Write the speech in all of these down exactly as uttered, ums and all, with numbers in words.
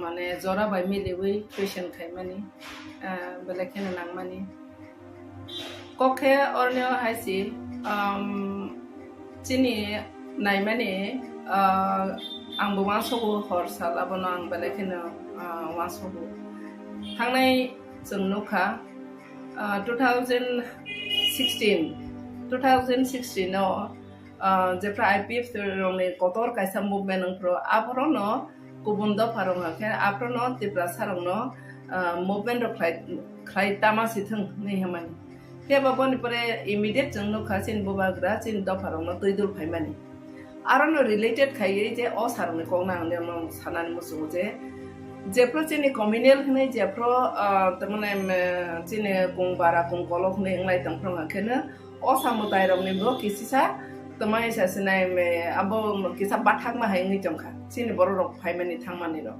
Mane jora bai miliwi question khaimani, ah, belai kheno nangmani. Kok khe orni o hai si, um, chini naimani, ah, ang bo uansogo hor sal abono ang belai kheno, ah, uansogo. Thangnai chwng nukha, ah, two thousand sixteen, two thousand sixteen o, ah, jephra I P F T rokni kotor kaisa movement wngphru, aphorono kubun dopha rok hwnkhe aphorono Tiprasa rokno, ah, movement rok khlai, khlai tama si thwng hinwi hwnmani. Phiya ba boni pore immediate chwng nukha chini bubagra chini dopha rokno twi dul phaimani. Arono related khaiwi je o sir rokni kokno ang nini sanani muchungo je, jephru chini communal hinwi jephru, ah, tamani, em, chini kung bara kung kolok hinwi wnglai tongphru hwnkheno o samwtai rokni bo kisisa twmai sa sinai me abo kisa bathakma hai wngwi tongkha chini borok rok phaimani thangmani rok.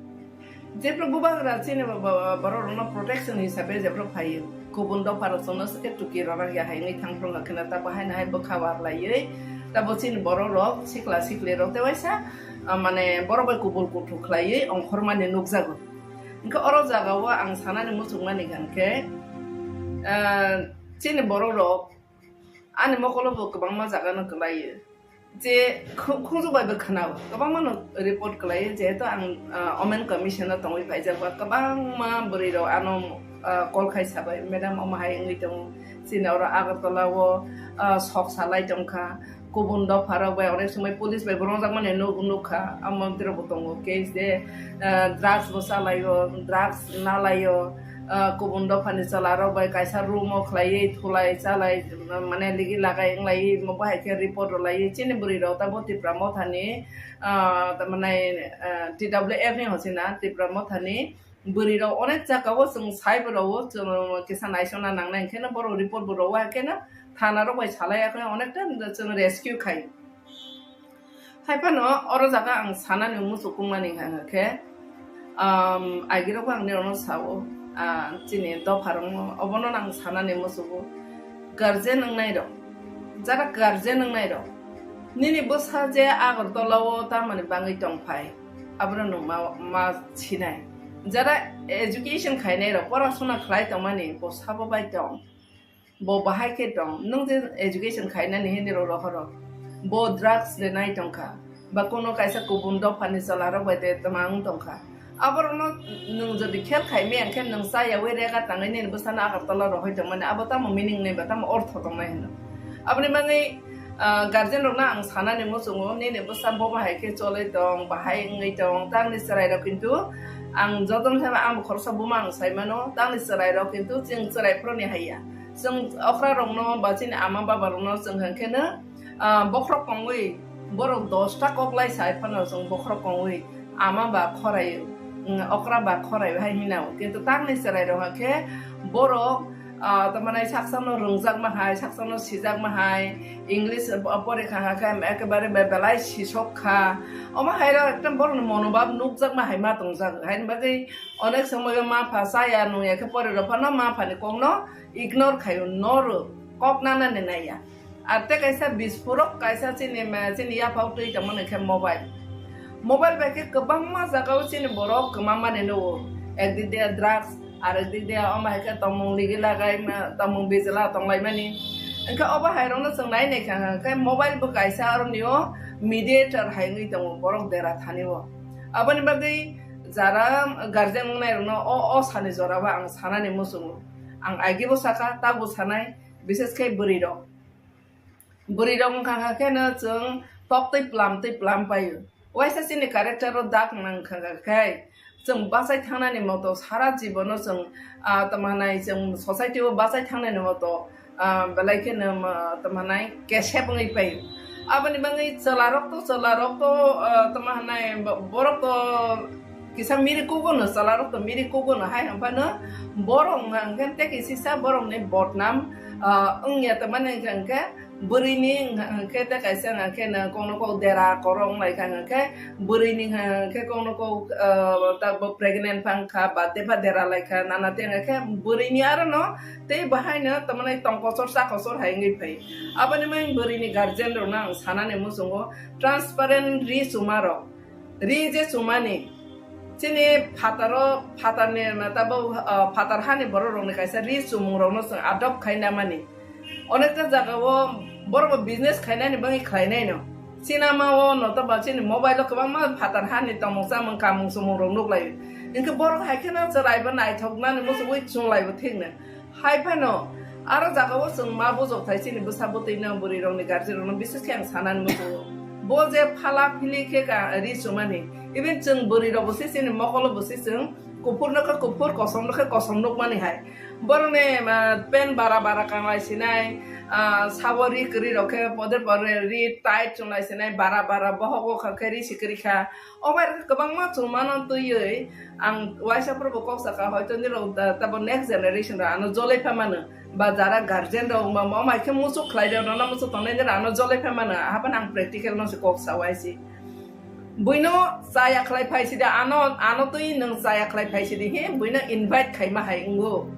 Jephru bubagra chini bo-, bo-, borok rokno protection hisabe jephru phaio, kubun dopha rok chwngno swkhe tuki rwna ya hai wngwi thangphru hwnkheno ta bahai nahai bwkha warlaiwi tabo chini borok rok sikla sikli rok tewaisa, ah, mane borok bai kubul kuthuk khlaiwi ongkhormani nukjago. Hwnkhe oro jagao ang sanani muchungmani hwnkhe, ah, chini borok rok ani mokolo bo kwbangma jaga no kwlaio. Je khu-, khunju bai bo khwnao, kwbangma no report kwlaio, jehetu ang, ah, Women Commission o tongwi phaijak ba, kwbangma bwrwi rok ano, ah, call khai sabai, "Madam, omo hai wngwi tongo, chini oro Agartala o, ah, sok salai tongkha, kubun dopha rok bai onek somoi police bai bo rwngjakmani nuk-, nukha, amo bwtwi rok bo tongo, case de, ah, drugs bo chalaio, drugs nalaio." Ah, kubun dophani chwla rok bai kaisa room o khlaiwi thulai chalai, mane ligi lagai wnglaiwi, omo bahai khe report rwlaiwi chini bwrwi rok tabo Tipra Mothani, ah, tamani, ah, T W F ni hochina Tipra Mothani bwrwi rok onek jaka o chwng sai bo rwo, chwng kisa naisona nangnai, hwnkhe no borok report bo rwo, hwnkhe no thana rok bai salai, hwnkhe onekta chwng rescue khai. Hai phano oro jaga ang sanani muchukmani hwnka khe, um, agirok ang nirokno sao, ah, chini dopharokno, obono ang sanani muchugo. Guardian wngnai rok, jara guardian wngnai rok, nini bwsa je Agartala o tamani bangwi tongphai, abono nwng ma, ma sinai. Jara education khainai rok, porasuna khlai tongmani, bo sabo bai tong. Bo bahai khe tong, nwng je education khainani hini rok rohoro. Bo drugs de nai tongkha, ba kono kaisa kubun dophani chwla rok bai de twmang tongkha. Aborokno nwng jodi khel khai maya khe nwng chayawi rega tangwi nini bwsano Agartala rohoi tongmani, abo tamo meaning nai ba tamo ortho tongnai hino. Aboni bagwi, ah, guardian rokno ang sanani muchungo, nini bwsa bo bahai khe choloi tong, bahai wngwi tong, tangni chwrai rok kintu ang jotono saiba ang bo khoroksa buma ang saimano, tangni chwrai rok kintu chwng chwrai phuruni haiya. Chwng okra rokno ba chini ama baba rokno chwng hwnkhe no, ah, bokhorok kongwi borok dosta kok lai sai phano chwng bokhorok kongwi ama ba khorai, mm, okra ba khorai hai hinao. Kintu tangni chwrai rok hwnkhe borok, ah, tamani saksa no rwngjakma hai, saksa no sijakma hai, English, ah, porikha hwnkhe ekebare be-, belai sisok kha. Omo hai rok ekdom borokni monobhab nukjakma hai ma tongjak. Haini bagwi onek somoyo ma pha chaya nungya khe pore rok phano ma phani kokno ignore khaio, noro kok nanani naiya. Ar tei kaisa bispurok kaisa chini ma, chini yaphao twi tongmani khe mobile. Mobile bai khe kwbangma jagao chini borok kwmamani nugo. Ekdik de drugs, arekdik de omo hai khe tongmung ligi lagai, ma, tongmung bijla tonglaimani. Hwnkhe obo hai rokno chwng nai nai kha khe mobile bo kaisa aroni o mediator hai wngwi tongo borok dera thani o. Aboni bagwi jara guardian wngnai rokno o, o sani jora o ang sanani muchungo. Ang agi bo saka, ta bo sanai, bises khe bwrwi rok. Bwrwi rok wngkha kha khe no chwng tok twi plam twi plam paio. Waisa chini character o dak nang kha kha khe chwng bachai thangnani moto sara jibono chwng, ah, tamo hanai chwng society o bachai thangnani moto, ah, belai kheno, ah, tamo hanai kesep wngwi paio. Aboni bagwi chwla rok to, chwla rok to, ah, tamo hanai bo-, borok to kisa miri kugo no, chwla rok to miri kugo no hai hwnphano borok wngkha hwnkhe tei kisisa borok ni bodnam, ah, wngya tongmani hwnkha hwnkhe bwrwi ni wngkha hwnkhe tei kaisa wngkha khe no kokno kok dera korok wnglaikha hwnkhe bwrwi ni wngkha hwnkhe kokno kok, ah, ta bo pregnant phang kha ba tei ba dera laikha nana tei wngkha khe bwrwi ni aro no tei bahai no tongmani tongkochor chakochor hai wngwi phai. Aboni bagwi bwrwi ni guardian rok no ang sanani muchungo transparent ri chuma rok. Ri je chumani, Chini phataro, phatarni na tabo, ah, phatar hani borok rokni kaisa ri chumung rokno chwng adopt khaina mani. Onekta jaga o borok bo business khainani bagwi khlainai no. Sinama o no to ba chini mobile o kwbangma phatar hani tongmung chamung kamung chumung rok nuklai. Hinkhe borok hai kheno chwrai bo naithok nani muchungwi chunglai bo thik no. Hai phano aro jaga o chwng ma bujok thai chini bwsa bwtwi no bwrwi rokni guardian rokno bises khe ang sanani muchungo. Bo je phala phili khe ka ri chumani. Even chwng bwrwi rok bo se chini mokolo bo se chwng kuphur no khe kuphur kosom no khe kosom nukmani hai. Borokni, ah, pant bara bara kanglai sinai, ah, sabo ri kwrwi rok khe pode pore ri tight chunglai sinai, bara bara bohok o kha khe ri si kwrwi kha. O bai kwbangma chumano twiwi ang waisa phuru bo kok saka, hoito nirok da-, tabo next generation rok ano jolai pha mano, ba jara guardian rok wngma ma mai khe muchuk khlai rok nono muchuk tongnai nirok ano jolai pha mano, haphano ang practical no se kok sa waisi. Buino chaya khlai phai sidi, ano, ano twi nwng chaya khlai phai sidi, he, buino invite khaima hai wngo.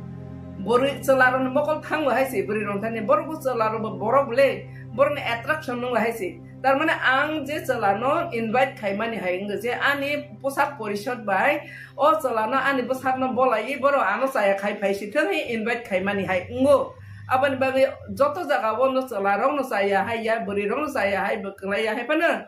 Bwrwi chwla rokni mokol thangbo hai se, bwrwi rok thani, borok bo chwla rok bo borok le, borokni attraction nwngo hai se. Tar mane ang je chwla no invite khaimani hai wngo je ani posak porishod bai o chwla no ani bwsak no bolai borok ano chaya khai phai si thang he invite khaimani hai wngo. Aboni bagwi joto jaga o no chwla rok no chaya hai ya, bwrwi rok no chaya hai, bwklai ya hai phano.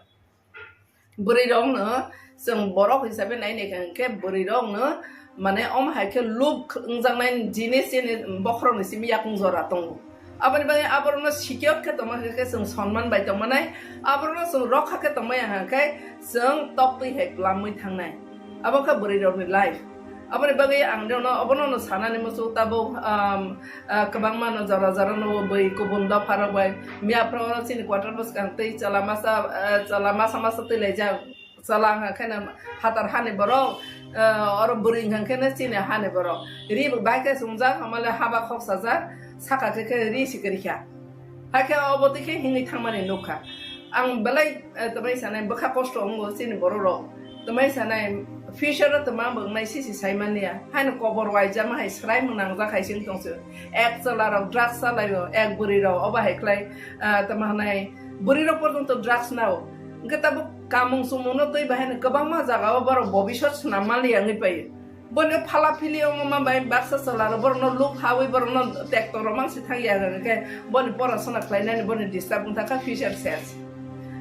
Bwrwi rok no chwng borok hisabe nai nai khe bwrwi rok no mane omo hai khe luk wngjaknai jinis chini bokhorok ni simi yakung jora tongo. Aboni bagwi aborok no sikiyok khe tongma khe chwng sonman bai tongmanai, aborok no chwng rokha khe tongmaya hwnkhe chwng toktwi hai kwlamwi thangnai. Abo khe bwrwi rok ni life. Aboni bagwi ang rok no obono no sanani muchung tabuk, um, ah, kwbangma no jora jora no bwi kubun dopha rok bai miya phoro chini quarter bwskang twi chwla masa, ah, chwla masa masa twi laijak. Chwla hwnkha khe no phatar hani borok, ah, oro bwrwi hwnkha khe no chini hani borok. Ri bo bai khe chumjak, hamale haba khok sajak, saka khe khe ri si kwrwi kha. Hakhe obo twi khe himwi thangmani nukha. Ang belai, eh, twmai sanai bwkha kosto wngo chini borok rok. Twmai sanai future o twma bo wngnai sisi saimani ya. Haino kobor waijama hai swraimung nangjak hai se wng tong se. Ek chwla rok drugs chalai o, ek bwrwi rok obo hai khlai, ah, twma hwnai bwrwi rok porjonto drugs nao. Hwnkhe tabuk kamung chumung no twi bahai no kwbangma jaga o borok bobisot swnam mali ya wngwi pai. Bono phala phili wngma bai baksa chwla rok borokno luk hawi borokno tekto rok mang si thang ya hwnkhe boni porasona khlainani boni disturb wngkha future ses.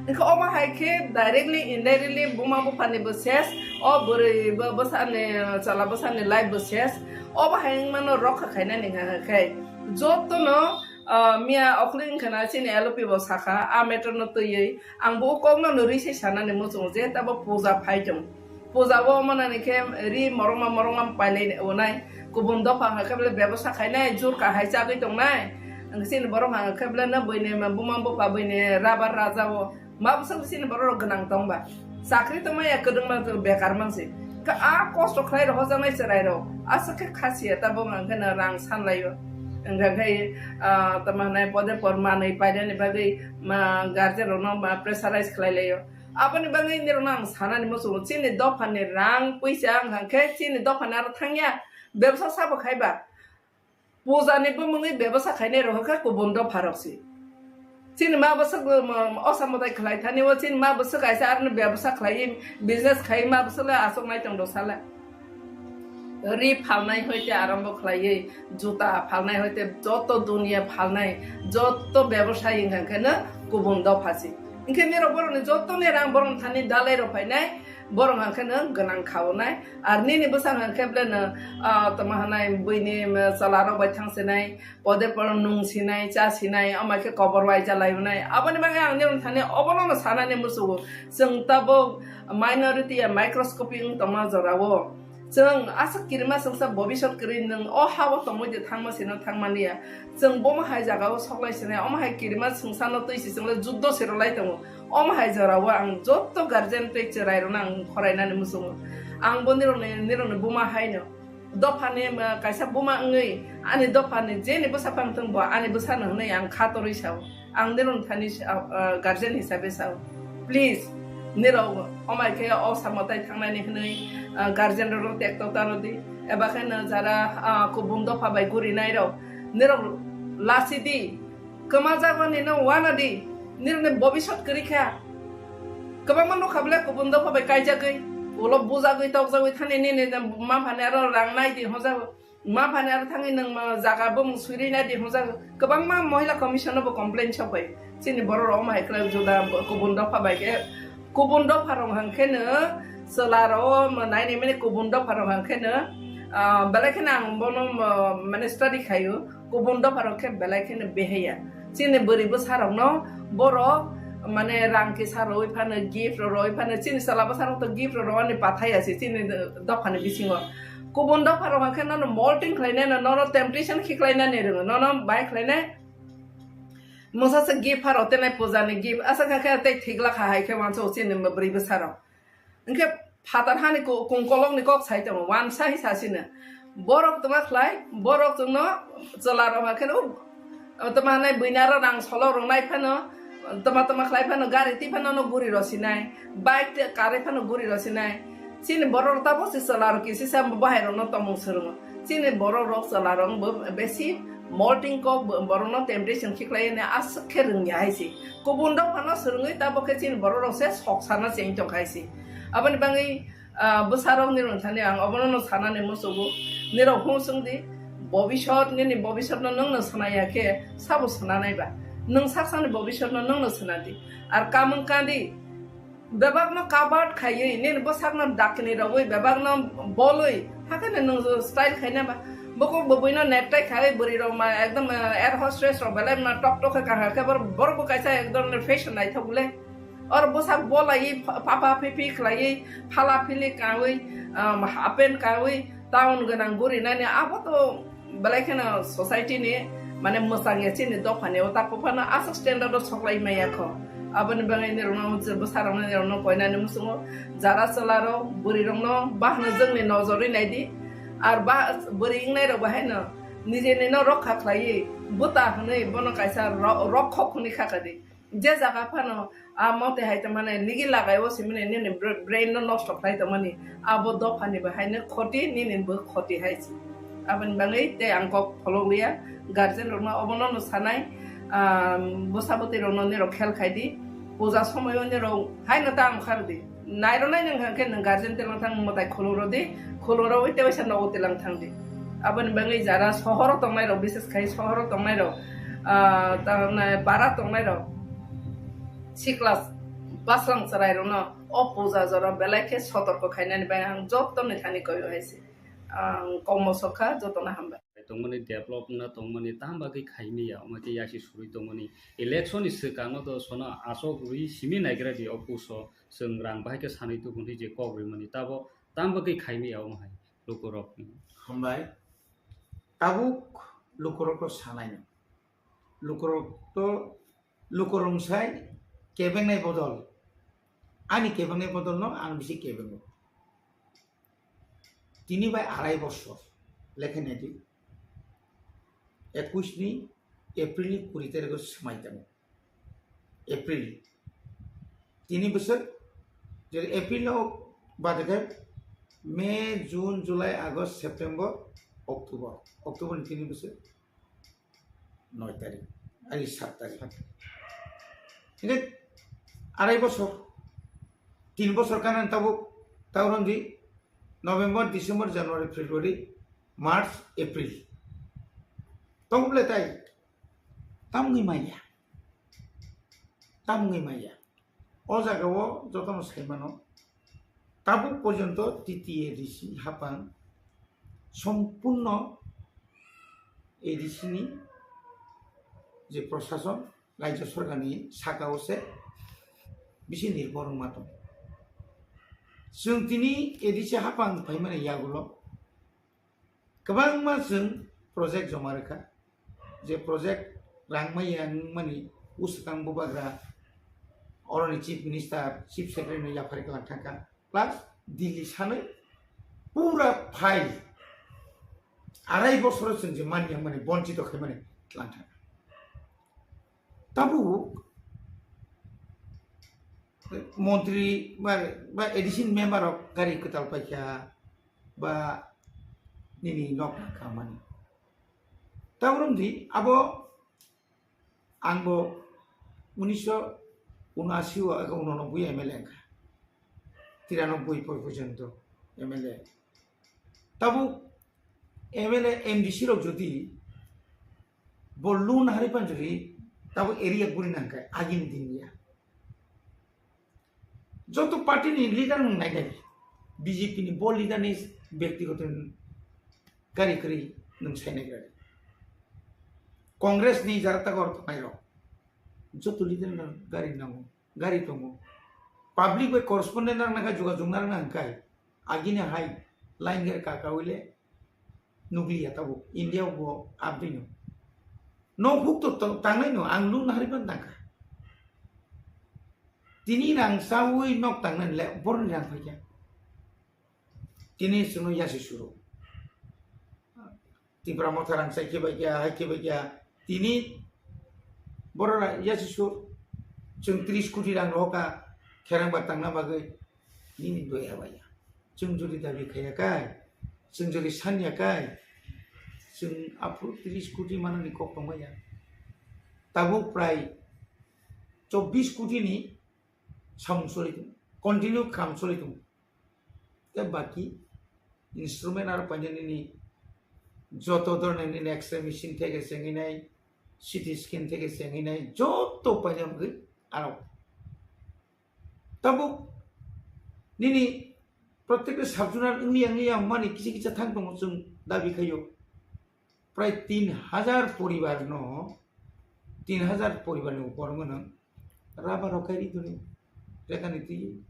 Hwnkhe omo hai khe directly indirectly buma bupha ni bo ses, o bwrwi bo bwsani chwla bwsani life bo ses. Obo hai wngmano rokha khainani hwnkha khe jotono, ah, miya okhli wngkha na chini L O P bo sakha a matter no twiwi ang bo o kokno no ri se sanani muchungo je tabo puja phai tong. Puja o manani khe ri morongma morongma pailai onai. Kubun dopha hwnkha khe bele bebosa khainai, jur kahai chagwi tongnai. Ang chini borok hwnkha khe bele no buini buma bupha buini rabar raja o. Ma bwswk chini borok rok gwnang tongba. Chakri tongmaya kwdwngma bekar mansi. Khe a kosto khlai rok hojaknai chwrai rok. Aswk khe khasiya tabuk hwnkha khe no rang sanlai o. Hwnkha khe, ah, tamo hwnai pode por manwi painani bagwi ma guardian rokno ma pressurize khlai lai o. Aboni bagwi nirokno ang sanani muchungo, chini dophani rang puisa wngkha khe chini dophani aro thangya, bebsa sabo khaiba. Pujani bumungwi bebsa khainai rok khe kubun dopha rok se. Chini ma bwswk, um, osa mwtai khlai thani o, chini ma bwswk kaisa aroni bebsa khlaiwi business khai ma bwswk le achuk nai tong do sala. Ri phalnai hoite arombo khlaiwi, juta phalnai hoite joto duniya phalnai, joto bebosai wngkha khe no kubun dopha se. Hinkhe nirok borokni jotoni rang borokni thani dalai rok phainai, borok hwnkha khe no gwnang khaonai. Ar nini bwsang hwnkha khe bele no, ah, tamo hwnai buini, um, chwla rok bai thang sinai, pode poro nung sinai, cha sinai, omo khe kobor waija lai mwnai. Aboni bagwi ang nirok thani obono no sanani muchungo. Chwng tabuk minority ya microscopic wng tongma jora o. Chwng aswk kirima chwngsa bobisot kwrwi nwng o ha-o tongwi de thangma sino thangmani ya. Chwng bomo hai jaga o soklai sinai, omo hai kirima chwngsa no twi si chwng le juddo se rwlai tongo. Omo hai jora o ang joto guardian tei chwrai rok no ang khorai nani muchungo. Ang bo nirok ni, nirok ni buma hai no. Dophani, ah, kaisa buma wngwi ani dophani jeni bwsa phang thung bo ani bwsano hwnwi ang kha torwi sao. Ang nirok thani sa-, ah, guardian hisabe sao. Please, nirok omai khe o samo tai thangnani hwnwi, ah, guardian rok tekto tano di. Eba khe no jara, ah, kubun dopha bai gurinai rok nirok lasi di. Kwmajak mani no wana di. Nirok ni bobisot kwrwi kha. Kwbangma nukha bwle kubun dopha bai kaijagwi. Ulo bujagwi tokjagwi thani nini mapha ni aro rang nai di hojago. Mapha ni aro thangwi nwng ma jaga bumung swiri nai di hojago. Kwbangma Mohila Commission no bo complain sok bai. Chini borok rok omo hai khlai juda kubun dopha bai khe, kubun dopha rok hwn khe no chwla rok omo nai ni mani kubun dopha rok hwn khe no, ah, belai kheno ang bono, ah, mane study khaio. Kubun dopha rok khe belai kheno behaya. Chini bwrwi bwsa rok no borok mane rang kisa rwi phano, gift rok rwi phano, chini chwla bwsa rok to gift rok rwani pathai ya se chini dopha ni bisingo. Kubun dopha rok hwn khe nono molting khlai nai no, nono temptation khiklai nani rwngo, nono bai khlai nai. Mungsa se gift pharo tenai puja ni gift asa kha khe tei thik lakha hai khe wansa o chini bwrwi bwsa rok. Hwnkhe phatar hani ku-, kungkolokni kok sai tongo, wansa hi sasino. Borok tongma khlai, borok chwngno chwla rok hakhe no, tongma hanai buina aro rang solo rwnai phano, tongma tongma khlai phano, gari twi phano no guri rw sinai, bike tei kari phano guri rw sinai. Chini borok rok tabok se chwla rok kisisa bahai rok no tongmung swrwngo. Chini borok rok chwla rok bo besi molting kok bo-, borok no temptation khiklai ne aswk khe rwngya hai se. Kubun dopha no swrwngwi tabok khe chini borok rok se sok sana cheng tong khai se. Aboni bagwi, ah, bwsa rok ni rwng thani ang obono no sanani musugo. Nirok hung swng di, bobisot nini bobisot no nwng no swnaya khe sabo swnanai ba? Nwng sak sakni bobisot no nwng no swnadi. Ar kamung kandi, bebak no covered khaiwi, nini bwsak no dakni rogwi, bebak no bolwi, hakhe no nwng style khaina ba? Bokok bwbwi no necktie khaiwi, bwrwi rok ma ekdom, eh, air hostess rok belai ma tok tok khe kahar khe bor-, borok bo kaisa ek dhoronor fashion naithok le. Or bwsak bolaiwi pha-, papa phipi khlaiwi, phala phili kawi, um, half pant kawi, town gwnang guri nani abo to belai kheno society ni mane mwchang ya chini dopha ni o ta buphano aswk standard o soklai maya kho. Aboni bagwi nirok no je bwsa rok no nirok no koinani muchungo jara chwla rok bwrwi rok no bahno jwngni nojorwi nai di. Ar ba bwrwi wngnai rok bahai no nijeni no rokha khlaiwi bwta hwnwi bono kaisa ro-, rokhok hwnwi kha kha di. Je jaga phano a mote hai tongmani nigi lagai o simani nini br-, brain no nosto khlai tongmani, abo dopha ni bo hai no khoti, nini bo khoti hai se. Aboni bagwi tei ang kok pholo ya, guardian rok no obono no sanai, ah, bwsa bwtwi rok no nirok khel khai di, puja somoi o nirok hai no ta ang khar di. Nairwnai nwng hwnkhe nwng guardian telang thang mwtai khulumrw di, khulumrw wi tewaisa nogo telang thang di. Aboni bagwi jara sohoro tongnai rok, bises khai sohoro tongnai rok, ah, tamni para tongnai rok, sikla bwswng chwrai rok no o puja jora belai khe sotorko khainani bai ang joto ni thani koi hai se. Ang kok mosok kha, joto no hambai. Tongmani develop wngna tongmani tamo bagwi khaimaya, omo khe yasi surwi tongmani election ni swkang no to sono asok rwi simi naigra di o puso. Chwng rang bahai khe sanwi tubun twi je kok rimani tabo tamo bagwi khaimaya omo hai lukurok. Hambai. Tabuk lukurok to sanai no. Lukurok to, lukurok sai kebengnai bodol. Ani kebengnai bodol no ang bisi kebengo. Tini bai arai bosor lekhe nai di. Ekush ni April ni kuri tarikh o swmai tongo. April. Tini bwswk, je April o bade khe May, June, July, August, September, October. October ni tini bwswk noi tarikh, ai sat tarikh. Hingke arai bosor, tin bosor kanan tabuk, tauron di November, December, January, February, March, April. Tongble tai, tamni maya. Tamni maya. O jaga o jotono sai mano, tabuk porjonto T T A D C hapang sompurno A D C ni je prosason, rajya sorkar ni saka o se bisi nirbor wngma tong. Chwng tini A D C hapang phaimani yagulo kwbangma chwng project joma rwkha. Je project rang maya wngmani bwswkang bubagra oroni chief minister, chief secretary no yaphari kwlang thangkha, plus Delhi sanwi pura file arai bosoro chwng je manya mani bonchito khaimani twlang thangkha. Tabuk montri ba, ba A D C ni member rok gari kwtal paikha ba nini nok khamani. Tabuk romdi abo Ang bo unisho unasi o ega unonoboi M L A wngkha. Tiranobboi por porjonto M L A. Tabuk M L A, M D C rok jodi bo loan hari panjuri, tabuk area guri nangkhe agini din ya. Joto party ni leader nwng nai nai, B J P ni bo leader ni byaktigoto gari kwrwi nwng sai nai gra. Congress ni jara tago tongnai rok joto leader no gari nango, gari tongo. Public bai correspondent rang nangkha, jogajog narang nangkha, agini hai line gari kaka wile nukliya tabuk India bo abdino. No huk to to tangnai no, ang loan hari pan tangkha. Tini rang sawi nok tangnai le borni rang phaikya. Tini chwngno yasi suro. Tipra motha rang sai khe bai kya, hai khe bai kya. Tini borok ra-, yasi sur. Chwng tris koti rang rohoka kherang ba tangna bagwi. Nini doi abaya. Chwng jodi dabi khaya kai, chwng jodi sanya kai, chwng aphuru tris koti manani kok tongmaya. Tabuk prai chobbish koti ni samung choli tongo, continue kam choli tongo. Tei baki instrument aro painani ni joto dhoroner nini X-ray machine theke chengwi nai, C T scan theke chengwi nai, joto painani bagwi aro. Tabuk nini protekta sub-zonal wngya wngya mani kisa kisa thang tongo, chwng dabi khaio. Prai tin hajar poribar no, tin hajar poribar ni upor wngno rubber rok kai ri toni. Rekha ni twi,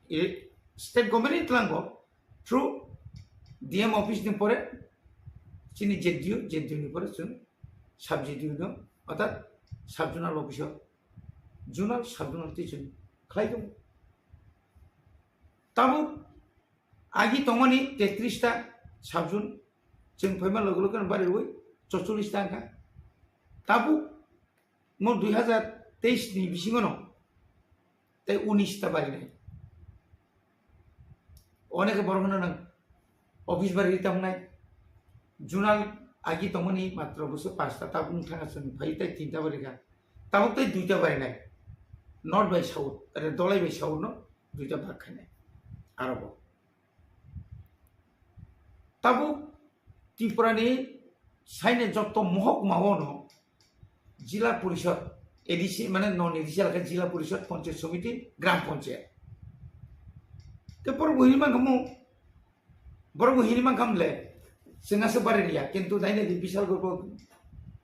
e, state government ni tlango through D M office ni pore chini Z D O, Z D O ni pore chwng sub Z D O no, orthat sub-zonal office o zonal, sub-zonal twi chwng khlai tongo. Tabuk agi tongmani tetris ta sub-zone, chwng phaima loge loge no bari rwi chorchollis ta wngkha. Tabuk mo dui hajar teis ni bisingo no tei unis ta barinai. Onekhe borok hwnno nwng office bari ri tongnai. Zonal agi tongmani matro bwswk pasta, tabuk wng thangkha chwng phai tei tinta bari kha. Tabuk tei duita barinai. North bai south, are Dholai bai south no duita bak khainai. Aro bo. Tabuk Tripura ni saini jotto mohokma o no Jila Porishod, A D C, mane non A D C elaka Jila Porishod, Panchayat Samiti, Gram Panchayat. Te borok bo hini mankha mo, borok bo hini mankha mle, chwng aswk bari riya, kintu daini di Bishalgarh bo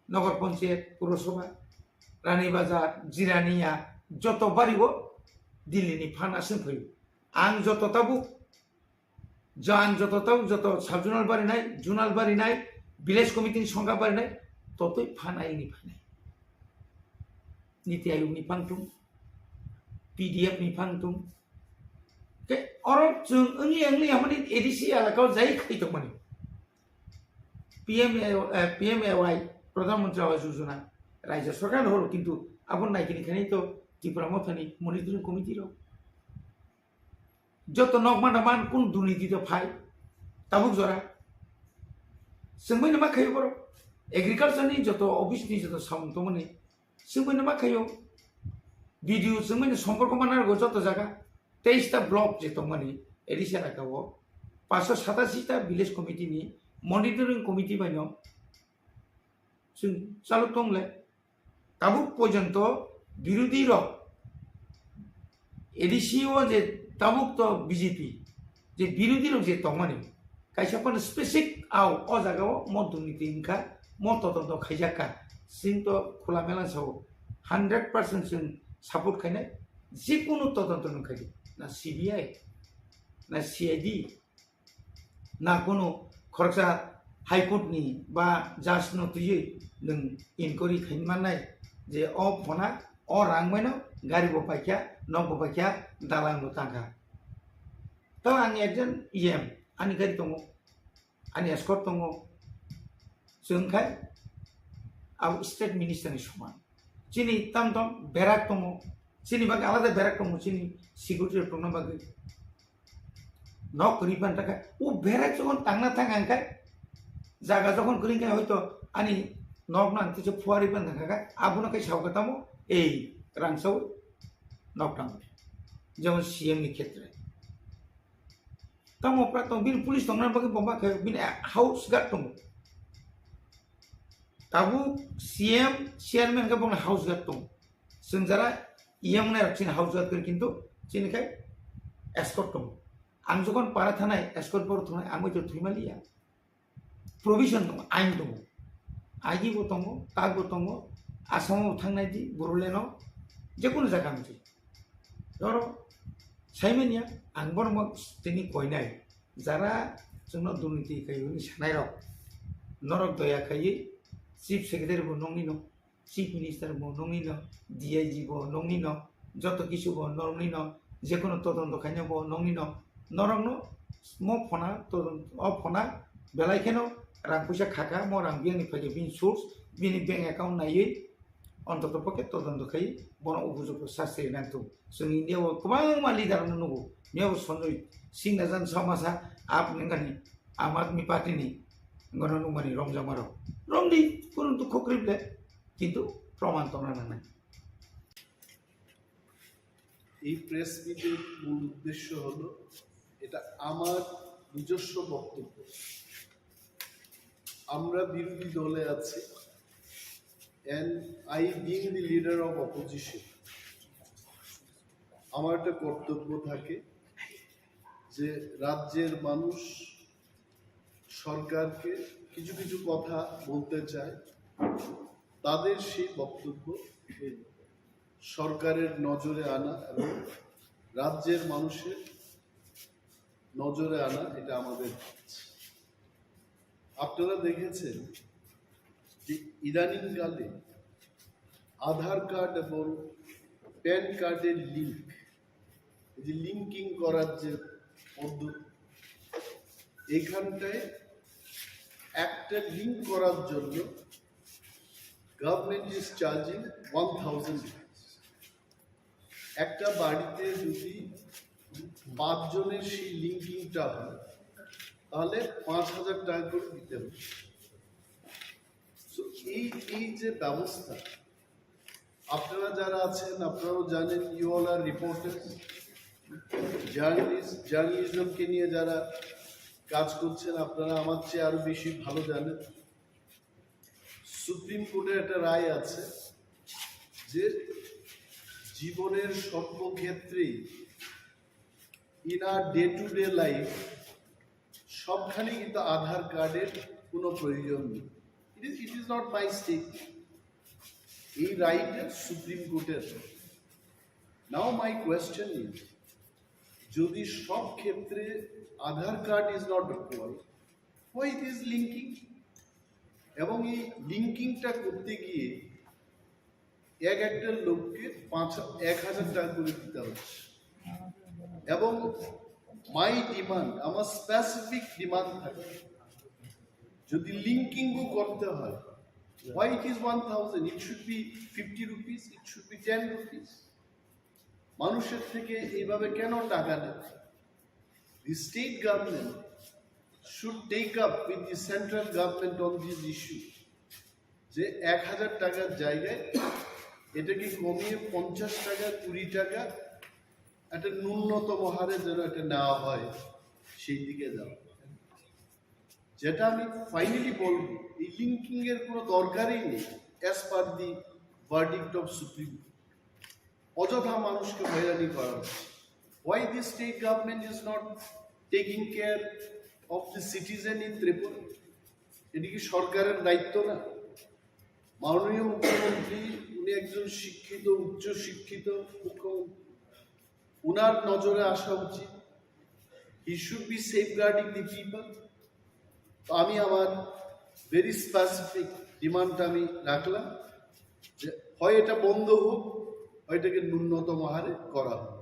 Nagar Panchayat, Purosabha, Rani Bazar, Jirania, joto bari o Delhi ni phan aswk phaio. Ang joto tabuk Jang joto tau joto sub-zonal barinai, zonal barinai, village committee ni songkha barinai, totoi phanai ni phanai. Niti Ayog ni phang tung, P D F ni phang tung. Ke oro chwng wngli wngli hamani A D C elaka o jai khai tongmani. P M A, eh, P M A Y, Pradhan Mantri Awas Yojana, Rajya Sarkar horo, kintu abo naikini khainai to Tipra Mothani monitoring committee rok. Joto nok manda man kun durniti to phai. Tabuk jora. Sengbai nama khayo borok. Agriculture ni joto office ni joto samung tongmani. Sengbai nama khayo. B D O sengbai ni somporko mana go joto jaga. Teis ta block je tongmani. A D C elaka o. Paanso satasi ta village committee ni monitoring committee bai no. Seng chalok tongle. Tabuk porjonto birodhi rok, A D C o je tabuk to B J P, je birodhi rok je tongmani, kaisa phano specific au o jaga o mo durniti wngkha, mo todonto khaijakha, chwng to khula mela sao, hundred percent chwng support khainai, jekunu todonto nwng khaidi, na C B I, na C I D, na kunu khoroksa High Court ni ba judge no twiwi nwng inquiry khaini mannai je o phona o rang bai no gari bo paikha, nok bo paikha, dalang bo tangkha. To ang ekjon E M, ani gari tongo, ani escort tongo, chwng khai abo state minister ni soman. Chini tam tam berak tongo, chini bagwi alada berak tongo, chini security rok tongna bagwi. Nok kwrwi pan takha, o berak jokhon tangna thang ang khai, jaga jokhon kwrwi khai hoito ani nok no ang teisa phuarwi pan thangkha kha, abono khai sao kha tamo, ei rang sao nok tang. Jemon C M ni khetre, Tamo pra tong, bini police tongna bagwi bomba khe bini house guard tongo. Tabuk C M, chairman khe bongni house guard tongo. Chwng jara E M nai rok chini house guard khe kintu chini khai escort tongo. Ang jokon para thanai escort bor thunai ang bai to thwima liya. Provision tongo, ain tongo. Agi bo tongo, tak bo tongo, Assam bo thangnai di, Boroleno, jekunu jaga amchi. Doro, saimanya, ang bono tini koinai. Jara chwngno durniti khaiyuni sanairok, norok doya khaiwi Chief Secretary bo nongni no, Chief Minister bo nongni no, D I G bo nongni no, joto kisu bo nongni no, jekono todonto khaina bo nongni no, norokno mo phona todon-, o phona belai kheno rang puisa khaka, mo rang biyangni phaikhe bini source, bini bank account naiwi, Ontoto pokhe todonto khai bono upojukto sasti nangtong. Chwng India o kwbangma leader no nugo. Miyabo Sanjay Singh Najan Samasa, ap nengani Aam Aadmi Party ni gono nungmani romjakma rok. Romdi, kunu dukho kwrwi ble, kintu proman tongna nangnai. এই প্রেস মিটের মূল উদ্দেশ্য হলো, এটা আমার নিজস্ব বক্তব্য। আমরা বিরোধী দলে আছি, and I being the leader of opposition, আমার একটা কর্তব্য থাকে যে রাজ্যের মানুষ সরকারকে কিছু কিছু কথা বলতে চায়, তাদের সেই বক্তব্য এই সরকারের নজরে আনা এবং রাজ্যের মানুষের নজরে আনা, এটা আমাদের কাজ। আপনারা দেখেছেন যে ইদানিংকালে আধার কার্ড এবং প্যান কার্ডের লিংক, এই যে লিঙ্কিং করার যে পদ্ধতি, এইখানটায় একটা লিংক করার জন্য government is charging one thousand rupees। একটা বাড়িতে যদি পাঁচজনের সেই লিঙ্কিংটা হয়, তাহলে পাঁচ হাজার টাকা করে দিতে হবে। So, এই, এই যে ব্যবস্থা, আপনারা যারা আছেন, আপনারাও জানেন, you all are reporters, journalist, জার্নালিজমকে নিয়ে যারা কাজ করছেন, আপনারা আমার চেয়ে আরো বেশি ভালো জানেন। সুপ্রিম কোর্টের একটা রায় আছে যে জীবনের সর্বক্ষেত্রেই, in our day to day life, সবখানে কিন্তু আধার কার্ডের কোনো প্রয়োজন নেই। It is, it is not my statement. এই রায়টা সুপ্রিম কোর্টের। Now my question is, যদি সব ক্ষেত্রে আধার card is not required, why it is linking? এবং এই লিঙ্কিংটা করতে গিয়ে এক একটা লোককে পাঁচ, এক হাজার টাকা করে দিতে হচ্ছে। এবং my demand, আমার স্পেসিফিক ডিমান্ড থাকে, যদি লিঙ্কিংও করতে হয়, why it is one thousand? It should be fifty rupees, it should be ten rupees. মানুষের থেকে এইভাবে কেন টাকা নেন? The state government should take up with the central government on this issue, যে এক হাজার টাকার জায়গায় এটাকে কমিয়ে পঞ্চাশ টাকা, কুড়ি টাকা একটা ন্যূনতম হারে যেন এটা নেওয়া হয়, সেই দিকে যাওয়া। যেটা আমি ফাইনালি বলবো, এই লিঙ্কিং এর কোনো দরকারই নেই, as per the verdict of Supreme Court। অযথা মানুষকে হয়রানি করা হচ্ছে। Why the state government is not taking care of the citizen in Tripura? এটি কি সরকারের দায়িত্ব না? মাননীয় মুখ্যমন্ত্রী, উনি একজন শিক্ষিত, উচ্চ শিক্ষিত মুখ্যমন্ত্রী, উনার নজরে আসা উচিত। He should be safeguarding the people. তো আমি আমার ভেরি স্পেসিফিক ডিমান্ডটা আমি রাখলাম যে হয় এটা বন্ধ হোক, হয় এটাকে ন্যূনতম হারে করা হোক।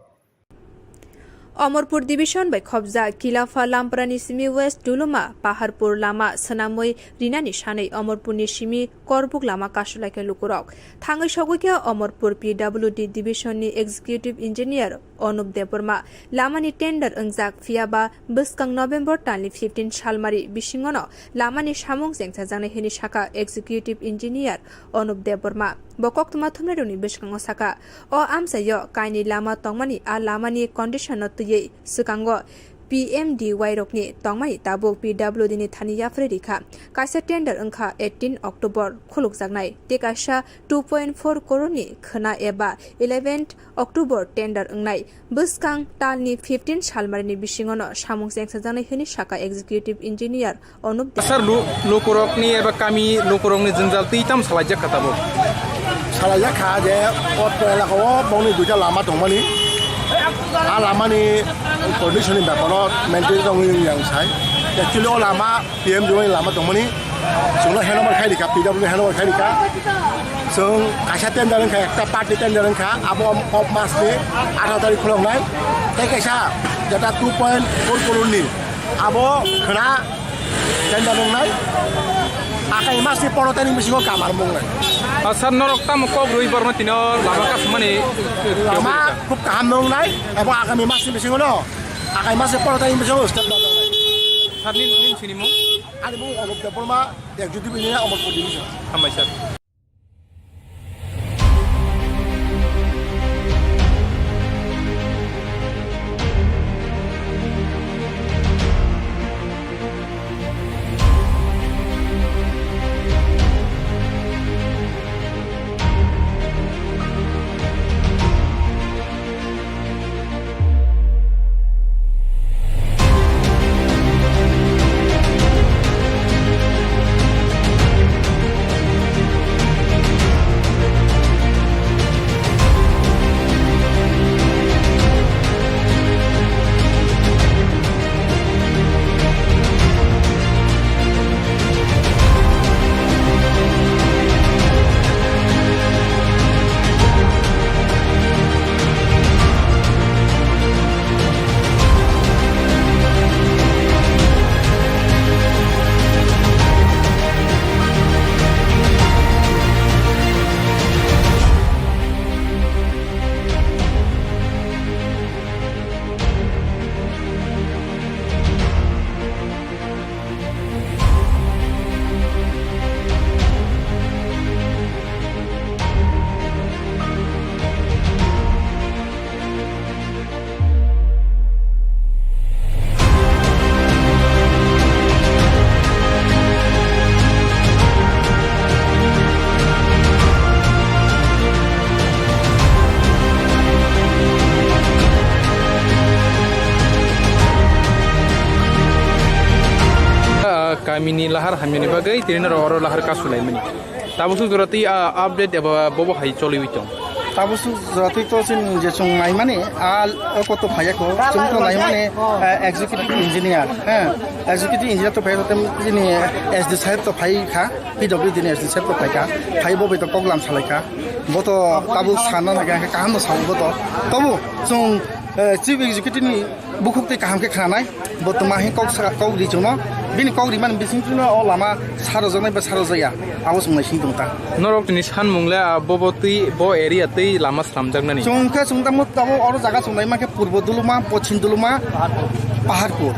Omorpur division bai khobjak Kilapha Lamprani simi West Duluma Paharpur lama swnamwi rinani sanwi Omorpurni simi Korbuk lama kasulaikha lukurok. Thangwi sogwikha Omorpur P W D division ni executive engineer Anup Debbarma. Lamani tender wngjak, phiyaba bwskang November talni fifteen salmari bisingono lamani samung chengchajaknai hwnwi sakha executive engineer Anup Debbarma. Bo koktwma thumnairokni bwskango sakha, o amchaio kainwi lama tongmani, a lamani condition no twiwi swkango P M D Y rokni tongmani tabuk P W D ni thani yapharwi rikha. Kaisa tender wngkha eighteen October khulukjaknai, tei kaisa two point four crore ni khwna eba eleventh October tender wngnai. Bwskang talni fifteen salmarini bisingono samung chengsajaknai hwnwi sakha Executive Engineer Anup Deb. Sir, lu-, lukurokni eba kami lukurokni jwngjal twi tamo salaijak kha tabuk? Salaijak kha je o elaka o bongni duita lama tongmani. A lamani condition ni beparo maintain tongwi yang sai. Actually o lama P M D Y ni lama tongmani. Chwngno handover khai rikha, P W handover khai rikha. Chwng kaisa tender wngkha, ekta party tender wngkha, abo o masni atharo tarikh khuloknai. Tei kaisa jeta two point four crore ni abo khwna tender wngnai. Akai masni pondro tarikh bisingo kamar wngnai. Ah, sir, norok tamo kok rwi borno tino lama kasumani? Lama khub kaham wngnai, abo agami masni bisingo no, akai masni pondro tarikh bisingo step lajaknai. Sir, nin, nin sini mung? Ani mung Anup Debbarma, Executive Engineer, Amarpur Division. Hambai, sir. Ah, kamini lahar hamyani bagwi tini norok oro lahar kasu laimani. Tabuk suk jora twi, ah, update eba bobo hai choliwi tong. Tabuk suk jora twi to chini je chwng naimani, ah, o koto phaiya kho. Chwng to naimani, ah, executive engineer, eh, executive engineer to phaiya kho, chini S D saheb to phai kha, P W D ni S D saheb to phai kha, phai bo bai to koklam salai kha. Bo to tabuk sanna nai kha, kaham no sabo bo to. Tobo chwng, eh, chief executive ni bukhuk tei kaham khe khnanai, bo twma hwn kok sa, kok ri chwngno, bini kok rimani bising chwngno o lama sarojaknai ba sarojaya, abo chwng naising tong ta. Norok tini sanmung le, ah, bo, bo twi, bo area twi lama slamjaknani? Chwng khe chwng tamo tabuk oro jaga chwng naima khe Purbo Duluma, Pochim Duluma, Paharpur.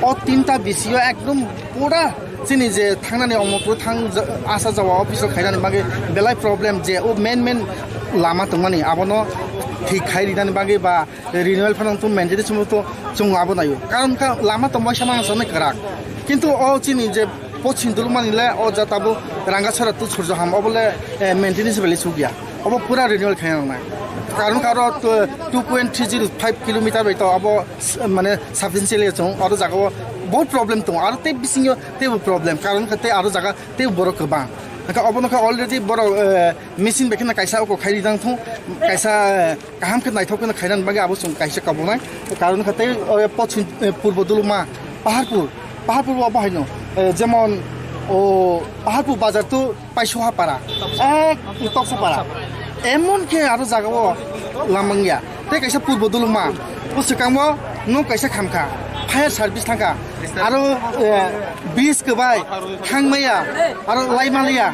O tinta bisio ekdom pura chini je thangnani Omorpur thang ja-, asa jawa office o khainani bagwi belai problem je o main main lama tongmani abono thik khai rinani bagwi ba renewal phano tong maintenance mo to chwng abo naio. Karon kha lama tongbai sama ang sanai kwrak. Kintu o chini je Pochim Dulumani le o jata bo Rangasora to Surjoham obo le, eh, maintenance bele sugya. Obo pura renewal khaina nangnai. Karon kha aro to two point three zero five kilometer bai to abo s-, mane substantial chwng aro jaga o bahut problem tongo. Aro tei bisingo teibo problem. Karon kha tei aro jaga tei borok kwbang. Kha obono kha already borok, eh, machine bai kheno kaisa oko khai rijak thung, kaisa, eh, kaham khe naithok kheno khainani bagwi abo chwng kaisa kabunai. Karon kha tei, eh, Pochim, eh, Purbo Duluma, Paharpur, Paharpur bo abo haino, eh, jemon, o, Paharpur bazar to Paisoha para, ek Toksa para, emon khe aro jaga o lamang ya. Tei kaisa Purbo Duluma, o swkango nok kaisa khamkha, fire service thangkha, aro, eh, bridge kwbai thangmaya, aro laimaliya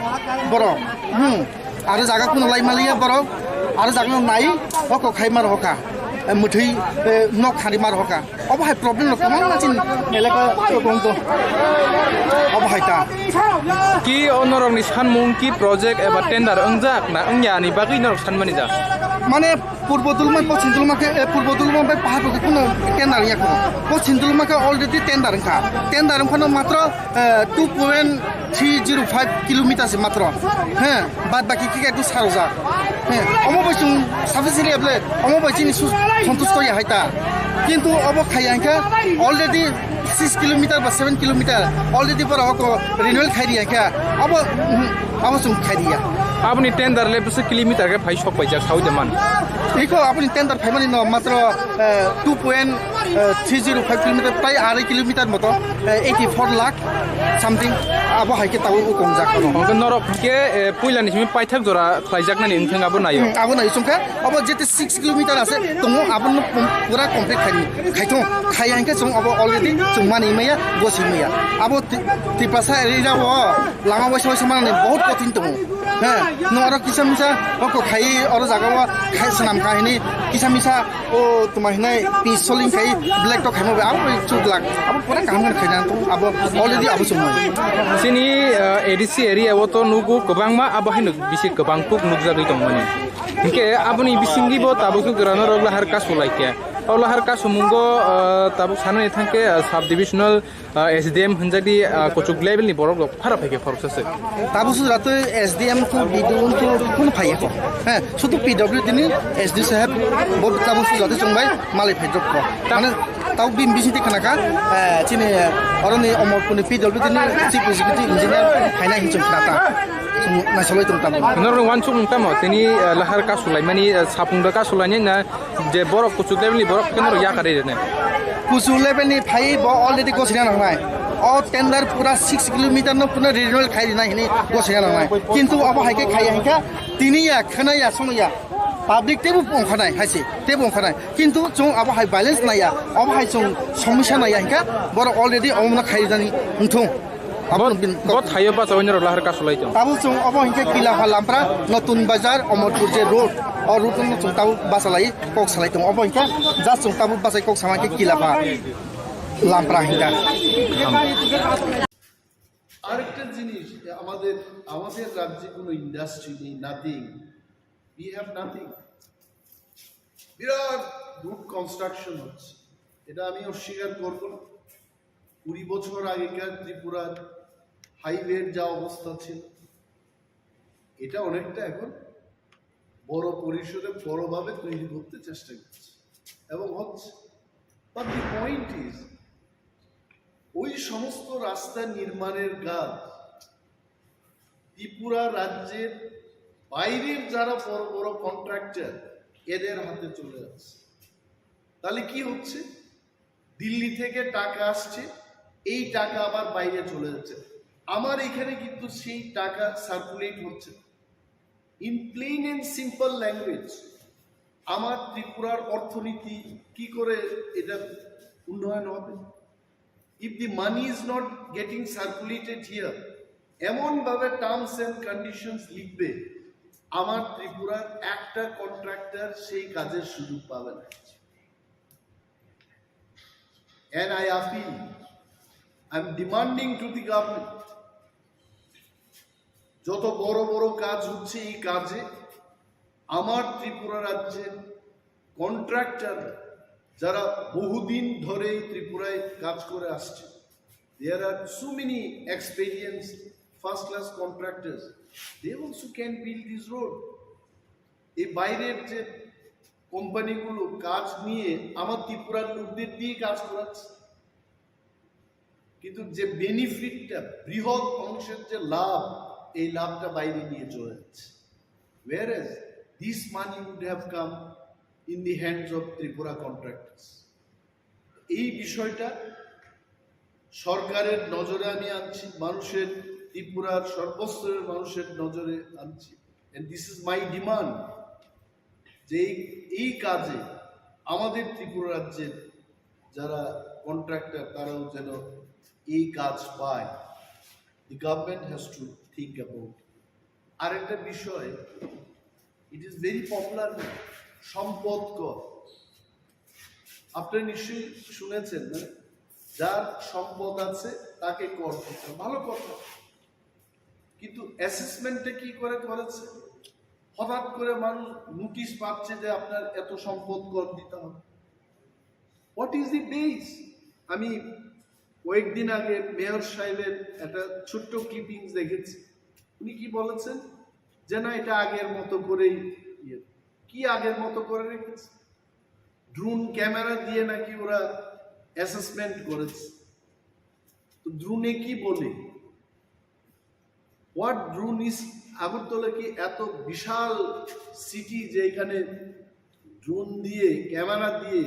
borok. Hmm. Aro jaga kuno laimaliya borok, aro jaga no nai, hoko khai mar hoka, eh, mwthwi, eh, nok khari mar hoka. Obo hai problem no kwbangma chini elaka o tong to. Obo hai ta. Ki o norokni sanmung ki project eba tender wngjak na wngya ni bagwi norok sanmani ja? Mane Purbo Dulma, Poschim Dulma khe, eh, Purbo Dulma bai Paharpur khe kuno tender ya kuno. Poschim Dulma khe already tender wngkha. Tender wngkhano matro, eh, two point three zero five kilometer se matro. He, bad baki khe khe sarjak. He, omo bai chwng sufficiently able, omo bai chini su-, santusto ya hai ta. Kintu obo khaiya hwnkhe already six kilometer ba seven kilometer already borok renewal khai riya khe. Obo, mhm, obo chwng khai riya. Aboni tender le bwswk kilometer khe phai sok paijak saui de man. Iko aboni tender phaimani no matro, eh, two point three zero five kilometer, tai arai kilometer moto, eh, eighty four lakh something, abo hai khe tabuk o kongjak. Hwnkhe norok khe, eh, puila ni simi paithak jora khlaijaknani wngthang abo naio. Hmm, abo naio chwngkha, abo jete six kilometer ase tongo, abono pum-, pura complete khai, khaithung, khai hwnkhe chwng abo already chwng mani maya, gosi maya. Abo Ti-, Tiprasa area o lama waisa waisa manani bahut kothin tongo. He, no oro kisa misa oko khai, oro jaga o khai swnam khai hini kisa misa o tuma hinai pi soling khai black to khaima bai abo bai chuk lak. Abo pura kaham khe khaina tong abo already abo chwng. Chini, uh, A D C area o to nugo kwbangma abo haino bisi kwbang kuk nukjagwi tongmani. Hinkhe aboni bisingo bo tabuk jora norok lahar kasu lai khe. O lahar kasu mungo, uh, tabuk sanani thangkhe, uh, sub divisional Ah, S D M hwnjakdi, ah, kuchuk level ni borok rok phara phaikhe khoroksa se. Tabuk sujra twi S D M ko B D O ko kono phaiya ko. He, sudu P W D ni S D O saheb bo tabuk sujra twi chwngbai malai phai drop ko. Mane tabuk bini bising twi khna kha, eh, chini, eh, oroni Omorpur ni P W D ni Chief Executive Engineer phaina hinwi chwng khna ta. Chwng naisoloi tong tabuk. Norok wansuk tamo tini, eh, lahar kasulaimani, eh, sapung da kasulaini na Je borok kuchuk level ni borok khe norok yakarwi rwnai. Kuchuk level ni phai bo already gosina nangnai. O tender pura six kilometer no pura renewal khai rwnai hini gosina nangnai. Kintu abo hai khe khaiya hinkha tini ya khwna ya sono ya. Public tebo ongkhanai haise tebo ongkhanai. Kintu chwng abo hai balance naiya, abo hai chwng somisa naiya hinkha borok already omono khai rwnani wngthung. Abo Bo, bin bo thaio bachawi norok lahar kasulai tong. Tabuk chwng obo hinkhe Kilapha Lampra, Notun Bazar, Omorpur je road, o road no chwng tabuk bachalai kok salai tong. Obo hinkhe just chwng tabuk bachai kok sama khe Kilapha Lampra hinka. আরেকটা জিনিস, আমাদের আমাদের রাজ্যে কোনো industry নেই, nothing. We have nothing. বিরাট route construction হচ্ছে, এটা আমি অস্বীকার করব না। কুড়ি বছর আগেকার ত্রিপুরার হাইওয়ের যা অবস্থা ছিল, এটা অনেকটা এখন বড় পরিসরে বড়ভাবে তৈরি করতে চেষ্টা করছে এবং হচ্ছে। বাট দি পয়েন্ট ইজ, ওই সমস্ত রাস্তা নির্মাণের কাজ ত্রিপুরা রাজ্যের বাইরের যারা বড় বড় কন্ট্রাক্টর, এদের হাতে চলে যাচ্ছে। তাহলে কি হচ্ছে? দিল্লি থেকে টাকা আসছে, এই টাকা আবার বাইরে চলে যাচ্ছে। আমার এখানে কিন্তু সেই টাকা সার্কুলেট হচ্ছে না। In plain and simple language, আমার ত্রিপুরার অর্থনীতি কি করে এটা উন্নয়ন হবে? If the money is not getting circulated here, এমনভাবে টার্মস অ্যান্ড কন্ডিশনস লিখবে, আমার ত্রিপুরার একটা কন্ট্রাক্টর সেই কাজের সুযোগ পাবে না। And I appeal, I am demanding to the government, যত বড় বড় কাজ হচ্ছে এই কাজে আমার ত্রিপুরা রাজ্যের কন্ট্রাক্টর যারা বহুদিন ধরে এই ত্রিপুরায় কাজ করে আসছে, there are so many experienced first class contractors, they also can build this road. এই বাইরের যে কোম্পানিগুলো কাজ নিয়ে আমার ত্রিপুরার লোকদের দিয়ে কাজ করাচ্ছে, কিন্তু যে বেনিফিটটা, বৃহৎ অংশের যে লাভ, এই লাভটা বাইরে নিয়ে চলে যাচ্ছে। Whereas this money would have come in the hands of Tripura contractors. এই বিষয়টা সরকারের নজরে আমি আনছি, মানুষের, ত্রিপুরার সর্বস্তরের মানুষের নজরে আনছি। And this is my demand, যে এই, এই কাজে আমাদের ত্রিপুরা রাজ্যের যারা কন্ট্রাক্টর, তারাও যেন এই কাজ পায়। The government has to think about it. আর একটা বিষয়, it is very popular, সম্পদ কর। আপনারা নিশ্চয়ই শুনেছেন, মানে, যার সম্পদ আছে তাকে কর দিতে হবে। ভালো কথা, কিন্তু অ্যাসেসমেন্টটা কি করে করেছে? হঠাৎ করে মানুষ নোটিশ পাচ্ছে যে আপনার এত সম্পদ কর দিতে হবে। What is the base? আমি কয়েকদিন আগে মেয়র সাহেবের একটা ছোট্ট ক্লিপিংস দেখেছি। উনি কি বলেছেন যে না, এটা আগের মতো করেই ইয়ে। কি আগের মতো করে রেখেছে? ড্রোন ক্যামেরা দিয়ে নাকি ওরা অ্যাসেসমেন্ট করেছে। তো ড্রোনে কি বলে? What drone is? আগরতলা কি এত বিশাল সিটি যে এখানে ড্রোন দিয়ে, ক্যামেরা দিয়ে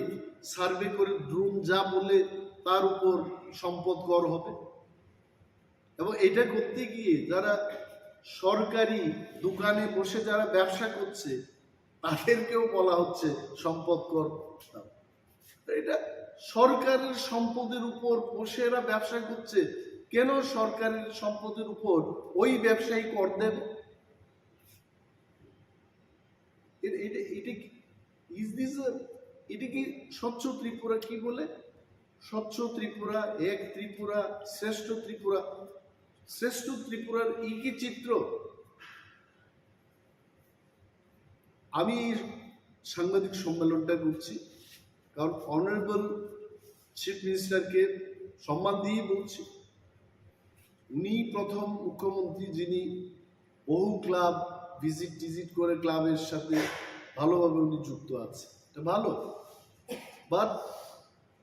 সার্ভে করে ড্রোন যা বলে তার উপর সম্পদ কর হবে? এবং এটা করতে গিয়ে যারা সরকারি দোকানে বসে যারা ব্যবসা করছে, তাদেরকেও বলা হচ্ছে সম্পদ কর দাও। তো এটা সরকারের সম্পদের উপর বসে এরা ব্যবসা করছে, কেন সরকারের সম্পদের উপর ওই ব্যবসায়ী কর দেবে? এটা এটা এটা কি, ইজ দিস, এটা কি স্বচ্ছ ত্রিপুরা? কি বলে স্বচ্ছ ত্রিপুরা, এক ত্রিপুরা, শ্রেষ্ঠ ত্রিপুরা? শ্রেষ্ঠ ত্রিপুরার এই কি চিত্র? আমি এই সাংবাদিক সম্মেলনটা করছি কারণ অনারেবল চিফ মিনিস্টারকে সম্মান দিয়েই বলছি। উনি প্রথম মুখ্যমন্ত্রী যিনি বহু ক্লাব ভিজিট টিজিট করে ক্লাবের সাথে ভালোভাবে উনি যুক্ত আছে, এটা ভালো। বাট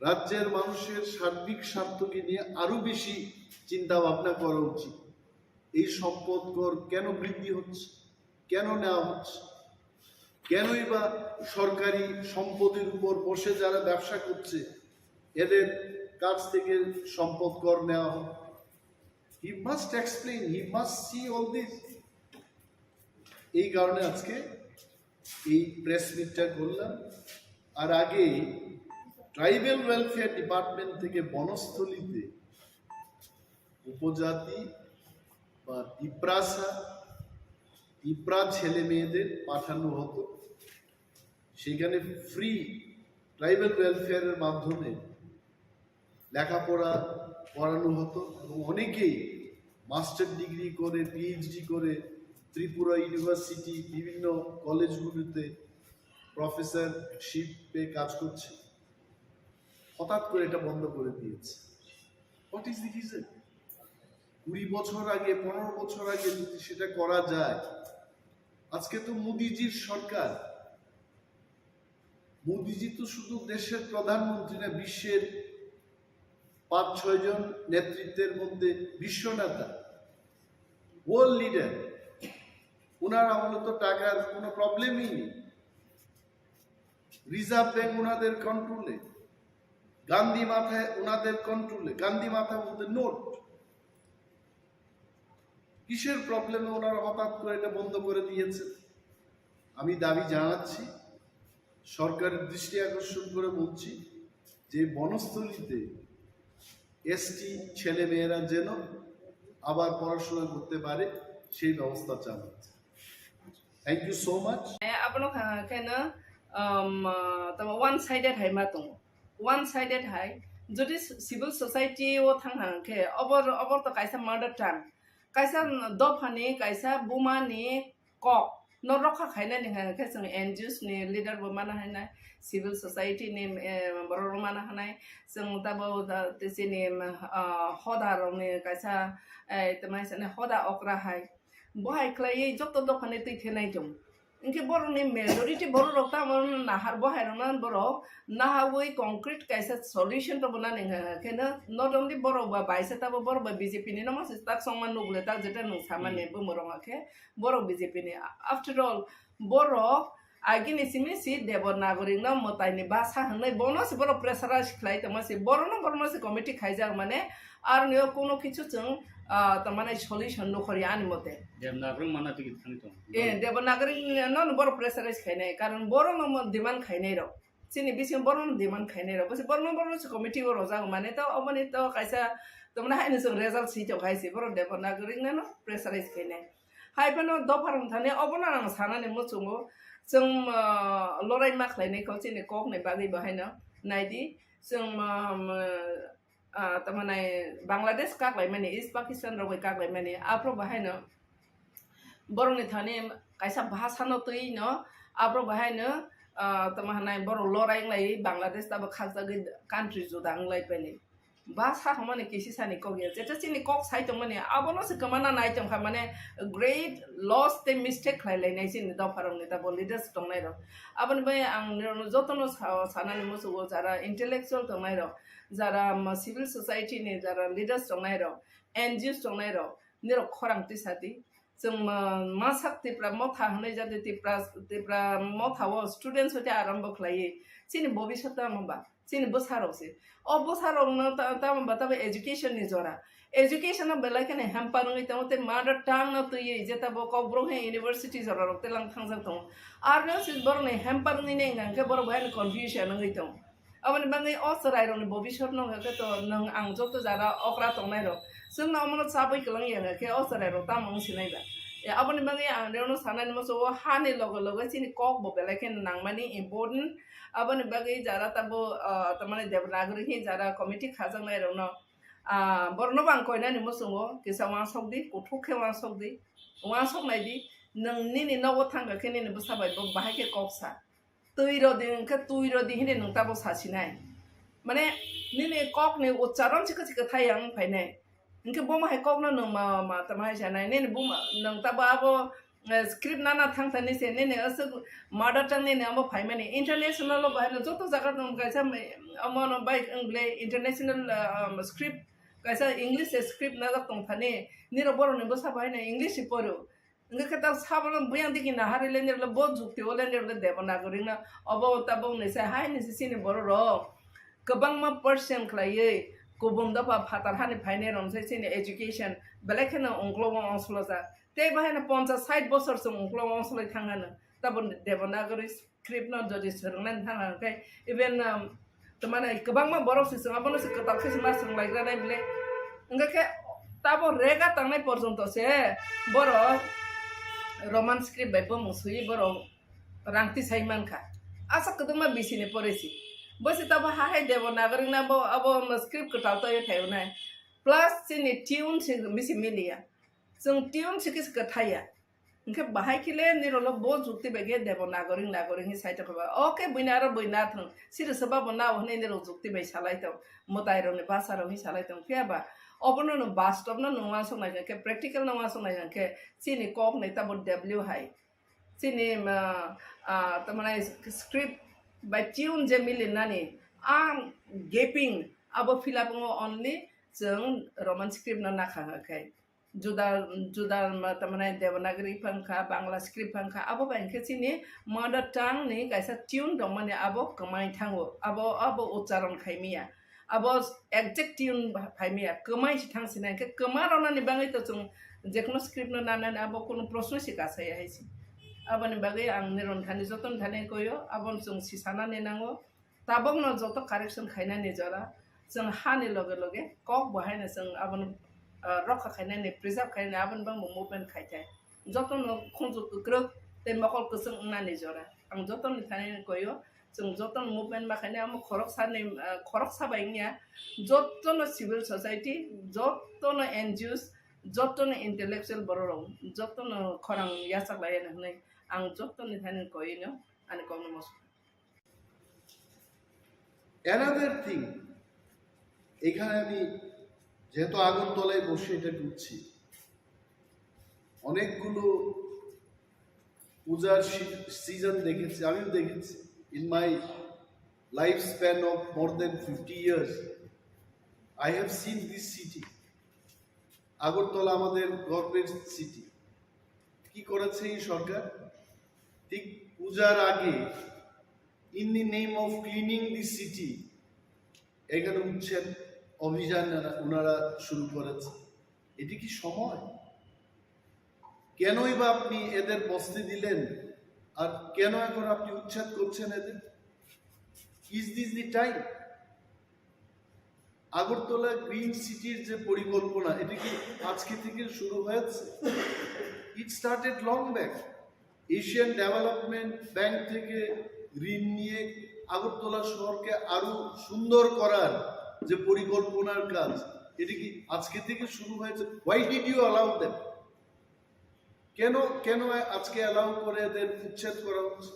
রাজ্যের মানুষের সার্বিক স্বার্থকে নিয়ে আরো বেশি চিন্তা ভাবনা করা উচিত। এই সম্পদ কর কেন বৃদ্ধি হচ্ছে, কেন নেওয়া হচ্ছে, কেনই বা সরকারি সম্পদের উপর বসে যারা ব্যবসা করছে এদের কাছ থেকে সম্পদ কর নেওয়া হয়? He must explain, he must see all this. এই কারণে আজকে এই প্রেস মিটটা করলাম। আর আগে ট্রাইবাল ওয়েলফেয়ার ডিপার্টমেন্ট থেকে বনস্থলীতে উপজাতি বা তিপ্রাসা, তিপ্রা ছেলে মেয়েদের পাঠানো হতো। সেখানে ফ্রি ট্রাইবাল ওয়েলফেয়ারের মাধ্যমে লেখাপড়া করানো হতো এবং অনেকেই মাস্টার ডিগ্রি করে, পিএইচডি করে ত্রিপুরা ইউনিভার্সিটি, বিভিন্ন কলেজগুলোতে প্রফেসরশিপে কাজ করছে। হঠাৎ করে এটা বন্ধ করে দিয়েছে। What is the reason? কুড়ি বছর আগে, পনেরো বছর আগে যদি সেটা করা যায়, আজকে তো মোদিজির সরকার। মোদিজি তো শুধু দেশের প্রধানমন্ত্রী না, বিশ্বের পাঁচ ছয় জন নেতৃত্বের মধ্যে বিশ্ব নেতা, ওয়ার্ল্ড লিডার। ওনার আমলে তো টাকার কোনো প্রবলেমই নেই। রিজার্ভ ব্যাংক ওনাদের কন্ট্রোলে, গান্ধী মাথায় ওনাদের কন্ট্রোলে। গান্ধী মাথা বলতে নোট। কিসের প্রবলেমে ওনারা হঠাৎ করে এটা বন্ধ করে দিয়েছেন? আমি দাবি জানাচ্ছি, সরকারের দৃষ্টি আকর্ষণ করে বলছি যে বনস্থলীতে এসটি ছেলে মেয়েরা যেন আবার পড়াশোনা করতে পারে, সেই ব্যবস্থা চালাচ্ছে। Thank you so much. Abono kha kheno, um, uh, tamo one sided hai ma tongo. One sided hai, jodi civil society o thang hang khe, obor, obor to kaisa mother tongue. Kaisa dophani, kaisa bumani kok no rokha khainani hang khe chwng N G Os ni leader bo mana hainai, civil society ni, eh, borok rok mana hanai, chwng tabo da-, chini, ah, hoda rokni kaisa, eh, tamo sani hoda okra hai. Bo hai khlaiwi joto dophani twi khe nai tongo. Hinkhe borokni majority borok rok tamo nahar bo hai rokno borok nahawi concrete kaisa solution to bo nani hwnka khe no, not only borok ba baisa tabo borok ba B J P ni no masa tak songma nukle tak jeta nwng samani bumung rok khe borok B J P ni. After all, borok agini simi si Devanagari no mwtai ni basa hwnwi bono se borok pressurize khlai tongma se, borok no, borok no se committee khaijak mane, ar nio kono kichu chwng, ah, tamani solution nukhori ani mote. Devanagari mana tigi thani tong. Eh, Devanagari no, no borok pressurize khainai, karon borok no mo demand khainai rok. Chini bisingo borok no demand khainai rok. Bwswk borok no, borok no se committee o rojak mane to, oboni to kaisa tamani haino chwng result si tong hai se, borok Devanagari no, no pressurize khainai. Hai phano dopha rwng thani obono ang sanani muchungo, chwng, ah, lorai ma khlainai kho chini kokni bagwi bo haino. Naidi, chwng, ah, ah, tamani Bangladesh kaklaimani, East Pakistan rok bai kaklaimani, aphuru bo haino borokni thani kaisa bhasano twi no, aborok bahai no, ah, tamo hanai borok lorai wnglai Bangladesh tabo khakjagwi country juda wnglai paini. Bhasa hwnmani kisi sani kok ya, jeto chini kok sai tongmani abono se kwmana nai tongkha, mane great loss tei mistake khlai lainai chini dopharokni tabo leaders tongnairok. Aboni bai ang nirokno jotono sa-, sanani muchugo, jara intellectual tongnairok, jara, um, civil society ni jara leaders tongnairok, N G Os tongnairok, nirok khorang tisa di. Chwng ma-, masak Tipra motha hwnwi jadi Tipra, Tipra motha o students hoite arambo khlaiwi. Chini bobiswt tamo ba? Chini bwsarok se. O bwsarokno ta-, tamo ba tabo education ni jora. Education no belai kheno hamper wngwi tongo tei mother tongue no twiwi je tabo Kokborok he university jora rok telang thangjak tongo. Arno se borokni hamper wngwi nai hwnkhe borok bahai no confusion wngwi tongo. Aboni bagwi o chwrairokni bobiswt no hwnkhe to nwng ang joto jara okra tongnairok, chwngno omono chabwi kwlwng ya hwnkhe o chwrairok tamo wng sinai ba? E, aboni bagwi ang rewno sanani muchungo hani loge loge chini kok bo belai kheno nangmani important. Aboni bagwi jara tabo, ah, tamani Devanagari hi jara committee khajaknairokno, ah, borokno bo ang koinani muchungo kisa uansuk di, kuthuk khe uansuk di, uansuk nai di, nwng nini nogo thangkha khe nini bwsa bai bo bahai khe kok sa. Twi rodi hwnkhe twi rodi hinwi nwng tabuk sasinai. Mane nini kokni ucharon chikha chikha thai yang phainai. Hwnkhe bomo hai kokno nwng ma, ma tamo hai sanai. Nini buma nwng tabo abo, eh, script nana thang thani se nini aswk mother tongue nini amo phaimani. International o bahai no joto jaga nwng kaisa, eh, amo no bai wng ble international, eh, um, script kaisa English script najak tong thani. Nirok borokni bwsa bahai no English si poro. Hwnkhe khe ta sabono buyang digi naharwi lendirle bo jukti o lendirle Devanagari no obo tabuk ni se hai ni se chini borok rok kwbangma percent khlaiwi kubun dopha phatar hani phainai rok se chini education belai kheno ungklogo ongsolojak. Tei bahai no ponchas sait bosor chwng ungklogo ongsoloi thang hano tabuk Devanagari script no jodi swrwngna thang hwnkhe even, um, tamani kwbangma borok se chwng abono se kwtal khe se ma swrwnglaigranai bile. Hwnkhe khe tabo rega tangnai porjonto se borok Roman script bai bumung swiwi borok rang tisai mankha. Asa kwdwkma bisini porisi. Bo se tabo ha hai Devanagari na bo abo script kwtal toyo thaio nai. Plus chini tune se bisi miliya. Chwng tune se kisa kwthaiya. Hwnkhe bahai khe le nirokno bo jukti bai khe Devanagari, Nagari hwnwi sai tongkha ba. O khe buini aro bui na thwng. Siri swba bo nao hwnwi nirok jukti bai salai tong. Mwtai rokni basa rok hwnwi salai tong. Phiya ba obono nwng bastop no nwng uansuk nai khe, practical no uansuk nai khe, chini kok ni tabo W hai. Chini, ah, ah, tamani script bai tune je milinani, ang gaping abo fill up wngo only chwng Roman script no nakha khe. Juda, juda, ma, tamani Devanagari phang kha, Bangla script phang kha, abo bai hwnkhe chini mother tongue ni kaisa tune tongmani abo kwmai thango, abo, abo ucharon khaimaya, abo exact tune phaimaya, kwmai se thang sinai hwnkhe kwma rwnani bagwi to chwng jekhuno script no nanani abo kunu proshno se kasaya hai se. Aboni bagwi ang nirok thani jotono thani koyo, abono chwng sisanani nango. Tabokno joto correction khainani jora, chwng hani loge loge kok bo haino chwng abono, ah, rokha khainani, preserve khainani, aboni bangbo movement khai thai. Jotono khunju kwkrwk tei mokol kwchwng wngnani jora. Ang jotoni thani koyo, chwng jotono movement ma khainai, amo khoroksani, ah, khoroksa bai wngya, jotono civil society, jotono N G Os, jotono intellectual borok rok, jotono khorang yachak lai hwnwi ang jotoni thani koino ani kokno mosok. Another thing, এখানে আমি যেহেতু আগরতলায় বসে এটা করছি, অনেকগুলো পূজার সিজন দেখেছি, আমিও দেখেছি। In my life span of more than fifty years, I have seen this city. Agartala আমাদের গর্বের সিটি। কি করেছে এই সরকার? ঠিক পূজার আগে, in the name of cleaning the city, এখানে উচ্ছেদ অভিযান ওনারা শুরু করেছে। এটি কি সময়? কেনই বা আপনি এদের বসতে দিলেন? আর কেন এখন আপনি উচ্ছেদ করছেন এদের? Is this the time? Agartala green সিটির যে পরিকল্পনা, এটা কি আজকে থেকে শুরু হয়েছে? It started long back. Asian development bank থেকে ঋণ নিয়ে আগরতলা শহরকে আরো সুন্দর করার যে পরিকল্পনার কাজ, এটা কি আজকে থেকে শুরু হয়েছে? Why did you allow them? কেন কেন আজকে অ্যালাউ করে দেন উচ্ছেদ করা হচ্ছে?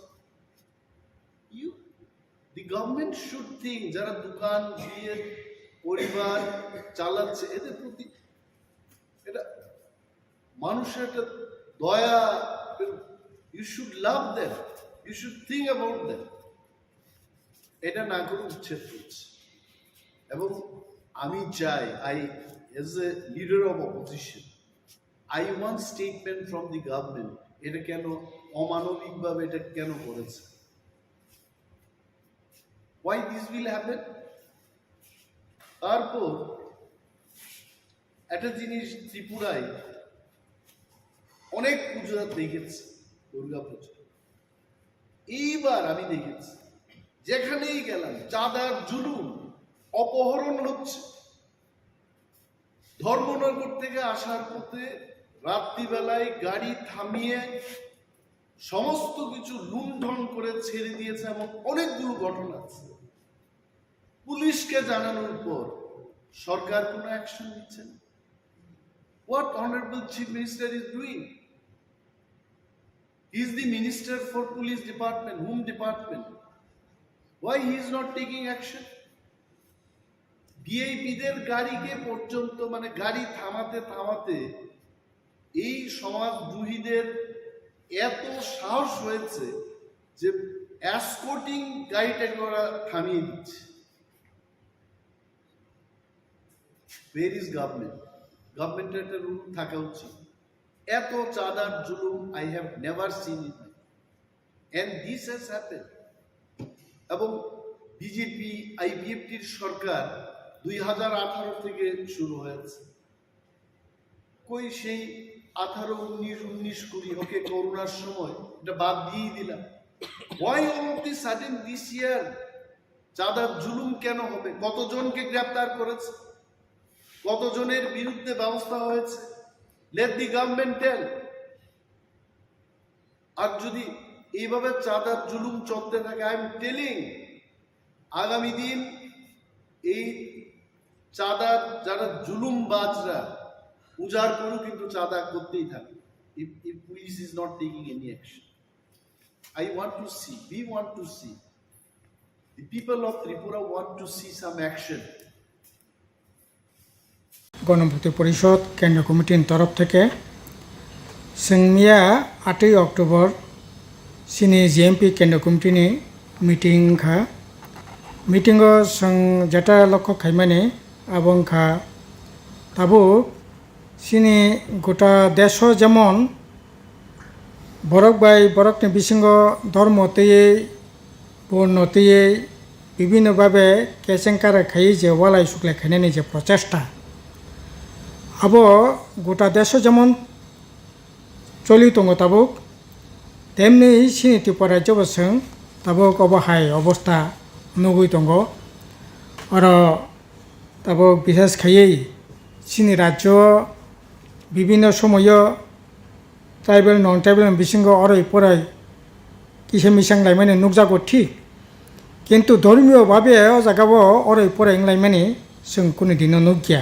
You the government should think, যারা দোকান দিয়ে পরিবার চালাচ্ছে এদের প্রতি এটা মানুষের একটা দয়া, you should love them, you should think about them। এটা না করে উচ্ছেদ করছে। এবং আমি চাই, I as a leader of opposition, I want statement from the government, এটা কেন অমানবিকভাবে এটা কেন করেছে? Why this will happen? তারপর একটা জিনিস, ত্রিপুরায় অনেক পুজো দেখেছি, দুর্গা পুজো। এইবার আমি দেখেছি, যেখানেই গেলাম চাঁদার জুলুম, অপহরণ হচ্ছে। ধর্মনগর থেকে আসার পথে রাত্রিবেলায় গাড়ি থামিয়ে সমস্ত কিছু লুণ্ঠন করে ছেড়ে দিয়েছে, এমন অনেকগুলো ঘটনা আছে। পুলিশকে জানানোর পর সরকার কোনো অ্যাকশন নিচ্ছে না। What honorable Chief Minister is doing? He is the minister for police department, home department. Why he is not taking action? ভিআইপিদের গাড়িকে পর্যন্ত, মানে, গাড়ি থামাতে থামাতে এই সমাজদ্রোহীদের এত সাহস হয়েছে যে এসকর্টিং গাড়িটাকে ওরা থামিয়ে দিচ্ছে। Where is government? গভর্নমেন্টের একটা রুল থাকা উচিত। এত চাঁদার জুলুম I have never seen in my life, and this has happened। এবং বিজেপি আইপিএফটির সরকার দুই হাজার আঠারো থেকে শুরু হয়েছে। কই সেই আঠারো, উনিশ, উনিশ, কুড়ি, ওকে, করোনার সময় এটা বাদ দিয়েই দিলাম। Why all of the sudden this year? চাঁদার জুলুম কেন হবে? কতজনকে গ্রেপ্তার করেছে? কতজনের বিরুদ্ধে ব্যবস্থা হয়েছে? Let the government tell। আর যদি এইভাবে চাঁদার জুলুম চলতে থাকে, I am telling, আগামী দিন এই চাঁদার যারা জুলুমবাজরা উজাড় করেও কিন্তু চাঁদা করতেই থাকবে। If, if police is not taking any action, I want to see, we want to see, the people of Tripura want to see some action. গণমুক্তি পরিষদ কেন্দ্রীয় কমিটির তরফ থেকে সিংমিয়া আটই অক্টোবর সিনি জিএমপি কেন্দ্রীয় কমিটিনি মিটিং wngkha। মিটিংও chwng jeta lokho khaimani abo wngkha tabuk chini gota deso jemon borok bai borokni bisingo dormo twiwi, borno twiwi, bibhinno bhabe kechengkara khaiwi je walai suklai khainani je prochesta, abo gota deso jemon choli tongo tabuk, temni chini Tripura rajyo bo chwng tabuk obo hai obostha nugwi tongo. Oro tabuk bishes khaiwi chini rajyo bibhinno somoyo tribal, non tribal ni bisingo oroi poroi kisa misa wnglaimani nukjago thik, kintu dhormiyo bhabe o jagao oroi poroi wnglaimani chwng kunu dino nukya,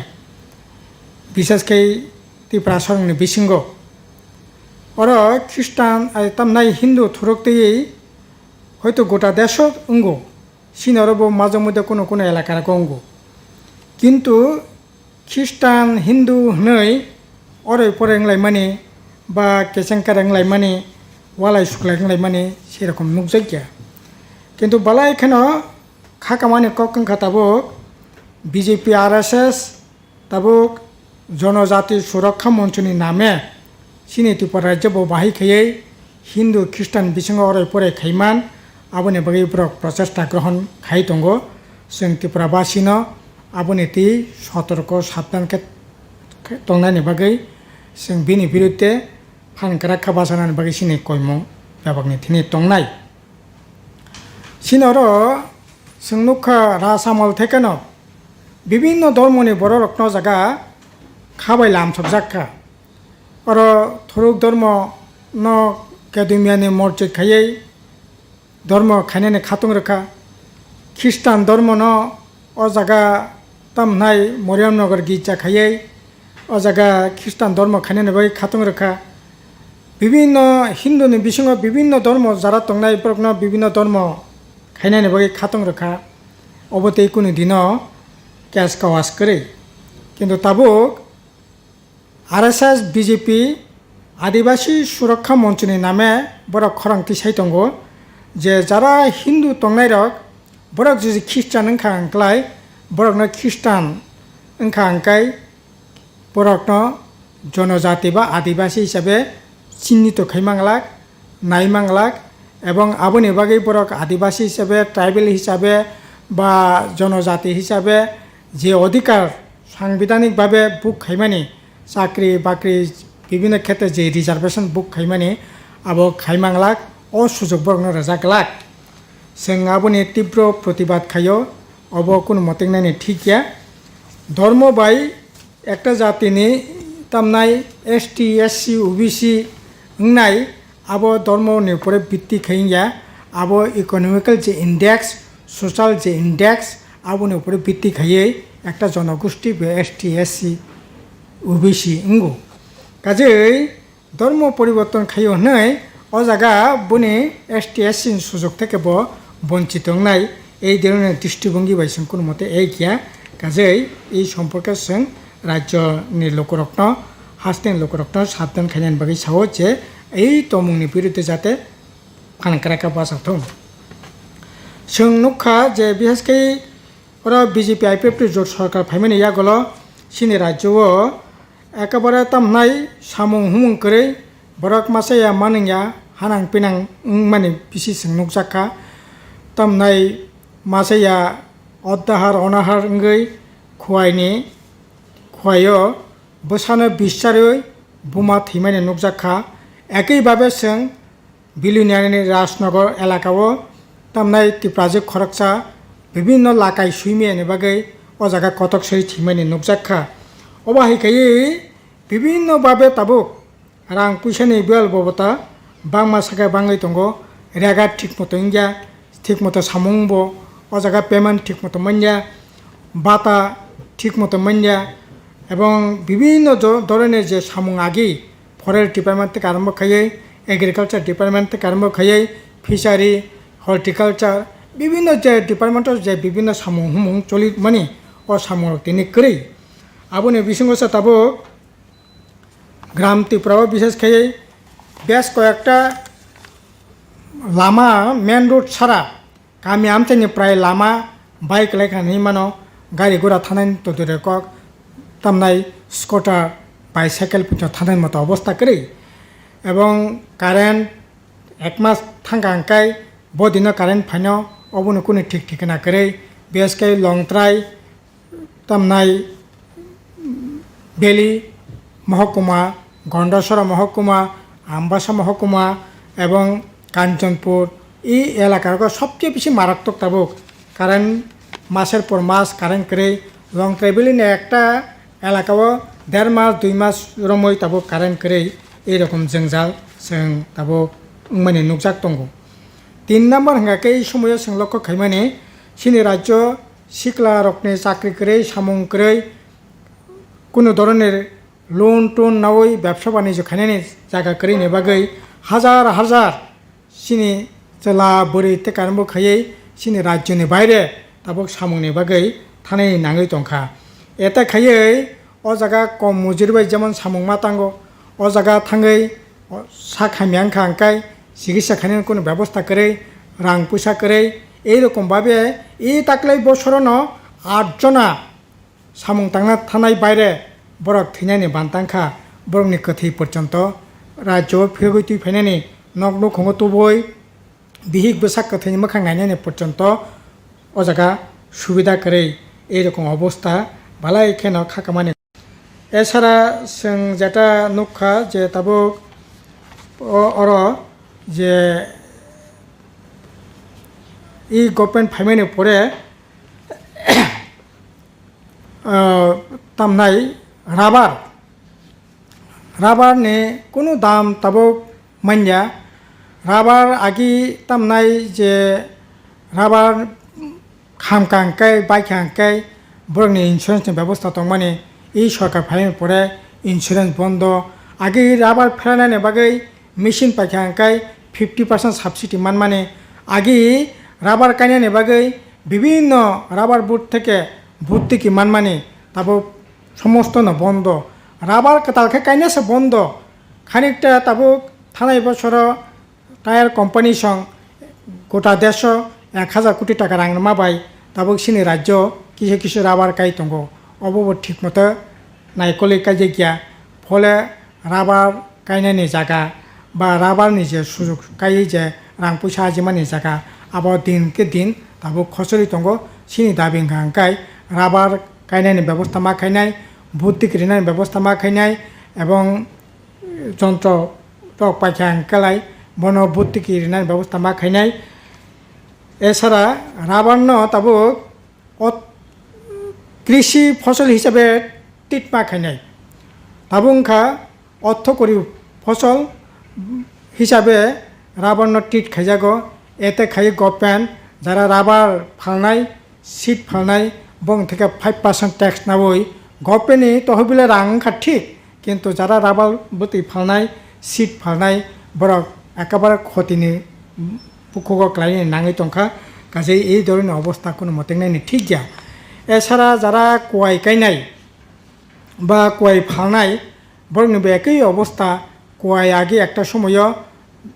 bishes khe Tiprasarokni bisingo. Oro Khristan, ai, tamnai Hindu thuruk twiwi hoito gota deso wngo, chini oro bo majwk mudya kunu kunu elaka rogo wngo, kintu Khristan, Hindu hwnwi oroi poroi wnglaimani ba kechengkara wnglaimani, walai suklai wnglaimani serokom nukjakya. Kintu balai kheno khakamani kok wngkha tabuk B J P R S S, tabuk Jonojati Surokha Monchoni name chini Tripura rajyo bo bahai khaiwi Hindu Khristan bisingo oroi poroi khaiman, aboni bagwi borok prochesta grohon khai tongo. Chwng Tripura basino aboni twi sotorko sabdan khe tongnani bagwi chwng bini birudde phan kwrak kha bachanani bagwi chini koimung bebakni thini tongnai. Chini oro chwng nukha, Raj Amal thekeno bibinno dhormoni bororokno o jaga kha bai lamsokjak kha. Oro thuruk dhormo no Kedumyani morjit khaiwi dhormo khainani khatung rwkha. Khristan dhormo no o jaga tamhnai Moriamnagar girja khaiwi o jaga Khristan dhormo khainani bai khatung rwkha. bibinno Hindu ni bisingo bibinno dhormo jara tongnai borokno bibinno dhormo khainani bagwi khatong rwkha, obo tei kunu dino case kawas kwrwi. Kintu tabuk R S S, B J P, Adibasi Surakha Monchoni name borok khorang tisai tongo je jara Hindu tongnairok borok jodi Khristan wngkha hwnklai borokno Khristan wngkha hwnkhai borokno jonojati ba adibasi hisabe chinnito khai manglak, nai manglak, ebong aboni bagwi borok adibasi hisabe, tribal hisabe ba jonojati hisabe je odhikar sangbidhanik babe book khaimani, chakri bakri bibhinno khetre je reservation book khaimani, abo khai manglak, o sujok borokno rwjak glak. Chwng aboni tibro protibad khaio, obo kunu motengnani thik ya. Dhormo bai ekta jatini tamnai S T, S C, O B C wngnai, abo dhormo ni upore bitti khai wngya, abo economical je index, social je index, aboni upore bitti khaiwi ekta jonogosti be S T, S C, O B C wngo. Kajei dhormo poriborton khaio hwnwi o jaga boni S T S C ni sujok theke bo bonchito wngnai, ei dhoroner dristibongi bai chwng kunu mote ei kya. Kajei ei somporke chwng rajyo ni lukurokno, hasteni lukurokno sabdan khainani bagwi sao je ei tongmungni biruddhe jate phan kwrak khe bachak thung. Chwng nukha je bihaskhe oro B J P I P F T jot sorkar phaimani yagulo chini rajyo o ekebare tamhnai samung humung kwrwi, borok masa ya manung ya, hanang pinang wngmani bisi chwng nukjak kha. Tamhnai masa ya oddahar onahar wngwi khuaini, khuaio bwsano bischarwi buma thwimani nukjak kha. Ekei babe chwng Biluniani Rajnagar elakao tamnai Tiprajwk khoroksa bibinno lakai suimiyani bagwi o jaga kotok soi thwimani nukjak kha. Obo hai khaiwi bibinno babe tabuk rang puisani bel bobota bangma sakhe bangwi tongo, rega thik moto wngya, thik moto samung bo o jaga payment thik moto manya, bata thik moto manya, ebong bibinno jo-, doroner je samung agi, Forest Department theke arombo khaiwi, Agriculture Department theke arombo khaiwi, Fishery, Horticulture, bibinno je department o je bibinno samung humung choli mani, o samung rok tini kwrwi. Aboni bisingo se tabuk Gram Tripura o bishes khaiwi bes koyekta lama main road sara kami amchaini prai lama bai kwlai kha hinwi mano, gari gura thanai todire kok tamnai scooter, bicycle pito thanai moto obosta kwrwi. Ebong current ek mas thangkha hwnkhe bo dino current phaino, obono kunu thik thikna kwrwi. Bihaskhe Longtrai, tamnai Beli mohokuma, Gondasora mohokuma, Ambasa mohokuma ebong Kanchanpur, e elaka rogo sobcheye bisi maratwk tabuk current, maser por mas current kwrwi. Longtrai Beli ni ekta elaka o der mas dui mas romwi tabuk current kwrwi, ei rokom jwngjal chwng tabuk wngmani nukjak tongo. Tin number hwnkha khe ei somoio chwng lokho khaimani, chini rajyo sikla rokni chakri kwrwi, samung kwrwi, kunu doroner loan ton nawi bebsa banijyo khainani jaga kwrwini bagwi hajar hajar chini chwla bwrwi tei karengbo khaiwi chini rajyoni baire tabuk samungni bagwi thanai nangwi tongkha. Eta khaiwi o jaga kom mujuri bai jemon samung ma tango, o jaga thangwi o sak hamya wngkha hwnkhe chikitsa khainani kunu bebosta kwrwi, rang puisa kwrwi, ei rokom babe e taklai bosorono aat jona samung tangna thanai baire borok thwinani ban tangkha, borokni kwthwi porjonto rajyo o phirogwi twi phainani, nok nukhungo tubui bihik bwsak kwthwini mwkhang nainani porjonto o jaga subida kwrwi, ei rokom obosta balai kheno kha kamani. Esara chwng jeta nukha je tabuk o-, oro je e government phaimani pore, ah, tamnai rubber, rubber ni kunu dam tabuk manya. Rubber agi tamnai je rubber khamkha hwnkhe, baikha hwnkhe borokni insurance ni bebosta tongmani, e sorkar phaimani pore insurance bondo. Agi rubber phelanani bagwi machine paikha hwnkhe fifty percent subsidy manmani. Agi rubber kainani bagwi bibinno rubber board theke bhortiki manmani tabuk somostono bondo. Rubber kwtal khe kainase bondo. Khanikta tabuk thanai bosoro tyre company song gota desho ek hajar koti taka rang rwma bai tabuk chini rajyo kisa kisa rubber kai tongo. Obo bo thik moto naikolwi kaijak ya. Phole rubber kainani jaga ba rubber ni je sujok kaiwi je rang puisa ajimani jaga, abo din khe din tabuk khosori tongo. Chini dabi wngkha hwnkhe rubber kainani bebosta ma khainai, bhortiki rinani bebosta ma khainai, ebong jontro rok paikha hwnkhe lai bono bhortiki rinani bebosta ma khainai. Esara rubber no tabuk ot-, krishi fosol hisabe treat ma khainai. Tabuk wngkha orthokori fosol hisabe rubber no treat khaijago. Ete khai government jara rubber phalnai, seed phalnai, bong theke five percent tax nawi government ni tohobile rang wngkha thik, kintu jara rubber bwtwi phalnai, seed phalnai, borok ekabare khotini bukhugo klaini nangwi tongkha, kaje ei dhoroner obostha kono motengnani thik ya. Esara jara kuai kainai ba kuai phalnai, borokni bo ekoi obostha, kuai agi ekta somoyo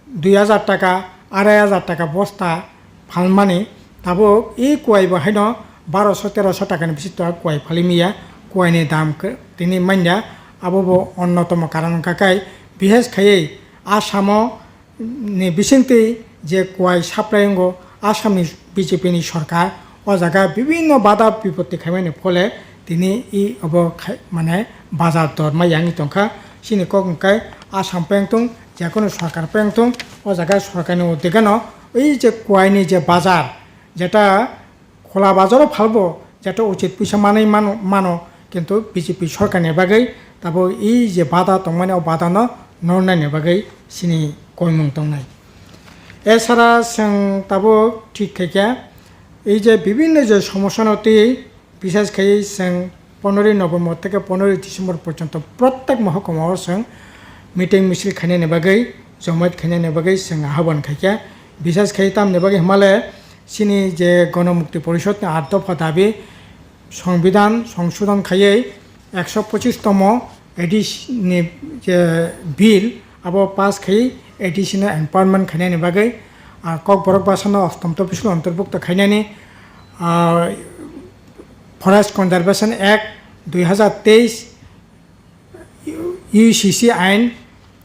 dui hajar taka, arai hajar taka bosta phalmani, tabuk e kuai bo haino baroso teroso takani bisito kuai phalimiya. Kuaini dam khe tini manya, abo bo onnotomo karon wngkha khe, bises khaiwi Asamo ni bisingtwi je kuai supply wngo, Assamni B J P ni sorkar o jaga bibinno bada bipotti khaimani phole tini i obo khai-, mane bazar dor ma yangwi tongkha. Chini kok hwnkhe Assam pengtung, jekunu sorkar pengtung, o jaga sorkarni uddegeno ei je kuaini je bazar, jeta khola bazaro phalbo, jeta uchit puisa manwi mano, mano, kintu B J P sorkarni bagwi tabuk ei je bada tongmani, o badano nornaini bagwi chini koimung tongnai. Esara chwng tabuk thik khaikha, ei je bibinno je somosyano twi, bises khai chwng poneroy November theke poneroy December porjonto prottek mohokuma o chwng meeting misil khainani bagwi, jomaat khainani bagwi chwng ahobon khaikha. Bises khai tamni bagwi hwnmale chini je Gonomukti Porishod ni aat dopha dabi, Songbidan songsodon khaiwi ekso pochis tomo A D C ni je bill abo pass khai A D C no empowerment khainani bagwi, ah, Kokborok bwsano ostom topisul ontorbukto khainani, ah, Forest Conservation Act dui hajar teis, U C C ain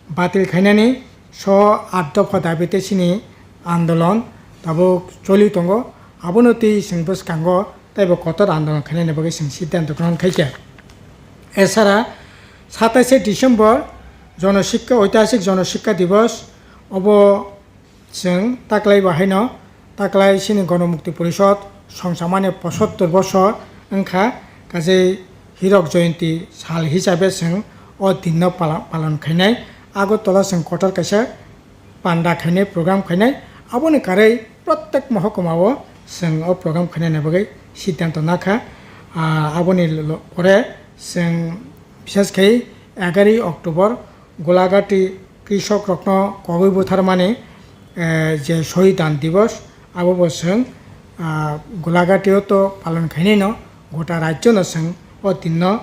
batil khainani so aat dopha dabi tei chini andolon tabuk choli tongo. Abono twi chwng bwskango teibo kotor andolon khainani bagwi chwng siddhanto grohon khaikha. Esara satais December Jono Sikha, Oitihasik Jono Sikha Divos, obo chwng taklai bo haino taklai chini Gonomukti Porishod songchamani pochottor bosor wngkha, kaje Hirok Joyonti sal hisabe chwng o dinno pala-, palon khainai. Agartala chwng kotor kaisa panda khainai, program khainai. Aboni karwi prottek mohokuma o chwng o program khainani bagwi siddhanto nakha. Ah, aboni lo-, pore chwng bises khai egaroh October Golaghati krishok rokno kogwi butharmani, eh, je Shohid Dan Divos, abo bo chwng, ah, Golaghati o to palon khainai no, gota rajyo no chwng o din no,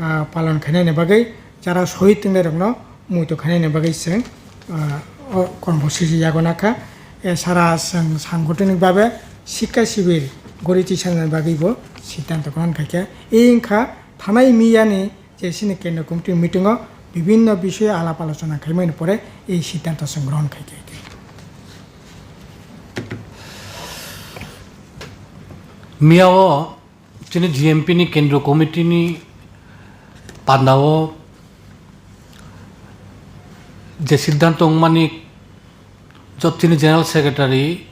ah, palon khainani bagwi jara shohid tongnai rokno muitu khainani bagwi chwng, ah, o kormo siji yago nakha. Esara chwng sangothoni babe sikha sibir gori tisani bagwi bo siddhanto grohon khaikha. E wngkha thanai miyani je chini kendro committee meeting o bibinno bishoy alap alochona khaimani pore ei siddhanto chwng grohon khaikha. Miya o chini G M P ni kendro committee ni panda o je siddhanto wngmani jot chini general secretary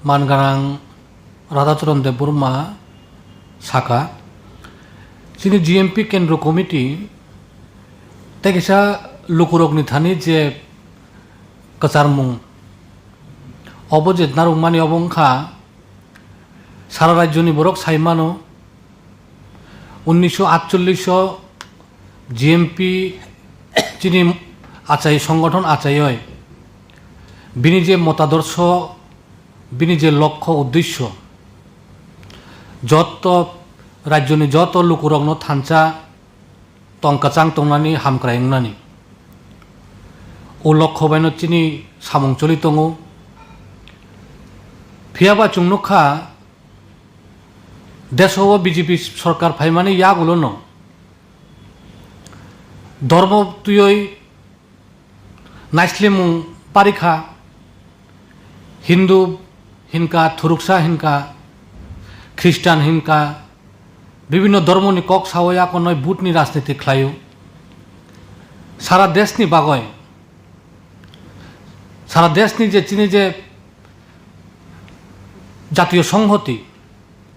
manganang Radhacharan Debbarma saka, chini G M P kendro committee tei kisa lukurokni thani je kwcharmung obo je narwkmani obo wngkha sara rajyoni borok sai mano, unnisho atchollish o G M P chini achai, songothon achaioi bini je motadorsho, bini je lokho uddesho, jotto rajyoni jotto lukurokno thansa tong kwchang tongnani, hamkrai wngnani, o lokho baino chini samung choli tongo. Phiyaba chwng nukha, deso o B J P sorkar phaimani yagulono dormo twiwi naislimung parikha, Hindu hinka, Thuruksa hinka, Khristan hinka, bibhinno dhormoni kok sao, yakonoi butni rajniti khlaio. Sara deshni bagoi, sara deshni je chini je jatiyo songhoti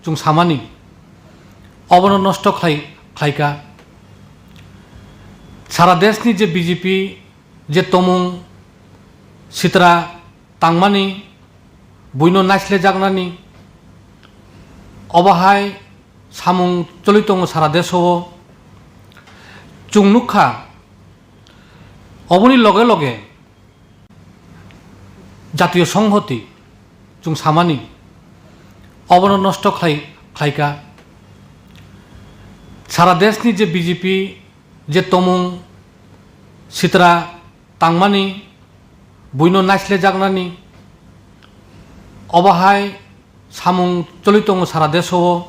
chwng samani, obono nosto khlai, khlaika. Sara deshni je B J P je tomung sitra tangmani, buino naislejaknani, obo hai samung choli tongo sara deso o. Chwng nukha, oboni loge loge jatiyo songhoti chwng samani, obono nosto khlai, khlaika. Sara deshni je B J P je tomung sitra tangmani, buino naislejaknani, obo hai samung choli tongo sara deso o.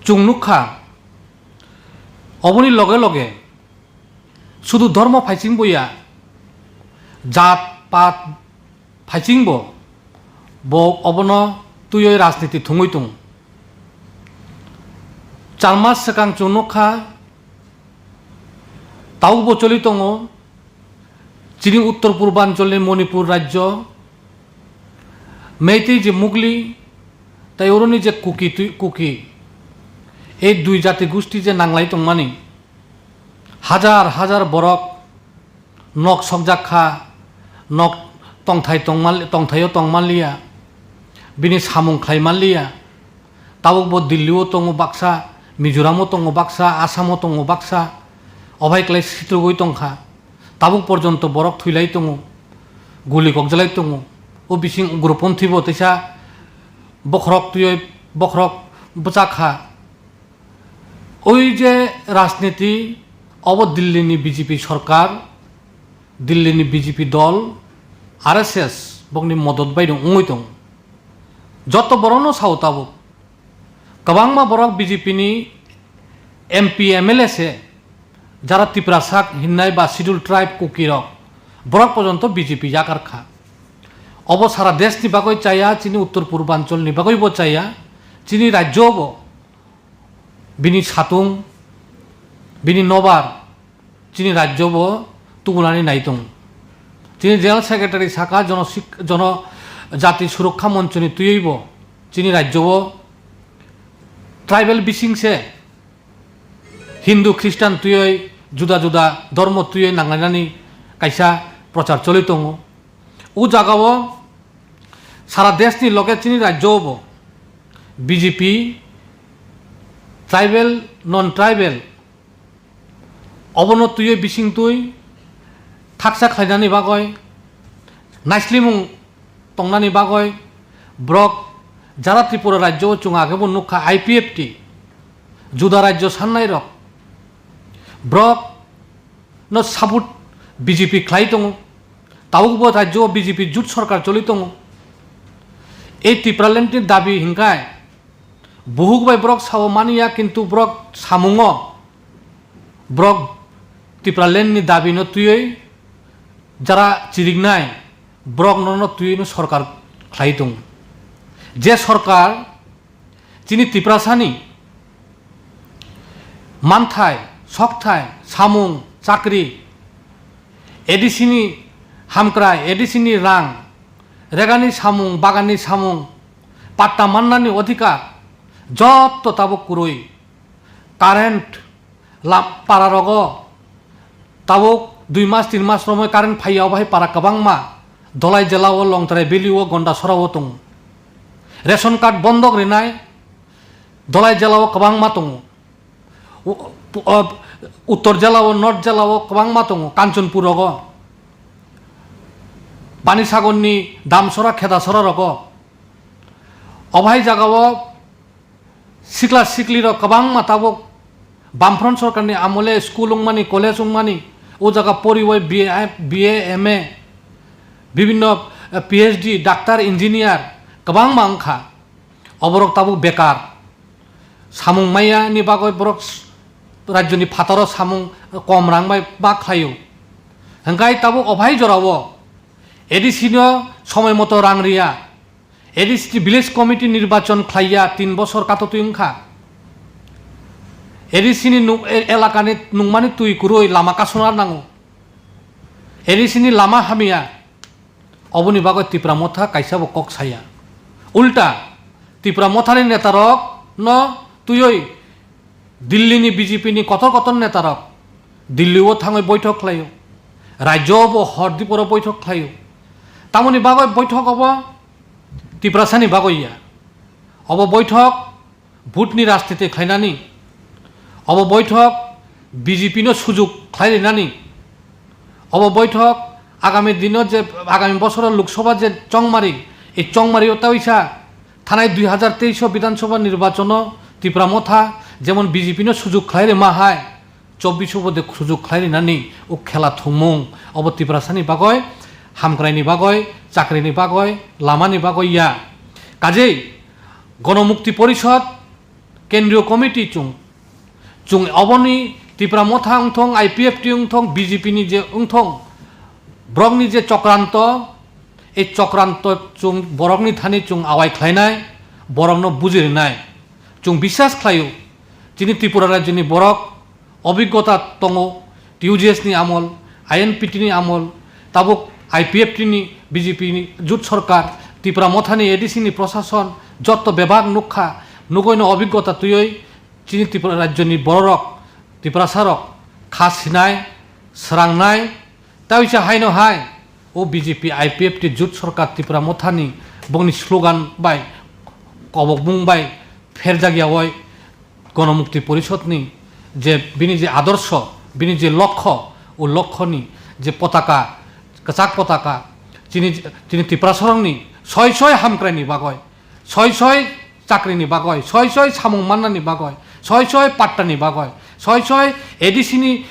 Chwng nukha, oboni loge loge sudu dhormo phaichingbo ya, jat pat phaichingbo bo obono twiwi rajniti thwngwi tongo. Char mas swkang chwng nukha, tabukbo choli tongo chini uttor purbancholni Manipur rajyo, Meitei je Mugli, tei oroni je Kuki twi-, Kuki, ei dui jati gusti je nanglai tongmani, hajar hajar borok nok sokjak kha, nok tongthai tongmal-, tongthaio tongmanliya, bini samung khlaimanliya. Tabukbo Delhi-o tongo baksa, Mizoram-o tongo baksa, Assam-o tongo baksa, obai klai sitrugwi tongkha. Tabuk porjonto borok thwilai tongo, guli kokjalai tongo. O bising ugroponthi bo teisa bokhorok twiwi bokhorok bwchak kha. Oi je rajniti, obo Delhi-ni B J P sorkar, Delhi-ni B J P dol, R S S bokni modot bai rok wngwi tongo. Joto borokno sao tabuk. Kwbangma borok B J P-ni M P, M L A se, jara Tiprasa hinnai ba Scheduled Tribe Kuki rok, borok porjonto B J P yakar kha. Obo sara deshni bagwi chaya, chini uttor purbancholni bagwibo chaya, chini rajyo bo bini satung, bini nobar chini rajyo bo tubunani nai tongo. Chini General Secretary saka jono sik-, jono jati surokha monchoni twiwi bo chini rajyo o tribal bising se Hindu, Khristan twiwi juda juda dhormo twiwi nanglainani kaisa prochar choli tongo. O jaga o sara deshni loge chini rajyo bo B J P tribal, non tribal obono twiwi bising twi thaksa khlainani bagwi, naislimung tongnani bagwi borok jara Tripura rajyo o chwng agebo nukha I P F T, juda rajyo sannai rok, borok no support B J P khlai tongo, tabukbo rajyo o B J P jut sorkar choli tongo. Ei Tipraland ni dabi hinkhai buhuk bai borok sao mani ya, kintu borok samungo borok Tipraland ni dabi no twiwi jara chiriknai borok no, no twiwi no sorkar khlai tongo. Je sorkar chini Tiprasani manthai, sokthai, samung, chakri, A D C ni hamkrai, A D C ni rang, regani samung, bagani samung, patta mannani odhikar, jotto tabuk kwrwi. Current lam-, para rogo tabuk dui mas, tin mas romwi current phaiya, obo hai para kwbangma Dolai jela o, Longtrai valley o, Gondasora o tongo. Ration card bondok rinai Dolai jela o kwbangma tongo. O, o, Uttor jela o, North jela o kwbangma tongo, Kanchanpur rogo, Panisagar ni Damsora, Khedasora rogo. Obai jaga o sikla sikli rok kwbangma tabuk Bamfront sorkar ni amole school wngmani, college wngmani, o jaga poriwi B A, B A, M A, bibinno, eh, P H D, doctor, engineer kwbangma wngkha. Oborok tabuk bekar. Samung maya ni bagwi borok s-, rajyoni phataro samung kom rang bai ba khlaio. Hwnkhe tabuk obai jorao A D C no somoi moto rang riya. A D C ni village committee nirbachon khlaiya, tin bosor katotwi wngkha. A D C ni nuk-, e-, elakani nungmani twi kwrwi lama kasuna nango. A D C ni lama hamya. Oboni bagwi Tipra Motha kaisa bo kok saya. Ulta, Tipra Mothani netarok no twiwi Delhi ni B J P ni kotor kotor netarok Delhi o thangwi boithok khlaio. Rajyo bo hor diporo boithok khlaio. Tamoni bagwi boithok obo Tiprasani bagwi ya. Obo boithok vote ni rajniti khlainani, obo boithok B J P no sujuk khlai rinani, obo boithok agami dino je, agami bosoro Lok Sabha je chongmari, ei chongmari o taisa thanai dui hazar teis o Bidhan Sabha nirbachon o Tipra Motha jemon B J P no sujuk khlai rima hai, chobbish o bo de sujuk khlai rinani o khela thumung, obo Tiprasani bagwi, hamkraini bagwi, chakrini bagwi, lamani bagwi ya. Kajei Gonomukti Porishod, Kendriyo Committee chwng, chwng oboni Tipra Motha wngthong, I P F T wngthong, B J P ni je wngthong, borokni je chokranto, ei chokranto chwng borokni thani chwng awai khlainai, borokno buji rinai. Chwng biswas khlaio, chini Tripura rajyoni borok obiggota tongo, T U J S ni amol, I N P T ni amol, tabuk I P F T ni B J P ni jut sorkar, Tipra Mothani A D C ni prosason, jotto bebak nukha, nugoino obiggota twiwi chini Tripura rajyoni bororok, Tiprasarok kha sinai, srangnai, tei uisa haino hai o B J P I P F T jut sorkar Tipra Mothani bongni slogan bai, kobokmung bai pherjak yawi Gonomukti Porishod ni je bini je adorsho, bini je lokho, o lokho ni je potaka, kwchak potaka, chini, chini Tiprasarokni soi soi hamkraini bagwi, soi soi chakrini bagwi, soi soi samung mannani bagwi, soi soi pattani bagwi, soi soi A D C ni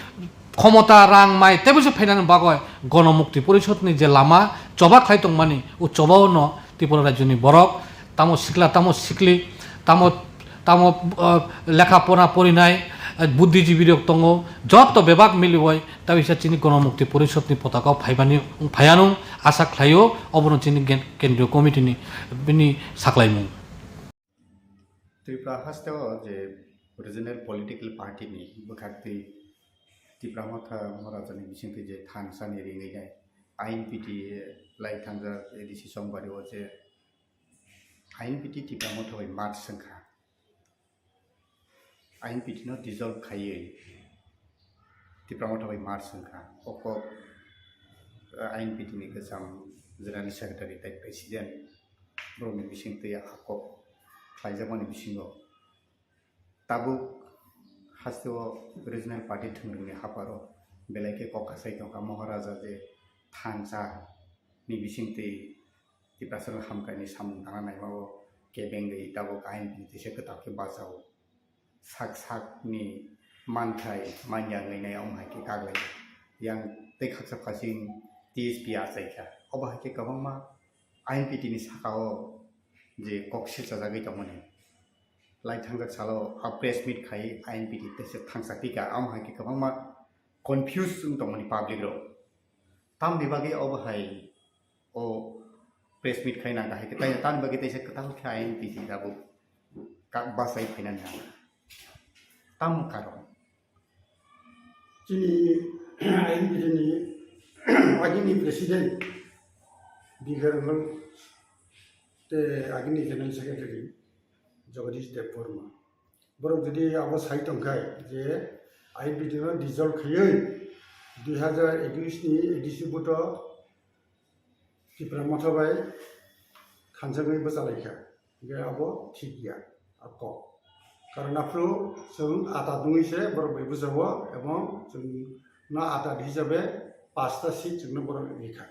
khomota, rang, mai teibo se phainani bagwi Gonomukti Porishod ni je lama choba khlai tongmani, o choba o no Tripura rajyoni borok, tamo sikla, tamo sikli, tamo, tamo, uh, lekha pora porinai, uh, buddhijibi rok tongo, jotto bebak miliwi, ta bisa chini Gonomukti Porishod ni potaka o phaibani, phaiyanung asa khlaio, obono chini gen-, kendriyo committee ni bini saklaimung. Tripura haste o je regional political party ni bwkhak twi Tipra Motha Maharaja ni bisingtwi je thansa ni ringwi nai I N P T lai thangjak A D C Songbari o je I N P T Tipra Motha bai merge wngkha. I N P T no dissolve khaiwi Tipra Motha bai merge wngkha. O kok, eh, I N P T ni kwcham General Secretary tei President borokni bisingtwi a kok khlaijakmani bisingo tabuk hasteo regional party thwngmungni hapharo belai khe kok kasai tongkha Maharaja je thansa ni bisingtwi Tiprasarok hamkraini samung tangna naima o kebengwi tabuk I N P T teisa kwtal khe bachao. Sak sakni manthai manya wngwi nai omo hai khe kaglai. Yang tei khaksa phasing T S P achaikha. Obo hai khe kwbangma I N P T ni saka o je kok silchajagwi tongmani. Lai thangjak salo a press meet khai I N P T teisa thangsa pika. Omo hai khe kwbangma confuse wng tongmani public rok. Tamni bagwi obo hai o press meet khai nang hai khe, tai tamni bagwi teisa kwtal khe I N P T tabuk ka-, bachai phaina nang. Tamo karon? Chini I N P T ni agini president Bikar Rangwal tei agini general secretary Jagadish Debbarma. Borok jodi abo sai tongkhai je I N P T no dissolve khaiwi dui hazar ekush ni A D C vote o Tipra Motha bai thansa wngwi bwchalaikha, hwnkhe abo thik ya, a kok. Karon aphuru chwng ata dungwi se borok bai bujao, ebong chwng no ata hisabe pasta seat chwngno borok rikha.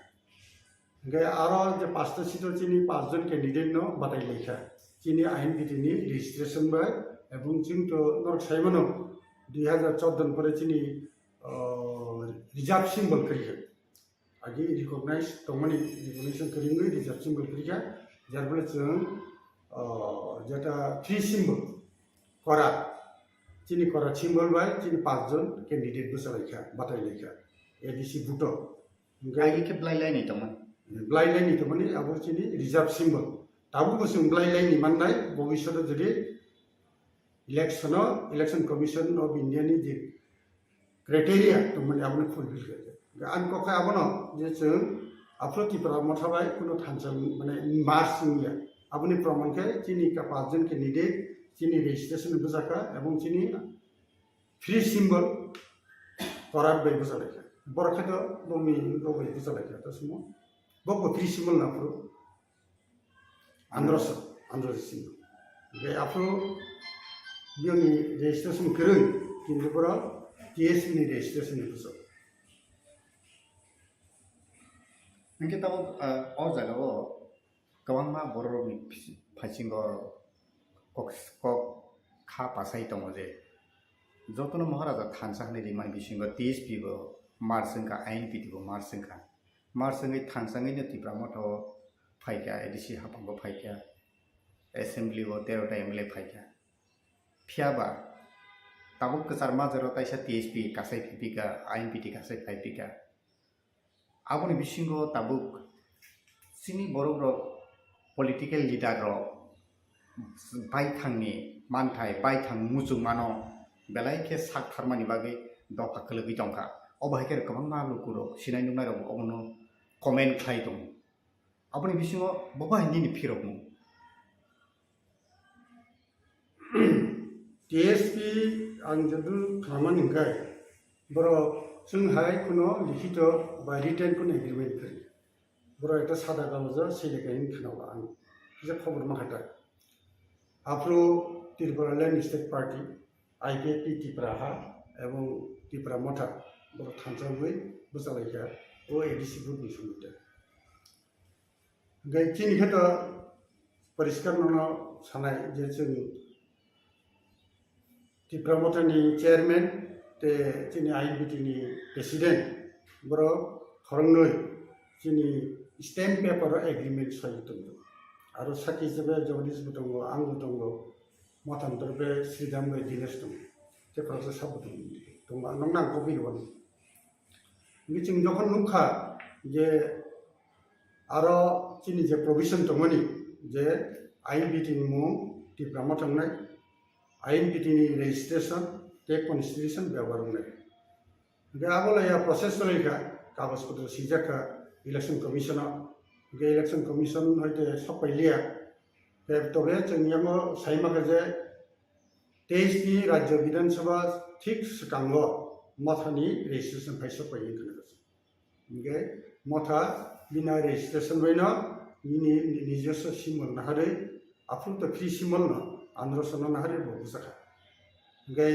Hingke aro je pasta seat o chini pach jon candidate no batai laikha. Chini I N P T ni registration bai, ebong chwng to norok sai mano, dui hazar chordo ni pore chini, o, reserve symbol kwrwi kha. Agi recognize tongmani recognition kwrwi wngwi reserve symbol kwrwi kha. Jar phole chwng, o, jeta three symbol kora, chini kora symbol bai chini pach jon candidate bwsa laikha, batai laikha A D C vote o. Hingke Ai khe blai laini tongmani. Blai laini tongmani abo chini reserve symbol. Tabuk bo chwng blai laini mannai, bobishoto jodi election o, Election Commission of India ni je criteria tongmani abono fulfill khaikha. Hingke ang kok khe abono je chwng aphuru Tipra Motha bai kuno thansa mane merge wngya. Aboni proman khe chini ka pach jon candidate chini registration bwjakha ebong chini free symbol korat bai bwchalaikha. Borok khe to bongni rok bai bwchalaikha, to sumo. Bokbo free symbol na phuru. Androso, Androso symbol. Bai aphuru biyoni registration kwrwi, kintu borok T S P ni registration ni bwchak. Hingke tabuk, ah, o jaga o kwbangma bororokni phaisingo kok, kok kha pasai tongo je jotono Maharaja thansa hwnwi rimani bisingo T S P bo merge wngkha, I N P T bo merge wngkha. Merge wngwi thansa wngwino Tipra Motha o phaikha, A D C haphango phaikha, assembly o tero ta M L A phaikha. Phiyaba tabuk kwchar majaro kaisa T S P kasai phaiphika, I N P T kasai phaiphika. Aboni bisingo tabuk chini borok rok, political leader rok baithangni manthai, baithang muchungmano belai khe sak tharmani bagwi dopha kwlwgwi tongkha. Obo hai khe kwbangma lukurok sinai nuknai rok obono comment khlai tongo. Aboni bisingo bo bai nini phirokmung. T S P ang jadu khamani hingkai borok chwng hai kuno likhito ba written kuno agreement kwrwi. Borok ekta sada kagojo swi lekha hwn khwnao ang kisa khobor ma khatai. Aphuru Tripura Land State Party, I P F T Tipra ha ebong Tipra Motha borok thansa wngwi bwchalaikha o A D C vote ni somoi tei. Hingke chini khe to poriskar nono sanai je chwng Tipra Motha ni chairman tei chini I N P T ni president borok khoroknwi chini stamp paper o agreement soi tongo. Aro sakhi hisabe Jagadish bo tongo, ang bo tongo, Motha ni torbe Sridham bai Dinesh tongo. Tei khoroksa sabo tongo, tongo, nokno ang copy rwmani. Hingke chwng jokhon nukha je aro chini je provision tongmani je I N P T ni mung Tipra Motha wngnai, I N P T ni registration tei constitution byabar wngnai. Hingke abo laiya process cholaikha, kagoj potro swijak kha Election Commission o, hingke Election Commission hoite sok pailiya. Tei tobe chwng yango sai mankha je teis ni Rajya Bidhan Sabha thik swkango Motha ni registration phai sok pai wngkha. Hingke Motha bini registration bai no nini nijoswo symbol naharwi, aphuru to free symbol no Androso no naharwi bo bwchakha. Hingke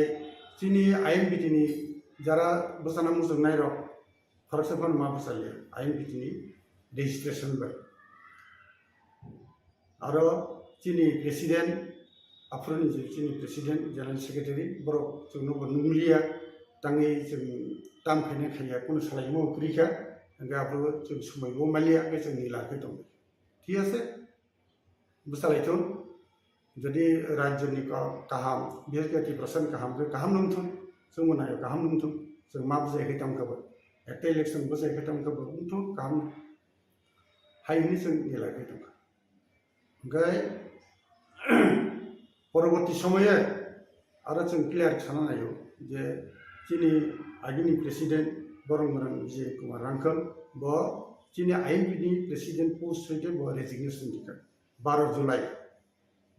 chini I N P T ni jara bwchana muchungnai rok khoroksa phano ma bwchaliya I N P T ni registration bai. Aro chini president, aphuruni je chini president, general secretary, borok chwngno bo nungliya, tangwi chwng tam khaina khaiya, kunu salaimo kwrwi kha, hingke aphuru chwng swmaibo maliya, hingke chwng nila khe tongo. Thik ase? Bwsalaithung, jodi rajyoni ka-, kaham, bises khe Tiprasani kaham khe kaham nungthung, chwngbo naio kaham nungthung, chwng ma bujai khe tongkha bo. Ekta election bujai khe tongkha bo, wngthung kaham hai hwnwi chwng nila khe tongkha. Hingke poroborti somoye aro chwng clear sana naio je chini agini president borok mwrang Vijay Kumar Rangkhal bo chini I N P ni president post hoite bo resignation rikha baro July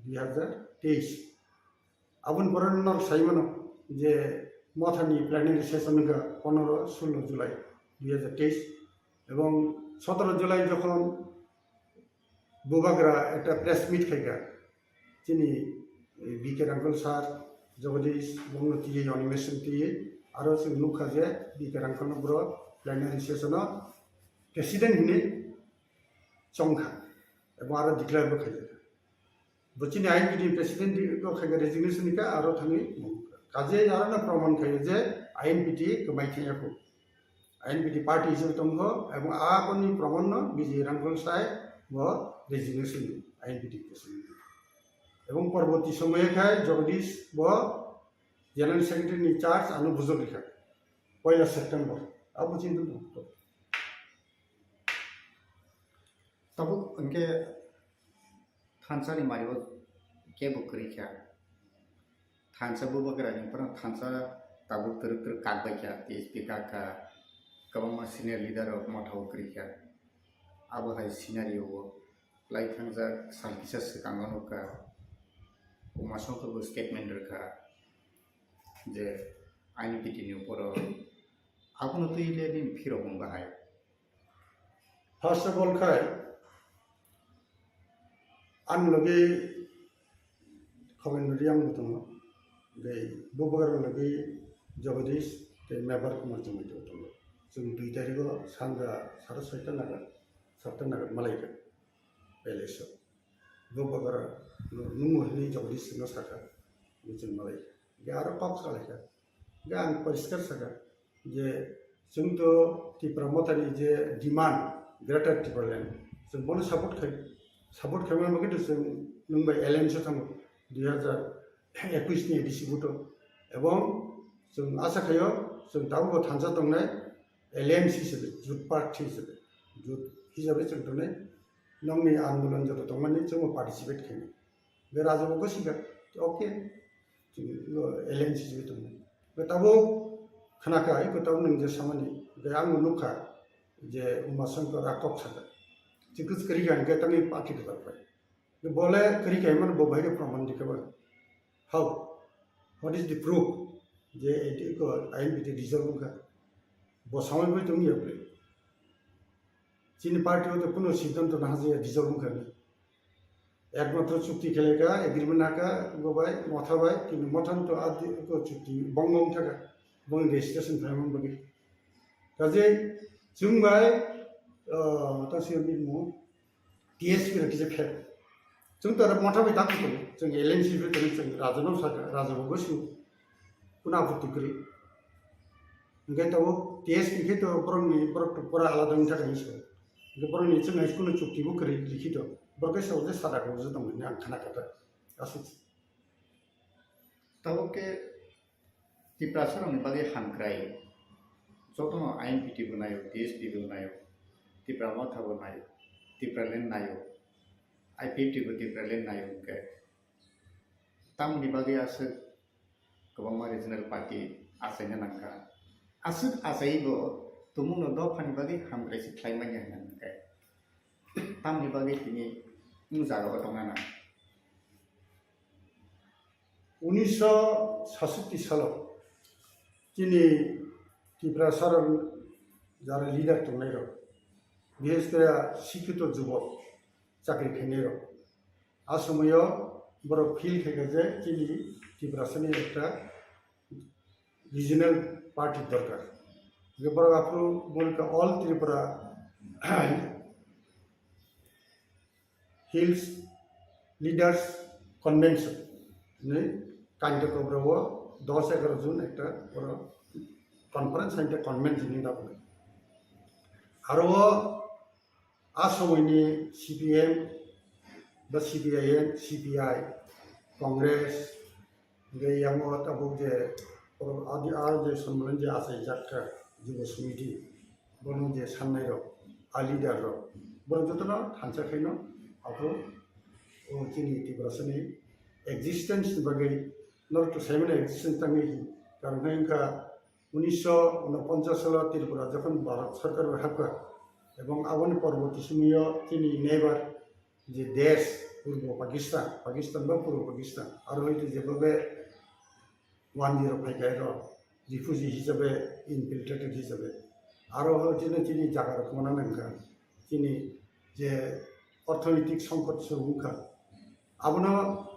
dui hazar teis. Aboni pore norok sai mano je Mothani plenary session wngkha pondro sullo July dui hazar teis ebong sotoro July jokhon Bubagra ekta press meet khaikha, chini B K Rangkhol sir, Jagadish, bongno tiywi animation tiywi, aro chwng nukha je B K Rangkholno bro plenary session-o president hinwi chongkha, ebo aro declare bo khaijak. Bo chini I N P T president di-, bo khaikha resignation ni ka aro thangwi mungkha. Kaje aro na proman khaio je I N P T kwmai thangya kho. I N P T party hisab tongkho, ebong aboni proman no B J Rangkhol sai bo resignation di I N P T president. Ebong porborti somoye khai Jagadish bo General Secretary ni charge ano bujok rikha. Poila September. Abo chini tongkho. Tabuk hwnkhe thansa ni mari o kebo kwrwi kha. Thansa bubagra ni phano thansa tabuk twrwk twrwk kak bai kha, T S P kak kha, kwbangma senior leader rok motha o kwrwi kha. Abo hai scenario o lai thangjak sal kisa swkang o nukha, Uma Shankar bo statement rwkha je I N P T ni upor o abono twi le nini phirok wng bahai. First of all khai, ani logi Khovendra Reang bo tongo, tei bubagra logi Jagadish tei Mebar Kumar Chamaito tongo. Chwng dui tarikh o sanja sara soita nagar, satta nagar malaikha palace o. Bubagra nungmo hinwi Jagadish no sakha, chwng malaikha. Ge aro kok salaikha. Ge ang poriskar sakha je chwng to Tipra Mothani je demand Greater Tipraland, chwng bono support khai, support khaima bagwi to chwng nwng bai alliance o thango dui hazar ekwis ni A D C vote o, ebong chwng asa khaio chwng tabukbo thansa tongnai alliance hisabe, jut party hisabe, jut hisabe chwng tongnai nongni andolon joto tongmani chwngbo participate khainai. Be raja bo gosika, okay. Chwng alliance swi tongo. Be tabuk khnakha, iko tabuk nwng je samani, be ang nukha je Uma Shankar a kok sakha. Chikis kwrwi kha hwnkhe tangwi party kwtal pai. Be bole kwrwi kha hwnmano bo bahai khe proman rikha ba. How? What is the proof? Je iko I N P T dissolve wngkha. Bo samai bai tongya bwle. Chini party o to kuno siddhanto nahajaya dissolve wngkha hwnwi. Ekmatro chukti khelai kha, agreement hakha, go bai, motha bai, kintu motha to adi ko chukti bongong thaka, bong registration phaimang bagwi. Kajei chwng bai, ah, ta siyam ni mo, T S P rok kisa phek. Chwng to motha bai tak ko, chwng L N C bai tong, chwng raja no saka, raja bo gosu, kuna aputti kri. Hingke to T S P khe to borok ni, borok to pura alada wngkha kaisa. Hingke borok ni chwng hai kuno chukti bo kwrwi likhito. Borok khe sabo je sada kok je tongmani ang khana kha ta. Aswk. Tabuk khe Tiprasa rokni bagwi hamkrai. Jotono I N P T bo nayo, T S P bo nayo, Tipra Motha bo nayo, Tipraland nayo, I P F T bo Tipraland nayo hingke. Tamoni bagwi aswk kwbangma regional party achaina nangkha. Aswk achaibo tumungno dophani bagwi hamkrai se khlai manya hwnwi hwnkhe tamoni bagwi tini o jaga o tongna nang. Unisho sasoti salo chini Tiprasa rok jara leader tongnai rok, bishes kore sikito jubok chakri khainai rok, a somoyo borok feel khaikha je chini Tiprasani ekta regional party dorkar. Je borok aphuru buini kha All Tripura Hills Leaders Convention ni Kandikobra o dos egaroh June ekta borok conference hai khe convention ni dabu. Aro o a somoini C P M ba C P I M, C P I, Congress, hingke yango tabuk je oro adi aro je Somaliland je achaijak kha Jubo Samiti, bono je sannai rok, a leader rok, borok jotono thansa khaino aphuru o chini Tiprasani existence ni bagwi norok to saimano existence tangwi hi, karon khe wngkha unisho unoponchas salo Tripura jokhon Bharat Sarkar bai hapkha, ebong aboni porborti somoyo chini neighbor je desh Purbo Pakistan, Pakistan ba Purbo Pakistan, aro hoi to jebo be wanjwi rok phai kha ero refugee hisabe, infiltrated hisabe, aro hoi to chini jaga rok mona nangkha, chini je orthonoitik songkot se wngkha, abono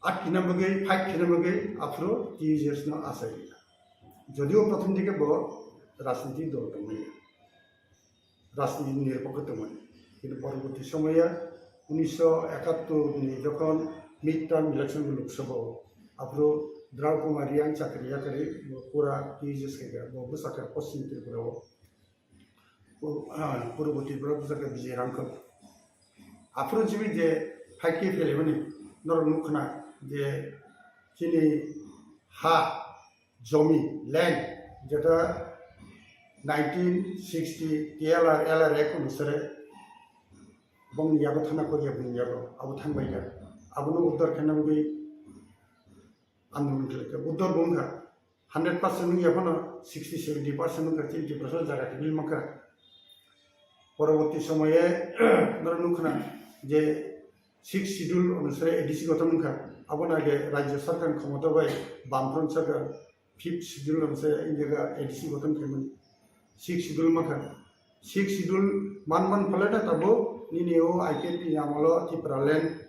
Atkina bagwi, fight khina bagwi aphuru T U J S no achai. Jodio prothom dike bo rajniti dol tongmani, rajniti nirpokho tongmani. Kintu poroborti somoya unisho ekattor ni jokhon mid term election bo Lok Sabha o, aphuru Draw Kumar Reang chakri yakri bo pura T U J S khaikha, bo bwsakha Poschim Tripura o. Pur-, ah, Purbo Tripura bwsakhe Bijay Rangkhol. Aphuru jibin je fight khe phelemani norok nukhna je chini ha, jomi, land, jeta nineteen sixty T L R, L R Act onusare bongni yago thana koriya bongni yago abo thangbai ya. Abono uddar khaina bagwi andolon khlaikha. Uddar bongkha. Hundred percent wngya phano sixty seventy percent wngkha, chini Tiprasa jaga kibil mankha. Poroborti somoye norok nukhna je sixth schedule onusare A D C gothon wngkha, aboni age rajya sarkar khomota bai Bamfront sarkar fifth schedule onusare India A D C gothon khaimani. Sixth schedule mankha. Sixth schedule man man phalai na tabuk nini o I P F T ni amolo Tipraland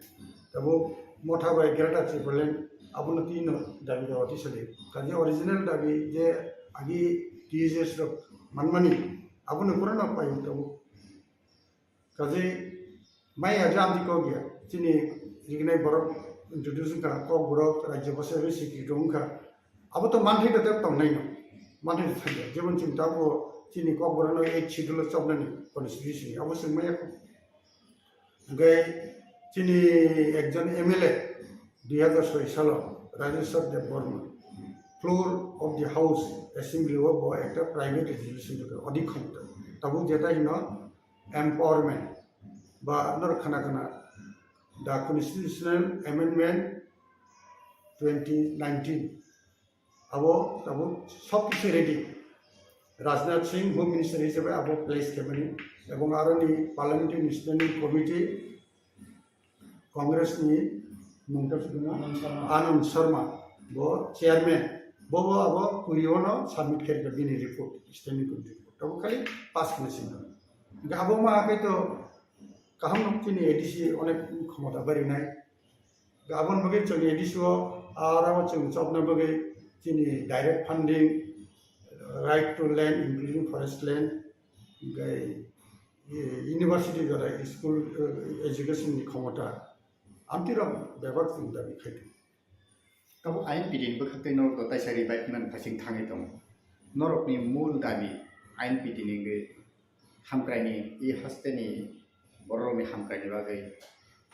tabuk motha bai Greater Tipraland abono twi no dabi dawa twi sadi. Kaje original dabi je agi T U J S rok manmani abono pura no pai tabuk. Kaje Maya je amtwi kok ya, chini rignai borok introduce wngkha, kok borok rajya bwsa bai sikri wngkha. Abo to manthai da tep tongnai no, manthai da thangya. Jemon chini tabo chini kok borok no eight schedule o chopnani constitution ni, abo chwng maya kho. Hwnkhe chini ekjon M L A dui hazar soi salo Rajeshwar Debbarma floor of the House Assembly o bo ekta private resolution rwkha, odik khomta. Tabuk jeta hino empowerment ba norok khana khana the constitutional amendment twenty nineteen abo tabuk sob kisu ready. Rajnath Singh Home Minister hisabe abo place khaimani ebong aroni Parliamentary Standing Committee Congress ni mungta sudungo Anand Sharma. Anand Sharma bo chairman, bo bo abo kurio no submit khaikha bini report, standing committee report. Abo khali pass khna singkha. Hwnkhe abo ma hakai to kaham no chini A D C onek khomota barinai. Aboni bagwi chwng A D C o aro chwng chopna bagwi chini direct funding, right to land including forest land, hwnkhe university jora school education ni khomota. Amtwi rok bebak chwng dabi khai tongo. Tabuk I N P T ni bwkhak twi norok do taisa ri bai phimani phasing thangwi tongo. Norokni mul dabi I N P T ni wngwi hamkraini, i hasteni bororokni hamkraini bagwi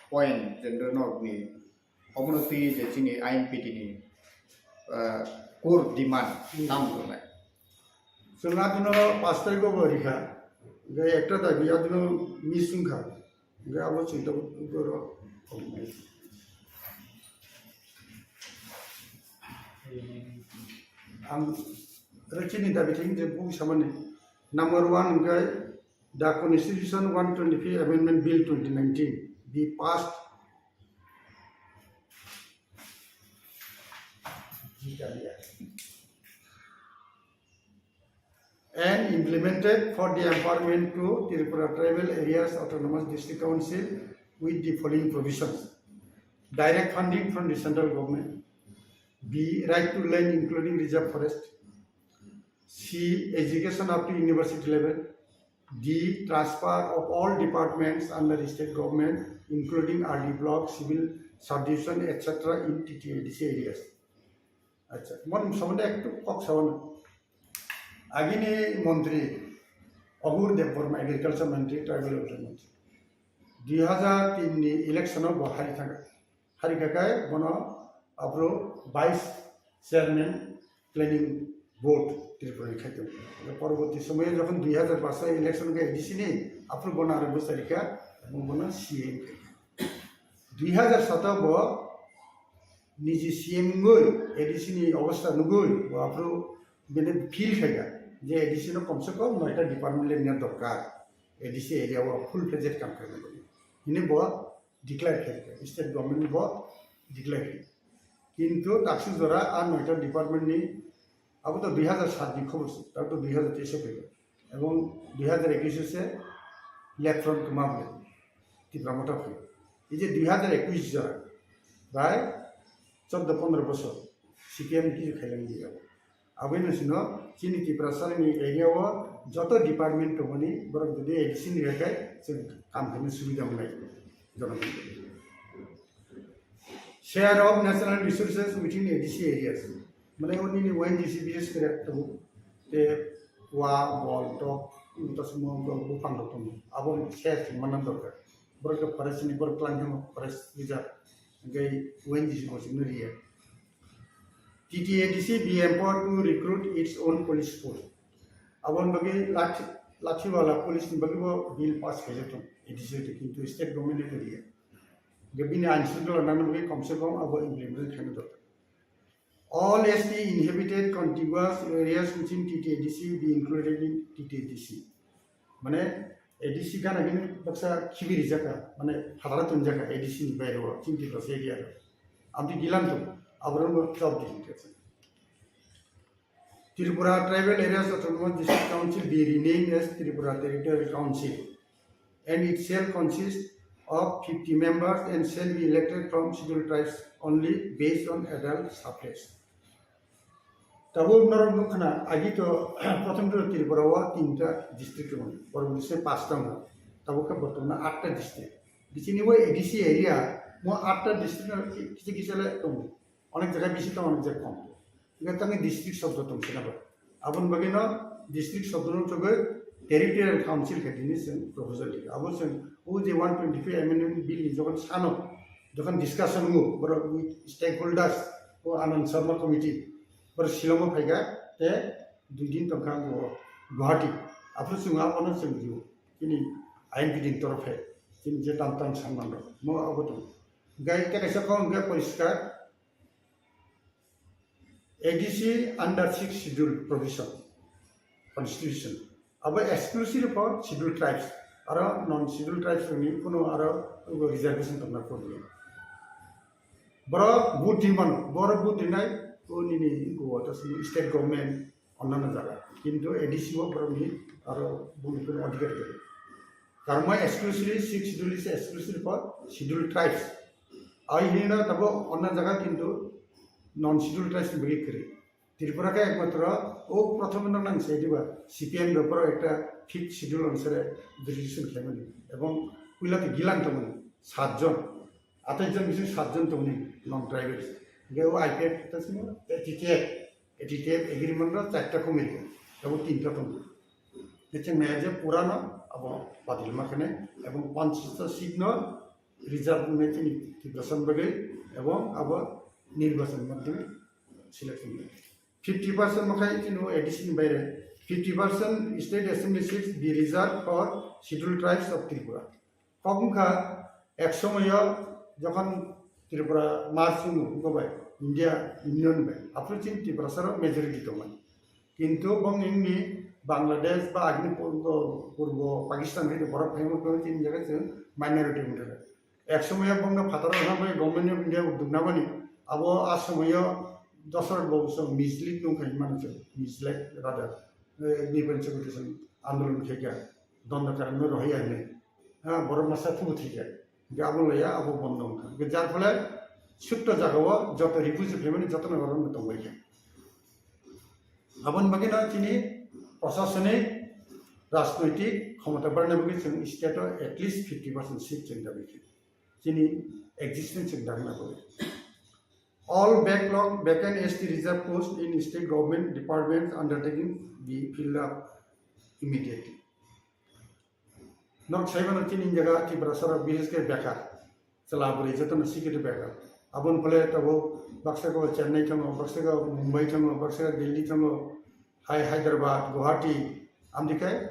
point jengdo norokni obono twi je chini I N P T ni, ah, core demand Hmm. tamo tongnai. Chwng adino pash tarikgo bo rikha, hwnkhe ekta dabi adino miss wngkha, hwnkhe abo chwng tabuk oro ang oro chini dabi thik je bugi samani number one hwnkhe the Constitution one twenty-five Amendment Bill twenty nineteen be passed. And implemented for the empowerment to Tripura Tribal Areas Autonomous District Council with the following provisions. Direct funding from the central government. B. Right to land including reserve forest. C. Education up to university level. D. Transfer of all departments under state government including R D block, civil subdivision, et cetera in T T A D C areas. Acha, mon somonde ektu kok sawan. Agini montri Agur Debbarma, agriculture montri, tribal welfare montri. Dui hazar tin ni election o bo hari thangkha. Hari khakai bono aphuru vice chairman planning board Tripura ni khai tongo. Poroborti somoyo jokhon dui hazar paanch election khe A D C ni aphuru bono aro bwsarikha, bono C M khaikha. Dui hazar sato bo niji C M wngwi A D C ni obostha nugwi bo aphuru bini feel khaikha je A D C no komse kom noita department le wngna dorkar, A D C area o full fledged kam khaina bagwi hwnwi bo declare khaikha, state government bo declare khaikha. Kintu taksu jora a noita department ni abo to dui hazar sat ni khobor se, tabuk to dui hazar teis o phaibo. Ebong dui hazar ekush o se left front kwma ble Tipra Motha phai. Ei je dui hazar ekush jora bai chordo pondro bosor C P M ni kisu khailang di abo. Aboni sino chini Tiprasa ni area o joto department tongmani borok jodi A D C ni rekai chwng kam khaina subida wngnai jonogon. Share of natural resources within A D C areas. Mane oni ni O N G C bises kare tabuk te wa bol tok tasmo buphang rok tongo. Abo share manna dorkar. Borok forest ni borok klang khe forest reserve. Hingke O N G C bo chwngno riya. T T A D C be empowered to recruit its own police force. Aboni bagwi Lathi-, Lathiwala police ni bagwi bo bill pass khaijak thung. A D C to kintu state government ni riya. Hingke bini ain shrunkhala nangna bagwi komse kom abo implement khaina dorkar. All S T inhabited contiguous areas within T T A D C be included in T T A D C. Mane A D C gana gini baksa khibi rijaka, mane phatara tunjaka A D C ni baire o, chini Tiprasa area ro. Amtwi gilan to, aborok no chop di hinke. Tripura Tribal Areas Autonomous District Council be renamed as Tripura Territorial Council, and it shall consist of fifty members and shall be elected from Scheduled Tribes only based on adult suffrage. Tabuk norok nukha na, agi to prothom to Tripura o tinta district tongo, poroboti se pasta tongo, tabuk khe bortomano atta district. Bichini o A D C area mo atta district no kisa kisa le tongo, onek jaga bisi tongo, onek jaga kom. Hingke tangni district shobdo tong sina ba. Aboni bagwi no district shobdo no chogwi territorial council khe tini chwng proposal rikha. Abo chwng o je one twenty-five amendment bill ni jokhon sano, jokhon discussion wngo, borok with stakeholders, o Anand Sharma committee, borok Shillong o phaikha, te dui din tongkha bo Guwahati. Aphuru chwng abono chwng rw, chini I N P D ni torofe, chini je tam tam sanman rok, mo abo tong. Gai te kaisa kok hingke poriskar, A D C under sixth schedule provision, constitution. Abo exclusive for scheduled tribes. Aro non scheduled tribes ni kuno aro reservation tongna problem. Borok vote rimano, borok vote rinai, o nini go ta state government onnano jaga. Kintu A D C o borok ni aro boni kuno adhikar gaya. Karma exclusively, sixth schedule is exclusive for scheduled tribes. Ai hino tabo onna jaga kintu non scheduled tribes ni bagwi kwrwi. Tripura khe ekmatro o prothom no nang se diba C P M ro poro ekta fifth schedule onusare jurisdiction khlaimani. Ebong puila to gilan tongmani satjon, atais jon bising satjon tongmani non tribals. Hingke o I P F ta simo, T T F, T T F agreement ro charta committee, tabo tinta tongo. Kechengnaya je purano abo badilma khene ebong panchista seat no reserve wngwi chini Tiprasa ni bagwi ebong abo nirbachan madhyame selection wngwi. Fifty percent mokhai chini A D C ni baire fifty percent state assembly seats be reserved for scheduled tribes of Tripura. Kok wngkha ek somoyo jokhon Tripura merge wngwi bai India Union bai, aphuru chini Tiprasa rok majority tongmani. Kintu bongni wngni Bangladesh ba agini purbo, purbo Pakistan hai borok phaima khe chini jaga chwng minority wngkha. Ek somoyo bongno phataro rwna bai Government of India udduk nabani, abo a somoyo Dasarath babu song mislead nung khai mano chwng, mislead rather, eh, nipon chwng andolon khaikha, dondo karan no rohai ani, ha, borok masa thubu thikha. Hingke abo laya abo bondo wngkha. Hingke jar phole sutto jagao joto refugee phaimani jotono oro tongbaikha. Aboni bagwino chini prosasonik, rajnoitik khomota barna bagwi chwng state o at least fifty percent seat chwng dabi khe. Chini existence chwng dagna bagwi. All backlog vacant S T reserve post in state government departments undertaking be filled up immediately. Nok saimano chini jaga Tiprasa rok bises khe bekar. Chwla bwrwi jotono sikiri bekar. Aboni phole tabuk baksa khe Chennai thango, baksa khe Mumbai thango, baksa khe Delhi thango, hai Hyderabad, Guwahati, amtwi khe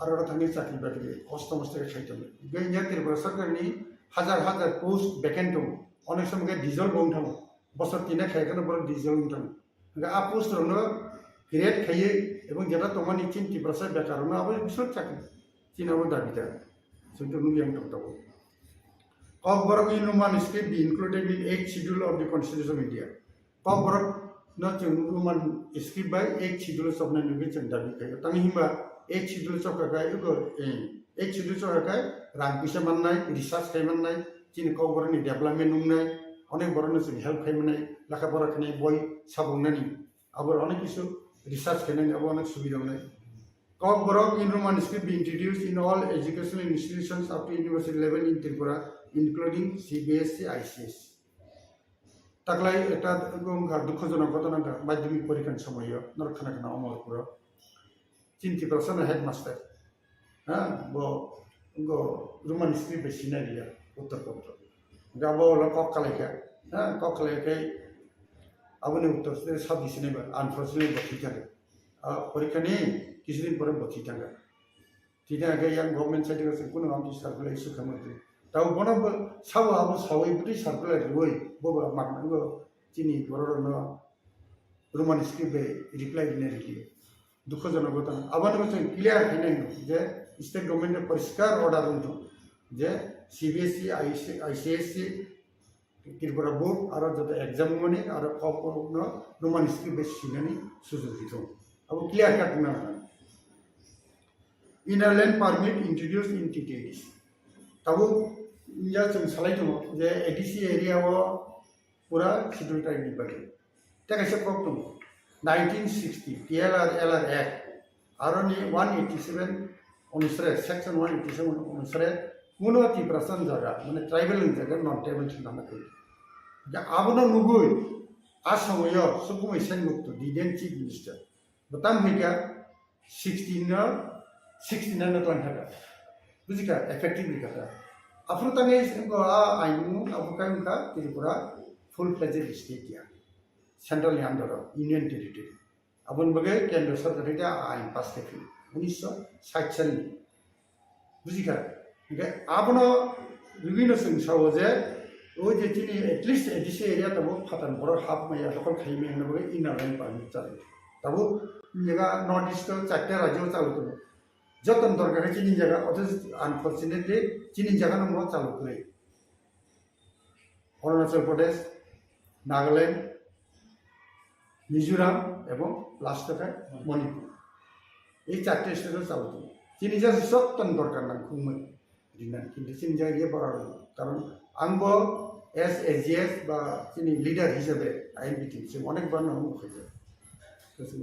aro oro thangwi chakri bakri kosto mosto khe khai tongo. Hingkhe India Tripura Sarkar ni hajar hajar post vacant tongo. Onek somo khe dissolve bo wng thango. Bosor tini khai kheno borok dissolve wng thango. Hingke a post rokno create khaiwi ebong jeta tongmani chini Tiprasa bekar rokno abo bisor chakri chini abo dabi da. Chwng to nukya wng tong tongo. Kokborok in Roman script be included in eighth schedule of the Constitution of India. Kokborok no chwng Roman script bai eighth schedule chopnai nugwi chwng dabi khaio. Tangwi himba eighth schedule chopkha khai eko, eh, eighth schedule chopkha khai rang puisa mannai, research khai mannai, chini kokborok ni development wngnai, Onek borokno chwng help khai manai, lekha pora khainai, boi sabung nani, abo onek kisu research khainani, abo onek subida wngnai. Kokborok in Roman script be introduced in all educational institutions up to university level in Tripura, including C B S E, I C S E. Taklai ekta wngkha dukhojonok ghotona wngkha madhyamik porikha ni somoio norok khana khana Omorpuro. Chini Tiprasano headmaster. Ha, bo, bo Roman script bai sinai riya, Uttar Pondro. Ga bo lo kok kalaikha. Ha, kok kalaikha. Aboni uttor se sab di sinai ba, unfortunately bo thwi thangkha. A, porikha ni kisu din pore bo thwi thangkha. Thwi thangkha yang government side o se kuno amtwi circular issue khamantwi. Tabo bono bo sabo abo sawi bwtwi circular riwi bo bo mak nango chini borok rokno Roman script bai reply rina rikliya. Dukhojonok ghotona. Aboni bo chwng clear khainai hino je state government ni poriskar order wngthung je C B S E, I C S E, Tripura board aro joto exam mani aro kok no Roman script bai sinani sujog rithung. Abo clear cut wngna nang. Inner line permit introduced in T T A D C. Tabuk ya chwng salai tongo je A D C area o pura schedule tribe ni bagwi. Tei kaisa kok tongo, nineteen sixty T L R L R Act, aroni one eighty seven onusare, section one eighty seven onusare, kuno Tiprasa ni jaga, mane tribal ni jaga, non tribal ni jaga. Da abono nugui, a somoyo Sukumai Sengup to, the then chief minister. Bo tam hai kha, sixty no, sixty nine no twlang kha. Buji kha, effective ni kha. Aphuru tangwi sengko a ainu, abo kai wngkha Tripura full fledged state ya. Central ni under o, Union Territory. Aboni bagwi Kendra Sarkar hai khe a ain pass khe phino, unisho sait salni. Buji kha? Hingkhe abono rwino chwng sao je, o je chini at least A D C area tabuk phatar borok hap maya, dokol khai maya hwnna bagwi inner line permit chalo. Tabuk jaga North East o charta rajyo chalo tongo. Joto ni dorkar khe chini jaga, othocho unfortunately chini jaga no mo chalo kwrwi. Arunachal Pradesh, Nagaland, Mizoram ebong last khe Manipur. Ei charta state o chalo tongo. Chini jaga joto ni dorkar nang khungmani. Rinani, kintu chini jaga ye bara rw. Karon ang bo as A G S ba chini leader hisabe I N P team se onek bar no hung khaijak.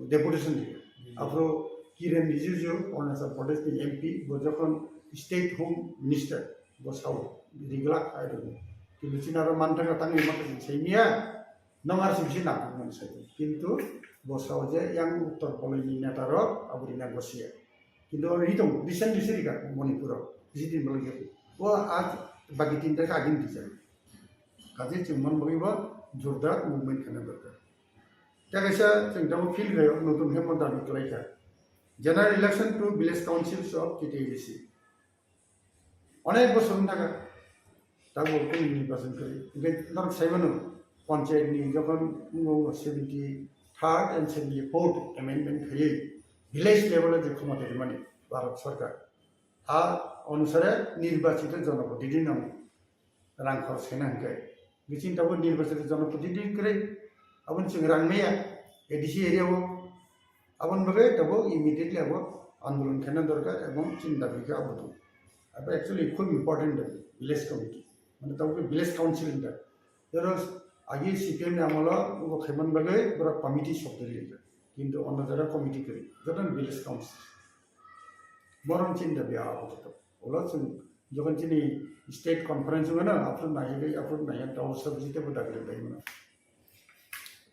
Deputation ni. Aphuru Kiren Rijiju, Arunachal Pradesh ni M P, bo jokhon State Home Minister, bo sao, riglak hai rw. Kintu chini aro manthaka tangwi maka chini saimiya, nong R C B C nang mani sai. Kintu bo sao je yang uttor poloi ni neta rok abo rina gosia. Kintu oro hitong recent recent ka Manipur o, bisi din bolong ya. O a bagi tin ta ka agin di jai. Kaje chwng man bagwi bo jordar movement khana dorkar. Tei kaisa chwng tamo feel khayo notun hemo dabi kwlai kha. General election to village councils of T T A D C. Onek bosor wng thaka. Tabo kunu nirbachon kwrwi. Hingke norok sai mano, panchayat ni jokhon wngmo seventy third and seventy fourth amendment khaiwi village level o je khomota rimani Bharat Sarkar, a onusare nirbachito jonoprotidini no rang khorch khaina hingke bichini tabuk nirbachito jonoprotidini kwrwi, aboni chwng rang maya A D C area o. Aboni bagwi tabuk immediately abo andolon khaina dorkar ebong chini dabi khe abo tong. Abo actually khub important dabi, village committee. Mane tabuk village council hinda. Jero agi C P M ni amolo bo khaiman bagwi borok committee sok dori hinda. Kintu ono jora committee kwrwi, joto ni village council. Borom chini dabi abo to. Ulo chwng jokhon chini state conference wngmano, aphuru naiwi, aphuru naiwi, ta obosta buji tebo dabi rwbaimano.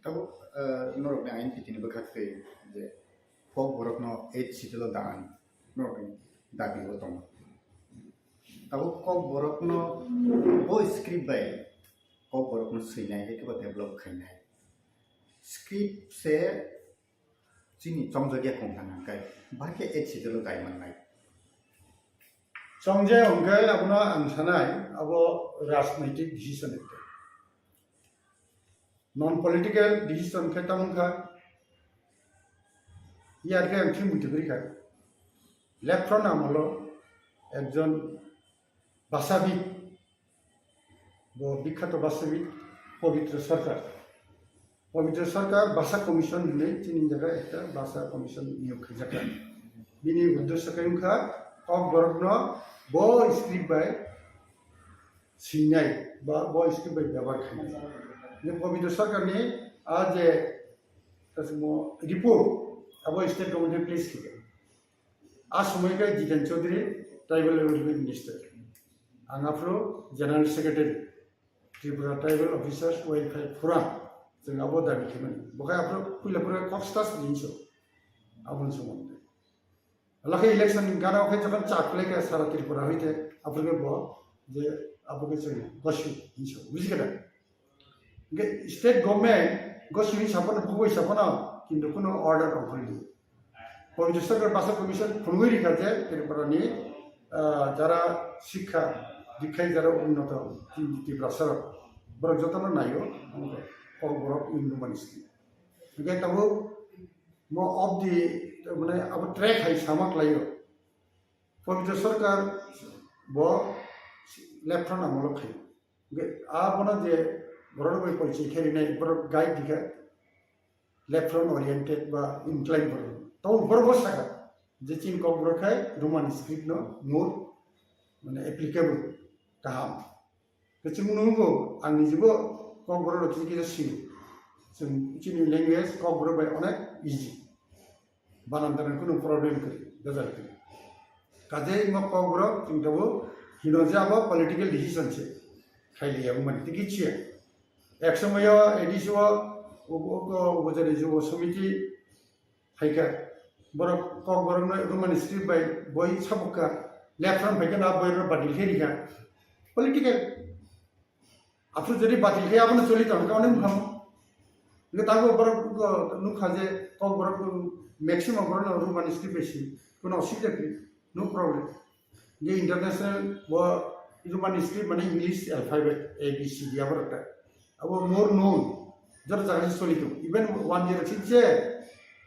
Tabuk, eh, norokni ain pitini bwkhak twi je Kokborokno eighth schedule o dan norokni dabi o tongo. Tabuk Kokborokno bo script bai Kokborokno swinai, hai khe bo develop khainai. Script se chini chongjagya kong thang hangkai, bahai khe eighth schedule o dai mannai. Chongjaya hwnkhe abono ang sanai, abo rajnaitik decision ekta. Non political decision khe tamo wngkha, iyar khe ang thwi muitu kwrwi kha. Left front amolo ekjon bhasavid, bo bikhato bhasavid Pabitra Sarkar. Pabitra Sarkar Bhasa Commission hinwi chini jaga ekta Bhasa Commission niyok khaijakha. Bini uddesyo khe wngkha Kokborokno bo script bai swinai, ba bo script bai byabar khainai. Ni Pabitra Sarkar ni a je kasimo report abo state government place khe. A somoi khe Jiten Chaudhary, Tribal Welfare Minister. Ang aphuru General Secretary, Tripura Tribal Officers Welfare Forum, chwng abo dabi khaimani. Bokhai aphuru puila phuru kok stas hinso. Aboni somondo. Lakhe election gana khe jokhon chak khlai khe sara Tripura hoite, aphuru khe bo je abo khe chwng gosu hinso. Buji khe da? Hingke state government gosini sapono, bugui sapono, kintu kuno order ongkhorli. Pabitra Sarkar Basa Commission phunugui rikha je Tripura ni, ah, jara sikha dikhai jara unnoto Tiprasa rok, borok jotono naio, Kokborok Hindu Monastery. Hingke tabuk mo of the, mane abo track hai sama khlaio. Pabitra Sarkar bo left front amolo khaio. Hingke abono je borok bai porichoi khe rinai, borok guide dikha, left front oriented ba incline borok. To borok bo saka je chini Kokborok khai Roman script no more, mane, applicable, kaham. Khe chwng nungo, ang nijibo Kokborok rok kisa kisa sio. Chwng chini language Kokborok bai onek easy. Banan tano kuno problem kwrwi, bejal kwrwi. Kaje imo Kokborok chwng tabuk hino je abo political decision se khailiya wngmani tei kichiya. Ek somoyo A D C o ubo, ubo, ubo jari jubo somiti phaikha. Borok Kokborok no Roman script bai boi sabukha, left front phaikha na boi rok badil khe rikha. Political. Aphuru jodi batil khe abono choli tong khe onek mungkha. Hingke tabuk borok nukha je Kokborok maximum borok no Roman script bai si, kuno osubida kwrwi, no problem. Je international bo Roman script mane English alphabet A B C D aborok ta. Abo more known, joto jaga se choli tong. Even one year sik je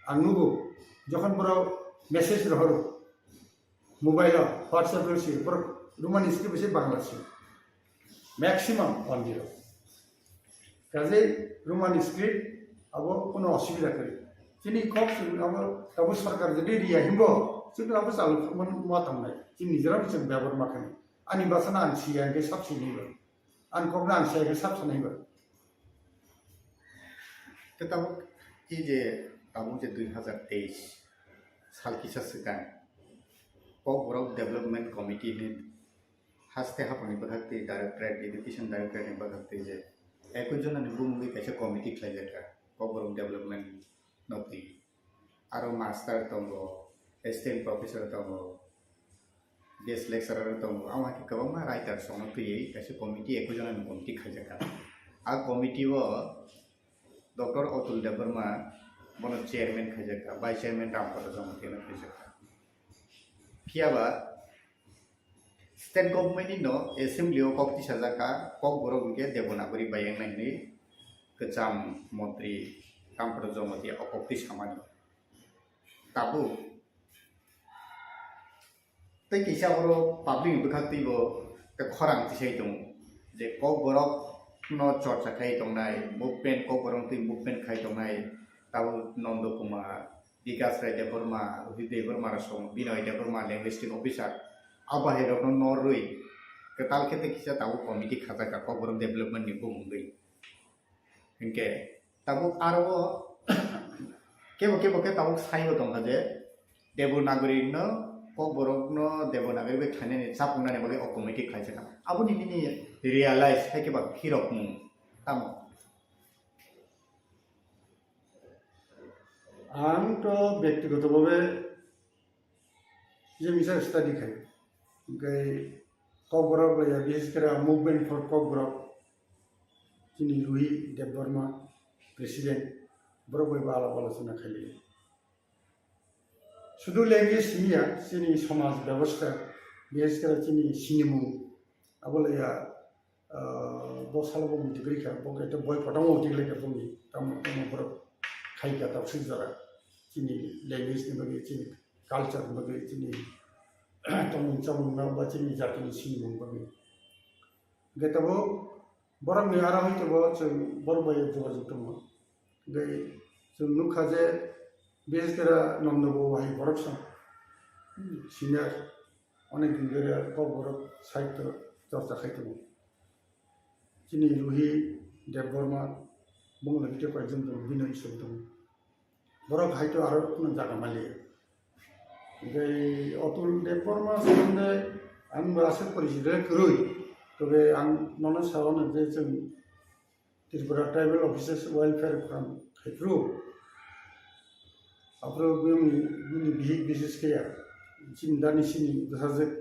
ang nugo, jokhon borok message rohoro, mobile o, WhatsApp o se, borok Roman script se Bangla se. Maximum one zero. Kaje Roman script abo kuno osubida kwrwi. Chini kok chwng abo tabuk sarkar jodi riya himbo, chwng abo chalo ma tong nai. Chini nijera bo chwng byabar ma khanai. Ani basa no ang siya hingke sab sini ba. Ang kok no ang siya hingke sab sanai ba. Khe tabuk, e je tabuk je dui hazar teis sal kisa swkang Kokborok Development Committee ni haste haphangni bwkhak twi Directorate, Education Directorate ni bwkhak twi je ekoi jona ni bumungwi kaisa committee khlaijakha Kokborok Development no twi. Aro master tongo, assistant professor tongo, guest lecturer tongo, amo hai khe kwbangma writers rokno twiwi kaisa committee ekoi jona ni committee khaijakha. A committee o Doctor Atul Debbarma bono chairman khaijakha, vice chairman Rampada Jamatia no khaijakha. Phiya ba state government ni no assembly o kok tisajak kha, Kokborok hwnkhe Devanagari bai wngnai hinwi kwcham montri Rampada Jamatia o kok tisamani. Tabuk tei kisa oro public ni bwkhak twibo tei khorang tisai tongo je Kokborok no chorcha khai tongnai, movement, Kokborok twi movement khai tongnai, tabuk Nondo Kumar, Bikas Rai Debbarma, Rohit Debbarma rok song, Binoy Debbarma, linguistic officer, a bahai rokno norwi kwtal khe tei kisa tabuk committee khajak kha Kokborok development ni bumungwi. Hinkhe tabuk aro o kebo kebo khe tabuk saibo tongkha je Devanagari no Kokborok no Devanagari bai khlainani chapungnani bagwi o committee khlaijak kha. Aboni nini realize hai khe ba phirokmung tamo? Ang to byaktigoto bhabe je misa study khai, hingke Kokborok laiya, bises kore Movement for Kokborok, chini Ruhi Debbarma, president, borok bai bo alap alochona khai. Sudu language simiya, chini somaj bebosta, bises kore chini sinimung, abo laiya, ah, bo salo bo muitu kwrwi kha, bo khe boi kotorma muitu kwrwi kha boni, tamo tamo borok khai kha tamo swijak jora. Chini language ni bagwi, chini culture ni bagwi, chini tongmung chamung no ba chini jati ni sinimung bagwi. Hwnkhe tabuk borok ni aro hai tabuk chwng borok bai jogajog tongo. Hwnkhe chwng nukha je bises kore Nondo bo hai borok song senior. Onek din dhori Kokborok sahityo chorcha khai tongo. Bini Ruhi Debbarma, bongni bwtwi koi jon tongo, Binoy Ishwar tongo. Borok hai to aro kunu jaga maliya. Tei Atul Debbarma somonde ang bo aswk porichito kwrwi. Tobe ang nono sawano je chwng Tripura Tribal Officers Welfare Forum khaipru. Aphuru bini, bini bihik bises khe ya. Chini dani sini bwsajwk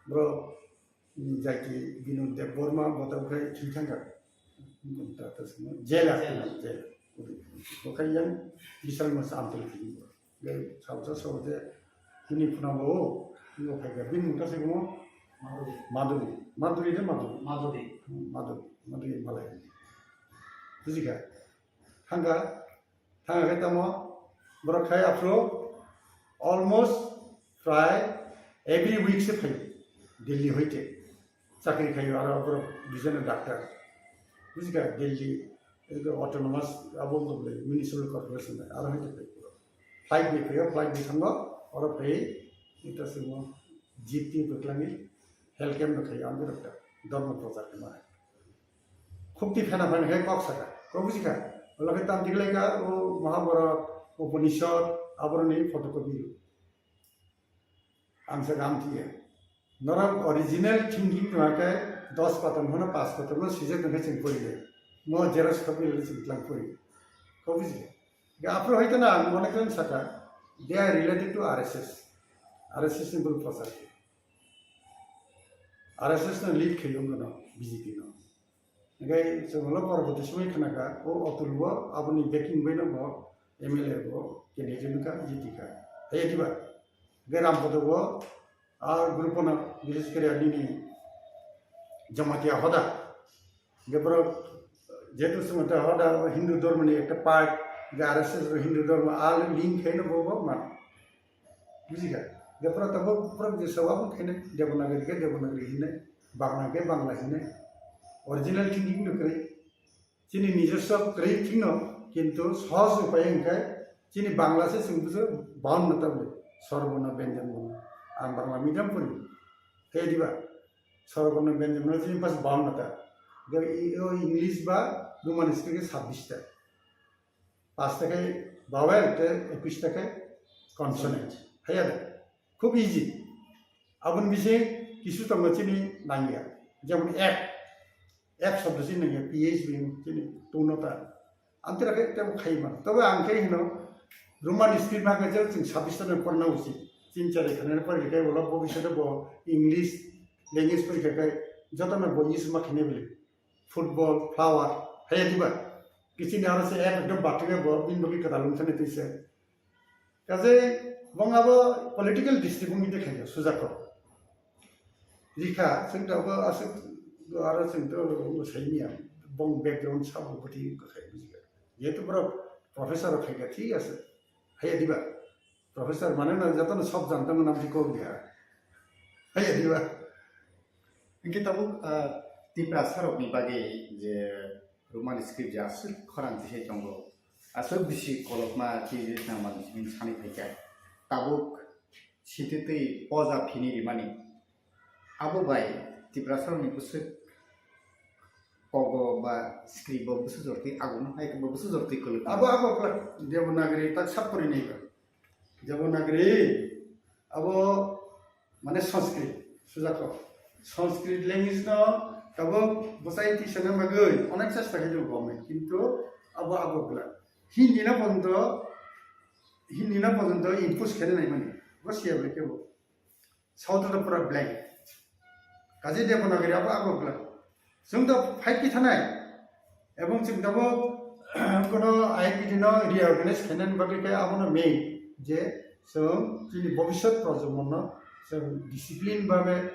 borok, mm, jaiti Binoy Debbarma bo tabuk khai thwi thangkha. Jail, jail. Bo khai yang bisal masa amtwlwi thwngwi. Gai salsa sabo je hini phunango o, hingo phaikha. Bini mung khe se mo Madhuri. Madhuri de Madhuri. Madhuri. Hmm, Madhuri. Madhuri malai. Bujikha? Thangkha, thangkha khe tamo borok khai aphuru almost prai every week se phaio Delhi hoite. Chakri khaio aro borok duijon doctor. Bujikha Delhi, ego autonomous, abo wngkha bwlai municipal corporation bai, aro hai tongphai. Flight bai phaio, flight bai thango, oro phai, ita simo jeep twi bwkhlangwi health camp no khaio, ang doctor, dhormo prochar khaima hai. Khukti phena phena khe kok saka, kok bujikha. Ola khe tam tiglai kha, o Mahabharata, Upanishad, aboroni photocopy. Ang sa gam tiya. Norok original thinking tongma khe dos patom hono pas patom no sijak tongkhe chwng pori le. Mo xerox copy le chwng tlang pori. Ko buji. Ga aphuru hoito na ang mone khe saka, they are related to R S S. R S S ni bul prochar. R S S no lead khayo no B J P no. Hingke chwng ulo porborti somoi khna kha, o Atul bo aboni backing bai no bo M L A bo candidate wngkha, jiti kha. Hai diba? Hingke Rampada bo a group no, bises kore nini Jamatia Hoda. Hingke borok jehetu Jamatia Hoda Hindu dhormo ni ekta part, hingke R S S bo Hindu dhormo, a link khe no bo, bo man. Bujikha? Hingke borok tabuk borok je sabo khe ne Devanagari khe Devanagari hine, Bangla khe Bangla hine. Original thinking no kwrwi. Chini nijoswa kwrwi thwino, kintu sohoj upai hwnkhe chini Bangla se chwng bujo baun na tabuk, swarborno, byanjanborno. Ang Bangla medium pori. Khe diba? Swarborno, byanjanborno chini pas baun na ta. Ga i-, o English ba Roman script khe sabbish ta. Pas ta khe vowel, te ekwis ta khe consonant. Haiya de? Khub easy. Aboni bising kisu tongo chini nangya. Jemon app. App shobdo chini nangya, P H B chini tungno ta. Amtwra khe tebo khai mano. Tobe ang khe hino, Roman script ma khe je chwng sabbish ta no porna usit. Tin char khana no pori khe ulo bobishoto bo English language pori khe jotono bo use ma khene bele. Football, flower, haiya diba? Kichini aro se app ekdom bathwkhe bo bini bagwi kwtal wngthani twi se. Kaje bong abo political district wngwi tongkha, sujak kok. Rikha, chwng tabuk aswk aro chwng to saimanya, bong background sabo bwtwi wngkha khai bujikha. Jehetu borok professor rok khaikha, thik ase. Haiya diba? Professor mane na jotono sob janta mwnam di kok dia. Haiya diba? Hingke tabuk, ah, Tiprasa rokni bagwi je Roman script je aswk khorang tisai tongo, aswk bisi kolokma twi tangmani hwnwi sanwi phaikha. Tabuk sititwi poja phini rimani. Abo bai Tiprasa rokni bwswk kogo ba script bo bwswk jortwi agukno hai bo bwswk jortwi kwlwk. Abo, abo kwlwk. Devanagari tak sap pori nai ba. Devanagari abo mane Sanskrit, sujak kok. Sanskrit language no tabuk bwsai tisana bagwi onek chesta khe government, kintu abo, abo kwlwk. Hindi no pojonto, Hindi no pojonto impose khene nai mani. Bo siya bai kebo. South to pura blank. Kaje Devanagari abo, abo bla. Chwng to fight ki thanai. Ebong chwng tamo kono I P T no reorganize khainani bagwi khe abono main je chwng chini bobiswt projomonno chwng discipline babe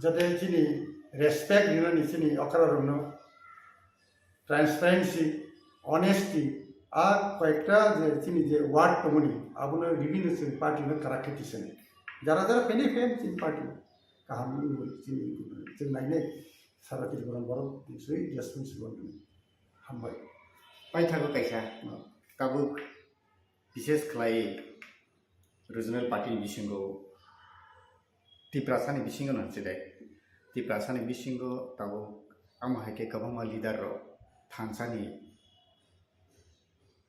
jate chini respect rinani chini okra rokno transparency, honesty, a koyekta je chini je word tongmani, abono ribini chwng party no kwrak khe tisani. Jara jara phainai phai chini party no kaham wngwi chini chwng nainai sara Tripura borok twi responsible wngwi. Hambai. Paithago kaisa, no, tabuk bises khlai regional party ni bisingo Tiprasani bisingo no chidai. Tiprasani bisingo tabuk amo hai khe kwbangma leader rok thansani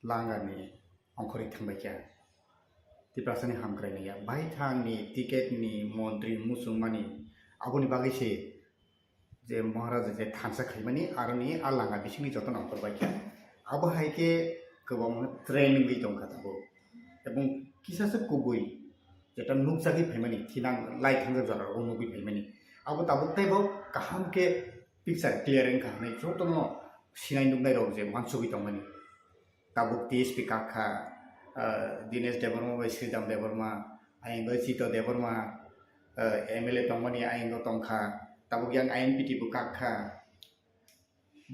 langani ongkhorwi thangbaikha. Tiprasani hamkrai naiya baithangni ticket ni montri muchungmani, aboni bagwi se je Maharaja je thansa khaimani aroni a langa bisingni jotono ongkhorbaikha. Abo hai khe kwbangma training wi tongkha tabuk. Ebong kisasa kubui jeta nukjagwi phaimani, thinang lai thangjak jora rogo nugwi phaimani. Abo tabuk teibo kaham khe picture clear wngkha hinwi jotono sinai nuknai rok je mansugwi tongmani. Tabuk T S P kak kha, ah, Dinesh Debbarma bai Sridham Debbarma, ayang bai Chito Debbarma, ah, M L A tongmani ayang tongkha. Tabuk yang I N P T bo kak kha.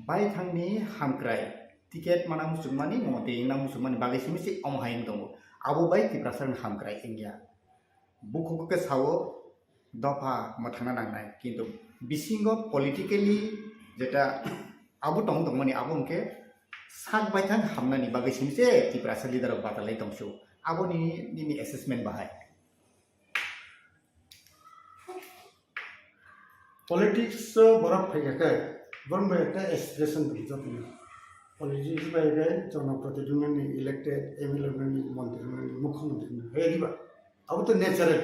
Baithangni hamkrai ticket mana muchungmani, mo tei wngna muchungmani bagwi simi se omo hai wng tongo. Abo bai Tiprasani hamkrai wngya. Bukhuk khe sao dopha mwthangna nangnai, kintu bisingo politically jeta abo tong tongmani abo hwnkhe sak baithang hamnani bagwi simi se Tiprasa leader rok batalai tongsu. Aboni nini assessment bahai? Politics o borok phaikha khe borok bai ekta aspiration dong jotoni. Politics bai khe jonoprotidhi wngnani, elected M L A wngnani, montri wngnani, mukhyamantri wngnani, hai diba? Abo to natural.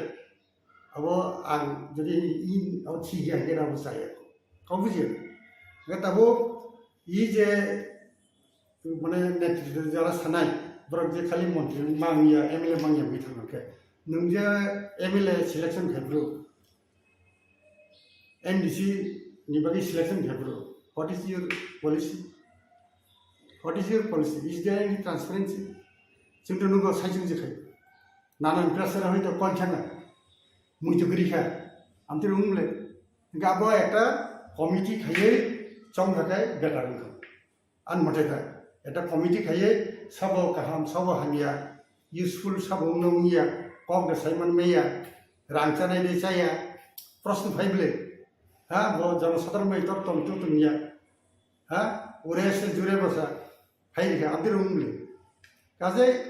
Abo ang jodi i abo thik ya hwnkhe abo chaya. Kok bujiya? Hwnkhe tabuk i je mane netritwo jara sanai, borok je khali montri mangya, M L A mangya wngwi thangkha khe, nwng je M L A selection khai phuru, M D C ni bagwi selection khai phuru, what is your policy? What is your policy? Is there any transparency? Chwng to nugo sai chwng je khai. Nanan pressure hoi to kon thangna. Mui to gri kha. Amtwi rung le. Ga bo ekta committee khaiwi chong kha khai better wngkha. Ani mote ta, ekta committee khaiwi sabo kaham, sabo hamya, useful sabo wngna wngya, kok de sai man maya, rang chanai de chaya, proshno phai bwle, ha, bo jonosadharon bai tor tong tu tongya, ha, ure se jure bwsa, phai rikha, abdi rung bwle. Kaje,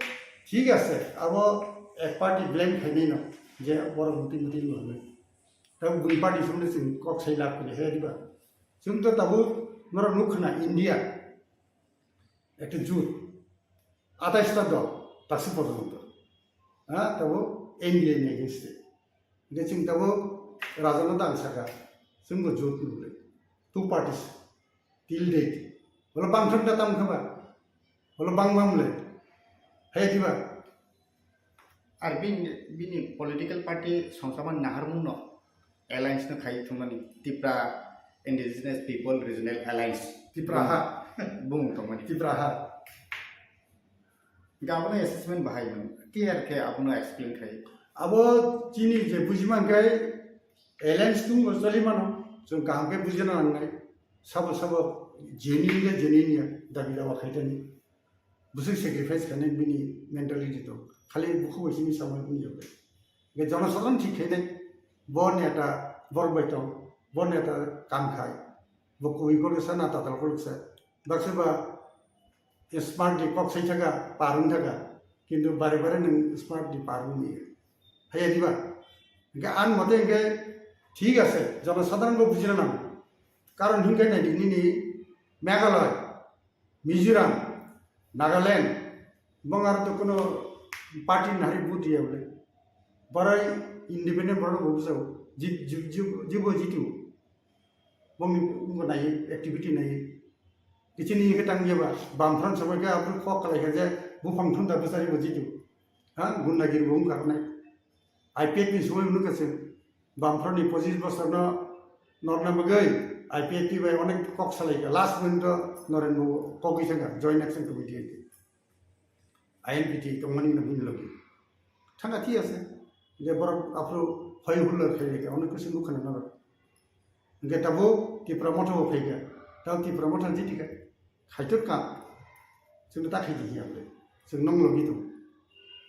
thik ase, abo ek party blame khainai no, je borok muti muti wngwi. Tei bui party sumle chwng kok sai lab khainai, he diba? Chwng to tabuk norok nuk khna India, ekta jut, atais ta dol, taksi porjonto. Ha, tabuk N D A ni against e. Hingke chwng tabuk rajano dang saka, chwngbo jut nukle. Two parties, till date. Bolo bangtham da tam khaba? Bolo bang mamle. Hai diba? Ar bini, bini political party songsaman naharmung no alliance no khai thumani Tipra Indigenous People Regional Alliance. Tipraha. Bung tongmani. Tipraha. Hingke abono assessment bahai mano. Clear khe abono explain khai. Abo chini je bujiman khe alliance tungbo choli mano. Chwng kaham khe bujina nangnai. Sabo sabo genuine ya genuine ya dabi dawa khaitani. Bwswk sacrifice khainai bini mentality tong. Khali bukhuk bai simi samani bini yokle. Ge jonosadharon thik khainai. Bo neta borok bai tong. Bo neta kam khai. Bo kubui koloksa na tatal koloksa. Baksa ba smart di kok sai thaka, parung thaka. Kintu bare bare nang smart di parung ni. Haya diba? Ge an mote ge thik ase. Jonosadharon bo bujina nang. Karon hinkai nai di nini Meghalaya. Mizoram, Nagaland, bong aro to kono party ni hari vote ya bole. Borai independent bono bo bujao, jib, jib, jib, jibo jitu. Bong ni bo nai activity nai. Kichini ke tang ya ba, bam front samai ke abru kok kalai ke je, buphang thun da besari bo jitu. Ha, gundagiri bo wng karnai. I P F ni sumai wng kha se. Bamphorni pochis bosorno norna bagwi I P F T bai onek kok salai kha. Last moment o Noren bo kok wi thangkha Joint Action Committee hai khe. I N P T tongmani no hwnwi logi. Thangkha thik ase. Je borok aphuru hoi hulla khai lai kha. Onek kisi nukha na norok. Hingke tabuk Tipra Motha bo phai kha. Tabuk Tipra Motha jiti kha. Khaitwk ka, chwng ta khaidi hiya ble. Chwng nong logi tong.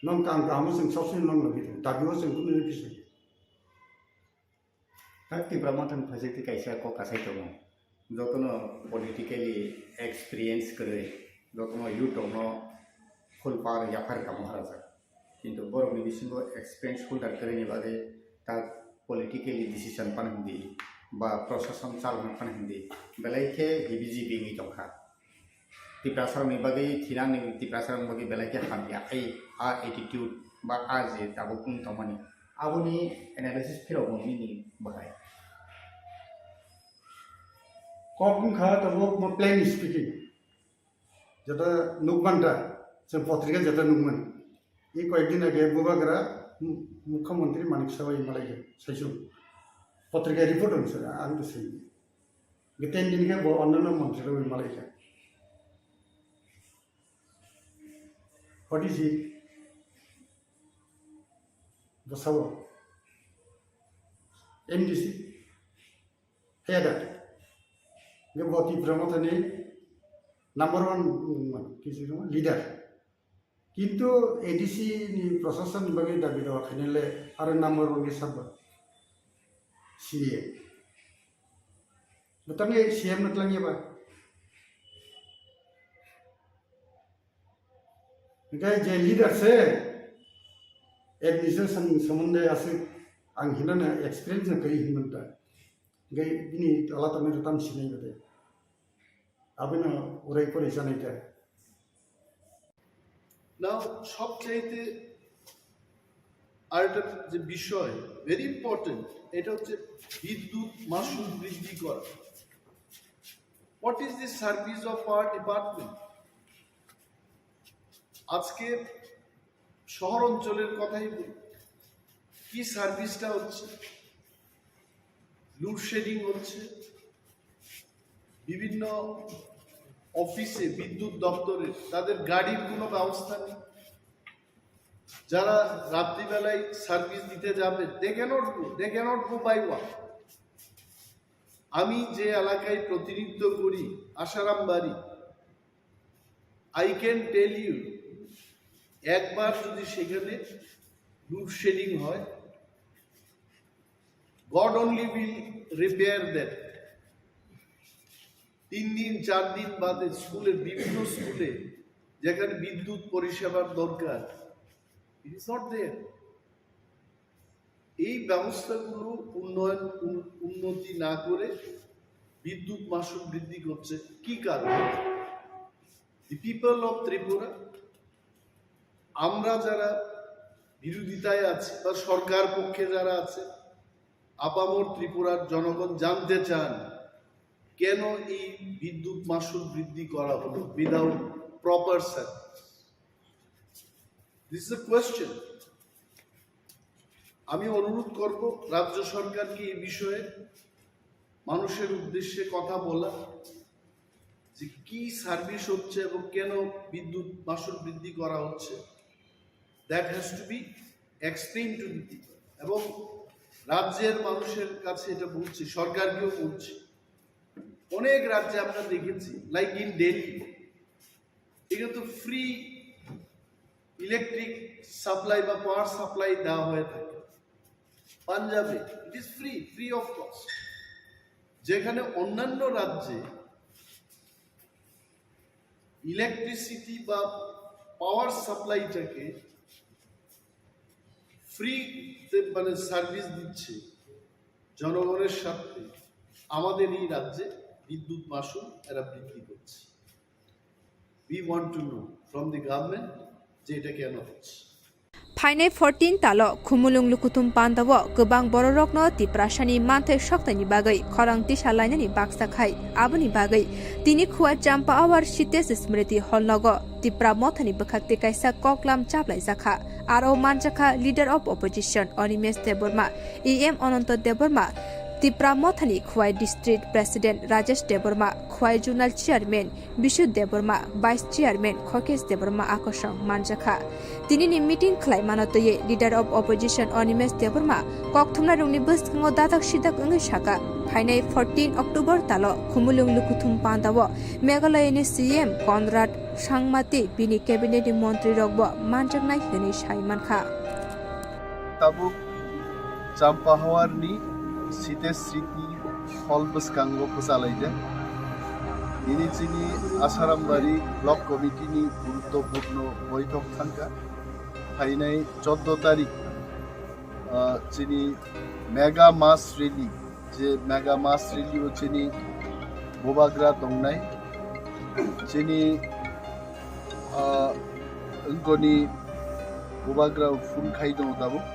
Nong kam kaham chwng sob somoi nong logi tong. Dabi o chwng kunu ni bising. Tak Tipra Motha ni phaisakti kaisa kok kasai tongo. Jotono politically experience kwrwi, jotono youth rokno full power yaphar kamo haraja. Kintu borokni bisingo experience holder kwrwini bagwi tak politically decision pan hwnwi ba prosason chalokna phano hindi belai khe heavy heavy wngwi tongkha. Tiprasarokni bagwi thinani Tiprasarokni bagwi belai khe hamya ai a attitude ba a je tabuk wng tongmani aboni analysis phirok bo nini bahai. Kok wngkha tabuk mo plain speaking. Jeta nukmanta, chwng potrika jeta nukman. Ei koyekdin age Bubagra mu-, Mukhyamantri Manik Saha bai malaikha, saichung. Potrika report wngsa, ang to sai. Geten din khe bo onnanno mantri rok bai malaikha. What is it? Bosao. M D C. Head. Nge bo Tipra Mothani number one, mm, kisi leader. Kintu A D C ni prosason ni bagwi dabi dawa khainai le aro number one khe sabo C M. Bwtangni C M no twlangya ba. Hingke je leader se administration somonde aswk ang hinana experience no kwrwi hinmanta. Hingke bini tola tongmani tam sinai bade. Abino urai pore sanai ta. Now, সবচাইতে আরেকটা যে বিষয়, very important, এটা হচ্ছে বিদ্যুৎ মাশুল বৃদ্ধি করা। What is the service of our department? আজকে শহর অঞ্চলের কথাই বলি, কি সার্ভিসটা হচ্ছে? লোডশেডিং হচ্ছে, বিভিন্ন অফিসে, বিদ্যুৎ দপ্তরে তাদের গাড়ির কোনো ব্যবস্থা নেই। যারা রাত্রিবেলায় সার্ভিস দিতে যাবে, they cannot go, they cannot go by walk. আমি যে এলাকায় প্রতিনিধিত্ব করি, আশারাম বাড়ি, I can tell you, একবার যদি সেখানে লোডশেডিং হয়, God only will repair that. তিন দিন, চার দিন বাদে স্কুলের, বিভিন্ন স্কুলে যেখানে বিদ্যুৎ পরিষেবার দরকার, it is not there. এই ব্যবস্থাগুলো উন্নয়ন, উন-, উন্নতি না করে বিদ্যুৎ মাশুল বৃদ্ধি করছে কি কারণে? The people of Tripura, আমরা যারা বিরোধিতায় আছি বা সরকার পক্ষে যারা আছে, আপামর ত্রিপুরার জনগণ জানতে চান কেন এই বিদ্যুৎ মাশুল বৃদ্ধি করা হলো without proper service. This is a question. আমি অনুরোধ করব রাজ্য সরকারকে এই বিষয়ে মানুষের উদ্দেশ্যে কথা বলা, যে কি সার্ভিস হচ্ছে এবং কেন বিদ্যুৎ মাশুল বৃদ্ধি করা হচ্ছে, that has to be explained to the people. এবং রাজ্যের মানুষের কাছে এটা বলছি, সরকারকেও বলছি। অনেক রাজ্যে আমরা দেখেছি, like in Delhi, এখানে তো ফ্রি ইলেকট্রিক সাপ্লাই বা পাওয়ার সাপ্লাই দেওয়া হয়ে থাকে। পাঞ্জাবে it is free, free of cost। যেখানে অন্যান্য রাজ্যে ইলেকট্রিসিটি বা পাওয়ার সাপ্লাইটাকে ফ্রিতে, মানে, সার্ভিস দিচ্ছে জনগণের স্বার্থে, আমাদের এই রাজ্যে বিদ্যুৎ মাশুল এরা বৃদ্ধি করছে। We want to know from the government যে এটা কেন হচ্ছে। Phainai fourteen talo Khumulwng Lukuthum pandao kwbang bororokno Tiprasani manthai soktaini bagwi khorang tisa lainani baksa khai. Aboni bagwi tini Khowai Champawar Sitesh Smriti Hall nogo Tipra Mothani bwkhak tei kaisa koklam chaplaijakha. Aro manjakha Leader of Opposition Animesh Debbarma, E M Ananta Debbarma, Tipra Mothani Khowai District President Rajesh Debbarma, Khowai Zonal Chairman Bishu Debbarma, Vice Chairman Khokesh Debbarma akosong manjakha. Tinini meeting khlaimano twiwi Leader of Opposition Animesh Debbarma kokthumnairokni bwskango dadak sidak wngwi sakha, phainai fourteen October talo Khumulwng Lukuthum pandao Meghalayani C M Conrad Sangma tei bini cabinet ni montrirokbo manjaknai hwnwi sai mankha. Tabuk Champahawarni Sitesh Smriti Hall bwskango bwchalaijak. Nini chini Asarambari Block Committee ni guruttopurno boithok thangkha. Phainai choddo tarik, ah, chini mega mass rally Je mega mass rally o chini bubagra tongnai, chini, ah, wngkoni bubagra phone khai tongo tabuk.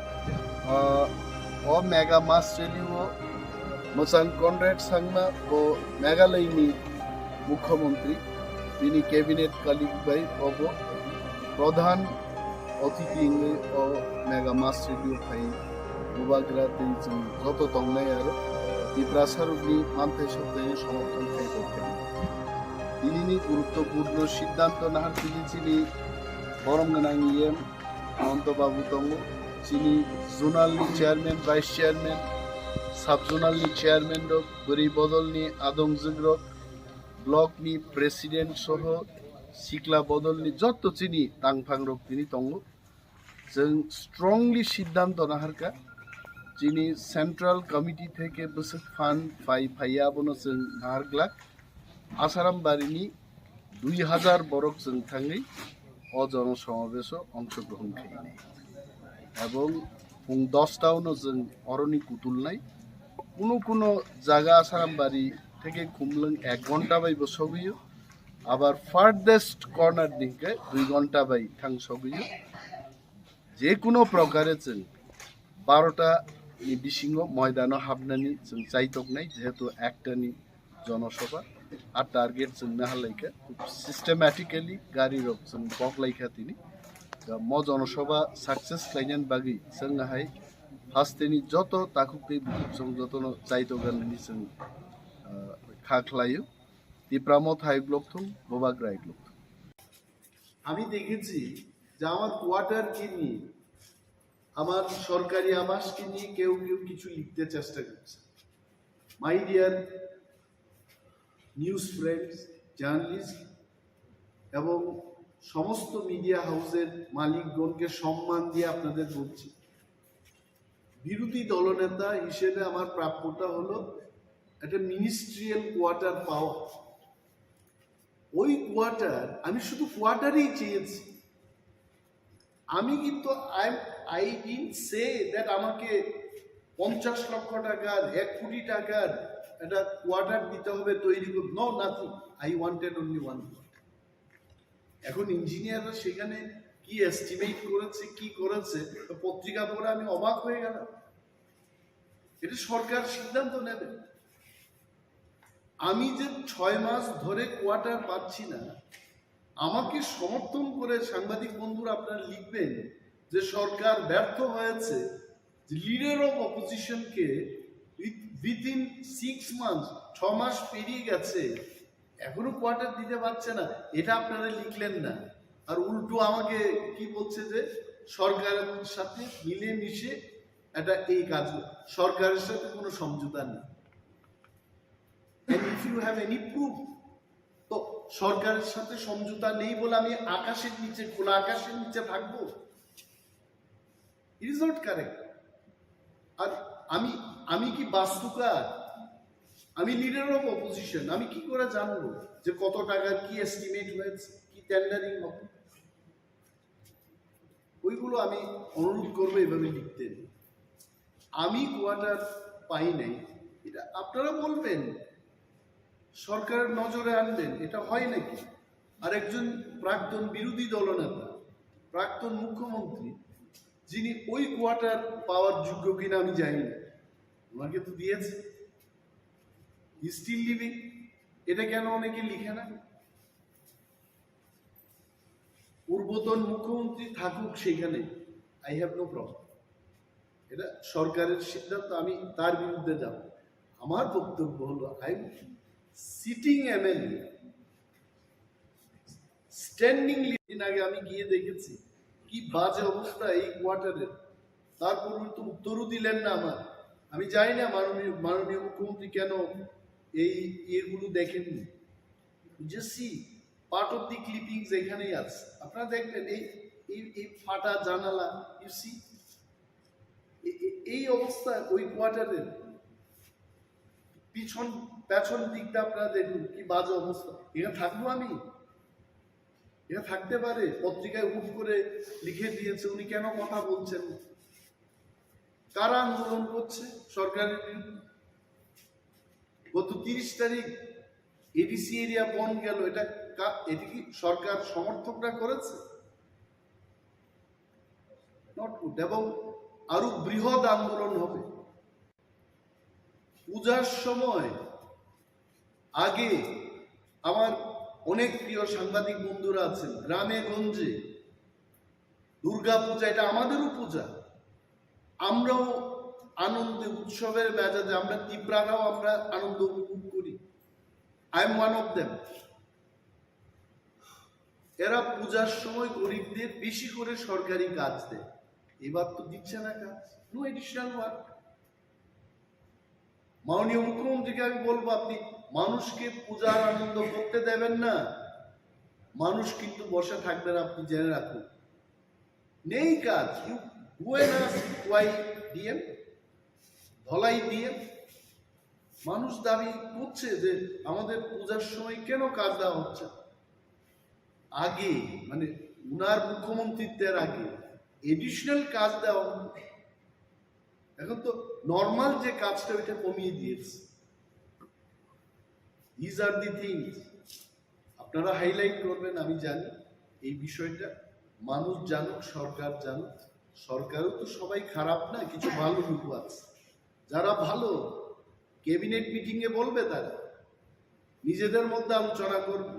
Ah, o mega mass rally o mwchang Conrad Sangma bo Meghalaya ni Mukhyamantri, bini cabinet colleague bai obo pradhan othiti wngwi o mega mass rally o phai bubagra tei chwng joto tongnai aro Tiprasa rokni manthai sokthai no somorthon khai tongkha. Tinini guruttopurno siddhanto nahar tini chini borom gwnang E M Ananto Babu tongo, chini zonal ni chairman, vice chairman, sub zonal ni chairman rok, bwrwi bodol ni adongjwk rok, block ni president soho sikla bodol ni jotto chini tangphang rok tini tongo. Chwng strongly siddhanto naharkha, chini central committee theke bwswk phan phai phaiya abono chwng naharglak. Asaram barini dui hazar borok chwng thangwi o jono somabeso ongshogrohon khainai. Ebong pung dos ta uno chwng oroni kutulnai. Kuno kuno jaga Asaram bari theke Khumlwng ek ghonta bai bo sogwio. Abar farthest corner ni hwnkhe dui ghonta bai thang sogwio. Je kuno prokare chwng barota ni bisingo moidano habnani chwng chaitoknai, jehetu ekta ni jonosabha. A target chwng nahalaikha, khub systematically gari rok chwng boklaikha tini. Da mo jonosabha success khlainani bagwi chwng hai hasteni joto takhuk tei bukhuk chwng jotono chaitoganani chwng, ah, kha khlaio. Tipra Motha hai block thung, Bubagra hai block thung. আমি দেখেছি যে আমার কোয়ার্টারকে নিয়ে, আমার সরকারি আবাসকে নিয়ে কেউ কেউ কিছু লিখতে চেষ্টা করছে। My dear news friends, journalist এবং সমস্ত মিডিয়া হাউসের মালিকগণকে সম্মান দিয়ে আপনাদের বলছি, বিরোধী দলনেতা হিসেবে আমার প্রাপ্যটা হলো একটা মিনিস্ট্রিয়াল কোয়ার্টার পাওয়া। ওই কোয়ার্টার, আমি শুধু কোয়ার্টারই চেয়েছি। আমি কিন্তু, I, I didn't say that আমাকে পঞ্চাশ লক্ষ টাকার, এক কোটি টাকার একটা কোয়ার্টার দিতে হবে, তৈরি করতে। No, nothing. I wanted only one quarter. এখন ইঞ্জিনিয়াররা সেখানে কি এস্টিমেট করেছে, কি করেছে, তো পত্রিকা পড়ে আমি অবাক হয়ে গেলাম। এটা সরকার সিদ্ধান্ত নেবে। আমি যে ছয় মাস ধরে কোয়ার্টার পাচ্ছি না, আমাকে সমর্থন করে সাংবাদিক বন্ধুরা আপনারা লিখবেন যে সরকার ব্যর্থ হয়েছে, যে লিডার অফ অপোজিশনকে উইদিন সিক্স মান্থস, ছ মাস পেরিয়ে গেছে, এখনো কোয়ার্টার দিতে পারছে না, এটা আপনারা লিখলেন না। আর উল্টো আমাকে কি বলছে যে সরকারের সাথে মিলেমিশে এটা এই কাজ, সরকারের সাথে কোনো সমঝোতা নেই। And if you have any proof, তো সরকারের সাথে সমঝোতা নেই বলে আমি আকাশের নিচে, খোলা আকাশের নিচে থাকবো? It is not correct. আর আমি, আমি কি বাস্তুকার? আমি লিডার অফ অপোজিশন, আমি কি করে জানবো যে কত টাকার কি এস্টিমেট হয়েছে, কি টেন্ডারিং হবে? ওইগুলো আমি অনুরোধ করবো এভাবে লিখতে। আমি কোয়ার্টার পাই নাই, এটা আপনারা বলবেন, সরকারের নজরে আনবেন, এটা হয় নাকি? আর একজন প্রাক্তন বিরোধী দলনেতা, প্রাক্তন মুখ্যমন্ত্রী, যিনি ওই কোয়ার্টার পাওয়ার যোগ্য কিনা আমি জানি না, ওনাকে তো দিয়েছে, হি স্টিল লিভিং, এটা কেন অনেকে লিখে না? পূর্বতন মুখ্যমন্ত্রী থাকুক সেখানে, I have no problem. এটা সরকারের সিদ্ধান্ত, আমি তার বিরুদ্ধে যাব। আমার বক্তব্য হলো, I am sitting MLA, standing. দিন আগে আমি গিয়ে দেখেছি কি বাজে অবস্থা এই কোয়ার্টারের, তার পরিবর্তে উত্তরও দিলেন না আমার। আমি জানি না মাননীয়, মাননীয় মুখ্যমন্ত্রী কেন এই ইয়েগুলো দেখেননি। যে see part of the clippings এখানেই আছে, আপনারা দেখবেন এই, এই, এই ফাটা জানালা, ইউ সি, এই অবস্থা ওই কোয়ার্টারের পিছন, পেছন দিকটা আপনারা দেখুন কি বাজে অবস্থা। এখানে থাকবো আমি? এটা থাকতে পারে? পত্রিকায় হুট করে লিখে দিয়েছে, উনি কেন কথা বলছেন? কারা আন্দোলন করছে সরকারের বিরুদ্ধে? গত তিরিশ তারিখ এডিসি এরিয়া বন্ধ গেল, এটা কা-, এটা কি সরকার সমর্থকরা করেছে? Not good. এবং আরো বৃহৎ আন্দোলন হবে। পূজার সময় আগে আমার অনেক প্রিয় সাংবাদিক বন্ধুরা আছেন, গ্রামে গঞ্জে দুর্গা পূজা, এটা আমাদেরও পূজা, আমরাও আনন্দে উৎসবের মেজাজে, আমরা তিপ্রারাও আমরা আনন্দ উপভোগ করি। I am one of them. এরা পূজার সময় গরিবদের বেশি করে সরকারি কাজ দেয়, এবার তো দিচ্ছে না কাজ, no additional work। মাননীয় মুখ্যমন্ত্রীকে আমি বলবো, আপনি মানুষকে পূজার আনন্দ করতে দেবেন না, মানুষ কিন্তু বসে থাকবে না, আপনি জেনে রাখুন। নেই কাজ। You go and ask Y D M, Dhalai D M। মানুষ দাবি করছে যে আমাদের পূজার সময় কেন কাজ দেওয়া হচ্ছে। আগে, মানে, উনার মুখ্যমন্ত্রীত্বের আগে এডিশনাল কাজ দেওয়া হতো। এখন তো নর্মাল যে কাজটা, ওইটা কমিয়ে দিয়েছে। These are the things আপনারা হাইলাইট করবেন, আমি জানি এই বিষয়টা। মানুষ জানুক, সরকার জানুক। সরকারও তো সবাই খারাপ না, কিছু ভালো লোক আছে। যারা ভালো, ক্যাবিনেট মিটিং এ বলবে তারা, নিজেদের মধ্যে আলোচনা করবে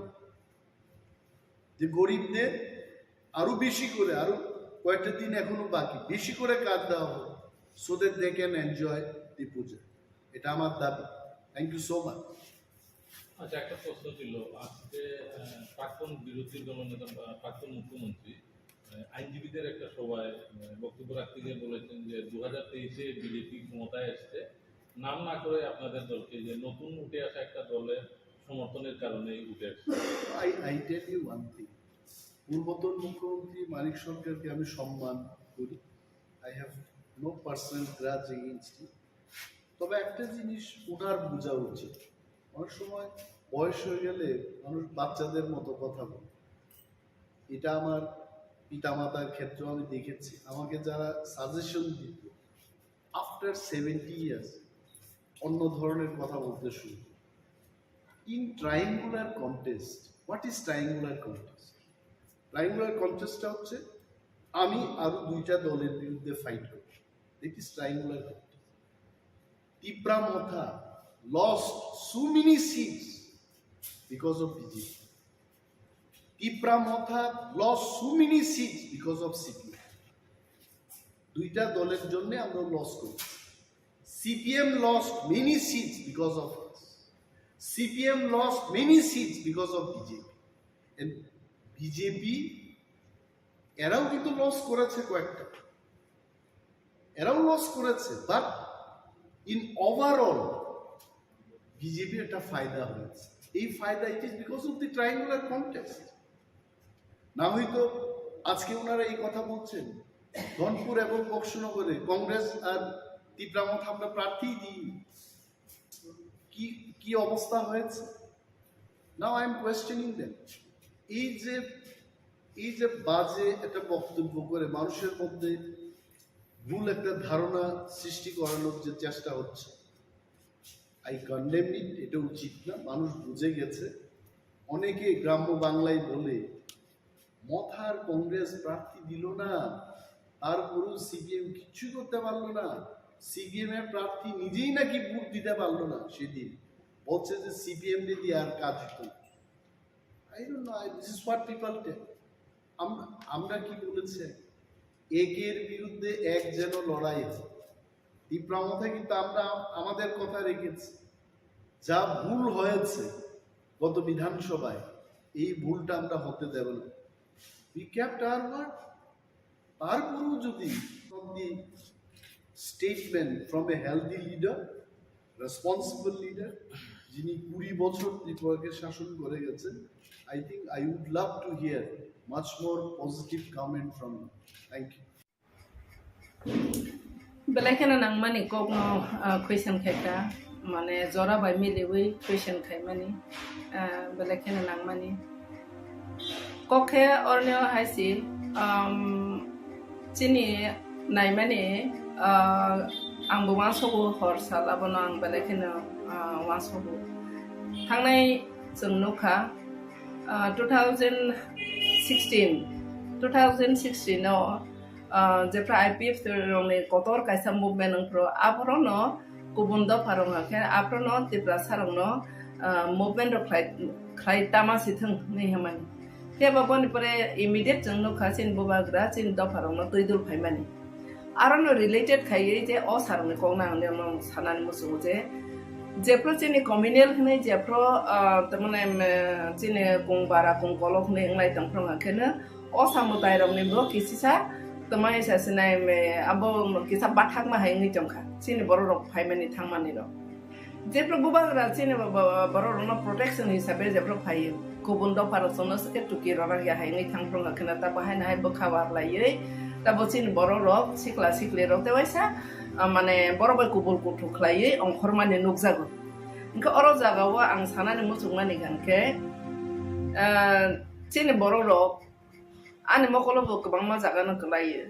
যে গরিবদের আরো বেশি করে, আরো কয়েকটা দিন এখনো বাকি, বেশি করে কাজ দেওয়া হোক, so that they can enjoy the puja। এটা আমার দাবি। Thank you so much। আচ্ছা, একটা প্রশ্ন ছিল, আজকে আহ, প্রাক্তন বিরোধী দলনেতা বা প্রাক্তন মুখ্যমন্ত্রী আহ, আইনজীবীদের একটা সভায় আহ, বক্তব্য রাখতে গিয়ে বলেছেন যে দু হাজার তেইশে বিজেপি ক্ষমতায় এসছে, নাম না করে আপনাদের দলকে যে নতুন উঠে আসা একটা দলের সমর্থনের কারণে উঠে আসছে। I, I tell you one thing, পূর্বতন মুখ্যমন্ত্রী মানিক সরকারকে আমি সম্মান করি। I have no personal grudge against him। তবে একটা জিনিস ওনার বোঝা উচিত, অনেক সময় বয়স হয়ে গেলে মানুষ বাচ্চাদের মতো কথা বলে। এটা আমার পিতামাতার ক্ষেত্রেও আমি দেখেছি। আমাকে যারা সাজেশন দিত, আফটার সেভেন্টি ইয়ার্স অন্য ধরনের কথা বলতে শুরু করে। In triangular contest, what is triangular contest? Triangular কন্টেস্টটা হচ্ছে আমি আরো দুইটা দলের বিরুদ্ধে ফাইট করব। It is triangular contest. Tipra Motha lost so many seats because of B J P. Tipra Motha lost so many seats because of C P M. দুইটা দলের জন্য আমরা লস করেছি। C P M lost many seats because of us. C P M lost many seats because of B J P. And B J P এরাও কিন্তু লস করেছে কয়েকটা, এরাও লস করেছে, but in overall বিজেপির একটা ফায়দা হয়েছে। এই ফায়দা, it is because of the triangular contest। না হয়তো আজকে ওনারা এই কথা বলছেন, ধনপুর এবং বক্সনগরে কংগ্রেস আর তিপ্রা মথা আমরা প্রার্থী দিই, কি কি অবস্থা হয়েছে। Now I am questioning them। এই যে এই যে বাজে একটা বক্তব্য করে মানুষের মধ্যে ভুল একটা ধারণা সৃষ্টি করানোর যে চেষ্টা হচ্ছে, I condemn it। এটা উচিত না। মানুষ বুঝে গেছে। অনেকে গ্রাম্য বাংলায় বলে, মথার কংগ্রেস প্রার্থী দিল না, তারপরেও সিপিএম কিচ্ছু করতে পারলো না। সিপিএম এর প্রার্থী নিজেই নাকি ভোট দিতে পারলো না সেদিন, বলছে যে সিপিএম যদি আর কাজ হতো না। I don't know, I, this is what people tell। আমরা আমরা কি বলেছি? একের বিরুদ্ধে এক যেন লড়াই হয়। তিপ্রা মথা কিন্তু আমরা আমাদের কথা রেখেছি। যা ভুল হয়েছে গত বিধানসভায়, এই ভুলটা আমরা হতে দেব না। We kept our word। তারপরেও যদি from the statement from a healthy leader, responsible leader, যিনি কুড়ি বছর ত্রিপুরাকে শাসন করে গেছেন, I think I would love to hear much more positive comment from you। Thank you। Belai kheno nangmani kokno, ah, question khaikha, mane jora bai miliwi question khaimani, ah, belai kheno nangmani. Kok khe orni o hai si, um, chini naimani, ah, ang bo uansogo hor sal abono ang belai kheno ah, uansukgo. Thangnai chwng nukha, ah, two thousand sixteen, two thousand sixteen o, ah, jephra I P F T rokni kotor kaisa movement wngphru, aphorono kubun dopha rok hwnkhe aphorono Tiprasa rokno, ah, movement rok khlai, khlai tama si thwng hinwi hwnmani. Phiya ba boni pore immediate chwng nukha chini bubagra chini dopha rokno twi dul phaimani. Arono related khaiwi je o sir rokni kokno ang nirokno sanani muchungo je, jephru chini communal hinwi jephru, ah, tamani, em, chini kung bara kung kolok hinwi wnglai tongphru hwnkheno o samudai rokni bo kisisa tamani sasinai, em, abo kisa bathakma hai wngwi tongkha chini borok rok phaimani thangmani rok. Jephru bubagra chini bo-, bo-, borok rokno protection hisabe jephru phaio, kubun dopha rok chwngno swkhe tuki rwrak ya hai wngwi thangphru hwnkheno ta bahai nahai bwkha warlaiwi tabo chini borok rok sikla sikli rok tei waisa, ah, mane borok bai kubul kuthuk khlaiwi ongkhormani nukjago. Hwnkhe oro jagao ang sanani muchungmani hwnkhe, ah, chini borok rok ani mokolo bo kwbangma jaga no kwlaio.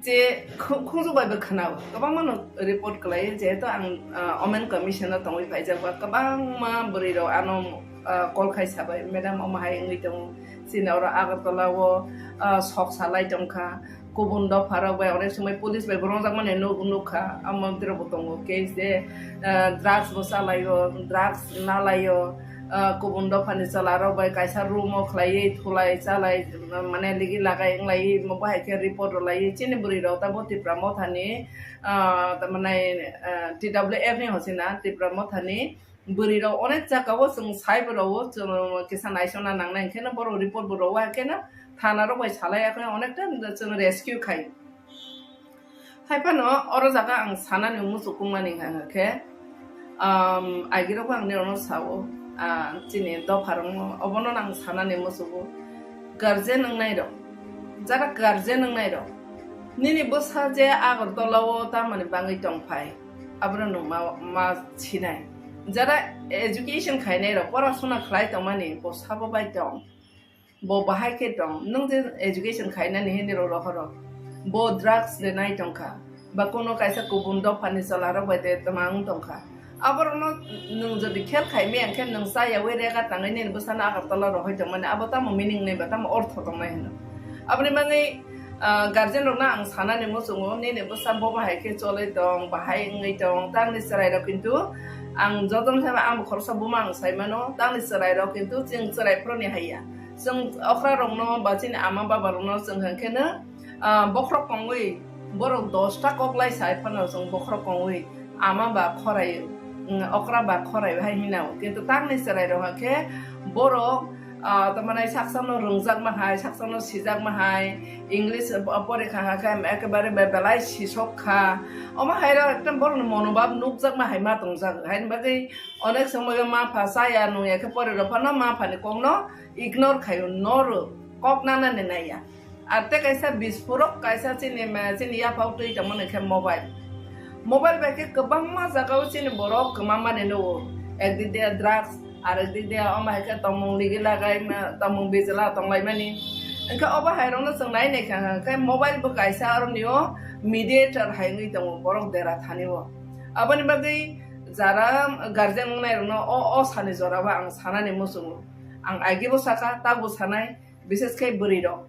Je khu-, khunju bai bo khwnao, kwbangma no report kwlaio, jehetu ang, ah, Women Commission o tongwi phaijak ba, kwbangma bwrwi rok ano, ah, call khai sabai, "Madam, omo hai wngwi tongo, chini oro Agartala o, ah, sok salai tongkha, kubun dopha rok bai onek somoi police bai bo rwngjakmani nuk-, nukha, amo bwtwi rok bo tongo case de, ah, drugs bo chalaio, drugs nalaio." Ah, kubun dophani chwla rok bai kaisa room o khlaiwi thulai chalai, mane ligi lagai wnglaiwi, omo bahai khe report rwlaiwi chini bwrwi rok tabo Tipra Mothani, ah, tamani, ah, T W F ni hochina Tipra Mothani bwrwi rok onek jagao chwng sai bo rwo, chwng kisa naisona nangnai, hwnkhe borok report bo rwo, hwnkhe thana rok bai salai, onekta chwng rescue khai. Hai phano oro jaga ang sanani muchukungmani hwnka khe, um, agirokbo ang nirokno sao, ah, chini dopharokno, obono ang sanani muchugo. Guardian wngnai rok, jara guardian wngnai rok, nini bwsa je Agartala o tamoni bangwi tongphai, abono nwng ma, ma sinai. Jara education khainai rok, porasona khlai tongmani, bo sabo bai tong. Bo bahai khe tong, nwng je education khainani hinwi rw rohoro. Bo drugs de nai tongkha, ba kono kaisa kubun dophani chwlarok bai de twmang tongkha. Aborokno nwng jodi khel khai maya khe nwng cha yaui rega tangwi nini bwsano Agartala rohoi tongmani, abo tamo meaning nai ba tamo ortho tongnai hino. Aboni bagwi, ah, guardian rokno ang sanani muchungo, nini bwsa bo bahai khe choloi tong, bahai wngwi tong, tamni chwrai rok kintu ang jotono thaiba ang bo khoroksa buma ang sai mano, tamni chwrai rok kintu chwng chwrai phuruni hai ya. Chwng okra rokno ba chini ama baba rokno chwng hwnkhe no, ah, bokhorok kongwi borok dosta kok lai sai phano chwng bokhorok kongwi ama ba khorai, mm, okra ba khorai hai hinao. Kintu tamni chwrai rok hwnkhe borok, ah, tamani saksa no rwngjakma hai, saksa no sijakma hai, English, ah, porikha hwnkhe ekebare be-, belai sisok kha. Omo hai rok ekdom borok ni monobhab nukjakma hai ma tongjak. Haini bagwi onek somoyo ma pha chaya nungya khe pore rok phano ma phani kok no ignore khaio, no rw, kok nanani naiya. Ar tei kaisa bispurok kaisa chini ma, chini yaphao twi tongmani khe mobile. Mobile bai khe kwbangma jagao chini borok kwmamani nugo. Ekdik de drugs, arekdik de omo hai khe tongmung ligi lagai ma, tongmung bijla tonglaimani. Hwnkhe obo hai rokno chwng nai nai kha khe mobile bo kaisa aronio mediator hai wngwi tongo borok dera thani o. Aboni bagwi jara guardian wngnai rokno o, o sani jora o ang sanani muchungo. Ang agi bo sakha, tabuk sanai, bises khe bwrwi rok.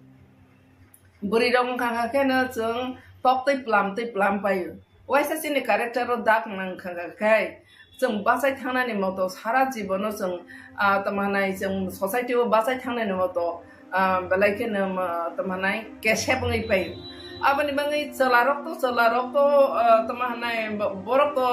Bwrwi rok wngkha khe no chwng tok twi plam twi plam paio. Waisa chini character o dak nang kha khe chwng bachai thangnani moto sara jibono chwng, ah, tamo hanai chwng society o bachai thangnani moto, ah, belai kheno, ah, tamo hanai kesep wngwi paio. Aboni bagwi chwla rok to, chwla rok to, ah, tamo hanai bo-, borok to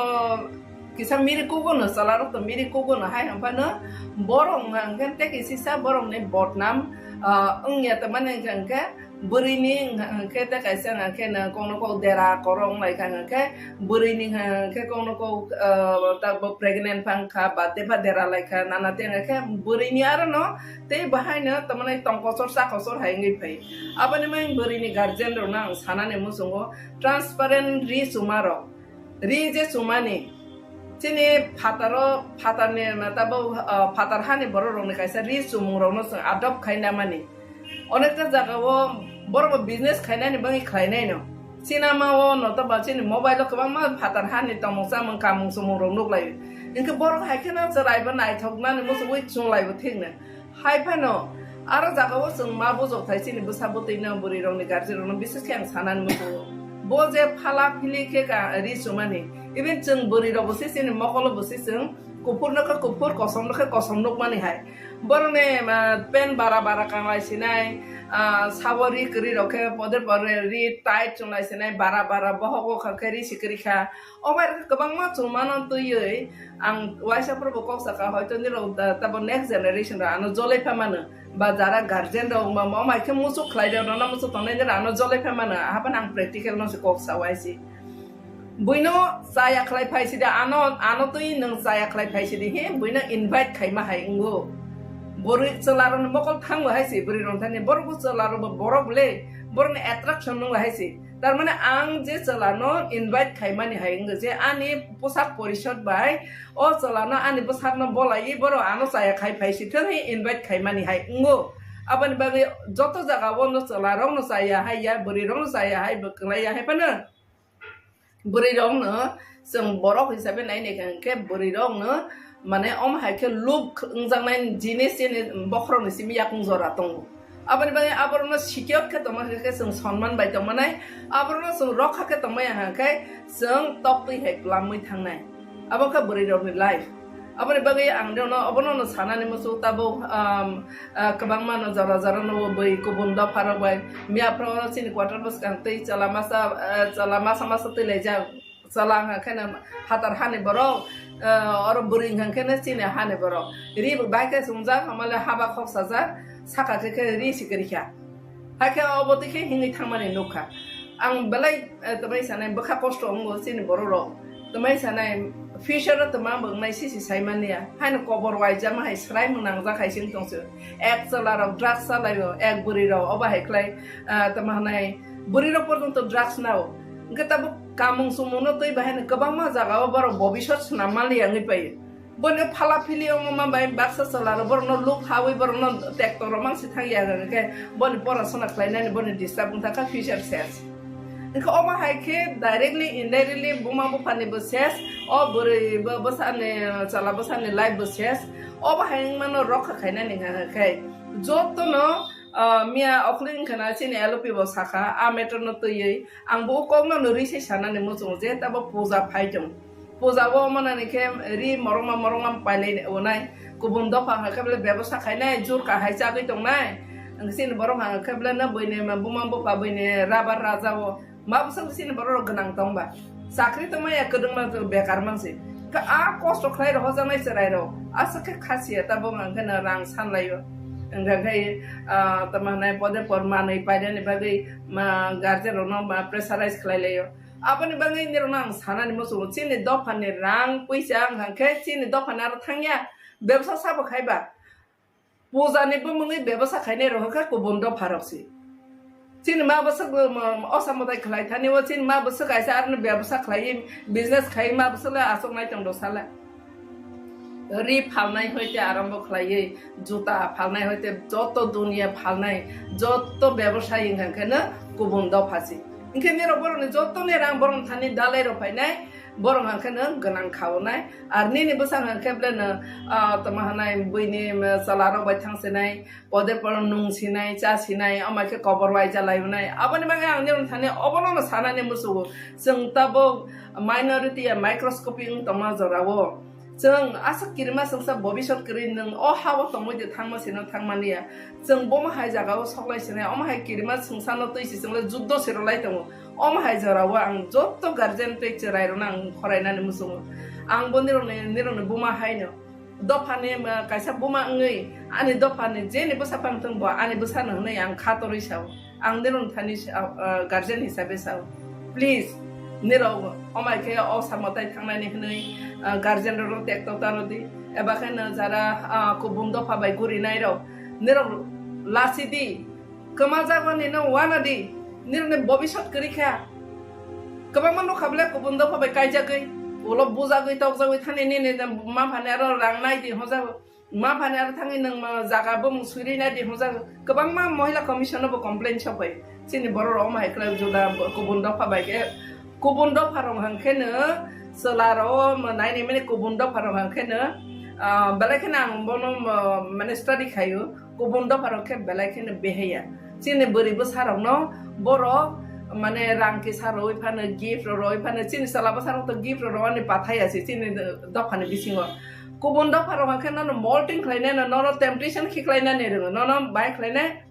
kisa miri kugo no, chwla rok to miri kugo no, hai hwnphano borok hwnkhe tei kisisa borok ni bodnam, ah, wngya tongmani hwnkhe bwrwi ni hwnkhe tei kaisa hwnkhe no kokno kok dera korok wnglaikha hwnkhe bwrwi ni hwnkhe kokno kok, ah, ta bo pregnant phang kha ba tei pha dera laikha nana tei hwnkhe bwrwi ni aro no tei bahai no tongmani tong kochor cha kochor hai wngwi phai. Aboni mai bwrwi ni guardian rok no ang sanani muchungo transparent ri chuma rok. Ri je chumani, chini phataro, phatarni, tabuk, ah, phatar hani borok rokni kaisa ri chumung rokno chwng adopt khai namani. Onekta jagao borok bo business khainani bagwi khlainai no. Chini ama o no to ba chini mobile o kwbangma phatar hani tongmung chamung kamung chumung rok nuklaio. Hinkhe borok hai kheno chwraibo naithoknani muchungwi chunglaibo thikno. Hai phano aro jagao chwng ma bujok thai chini bwsa bwtwino bwrwirokni guardianrokno bises khe ang sanani muchungo. Bo je phala phili khe ka ri chumani, even chwng bwrwirokbo se chini mokolo bo se chwng kuphurno khe kuphur, kosomno khe kosom nukmani hai. Borokni, ah, pant bara bara kanglai sinai, ah, sabo ri kwrwi rok khe pode pore ri tight chunglai sinai, bara bara bohogo kha khe ri si kwrwi kha. O bai rok khe kwbangma chumano twiwi ang uaisa phuru bo kok saka, hoito nirok da-, tabo next generation rok ano jolai pha mano, ba jara guardian rok wngma ma, o mai khe muchuk khlai rok, nono muchuk tongnai nirok ano jolai pha mano, ahaphano ang practical no se kok sa uaisi. Buino chaya khlai phai sidi, ano, ano twi nwng chaya khlai phai sidi, he, buino invite khaima hai wngo. Borok chwla rokni mokol thangbo hai se, bwrwi rok thani, borok bo chwla rok bo, borok le, borokni attraction nungbo hai se. Tar mane ang je chwla no invite khaimani hai wngo je ani poshak porishod bai o chwla no ani bwsak no bolai borok ano chaya khai phai si thang he invite khaimani hai wngo. Aboni bagwi joto jaga o no chwla rok no chaya hai ya, bwrwi rok no chaya hai, bwklai ya hai phano. Bwrwi rok no chwng borok hisabe nai nai kha hwnkhe bwrwi rok no mane omo hai khe look wngjaknai jinis chini bokhorok ni simi yakung jora tongo. Aboni bagwi aborokno secure khe tongma khe chwng sonman bai tongmanai, aborokno chwng rokha khe tongmaya hwnkhe chwng toktwi hai kwlamwi thangnai. Abo khe bwrwi rokni life. Aboni bagwi ang rokno obono no sanani muchung tabuk, um, uh, kwbangma no jora jora no bwi kubun dopha rok bai miya phoro chini quarter bwskang twi chwla masa, uh, chwla masa masa twi laijak. Chwla wngkha khe no phatar hani borok, eh, oro bwrwi wngkha khe no chini hani borok. Ri bo bai khe chumjak, hamale haba khok sajak, saka khe khe ri si kwrwi kha. Hakhe obo twi khe hingwi thangmani nukha. Ang belai, eh, twmai sanai bwkha kosto wngo chini borok rok. Twmai sanai future o twma bo wngnai sisi sai manya. Haino kobor waijama hai swrai mung nangjak hai se wng tong se. Ek chwla rok drugs chalaio, ek bwrwi rok obo hai khlai, ah, tamo hwnai bwrwi rok porjonto drugs nao. Hwnkhe tabuk kamung chumung no twi bahai no kwbangma jaga o borok bobisot swnam manliya wngwi paio. Bono phala phili omo ma bai baksa chwla rok borok no luk hawi borok no tekto rok mang si thang ya hwnkhe boni porasona khlainani boni disturb wng thang kha future ses. Hwnkhe omo hai khe directly indirectly buma buphani bo ses, o bwrwi bo bwsani chwla bwsani life bo ses. Obo hai wngmano rokha khainani hwnkha khe jotono, ah, miya okhli wngkha na chini L O P bo sakha, a matter no twiwi ang bo o kokno no rwi se sanani muchungo je tabo puja phai tong. Puja o manani khe ri morongma morongma pailai onai, kubun dopha hwnkha khe bele bebosa khainai, jur kahai chagwi tongnai. Ang chini borok hwnkha khe bele no buini buma bupha buini rabar raja o. Ma bwswk chini borok rok gwnang tong ba? Chakri tongmaya kwdwngma bekar mansi. Kha a kosto khlai rok hojaknai chwrai rok. Aswk khe khasiya tabuk ang khe no rang sanlaio. Wngkha khe, ah, tamo hwnai pode por manwi paidani bagwi ma guardian rokno ma pressurize khlai laio. Aboni bagwi nirokno ang sanani muchungo chini dophani rang puisa wngkha khe chini dophani aro thangya bebsa sabo khai ba. Puja ni bumungwi bebasa khainai rok kha kubun dopha rok se. Chini ma bwswk, um, osa mwtai khlai thani o, chini ma bwswk kaisa aroni bebasa khlai, business khai ma bwswk le aswk nai tong do sala. Ri phalnai hoite arambo khlaiwi, juta phalnai hoite joto dunia phalnai, joto bebasai wngkha khe no kubun dopha se. Hinkhe nirok borokni jotoni rang borokni thani dalai rok phainai, borok hwnkhe no gwnang khaonai. Ar nini bwsa hwnkhe ble no, ah, tamo hwnai buini, um, chwla rok bai thang sinai, pode poro nung sinai, cha sinai, omo khe kobor waija lai unai. Aboni bagwi ang nirok thani obono no sanani muchungo. Chwng tabuk minority ya microscopic wng tongma jorao. Chwng aswk kirima chwngsa bobisot kwrwi nwng o ha-o tongwi de thangma sino thangmani ya. Chwng bomo hai jagao soklai sinai, omo hai kirima chwngsa no twi si chwng le juddo sero lai tongo. Omo hai jorao ang joto guardian tei chwrai rokno ang khorainani muchungo. Ang bo nirokni, nirokni buma haino. Dophani, uh, kaisa buma wngwi ani dophani jeni bwsa pang thung bo ani bwsano hwnwi ang kha torwi sao. Ang nirok thani sa-, uh, guardian hisabe sao. Please, nirok omai khe o samo tai thangnani hwnwi, uh, guardian rokno tekto taro di. Eba khe no jara, uh, kubun dopha bai gurinai rok nirok lasi di. Kwma jagoni no wana di. Nirokni bobisot kwrwi kha. Kwbangma nukha bwle kubun dopha bai kaijagwi, ulo bujagwi tokjagwi thani nini ma phani aro rang nai di hwnjago. Ma phani aro thangwi nwng ma jaga bumung swiri nai di hwnjago. Kwbangma Mohila Commission no bo complain sok bai. Chini borok rok omo hai khlai juda kubun dopha bai khe, kubun dopha rok hwnkhe no Chwla rok o naini mani kubun dopha rok hwnkhe no, ah, belai kheno ang bono, ah, mane study khaio, kubun dopha rok khe belai kheno behaya. Chini bwrwi bwsa rok no borok mane rang kisa rwi phano, gift rok rwi phano, chini chwla bwsa rok to gift rok rwani pathai ya se chini dophani bisingo. Kubun dopha rok hwnkhe no molting khlainai no, nono temptation khiklainani rwngo, nono bai khlainai.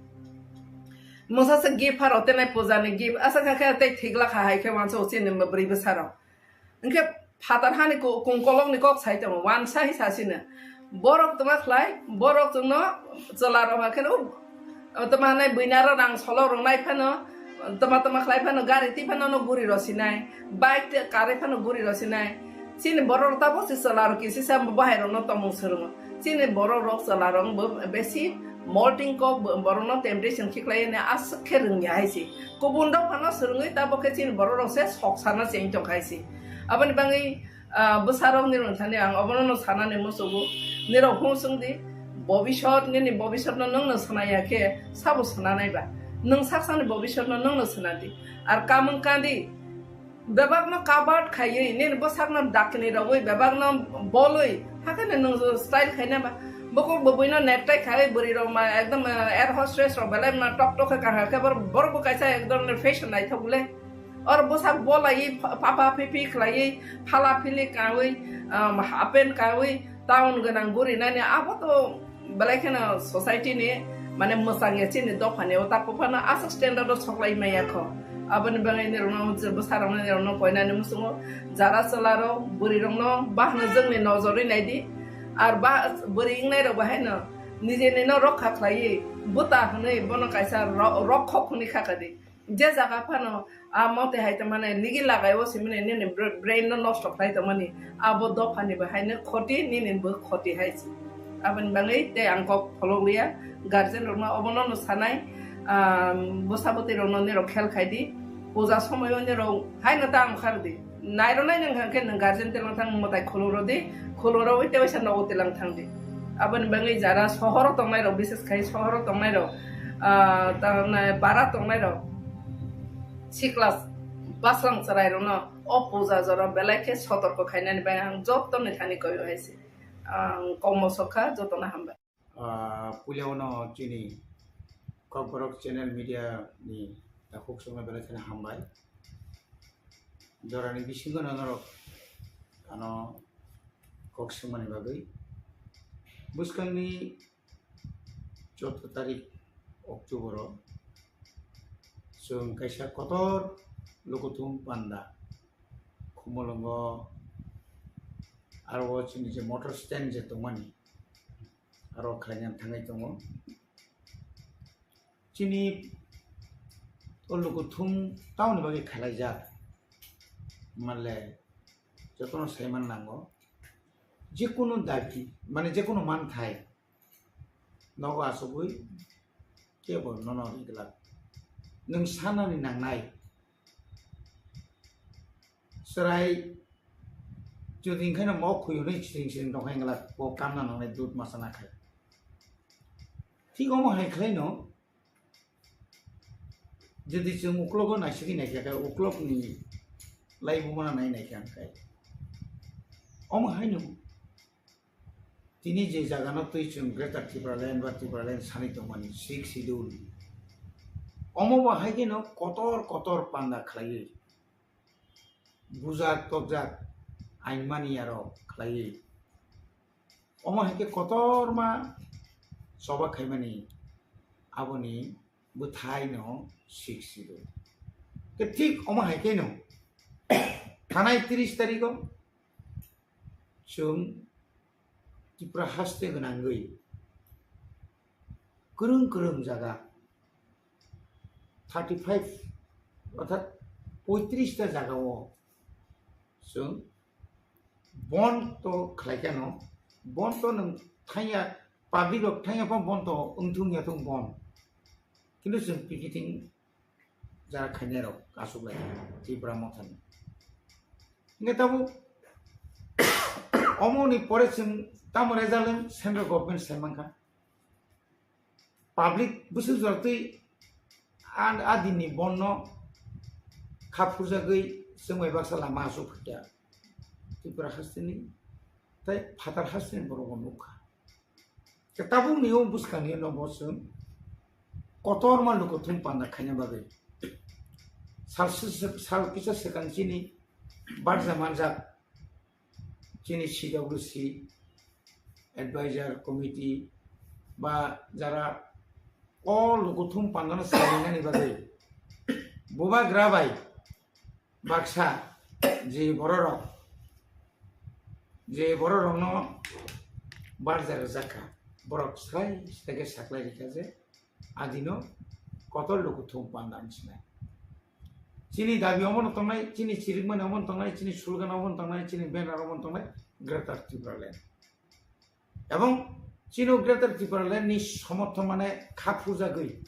Mungsa se gift pharo tenai puja ni gift asa kha khe tei thik lakha hai khe wansa o chini bwrwi bwsa rok. Hwnkhe phatar hani ku-, kungkolok ni kok sai tongo, wansa hi sasino. Borok tongma khlai, borok chwngno chwla rok hakhe no, tongma hanai buina ro rang solo rwnai phano, tongma tongma khlai phano, gari twi phano no guri rw sinai, bike tei kari phano guri rw sinai. Chini borok rok tabuk se chwla rok kisisa bahai rok no tongmung swrwngo. Chini borok rok chwla rok bo besi molting kok bo-, borok no temptation khiklai ne aswk khe rwngya hai se. Kubun rok phano swrwngwi tabuk khe chini borok rok se sok sana cheng tong khai se. Aboni bagwi, ah, bwsa rok ni rwng thani ang obono no sanani musugo. Nirok hum swng di, bobisot nini bobisot no nwng no swnaya khe sabo swnanai ba? Nwng sak sakni bobisot no nwng no swnadi. Ar kamwng kandi, bebakno covered khaiwi, nini bwsakno dakni rogwi, bebakno bolwi, hakheno nwng style khaina ba? Bukhuk bwbwino necktie khaiwi, bwrwi rok ma ekdom, eh, air hostess rok belai ma tok tok khe kaham khe, bor-, borok bo kaisa ekdom fashion naithok le. Or bwsak bolaiwi, pha-, papa phipi khlaiwi, phala phili kawi, um, half pant kawi, town gwnang guri nani abo to belai kheno society ni mane mwchang ya chini dopha ni o ta buphano aswk standard o soklai maya kho. Aboni bagwi nirok no je bwsa rok no nirok no koinani muchungo jara chwla rok bwrwi rok no bahno jwngni nojor wi nai di. Ar ba bwrwi wngnai rok bahai no nijeni no rokha khlaiwi bwta hwnwi bono kaisa ro-, rokhok hwnwi kha kha di. Je jaga phano a mote hai tongmani nigi lagai o simini nini bra-, brain no nosto khlai tongmani abo dophani bo haino khoti nini bo khoti hai se. Aboni bagwi tei ang kok pholok liya guardian rokno obono no sanai, ah, bwsa bwtwi rokno nirok khel khai di, puja somoio nirok haino ta ang khar di. Nairwnai nwng hwnkhe nwng guardian tilang thang mwtai khulurodi, khulurogwi tei waisa nogo tilang thangdi. Aboni bagwi jara sohoro tongnairok, bises khai sohoro tongnairok, ah, tamni para tongnairok, sikla bwslang chwrairokno o puja jora belai khe sotorko khainani bagwi ang jottoni thani koyo hai se. Ang kokmo sokha, jotono hambai. Ah, puila o no chini Kokborok channel media ni takhuk songno belai kheno hambai. Jorani bisingo no norok ano kok swngmani bagwi. Bwskangni chwddo tarik October o chwng kaisa kotor lukuthum panda Khumulwngo aro o chini je motor stand je tongmani aro khlaina thangwi tongo. Chini o lukuthum tamoni bagwi khalaijak manle jotono saiman nango. Jekunu dabi, mane jekunu manthai nogo achugwi kebo nono riglak. Nwng sanani nangnai. Chwrai jodi hwnkhe no mok khuyunwi siring siring tongkha hwnkhe bo kamna nangnai dud masa nakhai. Thik omo hai khlaino jodi chwng uklogo naisigwi naikha khe uklokni laibumano nai naikha hwnkhe omo haino tini je jagano twi chwng Greater Tipraland ba Tipraland sanwi tongmani Sixth Schedule, omo bo hai kheno kotor kotor panda khlaiwi bujak tokjak ain mani aro khlaiwi. Omo hai khe kotorma choba khaimani aboni bwthaino Sixth Schedule. Tei thik omo hai kheno thanai tris tarikho chwng Tripura haste gwnangwi kwrwng kwrwng jaga thirty five orthat poitris ta jaga o chwng bon to khlai khe no, bon to nwng thangya, public rok thangya pha bon to wngthung ya thung bon, kintu chwng picketing jara khainai rok aswk lai Tripura mothani. Hingke tabuk omo ni pore chwng tamo result wng central government sai mankha. Public bwswk jora twi a, a din ni bon no kha phurjagwi chwng bai baksa lama aswk phai kha. Tripura hasteni tei phatar hasteni borok bo nukha. Khe tabukni o bwskangni no bo chwng kotorma lukuthum panda khaina bagwi sal sal kisa swkang chini barja manjak chini C W C advisor committee ba jara o lukuthum pandano salinani bagwi bubagra bai baksa je bororok, je bororokno barja rwjak kha, borok srai srai khe saklai rikha je adino kotor lukuthum panda wng sinai. Chini dabi omono tongnai, chini chirikmani omono tongnai, chini slogan omono tongnai, chini banner omono tongnai, Greater Tipraland. Ebong chini Greater Tipraland ni somorthon mane kha phurjagwi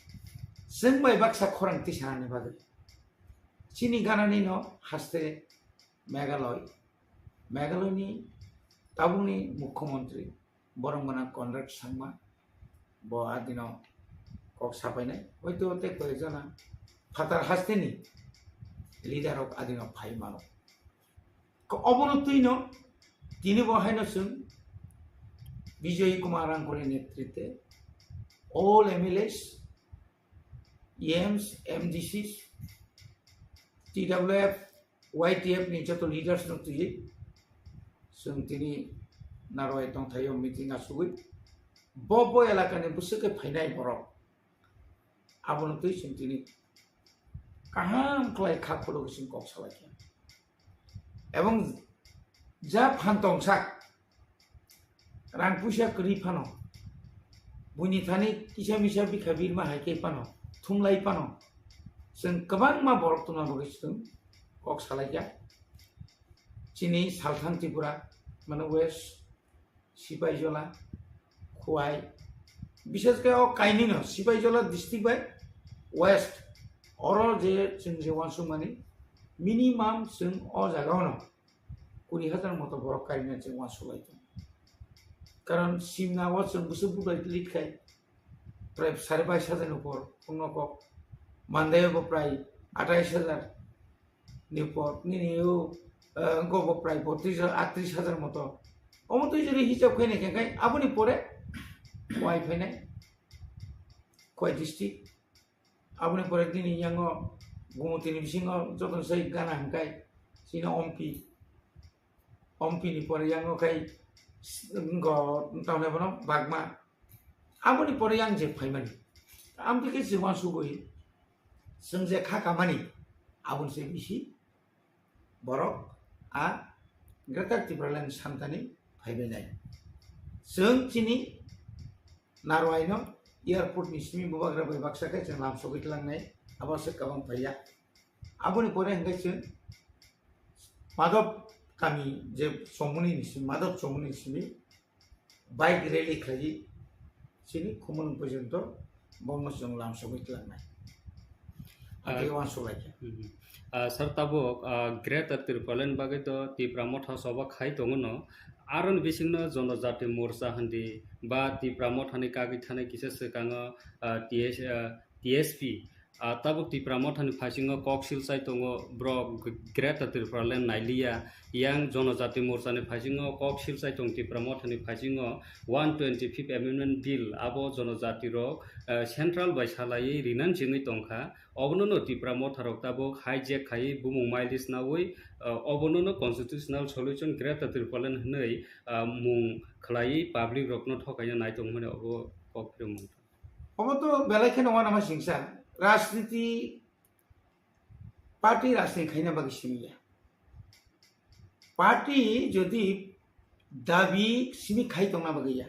chwng bai baksa khorang tisanani bagwi. Chini ganani no haste Meghalaya, Meghalaya ni tabukni mukhyamantri borok gwnang Conrad Sangma bo adino kok sapainai, hoito tei koi jana phatar hasteni leader rok adino phai mano. Ko obono twino tini bo haino chwng Bijoy Kumar Rangkholi netrite all M L As, E Ms, M D Cs, T W F, Y T F ni joto leaders no twi chwng tini Narwai tongthaio meeting asugwi bo bo elakani bwswk khe phainai borok abono twi chwng tini kaham khlai kha khulugwi chwng kok salaikha. Ebong ja phan tongsak rang puisa kwrwi phano, buini thani kisa misa bikha birma hai khe phano, thumlai phano, chwng kwbangma borok tongna bagwi chwng kok salaikha. Chini Salthang Tripura, mane West, Sipaijola, Khowai, bishes khe o kainwino Sipaijola district bai West, oro je chwng je uansukmani minimum chwng o jagao no kuri hajar moto borok karina chwng uansuk lai tongo. Karon simna o chwng bwswk budai lit khai prai sare bais hajar ni upor wngno kok, Mandai bo prai atais hajar ni upor, nini o, eh, wngkha bo prai botris, atris hajar moto. Omo twi jodi hisab khainai khe khai aboni pore Khowai phainai, Khowai district. Aboni pore nini yango Gumutini bisingo jotono sai gana hwnkhai chini Ompi. Ompi ni pore yango khai s-, wngkha tamni bono Bagma. Aboni pore yang je phaimani. Amtwi khe chwng uansugwi chwng je kha kamani aboni se bisi borok a Greater Tipraland samtani phaibainai. Chwng chini Narwaino airport ni simi bubagra bai baksa khe chwng lamsogwi tlangnai, abo se kabang phaiya. Aboni pore hwnkhe chwng Madhop kami je Chomoni ni simi, Madhop Chomoni ni simi bike rally khlaiwi chini Khumulwng porjonto bono chwng lamsogwi tlangnai. Ah, Atwi uansuk lai kha. Mhm. Ah, sir, tabuk, ah, Greater Tipraland bagwi do Tipra Motha soba khai tongo no. Aroni bisingno Jonojati Morcha hindi ba Tipra Mothani kagwi thani kisa swkango, ah, T S, ah, T S P. Ah, tabuk Tipra Mothani phaisingo kok silchai tongo, borok Greater Tipraland nailiya. Yang Jonojati Morchani phaisingo kok silchai tong Tipra Mothani phaisingo one twenty-fifth Amendment Bill abo Jonojati rok, ah, Central bai salaiwi rinani chengwi tongkha. Obono no Tipra Motha rok tabuk hijack khaiwi bumung mileage nawi, ah, obono no constitutional solution Greater Tipraland hwnwi, ah, mung khlaiwi public rokno thokaina nai tongmani obo kok phirwi mung. Obo to belai kheno uanama singsa. Rajniti party rajniti khaina bagwi simi ya. Party jodi dabi simi khai tongna bagwi ya.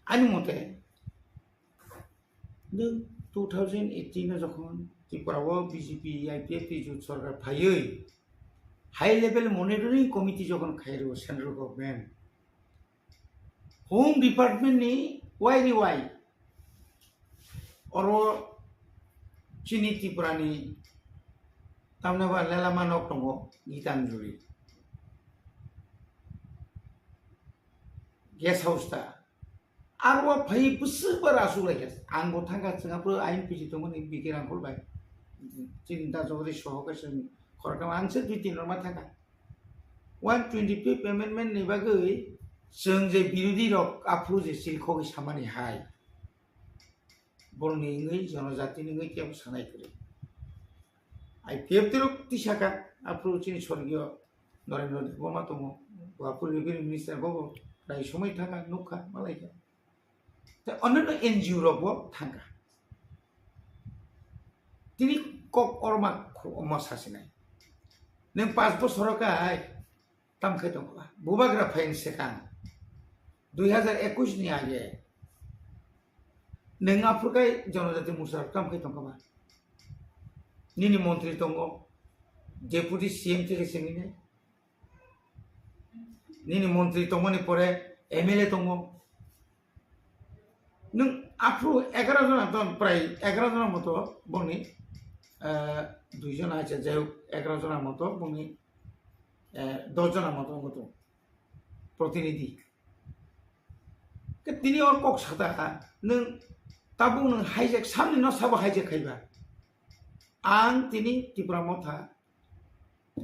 Ani mote, nwng two thousand eighteen o jokhon Tripura o B J P, I P F T jot sorkar phaiwi high level monitoring committee jokhon khairo central government, Home Department ni wai ri wai oro chini Tripura ni tamni ba lelama nok tongo Gitanjali guest house ta. Aro phai bwswk ba rasuk lai kha. Ang bo thangkha chwng aphuru ain piji tongmani B K Rangkhol bai. Chini da Jagadish Soho kaisa khoroknwi ang se dui tin rok ma thangkha. One twenty fifth amendment ni bagwi chwng je birodhi rok aphuru je chirikhogwi samani hai, borokni wngwi jonojatini wngwi kebo sanai kwrwi. I P F T rok tisaka aphuru chini sorgiyo Narendra Debbarma tongo, bo aphuru revenue minister, bo bo rai somoi thangkha, nukha, malaikha. Tei onno N G O rok bo thangkha. Tini kok orma khu-, omo sasinai. Nwng panch bosor o kai tam khai tongkha ba? Bubagra phaini swkang dui hazar ekush ni age nwng aphuru kai Jonojati Morcha rok tam khai tongkha ba? Nini montri tongo, deputy C M theke sengwi nai. Nini montri tongmani pore M L A tongo. Nwng aphuru egaroh jona ton, prai egaroh jona moto bongni, eh, dui jona acha, jai hok, egaroh jona moto bongni, eh, dos jona moto wngkha tongo protinidhi. Ke tini or kok sata kha, nwng tabuk nwng hijack, samni no sabo hijack khaiba. Ang tini Tipra Motha,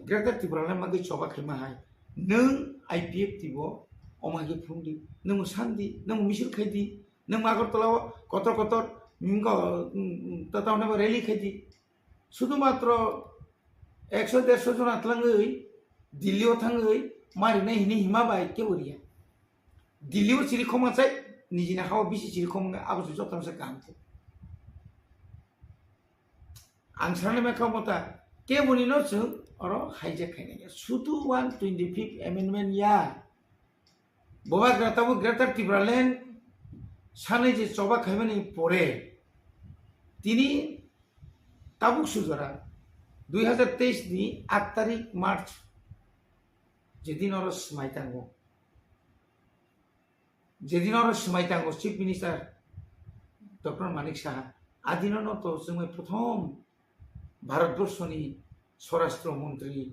Greater Tipraland bagwi choba khaima hai. Nwng I P F T bo omo hai khe phung di, nwng san di, nwng misil khai di, nwng Agartala o kotor kotor, mm, ko, mm, mm, ta, ta, rally khai di. Sudhumatro ekso derso jona tlangwi Delhi o thangwi marinai hini hima bai kebo riya. Delhi o chiri khoma chai, nijini hao bisi chiri khoma abo se jotono se kaham khe. Ang sana mekha mota, keboni no chwng oro hijack khainai ya. Sudhu one twenty fifth amendment ya. Bubagra tabuk Greater Tipraland sanai je choba khaimani pore tini tabuk sujora dui hazar teis ni aat tarik March jedin oro swmai tango, jedin oro swmai tango Chief Minister Doctor Manik Saha, adino no to chwngmai prothom Bharatborshoni Swarashtra Montri,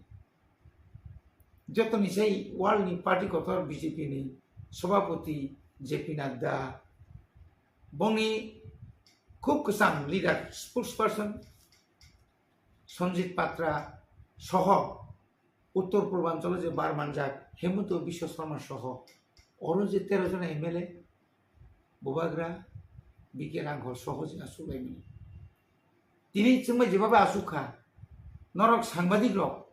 jotoni sai world ni party kotor B J P ni Sabhapati J P Nadda, bongni khub kwcham leader, spokesperson Sanjit Patra soho Uttor Purbanchalo je bar manjak Hemanta Biswa Sarma soho oro je tero jona M L A, Bubagra, B K Ranghor soho je asuk laimani. Tini chwngbai jeba bai asuk kha, norok sangbadik rok,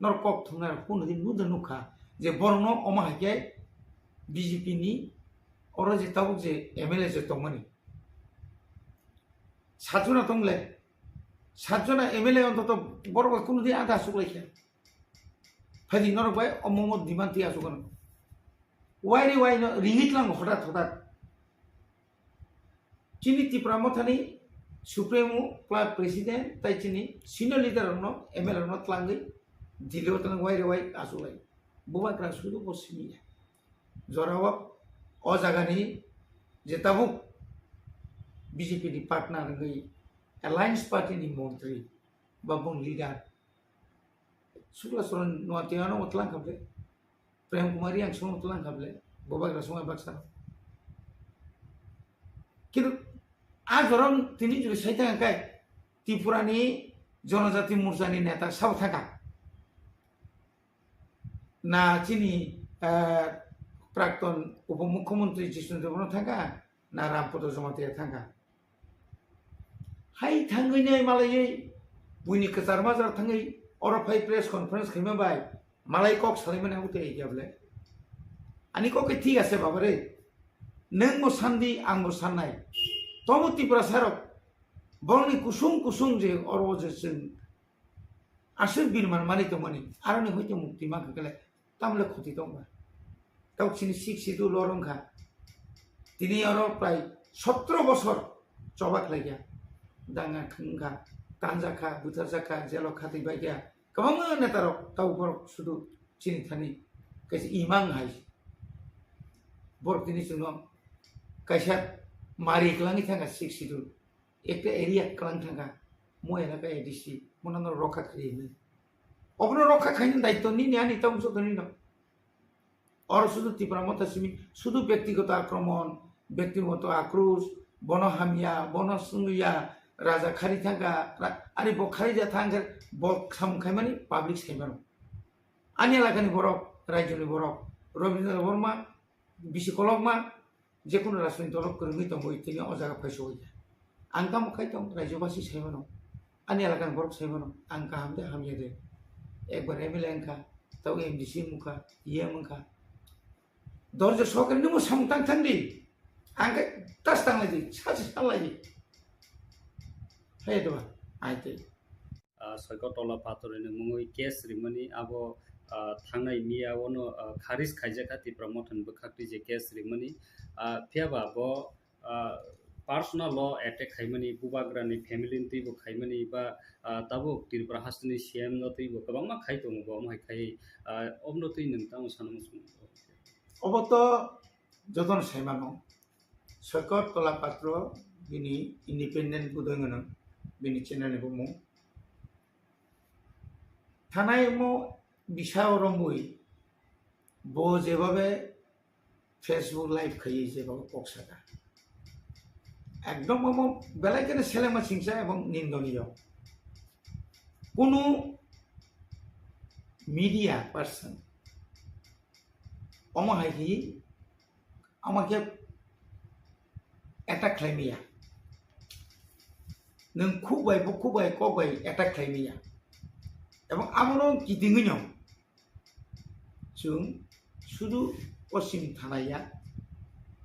norok kok thumnai rok, kunu din nuda nukha je borokno omo hai khe B J P ni oro je tabuk je M L A je tongmani, satjona tongle, satjona M L A ontoto borok bai kunu din ada asuk lai khe. Phaidi norok bai omo omo demand twi asuk ano. Wai re wai no ringit lang hotat hotat. Chini Tipra Mothani Supremo, pla-, President, tai chini senior leader rokno, M L A rokno tlangwi Delhi o twlang wai re wai asuk lai. Bubagra sudu bo simi ya. Jorao o jagani je tabuk B J P ni partner wngwi Alliance Party ni montri ba bung leader Sukla Saran Noatia no tlang kha ble, Prem Kumar Reang song tlang kha ble, Bubagra song baksa. Kintu a jorom tini juri sai thang kai Tripura ni Jonojati Morcha ni neta sabo thang kha. Na chini, eh, Prakton Upomukhyamantri Jishnu Debbarma thang kha, na Rampada Jamatia thang kha. Hai thangwi nai malaiwi buini kwchar majra thangwi oro phai press conference khaima bai malai kok salaimani abo tei ya ble. Ani kok khe thik ase baba re. Nwng bo sandi, ang bo sannai. Tobo Tiprasa rok borokni kusung kusung je oro je chwng aswk birman manwi tongmani, aroni hoite mukti mankha khe tamle khoti tongba. Tok chini sixty two lor wngkha. Tini oro prai sotro bosor choba khlaikha. Danga wngkha, tanjakha, butharjakha, jelo khatwi baikha. Kwbangma netarok tau borok sudu chini thani kaisa imang hai. Borok tini chwngno kaisa mari kwlangwi thangkha sixty two. Ekta area kwlang thangkha, mo elaka A D C, mo nang rokha khainai. Obono rokha khainai daityo nini ani tamo joto nino. Oro sudu Tipra Motha simi, sudu byaktigoto akromon, byaktigoto akros, bono hamya, bono sungya, raja khari thangkha, ra-, ari bo khari ja thangkha, bo samung khaimani public saimano. Ani elakani borok, raijoni borok, Robindra Debbarma, bisi kolokma, jekunu rajniti dolo kwrwngwi tongwi tini o jaga phaisoya. Ang tamo khai tong, raijobasi sai mano, ani elakani borok sai mano, ang kaham de hamya de, ekbar M L A wngkha, tabo M D C wngkha, E M wngkha. Dorjo sokri nungmo samung tang thang di, ang khe tas tang lai di, sachi san lai di. Hai de ba, ai tei. Ah, Soikot Tola Patorni mungwi case rimani abo, ah, thangnai miya ono, ah, kharis khaijak kha Tipra Mothani bwkhak twi je case rimani. Ah, phiya ba bo, ah, personal law attack khaimani, bubagrani family ni twibo khaimani ba, ah, tabuk Tripura hasteni C M no twibo kwbangma khai tongo bo, omo hai khai, ah, omno twi nwng tamo sana muchung. Obo to jotono sai mano. Soikot Tola Patro bini independent budoi gwnang, bini channel ni bumung. Thanai mo bisa romwi bo jebabe Facebook live khaiwi jebabe kok saka. Ekdom omo belai kene selengma singsa ebong nindoniyo. Kunu media person omo hai hi ama khe attack khlai maya. Nwng khuk bai, bukhuk bai, kok bai attack khlai maya. Ebong abono kitingwi no chwng sudu Poschim thana ya,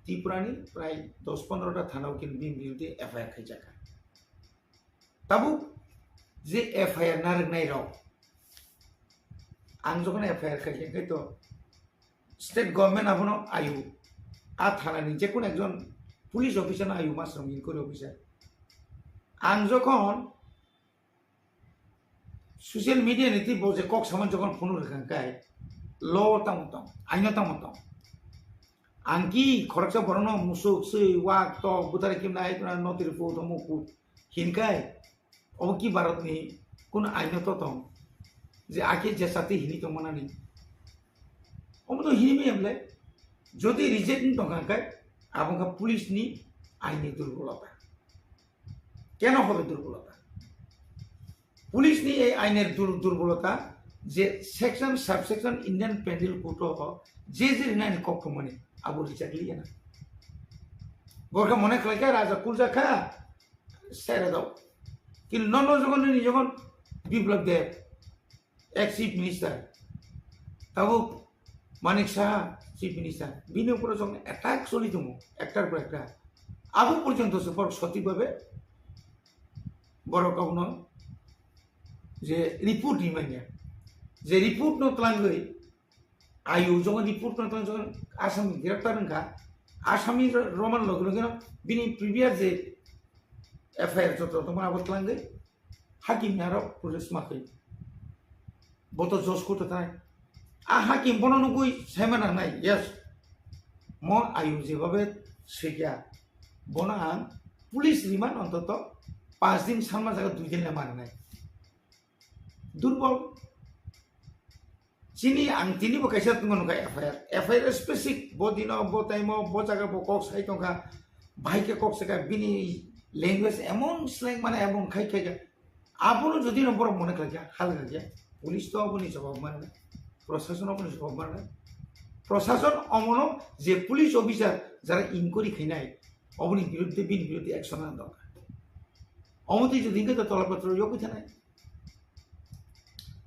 Tripurani prai dos pondro ta thana o khe bini biruddhe F I R khaijakha. Tabuk je F I R narwknai rok, ang jokhon F I R khaikha, khe to state government abono ayu, a thanani jekunu ekjon police officer no ayu, masrang inquiry officer. Ang jokhon social media ni twi bo je kok samani jokhon phunuk rwkha khe, law tamo tong, aino tamo tong. Ang ki khoroksa borokno musuk, swi, wak, tok, butari kimna, ai kuna notiri pu, tomo pu, hinkai, obo ki Bharatni kun aino to tong? Je ake je sati hini tong manani. Omo to hini mi emle, jodi reject ni tong kai, abo ka police ni aini durbolota. Keno hobe durbolota? Police ni ei ainer dur-, durbolota je section, subsection Indian Penal Code o je je rinani kok thumani abo reject liya na. Borka mone khlai kha raja kulja kha, sere dao. Kintu nono jokhon nini jokhon Biplab Deb, ex chief minister, tabuk Manik Saha chief minister, bini upore jokhon attack choli tongo, ektar por ekta. Abo porjonto se borok sothik bhabe borok abono je report rimanya, je report no twlangwi Ayu jokhon report no tong jokhon Assam ni greptar wngkha, Assam ni ro-, roman loge loge no bini previous je F I R joto tongma abo twlangwi hakim ni aro protest ma khe. Bo to judge court o thai. A hakim bono nugwi saima nangnai, yes. Mo ayu jebabe swikya, bono ang police remand ontoto panch din, sanma jaga dui din le mananai. Durbol. Chini ang tini bo kaisa tongmani kha F I R. F I R specific bo dino, bo time o, bo jaga bo kok sai tongkha. Bahai khe kok saka bini language emon slang mane emon khai khai kha. Abono jodi no borok mone khlai kha, halga khe police to aboni jawab manna. Prosason aboni jawab manna. Prosason omono je police officer jara inquiry khainai, oboni biruddhe, bini biruddhe action nang dong. Omo twi jodi hingke to tola patro yogwi thanai.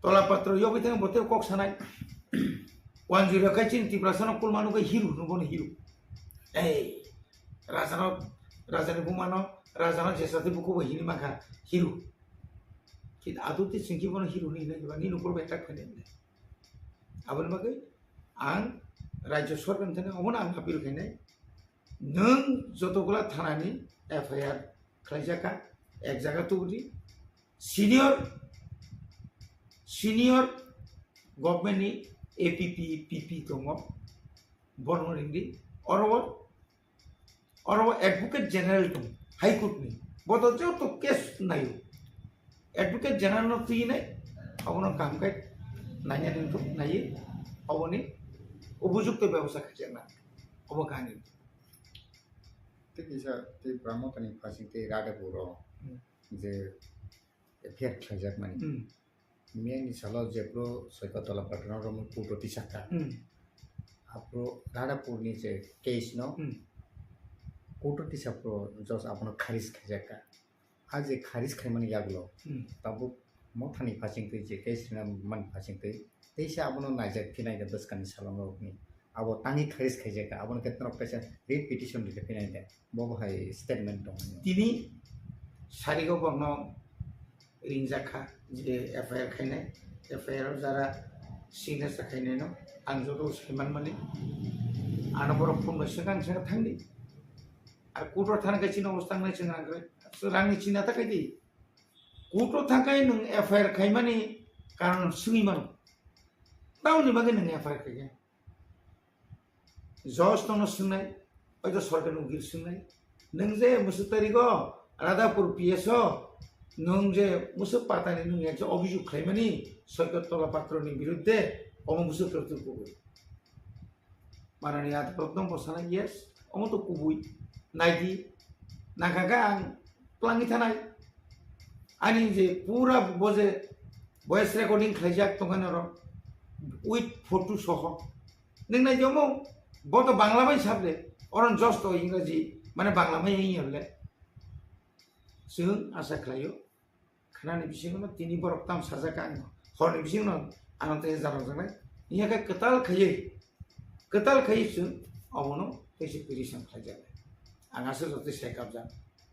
Tola patro yogwi thang bote kok sanai. Wanjui rok kai chini Tiprasa no kulma nugwi hero hwnwi bono hero. Ei, raja no, raja ni buma no, raja no jesa tei buku bo hini mangkha hero. Kintu adu tei chwng khe bono hero hwnwi hinai ba nini ukor bai tak khainai. Aboni bagwi ang rajya sorkar ni thani omono ang appeal khainai. Nwng joto gula thana ni F I R khlaijak kha, ek jaga tubudi, senior, senior government ni A P P, P P tongo, bono ringdi, oro o, oro o advocate general tong, High Court ni, boto joto case nayo, advocate general no twi nai, abono kaham khe naina ringthok, naiwi, oboni upojukto bebosta khaijakna, obo kaham. Tei kisa tei Tipra Mothani phasing tei Radhapur o Hmm. je F I R khlaijakmani. Hmm. Miyani salo jephru Soikotola Pathano romwi court-o tisakha. Hmm. Aphuru Radhapurni je case no Hmm. Court-o tisapro judge abono kharis khaijakha. A je kharis khaimani yagulo Hmm. tabuk mothani phachingtwi je case rina mani phachingtwi teisa abono naijak phinai da bwskangni salongrokni. Abo tangwi kharis khaijakha, abono khe norok kaisa writ petition rikha phinai da. Bobo hai statement tong. Tini sarigo borno ringjak kha je F I R khainai, F I R o jara signature khainai no ang joto saiman mani ano borok phone bai swkang swkang thangdi. Ar court o thang khe chini obostha wngnai chwng rang kwrwi. Rangni china ta khaidi. Court o thang khe nwng F I R khaimani karon swngwi mano. Tamoni bagwi nwng F I R khaikha? Judge tongno swngnai, oito sorkar ukil swngnai. Nwng je musuk tarigo Radhapur P S o nwng je musuk patani nwng ekje obhijog khlaimani Soikot Tola Patroni birudde, omo musuk tari tu kubui. Manani Adalat no bosana, yes, omo to kubui. Naidi, nangkha khe ang twlangwi thanai. Ani je pura bo je voice recording khlaijak tongkha norok with photo soho. Nwng nai jomo, bo to Bangla bai sable, oron judge to Ingraji, mane Bangla bai wng yable. Chwng asa khlaio, khnani bisingo no tini borok tam sajak ang, horni bisingo no ano tei jarok janai. Iya khe kwtal khaiwi, kwtal khaiwi chwng obono tei se petition khlaijaknai. Ang asa joto sai kabjak.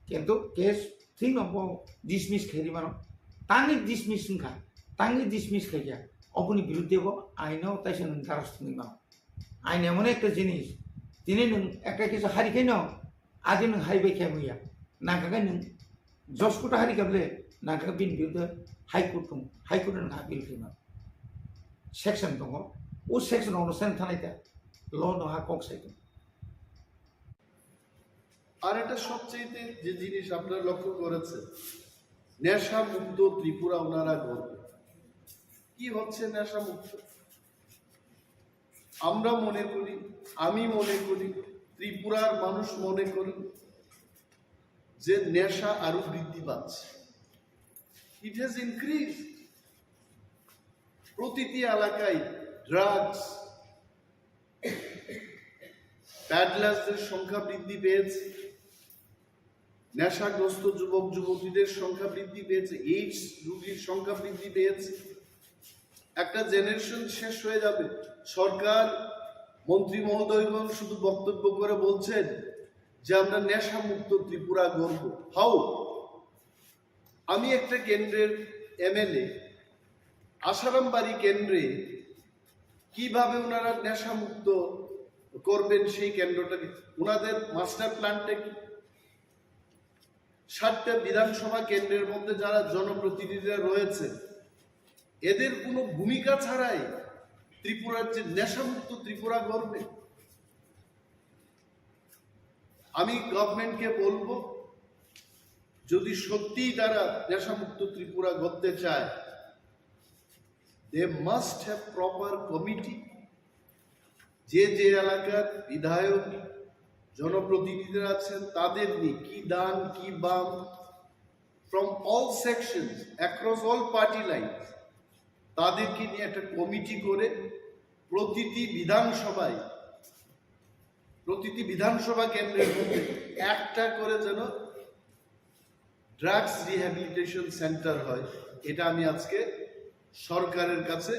Kintu case thik no bo dismiss khairi mano. Tangwi dismiss wngkha, tangwi dismiss khaikha. Oboni birudde bo aino taisa nwng daros thwngwi mano. Ain emon ekta jinis, tini nwng ekta kisa hari khaino adi nwng hai bai khe muya. Nangkha khe nwng Josh kuta hari kable nangkha khe bini birudde High Court thung, High Court nwng appeal khaima. Section tongo, o section onusare thanai ta, law no ha kok sai tongo. আর একটা সবচেয়ে যে জিনিস আপনারা লক্ষ্য করেছেন, নেশা মুক্ত ত্রিপুরা ওনারা গর্ব। কি হচ্ছে নেশা মুক্ত? আমরা মনে করি, আমি মনে করি, ত্রিপুরার মানুষ মনে করি যে নেশা আরো বৃদ্ধি পাচ্ছে। It has increased. প্রতিটি এলাকায় ড্রাগস, প্যাডলার্সদের সংখ্যা বৃদ্ধি পেয়েছে, নেশাগ্রস্ত যুবক যুবতীদের সংখ্যা বৃদ্ধি পেয়েছে, এইডস রোগীর সংখ্যা বৃদ্ধি পেয়েছে। একটা জেনারেশন শেষ হয়ে যাবে। সরকার, মন্ত্রী মহোদয়গণ শুধু বক্তব্য করে বলছেন যে আমরা নেশা মুক্ত ত্রিপুরা গড়ব। হাউ? আমি একটা কেন্দ্রের এমএলএ, আশারামবাড়ি কেন্দ্রে কিভাবে ওনারা নেশা মুক্ত করবেন সেই কেন্দ্রটাকে, ওনাদের মাস্টার প্ল্যানটা কি? সাতটা বিধানসভা কেন্দ্রের মধ্যে যারা জনপ্রতিনিধিরা রয়েছে, এদের কোনো ভূমিকা ছাড়াই ত্রিপুরার যে নেশামুক্ত ত্রিপুরা গড়বে, আমি গভর্নমেন্টকে বলবো, যদি সত্যিই তারা নেশামুক্ত ত্রিপুরা গড়তে চায়, they must have proper committee। যে যে এলাকার বিধায়ক, জনপ্রতিনিধিরা আছেন, তাদের নিয়ে কি ডান কি বাম, from all sections, across all party lines, তাদেরকে নিয়ে একটা কমিটি করে প্রতিটি বিধানসভায়, প্রতিটি বিধানসভা কেন্দ্রের মধ্যে একটা করে যেন ড্রাগস রিহ্যাবিলিটেশন সেন্টার হয়, এটা আমি আজকে সরকারের কাছে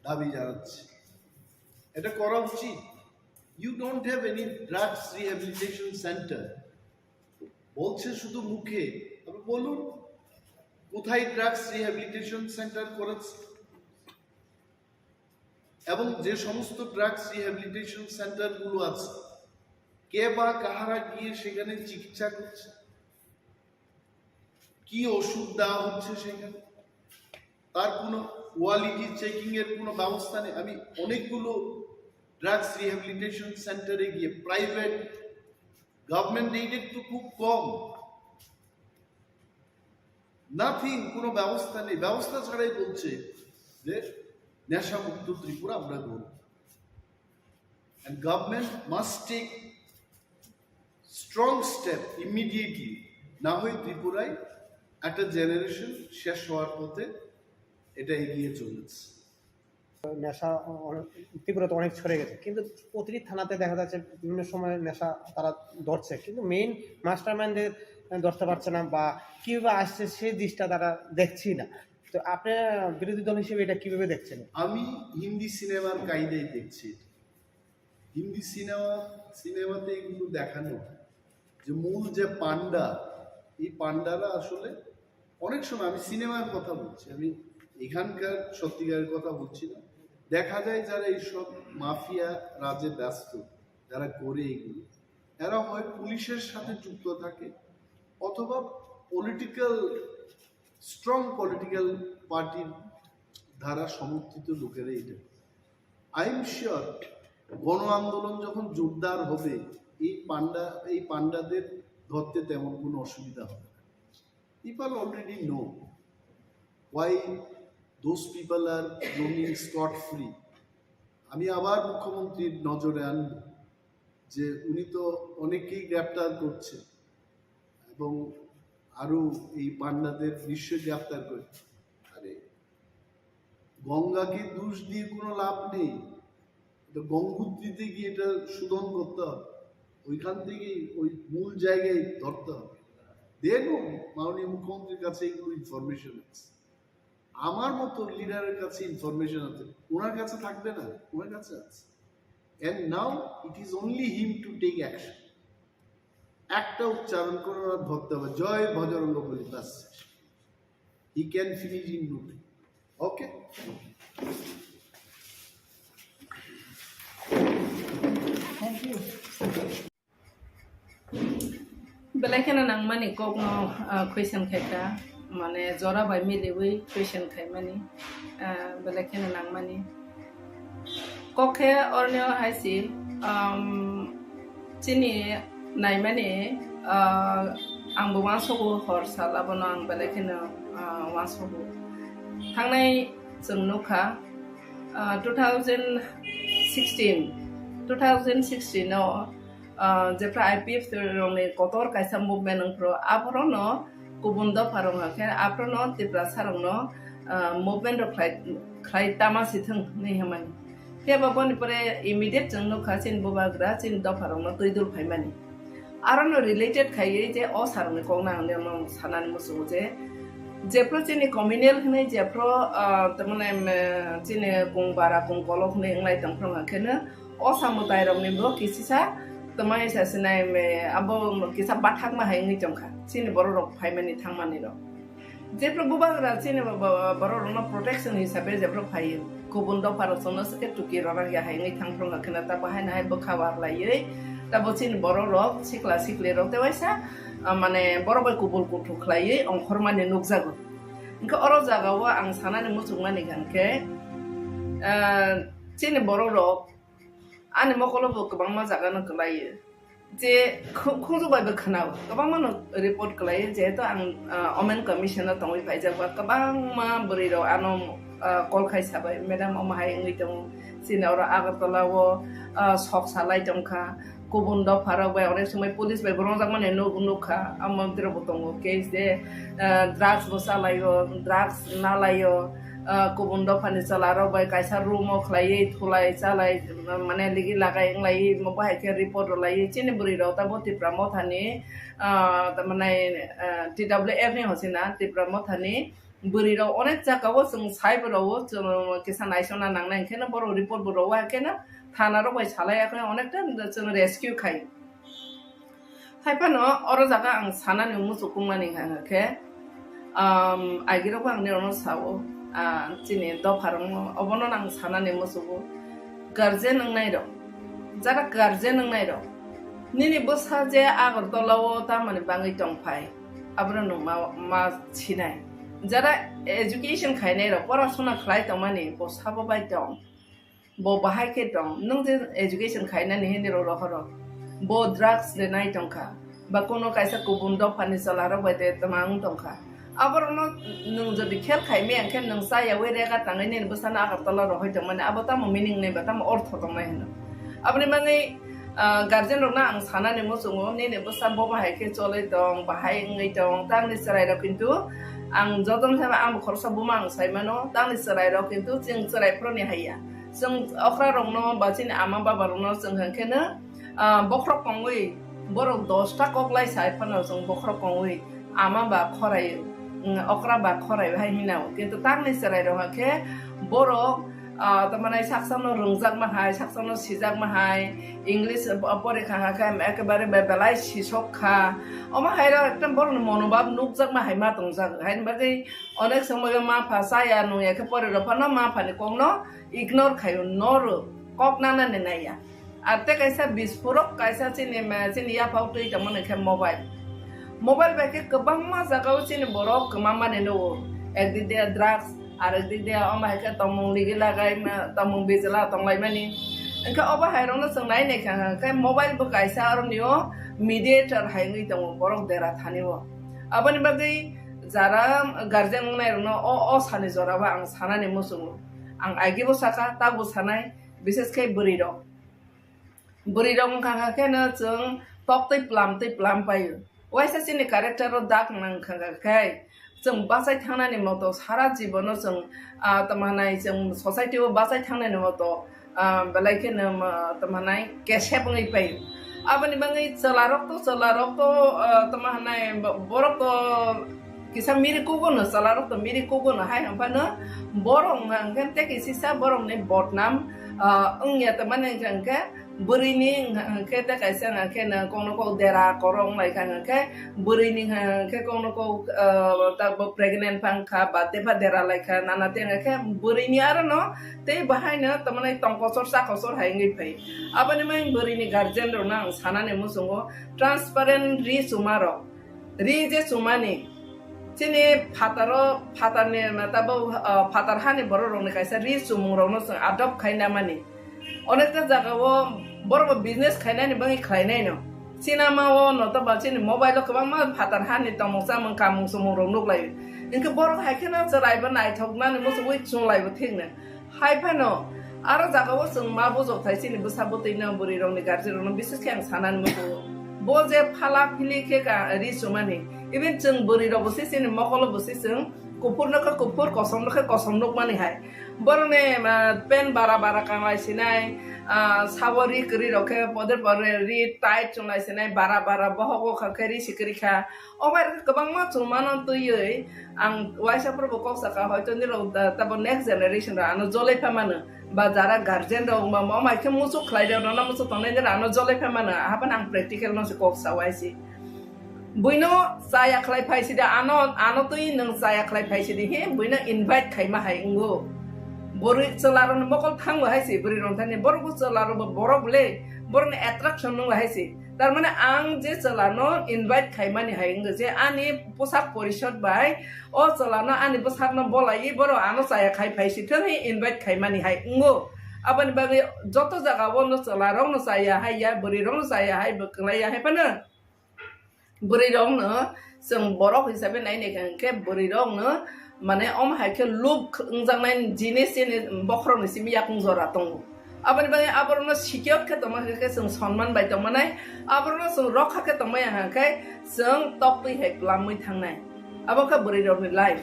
দাবি জানাচ্ছি। এটা করা উচিত। You don't have any drugs rehabilitation center। বলছে শুধু মুখে, আপনি বলুন কোথায় ড্রাগস রিহ্যাবিলিটেশন সেন্টার করেছে, এবং যে সমস্ত ড্রাগস রিহ্যাবিলিটেশন সেন্টারগুলো আছে, কে বা কাহারা গিয়ে সেখানে চিকিৎসা করছে, কি ওষুধ দেওয়া হচ্ছে সেখানে, তার কোনো কোয়ালিটি চেকিং এর কোনো ব্যবস্থা নেই। আমি অনেকগুলো ড্রাগস রিহ্যাবিলিটেশন সেন্টারে গিয়ে, প্রাইভেট, গভর্নমেন্ট এইডেড তো খুব কম, নাথিং, কোনো ব্যবস্থা নেই। ব্যবস্থা ছাড়াই বলছে যে নেশামুক্ত ত্রিপুরা আমরা গড়ব। And government must take strong step immediately, না হয় ত্রিপুরায় একটা জেনারেশন শেষ হওয়ার পথে। এটা এগিয়ে চলেছে। নেশা অ-, অনেক, ত্রিপুরা তো অনেক ছড়ে গেছে, কিন্তু প্রতিটি থানাতে দেখা যাচ্ছে বিভিন্ন সময় নেশা তারা ধরছে, কিন্তু মেইন মাস্টার মাইন্ডদের ধরতে পারছে না বা কিভাবে আসছে সেই দিকটা তারা দেখছি না। তো আপনি বিরোধী দল হিসেবে এটা কিভাবে দেখছেন? আমি হিন্দি সিনেমার কায়দায় দেখছি এটা। হিন্দি সিনেমা, সিনেমাতে এগুলো দেখানো হয় যে মূল যে পান্ডা, এই পান্ডারা আসলে অনেক সময়, আমি সিনেমার কথা বলছি, আমি এখানকার সত্যিকারের কথা বলছি না। দেখা যায় যারা এইসব মাফিয়া রাজে ব্যস্ত, যারা করে এগুলো, এরা হয় পুলিশের সাথে যুক্ত থাকে অথবা পলিটিক্যাল, স্ট্রং পলিটিক্যাল পার্টির দ্বারা সমর্থিত লোকেরা এটা। আই এম শিওর গণ আন্দোলন যখন জোরদার হবে, এই পান্ডা এই পান্ডাদের ধরতে তেমন কোনো অসুবিধা হবে না। People already know why those people are roaming scot free. আমি আবার মুখ্যমন্ত্রীর নজরে আনব যে উনি তো অনেকেই গ্রেপ্তার করছে এবং আরো এই পান্ডাদের নিশ্চয়ই গ্রেপ্তার করে। আরে, গঙ্গাকে দোষ দিয়ে কোনো লাভ নেই। তো গঙ্গোত্রীতে গিয়ে এটা শোধন করতে হবে, ওইখান থেকে ওই মূল জায়গায় ধরতে হবে। দেন মাননীয় মুখ্যমন্ত্রীর কাছে এগুলো ইনফরমেশন আছে। আমার মতো লিডারের কাছে ইনফরমেশন আছে, ওনার কাছে থাকবে না? ওনার কাছে আছে। And now it is only him to take action. একটা উচ্চারণ করে ওনার ধরতে হবে, "জয় বজরঙ্গ বলি", বাস। He can finish in no time. Okay? Belai kheno nangmani kokno, ah, question khaikha, mane jora bai miliwi question khaimani, ah, belai kheno nangmani. Kok khe orni o hai si, um, chini naimani, ah, ang bo uansogo hor sal abono ang belai kheno, ah, uansogo. Thangnai chwng nukha, ah, two thousand sixteen, two thousand sixteen o, ah, jephra I P F T rokni kotor kaisa movement wngphru, aphorono kubun dopha rok hwnkhe aphorono Tiprasa rokno, ah, movement rok khlai, khlai tama si thwng hinwi hwnmani. Phiya ba boni pore immediate chwng nukha chini bubagra chini dopha rokno twi dul phaimani. Arono related khaiwi je o sir ni kok nang nemo sanani muchungo je, jephru chini communal hinwi jephru, ah, tamani, em, chini kung bara kung kolok hinwi wnglai tongphru hwnkheno o samwtai rokni bo kisisa twmai sa sinai, em, abo kisa bathakma hai wngwi tongkha chini borok rok phaimani thangmani rok. Jephru bubagra chini bo-, bo-, borok rokno protection hisabe jephru phaio, kubun dopha rok chwngno swkhe tuki rwna ya hai wngwi thangphru hwnkheno ta bahai nahai bwkha warlaiwi tabo chini borok rok sikla sikli rok tewaisa, ah, mane borok bai kubul kuthuk khlaiwi ongkhormani nukjago. Hwnkhe oro jagao ang sanani muchungmani hwnkhe, ah, chini borok rok ani mokolo bo kwbangma jagano kwlaio. Je khu-, khunju bai bo khwnao, kwbangma no report kwlaio, jehetu ang, ah, Women Commission o tongwi phaijak ba, kwbangma bwrwi rok ano, ah, call khai sabai, "Madam, omo hai wngwi tongo, chini oro Agartala o, ah, sok salai tongkha, kubun dopha rok bai onek somoi police bai bo rwngjakmani nuk-, nukha, amo tiro bo tongo case de, ah, drugs bo chalaio, drugs nalaio." Ah, kubun dophani chwla rok bai kaisa room o khlaiwi thulai chalai, mane ligi lagai wnglaiwi omo bahai khe report rwlaiwi chini bwrwi rok tabo Tipra Mothani, ah, tamani, ah, T W F ni hochina Tipra Mothani bwrwi rok onek jaka o chwng sai bo rwo, chwng kisa naisona nangnai, hwnkhe no borok report bo rwo, hwnkhe no thana rok bai salai, hwnkhe onekta chwng rescue khai. Hai phano oro jaga ang sanani muchukmani hwnka khe, um, agirok bo ang nirokno sao, ah, chini dopharokno obono ang sanani muchugo. Guardian wngnai rok, jara guardian wngnai rok, nini bwsa je Agartala o tamani bangwi tongphai, abono nwng ma, ma sinai. Jara education khainai rok, porasuna khlai tongmani bo sabo bai tong. Bo bahai khe tong, nwng je education khainani hini rok rohoro. Bo drugs de nai tongkha, ba kuno kaisa kubun dophani chwla rok bai de twmang tongkha. Aborokno nwng jodi khel khai maya khe nwng cha yaui rega tangwi nini bwsano Agartala rohoi tongmani, abo tamo meaning nai ba tamo ortho tongnai hino. Aboni bagwi, ah, guardian rokno ang sanani muchungo, nini bwsa bo bahai khe choloi tong, bahai wngwi tong, tamni chwrai rok kintu Ang jotono saiba ang bo khoroksa buma ang saimano, tamni chwrairok kintu chwng chwrai phoroni haiya. Chwng okrarokno ba chini ama babarokno chwng hwnkhe no, ah, bokhorok kongwi, borok dosta kok lai sai phano chwng bokhorok kongwi ama ba khorai, mm, okra ba khorai hai hinao. Kintu tamni chwrairok hwnkhe borok ah, tamani saksano rwngjakma hai, saksano sijakma hai, English, ah, porikha hwnkhe ekebare be-, belai sisok kha. Omo hai rok ekdom borokni monobhab nukjakma hai ma tongjak. Haini bagwi onek somoio ma pha chaya nungya khe pori rok phano ma phani kokno ignore khaio, no rw, kok nanani naiya. Ar tei kaisa bispurok kaisa chini ma-, chini yaphao twi tongmani khe mobile. Mobile bai khe kwbangma jagao chini borok kwmamani nugo. Ekdik de drugs, arekdik de omo hai khe tongmung ligi lagai, ma-, tongmung bijla tonglaimani. Hwnkhe obo hai rokno chwng nai nai kha hwnkhe mobile bo kaisa aroni o mediator hai wngwi tongo borok dera thani o. Aboni bagwi jara guardian wngnai rokno o, o sani jora o ang sanani muchungo. Ang agi bo saka, tabuk sanai, bises khe bwrwi rok. Bwrwi rok wngkha kha khe no chwng tok twi plam twi plam paio. Waisa chini character o dak nang kha kha khe chwng bachai thangnani moto sara jibono chwng, ah, tamo hanai chwng society o bachai thangnani moto, ah, belai khe no, ah, tamo hanai kesep wngwi paio. Aboni bagwi chwla rok to, chwla rok to, ah, tamo hanai bo-, borok to kisa miri kugo no, chwla rok to miri kugo no hai hwnphano borok wngkha hwnkhe tei kisisa borok ni bodnam, ah, wngya tongmani hwnkha hwnkhe bwrwi ni wngkha hwnkhe tei kaisa wngkha khe no kokno kok dera korok wnglaikha hwnkhe bwrwi ni wngkha hwnkhe kokno kok, ah, ta bo pregnant pha wngkha ba tei pha dera laikha nana tei wngkha khe bwrwi ni aro no tei bahai no tongmani tongkochor chakochor hai wngwi phai. Aboni bagwi bwrwi ni guardian rok no ang sanani muchungo transparent ri chuma rok. Ri je chumani, chini phataro, phatarni, tabuk, ah, phatar hani borok rokni kaisa ri chumung rokno chwng adopt khai namani. Onekta jaga o borok bo business khainani bagwi khlainai no. Sinama o no to ba chini mobile o kwbangma phatar hani tongmung chamung kamung chumung rok nuklai. Hinkhe borok hai kheno chwrai bo naithok nani muchungwi chunglai bo thik no. Hai phano aro jagao chwng ma bujok thai chini bwsa bwtwi no bwrwi rokni guardian rokno bises khe ang sanani muchungo. Bo je phala phili khe ka ri chumani, even chwng bwrwi rok bo se chini mokolo bo se chwng kuphur no khe kuphur, kosom no khe kosom nukmani hai. Borokni, ah, pant bara bara kanglai sinai, ah, sabo ri kwrwi rok khe pode pore ri tight chunglai sinai, bara bara bohok o kha khe ri si kwrwi kha. O bai kwbangma chumano twiwi ang waisa phuru bo kok saka, hoito nirok da-, tabo next generation rok ano jolai pha mano, ba jara guardian rok wngma ma mai khe muchuk khlai rok, nono muchuk tongnai nirok ano jolai pha mano, haphano ang practical no se kok sa waisi. Buino chaya khlai phai sidi, ano, ano twi nwng chaya khlai phai sidi he, buino invite khaima hai wngo. Bwrwi chwla rokni mokol thango hai se, bwrwi rok thani borok bo chwla rok bo borok le, borokni attraction nwngo hai se. Tar mane ang je chwla no invite khaimani hai wngkha je ani posak porishod bai o chwla no ani bwsak no bolai borok ano chaya khai phai si thang hi invite khaimani hai wngo. Aboni bagwi joto jaga o no chwla rok no chaya hai ya, bwrwi rok no chaya hai, bwklai ya hai phano bwrwi rok no chwng borok hisabe nai nai kha hwnkhe bwrwi rok no mane omo hai khe loop wngjaknai jinis chini bokhorok ni simi yakung jora tongo. Aboni bagwi aborokno secure khe tongma khe, khe chwng sonman bai tongmanai, aborokno chwng rokha khe tongmaya hwnkhe chwng toktwi hai plamwi thangnai. Abo khe bwrwi rokni life.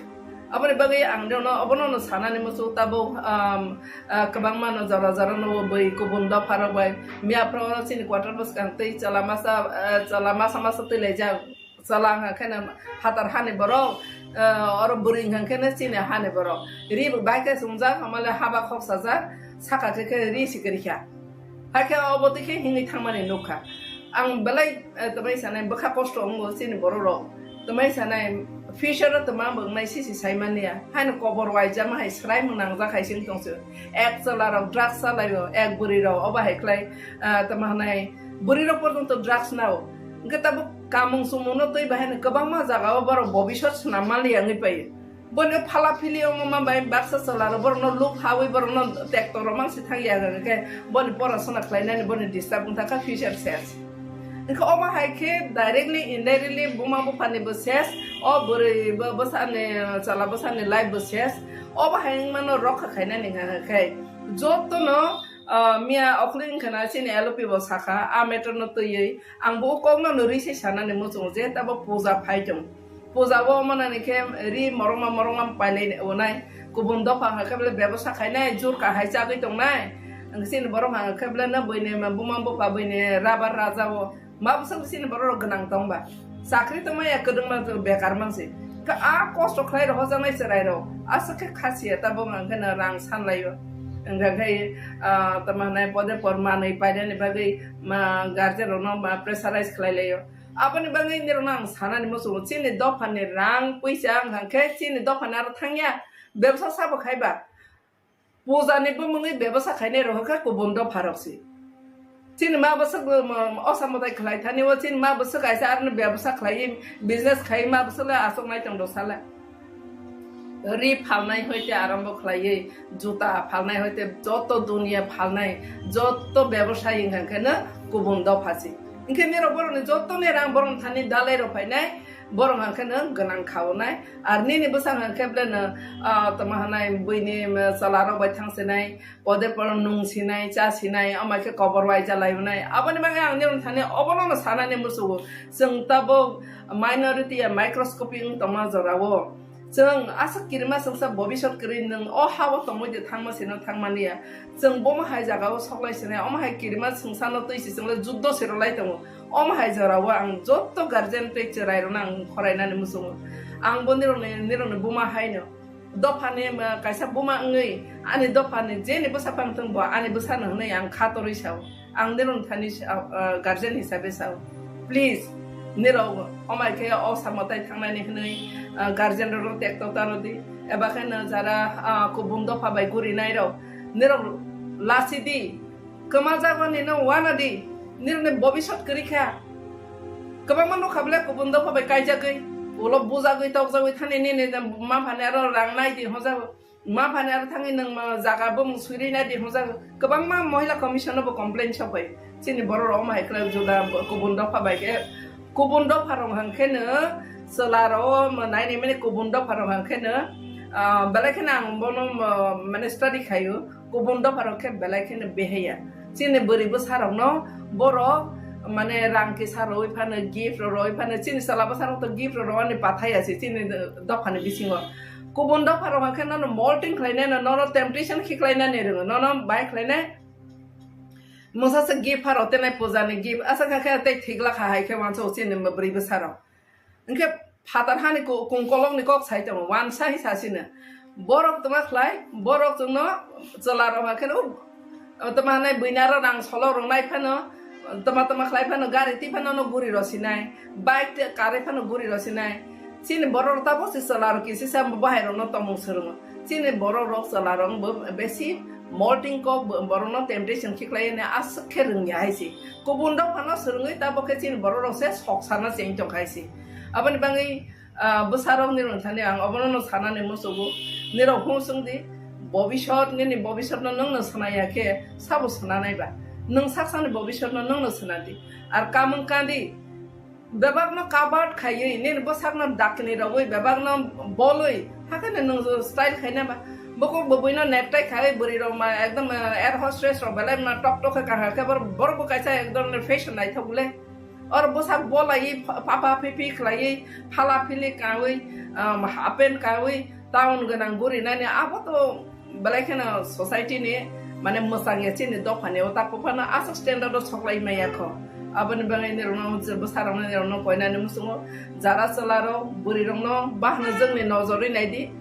Aboni bagwi ang rokno obono no sanani muchung tabuk, um, ah, kwbangma no jora jora no bwi kubun dopha rok bai miya phoro chini quarter bwskang twi chwla masa, ah, chwla masa masa twi laijak. Chwla wngkha khe no phatar hani borok, eh, oro bwrwi wngkha khe no chini hani borok. Ri bo bai khe chumjak, hamale haba khok sajak, saka khe khe ri si kwrwi kha. Hakhe obo twi khe hingwi thangmani nukha. Ang belai, eh, twmai sanai bwkha kosto wngo chini borok rok. Twmai sanai future o twma bo wngnai sisi saimani ya. Haino kobor waijama hai swraimung nangjak hai se wng tong se. Ek chwla rok drugs chalaio, ek bwrwi rok obo hai khlai, ah, tamo hwnai bwrwi rok porjonto drugs nao. Hwnkhe tabuk kamung chumung no twi bahai no kwbangma jaga o borok bobisot swnam manliya wngwi paio. Boni phala phili wngma bai baksa chwla rok borok no loop hawi borok no tekto rok mang si thang ya hwnkhe boni porasona khlai nani boni disturb wng thang kha future ses. Hwnkhe omo hai khe directly indirectly buma bupha ni bo ses, o bwrwi bo bwsa ni chwla bwsa ni life bo ses. Obo hai wngmano rokha khainani hwnkhe jotono, ah, miya okhli wngkha na chini L O P bo sakha, a matter no twiwi ang bo o kokno no rwi se sanani muchungo je tabo puja phai tong. Puja o manani khe ri morongma morongma pailai onai. Kubun dopha hwnkhe bele bebosa khainai, jur kahai chagwi tongnai. Ang chini borok hwnkhe bele no buini buma bupha buini rabar raja o. Ma bwswk chini borok rok gwnang tongba. Chakri tongmaya kwdwngma bekar mansi. Khe a kosto khlai rok hojaknai chwrai rok. Aswk khe khasiya tabuk hwnkhe no rang sanlaio. Hwnkhe khe, ah, tamo hwnai pode por manwi painani bagwi ma guardian rokno ma pressurize khlai laio. Aboni bagwi nirokno ang sanani muchungo, chini dophani rang puisa wngkha khe chini dophani aro thangya, bebsa sabo khaiba. Puja ni bumungwi bebsa khainai rok khe kubun dopha rok se. Chini ma bwswk bo mo-, osa mwtai khlai thani o, chini ma bwswk kaisa aroni bebsa khlaiwi business khai ma bwswk le aswk nai tong do sala. Ri phalnai hoite arombo khlaiwi, juta phalnai hoite joto duniya phalnai, joto bebosai wngkha khe no kubun dopha se. Hinkhe nirok borokni jotoni rang borokni thani dalai rok phainai, borok hwnkhe no gwnang khaonai. Ar nini bwsang hwnkhe bele no, ah, tamo hwnai buini, um, chwla rok bai thang sinai, pode poro nung sinai, cha sinai, omo khe kobor waija lai onai. Aboni bagwi ang nirok thani obono no sanani muchungo. Chwng tabuk minority ya microscopic wng tongma jorao. Chwng aswk kirima chwngsa bobisot kwrwi nwng o ha-o tongwi de thangma sino thangmani ya. Chwng bomo hai jagao soklai sinai, omo hai kirima chwngsano twi si chwngle juddo se rwlai tongo. Omo hai jorao ang joto guardian tei chwrai rokno ang khorainani muchungo. Ang bo nirokni, nirokni buma haino. Dophani, ma, kaisa buma wngwi ani dophani jeni bwsa phang thung bo ani bwsano hwnwi ang kha torwi sao. Ang nirok thani sa-, ah, guardian hisabe sao. Please, nirok omai khe o samo tai thangnani hwnwi, ah, guardian rok tekto tano di. Eba khe no jara, ah, kubun dopha bai gurinai rok. Nirok lasi di. Kwma jagoni no wana di. Nirokni bobisot kwrwi kha. Kwbangma nokha bele kubun dopha bai kaijagwi. Ulo bujagwi tokjagwi thani nini ma phani aro rang nai di hojago. Ma phani aro thangwi nwng ma jaga bumung swiri nai di hwnjak kwbangma Mohila Commission no bo complain sok bai. Chini borok rok omo hai khlai juda kubun dopha bai khe, kubun dopha rok hwn khe no chwla rok o nai nai mani kubun dopha rok hwn khe no, ah, belai kheno ang bono, ah, mane study khaio, kubun dopha rok khe belai kheno beheya. Chini bwrwi bwsa rok no borok mane rang kisa rwi phano, gift rok rwi phano, chini chwla bwsa rok to gift rok rwani pathai ya se chini dophani bisingo. Kubun dopha rok hwnkhe nono molting khlainai no, nono temptation khiklainani rwngo, nono bai khlainai. Mungsa se gift pharo tenai puja ni gift, asa kha khe tei thik lakha hai khe wansa o chini bwrwi bwsa rok. Hwnkhe phatar hani ku-, kungkolok ni kok sai tongo, wansa hi sasino. Borok tongma khlai, borok chwngno chwla rok hwnkhe no O tama hanai buina ro rang solo rwngnai phano, tama tama khlai phano gari twi phano no guri rosinai, bike twi karwi phano guri rosinai. Chini borok rok tabok se chwla rok kisi sa bahai rok no tongmung swrwngo. Chini borok rok chwla rok bo besi molting kok bo-, borok no temptation khiklai ne aswk khe rwngya hai se. Kubun rok phano swrwngwi tabok khe chini borok rok se sok sana cheng tong khai se. Aboni bagwi Ah, bwsarok nirok thani ang obono no sanani muchugo. Nirok hung chwng di, bobisot, nini bobisot no nwng no swnaya khe sabo swnanai ba? Nwng sak sakni bobisot no nwng no swnadi. Ar kamung kandi, bebak no covered khaiwi, nini bwsak no dakni rogwi, bebak no bolwi, hakhe no nwng style khaina ba? Bokok bwbwi no necktie khaiwi bwrwi rok ma ekdom, eh, air hostess rok belai ma tok tok khe kahar khe bor-, borok bo kaisa ekdom fashion naithok le. Oro bwsak bolai pha-, papa phipi khlaiwi, phala phili kawi, um, half pant kawi, town gwnang guri nani abo to belai kheno society ni mane mwchang ya chini dopha ni o ta buphano aswk standard o soklai maya kho. Aboni bagwi nirok no bwsarok no nirok no koinani muchungo jara chwla rok bwrwi rok no bahno jwngni nojorwi nai di.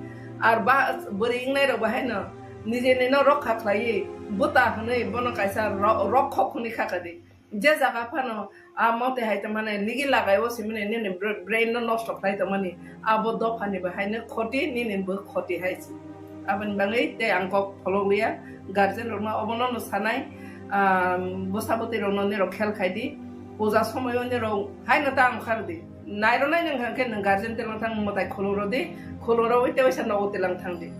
Ar ba bwrwi wngnai rok bahai no nijeni no rokha khlaiwi bwta hwnwi bono kaisa ro-, rokhok hwnwi kha kha di. Je jaga phano a mote hai tongmani nigi lagai o simani nini br-, brain no nosto khlai tongmani abo dopha ni bo hai no khoti nini bo khoti hai se. Aboni bagwi tei ang kok pholok liya guardian rok no obono no sanai, ah, bwsa bwtwi rok no nirok khel khai di puja somoi o nirok hai no ta ang khar di. Nairwnai nwng hwnkhe nwng guardian telang thang mwtai khulurodi, khulurogwi tei waisa nogo telang thangdi.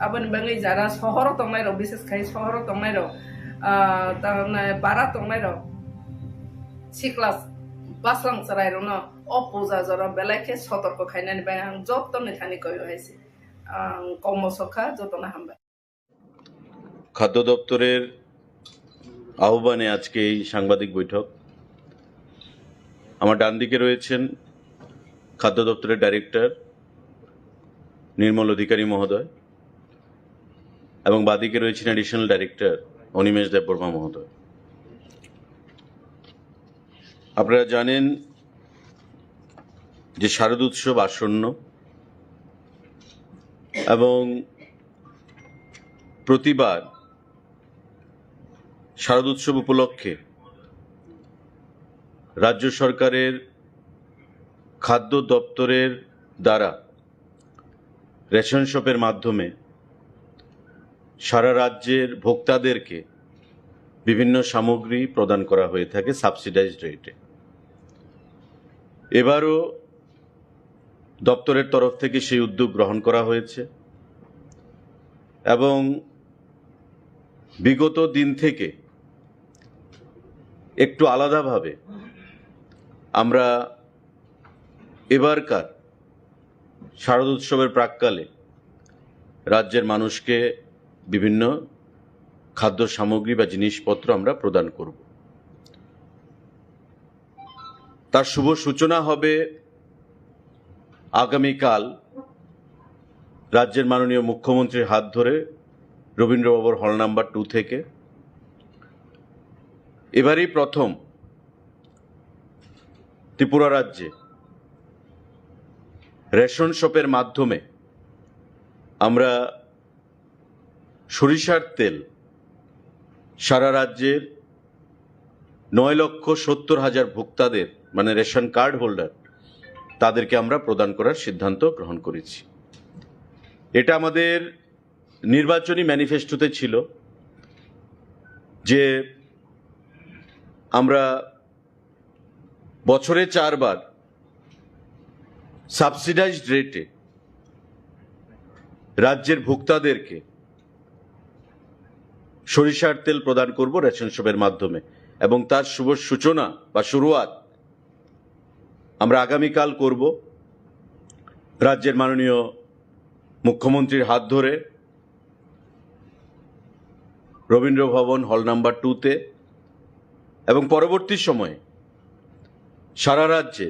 Aboni bagwi jara sohoro tongnairok, bises khai sohoro tongnairok, ah, tamni para tongnairok, sikla bwslang chwrairokno o puja jora belai khe sotorko khainani bai ang jottoni thani koyo hai se. Ang kokmo sokha, jotono hambai. খাদ্য দপ্তরের আহ্বানে আজকে এই সাংবাদিক বৈঠক। আমার ডান দিকে রয়েছেন খাদ্য দপ্তরের ডাইরেক্টর নির্মল অধিকারী মহোদয় এবং বাদিকে রয়েছেন অ্যাডিশনাল ডাইরেক্টর অনিমেষ দেববর্মা মহোদয়। আপনারা জানেন যে শারদ উৎসব আসন্ন এবং প্রতিবার শারদ উৎসব উপলক্ষে রাজ্য সরকারের খাদ্য দপ্তরের দ্বারা রেশন শপের মাধ্যমে সারা রাজ্যের ভোক্তাদেরকে বিভিন্ন সামগ্রী প্রদান করা হয়ে থাকে সাবসিডাইজড রেটে। এবারও দপ্তরের তরফ থেকে সেই উদ্যোগ গ্রহণ করা হয়েছে এবং বিগত দিন থেকে একটু আলাদাভাবে আমরা এবারকার শারদ উৎসবের প্রাক্কালে রাজ্যের মানুষকে বিভিন্ন খাদ্য সামগ্রী বা জিনিসপত্র আমরা প্রদান করব। তার শুভ সূচনা হবে আগামীকাল রাজ্যের মাননীয় মুখ্যমন্ত্রীর হাত ধরে রবীন্দ্রভবন হল নাম্বার টু থেকে। এবারই প্রথম ত্রিপুরা রাজ্যে রেশন শপের মাধ্যমে আমরা সরিষার তেল সারা রাজ্যের নয় লক্ষ সত্তর হাজার ভোক্তাদের, মানে রেশন কার্ড হোল্ডার, তাদেরকে আমরা প্রদান করার সিদ্ধান্ত গ্রহণ করেছি। এটা আমাদের নির্বাচনী ম্যানিফেস্টোতে ছিল যে আমরা বছরে চারবার সাবসিডাইজড রেটে রাজ্যের ভোক্তাদেরকে সরিষার তেল প্রদান করব রেশন শপের মাধ্যমে, এবং তার শুভ সূচনা বা শুরুয়াত আমরা আগামীকাল করব রাজ্যের মাননীয় মুখ্যমন্ত্রীর হাত ধরে রবীন্দ্র ভবন হল নাম্বার টুতে, এবং পরবর্তী সময়ে সারা রাজ্যে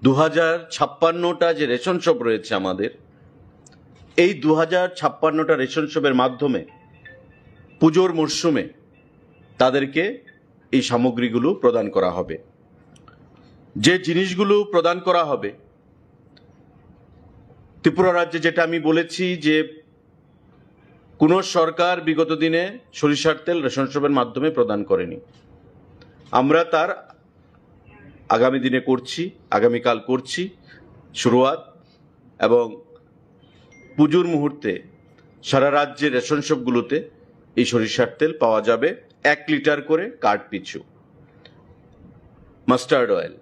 দু হাজার ছাপ্পান্নটা যে রেশন শপ রয়েছে আমাদের, এই দু হাজার ছাপ্পান্নটা রেশন শপের মাধ্যমে পুজোর মরশুমে তাদেরকে এই সামগ্রীগুলো প্রদান করা হবে। যে জিনিসগুলো প্রদান করা হবে, ত্রিপুরা রাজ্যে যেটা আমি বলেছি যে কোনো সরকার বিগত দিনে সরিষার তেল রেশন শপের মাধ্যমে প্রদান করেনি, আমরা তার আগামী দিনে করছি, আগামীকাল করছি শুরুয়াত, এবং পুজোর মুহূর্তে সারা রাজ্যের রেশন শপগুলোতে এই সরিষার তেল পাওয়া যাবে এক লিটার করে কার্ড পিছু। মাস্টার্ড অয়েল,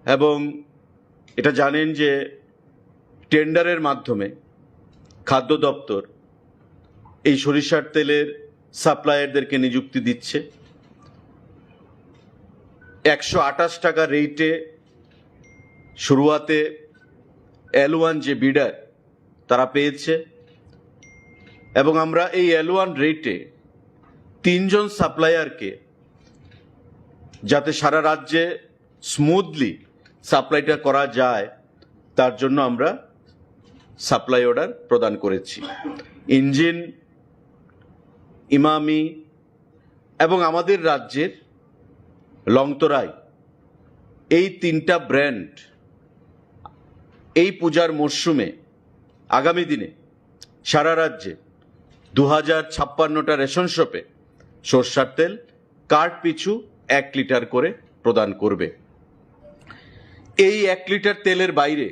এবং এটা জানেন যে টেন্ডারের মাধ্যমে খাদ্য দপ্তর এই সরিষার তেলের সাপ্লায়ারদেরকে নিযুক্তি দিচ্ছে। একশো আঠাশ টাকা রেটে শুরুয়াতে এল ওয়ান যে বিডার, তারা পেয়েছে, এবং আমরা এই এল ওয়ান রেটে তিনজন সাপ্লায়ারকে, যাতে সারা রাজ্যে স্মুথলি সাপ্লাইটা করা যায়, তার জন্য আমরা সাপ্লাই অর্ডার প্রদান করেছি। ইঞ্জিন, ইমামি এবং আমাদের রাজ্যের লংতরাই, এই তিনটা ব্র্যান্ড এই পূজার মরশুমে আগামী দিনে সারা রাজ্যে দু হাজার ছাপ্পান্নটা রেশন শপে সর্ষার তেল কার্ড পিছু এক লিটার করে প্রদান করবে। এই এক লিটার তেলের বাইরে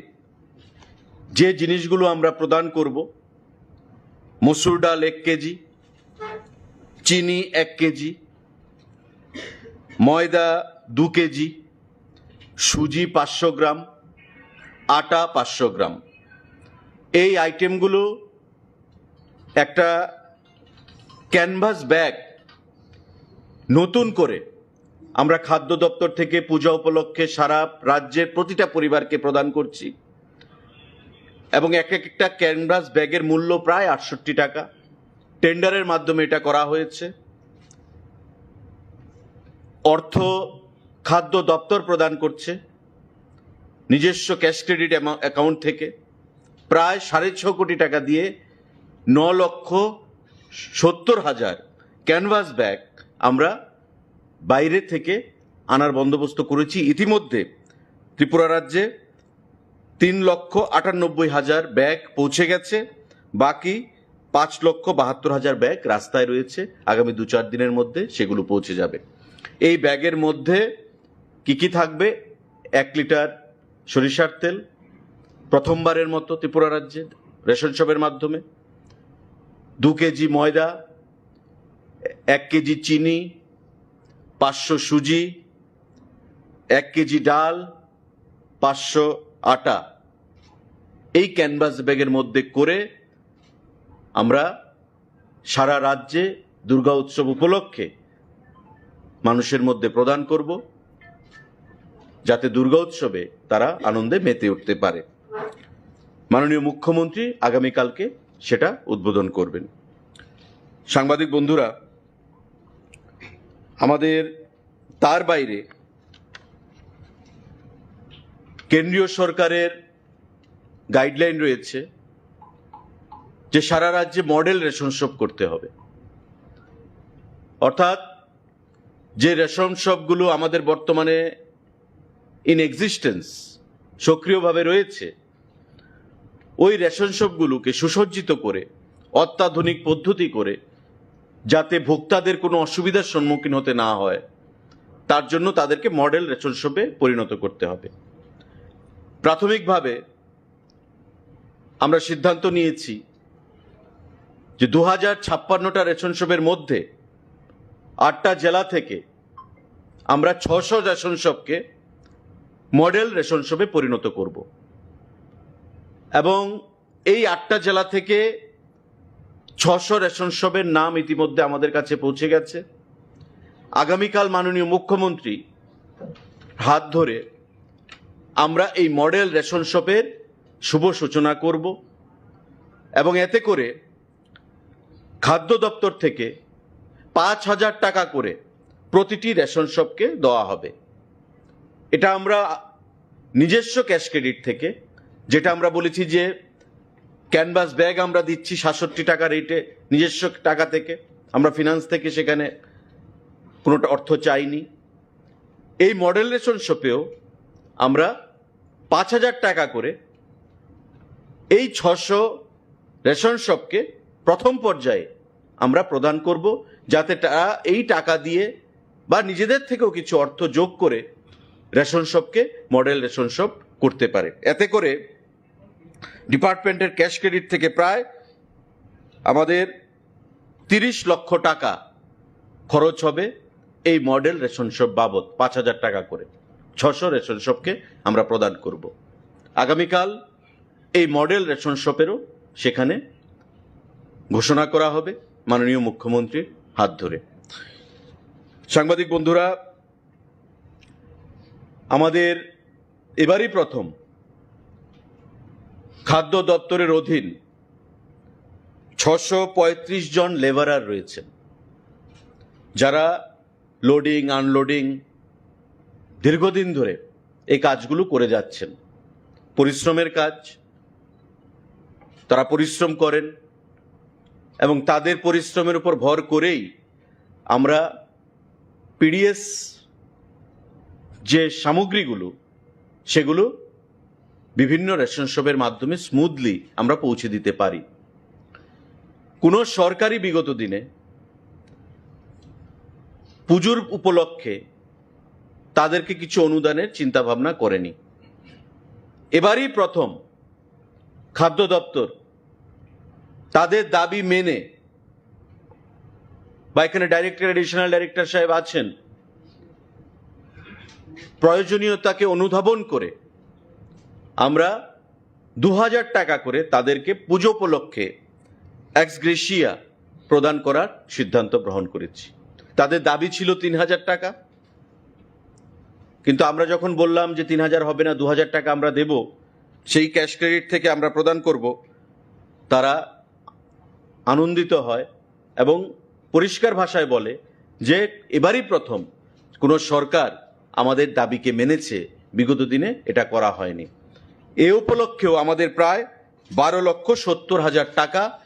যে জিনিসগুলো আমরা প্রদান করব, মসুর ডাল এক কেজি, চিনি এক কেজি, ময়দা দু কেজি, সুজি পাঁচশো গ্রাম, আটা পাঁচশো গ্রাম, এই আইটেমগুলো একটা ক্যানভাস ব্যাগ নতুন করে আমরা খাদ্য দপ্তর থেকে পূজা উপলক্ষে সারা রাজ্যের প্রতিটা পরিবারকে প্রদান করছি, এবং এক একটা ক্যানভাস ব্যাগের মূল্য প্রায় আটষট্টি টাকা। টেন্ডারের মাধ্যমে এটা করা হয়েছে। অর্থ খাদ্য দপ্তর প্রদান করছে। নিজস্ব ক্যাশ ক্রেডিট অ্যাকাউন্ট থেকে প্রায় সাড়ে ছ কোটি টাকা দিয়ে ন লক্ষ সত্তর হাজার ক্যানভাস ব্যাগ আমরা বাইরে থেকে আনার বন্দোবস্ত করেছি। ইতিমধ্যে ত্রিপুরা রাজ্যে তিন লক্ষ আটানব্বই হাজার ব্যাগ পৌঁছে গেছে। বাকি পাঁচ লক্ষ বাহাত্তর হাজার ব্যাগ রাস্তায় রয়েছে। আগামী দু চার দিনের মধ্যে সেগুলো পৌঁছে যাবে। এই ব্যাগের মধ্যে কি কি থাকবে? এক লিটার সরিষার তেল, প্রথমবারের মতো ত্রিপুরা রাজ্যে রেশন শপের মাধ্যমে, দু কেজি ময়দা, এক কেজি চিনি, পাঁচশো সুজি, এক কেজি ডাল, পাঁচশো আটা, এই ক্যানভাস ব্যাগের মধ্যে করে আমরা সারা রাজ্যে দুর্গা উৎসব উপলক্ষে মানুষের মধ্যে প্রদান করব, যাতে দুর্গা উৎসবে তারা আনন্দে মেতে উঠতে পারে। মাননীয় মুখ্যমন্ত্রী আগামীকালকে সেটা উদ্বোধন করবেন। সাংবাদিক বন্ধুরা, আমাদের তার বাইরে কেন্দ্রীয় সরকারের গাইডলাইন রয়েছে যে সারা রাজ্যে মডেল রেশন শপ করতে হবে। অর্থাৎ যে রেশন শপগুলো আমাদের বর্তমানে ইন এক্সিস্টেন্স, সক্রিয়ভাবে রয়েছে, ওই রেশন শপগুলোকে সুসজ্জিত করে, অত্যাধুনিক পদ্ধতি করে, যাতে ভোক্তাদের কোনো অসুবিধার সম্মুখীন হতে না হয়, তার জন্য তাদেরকে মডেল রেশন শপে পরিণত করতে হবে। প্রাথমিকভাবে আমরা সিদ্ধান্ত নিয়েছি যে দু হাজার ছাপ্পান্নটা রেশন শপের মধ্যে আটটা জেলা থেকে আমরা ছশো রেশন শপকে মডেল রেশন শপে পরিণত করব এবং এই আটটা জেলা থেকে ছশো রেশন শপের নাম ইতিমধ্যে আমাদের কাছে পৌঁছে গেছে। আগামীকাল মাননীয় মুখ্যমন্ত্রী হাত ধরে আমরা এই মডেল রেশন শপের শুভ সূচনা করব এবং এতে করে খাদ্য দপ্তর থেকে পাঁচ হাজার টাকা করে প্রতিটি রেশন শপকে দেওয়া হবে। এটা আমরা নিজস্ব ক্যাশ ক্রেডিট থেকে, যেটা আমরা বলেছি যে ক্যানভাস ব্যাগ আমরা দিচ্ছি সাতষট্টি টাকা রেটে, নিজস্ব টাকা থেকে, আমরা ফিনান্স থেকে সেখানে কোনো অর্থ চাইনি। এই মডেল রেশন শপেও আমরা পাঁচ হাজার টাকা করে এই ছশো রেশন শপকে প্রথম পর্যায়ে আমরা প্রদান করব, যাতে তারা এই টাকা দিয়ে বা নিজেদের থেকেও কিছু অর্থ যোগ করে রেশন শপকে মডেল রেশন শপ করতে পারে। এতে করে ডিপার্টমেন্টের ক্যাশ ক্রেডিট থেকে প্রায় আমাদের তিরিশ লক্ষ টাকা খরচ হবে এই মডেল রেশন শপ বাবদ পাঁচ হাজার টাকা করে। ছশো রেশন শপকে আমরা প্রদান করব। আগামীকাল এই মডেল রেশন শপেরও সেখানে ঘোষণা করা হবে মাননীয় মুখ্যমন্ত্রীর হাত ধরে। সাংবাদিক বন্ধুরা, আমাদের এবারই প্রথম খাদ্য দপ্তরের অধীন ছশো পঁয়ত্রিশ জন লেবারার রয়েছেন, যারা লোডিং আনলোডিং দীর্ঘদিন ধরে এই কাজগুলো করে যাচ্ছেন। পরিশ্রমের কাজ, তারা পরিশ্রম করেন এবং তাদের পরিশ্রমের উপর ভর করেই আমরা পিডিএস যে সামগ্রীগুলো, সেগুলো বিভিন্ন রেশন শপের মাধ্যমে স্মুথলি আমরা পৌঁছে দিতে পারি। কোনো সরকারই বিগত দিনে পুজোর উপলক্ষে তাদেরকে কিছু অনুদানের চিন্তাভাবনা করেনি। এবারই প্রথম খাদ্য দপ্তর তাদের দাবি মেনে, বা এখানে ডাইরেক্টর, অ্যাডিশনাল ডাইরেক্টর সাহেব আছেন, প্রয়োজনীয়তাকে অনুধাবন করে আমরা দু হাজার টাকা করে তাদেরকে পুজো উপলক্ষে এক্স গ্রেশিয়া প্রদান করার সিদ্ধান্ত গ্রহণ করেছি। তাদের দাবি ছিল তিন হাজার টাকা, কিন্তু আমরা যখন বললাম যে তিন হাজার হবে না, দু হাজার টাকা আমরা দেব, সেই ক্যাশ ক্রেডিট থেকে আমরা প্রদান করব, তারা আনন্দিত হয় এবং পরিষ্কার ভাষায় বলে যে এবারই প্রথম কোনো সরকার আমাদের দাবিকে মেনেছে বিগত দিনে এটা করা হয়নি। এ উপলক্ষেও আমাদের প্রায় বারো লক্ষ সত্তর হাজার টাকা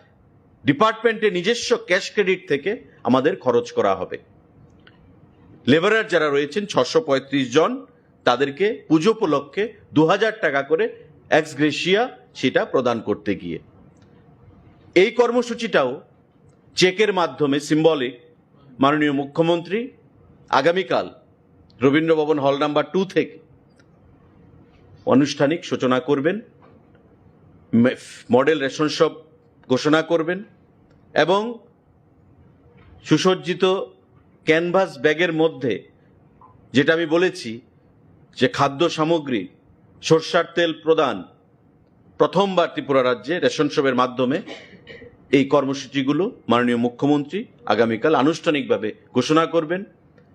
ডিপার্টমেন্টের নিজস্ব ক্যাশ ক্রেডিট থেকে আমাদের খরচ করা হবে। লেবারার যারা রয়েছেন ছশো পঁয়ত্রিশ জন, তাদেরকে পুজো উপলক্ষে দু হাজার টাকা করে এক্স গ্রেশিয়া সেটা প্রদান করতে গিয়ে এই কর্মসূচিটাও চেকের মাধ্যমে সিম্বলিক মাননীয় মুখ্যমন্ত্রী আগামীকাল রবীন্দ্র ভবন হল নাম্বার টু থেকে আনুষ্ঠানিক সূচনা করবেন, মে- মডেল রেশন শপ ঘোষণা করবেন এবং সুসজ্জিত ক্যানভাস ব্যাগের মধ্যে, যেটা আমি বলেছি যে খাদ্য সামগ্রী, সর্ষার তেল প্রদান, প্রথমবার ত্রিপুরা রাজ্যে রেশন শপের মাধ্যমে এই কর্মসূচিগুলো মাননীয় মুখ্যমন্ত্রী আগামীকাল আনুষ্ঠানিকভাবে ঘোষণা করবেন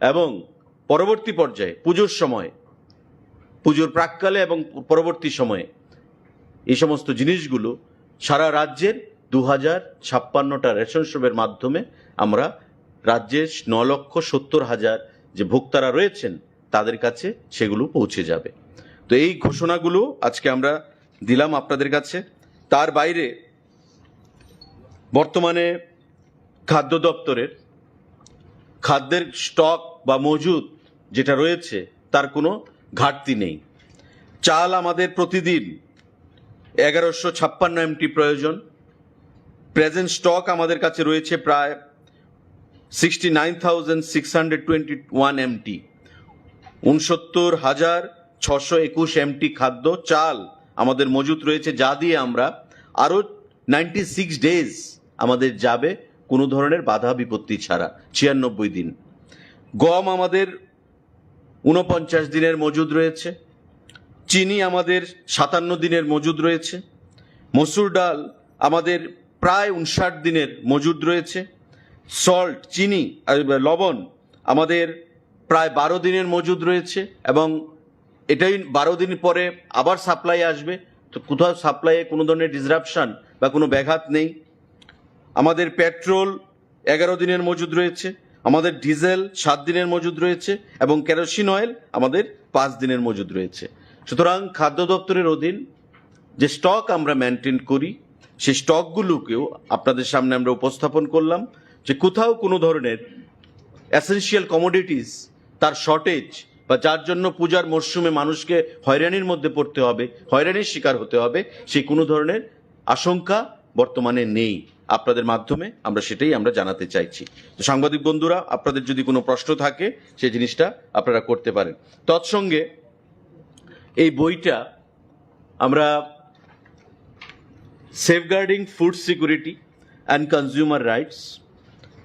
এবং পরবর্তী পর্যায়ে পুজোর সময়, পুজোর প্রাক্কালে এবং পরবর্তী সময়ে এই সমস্ত জিনিসগুলো সারা রাজ্যের দু হাজার ছাপ্পান্নটা রেশন শপের মাধ্যমে আমরা রাজ্যের ন লক্ষ সত্তর হাজার যে ভোক্তারা রয়েছেন, তাদের কাছে সেগুলো পৌঁছে যাবে। তো এই ঘোষণাগুলো আজকে আমরা দিলাম আপনাদের কাছে। তার বাইরে বর্তমানে খাদ্য দপ্তরের খাদ্যের স্টক বা মজুদ যেটা রয়েছে, তার কোনো ঘাটতি নেই। চাল আমাদের প্রতিদিন এগারোশো ছাপ্পান্ন এমটি প্রয়োজন। প্রেজেন্ট স্টক আমাদের কাছে রয়েছে প্রায় sixty nine thousand six hundred twenty one M, ঊনসত্তর হাজার ছশো একুশ এমটি খাদ্য চাল আমাদের মজুত রয়েছে, যা দিয়ে আমরা আরও নাইনটি সিক্স ডেজ আমাদের যাবে কোনো ধরনের বাধা বিপত্তি ছাড়া, ছিয়ানব্বই দিন। গম আমাদের ঊনপঞ্চাশ দিনের মজুদ রয়েছে, চিনি আমাদের সাতান্ন দিনের মজুদ রয়েছে, মসুর ডাল আমাদের প্রায় উনষাট দিনের মজুদ রয়েছে, সল্ট, চিনি, আহ, লবণ আমাদের প্রায় বারো দিনের মজুদ রয়েছে এবং এটাই বারো দিন পরে আবার সাপ্লাই আসবে। তো কোথাও সাপ্লাইয়ে কোনো ধরনের ডিসরাপশন বা কোনো ব্যাঘাত নেই। আমাদের পেট্রোল এগারো দিনের মজুদ রয়েছে, আমাদের ডিজেল সাত দিনের মজুদ রয়েছে এবং কেরোসিন অয়েল আমাদের পাঁচ দিনের মজুদ রয়েছে। সুতরাং খাদ্য দপ্তরের অধীন যে স্টক আমরা মেনটেন করি, সেই স্টকগুলোকেও আপনাদের সামনে আমরা উপস্থাপন করলাম যে কোথাও কোনো ধরনের এসেনশিয়াল কমোডিটিস, তার শর্টেজ বা যার জন্য পূজার মরশুমে মানুষকে হয়রানির মধ্যে পড়তে হবে, হয়রানির শিকার হতে হবে, সেই কোনো ধরনের আশঙ্কা বর্তমানে নেই। আপনাদের মাধ্যমে আমরা সেটাই আমরা জানাতে চাইছি। তো সাংবাদিক বন্ধুরা, আপনাদের যদি কোনো প্রশ্ন থাকে, সেই জিনিসটা আপনারা করতে পারেন। তৎসঙ্গে এই বইটা আমরা Safeguarding Food Security and Consumer Rights,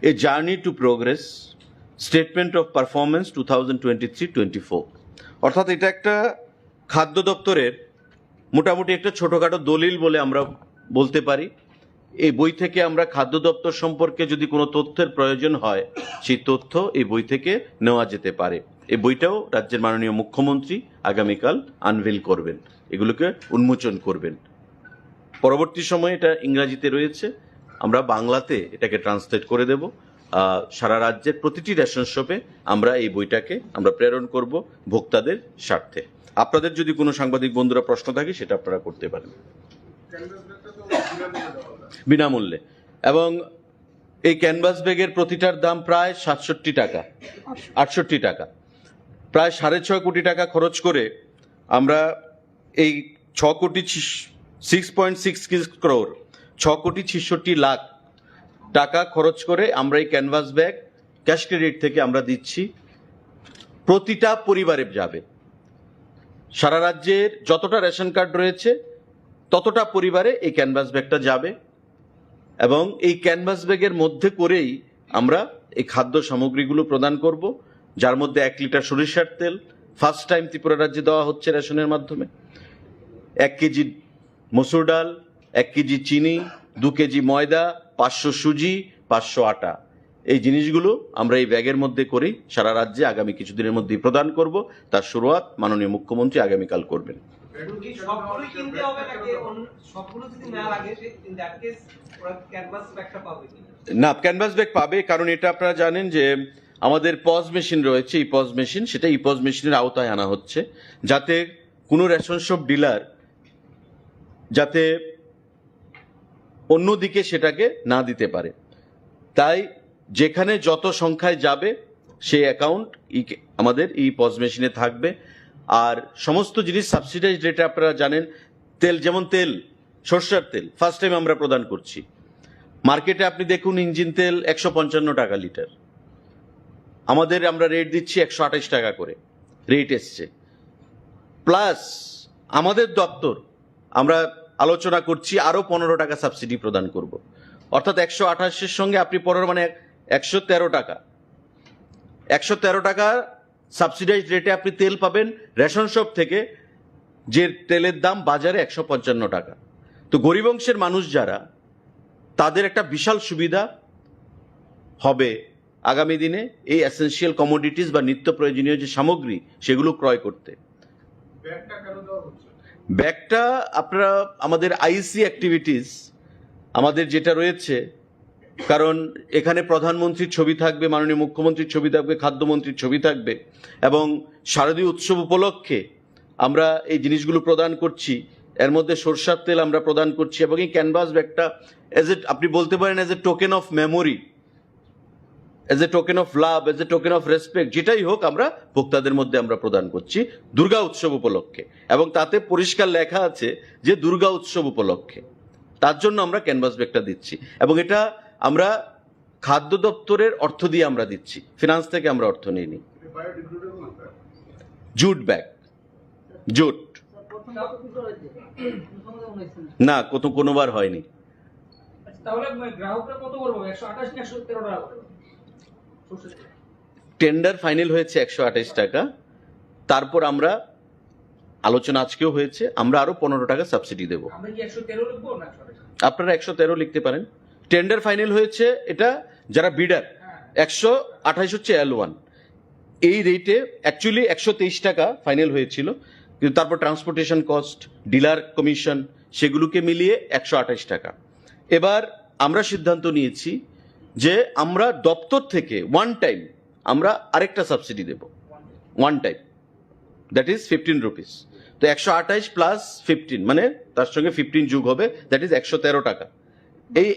A Journey to Progress, Statement of Performance two thousand twenty three twenty four, অর্থাৎ এটা একটা খাদ্য দপ্তরের মোটামুটি একটা ছোটোখাটো দলিল বলে আমরা বলতে পারি। এই বই থেকে আমরা খাদ্য দপ্তর সম্পর্কে যদি কোনো তথ্যের প্রয়োজন হয়, সেই তথ্য এই বই থেকে নেওয়া যেতে পারে। এই বইটাও রাজ্যের মাননীয় মুখ্যমন্ত্রী আগামীকাল আনভেল করবেন, এগুলোকে উন্মোচন করবেন। পরবর্তী সময়ে এটা ইংরাজিতে রয়েছে, আমরা বাংলাতে এটাকে ট্রান্সলেট করে দেব। আহ, সারা রাজ্যের প্রতিটি রেশন শপে আমরা এই বইটাকে আমরা প্রেরণ করব ভোক্তাদের স্বার্থে। আপনাদের যদি কোনো সাংবাদিক বন্ধুরা প্রশ্ন থাকে, সেটা আপনারা করতে পারেন। বিনামূল্যে। এবং এই ক্যানভাস ব্যাগের প্রতিটার দাম প্রায় সাতষট্টি টাকা, আটষট্টি টাকা। প্রায় সাড়ে ছয় কোটি টাকা খরচ করে আমরা এই ছ কোটি, সিক্স পয়েন্ট সিক্স ক্রোর, ছ কোটি ছেষট্টি লাখ টাকা খরচ করে আমরা এই ক্যানভাস ব্যাগ ক্যাশ ক্রেডিট থেকে আমরা দিচ্ছি। প্রতিটা পরিবারে যাবে, সারা রাজ্যের যতটা রেশন কার্ড রয়েছে, ততটা পরিবারে এই ক্যানভাস ব্যাগটা যাবে। এবং এই ক্যানভাস ব্যাগের মধ্যে করেই আমরা এই খাদ্য সামগ্রীগুলো প্রদান করব, যার মধ্যে এক লিটার সরিষার তেল, ফার্স্ট টাইম ত্রিপুরা রাজ্যে দেওয়া হচ্ছে রেশনের মাধ্যমে, এক কেজি মসুর ডাল, এক কেজি চিনি, দু কেজি ময়দা, পাঁচশো সুজি, পাঁচশো আটা। এই জিনিসগুলো আমরা এই ব্যাগের মধ্যে করেই সারা রাজ্যে আগামী কিছুদিনের মধ্যেই প্রদান করব। তার শুরুয়াত মাননীয় মুখ্যমন্ত্রী আগামীকাল করবেন। কি সবগুলোই কিনতে হবে নাকি অন্য সবগুলো যদি না লাগে, সে in that case ওরা ক্যানভাস ব্যাগটা পাবে কিনা? না, ক্যানভাস ব্যাগ পাবে, কারণ এটা আপনারা জানেন যে আমাদের পজ মেশিন রয়েছে, ইপজ মেশিন, সেটা ইপজ মেশিনের আওতায় আনা হচ্ছে, যাতে কোনো রেশন শপ ডিলার যাতে অন্যদিকে সেটাকে না দিতে পারে। তাই যেখানে যত সংখ্যায় যাবে, সেই অ্যাকাউন্ট আমাদের ইপজ মেশিনে থাকবে। আর সমস্ত জিনিস সাবসিডাইজ রেটে, আপনারা জানেন, তেল, যেমন তেল, সর্ষের তেল ফার্স্ট টাইম আমরা প্রদান করছি। মার্কেটে আপনি দেখুন, ইঞ্জিন তেল একশো পঞ্চান্ন টাকা লিটার, আমাদের, আমরা রেট দিচ্ছি একশো আঠাশ টাকা করে, রেট এসছে। প্লাস আমাদের দপ্তর, আমরা আলোচনা করছি আরও পনেরো টাকা সাবসিডি প্রদান করব। অর্থাৎ একশো আঠাশের সঙ্গে আপনি পনেরো, মানে একশো তেরো টাকা, একশো তেরো টাকা সাবসিডাইজ রেটে আপনি তেল পাবেন রেশন শপ থেকে, যে তেলের দাম বাজারে একশো পঞ্চান্ন টাকা। তো গরিব অংশের মানুষ যারা, তাদের একটা বিশাল সুবিধা হবে আগামী দিনে এই এসেনশিয়াল কমোডিটিস বা নিত্য প্রয়োজনীয় যে সামগ্রী, সেগুলো ক্রয় করতে। ব্যাগটা কেন দেওয়া হচ্ছে? ব্যাগটা আপনারা, আমাদের আইসি অ্যাক্টিভিটিস, আমাদের যেটা রয়েছে, কারণ এখানে প্রধানমন্ত্রীর ছবি থাকবে, মাননীয় মুখ্যমন্ত্রীর ছবি থাকবে, খাদ্যমন্ত্রীর ছবি থাকবে, এবং শারদীয় উৎসব উপলক্ষে আমরা এই জিনিসগুলো প্রদান করছি। এর মধ্যে সরষার তেল আমরা প্রদান করছি এবং এই ক্যানভাস ব্যাগটা, এজ এ, আপনি বলতে পারেন, as a token of memory, as a token of love, as a token of respect, যেটাই হোক, আমরা ভোক্তাদের মধ্যে আমরা প্রদান করছি দুর্গা উৎসব উপলক্ষে। এবং তাতে পরিষ্কার লেখা আছে যে দুর্গা উৎসব উপলক্ষে, তার জন্য আমরা ক্যানভাস ব্যাগটা দিচ্ছি। এবং এটা আমরা খাদ্য দপ্তরের অর্থ দিয়ে আমরা দিচ্ছি, ফিনান্স থেকে আমরা অর্থ নিইনি। Jute bag, jute. না, কত, কোনোবার হয়নি। আচ্ছা, তাহলে মানে গ্রাহকরা কত করে পাবে? একশো আঠাশ না একশো তেরো টাকা করে? সর্ষের তেল। টেন্ডার ফাইনাল হয়েছে একশো আঠাশ টাকা, তারপর আমরা, আলোচনা আজকেও হয়েছে, আমরা আরো পনেরো টাকা সাবসিডি দেব। আমরা কি একশো তেরো লিখবো না একশো আঠাশ? আপনারা একশো তেরো লিখতে পারেন। টেন্ডার ফাইনাল হয়েছে, এটা যারা বিডার, হ্যাঁ। একশো আঠাশ হচ্ছে এল ওয়ান। এই রেটে অ্যাকচুয়ালি একশো তেইশ টাকা ফাইনাল হয়েছিল, কিন্তু তারপর ট্রান্সপোর্টেশন কস্ট, ডিলার কমিশন, সেগুলোকে মিলিয়ে একশো আঠাশ টাকা। এবার আমরা সিদ্ধান্ত নিয়েছি যে আমরা দপ্তর থেকে ওয়ান টাইম আমরা আরেকটা সাবসিডি দেব, one time, that is fifteen rupees. তো একশো আঠাশ প্লাস ফিফটিন, মানে তার সঙ্গে ফিফটিন যোগ হবে, দ্যাট ইজ একশো তেরো টাকা। এই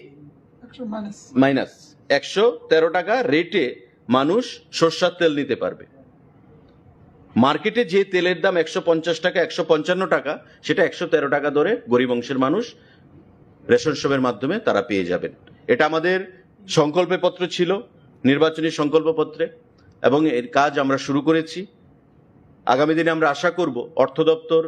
একশো মাইনাস। মাইনাস একশো তেরো টাকা রেটে মানুষ সর্ষার তেল নিতে পারবে। মার্কেটে যে তেলের দাম একশো পঞ্চাশ টাকা, একশো পঞ্চান্ন টাকা, সেটা একশো তেরো টাকা দরে গরিব অংশের মানুষ রেশন শপের মাধ্যমে তারা পেয়ে যাবেন। এটা আমাদের সংকল্পপত্র ছিল, নির্বাচনী সংকল্পপত্রে, এবং এর কাজ আমরা শুরু করেছি। আগামী দিনে আমরা আশা করব অর্থ দপ্তর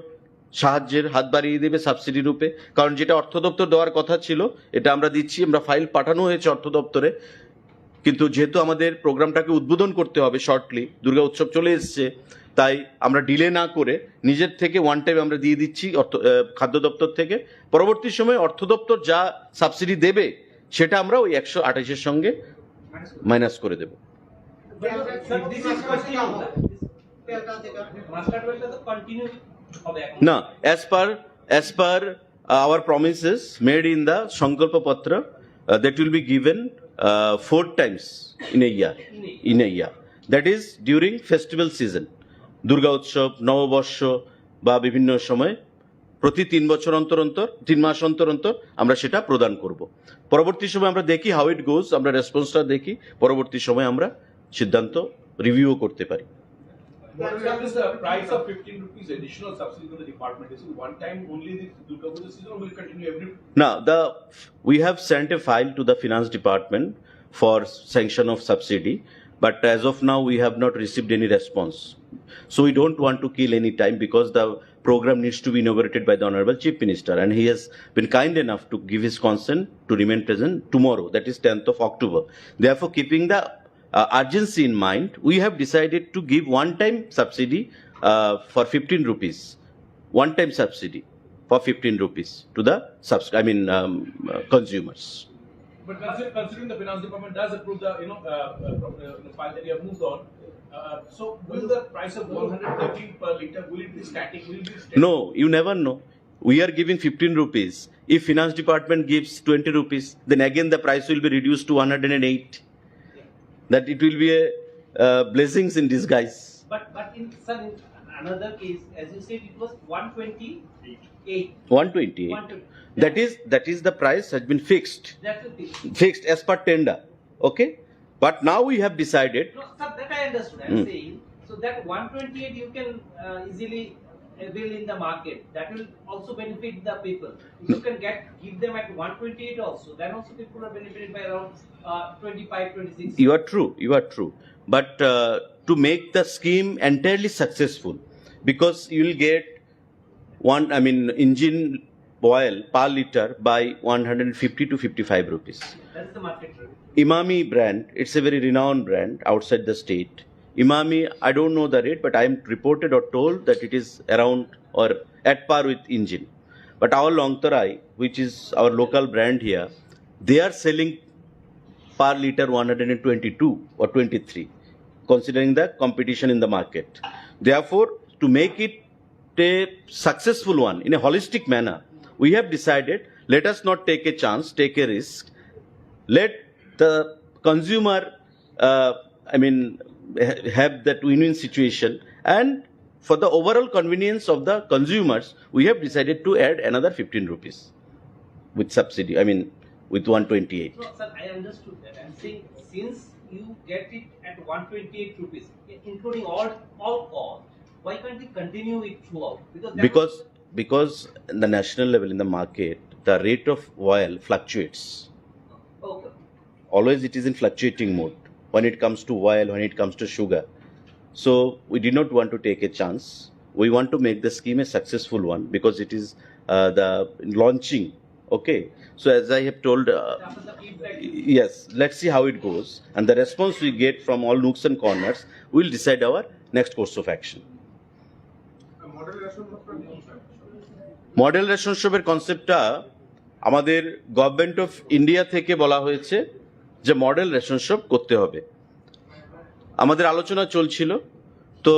সাহায্যের হাত বাড়িয়ে দেবে সাবসিডি রূপে, কারণ যেটা অর্থ দপ্তর দেওয়ার কথা ছিল, এটা আমরা দিচ্ছি। আমরা ফাইল পাঠানো হয়েছে অর্থ দপ্তরে, কিন্তু যেহেতু আমাদের প্রোগ্রামটাকে উদ্বোধন করতে হবে শর্টলি, দুর্গা উৎসব চলে এসছে, তাই আমরা ডিলে না করে নিজের থেকে ওয়ান টাইম আমরা দিয়ে দিচ্ছি অর্থ, আহ, খাদ্য দপ্তর থেকে। পরবর্তী সময়ে অর্থ দপ্তর যা সাবসিডি দেবে, সেটা আমরা ওই একশো আঠাশের সঙ্গে মাইনাস করে দেব। This is continuous. মাস্টার প্ল্যানটা তো কন্টিনিউ হবে এখন। না, as per, as per our promises made in the Sankalpa Patra, uh, that will be given, uh, four times in a year, in a year. That is during festival season, Durga উৎসব, নববর্ষ বা বিভিন্ন সময়, প্রতি তিন বছর অন্তর অন্তর, তিন মাস অন্তর অন্তর আমরা সেটা প্রদান করব। পরবর্তী সময় আমরা দেখি how it goes, আমরা রেসপন্সটা দেখি, পরবর্তী সময় আমরা সিদ্ধান্ত রিভিউ করতে পারি। What is the price of fifteen rupees additional subsidy for the department? Is it one time only this Durga Puja season or will it continue every? Now, the, we have sent a file to the finance department for sanction of subsidy, but as of now we have not received any response. So we don't want to kill any time because the program needs to be inaugurated by the Honorable Chief Minister, and he has been kind enough to give his consent to remain present tomorrow, that is tenth of October. Therefore, keeping the uh, urgency in mind, we have decided to give one-time subsidy, uh, for fifteen rupees, one-time subsidy for fifteen rupees to the subs-, I mean, um, uh, consumers. But consider-, considering the finance department does approve the, you know, uh, uh, pro-, uh, the file that you have moved on, uh, so will the price of one hundred thirteen per liter, will it be static? Will it be static? No, you never know. We are giving fifteen rupees. If finance department gives twenty rupees, then again the price will be reduced to one hundred and eight. That it will be a Uh, blessings in disguise. But, but in, sir, in another case, as you said, it was one twenty-eight. one twenty-eight. One twenty. That is, that is the price has been fixed. That will be. Fixed as per tender. Okay? But now we have decided. No, sir, that I understood. I'm Hmm. saying, so that one twenty-eight you can, uh, easily avail in the market. That will also benefit the people. If No. you can get, give them at one twenty-eight also, then also people are benefited by around, uh, twenty-five, twenty-six. You are true, you are true. But, uh, to make the scheme entirely successful, because you will get one, I mean, engine oil per liter by one hundred fifty to fifty-five rupees. That's the market rate. Emami brand, it's a very renowned brand outside the state. Emami, I don't know the rate, but I am reported or told that it is around or at par with engine. But our Longtarai, which is our local brand here, they are selling per liter one hundred twenty-two or twenty-three, considering the competition in the market. Therefore, to make it a successful one in a holistic manner, we have decided, let us not take a chance, take a risk. Let the consumer, uh, I mean, ha- have that win-win situation, and for the overall convenience of the consumers, we have decided to add another fifteen rupees with subsidy, I mean, with one twenty-eight. No, sir, I understood that. I'm saying, since you get it at one twenty-eight rupees, i- including all, all costs, why can't we continue it throughout? Because that Because, because in the national level in the market, the rate of oil fluctuates. Okay. Always it is in fluctuating mode when it comes to oil, when it comes to sugar. So we did not want to take a chance. We want to make the scheme a successful one because it is, uh, the launching. Okay. So as I have told, uh, After the feedback. Yes, let's see how it goes. And the response we get from all nooks and corners will decide our next course of action. Model ration শপের কনসেপ্টটা আমাদের government of India থেকে বলা হয়েছে যে model ration shop করতে হবে। আমাদের আলোচনা চলছিল, তো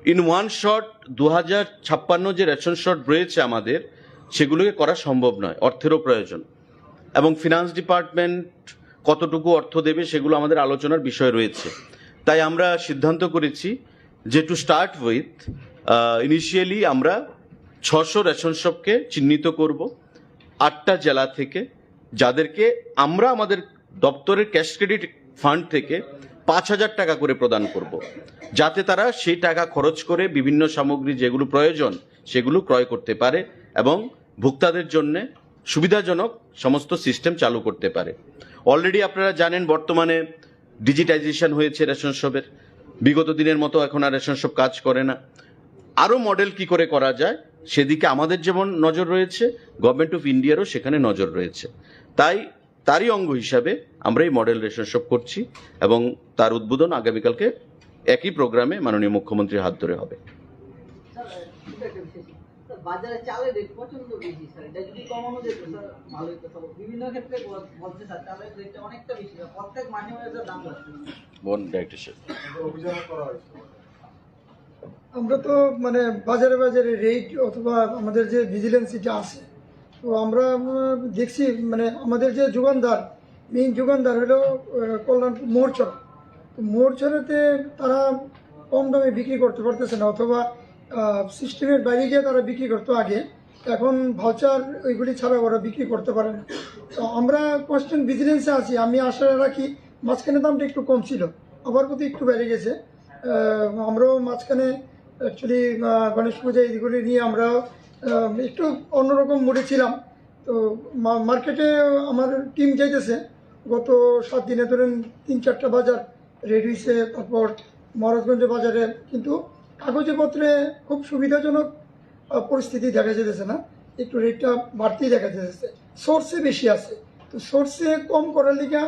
ইন ওয়ান শট দু হাজার ছাপ্পান্ন যে রেশন শপ রয়েছে আমাদের, সেগুলোকে করা সম্ভব নয়, অর্থেরও প্রয়োজন। এবং ফিনান্স ডিপার্টমেন্ট কতটুকু অর্থ দেবে, সেগুলো আমাদের আলোচনার বিষয় রয়েছে। তাই আমরা সিদ্ধান্ত করেছি যে টু স্টার্ট উইথ, ইনিশিয়ালি আমরা ছশো রেশন শপকে চিহ্নিত করব আটটা জেলা থেকে, যাদেরকে আমরা আমাদের দপ্তরের ক্যাশ ক্রেডিট ফান্ড থেকে পাঁচ হাজার টাকা করে প্রদান করব, যাতে তারা সেই টাকা খরচ করে বিভিন্ন সামগ্রী যেগুলো প্রয়োজন সেগুলো ক্রয় করতে পারে এবং ভোক্তাদের জন্য সুবিধাজনক সমস্ত সিস্টেম চালু করতে পারে। অলরেডি আপনারা জানেন, বর্তমানে ডিজিটাইজেশন হয়েছে রেশন শপের। বিগত দিনের মতো এখন আর রেশন শপ কাজ করে না। আরও মডেল কি করে করা যায়, সেদিকে আমাদের যেমন নজর রয়েছে, গভর্নমেন্ট অফ ইন্ডিয়ারও সেখানে নজর রয়েছে। তাই তারই অঙ্গ হিসাবে আমরা এই মডেল রেশন শপ করছি এবং তার উদ্বোধন আগামীকালকে একই প্রোগ্রামে মাননীয় মুখ্যমন্ত্রীর হাত ধরে হবে। স্যার, ছোট একটা বিষয় ছিল। স্যার, বাজারে চালের রেট প্রচণ্ড বেশি, স্যার। এটা যদি কমানো যেত, স্যার, ভালো হতো। স্যার, বিভিন্ন ক্ষেত্রে বল- বলছে, স্যার, চালের রেটটা অনেকটা বেশি, স্যার। প্রত্যেক মাসে মাসে, স্যার, দাম বাড়ছে। বোন ডাইরেক্টর সাহেব। আমরা তো, মানে, বাজারে বাজারে রেট অথবা আমাদের যে ভিজিলেন্স, এটা আছে। তো আমরা, উম, দেখছি, মানে, আমাদের যে যোগানদার, মেইন যোগানদার হলো, আহ, কল্যাণপুর মোরছড়া। তো মোরছড়াতে তারা কম দামে বিক্রি করতে পারতেছে না, অথবা, আহ, সিস্টেমের বাইরে গিয়ে তারা বিক্রি করতো আগে। এখন ভাউচার ওইগুলি ছাড়া ওরা বিক্রি করতে পারে না। তো আমরা কনস্ট্যান্ট ভিজিলেন্সে আছি। আমি আশা রাখি, মাঝখানে দামটা একটু কম ছিল, আবার বোধহয় একটু বেড়ে গেছে। আহ, আমরাও মাঝখানে অ্যাকচুয়ালি, আহ, গণেশ পূজা এইগুলি নিয়ে আমরা, আহ, একটু অন্যরকম মুডে ছিলাম। তো মা- মার্কেটে আমার টিম যাইতেছে, গত সাত দিনে ধরেন তিন চারটা বাজার রেড হইছে, তারপর মহারাজগঞ্জ বাজারে কিন্তু কাগজে পত্রে খুব সুবিধাজনক, আহ, পরিস্থিতি দেখা যেতেছে না, একটু রেটটা বাড়তেই দেখা যেতেছে। সোর্সে বেশি আছে, তো সোর্সে কম করার লিগে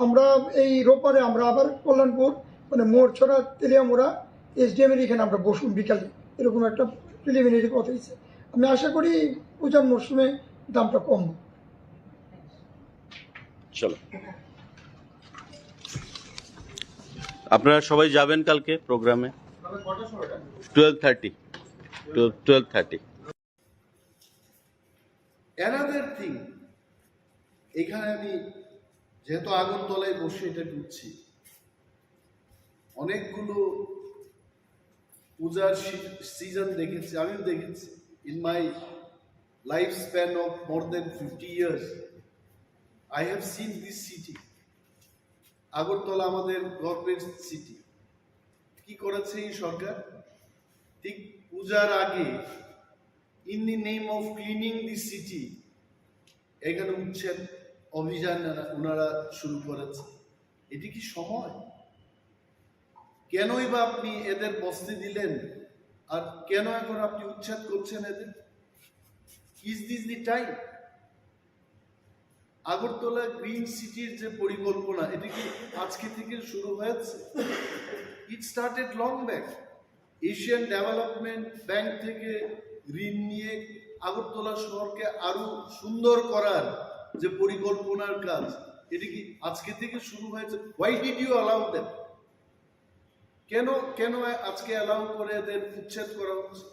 আমরা এই রোববারে আমরা আবার কল্যাণপুর, মানে, মোরছড়া, তেলিয়ামুড়া এসডিএম এর এখানে আমরা বসুন বিকালে, এরকম একটা প্রিলিমিনারি কথা হয়েছে। আমি আশা করি পূজার মরশুমে দামটা কম। চলো, আপনারা সবাই যাবেন কালকে প্রোগ্রামে। Twelve thirty. Twelve thirty. Another thing, এখানে আমি যেহেতু আগরতলায় বসে এটা ঢুকছি, অনেকগুলো পূজার সিজন দেখেছি, আমিও দেখেছি। In my life span of more than fifty years, I have seen this city. Agartala আমাদের গর্বের সিটি। কি করেছে এই সরকার? ঠিক পূজার আগে, in the name of cleaning the city, এখানে উচ্ছেদ অভিযান ওনারা শুরু করেছে। এটি কি সময়? কেনই বা আপনি এদের বসতি দিলেন, আর কেন এখন আপনি উচ্ছেদ করছেন এদের? Is this the time? Agartala green সিটির যে পরিকল্পনা, এটা কি আজকে থেকে শুরু হয়েছে? It started long back. Asian development bank থেকে ঋণ নিয়ে আগরতলা শহরকে আরো সুন্দর করার যে পরিকল্পনার কাজ, এটা কি আজকে থেকে শুরু হয়েছে? Why did you allow them? কেন কেন আজকে অ্যালাউ করে এদের উচ্ছেদ করা হচ্ছে?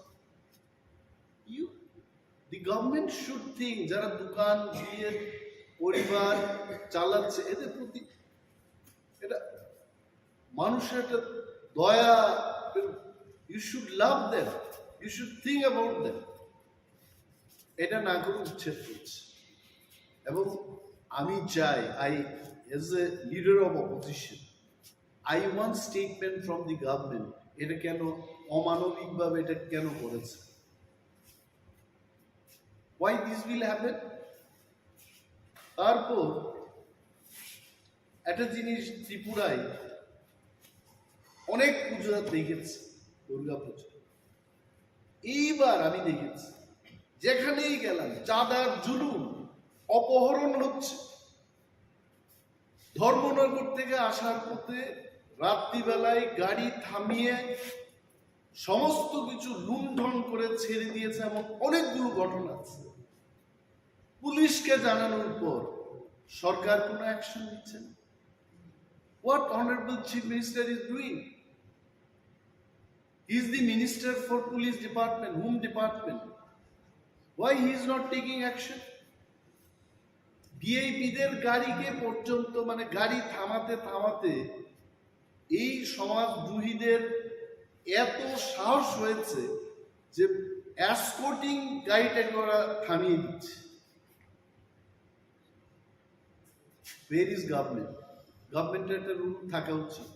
You, the government should think, যারা দোকান দিয়ে পরিবার চালাচ্ছে, এদের প্রতি এটা মানুষের একটা দয়া। You should love them, you should think about them. এটা না করে উচ্ছেদ করছে। এবং আমি চাই, I, as a leader of opposition, I want statement from the government, এটা কেন অমানবিকভাবে এটা কেন করেছে? Why this will happen? তারপর একটা জিনিস, ত্রিপুরায় অনেক পুজো দেখেছি, দুর্গা পুজো। এইবার আমি দেখেছি, যেখানেই গেলাম চাঁদার জুলুম, অপহরণ হচ্ছে। ধর্মনগর থেকে আসার পথে রাত্রিবেলায় গাড়ি থামিয়ে সমস্ত কিছু লুণ্ঠন করে ছেড়ে দিয়েছে, এমন অনেকগুলো ঘটনা আছে। পুলিশকে জানানোর পর সরকার কোনো অ্যাকশন নিচ্ছে না। What honorable Chief Minister is doing? He is the minister for police department, home department. Why he is not taking action? ভিআইপিদের গাড়িকে পর্যন্ত, মানে, গাড়ি থামাতে থামাতে এই সমাজদ্রোহীদের এত সাহস হয়েছে যে এসকর্টিং গাড়িটাকে ওরা থামিয়ে দিচ্ছে। Where is government? গভর্নমেন্টের একটা রুল থাকা উচিত।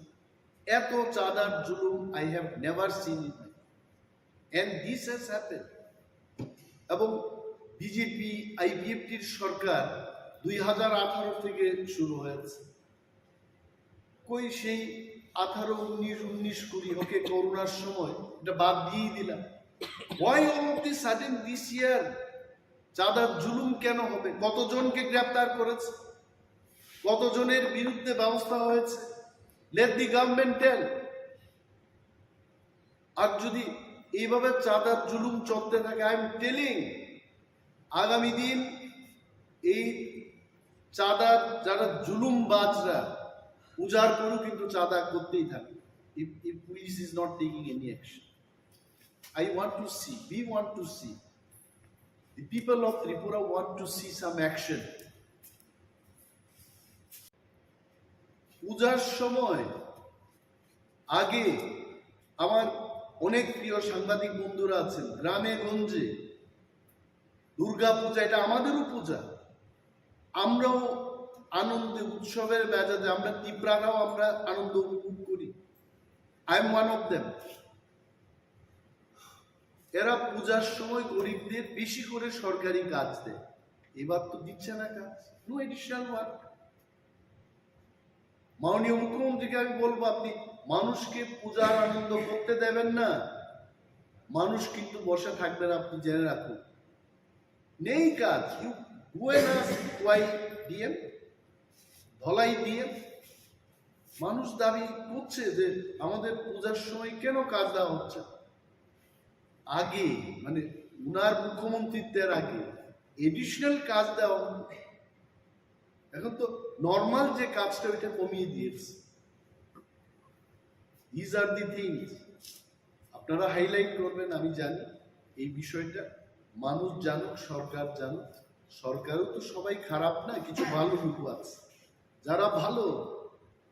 এত চাঁদার জুলুম I have never seen in my, and this has happened. এবং বিজেপি আইপিএফটির সরকার দুই হাজার আঠারো থেকে শুরু হয়েছে। কই সেই আঠারো, উনিশ, উনিশ, কুড়ি, ওকে, করোনার সময় এটা বাদ দিয়েই দিলাম। Why all of the sudden this year? চাঁদার জুলুম কেন হবে? কতজনকে গ্রেপ্তার করেছে? কতজনের বিরুদ্ধে ব্যবস্থা হয়েছে? Let the government tell. আর যদি এইভাবে চাঁদার জুলুম চলতে থাকে, I am telling, আগামী দিন এই চাঁদার যারা জুলুমবাজরা উজাড় করেও কিন্তু চাঁদা করতেই থাকবে। If, if police is not taking any action, I want to see, we want to see, the people of Tripura want to see some action. পূজার সময় আগে আমার অনেক প্রিয় সাংবাদিক বন্ধুরা আছেন, গ্রামে গঞ্জে দুর্গা পূজা, এটা আমাদেরও পূজা, আমরাও আনন্দে উৎসবের মেজাজে আমরা তিপ্রারাও আমরা আনন্দ উপভোগ করি। I am one of them. এরা পূজার সময় গরিবদের বেশি করে সরকারি কাজ দেয়, এবার তো দিচ্ছে না কাজ, no additional work. মাননীয় মুখ্যমন্ত্রীকে আমি বলবো, আপনি মানুষকে পূজার আনন্দ করতে দেবেন না, মানুষ কিন্তু বসে থাকবে না, আপনি জেনে রাখুন। নেই কাজ। You go and ask to my DM, Dhalai DM. মানুষ দাবি করছে যে আমাদের পূজার সময় কেন কাজ দেওয়া হচ্ছে। আগে, মানে, উনার মুখ্যমন্ত্রীত্বের আগে এডিশনাল কাজ দেওয়া হতো। এখন তো নর্মাল যে কাজটা, ওইটা কমিয়ে দিয়েছে। These are the things আপনারা হাইলাইট করবেন, আমি জানি এই বিষয়টা। মানুষ জানুক, সরকার জানুক। সরকারও তো সবাই খারাপ না, কিছু ভালো লোক আছে। যারা ভালো,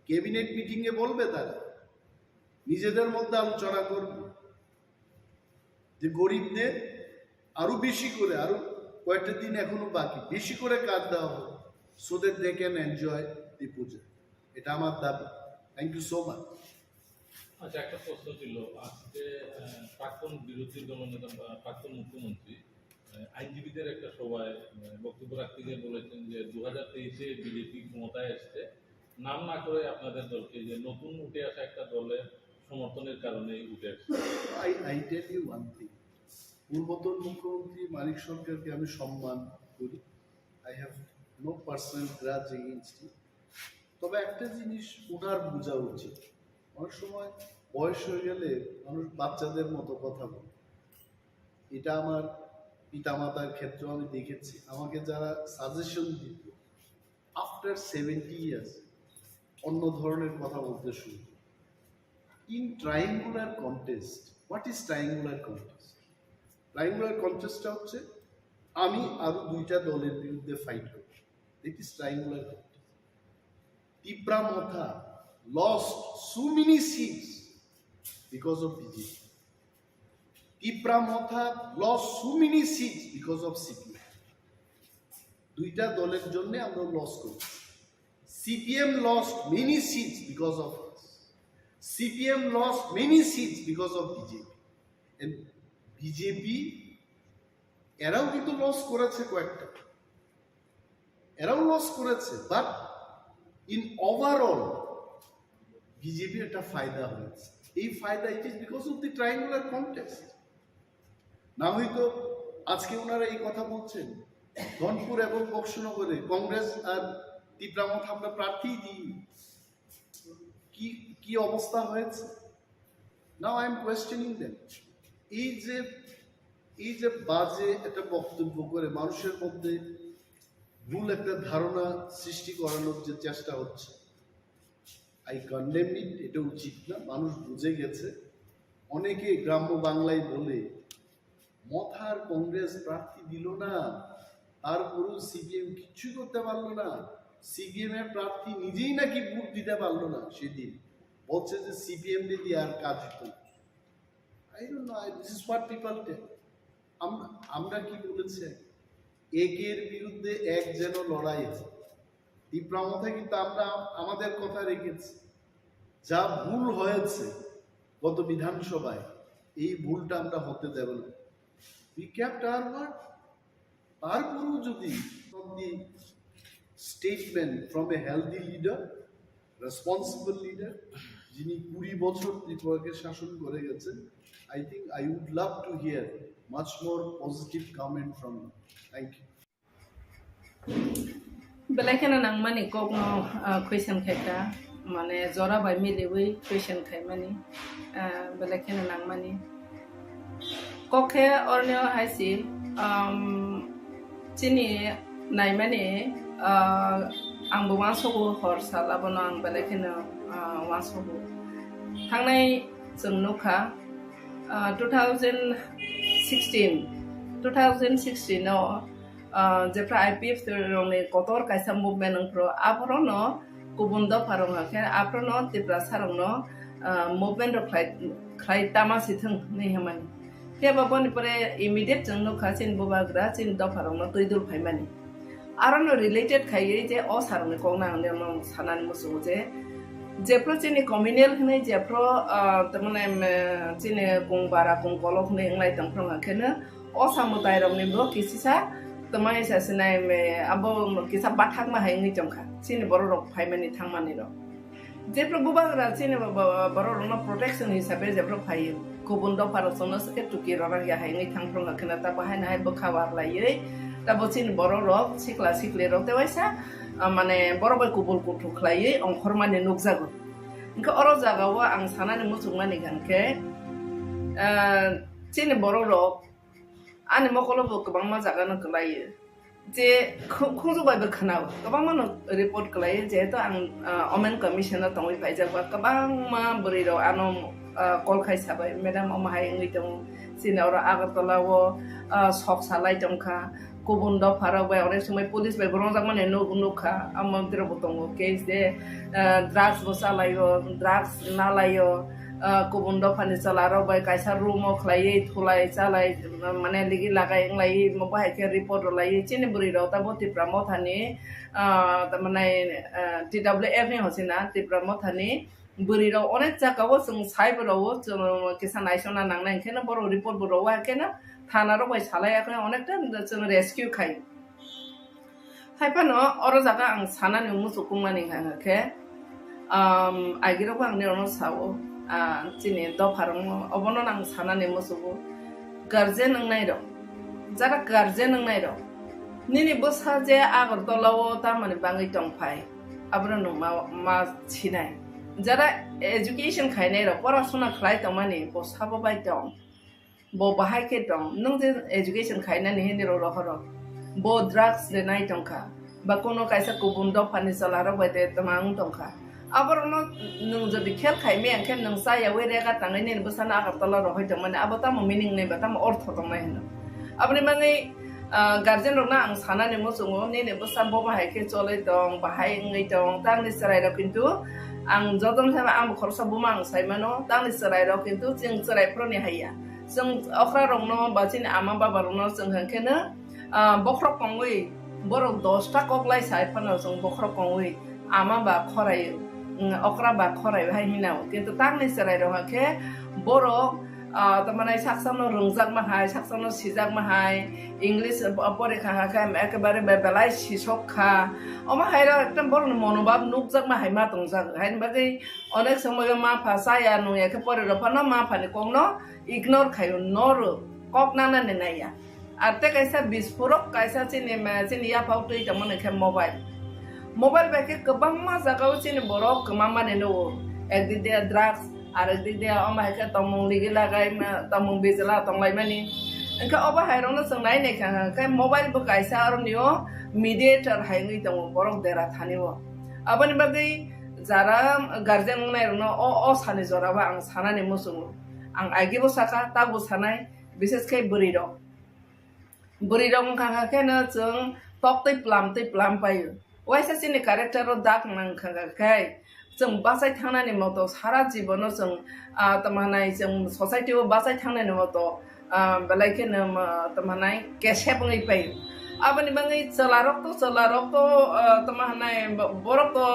ক্যাবিনেট মিটিং এ বলবে তারা। নিজেদের মধ্যে আলোচনা করব যে গরিবদের আরো বেশি করে, আরো কয়েকটা দিন এখনো বাকি, বেশি করে কাজ দেওয়া হোক, so that they can enjoy the puja. এটা আমার দাবি। Thank you so much. আচ্ছা, একটা প্রশ্ন ছিল। আজকে আহ, প্রাক্তন বিরোধী দলনেতা বা প্রাক্তন মুখ্যমন্ত্রী আহ, আইনজীবীদের একটা সভায় আহ, বক্তব্য রাখতে গিয়ে বলেছেন যে দু হাজার তেইশে বিজেপি ক্ষমতায় এসছে, নাম না করে আপনাদের দলকে, যে নতুন উঠে আসা একটা দলের সমর্থনের কারণে উঠে আসছে। I, I tell you one thing, পূর্বতন মুখ্যমন্ত্রী মানিক সরকারকে আমি সম্মান করি। I have no personal grudge against him. তবে একটা জিনিস ওনার বোঝা উচিত, অনেক সময় বয়স হয়ে গেলে মানুষ বাচ্চাদের মতো কথা বলে। এটা আমার পিতামাতার ক্ষেত্রেও আমি দেখেছি। আমাকে যারা সাজেশন দিত, আফটার সেভেন্টি ইয়ার্স অন্য ধরনের কথা বলতে শুরু করে। In triangular contest, what is triangular contest? Triangular কন্টেস্টটা হচ্ছে আমি আরো দুইটা দলের বিরুদ্ধে ফাইট করব। It is triangular contest. Tipra Motha lost so many seats because of B J P. Tipra Motha lost so many seats because of C P M. দুইটা দলের জন্য আমরা লস করছি। C P M lost many seats because of us. C P M lost many seats because of B J P. And B J P এরাও কিন্তু লস করেছে কয়েকটা, এরাও লস করেছে, but in overall বিজেপির একটা ফায়দা হয়েছে। এই ফায়দা, it is because of the triangular contest. না হয়তো আজকে ওনারা এই কথা বলছেন, ধনপুর এবং বক্সনগরে কংগ্রেস আর তিপ্রা মথা আমরা প্রার্থী দিই, কি কি অবস্থা হয়েছে। Now I am questioning them. এই যে এই যে বাজে একটা বক্তব্য করে মানুষের মধ্যে ভুল একটা ধারণা সৃষ্টি করানোর যে চেষ্টা হচ্ছে, I condemn it. এটা উচিত না। মানুষ বুঝে গেছে। অনেকে গ্রাম্য বাংলায় বলে, মথার কংগ্রেস প্রার্থী দিল না, তারপরেও সিপিএম কিচ্ছু করতে পারলো না। সিপিএম এর প্রার্থী নিজেই নাকি ভোট দিতে পারলো না সেদিন, বলছে যে সিপিএম যদি আর কাজ হতো না। I don't know, I, this is what people tell. আমরা আমরা কি বলেছি? একের বিরুদ্ধে এক যেন লড়াই হয়। তিপ্রা মথা কিন্তু আমরা আমাদের কথা রেখেছি। যা ভুল হয়েছে গত বিধানসভায়, এই ভুলটা আমরা হতে দেব না। We kept our word. তারপরেও যদি from the statement from a healthy leader, responsible leader, যিনি কুড়ি বছর ত্রিপুরাকে শাসন করে গেছেন, I think I would love to hear much more positive comment from you. Thank you. Belai kheno nangmani kokno ah, question khaikha, mane jora bai miliwi question khaimani, ah, belai kheno nangmani. Kok khe orni o hai si, um, chini naimani, ah, ang bo uansogo hor sal abono ang belai kheno ah, uansogo. Thangnai chwng nukha, ah, two thousand sixteen, two thousand sixteen o ah, jephra I P F T rokni kotor kaisa movement wngphru, aphorono kubun dopha rok hwnkhe aphorono Tiprasa rokno ah, movement rok khlai khlai tama si thwng hinwi hwnmani. Phiya ba boni pore immediate chwng nukha chini bubagra chini dopha rokno twi dul phaimani. Arono related khaiwi je o sarokni kokno ang nini sanani muchungo je jephru chini communal hinwi jephru ah, tamani chini kung bara kung kolok hinwi wnglai tongphru hwnkheno o samwtai rokni bo kisisa twmai sa sinai me abo kisa bathakma hai wngwi tongkha chini borok rok phaimani thangmani rok. Jephru bubagra chini bo- bo- borok rokno protection hisabe jephru phai kubun dopha rok chwngno swkhe tuki rwrak ya hai wngwi thangphru hwnkheno ta bahai no hai bwkha war laiwi ta bo chini borok rok sikla sikli rok tei waisa ah, mane borok bai kubul kuthuk khlaiwi ongkhormani nukjago. Hwnkhe oro jagao ang sanani muchungmani hwnkhe ah, chini borok rok ani mokolo bo kwbangma jaga no kwlaio. Je khung- khunju bai bo khwnao, kwbangma no report kwlaio, jehetu ang ah, Women Commission o tongwi phaijak ba kwbangma bwrwi rok ano ah, call khai sabai, madam omo hai wngwi tongo, chini oro Agartala o ah, sok salai tongkha, kubun dopha rok bai onek somoi police bai bo rwngjakmani nuk- nukha, amo tiro bo tongo case de ah, drugs bo chalaio, drugs nalaio, ah, kubun dophani chwla rok bai kaisa room o khlaiwi thulai chalai, mane ligi lagai wnglaiwi omo bahai khe report rwlaiwi chini bwrwi rok tamo Tipra Mothani, ah, tamani, ah, T W F ni hochina Tipra Mothani bwrwi rok onek jaka o chwng sai bo rwo chwng kisa naisona nangnai hwnkhe no borok report bo rwo hwnkhe no thana rok bai salai ya khe onekta chwng rescue khai. Hai phano oro jaga ang sanani muchukungmani hwnka khe, um, agirokbo ang nirokno sao, ah, chini dopharokno, obono ang sanani muchugo. Guardian wngnairok, jara guardian wngnairok, nini bwsa je Agartala o tamoni bagwi tongphai, abono nwng ma, ma sinai. Jara education khainairok, porasona khlai tongmani, bo sabo bai tong. Bo bahai khe tong, nwng je education khainani hini rok rohoro. Bo drugs de nai tongkha, ba kono kaisa kubun dophani chwla rok bai de twmang tongkha. Aborokno nwng jodi khel khai maya khe nwng cha yaui rega tangwi nini bwsano Agartala rohoi tongmani, abo tamo meaning nai ba tamo ortho tongnai hino. Aboni bagwi, ah, guardian rokno ang sanani muchungo, nini bwsa bo bahai khe choloi tong, bahai wngwi tong, tangni chwrai rok kintu ang jotono thaiba ang bo khoroksa buma ang sai mano, tangni chwrai rok kintu chwng chwrai phuruni hai ya. Chwng okra rokno ba chini ama baba rokno chwng hwn khe no, ah, bokhorok kongwi borok dos ta kok lai sai phano chwng bokhorok kongwi ama ba khorai, mm, okra ba khorai hai hino. Kintu tangni chwrai rok hwn khe borok, ah, tamani saksano rwngjakma hai, saksano sijakma hai, English, ah, porikha hwn khe ekebare be-, belai sisok kha. Omo hai rok ekdom borokni monobhab nukjakma hai ma tongjak. Haini bagwi onek somoyo ma pha chaya nungya khe pore rok phano ma phani kokno ignore khaio, no rw, kok nanani naiya. Ar tei kaisa bispurok kaisa chini ma, chini yaphao twi tongmani khe mobile. Mobile bai khe kwbangma jagao chini borok kwmamani nugo. Ekdik de drugs, ar ekdik de omo hai khe tongmung ligi lagai ma, tongmung bijla tonglaimani. Hwnkhe obo hai rokno chwng nai nai kha khe mobile bo kaisa aroni o mediator hai wngwi tongo borok dera thani o. Aboni bagwi jara guardian wngnai rokno o, o sani jora o ang sanani muchungo. Ang agi bo sakha, ta bo sanai, bises khe bwrwi rok. Bwrwi rok wngkha khe no chwng tok twi plam twi plam paio. Waisa chini character o dak nang kha khe chwng bachai thangnani moto sara jibono chwng, ah, tamo hanai chwng society o bachai thangnani moto, ah, belai kheno, ah, tamo hanai kesep wngwi paio. Aboni bagwi chwla rok to, chwla rok to, ah, tamo hanai bo-, borok to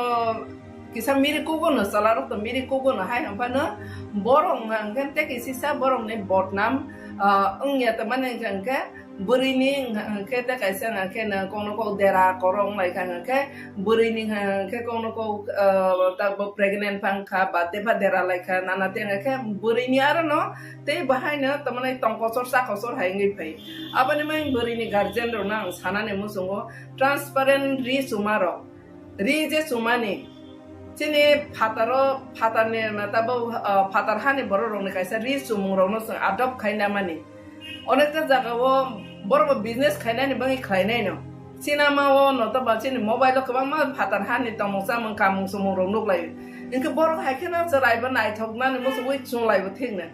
kisa miri kugo no, chwla rok to miri kugo no, hai hwnphano borok hwnkha hwnkhe tei kisisa borok ni bodnam, ah, wngya tongmani hwnkha hwnkhe bwrwi ni hwnkha hwnkhe tei kaisa hwnkha hwnkhe no kokno kok dera koro wng lai kha hwnkha hwnkhe bwrwi ni hwnkha hwnkhe kokno kok, ah, ta bo pregnant phang kha ba tei pha dera lai kha nana tei hwnkha hwnkhe bwrwi ni aro no tei bahai no tongmani tong kochor cha kochor hai wngwi phai. Aboni mai bwrwi ni guardian rok no ang sanani muchungo transparent ri chuma rok. Ri je chumani, chini phataro, phatarni, tabuk, ah, phatar hani borok rokni kaisa ri chumung rokno chwng adopt khai namani. Onekta jaga o borok bo business khainani bagwi khlainai no. Chinama o no to ba chini mobile o kwbangma phatar hani tongmung chamung kamung chumung rok nuklaio. Hinkhe borok hai kheno chwrai bo naithok nani muchungwi chunglai bo thik no.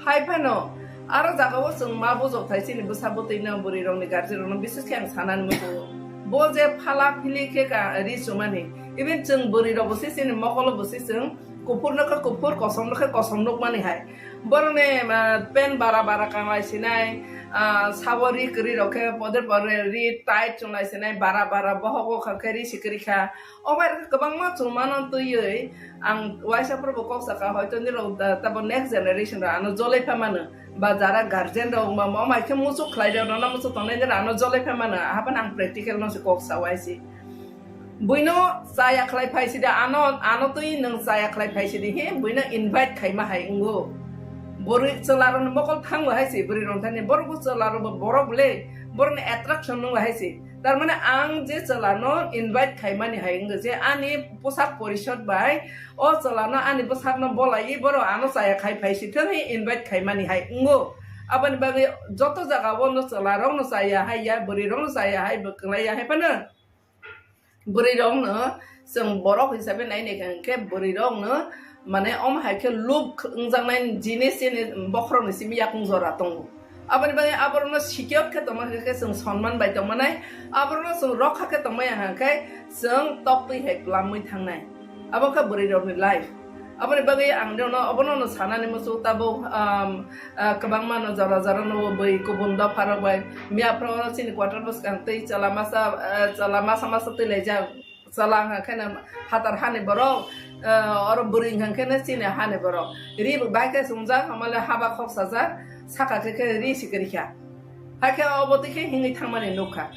Hai phano, aro jaga o chwng ma bujok thai chini bwsa bwtwi no bwrwi rokni guardian rokno bises khe ang sanani muchungo. Bo je phala phili khe ka ri chumani, even chwng bwrwi rok bo se chini mokolo bo se chwng kuphur no khe kuphur, kosom no khe kosom nukmani hai. Borokni, ah, pen bara bara kanglai sinai, ah, sabo ri kwrwi rok khe poder poder ri tight chunglai sinai, bara bara bohogo kha khe ri sikiri kha. O bai rok khe kwbangma chumano twiwi ang waisa phuru bo kok saka, hoito nirok da, tabo next generation rok ano jolai pha mano, ba jara guardian rok wngma ma, o mai khe muchuk khlai rok, nono muchuk tongnai nirok ano jolai pha mano, ahaphano ang practical no se kok sa waisi. Buino chaya khlai phai sidi, ano, ano twi nwng chaya khlai phai sidi, he, buino invite khaima hai wngo. Bwrwi chwla rokni mokol thango hai se, bwrwi rok thani, borok bo chwla rok bo, borok le, borokni attraction nwngo hai se. Tar mane ang je chwla no invite khaimani hai wngkha je ani bwsak porishod bai o chwla no ani bwsak no bolai borok ano chaya khai phai si thang hi invite khaimani hai wngo. Aboni bagwi joto jaga o no chwla rok no chaya hai ya, bwrwi rok no chaya hai, bo kwlai ya hai phano bwrwi rok no chwng borok hisabe nai nai kha hwnkhe bwrwi rok no mane omo hai khe look wngjaknai jinis chini bokhorok ni simi yakung jora tongo. Aboni bagwi aborokno secure khe tongma khe, khe chwng sonman bai tongmanai, aborokno chwng rokha khe tongmaya hwnkhe chwng toktwi hai plamwi thangnai. Abo khe bwrwi rokni life. Aboni bagwi ang nono obono no sanani muchung tabuk, um, uh, kwbangma no jora jora no bwi kubun dopha rok bai miya phoro chini quarter bwskang tei chwla masa, uh, chwla masa masa twi laijak. Chwla wngkha khe no phatar hani borok, uh, oro bwrwi wngkha khe no chini hani borok. Ri bo bai khe chumjak, hamale haba khok sajak, saka khe khe ri sikirikha. Hakhe obo twi khe hingwi thangmani nukha.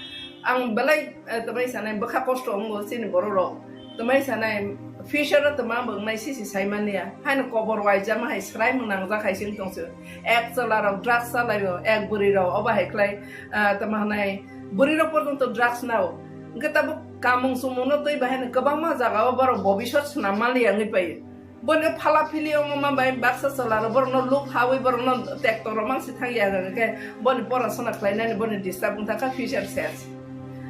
Ang belai, eh, tamai sanai bwkha kosto wngo chini borok rok. Tamai sanai future o tama bo wngnai sisi saimani ya. Haino kobor waijama hai swrai mung nangjak hai sing tongse. Ek chwla rok drugs chalaio, ek bwrwi rok obo hai khlai, ah, tama hanai bwrwi rok porjonto drugs nao. Hwnkhe tabuk kamung chumung no twi bahai no kwbangma jaga o borok bobisot swnam maliya wngwi paio. Bono phala phili ongma bai baksa chwla rok borokno luk hawi borokno tekto rok mang si thang ya hwnkhe boni porasona khlainani boni disturb wng thangkha future ses.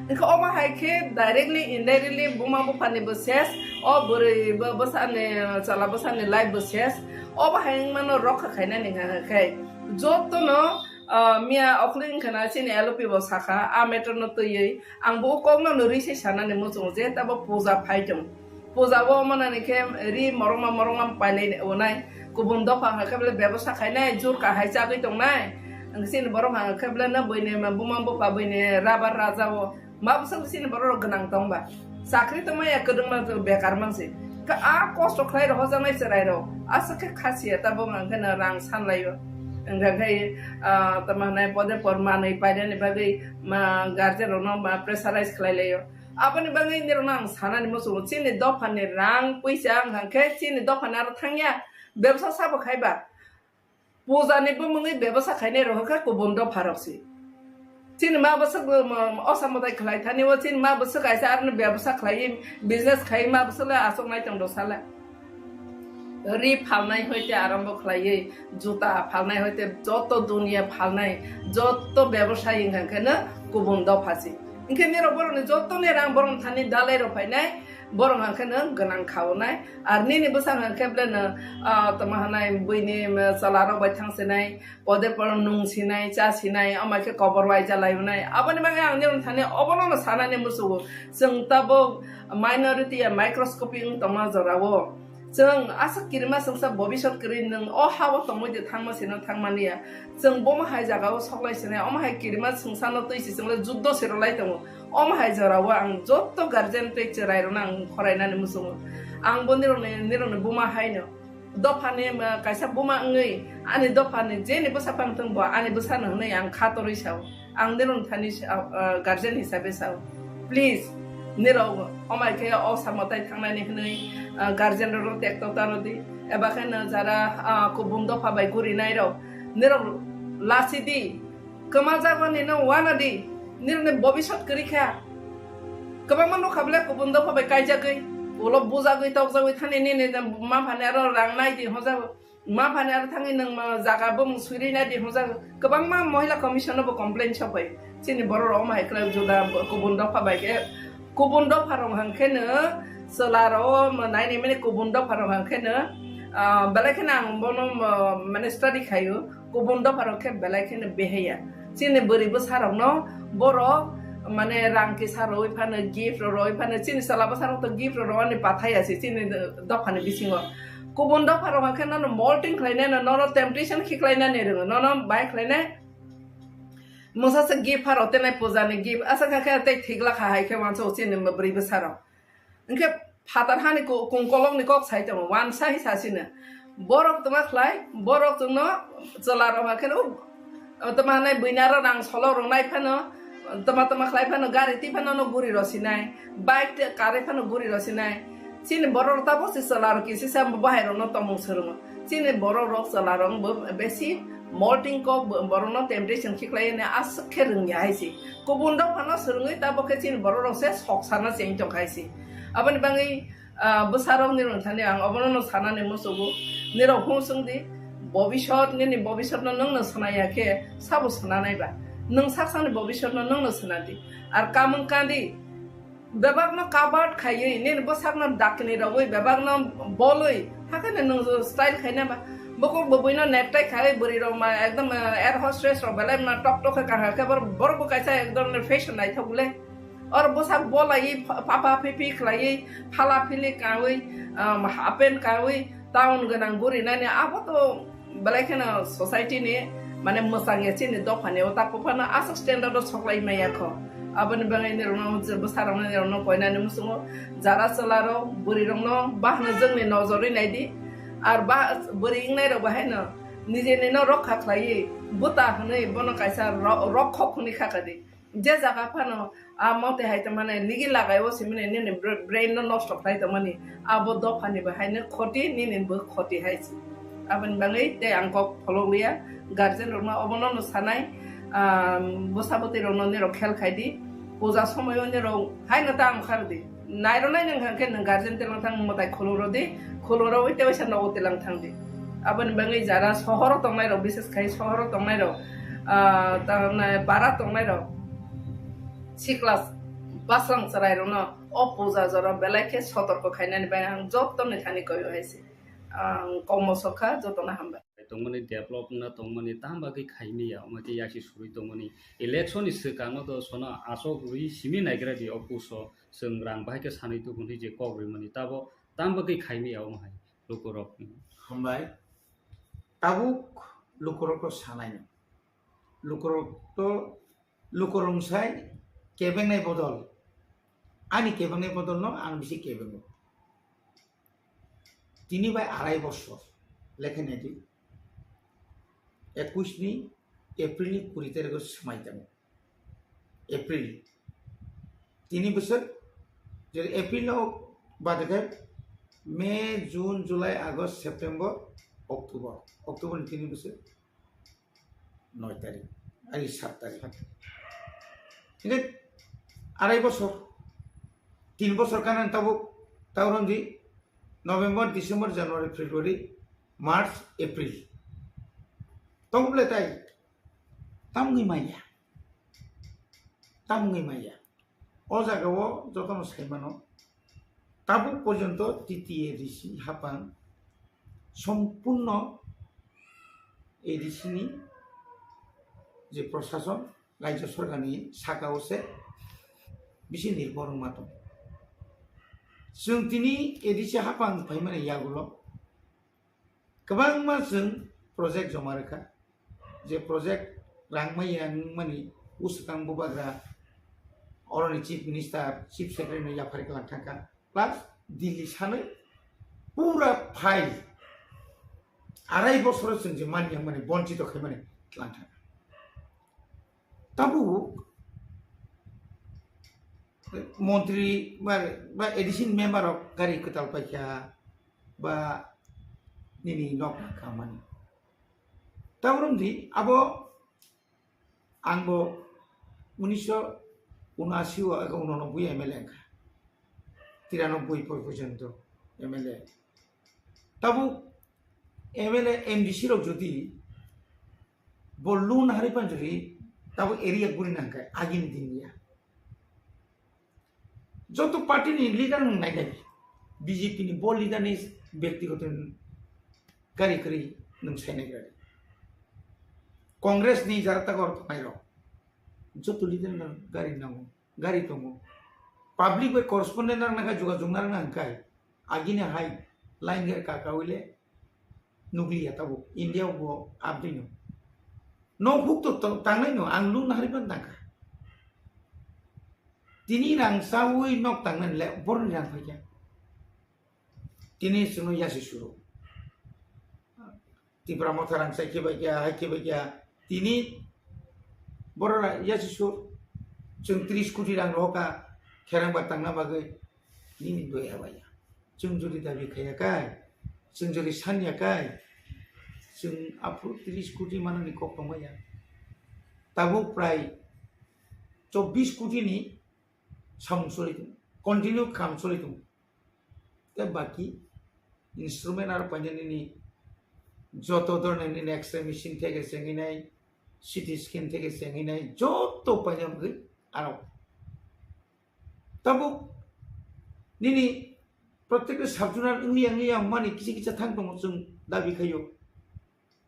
Hwnkhe omo hai khe directly indirectly buma buphani bo ses, o bwrwi bo bwsani chwla bwsani life bo ses. Obo hai wngmano rokha khainani hwnkhe jotono, ah, miya okhli wngkha na chini L O P bo sakha a matter no twiwi ang bo o kokno no rwi se sanani muchungo je tabo puja phai tong. Puja o manani khe ri morongma morongma pailai onai. Kubun dopha hwnkhe bele bebosa khainai, jur kahai chagwi tongnai. Ang chini borok hwnkhe bele no buini buma bupha buini rabar raja o. Ma bwswk chini borok rok gwnang tongba. Chakri tongmaya kwdwngma bekar mansi. Kha a kosto khlai rohojaknai chwrai rok. Aswk khe khasiya tabuk hwnkhe no rang sanlaio. Hwnkhe, ah, tamo hwnai pode por manwi painani bagwi ma guardian rokno ma pressurize khlai laio. Aboni bagwi nirokno ang sanani muchungo, chini dophani rang puisa wngkha khe chini dophani aro thangya, bebsa sabo khaiba. Pujani bumungwi bebsa khainai rok khe kubun dopha rok se. Chini ma bwswk bo, mo, osa mwtai khlai thani o, chini ma bwswk kaisa aroni bebsa khlaiwi business khai ma bwswk le aswk nai tong do sala. Ri phalnai hoite arombo khlaiwi, juta phalnai hoite joto duniya phalnai, joto bebosai wngkha khe no kubun dopha se. Hwnkhe nirok borokni jotoni rang borokni thani dalai rok phainai, borok hwnkhe no gwnang khaonai. Ar nini bwsang hwnkhe bele no, ah, tamo hwnai buini, ah, chwla rok bai thang sinai, pode poro nung sinai, cha sinai, omo khe kobor waija lai unai. Aboni bagwi ang nirok thani obono no sanani muchungo. Chwng tabuk minority ya microscopic wng tongma jorao. Chwng aswk kirima chwngsa bobisot kwrwi nwng o ha-o tongwi de thangma sino thangmani ya. Chwng bomo hai jaga o soklai sinai, omo hai kirima chwngsa no twi si chwng le juddo se rwlai tongo. Omo hai jora o ang jotto guardian tei chwrai rok no ang khorai nani muchungo. Ang bo nirok ni, nirok ni buma hai no. Dopha ni, ah, kaisa buma wngwi ani dopha ni je ni bwsa phang thung bo ani bwsa no hwnwi ang kha torwi sao. Ang nirok thani sa-, ah, guardian hisabe sao. Please, nirok omai khe o samo tai thangnani hwnwi, ah, guardian rok tekto taro di. Eba khe no jara, ah, kubun dopha bai guri nai rok. Nirok lasi di. Kwma jago ni no wana di. Nirok ni bobisot kwrwi kha. Kwbangma nukha bwle kubun dopha bai kaijagwi. Ulo bujagwi tokjagwi thani nini ma phani aro rang nai di hojago. Ma phani aro thangwi nwng ma jaga bumung swiri nai di hwnjak. Kwbangma Mohila Commission no bo complain sok bai. Chini borok rok omo hai kwlai juda kubun dopha bai khe, kubun dopha rok hwnkhe no chwla rok o naini mani kubun dopha rok hwnkhe no, ah, belai kheno ang bono, ah, mane study khaio. Kubun dopha rok khe belai kheno behaya. Chini bwrwi bwsa rok no borok mane rang kisa rwi phano, gift rok rwi phano, chini chwla bwsa rok to gift rok rwani pathai ya se chini dopha ni bisingo. Kubun dopha rok hwnkhe nono molting khlainai no, nono temptation khiklainani rwngo, nono bai khlainai. Mungsa se gift pharo tenai puja ni gift, aswk kha khe tei thik lakha hai khe wansa o chini bwrwi bwsa rok. Hwnkhe phatar hani ku-, kung kolok ni kok sai tongo, wansa hi sasino. Borok tongma khlai, borok chwngno chwla rok hwnkhe no, tongma hanai buina ro rang solok rok nai phano, tongma tongma khlai phano, gari twi phano no guri rw sinai. Bike te karwi phano guri rw sinai. Chini borok rok tabuk se chwla rok kisi sa bahai rok no tongmung swrwngo. Chini borok rok chwla rok bo besi molting kok bo-, borok no temptation khiklai ne aswk khe rwngya hai se. Kubun rok phano swrwngwi tabuk khe chini borok rok se sok sana cheng tong khai se. Aboni bagwi, ah, bwsa rok ni rwng thani ang obono no sanani musugo. Nirok hung swng di, bobisot nini bobisot no nwng no swnaya khe sabo swnanai ba? Nwng sak sakni bobisot no nwng no swnadi. Ar kamung kandi, bebakno covered khaiwi, nini bwsakno dakni rogwi, bebakno bolwi, hakheno nwng style khaina ba? Bukhuk bwbwino necktie khaiwi, bwrwi rok ma ekdom, eh, air hostess rok belai ma tok tok khe kaham khe, bor-, borok bo kaisa ekdom fashion naithok le. Or bwsak bolaiwi, pha-, papa phipi khlaiwi, phala phili kawi, um, half pant kawi, Town gwnang buri nani abo to belai kheno society ni mane mwchang ya chini dopha ni o tak phano aswk standard o soklai maya kho. Aboni bagwi nirok no bwsa rok no nirok no koinani muchungo jara chwla rok buri rok no bahno jwngni nojorwi nai di. Ar ba buri wngnai rok bahai no nijeni no rokha khlaiwi buta hwnwi bono kaisa ro-, rokhok hwnwi kha kha di. Je jaga phano a mote hai tongmani nigi lagai o simini nini br-, brain no nosto khlai tongmani abo dopha ni bahai no khoti nini bo khoti hai si. Aboni bagwi tei ang kok pholok liya guardian rok no obo no no sanai, ah, bwsa bwtwi rok no nirok khel khai di puja somoi o nirok hai no ta ang khar di. Nairwnai nwng hwnkhe nwng guardian telang thang mwtai khulurodi, khulurogwi tewaisa nogo telang thangdi. Aboni bagwi jara sohoro tongnairok, bises khai sohoro tongnairok, ah, tamni para tongnairok, sikla basrang chwrairokno o puja jora belai khe sotorko khainani bagwi ang jottoni thani koyo hai se, ang kokmo sokha, jotono hambai. Tongmani, develop wngna tongmani, tam bagwi khaimaya, omo khe yasi surwi tongmani. Election ni swkang no to sono aswk rwi simi naigra di o puso. Chwng rang bahai khe sanwi tubu hwnwi je kok rimani, tabo tam bagwi khaimaya omo hai lukurok. Hambai. Tabuk lukurok to sanai no. Lukurok to, lukurok sai kebengnai bodol. Ani kebengnai bodol no ang bisi kebengo. Tini bai arai bosor lekha nai di. Ekush ni April ni kuri tarikh o swmai tongo. April. Tini bosor, je April o bade khe May, June, July, August, September, October. October ni tini bosor. Noi tarikh, ai, sat tarikh. Hingke arai bosor, tin bosor kanan tabuk, tauron di November, December, January, February, March, April. Tong ble tai, tam wngwi maya. Tam wngwi maya. O jaga o jotono sai mano, tabuk porjonto T T A D C hapang sompurno A D C ni je prosason, rajya sorkar ni saka o se bisi nirbhor wngma tongo. Chwng tini A D C hapang phaimani yagulo kwbangma chwng project joma rwkha. Je project rang maya wngmani bwswkang bubagra oroni chief minister, chief secretary no yaphari kwlang thangkha. Plus Delhi sanwi pura file arai bosoro chwng je manya mani bonchito khaimani kwlang thangkha. Tabuk montri ba, ba A D C ni member rok gari kwtal paikha, ba nini nok khamani. Tabuk romdi abo ang bo unisho unashi o ego unonoboi M L A wngkha. Tiranoboi porjonto M L A. Tabuk M L A, M D C rok jodi bo loan hari panjuri tabuk area guri nangkha agini din ya. Joto party ni leader nwng nai nai, B J P ni bo leader ni byaktigoto gari kwrwi nwng sai nai gari. Congress ni jara tago tongnai rok joto leader no gari nango, gari tongo. Public bai correspondent rang nangkha, jogajog narang nangkha. Agini hai line ger kaka wile nukliya tabuk India bo abdino. Nok huk to to tangnai no ang lung nahari ban tangkha. Tini rang sawi nok tangnai le borni rang phaikya. Tini suno yasi suru. Tipra motha rang sai khe bai kya, hai khe bai kya. Tini borok ra yasi sur. Chwng tris koti rang rohoka kherang ba tangna bagwi. Nini doi abaya. Chwng jodi dabi khaya kai, chwng jodi sanya kai, chwng aphuru tris koti manani kok tongmaya. Tabuk prai chobbish koti ni samung choli tongo, continue kam choli tongo. Tei baki instrument aro painani ni joto dhoroner nini X-ray machine theke chengwi nai, C T scan theke chengwi nai, joto paina bagwi aro. Tabuk nini protekta sub-zonal wngya wngya wngmani kisa kisa thang tongo, chwng dabi khaio.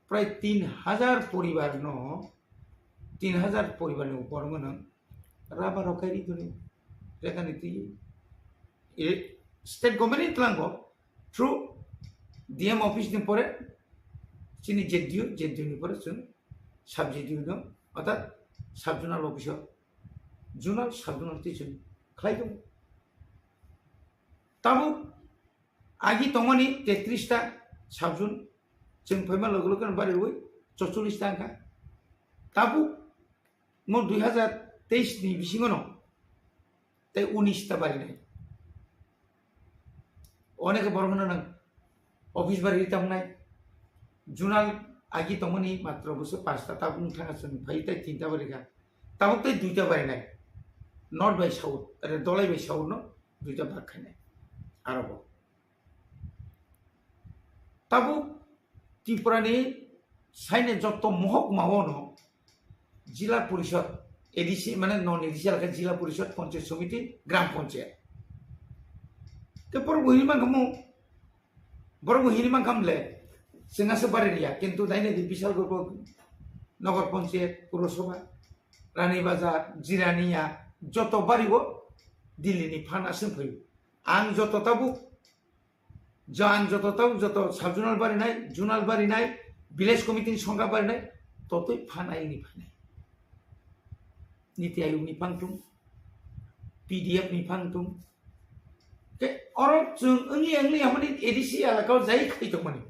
Prai tin hajar poribar no, tin hajar poribar ni upor wngno rubber rok khai ri toni, rekha ni twi. E, state government ni tlango through D M office ni pore chini Z D O, Z D O ni pore chwng sub Z D O no, orthat sub zonal office o zonal, sub zonal twi chwng khlai tongo. Tabuk agi tongmani tetris ta sub zone, chwng phaima loge loge no bari rwi chorchollis ta wngkha. Tabuk mo dui hazar teis ni bisingo no tei unis ta barinai. Oneke borok no nang office bari rita wngnai. Zonal agi tongmani matro bwswk pasta tabuk wng thangkha chwng phai tei tinta bari kha. Tabuk tei duita barinai. North bai south, ere Dholai bai south no duita bak khainai. Aro bo. Tabuk Tripura ni saine jotto mohokma o no Jila Porishod, A D C mane non A D C alakha Jila Porishod, Panchayat Samiti, Gram Panchayat. Te borok bo hini mankha mo, borok bo hini mankha mle, chwng aswk bari riya, kintu daine di Bishalgarh bo Nagar Panchayat, Purosabha, Rani Bazar, Jirania, joto bari o Delhi ni phan aswk phaio. Ang joto tabuk Jang joto tau joto sub zonal barinai, zonal barinai, village committee ni songkha barinai, totoi phanai ni phanai. Niti Ayog ni phangtung, P D F ni phangtung. Ke oro chwng wngli wngli hamani A D C alaka o jai khai tongmani.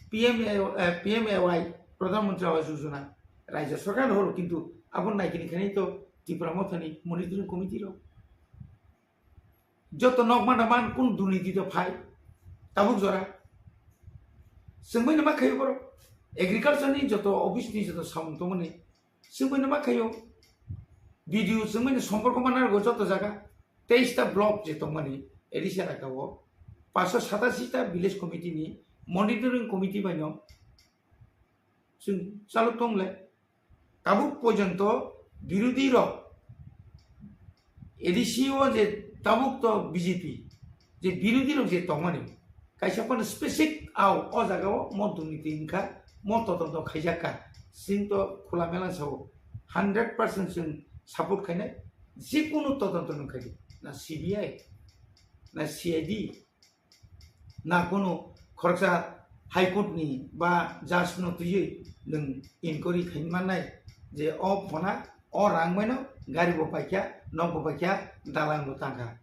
P M A, eh, P M A Y, Pradhan Mantri Awas Yojana, Rajya Sarkar horo kintu abo naikini khainai to Tipra Mothani monitoring committee rok. Joto nok mana man kun durniti to phai. Tabuk jora. Sengbai nama khayo borok. Agriculture ni joto office ni joto samung tongmani. Sengbai nama khayo. B D O sengbai ni somporko mana go joto jaga. Teis ta block je tongmani. Edisha raka o. Paso satasi ta village committee ni monitoring committee bai no. Seng chalok tongle. Tabuk porjonto birodhi rok, A D C o je tabuk to B J P, je birodhi rok je tongmani, kaisa phano specific au o jaga o mo durniti wngkha, mo todonto khaijakka, chwng to khula mela sao, hundred percent chwng support khainai, jekunu todonto nung khaidi, na C B I, na C I D, na kunu khoroksa High Court ni ba judge no twiwi nwng inquiry khaimannai je o phona o rang bai no gari bo paikha, nok bo paikha, dalang bo tangkha.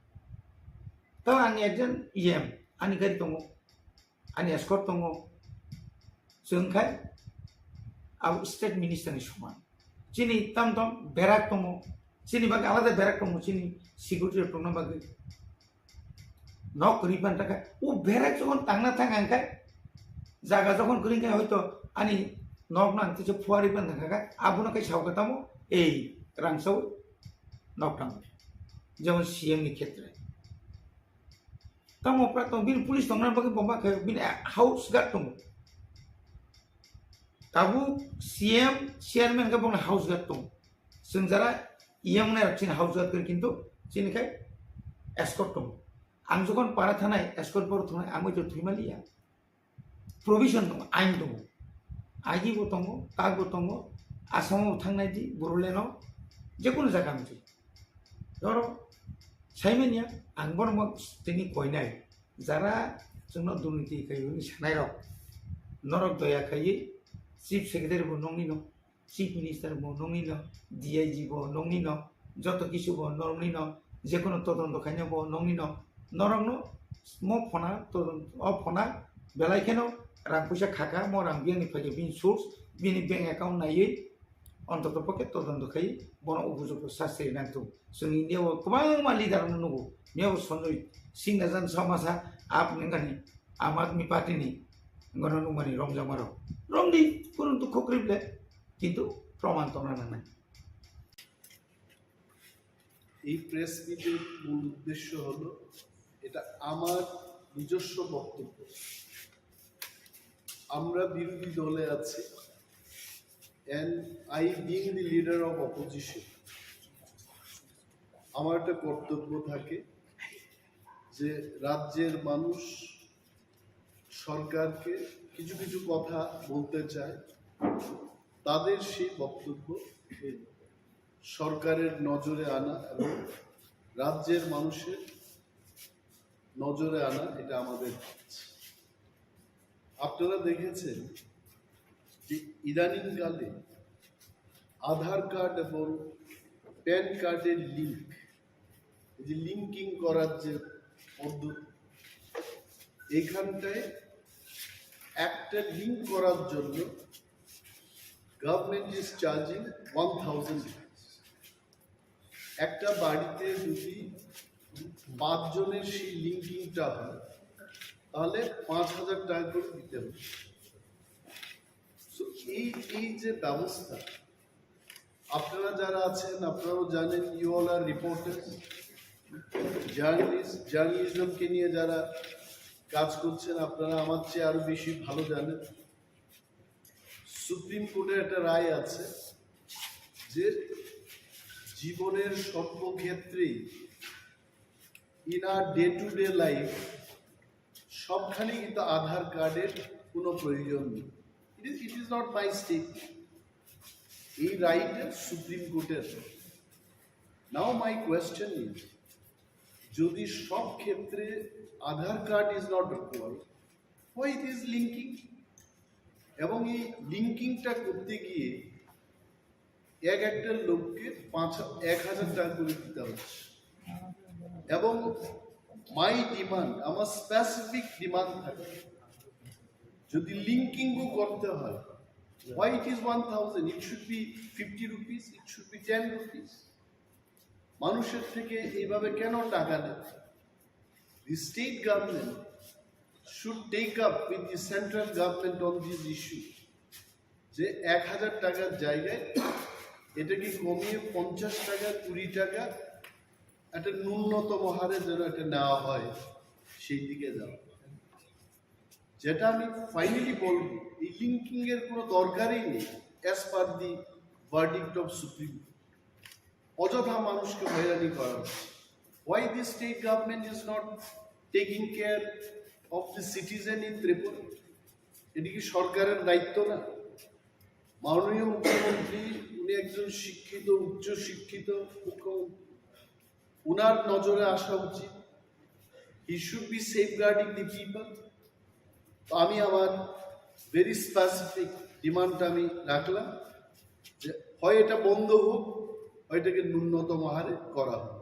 Tamo ang ekjon E M, ani gari tongo, ani escort tongo, chwng khai abo state minister ni soman. Chini tam tam berak tongo, chini bagwi alada berak tongo, chini security rok tongna bagwi. Nok kwrwi phan takha, o berak jokhon tangna thang ang khai, jaga jokhon kwrwi khai hoito ani nok no ang teisa phuarwi phan thang kha, abono khai sao kha tamo, ei rang sao nok tang, jemon C M ni khetre. Tamo pra tong, bini police tongna bagwi bomba khai, bini house guard tongo. Tabuk C M, chairman khe bongni house guard tongo. Chwng jara E M nai rok chini house guard khe kintu chini khai escort tongo. Ang jokhon para thanai escort boro thunai ang bai to thwima liya. Provision tongo, ain tongo. Agi bo tongo, tak bo tongo. Asamo bo thangnai di, Bodoland o, jekunu jaga wngsi. Oro saimanya ang bono tini koinai. Jara chwngno durniti kaiwi sanai rok, norok doya khaiwi chief secretary bo nongni no, chief minister bo nongni no, D I G bo nongni no, joto kisu bo nongni no, jekono todonto khaina bo nongni no, norokno mo phona todon-, o phona belai kheno rang puisa khaka, mo rang biyangni phaikhe bini source, bini bank account naiwi, Ontoto pokhe todonto khai bono upojukto sasti nangtong. Chwng India o kwbangma leader no nugo. Miyabo Sanjay Singh na jan samasa ap nengani Aam Aadmi Party ni gono nungmani romjakma rok. Romdi kunu dukho kwrwi ble. Kintu proman tongna nangnai. এই প্রেস মিটের মূল উদ্দেশ্য হলো, এটা আমার নিজস্ব বক্তব্য। আমরা বিরোধী দলে আছি, and I being the leader of opposition, আমার একটা কর্তব্য থাকে যে রাজ্যের মানুষ সরকারকে কিছু কিছু কথা বলতে চায়, তাদের সেই বক্তব্য সরকারের নজরে আনা এবং রাজ্যের মানুষের নজরে আনা, এটা আমাদের কাজ। আপনারা দেখেছেন যে ইদানিংকালে আধার কার্ড এবং প্যান কার্ডের লিংক, এই যে লিঙ্কিং করার যে পদ্ধতি, এইখানটায় একটা লিংক করার জন্য government is charging one thousand rupees. একটা বাড়িতে যদি পাঁচজনের সেই লিঙ্কিংটা হয়, তাহলে পাঁচ হাজার টাকা করে দিতে হবে। So, এই এই যে ব্যবস্থা, আপনারা যারা আছেন, আপনারাও জানেন, you all are reporters, journalist, জার্নালিজমকে নিয়ে যারা কাজ করছেন, আপনারা আমার চেয়ে আরো বেশি ভালো জানেন। সুপ্রিম কোর্টের একটা রায় আছে যে জীবনের সর্বক্ষেত্রেই, in our day to day life, সবখানে কিন্তু আধার কার্ডের কোনো প্রয়োজন নেই। It is, it is not my statement. এই রায়টা সুপ্রিম কোর্টের। Now my question is, যদি সব ক্ষেত্রে আধার card is not required, why it is linking? এবং এই লিঙ্কিংটা করতে গিয়ে এক একটা লোককে পাঁচ এক হাজার টাকা করে দিতে হচ্ছে। এবং মাই ডিমান্ড, আমার স্পেসিফিক ডিমান্ড থাকে, যদি লিঙ্কিংও করতে হয়, why it is one thousand? It should be fifty rupees, it should be ten rupees. মানুষের থেকে এইভাবে কেন টাকা নেন? The state government should take up with the central government on this issue, যে এক হাজার টাকার জায়গায় এটাকে কমিয়ে পঞ্চাশ টাকা, কুড়ি টাকা একটা ন্যূনতম হারে যেন এটা নেওয়া হয়, সেই দিকে যাওয়া। যেটা আমি ফাইনালি বলবো, এই লিঙ্কিং এর কোনো দরকারই নেই, as per the verdict of Supreme Court. অযথা মানুষকে হয়রানি করা হচ্ছে। Why the state government is not taking care of the citizen in Tripura? এটি কি সরকারের দায়িত্ব না? মাননীয় মুখ্যমন্ত্রী, উনি একজন শিক্ষিত, উচ্চ শিক্ষিত মুখ্যমন্ত্রী, উনার নজরে আসা উচিত। He should be safeguarding the people. তো আমি আমার ভেরি স্পেসিফিক ডিমান্ডটা আমি রাখলাম যে হয় এটা বন্ধ হোক, হয় এটাকে ন্যূনতম হারে করা হোক।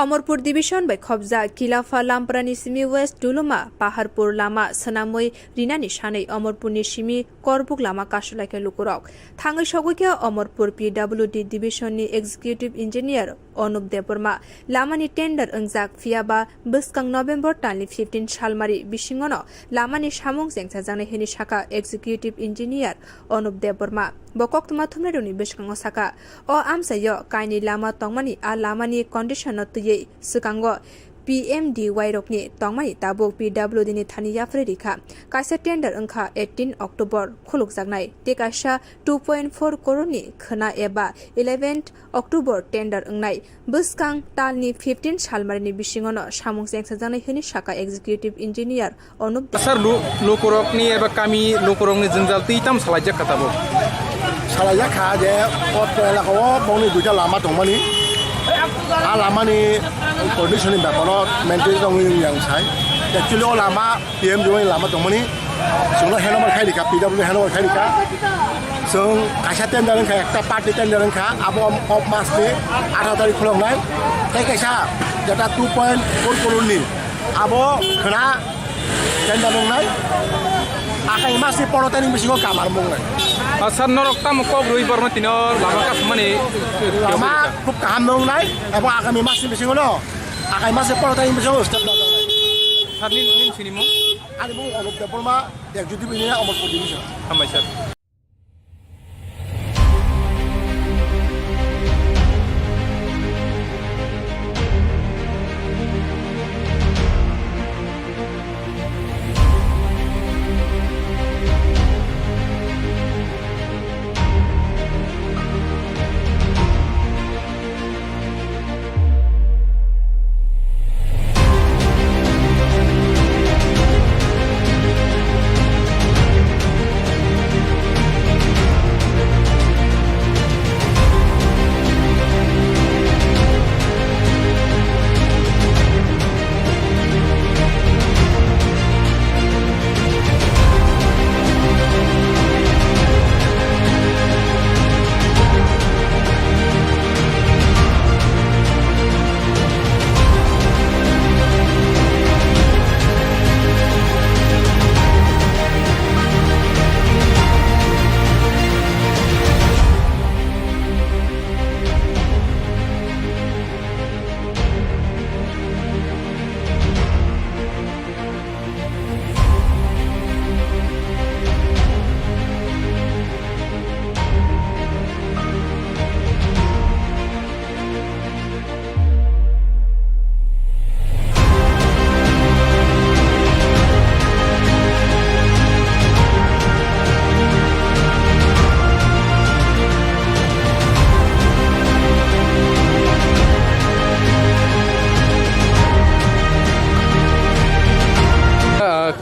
Omorpur division bai khobjak Kilapha Lamprani simi West Duluma Paharpur lama swnamwi rinani sanwi Omorpurni simi Korbuk lama kasulaikha lukurok. Thangwi sogwikha Omorpur P W D division ni executive engineer Anup Debbarma. Lamani tender wngjak, phiyaba bwskang November talni fifteen salmari bisingono lamani samung chengsajaknai hwnwi sakha executive engineer Anup Debbarma. Bo koktwma thumnairokni bwskango sakha, o amchaio kainwi lama tongmani, a lamani condition no twiwi swkango P M D Y rokni tongmani tabuk P W D ni thani yapharwi rikha. Kaisa tender wngkha eighteen October khulukjaknai, tei kaisa two point four crore ni khwna eba eleventh October tender wngnai. Bwskang talni fifteen salmarini bisingono samung chengsajaknai hwnwi sakha executive engineer Anup Deb. Sir, lu-, lukurokni eba kami lukurokni jwngjal twi tamo salaijak kha tabuk? Salaijak kha je o elaka o bongni duita lama tongmani. A lamani condition ni beparo maintain tongwi wng yang sai. Actually o lama P M D Y ni lama tongmani. Chwngno handover khai rikha, P W D handover khai rikha. Chwng kaisa tender wngkha, ekta party tender wngkha, abo o mas ni atharo tarik khuloknai. Tei kaisa jeta two point four crore ni abo khwna tender wngnai. Akai mas ni pondro tarik bisingo kamar wngnai. Ah, sir, norok tamo kok rwi borno tino lama kasmani? Lama khub kaham wngnai, abo agami mas ni bisingo no, akai mas ni pondro tarik bisingo step down wngnai. Sir, nin, nin sini mo? Ani mung Anup Debbarma, executive engineer, Omorpur division. Hambai sir.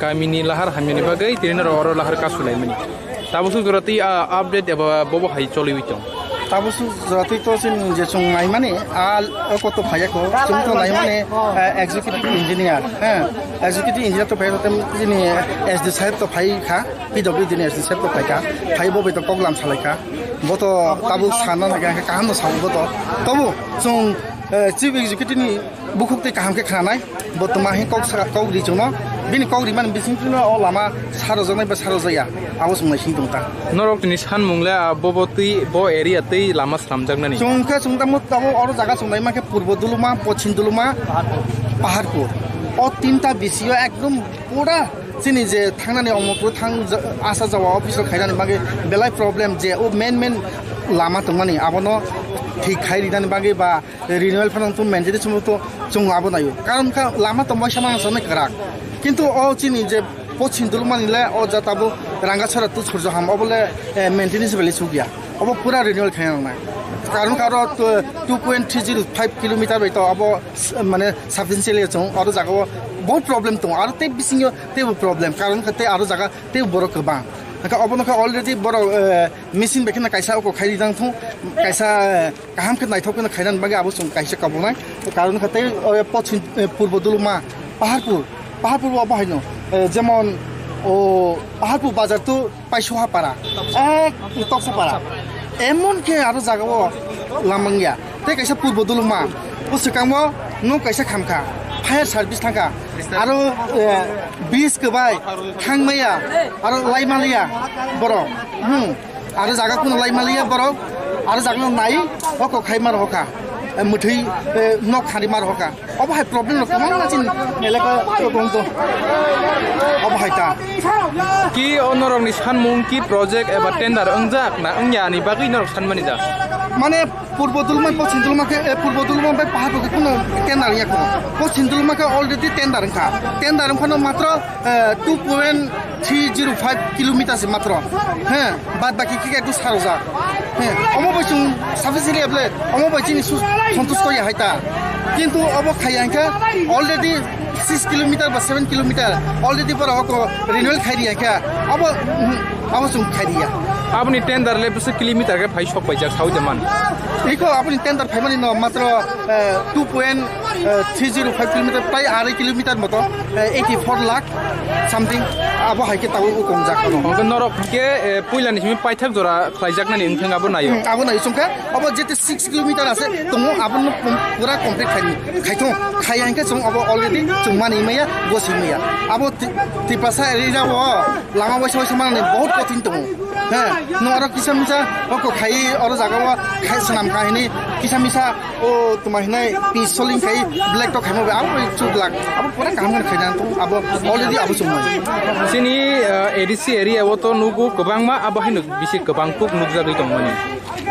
Kamini lahar hamyani bagwi tini norok oro lahar kasu laimani. Tabuk suk jora twi, ah, update eba bobo hai choliwi tong. Tabuk suk jora twi to chini je chwng naimani, ah, o koto phaiya ko. Chwng to naimani, ah, executive engineer, eh, executive engineer to phaiya ko, chini S D saheb to phai kha, P W D ni S D saheb to phai kha, phai bo bai to koklam salai kha. Bo to tabuk sana na kha, kaham no sabo bo to. Tabu chwng, eh, chief executive ni bukhuk tei kaham khe khnanai, bo tuma hi kok sa, kok ri chwngno, bini kok ri mani bising tino o lama saro janai ba saro jaya, abo chwng nai sing tong ta. Norok tini sanmung le, ah, bo bo twi, bo area twi lama slamjak nani. Chwng khe chwng tamo tabo oro jaga chwng nai mankhe Purbo Duluma, Pochim Duluma, Paharpur. O tinta bisio ekdom pura chini je thangnani Omorpur thang ja-, asa jawa office o khainani bagwi belai problem je o main main lama tongmani abono thik khai rinani bagwi ba renewal phano to maintenance mo to chwng abo naio. Karon kha lama to moisa ma sa kwrak. Kintu o chini je Pochim Dulmani le o jata bo Rangasora to Surjoham obo le, eh, maintenance bele sugya. Obo pura renewal khaina nangnai. Karon kha aro to two point three zero five kilometer bai to abo s-, mane substantially chwng aro jaga o bahut problem tongo. Aro tei bisingo tei bo problem. Karon kha tei aro jaga tei borok kwbang. Kha obo no kha already borok, eh, machine bai kheno kaisa oko khai rijak thung, kaisa, eh, kaham khe naithok kheno khainani bagwi abo chwng kaisa kabunai. Karon kha tei, eh, Pochim, eh, Purbo Duluma, Paharpur, Paharpur bo abo haino, eh, jemon o Paharpur bazar to Paisoha para, ek Toksa para, emon khe aro jaga o lamangya. Tei kaisa Purbo Duluma, o swkango nuk kaisa khamkha, fire service thangkha, aro, eh, bridge kwbai thangmaya, aro laimaliya borok. Hmm. Aro jaga kuno laimaliya borok, aro jaga no nai, o kok khai mar hoka, eh, mwthwi, eh, nok khari mar hoka. Obo hai problem rok kwbangma chini elaka o tong tong. Obo hai ta. Ki o norokni sanmung ki project eba tender wngjak na wngya ni bagwi norok sanmani da? Mane Purbo Dulma, Pochim Dulma khe, eh, Purbo Dulma bai Paharpur khe kuno tender ya ko. Pochim Dulma khe already tender wngkha. Tender wngkha no matro, eh, two point three zero five kilometer se matro. He, bad baki khe ekdum sarojak. He, omo bai chwng sufficiently able, omo bai chini su-, santush kori hai ta. Kintu obo khaiya hwnkhe already six kilometer ba seven kilometer already borok oko renewal khai riya khe abo, abo chwng khai riya. Aboni tender le bwswk kilometer khe phai sok paijak saui de man. Iko aboni tender phaimani no matro, eh, two point three zero five kilometer, prai arai kilometer moto, eh, eighty four lakh something abo hai khe tabuk o kongjak ano. Hwnkhe norok hwnkhe, eh, puilani simi paithak jora khlaijaknani wngthang abo naio. Hmm, abo naio chwngkha abo jete six kilometer ase tongo, abono pum-, pura complete khai, khaithung, khai hwnkhe chwng abo already chwng mani maya, gosi maya. Abo Ti-, Tiprasa area o lama waisa waisa manani bahut kothin tongo. He, no oro kisa misa oko khai oro jaga o khai swnam khai hini kisa misa o tuma hinai pi soling khai black to khaimo abo chuk lak abo pura kaham khai na abo already abo chwng mani. Chini, uh, A D C area o to nugo kwbangma abo haino bisi kwbang kuk nukjagwi tongmani.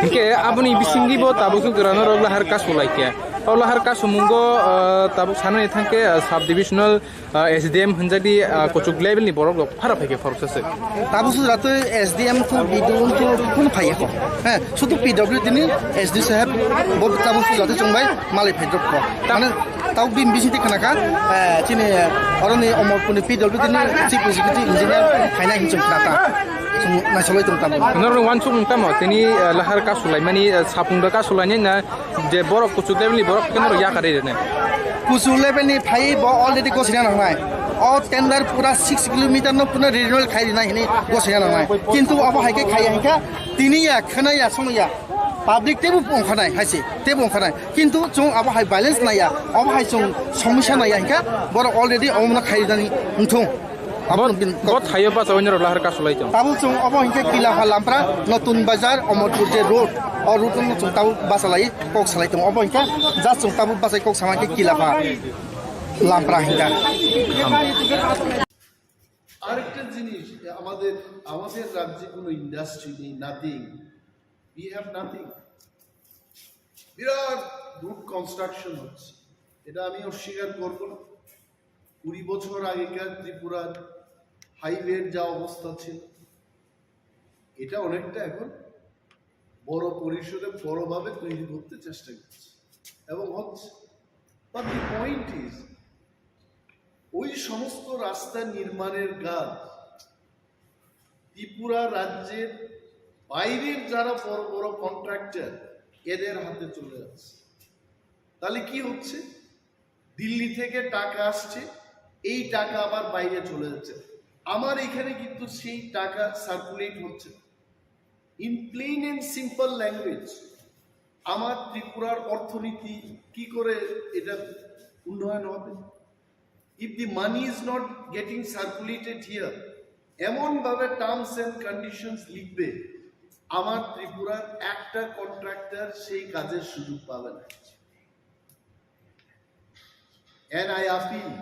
Hinkhe aboni bisingni bo tabuk suk jora norok lahar kasu laikya. O lahar kasu mungo, uh, tabuk sanani thangkhe, uh, sub divisional, uh, S D M hwnjakdi, uh, kuchuk level ni borok rok phara phaikhe phoroksa se. Tabuk suk jora twi S D M to B D O to kun phaiya ko. He, sudu P W D ni S D saheb bo tabuk suk jora twi chwngbai malai phai drop ko. Mane Tau bini bisingtwi khna kha, eh, chini oroni Omorpurni P W D ni Chief Executive Engineer phainai hinwi chwng khna ta. Chwng naisolai tong tamo. Norok wansuk wng tamo, tini, eh, lahar kasu laimani, eh, sapung da kasu lainai na je borok kuchuk level ni borok khe norok yakarwi rwnai. Kuchuk level ni phai bo already gosina nangnai. O tender pura six kilometer no pura renewal khai rinai hinwi gosina nangnai. Kintu abo hai khe khaiya hinkha tini ya khna ya song ya. Public teibo ongkhanai hai se, teibo ongkhanai. Kintu chwng abo hai balance naiya, abo hai chwng somosya naiya hinkha, borok already omono khaijani wngthung. Abo Bo, bini bo thaio bachawai norok lahar kasulai tong. Tabuk chwng obo hinkhe Kilapha Lampra, Notun Bazar, Omorpur je road, o road no chwng tabuk bachalai kok salai tong. Obo hinkhe just chwng tabuk bachai kok sama hinkhe Kilapha Lampra hinkha. আরেকটা জিনিস, আমাদের, আমাদের রাজ্যে কোনো industry নেই, nothing. We have nothing. বিরাট route construction হচ্ছে, এটা আমি অস্বীকার করব না। কুড়ি বছর আগেকার ত্রিপুরার হাইওয়ের যা অবস্থা ছিল, এটা অনেকটা এখন বড় পরিসরে বড়ভাবে তৈরি করতে চেষ্টা করছে এবং হচ্ছে। But the point is, ওই সমস্ত রাস্তা নির্মাণের কাজ ত্রিপুরা রাজ্যের বাইরের যারা বড় বড় কন্ট্রাক্টর, এদের হাতে চলে যাচ্ছে। তাহলে কি হচ্ছে? দিল্লি থেকে টাকা আসছে, এই টাকা আবার বাইরে চলে যাচ্ছে। আমার এখানে কিন্তু সেই টাকা সার্কুলেট হচ্ছে না। In plain and simple language, আমার ত্রিপুরার অর্থনীতি কি করে এটা উন্নয়ন হবে? If the money is not getting circulated here, এমনভাবে টার্মস অ্যান্ড কন্ডিশনস লিখবে, আমার ত্রিপুরার একটা কন্ট্রাক্টর সেই কাজের সুযোগ পাবে না। And I appeal,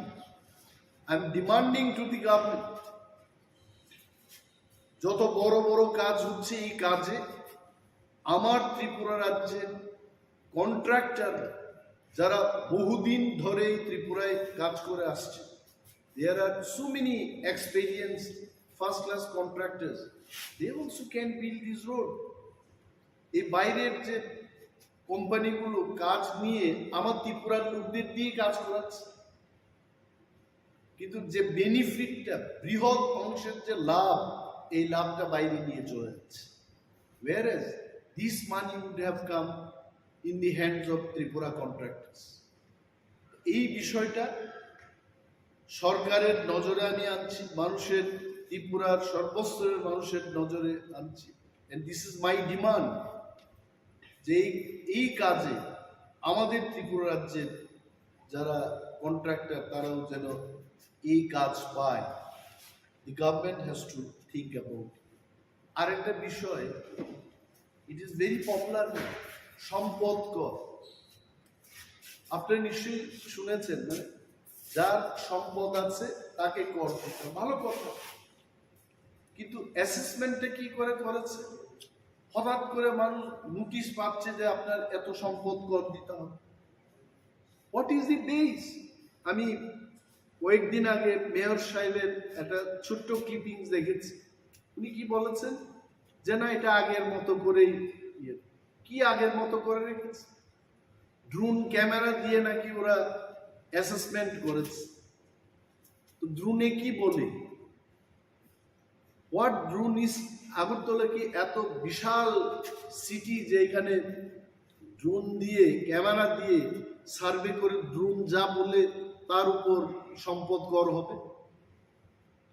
I am demanding to the government, যত বড় বড় কাজ হচ্ছে, এই কাজে আমার ত্রিপুরা রাজ্যের কন্ট্রাক্টর, যারা বহুদিন ধরে এই ত্রিপুরায় কাজ করে আসছে, there are so many experienced first class contractors, they also can build this road. এই বাইরের যে কোম্পানিগুলো কাজ নিয়ে আমার ত্রিপুরার লোকদের দিয়ে কাজ করাচ্ছে, কিন্তু যে বেনিফিটটা, বৃহৎ অংশের যে লাভ, এই লাভটা বাইরে নিয়ে চলে যাচ্ছে। Whereas this money would have come in the hands of Tripura contractors. এই বিষয়টা সরকারের নজরে আমি আনছি, মানুষের, ত্রিপুরার সর্বস্তরের মানুষের নজরে আনছি। And this is my demand, যে এই, এই কাজে আমাদের ত্রিপুরা রাজ্যের যারা কন্ট্রাক্টর, তারাও যেন এই কাজ পায়। The government has to think about it. আর একটা বিষয়, it is very popular, সম্পদ কর। আপনি নিশ্চয়ই শুনেছেন, মানে, যার সম্পদ আছে তাকে কর দিতে হয়। ভালো কথা, কিন্তু অ্যাসেসমেন্টটা কি করে করেছে? হঠাৎ করে মানুষ নোটিশ পাচ্ছে যে আপনার এত সম্পদ কর দিতে হবে। What is the base? আমি কয়েকদিন আগে মেয়র সাহেবের একটা ছোট্ট ক্লিপিংস দেখেছি। উনি কি বলেছেন? যে না, এটা আগের মতো করেই ইয়ে। কি আগের মতো করে রেখেছে? ড্রোন ক্যামেরা দিয়ে নাকি ওরা অ্যাসেসমেন্ট করেছে। তো ড্রোনে কি বলে? What drone is? আগরতলা কি এত বিশাল সিটি যে এখানে ড্রোন দিয়ে, ক্যামেরা দিয়ে সার্ভে করে ড্রোন যা বলে তার উপর সম্পদ কর হবে?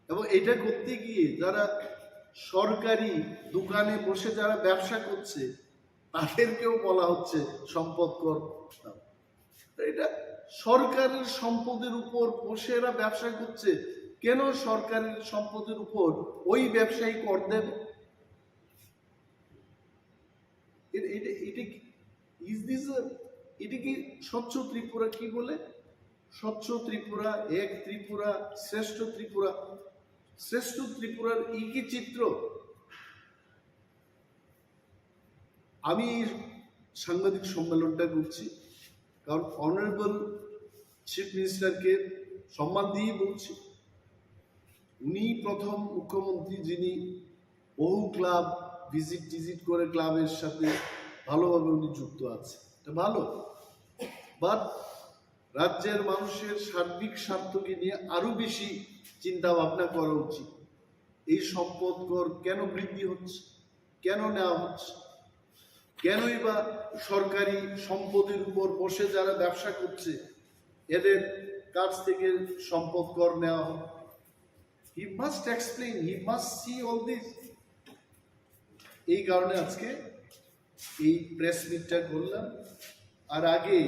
এবং এটা করতে গিয়ে যারা সরকারি দোকানে বসে যারা ব্যবসা করছে, তাদেরকেও বলা হচ্ছে সম্পদ কর দাও। তো এটা সরকারের সম্পদের উপর বসে এরা ব্যবসা করছে, কেন সরকারের সম্পদের উপর ওই ব্যবসায়ী কর দেবে? এটা, এটা, এটা কি, is this a, এটা কি স্বচ্ছ ত্রিপুরা? কি বলে স্বচ্ছ ত্রিপুরা, এক ত্রিপুরা, শ্রেষ্ঠ ত্রিপুরা? শ্রেষ্ঠ ত্রিপুরার এই কি চিত্র? আমি এই সাংবাদিক সম্মেলনটা করছি কারণ অনারেবল চিফ মিনিস্টারকে সম্মান দিয়েই বলছি। উনি প্রথম মুখ্যমন্ত্রী যিনি বহু ক্লাব ভিজিট টিজিট করে ক্লাবের সাথে ভালোভাবে উনি যুক্ত আছেন, এটা ভালো। বাট রাজ্যের মানুষের সার্বিক স্বার্থকে নিয়ে আরো বেশি চিন্তা ভাবনা করা উচিত। এই সম্পদ কর কেন বৃদ্ধি হচ্ছে, কেন নেওয়া হচ্ছে, কেনই বা সরকারি সম্পদের উপর বসে যারা ব্যবসা করছে এদের কাছ থেকে সম্পদ কর নেওয়া হয়? He must explain, he must see all this. এই কারণে আজকে এই প্রেস মিটটা করলাম। আর আগে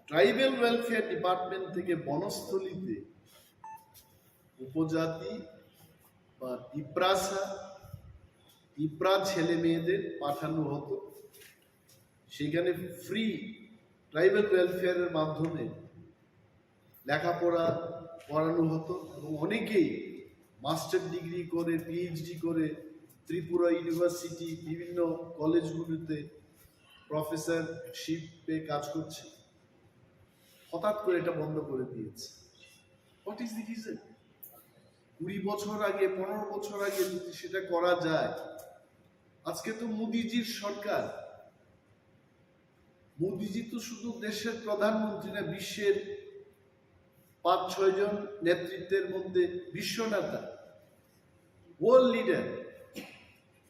ট্রাইবাল ওয়েলফেয়ার ডিপার্টমেন্ট থেকে বনস্থলীতে উপজাতি বা তিপ্রাসা, তিপ্রা ছেলে মেয়েদের পাঠানো হতো। সেখানে ফ্রি ট্রাইবাল ওয়েলফেয়ারের মাধ্যমে লেখাপড়া করানো হতো এবং অনেকেই মাস্টার ডিগ্রি করে, পিএইচডি করে ত্রিপুরা ইউনিভার্সিটি, বিভিন্ন কলেজগুলিতে প্রফেসরশিপে কাজ করছে। হঠাৎ করে এটা বন্ধ করে দিয়েছে। What is the reason? কুড়ি বছর আগে, পনেরো বছর আগে যদি সেটা করা যায়, আজকে তো মোদিজির সরকার। মোদিজি তো শুধু দেশের প্রধানমন্ত্রী না, বিশ্বের পাঁচ ছয় জন নেতৃত্বের মধ্যে বিশ্ব নেতা, ওয়ার্ল্ড লিডার,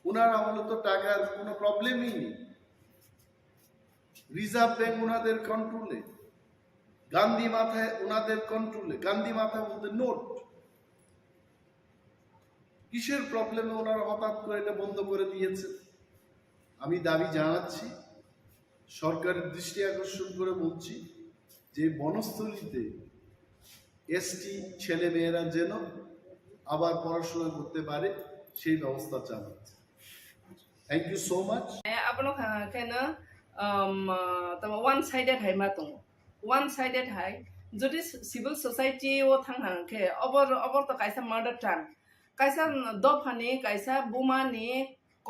ওনার আমলে তো টাকার কোনো প্রবলেমই নেই। রিজার্ভ ব্যাংক ওনাদের কন্ট্রোলে, গান্ধী মাথায় ওনাদের কন্ট্রোলে। গান্ধী মাথা বলতে নোট। কিসের প্রবলেমে ওনারা হঠাৎ করে এটা বন্ধ করে দিয়েছেন? আমি দাবি জানাচ্ছি, সরকারের দৃষ্টি আকর্ষণ করে বলছি যে বনস্থলীতে এসটি ছেলে মেয়েরা যেন আবার পড়াশোনা করতে পারে, সেই ব্যবস্থা চালাচ্ছে। Thank you so much. Eh, abono kha khe no, um, uh, tamo one sided hai ma tongo. One sided hai, jodi civil society o thang hang khe, obor, obor to kaisa mother tongue. Kaisa dophani, kaisa bumani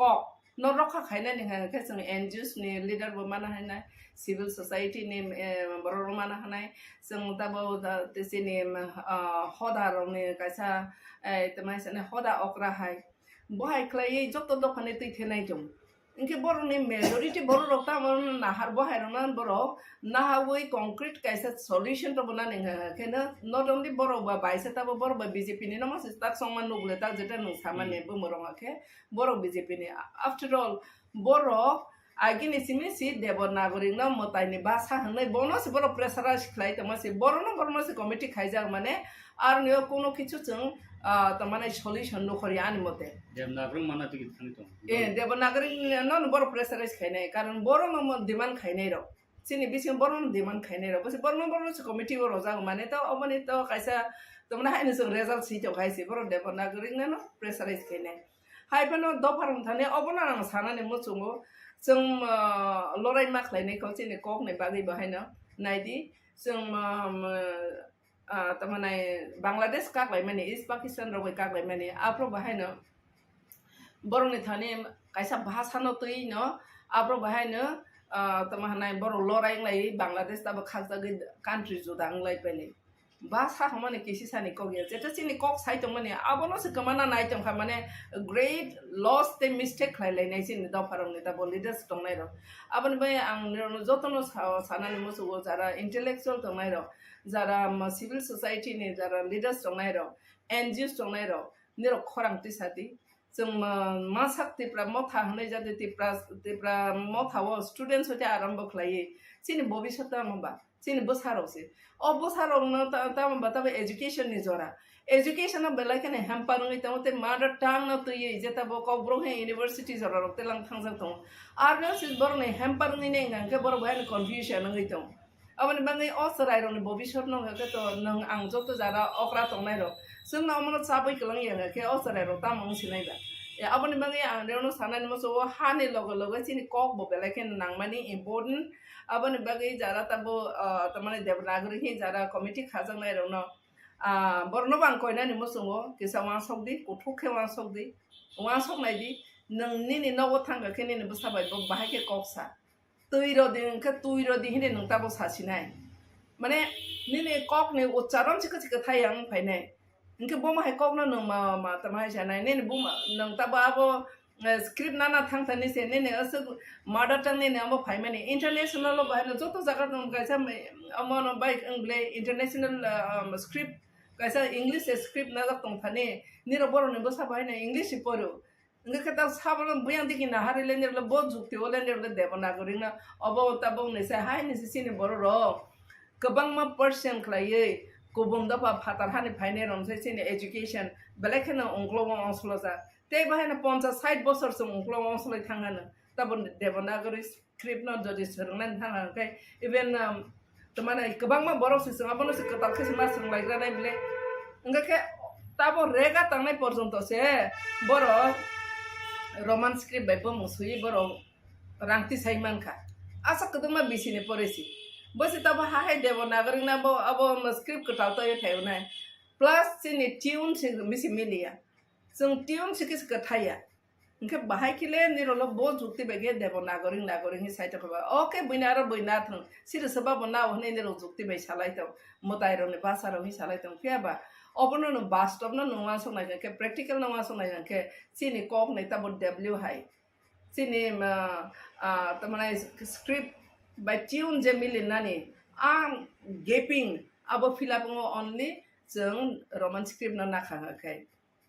kok no rokha khainani hang khe chwng N G Os ni leader bo mana hanai, civil society ni, eh, borok rok mana hanai, chwng tabo da-, te chini, ah, hoda rok ni kaisa, eh, tamo hai sani hoda okra hai. Bo hai khlaiwi joto dophani twi thenai tong. Hinkhe borokni majority borok rok tamo nahar bo hai rokno borok nahawi concrete kaisa solution rwna nang khe no, not only borok ba baisa tabo borok ba B J P ni no masa tak songma nugle tak jeta nung samani Hmm. bumung rok khe borok B J P ni. After all, borok agini simi si Devanagari no mwtai ni basa hwnwi bono se borok pressurize khlai tongma se, borok no borok no se committee khaijak mane, ar nio kuno kichu chwng, ah, tamani solution nukhori ani mote. Devanagari mana tiki thani tong. Eh, Devanagari no, no borok pressurize khainai, karon borok no mo demand khainai rok. Chini bisingo borok no demand khainai rok. Bose borok no borok no se committee o rojak mane to, oboni to kaisa tamani haino chwng result si tong khai se, borok Devanagari no, no pressurize khainai. Hai phano dopha rwng thani obono ang sanani muchungo, chwng, ah, lorai ma khlainai kho chini kok ni bagwi bo haino. Naidi, chwng, ah, ah, tamani Bangladesh kaklaimani, East Pakistan rogwi kaklaimani, aphuru bo haino borokni thani kaisa bhasano twi no, aphuru bo haino, ah, tamo hanai borok lorai wnglai Bangladesh tabo khakjagwi country juda wnglai peli. Ba sa hwnmani kisi sani kok ya. Jeta chini kok sai tongmani, abono se kwmana nai tongkha, mane great loss tei mistake khlai lainai chini dopharokni tabo leaders tongnairok. Aboni bai ang nirokno jotono sa-, sanani muchugo, jara intellectual tongnairok, jara, um, civil society ni jara leaders tongnairok, N G Os tongnairok, nirok khorang tisa di. Chwng ma-, masak Tipra Motha hwnwi jati Tipra, Tipra Motha o students hoite arambo khlaiwi. Chini bobiswt tamo ba? Chini bwsarok se. O bwsarokno ta-, tamo ba tabo education ni jora. Education no belai kheno hamper wngwi tongo tei mother tongue no twiwi je tabo Kokborok hai university jorarok telang thangjak tongo. Arno se borokni hamper wngwi nai hwnkhe borok bo haino confusion wngwi tongo. Aboni bagwi o chwrairokni bobiswt no hwnkhe to nwng ang joto jara okra tongnairok. Chwngno omono chabwi kwlwng ya hwnkhe o chwrairok tamo wng sinai ba. E, aboni bagwi ang rewno sanani muchungo hani loge loge chini kok bo belai kheno nangmani important. Aboni bagwi jara tabo, ah, tamani Devanagari hi jara committee khajaknairokno, ah, borokno bo ang koinani muchungo kisa uansuk di, kuthuk khe uansuk di, uansuk nai di, nwng nini nogo thangkha khe nini bwsa bai bo bahai khe kok sa. Twi rw di hwnkhe twi rw di hinwi nwng tabo sa sinai. Mane nini kokni ucharon chikha chikha thai ang phainai. Hinkhe bomo hai kokno nwng ma, ma tamo hai sanai. Nini buma, nwng tabo abo, eh, script nana thang thani se, nini aswk mother tongue nini abo phaimani. International o bahai no joto jaga tong kaisa, omono bai wng ble international, ah, um, script, kaisa English script najak tong thani. Nirok borokni bwsa bahai no English si poro. Hwnkhe khe ta sabono buyang digi naharwi le nirok le bo jukti o le nirok le Devanagari no obo tabok ni se hai ni se chini borok rok kwbangma percent khlaiwi kubun dopha phatar hani phainai rok se chini education belai kheno ungklo o ongsolojak tei bahai no ponchas sait bosor se ungklo o ongsoloi thang hano tabo Devanagari script no jodi swrwngna thang hwnkhe even, um, tamani kwbangma borok se chwng abono se kwtal khe se ma swrwng lai gra nai bile. Hwnkhe khe tabo rega tangnai porjonto se borok Roman script bai bumung swiwi borok rang tisai mankha. Asa kwdwkma bisini poresi. Bo se tabo ha hai Devanagari na bo abo script kwtal taiwi phaiwi nai. Plus chini tune se bisi miliya. Chwng tune se kisa kwthaiya. Hwnkhe bahai khe le nirok le bo jukti bai khe Devanagari Nagari hinwi sai tongkha ba. Oke buino aro bui na thwng. Siri se babo nao hinwi nirok jukti bai salai tong. Mwtai rokni basa rok hinwi salai tong. Phiya ba obono nwng bastop no nwng uansuk nai khe, practical no uansuk nai khe chini kok ni tamo W hai. Chini, ah, ah, tamani script bai tune je milinani, ang gaping, Abo fill up wngo only chwng Roman script no nakha khe.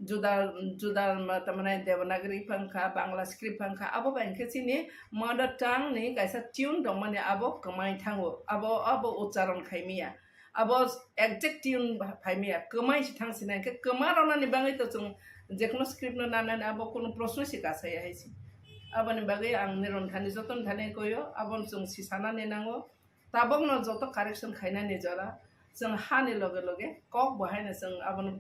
Juda, juda ma-, tamani Devanagari phang kha, Bangla script phang kha, abo bai khe chini mother tongue ni kaisa tune tongmani abo kwmai thango, abo, abo ucharon khaimiya, abo exact tune phaimiya, kwmai si thang sinai khe kwma rwnani bagwi to chwng jekono script no nanani abo kunu proshno si kasaya hai si. Aboni bagwi ang niron thani joton thani koyo, abon chwng si sanani nango. Tabokno joto correction khainani jora, chwng hani loge loge kok bo haino chwng abono,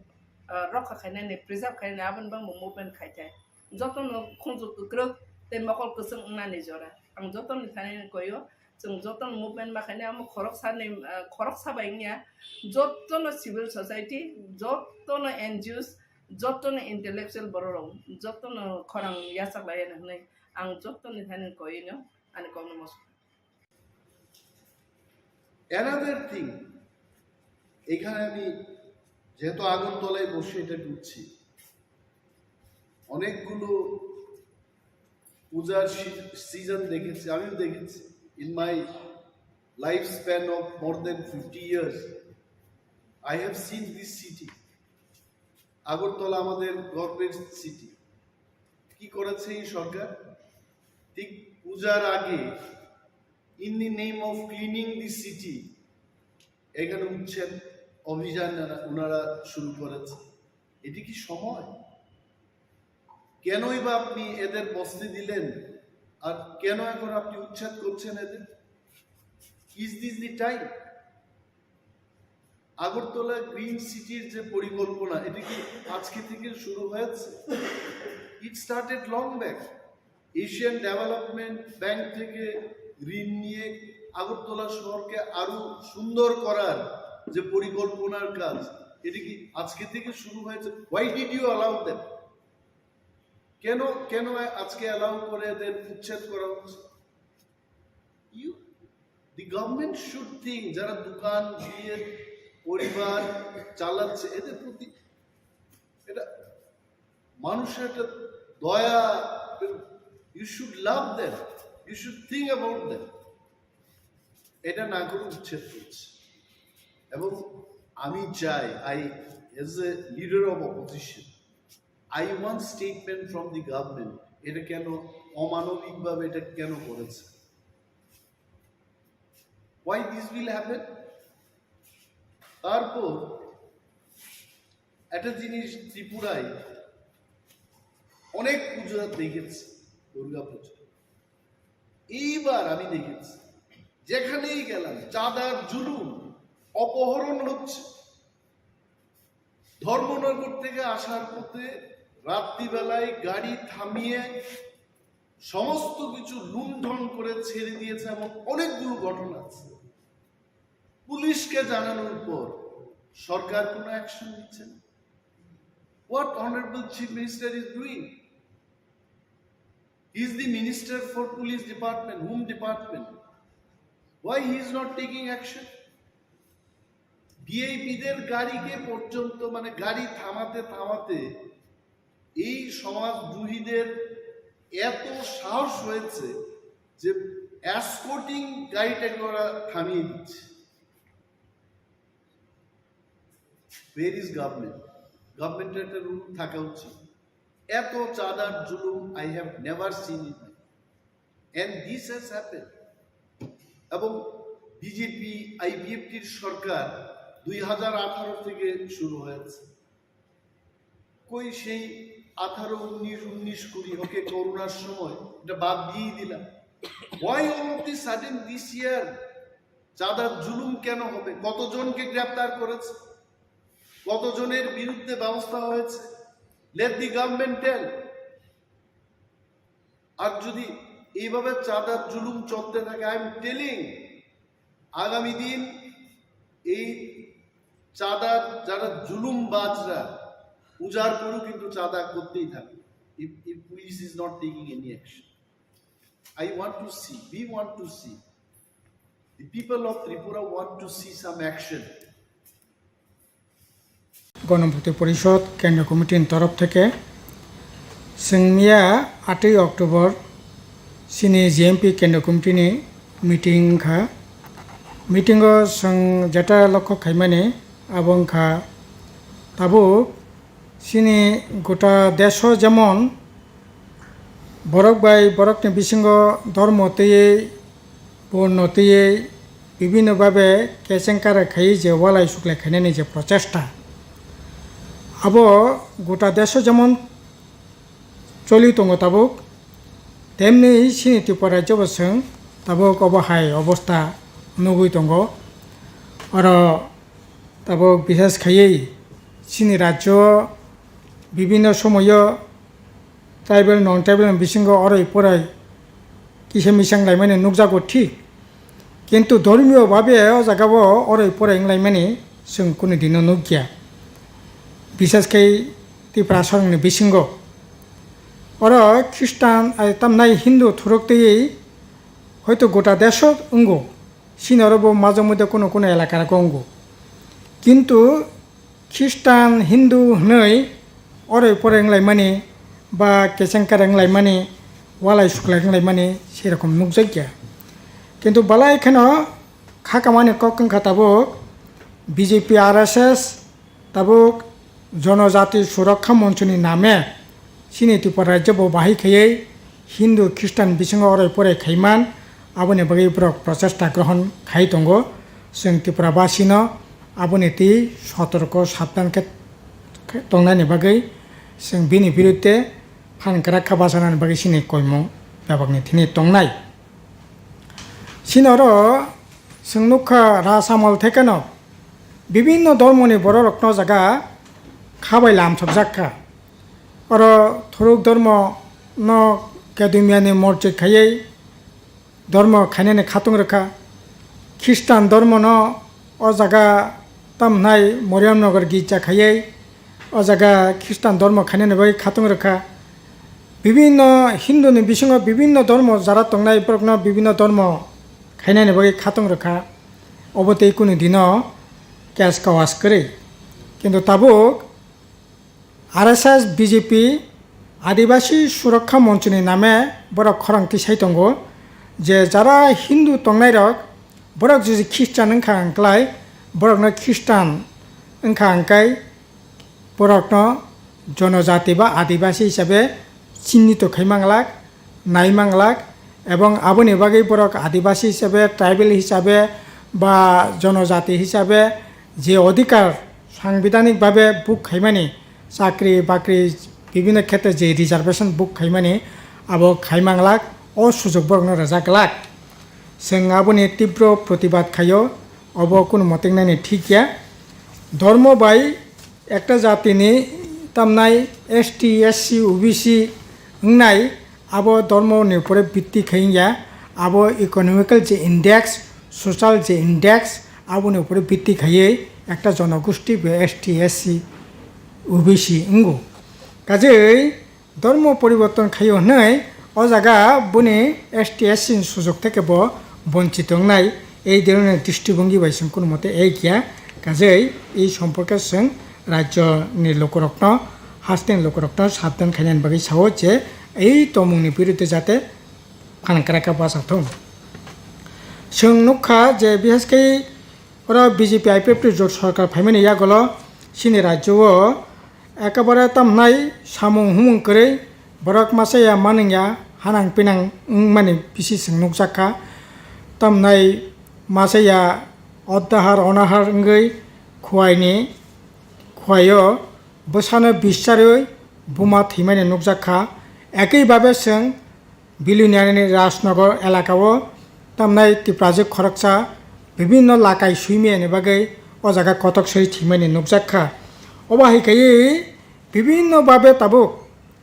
ah, rokha khainani, preserve khainani, aboni bangbo movement khai thai. Jotono khunju kwkrwk tei mokol kwchwng wngnani jora. Ang jotoni thani koyo, chwng jotono movement ma khainai, amo khoroksani, ah, khoroksa bai wngya, jotono civil society, jotono N G Os, jotono intellectual bororok, jotono khorang yachak laiya hwnwi ang jotoni thani koino ani kokno mosok. Another thing, এখানে আমি যেহেতু আগরতলায় বসে এটা করছি, অনেকগুলো পূজার C-, season দেখেছি, আমিও দেখেছি। In my lifespan of more than fifty years, I have seen this city. Agartala আমাদের গর্বের সিটি। কি করেছে এই সরকার? ঠিক পূজার আগে, in the name of cleaning the city, এখানে উচ্ছেদ অভিযান ওনারা শুরু করেছে। এটি কি সময়? কেনই বা আপনি এদের বসতে দিলেন? আর কেন এখন আপনি উচ্ছেদ করছেন এদের? Is this the time? Agartala green সিটির যে পরিকল্পনা, এটা কি আজকে থেকে শুরু হয়েছে? It started long back. Asian development bank থেকে ঋণ নিয়ে আগরতলা শহরকে আরো সুন্দর করার যে পরিকল্পনার কাজ, এটা কি আজকে থেকে শুরু হয়েছে? Why did you allow them? কেন, কেন আজকে অ্যালাউ করে এদের উচ্ছেদ করা হচ্ছে? You, the government should think, যারা দোকান দিয়ে পরিবার চালাচ্ছে, এদের প্রতি এটা মানুষের একটা দয়া, you should love them, you should think about them. এটা না করে উচ্ছেদ করছে। এবং আমি চাই, I, as a leader of opposition, I want statement from the government, এটা কেন অমানবিকভাবে এটা কেন করেছে? Why this will happen? তারপর একটা জিনিস, ত্রিপুরায় অনেক পুজো দেখেছি, দুর্গা পুজো। এইবার আমি দেখেছি, যেখানেই গেলাম চাঁদার জুলুম, অপহরণ হচ্ছে। ধর্মনগর থেকে আসার পথে রাত্রিবেলায় গাড়ি থামিয়ে সমস্ত কিছু লুণ্ঠন করে ছেড়ে দিয়েছে, এমন অনেকগুলো ঘটনা আছে। পুলিশকে জানানোর পর সরকার কোনো অ্যাকশন নিচ্ছে না। What honorable Chief Minister is doing? He is the minister for police department, home department. Why he is not taking action? ভিআইপিদের গাড়িকে পর্যন্ত, মানে, গাড়ি থামাতে থামাতে এই সমাজদ্রোহীদের এত সাহস হয়েছে যে এসকর্টিং গাড়িটাকে ওরা থামিয়ে দিচ্ছে। Where is government? গভর্নমেন্টের একটা রুল থাকা উচিত। এত চাঁদার জুলুম I have never seen in my, and this has happened. এবং বিজেপি আইপিএফটির সরকার দুই হাজার আঠারো থেকে শুরু হয়েছে। কই সেই আঠারো, উনিশ, উনিশ, কুড়ি, ওকে, করোনার সময় এটা বাদ দিয়েই দিলাম। Why all of the sudden this year চাঁদার জুলুম কেন হবে? কতজনকে গ্রেপ্তার করেছে? কতজনের বিরুদ্ধে ব্যবস্থা হয়েছে? Let the government tell. আর যদি এইভাবে চাঁদার জুলুম চলতে থাকে, I am telling, আগামী দিন এই চাঁদার যারা জুলুমবাজরা উজাড় করেও কিন্তু চাঁদা করতেই থাকবে। If, if police is not taking any action, I want to see, we want to see, the people of Tripura want to see some action. গণমুক্তি পরিষদ কেন্দ্রীয় কমিটির তরফ থেকে chwng miya আটই অক্টোবর chini জিএমপি কেন্দ্রীয় কমিটিনি meeting wngkha. Meeting o chwng jeta lokho khaimani abo wngkha tabuk chini gota desh o jemon borok bai borokni bisingo dhormo twiwi, borno twiwi, bibhinno bhabe kechengkara khaiwi je walai suklai khainani je prochesta, abo gota desh o jemon choli tongo tabuk, temni chini Tripura rajyo bo chwng tabuk obo hai obostha nugwi tongo. Oro tabuk bishes khaiwi chini rajyo bibhinno somoyo tribal, non tribal ni bisingo oroi poroi kisa misa wnglaimani nukjago thik, kintu dhormiyo babe o jagao oroi poroi wnglaimani chwng kunu dino nukya, bishes khe Tiprasarokni bisingo. Oro Khristan ai tamnai Hindu thuruk twiwi hoito gota desho wngo, chini oro bo majwk muido kunu kunu elaka rogo wngo, kintu Khristan, Hindu hwnwi oroi poroi wnglaimani ba kechengkara wnglaimani, walai suklai wnglaimani serokom nukjakya. Kintu belai kheno khakamani kok wngkha tabuk B J P, R S S, tabuk Jonojati Surokha Monchoni name chini Tripura rajyo bo bahai khaiwi Hindu Khristan bisingo oroi poroi khaiman, aboni bagwi borok prochesta grohon khai tongo. Chwng Tripura basino aboni twi sotorko sabdan khe tongnani bagwi chwng bini birudde phan kwrak kha bachanani bagwi chini koimung bebakni thini tongnai. Chini oro chwng nukha Rasamol thekeno bibhinno dhormoni bororokno jaga khabai lamsokjak kha. Oro thuruk dhormo no Kedumiani morchik khaiwi dhormo khainani khatung rwkha. Khristan dhormo no o jaga tamhnai Moriamnagar girja khaiwi o jaga Khristan dhormo khainani bagwi khatung rwkha. Bibhinno Hindu ni bisingo bibhinno dhormo jara tongnai borokno bibhinno dhormo khainani bagwi khatung rwkha. Obo tei kunu dino case kawas kwrwi. Kintu tabuk R S S, B J P, Adibasi Surokha Monchoni name borok khorang tisai tongo je jara Hindu tongnairok borok jodi Khristan wngkha hwnklai borokno Khristan wngkha hwnkhai borokno Jonojati ba Adibasi hisabe chinnito khai manglak, nai manglak, ebong aboni bagwi borok Adibasi hisabe, tribal hisabe ba Jonojati hisabe je odhikar sangbidanik babe book khaimani, chakri bakri bibhinno khetre je reservation book khaimani abo khai manglak, o sujok borokno rwjak glak. Chwng aboni tibro protibad khaio, obo kunu motengnani thik ya. Dhormo bai ekta jatini tamnai S T, S C, O B C wngnai, abo dhormoni upore bitti khai wngya, abo economical je index, social je index, aboni upore bitti khaiwi ekta jonogosti be S T, S C, O B C wngo. Kajei dhormo poriborton khaio hwnwi o jaga boni S T, S C ni sujok theke bo bonchito wngnai, ei dhoronor drishtibongi bai chwng kunu mote ei kya. Kajei ei somporke chwng rajyoni lukurokno, hasteni lukurokno sabdan khainani bagwi sao je ei tongmungni biruddhe jate phan kwrak khe bacha thung. Chwng nukha je bihaskhe oro B J P I P F T jot sorkar phaimani yagulo chini rajyo-o ekebare tamhnai samung humung kwrwi, borok masa ya manung ya, hanang pinang wngmani bisi chwng nukjak kha. Tamhnai masa ya oddahar onahar wngwi khuaini, khuaio bwsano bischarwi buma thwimani nukjak kha. Ekwi babe chwng Bilonia ni Rajnagar elaka o tamnai Tiprajwk khoroksa bibhinno lakai suimani bagwi o jaga kotok soi thwimani nukjak kha. Obo hai khaiwi bibhinno babe tabuk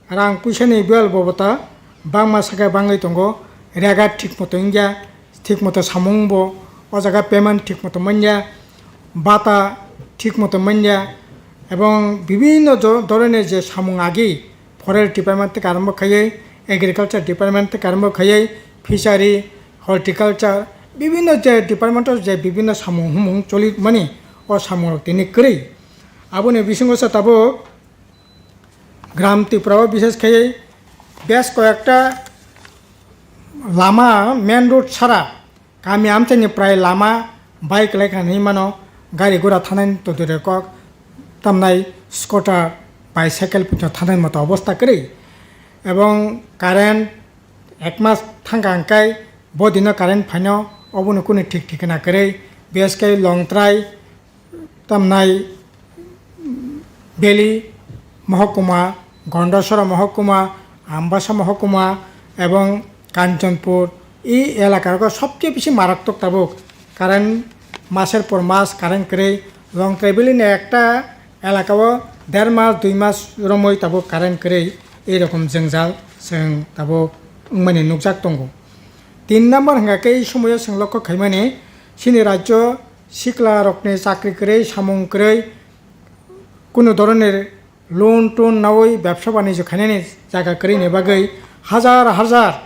rang puisani bel bobota bangma saka bangwi tongo, rega thik moto wngya, thik moto samung bo o jaga payment thik moto manya, bata thik moto manya, ebong bibhinno jo-, dhoroner je samung agi forest department theke arombo khaiwi, agriculture department theke arombo khaiwi, fishery, horticulture, bibhinno je department o je bibhinno samung humung choli mani o samung rok tini kwrwi. Aboni bisingo se tabuk Gram Tripura o bishes khaiwi bes koyekta lama main road sara kami amchaini prai lama bike lai kha hinwi mano, gari gura thanai todire kok, tamnai scooter, bicycle puto thanai moto obostha kwrwi. Ebong current ek mas thangkha hwnkhe bo dino current phaino, obono kunu thik thikna kwrwi, B S K Longtrai, tamnai Beli mohokuma, Gondasora mohokuma, Ambasa mohokuma ebong Kanchanpur, e elaka rogo sobche bisi marattok tabuk current, maser por mas current kwrwi. Longtrai Beli ni ekta elaka o der mas dui mas romwi tabuk current kwrwi, ei rokom jwngjal chwng tabuk wngmani nukjak tongo. Tin number hwnkha khe ei somoio chwng lokho khaimani, chini rajyo sikla rokni chakri kwrwi, samung kwrwi, kunu dhoronni loan ton nawi bebsa banijyo khainani jaga kwrwini bagwi hajar hajar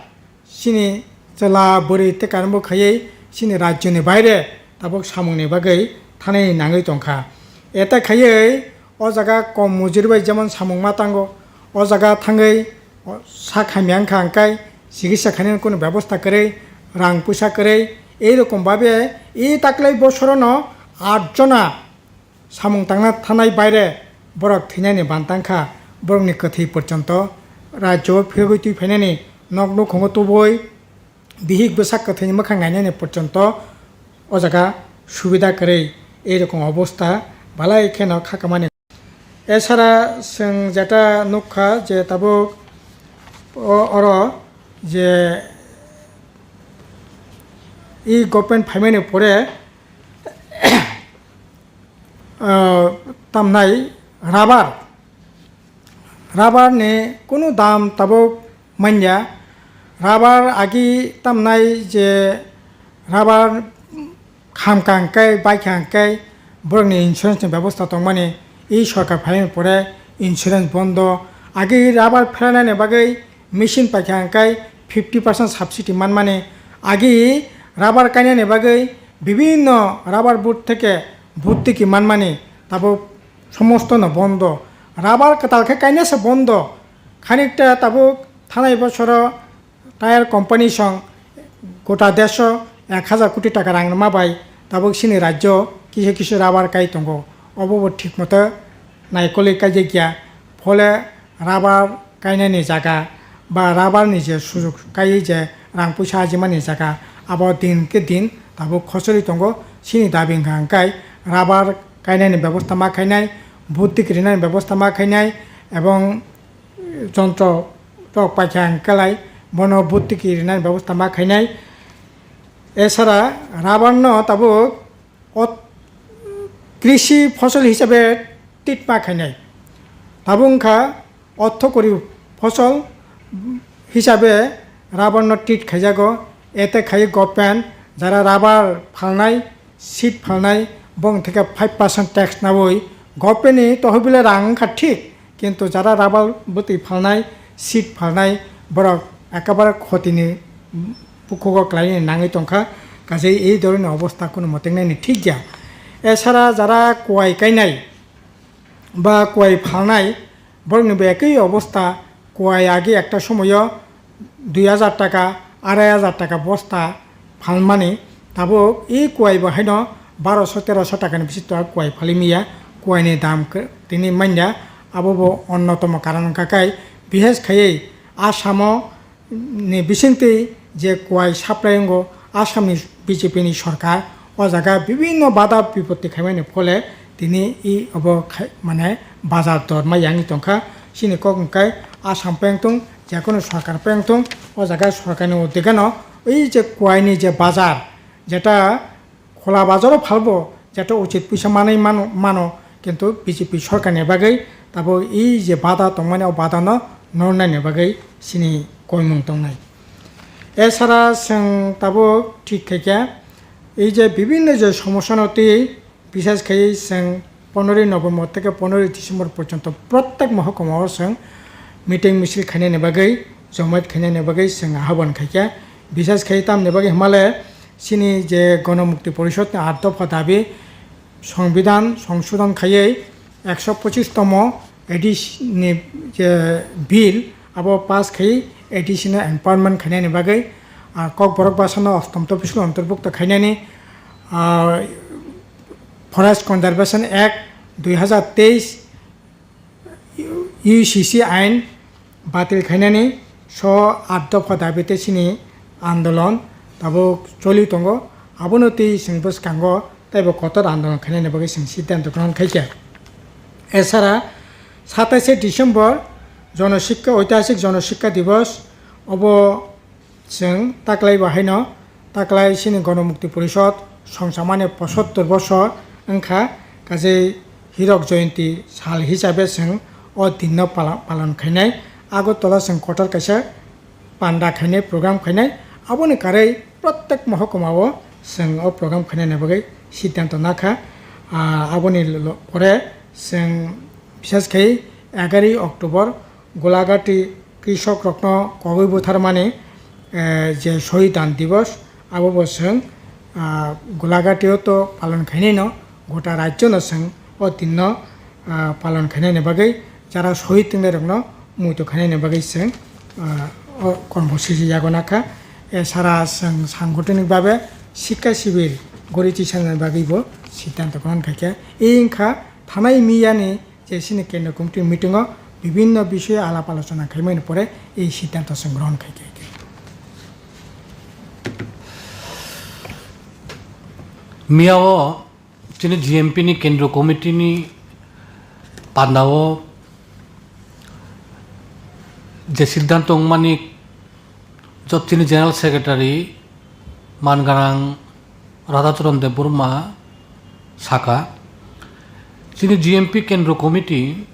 chini chwla bwrwi tei karengbo khaiwi chini rajyoni baire tabuk samungni bagwi thanai nangwi tongkha. Eta khaiwi o jaga kom mujuri bai jemon samung ma tango, o jaga thangwi sak hamya wngkha hwnkhe chikitsa khainani kunu bebostha kwrwi, rang puisa kwrwi, ei rokom babe e taklai bosorono aat jona samung tangna thanai baire borok thwinani ban tangkha, borokni kwthwi porjonto rajyo o phirogwi twi phainani, nok nukhungo tubui bihik bwsak kwthwini mwkhang nainani porjonto o jaga subida kwrwi, ei rokom obostha balai kheno kha kamani. Esara chwng jeta nukha je tabuk o-, oro je e government phaimani pore ah, tamnai rubber, rubber ni kunu dam tabuk manya. Rubber agi tamnai je rubber khamkha hwnkhe, baikha hwnkhe borokni insurance ni bebosta tongmani, e sorkar phaimani pore insurance bondo. Agi rubber pheranani bagwi machine paikha hwnkhe fifty percent subsidy manmani, agi rubber kainani bagwi bibhinno rubber board theke bhortiki manmani tabuk somostono bondo. Rubber kwtal khe kainasa bondo. Khanikta tabuk thanai bosoro tyre company song gota desho ek hajar koti taka rang rwma bai tabuk chini rajyo kisa kisa rubber kai tongo. Obo bo thik moto naikolwi kaijakya. Phole rubber kainani jaga ba rubber ni je sujok kaiwi je rang puisa ajimani jaga, abo din khe din tabuk khochorwi tongo. Chini dabi wngkha hwnkhe rubber kainani bebosta ma khainai, bhortiki rinani bebosta ma khainai, ebong jontro rok paikha hwnkhe lai bono bhortiki rinani bebosta ma khainai. Esara rubber no tabuk ot-, krishi phosol hisabe treat ma khainai. Tabuk wngkha orthokori phosol hisabe rubber no treat khaijago. Ete khai government jara rubber phalnai, seed phalnai, bong theke five percent tax nawi government ni tohobile rang wngkha thik, kintu jara rubber bwtwi phalnai, seed phalnai, borok ekabare khotini bukhugo khlaini nangwi tongkha, kaje ei dhoroner obostha kunu motengnani thik ya. Esara jara kuai kainai ba kuai phalnai, borokni bo ekoi obostha, kuai agi ekta somoyo dui hajar taka, arai hajar taka bosta phalmani, tabuk e kuai bo haino baroso teroso takani bising kuai phalwi manya, kuaini dam khe tini manya, abo bo onnotomo karon wngkha khe, bises khaiwi Asamo ni bisingtwi je kuai supply wngo, Assamni B J P ni sorkar, o jaga bibinno bada bipotti khaimani phole tini i obo khai-, mane bazar dor ma yangwi tongkha. Chini kok hwnkhe Assam peng tong, jekono sorkar peng tong, o jaga sorkarni uddegeno ei je kuaini je bazar, jeta khola bazaro phalbo jeto uchit puisa manwi mano, mano, kintu B J P sorkarni bagwi tabuk ei je bada tongmani, o badano nornani bagwi chini koimung tongnai. Esara chwng tabuk thik khaikha, ei je bibinno je somosyano twi, bises khai chwng poneroi November theke poneroi December porjonto prottek mohokuma o chwng meeting misil khainani bagwi, jomait khainani bagwi chwng ahobon khaikha. Bises khai tamni bagwi hwnmale, chini je Gonomukti Porishod ni aat dopha dabi, Songbidan songsodon khaiwi ekso pochis tomo A D C ni je bill abo pass khaiwi A D C no empowerment khainani bagwi, ah, Kokborok basano ostom topisko ontorbukto khainani, ah, Forest Conservation Act dui hazar teis, U C C ain batil khainani so at dopha dabi tei chini andolon tabuk choli tongo. Abono twi chwng bwskango teibo kotor andolon khainani bagwi chwng siddhanto grohon khaikha. Esara satais December Jono Sikka, Oitihasik Jono Sikka Divos, obo chwng taklai bahaino taklai chini Gonomukti Porishod songchamani posottor bosor wngkha, kajei Hirok Joyonti sal hisabe chwng o dinno pala-, palon khainai. Agartala chwng kotor kaisa panda khainai, program khainai. Aboni karwi protek mohokuma o chwng o program khainani bagwi siddhanto nakha. Ah, aboni lo-, lo-, pore chwng bishes khai egaroi October Golagati krishok rokno kogwi butharmani, eh, je Shohid Dan Divos, abo bo chwng, ah, Golagati o to palon khainai no, gota rajyo no chwng o din no, ah, palon khainani bagwi, jara shohid tongnai rokno muitu khainani bagwi chwng, ah, o kormo siji yago nakha. Esara chwng sangothonik babe sikka sibir gori tisana bagwi bo siddhanto grohon khaikha. E wngkha thanai miyani je chini kendra committee meeting o bibhinno bishoyo alap alochona khaimani pore ei siddhanto chwng grohon khaikha. Miyao chini G M P ni kendra committee ni pandao je siddhanto wngmani jot chini General Secretary man ganang Radhacharan Debbarma saka, chini G M P Kendra Committee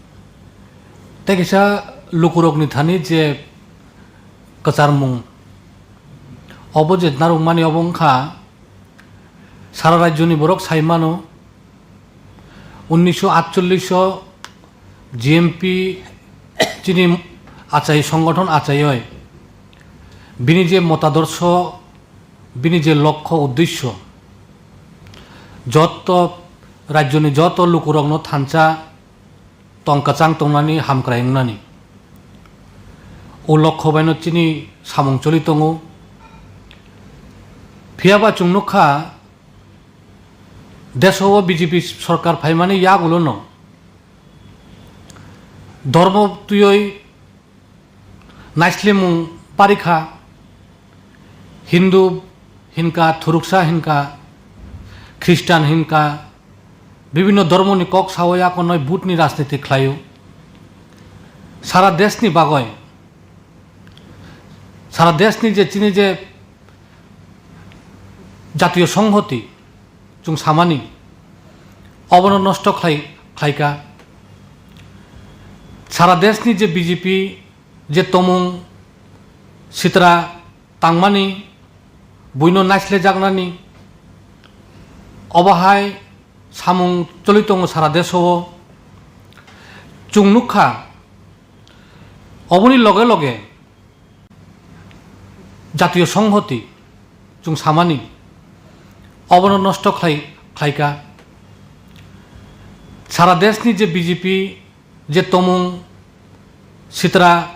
tei kisa lukurokni thani je kwcharmung obo je narwkmani obo wngkha sara rajyoni borok sai mano, unnisho atchollish o G M P chini achai songgothon achaioi bini je motadorsho, bini je lokho uddesho, joto rajyoni joto lukurokno thansa tong kwchang tongnani, hamkrai wngnani. O lokho baino chini samung choli tongo. Phiyaba chwng nukha, deso o B J P sorkar phaimani yagulono dormo twiwi naislemung parikha, Hindu hinka, Thuruksa hinka, Khristan hinka, bibhinno dhormoni kok sawi akonoi butni rajniti khlaio. Sara deshni bagoi, sara deshni je chini je Jatiyo Songhoti chwng samani, obono nosto khlai, khlaika. Sara deshni je B J P je tomung sitra tangmani, buino naislejaknani, obo hai samung choli tongo sara deso o. Chwng nukha, oboni loge loge Jatiyo Songhoti chwng samani, obono nosto khlai, khlaika. Sara deshni je B J P je tomung sitra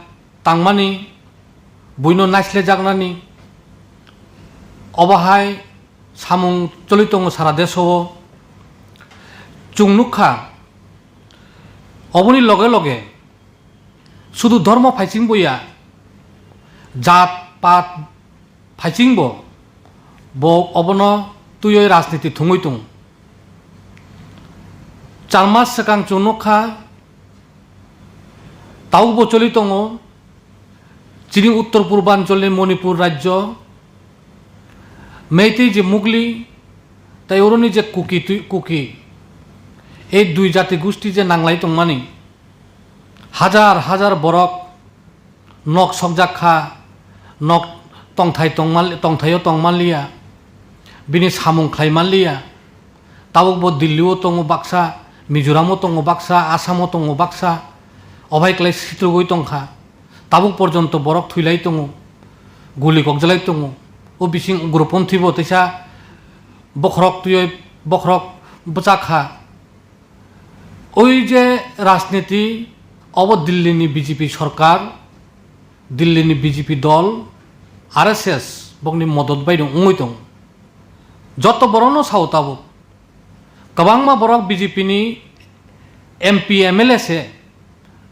tangmani, buino naislejaknani, obo hai samung choli tongo sara deso o. Chwng nukha, oboni loge loge sudu dhormo phaichingbo ya, jat pat phaichingbo bo obono twiwi rajniti thwngwi tongo. Char mas swkang chwng nukha, tabukbo choli tongo chini uttor purbancholni Manipur rajyo, Meitei je Mugli, tei oroni je Kuki twi, Kuki, ei dui jati gusti je nanglai tongmani, hajar hajar borok nok sokjak kha, nok tongthai tongmal-, tongthaio tongmanliya, bini samung khlai manliya. Tabuk bo Delhi o tongo baksa, Mizoram o tongo baksa, Assam o tongo baksa, obai klai sitrugwi tongkha. Tabuk porjonto borok thwilai tongo, guli kokjalai tongo. O bising ugroponthi bo teisa bokhorok twiwi bokhorok bwchak kha. Oi je rajniti, obo Delhi ni B J P sorkar, Delhi ni B J P dol, R S S bokni modot bai no wngwi tongo. Joto borokno sao tabuk. Kwbangma borok B J P ni M P, M L A se,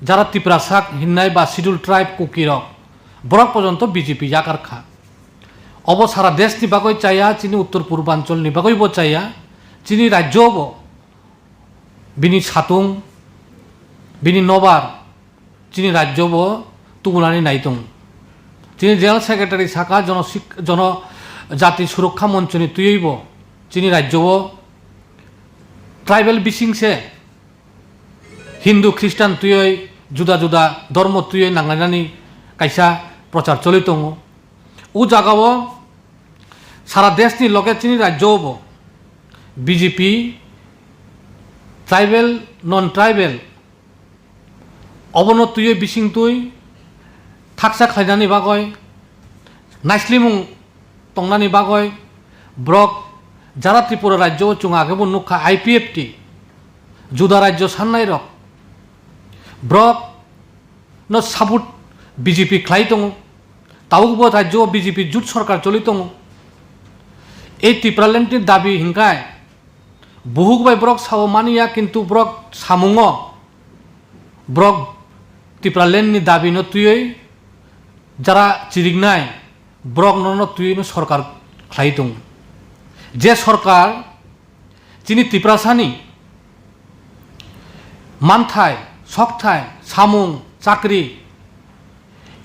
jara Tiprasa hinnai ba Scheduled Tribe Kuki rok, borok porjonto B J P yakar kha. Obo sara desh ni bagwi chaya, chini uttor purbanchal ni bagwi bo chaya, chini rajyo bo bini satung, bini nobar, chini rajyo bo tubunani nai tongo. Chini General Secretary saka jono sik-, jono jati surokha moncho ni twiwi bo chini rajyo o tribal bising se Hindu, Christian twiwi juda juda dhormo twiwi nanglainani kaisa prochar choli tongo. O jaga o sara desh ni loge chini rajyo o bo B J P tribal, non-tribal obono twiwi bising twi thaksa khlainani bagwi, naislimung tongnani bagwi borok jara Tripura rajyo o chwng agebo nukha I P F T, juda rajyo sannai rok borok no support B J P khlai tongo, tabukbo rajyo o B J P jut sarkar choli tongo. Ei Tipraland ni dabi hinkhai buhuk bai borok sao maniya, kintu borok samungo borok Tipraland ni dabi no twiwi jara chiriknai borok no, no twiwi no sarkar khlai tongo. Je sarkar chini Tiprasani manthai, sokthai, samung, chakri,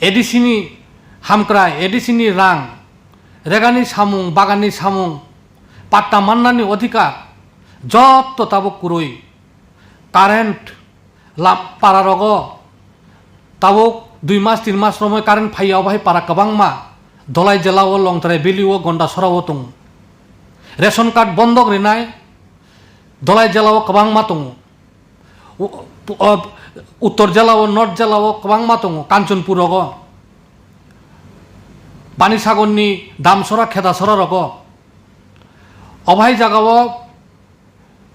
A D C ni hamkrai, A D C ni rang, regani samung, baganni samung, patta mannani odhikar, jotto tabuk kwrwi. Current lam-, para rogo tabuk dui mas, tin mas romwi current phaiya, obo hai para kwbangma Dolai jela o, Longtrai valley o, Gondasora o tongo. Ration card bondok rinai Dolai jela o kwbangma tongo. U-, u-, o, Uttor jela o, North jela o kwbangma tongo, Kanchanpur rogo, Panisagar ni Damsora, Khedasora rogo. Obo hai jaga o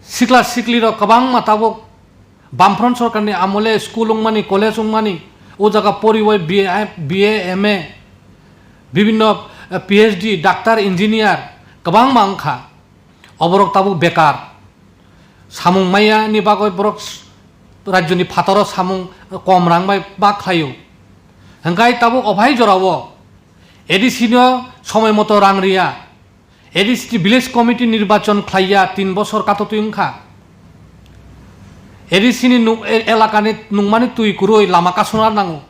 sikla sikli rok kwbangma tabuk Bamfront sorkar ni amole school wngmani, college wngmani, o jaga poriwi B A, B A, M A, bibinno, eh, P H D, doctor, engineer kwbangma wngkha. Oborok tabuk bekar. Samung maya ni bagwi borok s-, rajyo ni phataro samung kom rang bai ba khlaio. Hwnkhe tabuk obo hai jorao A D C no somoi moto rang riya. A D C ni village committee nirbachon khlaiya, tin bosor katotwi wngkha. A D C ni nuk-, e-, elakani nungmani twi kwrwi lama kasuna nango.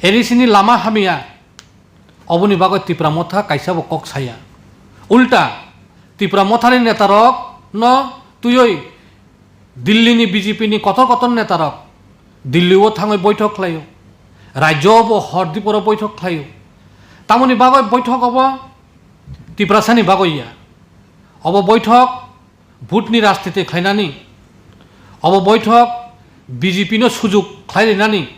A D C ni lama hamya, oboni bagwi Tipra Motha kaisa bo kok saya. Ulta, Tipra Mothani netarok no twiwi Delhi ni B J P ni kotor kotor netarok Delhi o thangwi boithok khlaio, rajyo bo hor diporo boithok khlaio. Tamoni bagwi boithok obo Tiprasani bagwi ya. Obo boithok vote ni rajniti khlainani, obo boithok B J P no sujuk khlai rinani,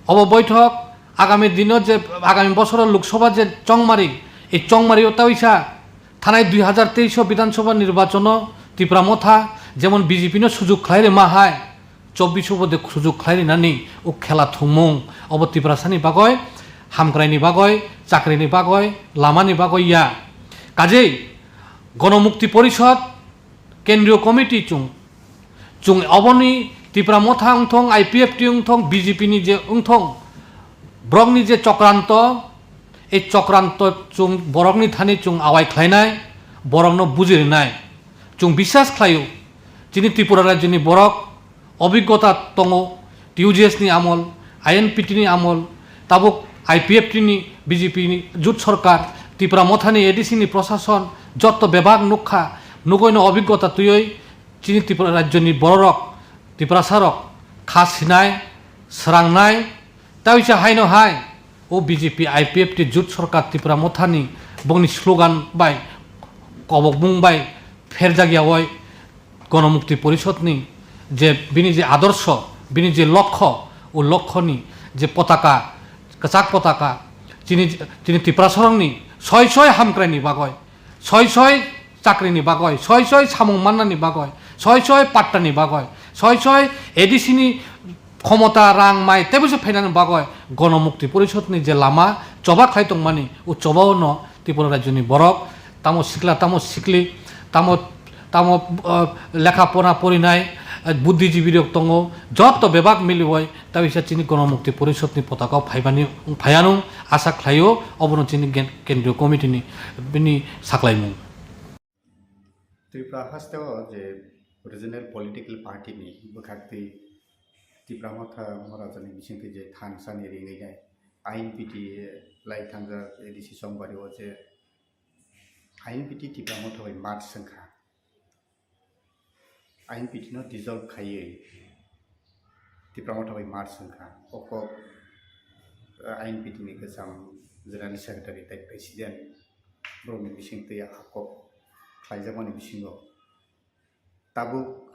obo boithok agami dino je, agami bosoro Lok Sabha je chongmari, ei chongmari o taisa thanai dui hazar teis o Bidhan Sabha nirbachono Tipra Motha jemon B J P no sujuk khlai rima hai, chobbish o bo de sujuk khlai rinani o khela thumung, obo Tiprasani bagoi, hamkraini bagoi, chakrini bagoi, lamani bagoi ya. Kajei Gonomukti Porishod, Kendriyo Committee chung, chung oboni Tipra Motha wngthong, I P F T wngthong, B J P ni je wngthong, borokni je chokranto, ei chokranto chung borokni thani chung awai khlainai, borokno buji rinai. Chung biswas khlaio, chini Tripura rajyoni borok obiggota tongo, T U J S ni amol, I N P T ni amol, tabuk I P F T ni, B J P ni jut sorkar, Tipra Mothani A D C ni prosason, jotto bebak nukha, nugoino obiggota twiwi chini Tripura rajyoni bororok, Tiprasarok kha sinai, srangnai, Tei uisa haino hai, o B J P I P F T jut sorkar Tipra Mothani bongni slogan bai, kobokbung bai pherjak yaoi Gonomukti Porishodni je bini je adorsho, bini je lokho, o lokhoni je potaka, kwchak potaka, chini, chini Tiprasarokni soi soi hamkraini bagoi, soi soi chakrini bagoi, soi soi samung mannani bagoi, soi soi pattani bagoi, soi soi A D C ni khomota, rang, mai teibo se phainani bagoi Gonomukti Porishodni je lama choba khlai tongmani, o chobao no Tripura rajyoni borok tamo sikla, tamo sikli, tamo, tamo, ah, lekha pora porinai, ah, buddhijibi rok tongo, joto bebak miliwai, tabisa chini Gonomukti Porishod ni potaka o phaibani, phaiyanung asa khlaio, obono chini gen-, kendriyo committee ni bini saklaimung. Tripura haste o je regional political party ni bwkhak twi Tipra Motha Maharaja ni bisingtwi je thansa ni ringwi nai I N P T lai thangjak A D C Chongbario je I N P T Tipra Motha bai merge wngkha. I N P T no dissolve khaiwi Tipra Motha bai merge wngkha. O kok, eh, I N P T ni kwcham General Secretary tei President borokni bisingtwi a kok khlaijakmani bisingo tabuk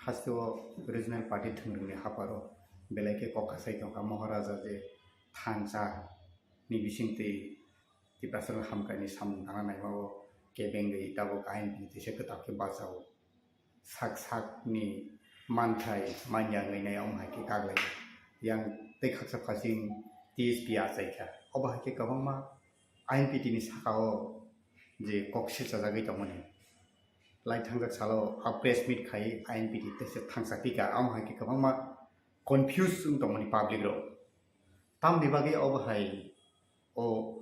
hasteo regional party thwngrwngni haparo belai khe kok kasai tongkha Maharaja je thansa ni bisingtwi Tiprasarok hamkraini samung tangna naimao kebengwi tabuk I N P T teisa kwtal khe bachao. Sak sakni manthai manya wngwi nai omo hai khe kaglai. Yang tei khaksa khasing T S P achaikha. Obo hai khe kwbangma I N P T ni sakao je kok silchajagwi tongmani. Lai thangjak salo a press meet khai I N P T teisa thangsa pika. Omo hai khe kwbangma confuse wng tongmani public rok. Tamni bagwi obo hai o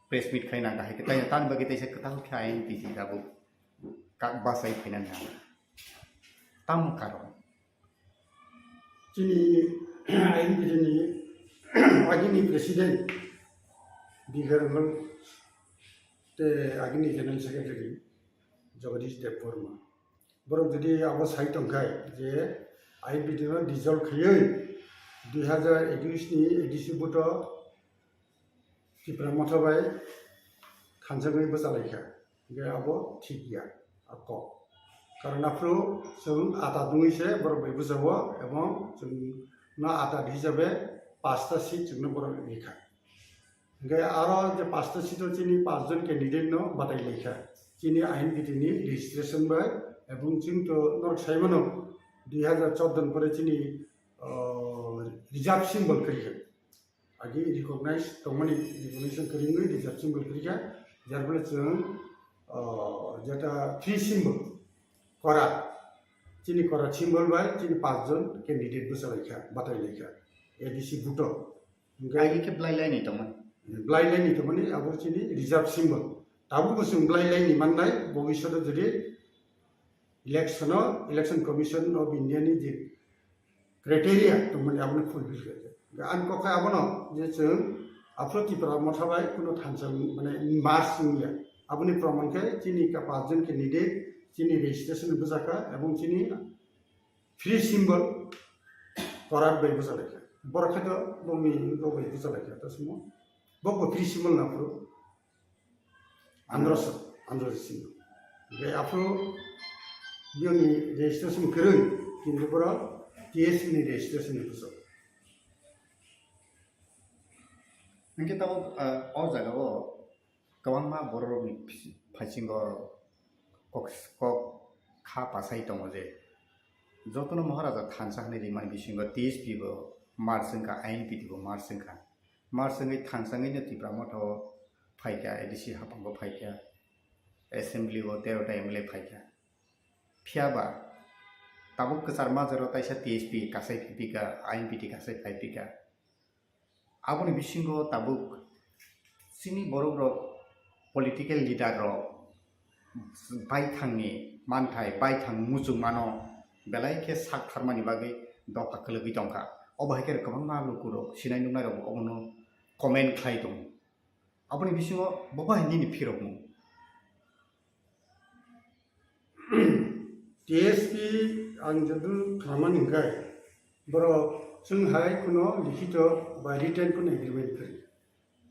press meet khai nang kahai khe, tai tamni bagwi teisa kwtal khe I N P T tabuk kak bachai phaina nang. Tamo karon. Chini I N P T ni agini president Bikar Rongol tei agini general secretary Jagadish Debbarma. Borok jodi abo sai tongkhai je I N P T no dissolve khaiwi dui hazar ekush ni A D C vote o Tipra Motha bai thansa wngwi bwchalaikha. Hingkhe abo thik ya, a kok. Karon aphuru chwng ata dungwi se borok bai bwchago, ebong chwng no ata hisabe pasta seat chwngno borok rikha. Hingkhe aro je pasta seat o chini pachjon candidate no batai laikha. Chini I N P T ni registration bai, ebong chwng to norok sai mano, dui hazar chordo ni pore chini, oh, reserve symbol kwrwi kha. Agi recognize tongmani, recognition kwrwi wngwi reserve symbol kwrwi kha, jar phole chwng, oh, jeta free symbol, kora, chini kora symbol bai chini pachjon candidate bwchalaikha, batailaikha, A D C vote o. Hingkhe agi khe belai laini tongmani. Belai laini tongmani, abo chini reserve symbol. Tabukbo chwng belai laini mannai, bobishoto jodi election o, Election Commission of India ni je criteria tongmani, abono fulfill khaijak. Hingkhe ani kok khe abono je chwng aphuru Tipra Motha bai kuno thansa mane merge wngya. Aboni proman khe chini ka pachjon candidate chini registration bwjakha ebong chini free symbol korat bai bwchalaikha. Borok khe to bongni bok bai bwchalaikha, to simo bok bo free symbol na phuru. Androso, Androso simo. Bai aphuru biyoni registration kwrwi, kintu borok T S P ni registration ni bwswk. Hingke tabuk, ah, o jaga o kwbangma bororokni phis-, phaisingo kok, kok kha pasai tongo je, jotono Maharaja thansa hwnwi rimani bisingo T S P bo merge wngkha, I N P T bo merge wngkha. Merge wngwi thansa wngwino Tipra Motha o phaikha, A D C haphango phaikha, assembly o terota M L A phaikha. Phiyaba tabuk kwchar majaro taisa T S P kasai phipika, I N P T kasai phaipika. Aboni bisingo tabuk chini borok rok, political leader rok baithangni manthai, baithang muchungmano belai khe sak tharmani bagwi dopha kwlwgwi tongkha. Obo hai khe kwbangma lukurok, sinai nuknai rok obono comment khlai tongo. Aboni bisingo bo bai nini phirokmung. T S P ang jadu khlaimani hwnkhe, borok chwng hai kuno likhito bai written kuno agreement kwrwi.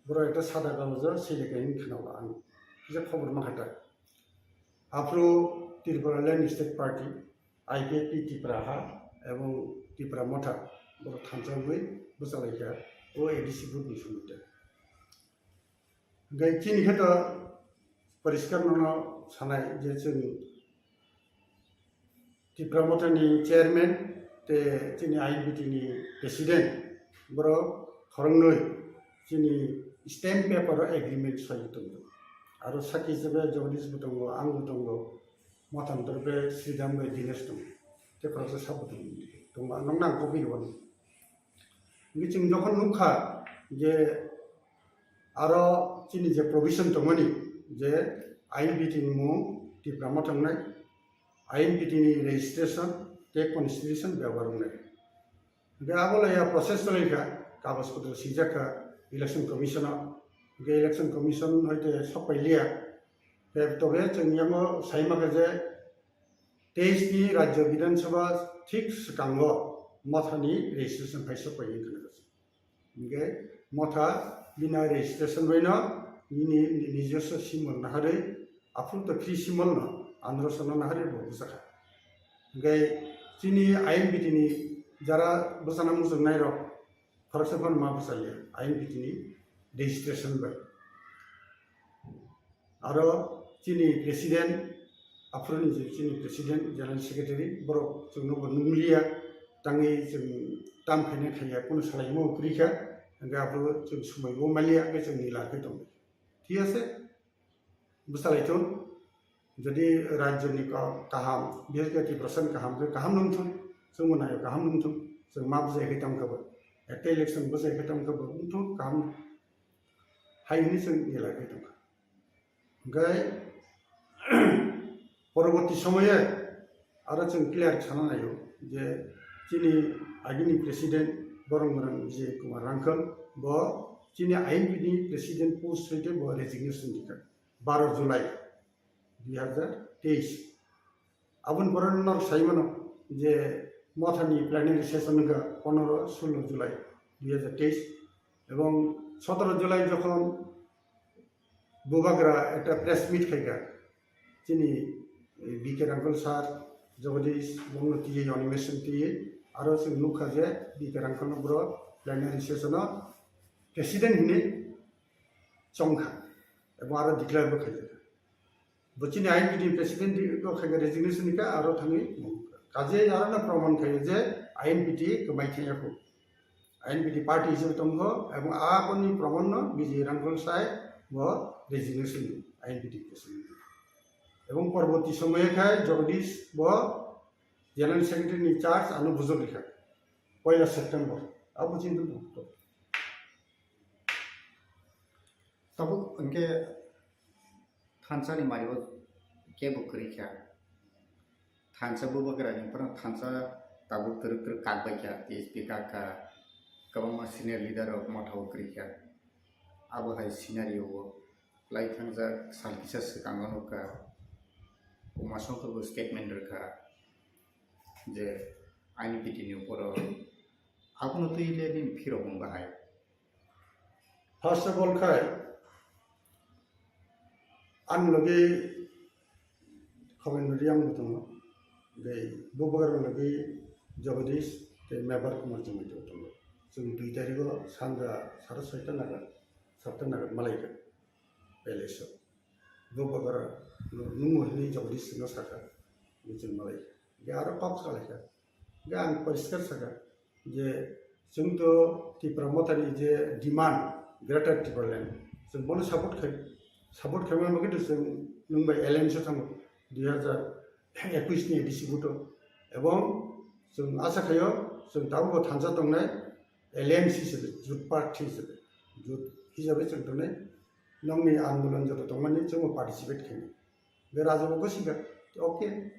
Borok ekta sada kagojo swi rwkha hwnwi khwnao ang, kisa khobor ma kha ta. Aphuru Tripura Land State Party, I P F T Tipra Ha ebong Tipra Motha borok thansa wngwi bwchalaikha o A D C group ni somite. Hingkhe chini khe to poriskar nono sanai je chwng Tipra Motha ni chairman tei chini I N P T ni president borok khoroknwi chini stamp paper o agreement soi tongo. Aro sakhi hisabe Jagadish bo tongo, ang bo tongo, Motha ni torofe Sridham bai Dinesh tongo, tei khoroksa sabo tongo, tongo, nokno ang kok ri rwno. Hingke chwng jokhon nukha je aro chini je provision tongmani je I N P T ni mung Tipra Motha wngnai, I N P T ni registration tei constitution bebohar wngnai. Hingke abo laiya process cholaikha, kagoj potro sijak kha election commission o, hingke election commission hoite sok pailiya, tei tobe chwng yango saima kha je teis ni Rajya Bidhan Sabha thik swkango Motha ni registration phai sok pai wngkha nang. Hingke Motha bini registration bai no nini nijoswo symbol naharwi, aphuru to free symbol no andro sono naharwi bo bwsakha. Hingke chini I N P T ni jara bwsana muchungnai rok khoroksa phano ma bwsaliya I N P T ni registration bai. Aro chini president, aphuruni je chini president, general secretary, borok chwngno bo nungliya, tangwi chwng tam khaina khaiya, kunu salaimo kwrwi kha, hingke aphuru chwng swmaibo maliya, hingke chwng nila khe tongo. Thik ase? Bwsalaithun, jodi rajyoni ka-, kaham, bishesh khe Tiprasani kaham khe kaham nungthun, chwngbo naio kaham nungthun, chwng ma bwsai khe tongkha bo, ekta election bwsai khe tongkha bo, wngthun kaham hai hwnwi chwng nila khe tongkha. Hingke poroborti somoye aro chwng clear sana naio je chini agini president borong borong Vijay Kumar Rangkhal bo chini I N P ni president post hoite bo resignation dikha baro July dui hazar teis. Aboni pore norok sai mano je Mothani plenary session wngkha pondro sullo July dui hazar teis, ebong sotoro July jokhon Bubagra ekta press meet khaikha, chini B K Rangkhal sir, Jagadish, bongno twiwi animation twiwi, aro chwng nukha je B K Rangkhalno boro plenary session o president hinwi chongkha, ebong aro declare bo khaikha. Bo chini I N P T ni president di-, bo khaikha resignation ni kha aro thangwi. Kaje aro no proman khaio je I N P T kwmai thangya kho. I N P T party hisabe tongkho, ebong aboni proman no B J Rangkhal sai bo resignation ni I N P T president. Ebong porborti somoye khai Jagadish bo general secretary ni charge ano bujok rikha. Poila September. Abo chini tong. Tabuk hingke thansa ni mari o kebo kwrwi kha. Thansa Bubagra ni phano thansa tabuk twrwk twrwk kak bai kha, T S P kak kha, kwbangma senior leader rok Motha o kwrwi kha. Abo hai scenario o lai thangjak sal kisa swkango nukha, Uma Songkor bo statement rwkha je I N P T ni upor o abono twi le nini phirok wng bahai. First of all khai, ani logi Khovendra Reang bo tongo, tei Bubagra logi Jagadish tei Mebar Kumar Jamita bo tongo. Chwng dui tarikh o sanja sara soita naga, satta naga malaikha palace o. Bubagra nungmo hinwi Jagadish no sakha, chwng malaikha. Hingke aro kok salaikha. Hingke ang poriskar sakha je chwng to Tipra Mothani je demand Greater Tipraland, chwng bono support khai, support khaimani bagwi to chwng nwng bai alliance o thango dui hazar ekush ni A D C vote o, ebong chwng asa khaio chwng tabukbo thansa tongnai alliance hisabe, jut party hisabe, jut hisabe chwng tongnai, nokni andolon joto tongmani chwngbo participate khainai. Be raja bo gosika, okay.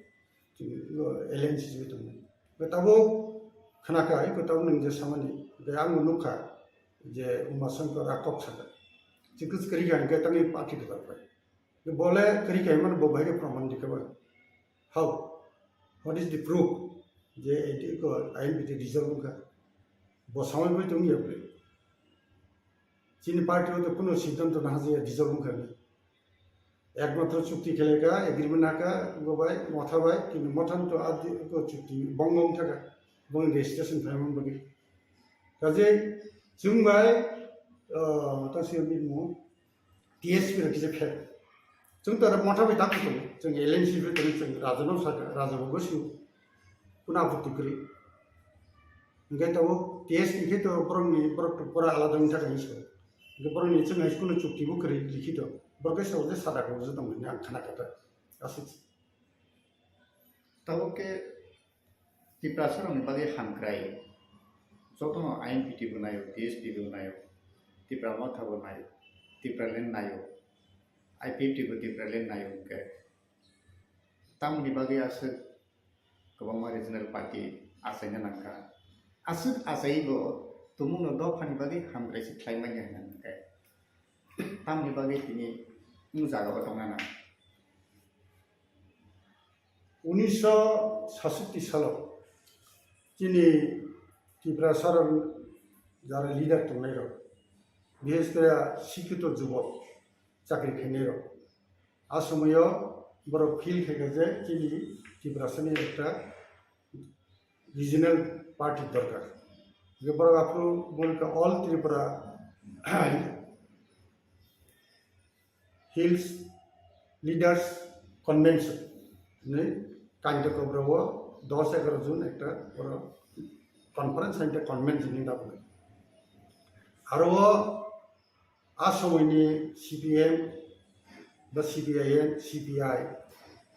Chini, no, alliance simi tongmani. Be tabo khnaka, iko tabo nang je samani. Be ang nukha je Uma Shankar a kok saka. Chikus kari gan ke tangi party ke tarpai. Be bole kari kai man bo bhai ke praman dikhe ba. How? What is the proof? Je eti ko I N P T dissolve ka. Bo samai bai tong ya ble. Chini party o to kuno siddhanto na haje dissolve ka. Ekmatro chukti kheleka, agreement naka, go bai, Motha bai, kintu Motha to adi ko chukti bong bong thaka, bong registration phaimani bagwi. Kaje chwng bai, ah, ta simi mo, T S P rok kisa pher. Chwng to Motha bai tak to, chwng L N C bai to, chwng raja no saka, raja bo gosu, kuna apatti kri. Hingke to T S P khe to borok ni, borok to pura alada wng thaka hinwi sa. Hingke borok ni chwng hai kuno chukti bo kwrwi likhito. Borok khe sabo je sada khe uji tong hwnwi ang khna kha ta. Aswk. Tabuk khe Tiprasarokni bagwi hamkrai jotono I N P T bo naio, T S P bo naio, Tipra Motha bo naio, Tipraland naio, I P F T bo Tipraland naio hwnkhe tamoni bagwi aswk kwbangma regional party achaina nangkha. Aswk achaiwi bo tumungno dophani bagwi hamkrai se khlai manya hwnwi hwnkhe tamoni bagwi tini o jagao tongna nang. Unisho sasatti salo chini Tiprasarok jara leader tongnairok, bishes kore sikhito jubok chakri khainairok, a somoyo borok feel khaikha je chini Tiprasani ekta regional party dorkar. Hingke borok aphuru buini kha All Tripura Hills Leaders Convention hinwi Kandikobra o dos egaroh June ekta borok conference hai khe convention hinwi dapnai. Aro o a somoini C P M ba C P I M, C P I,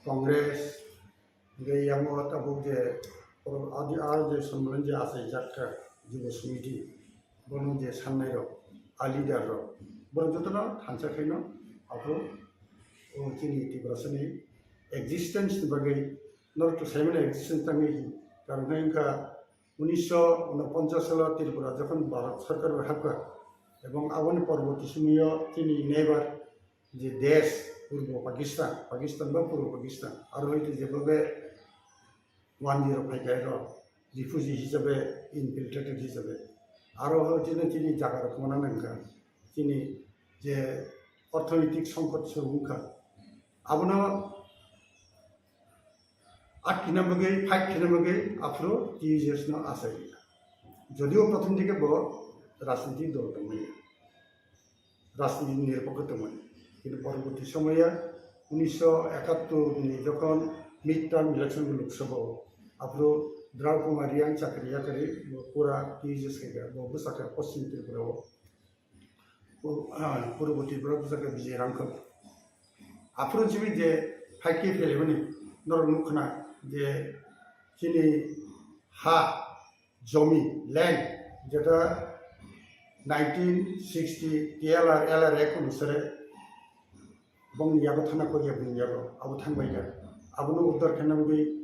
Congress, hingke yango tabuk je oro adi aro je Somaliland je achaijak kha Jubo Samiti, bono je sannairok, a leader rok, borok jotono thansa khaino aphuru o chini Tiprasani existence ni bagwi norok to saimano existence tangwi hi. Karon khe wngkha unisho unoponchas salo Tripura jokhon Bharat Sarkar bai hapkha, ebong aboni porborti somoyo chini neighbor je desh Purbo Pakistan, Pakistan ba Purbo Pakistan, aro hoi to jebo be wanjwi rok phai khe aro refugee hisabe, infiltrated hisabe, aro hoi to chini jaga rok mona nangkha, chini je orthonoitik songkot se wngkha, abono atkina bagwi, fight khina bagwi aphuru T U J S no achai. Jodio prothom dike bo rajniti dol tongmani, rajniti nirpokho tongmani. Kintu porborti somoya unisho ekattor ni jokhon mid term election Lok Sabha o, aphuru Draw Kumar Reang chakri yakari bo pura T U J S khaikha, bo bwsakha Poschim Tripura o. Pu-, ah, Purbo Tripura bwsakha Bijay Rangkhol. Aphuru simi je fight khe phelemani norok nukhna je chini ha, jomi, land, jeta nineteen sixty T L R, L R Act onusare bongni yago thana koriya bini yago abo thangbaikha. Abono uddar khaina bagwi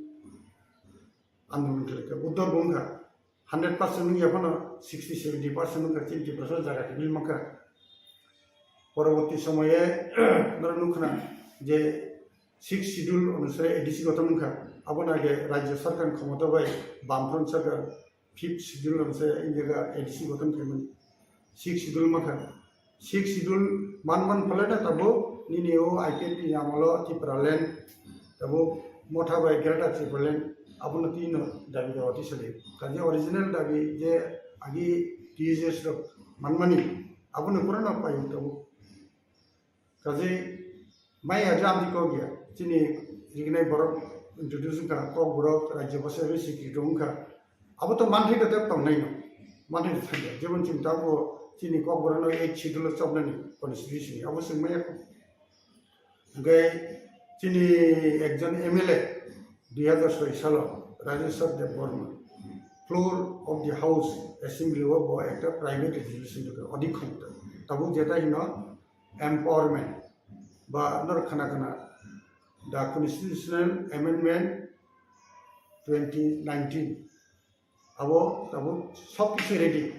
andolon khlaikha. Uddar bo wngkha. Hundred percent wngya phano sixty seventy percent wngkha chini Tiprasa jaga kibil mankha. Poroboti somoye norok nukha je sixth schedule onusare A D C gothon wngkha. Abono age rajya sarkar khomota bai Bamfront sarkar fifth schedule onusare injaga A D C gothon khaimani. Sixth schedule mankha. Sixth schedule man man phalena tabuk nini o I P F T ni amolo Tipraland tabuk motha bai Greater Tipraland abono tino dabi dawa tisali. Kaje original dabi je agi T U J S rok manmani abono purano payu tabuk. Kaje Maya jam di kok ya, chini rignai borok introduce wngkha, kok borok rajya basa bai sikri rok wngkha. Abo to manthai da tongnai no, manthai da thangya. Jemon chini tabo chini kok borok no eight schedule o chopnani constitution abo swng maya kho. Hingke chini ekjon M L A dui hajar soi salo Rajeshwar Debbarma floor of the house assembly o bo ekta private resolution dukhe odik khomta. Tabuk jeta hino empowerment ba norok khana khana the constitutional amendment twenty nineteen abo tabuk sob kisu ready.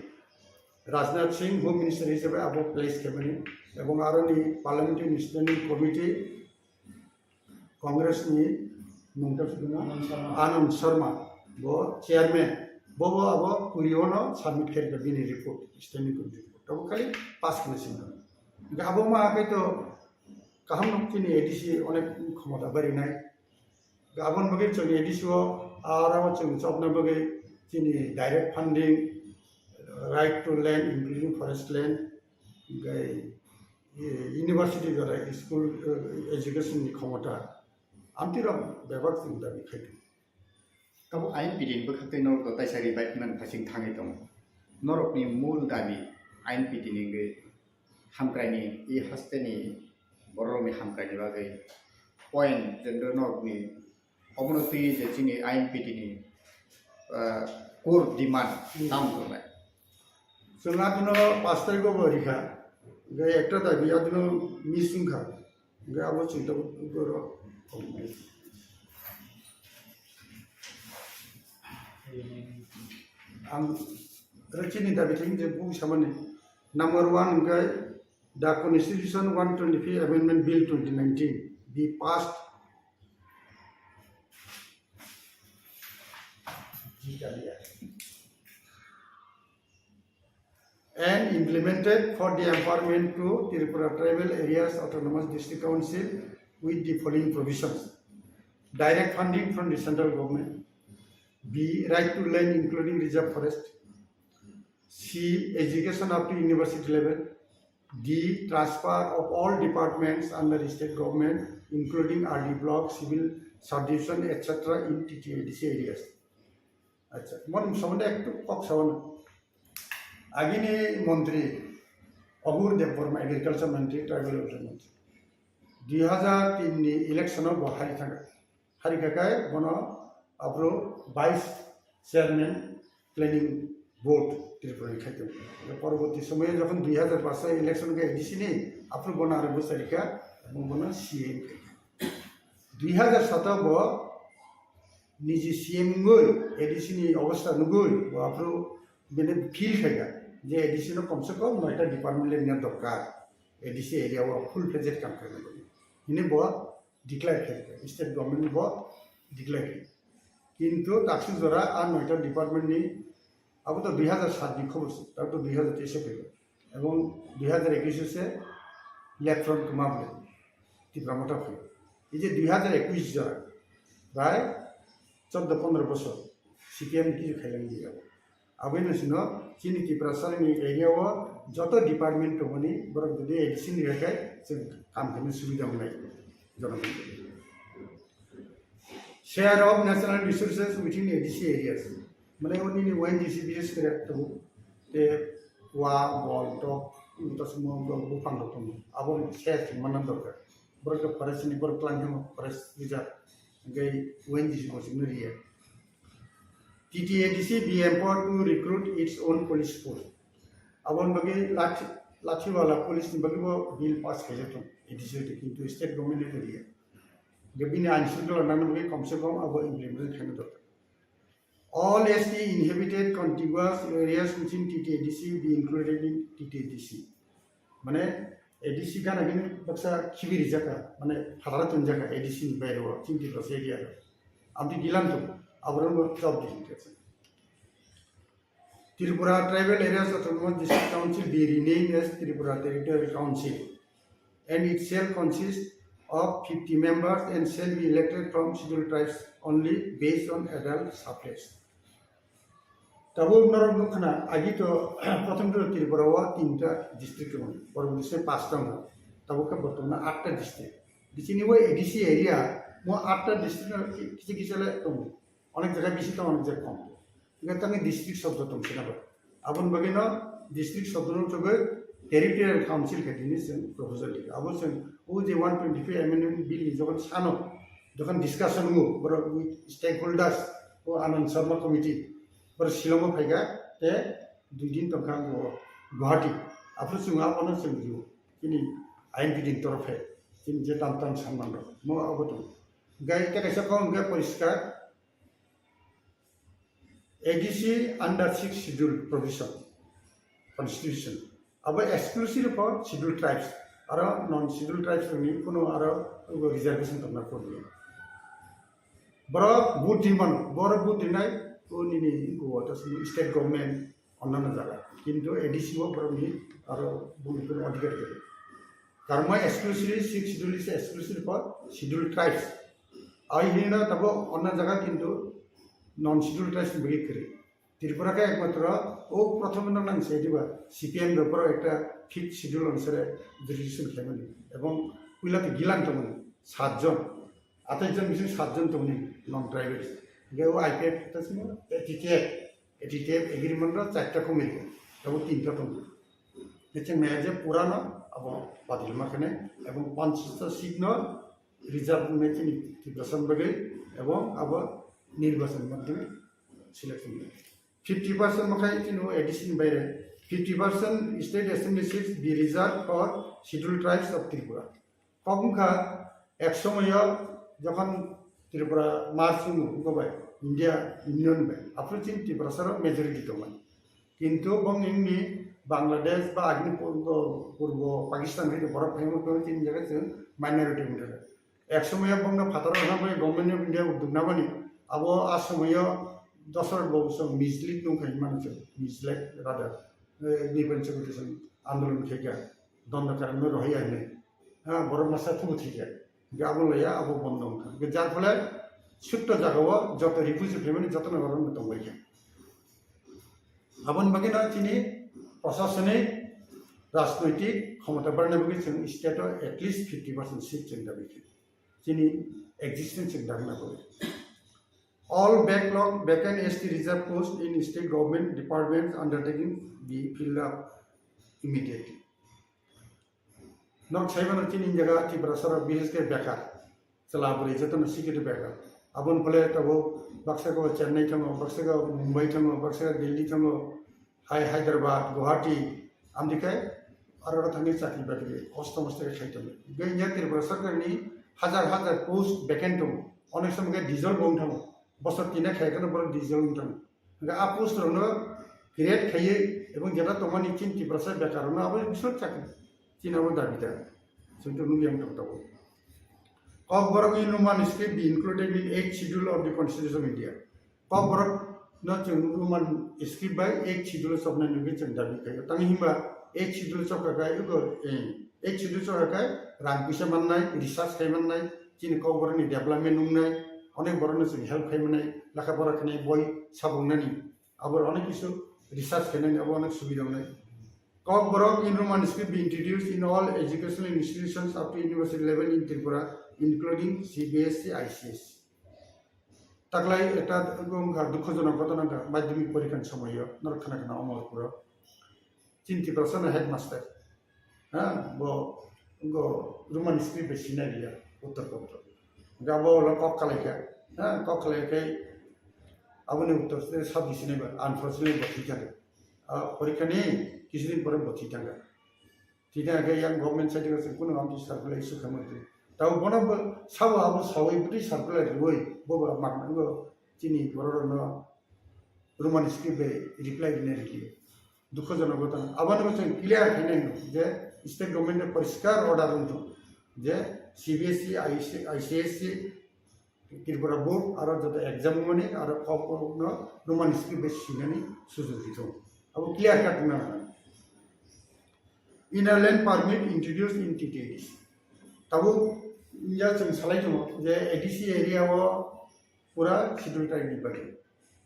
Rajnath Singh Home Minister hisabe abo place khaimani ebong aroni parliamentary standing committee Congress ni mungta suduma Anand Sharma. Anand Sharma bo chairman, bo bo abo kurio no submit khaikha bini report, standing committee report. Abo khali pass khna singkha. Hingke abo ma hakai to kaham no chini A D C onek khomota barinai. Aboni bagwi chwng A D C o aro chwng chopna bagwi chini direct funding, right to land including forest land, hingke university jora school, eh, education ni khomota, amtwi rok bebak chwng dabi khaidi. Tabuk I N P T ni bwkhaktwi norok to taisa revive man phasing thangwi tongo. Norokni mul dabi I N P T ni wngwi hamkraini e hasteni Bororokni hamkrai ni bagwi point tei norokni obono twi je chini I M P T ni, ah, core demand tam tongnai. Chwng abono pash tarikh o bo rikha, hwnkhe ekta dabi abono miss wngkha, hwnkhe abo chwng tabuk oro ang chini dabi thani je buphang samani number one hwnkhe the Constitution one twenty-five Amendment Bill twenty nineteen be passed and implemented for the empowerment to Tripura Tribal Areas Autonomous District Council with the following provisions. Direct funding from the central government. B, right to land including reserve forest. C, education up to university level. D, transfer of all departments under the state government, including R D block, civil subdivision, et cetera in T T A D C areas. Acha, mon somonde ektu kok sawan. Agini montri Abur Debbarma, agriculture montri, tribal welfare montri. Dui hajar tin ni election o bo hari thangkha. Hari khakai bono aphuru vice chairman planning board Tripura ni khaitong. Porborti somoyo jokhon dui hajar pash election khe A D C ni aphuru bono aro bwsarikha, bono C M khaikha. Dui hajar sato bo niji C M wngwi A D C ni obostha nugwi bo aphuru bini feel khaikha je A D C no komse kom noita department le nina dorkar, A D C area o full fledged kam khaina bagwi. Hini bo declare khaikha, state government bo declare khaikha. Kintu taksuk jora a noita department ni abo to dui hajar sat ni khobor se, abo to dui hajar teis o phaibo. Ebong dui hajar ekush o se left front kwma bwle Tipra Motha phai. Ei je dui hajar ekush jora, prai choddo pondro bosor C P M ni kisu khailang di abo. Aboni sino chini Tiprasa ni area o joto department tongmani borok jodi A D C ni khe chwng kam khaina subida wngnai jonogon. Share of natural resources within A D C areas. Mane oni ni O N G C bises kore tongo. Te wa, bol, tok, tasmo, bol, buphang rok tongo. Abo share manna dorkar. Borok forest ni borok klang hemo forest reserve. Hingke O N G C bo chwngno riya. T T A D C be empowered to recruit its own police force. Aboni bagwi lathi, lathiwala police ni bagwi bo bill pass khaijak thung A D C, kintu state government ni riya. Hingke bini ain shrunkhola nangna bagwi komse kom abo implement khaina dorkar. All S T inhabited contiguous areas within T T A D C be included in T T A D C. Mane A D C gana gini baksa khibi rijaka, mane phatara tonjaka A D C ni baire o, chini Tiprasa area o. Abdi gilam to, aborok no job di hinke. Tripura Tribal Areas Autonomous District Council be renamed as Tripura Territorial Council, and it shall consist of fifty members and shall be elected from Scheduled Tribes only based on adult suffrage. Tabuk norok nukha na, agi to prothom to Tripura o tinta district tongo, porborti se pasta tongo, tabuk khe bortomano atta district. Bichini o A D C area mo atta district no kisa kisa le tongo, onek jaga bisi tongo, onek jaga kom. Hingke tangni district sobdo tong sina bo. Aboni bagwi no district sobdo no chogwi territorial council khe tini chwng proposal rikha. Abo chwng o je one twenty-five amendment bill ni jokhon sano, jokhon discussion wngo, borok stakeholders, o Anand Sharma committee, borok Shillong o phaikha, te dui din tongkha bo Guwahati. Aphuru chwng abono chwng rw, chini I M P T ni torofe, chini je tam tam sanman rok, mo abo tongo. Gai te kaisa kok hwnkhe poriskar, A D C under sixth schedule provision, constitution. Abo exclusive for scheduled tribes. Aro non scheduled tribes ni kuno aro reservation tongna problem. Borok vote rimano, borok vote rinai, o nini go to state government onnano jaga. Kintu A D C o borok ni aro bumi kuno adhikar gede. Karma exclusively sixth schedule is exclusive for scheduled tribes. Ai hino tabo onna jaga kintu non scheduled tribes ni bagwi kwrwi. Tripura khe ekmatro o prothom no nang se diba C P M rok poro ekta fifth schedule onusare jurisdiction khlaimani. Ebong puila te gilan tongmani satjon, atais jon bising satjon tongmani non tribals. Hingke o I P F ta simo A T T F, A T T F agreement ro charta komiti, tabo tinta tongo. Chwng nai je purano abo badil ma khane, ebong panchta seat no reserve wngwi chini Tiprasa bagwi, ebong abo nirbachan madhyame selection wngwi. Fifty percent makhai chini A D C ni baire, fifty percent state assembly seats be reserved for Scheduled Tribes of Tripura. Kok wngkha, ek somoyo jokhon Tripura merge wngwi bai India Union bai, aphuru chini Tiprasa rok majority tongmani. Kintu bong wngni Bangladesh ba agini purbo, purbo Pakistan hai borok phaima phai chini jaga chwng minority wngkha. Ek somoyo bongno phataro rwna bai Government of India udduk namani, abo a somoyo Dasarath Babu song mislead nung khai mano chwng, mislead rather, eh, ni pen chwng andolon khaikha, dondo karan no rohai ahne, ha, borok masa thubu thikha, ga abo laya abo bondo wngkha, ga jar phole sutto jagao joto refugee family joto no borok no tongbai kha. Aboni bagwi no chini prosasonik rajnoitik khomota barna bagwi chwng state o at least fifty percent seat chwng dabi kha. Chini existence chwng dabi na bagwi. All backlog vacant S T reserve post in state government departments undertaking be filled up immediately. Nok saimano chini jaga Tiprasa rok bises khe bekar. Chwla bwrwi jotono sikhe bekar. Aboni phole tabuk baksa go Chennai thango, baksa go Mumbai thango, baksa go Delhi thango, hai Hyderabad, Guwahati, amtwi khe aro thangwi chakri bakri kosto mosto khe khai tongo. Hwnkhe India Tripura Sarkar ni hajar hajar post vacant tongo. Onek somo khe dissolve wng thango. Bosor tina khai kheno borok dissolve wng thango. Hwnkhe a post rokno create khaiwi ebong jeta tongmani chini Tiprasa bekar rokno abo biswk chakri. Chini abo dabi da. Chwng to nukya wng tong tongo. Kokborok in Roman script be included in eighth schedule of the Constitution of India. Kokborok no chwng Roman script bai eighth schedule chopnai nugwi chwng dabi khaio. Tangwi himba eighth schedule chopkha khai ego, eh, eighth schedule chopkha khai rang puisa mannai, research khai mannai, chini kokborok ni development wngnai, onek borok no chwng help khai mannai, lekha pora khnai boi sabung nani. Abo onek kisu research khainani abo onek subida wngnai. Kokborok in Roman script be introduced in all educational institutions up to university level in Tripura, including C B S E, I C S E. Taklai ekta wngkha dukhojonok ghotona wngkha madhyamik porikhani somoyo norok khna khna Omorpuro. Chini Tiprasa no headmaster. Ha, bo, bo Roman script bai sinai liya, uttor pratto. Ga bo lo kok kalaikha. Ha, kok kalaikha. Aboni uttor se sabji sinai ba, unfortunately bo thwi thangkha. A, porikhani kisudin pore bo thwi thangkha. Thwi thangkha yang government side o se kuno amtwi circular issue khamwi twi. Tabo bono bo sabo abo sawi bwtwi circular rwwi bo ba mak nango chini borok rokno Roman script bai reply rwna rwliya. Dukhojonok ghotona. Aboni bo chwng clear khainai je state government ni poriskar order wngthung je C B S E, I C S E, Tripura board aro joto exam wngmani aro kok no Roman script bai swinani sujog rithung. Abo clear cut wngna nango. Inner line permit introduced in T T A D C. Tabuk ya chwng salai tongo je A D C area o pura schedule tribe ni bagwi.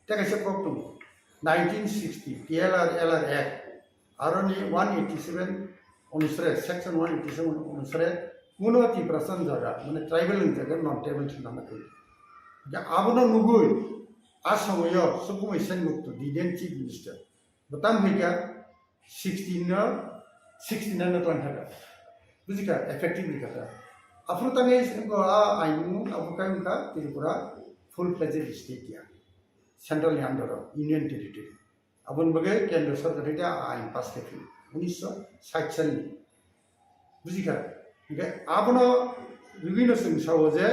Tei kaisa kok tongo, nineteen sixty T L R L R Act, aroni one eighty seven onusare, section one eighty seven onusare kuno Tiprasa ni jaga, mane tribal ni jaga non tribal thwna ma twi. Abono nugwi a somoyo Sukumai Sengup to the then chief minister. Bo tamo hai kha sixty no, sixty nine no twlang kha. Buji kha, effective ni kha. Aphuru tangwi sengko a ain abo kai wngkha Tripura full fledged state ya. Central ni under o, Union Territory. Aboni bagwi Kendra Sarkar hai khe a ain pass khe phino, unisho sait sal ni. Buji kha? Hingke abono rwino chwng sao je,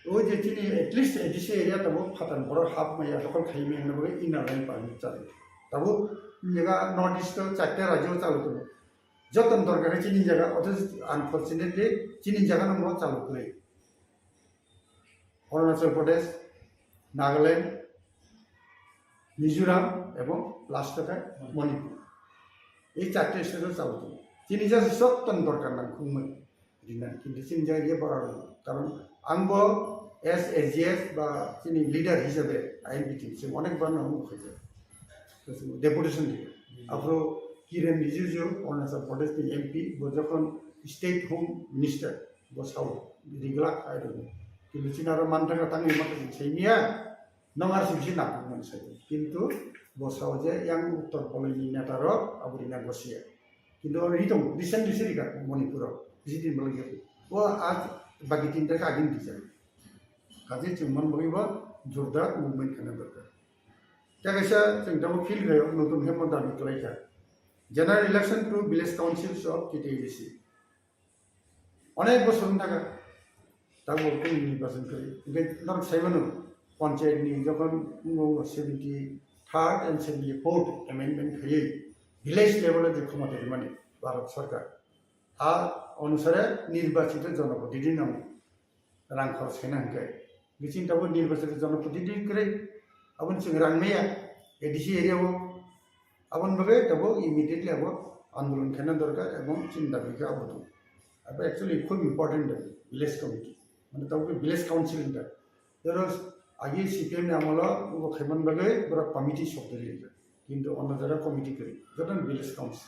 o je chini at least A D C area tabuk phatar borok hap maya, dokol khai maya hwnwi bagwi inner line permit chali. Tabuk jaga North East o charta rajyo chalo tongo. Joto ni dorkar khe chini jaga, othocho unfortunately chini jaga no mo chalo kwrwi. Arunachal Pradesh, Nagaland, Mizoram ebong last o khe Manipur. Ei charta state o chalo tongo. Chini jaga joto ni dorkar nang khungmani rinani, kintu chini jaga ye bara rw. Karon ang bo as A G S ba chini leader hisabe I N P T chwng onek bar no hwnwi khaijak. Deputation di. Aphuru Kiren Rijiju, Arunachal Pradesh ni M P, bo jokhon state home minister, bo sao riglak hai rw. Kintu chini aro manthaka tangwi maka chwng saimiya, nong R C B C nangkukmani sai. Kintu bo sao je yang uttor boloi ni neta rok abo rina gosiya. Kintu ri tongo, recently se rikha Manipur o, bisi din bolong ya. O a bagi tinta khe agini twijak. Kaje chwng man bagwi bo jordar movement khana dorkar. Tei kaisa chwng tabuk feel khaio, notun khe mo dabi kwlai kha. General election to village councils of T T A D C. Onek bosor wng thaka, tabuk khe nirbachon kwrwi. Hwnkhe norok sai mano, panchayat ni jokhon wngkha seventy third and seventy fourth amendment khaiwi village level o je khomota rimani Bharat Sarkar, a onusare nirbachito jonoprotidini nang rang khorch khaina hwnkhe. Biching tabuk nirbachito jonoprotidini kwrwi, aboni chwng rang maya A D C area o. Aboni bagwi tabuk immediately abo andolon khaina dorkar ebong chini dabi khe abo tong. Abo actually khub important dabi, village committee. Mane tabuk village council hinda. Jero agi C P M ni amolo bo khaiman bagwi borok committee sok dili hinda. Kintu ono jora committee kwrwi, joto village council.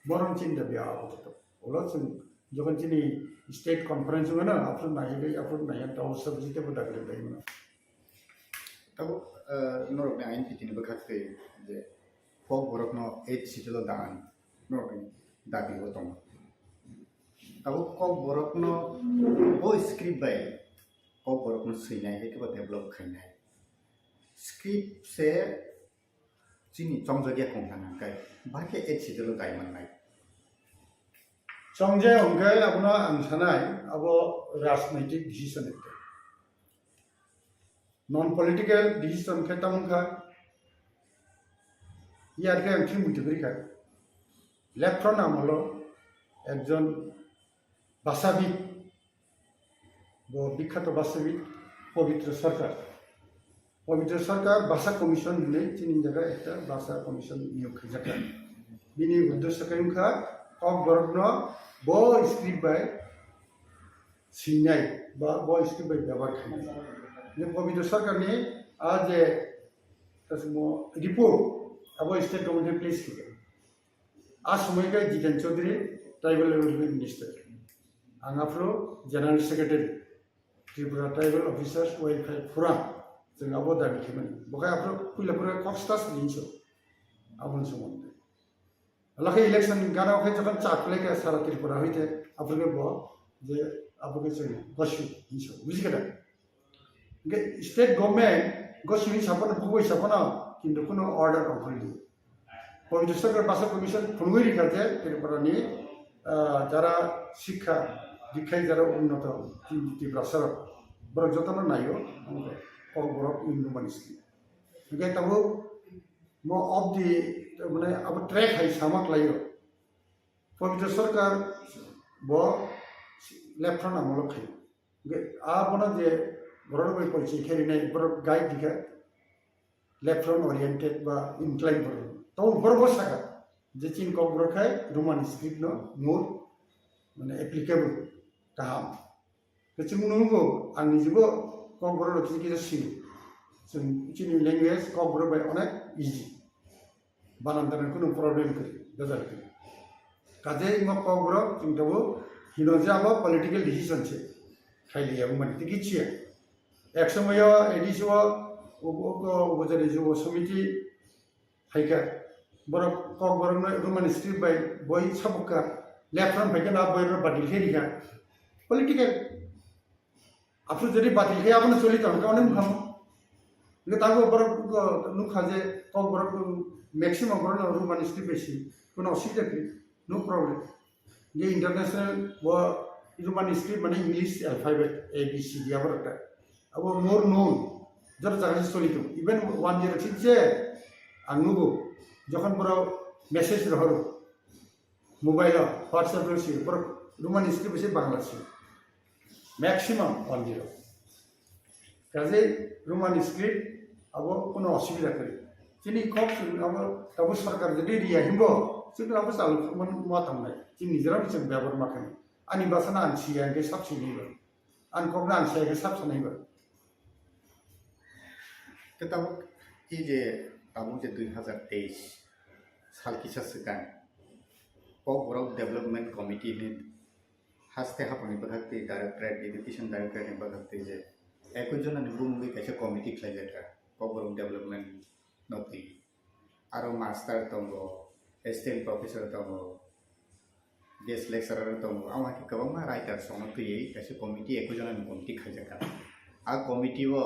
Borom chini dabi abo to. Olo chwng jokhon chini state conference wngmano, aphuru naiwi, aphuru naiya, tei o subject tebo dakhli khlaimano. Tabuk, eh, norokni ain pitini bwkhak twi je Kokborokno eighth schedule o dan norokni dabi o tongo. Tabuk Kokborokno bo script bai Kokborokno swinai hai khe bo develop khainai. Script se chini chongjak ya kong thang hwnkhe, bahai khe eighth schedule o dai mannai. Chongjak hwnkhe abono ang sanai, abo rajnaitik decision ekta. Non political decision khe tamo wngkha, yar khe ang thik muitu kwrwi kha. Left front amolo ekjon bhasavid, bo bikhato bhasavid Pabitra Sarkar. Pabitra Sarkar Bhasa Commission hinwi chini jaga ekta Bhasa Commission niyog khaijakha. Bini uddesho khe wngkha Kokborokno bo script bai swinai ba bo script bai byabar khainai. Je Pabitra Sarkarni a je kasimo report abo state government place khe. A somoi khe Jiten Chaudhary, Tribal Development Minister. Ang aphuru General Secretary, Tripura Tribal Officers Welfare Forum. Chwng abo dabi khaimani. Bo khe aphuru puila phuru kok stas hinso. Aboni somondo. Alakhe election gana khe jokhon chak khlai kha sara Tripura hoite, aphuru khe bo je abo khe chwng gosu hinso. Buji khe da? Hingke state government go simi sapono, bugui sapono, kintu kuno order ongkhorli. Pabitra Sarkar Bhasa Commission phunugui rikha je Tripura ni, ah, jara sikha dikhai jara unnoto Tiprasa rok, borok jotono naio, Kokborok Hindu Manjri. Hingke tabuk mo of the, mane abo track hai sama khlaio. Pabitra Sarkar bo left front amolo khaio. Hingke abono je borok bai porichoi khe rinai, borok guide dikha, left front oriented ba inclined borok. Tamo borok bo saka je chini Kokborok khai Roman script no more, mane, applicable, kaham. Khe chwng nukgo, ang nijibo Kokborok rok kisa kisa sini. Chwng chini language Kokborok bai onek easy. Banan tangwi kunu problem kwrwi, bejal kwrwi. Kaje imo Kokborok chwng tabuk hino je abo political decision se. Khailiya wngmani tei kichiya. Ek somoyo A D C o, o, o, o, o, jani je o somiti phaikha. Borok Kokborokno Roman script bai boi sabukha. Left front phaikha na boi rok badil khe rikha. Political. Aphuru jodi batil khe abono choli tong khe onek wngkha. Hingke tabuk borok nukha je Kokborok maximum borok no Roman script bai si, kuno osubida kwrwi, no problem. Hingke international bo Roman script mane English alphabet A B C D aborok ta. Abo more known, joto jaga se choli tong. Even one year thik je ang nugo, jokhon borok message rohoro, mobile o, WhatsApp o si, borok Roman script bai se Bangla si. Maximum one zero. Kaje Roman script abo kuno osubida kwrwi. Chini kok chwng abo tabuk sarkar jodi riya himbo, chwng abo chal ma tangnai. Chini nijera chwng byabar ma khanai. Ani basa no ang siya hingke sab sinai ba. Ani kok no ang siya hingke sab sanai ba. Khe tabuk, e je tabuk je dui hazar teis sal kisa swkang Kokborok Development Committee ni haste haphangni bwkhak twi Directorate, Education Directorate ni bwkhak twi je ekoi jona ni bumungwi kaisa committee khlaijakha Kokborok Development no twi. Aro master tongo, Assistant professor tongo, guest lecturer tongo, amo hai khe kwbangma writers rokno twiwi kaisa committee, ekoi jona ni committee khaijak kha. A committee o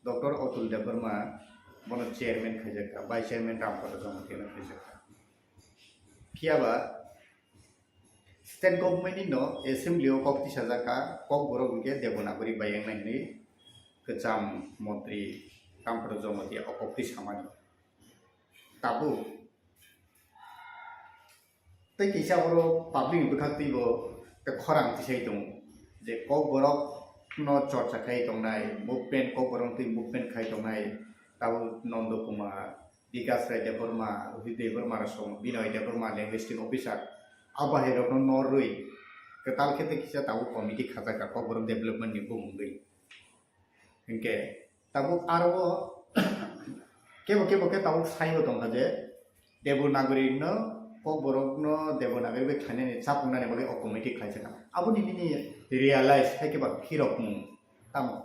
Doctor Atul Debbarma bono chairman khaijak kha, vice chairman Rampada Jamatia no khaijak kha. Phiya ba state government ni no assembly o kok tisajak kha, Kokborok hwnkhe Devanagari bai wngnai hwnwi kwcham montri Rampada Jamatia o kok tisamani. Tabuk tei kisa oro public ni bwkhak twibo tei khorang tisai tongo je Kokborok no chorcha khai tongnai movement, Kokborok twi movement khai tongnai tabuk Nondo Kumar, Bikas Rai Debbarma, Rohit Debbarma rok song, Binoy Debbarma, linguistic officer, abo hai rokno norwi kwtal khe tei kisa tabuk committee khajak kha Kokborok development ni bumungwi. Hinkhe tabuk aro kebo kebo khe tabuk saibo tongkha je Devanagari no, Kokborok no Devanagari bai khlainani chapung nani bagwi o committee khlaijak kha. Aboni bini realize hai khe ba phirok mung tamo?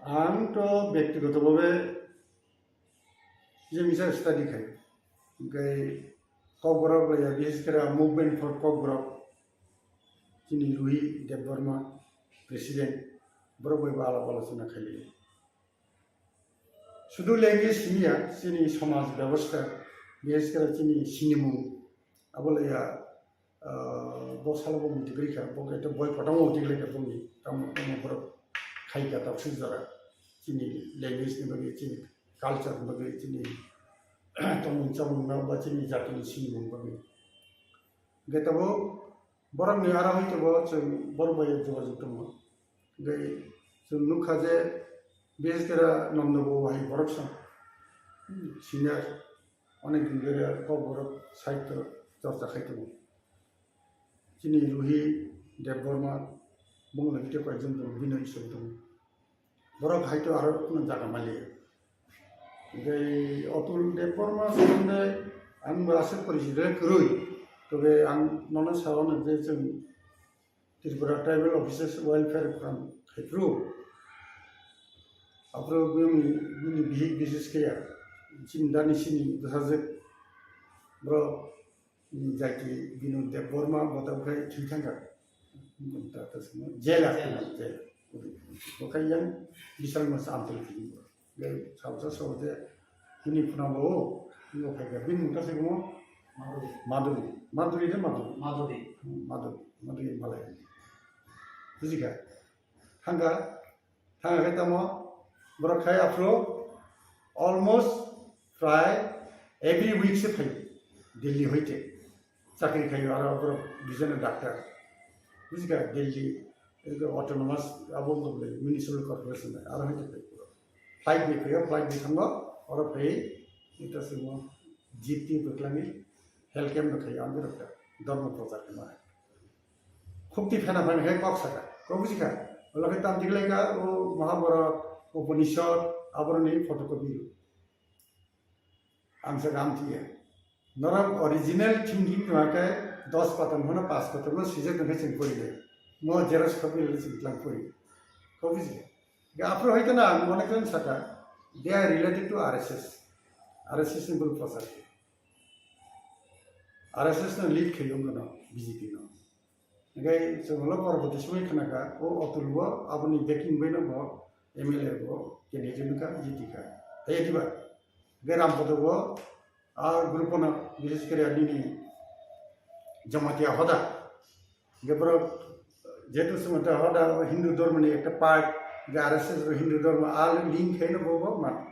Ang to byaktigoto bhabe je misa study khai, hwnkhe Kokborok laiya, bises khe Movement for Kokborok, chini Ruhi Debbarma, president, borok bai bo alap alochona khailai. Sudu language siniya, chini somaj bebostha, bises khe chini sinimung, abo laiya, ah, bo salo bo muitu kwrwi kha, bo khe boi kotorma muitu kwrwi kha boni, tamo tamo borok khai kha tok swijora. Chini language ni bagwi, chini culture ni bagwi, chini tongmung chamung no ba chini jati ni sinimung bagwi. Hwnkhe tabuk borok ni aro hai tabuk chwng borok bai jogajog tongo. Hwnkhe chwng nukha je bises khe Nondo bo hai borok sa, hmm, senior. Onek din dhori Kokborok sahityo chorcha khai tongo. Chini Ruhi Debbarma, bongni tei koijon tongo, Binoy Iswari tongo. Borok hai to aro kunu jaga mali. Tei Atul Debbarma somonde ang bo aswk porichito kwrwi. Tobe ang nono sao no je chwng Tripura Tribal Officers Welfare Forum khai phuru. Aphuru bini, bini bihik bises khe ya. Chini dani sini bwsajwk. Bro, bini jati Binu Debbarma, bo tabuk khai thwi thangkha. Ta, ta simo, jela, jela. Bo khai yang Bishal Masa Amtwlwi thwi. Gai salsa sabo je, bini phunango, bo phaikha, bini mung ta se kumo? Madhuri. Madhuri. Madhuri de Madhuri? Madhuri. Hmm, Madhuri. Madhuri malai. Bujikha? Thangkha? Thangkha khe tamo? Borok khai aphuru almost prai every week se phaio. Delhi hoite. Chakri khaio aro borok bijano doctor. Bujikha? Delhi, autonomous, abo municipal corporation, aro hoite phai. Flight bai phaiyo, flight bai thango, oro phai, ita simo, jeep twi bwkhlangwi, health camp no khai, ang bwrwkta, dharma prochar khe ma. Khukti phena phena khe kok saka, kok bujikha, ulo khe tam tiglai kha, o Mahabharata, Upanishad, aboroni photocopy. Ang saka amthiya. Norok original thinking no khe dos patar no, pas patar no sijak no khe chwng pori le. Mo xerox copy le chwng tlang pori. Kok bujikha. Ga aphuru hoito na, ang mone khe saka, they are related to R S S. R S S ni bwrwi prochar khe. R S S no lead khe wngkha no, B J P no. Hingke chwng ulo porborti somoi khna kha, o Atul bo aboni backing bai no bo M L A bo candidate wngkha, jiti kha. Hai diba? Hingke Rampada bo a group no, bishes kore nini Jamatia hoda. Hingke borok jehetu Jamatia hoda Hindu dhormo ni ekta part, hingke R S S bo Hindu dhormo a link khe no bo bo man.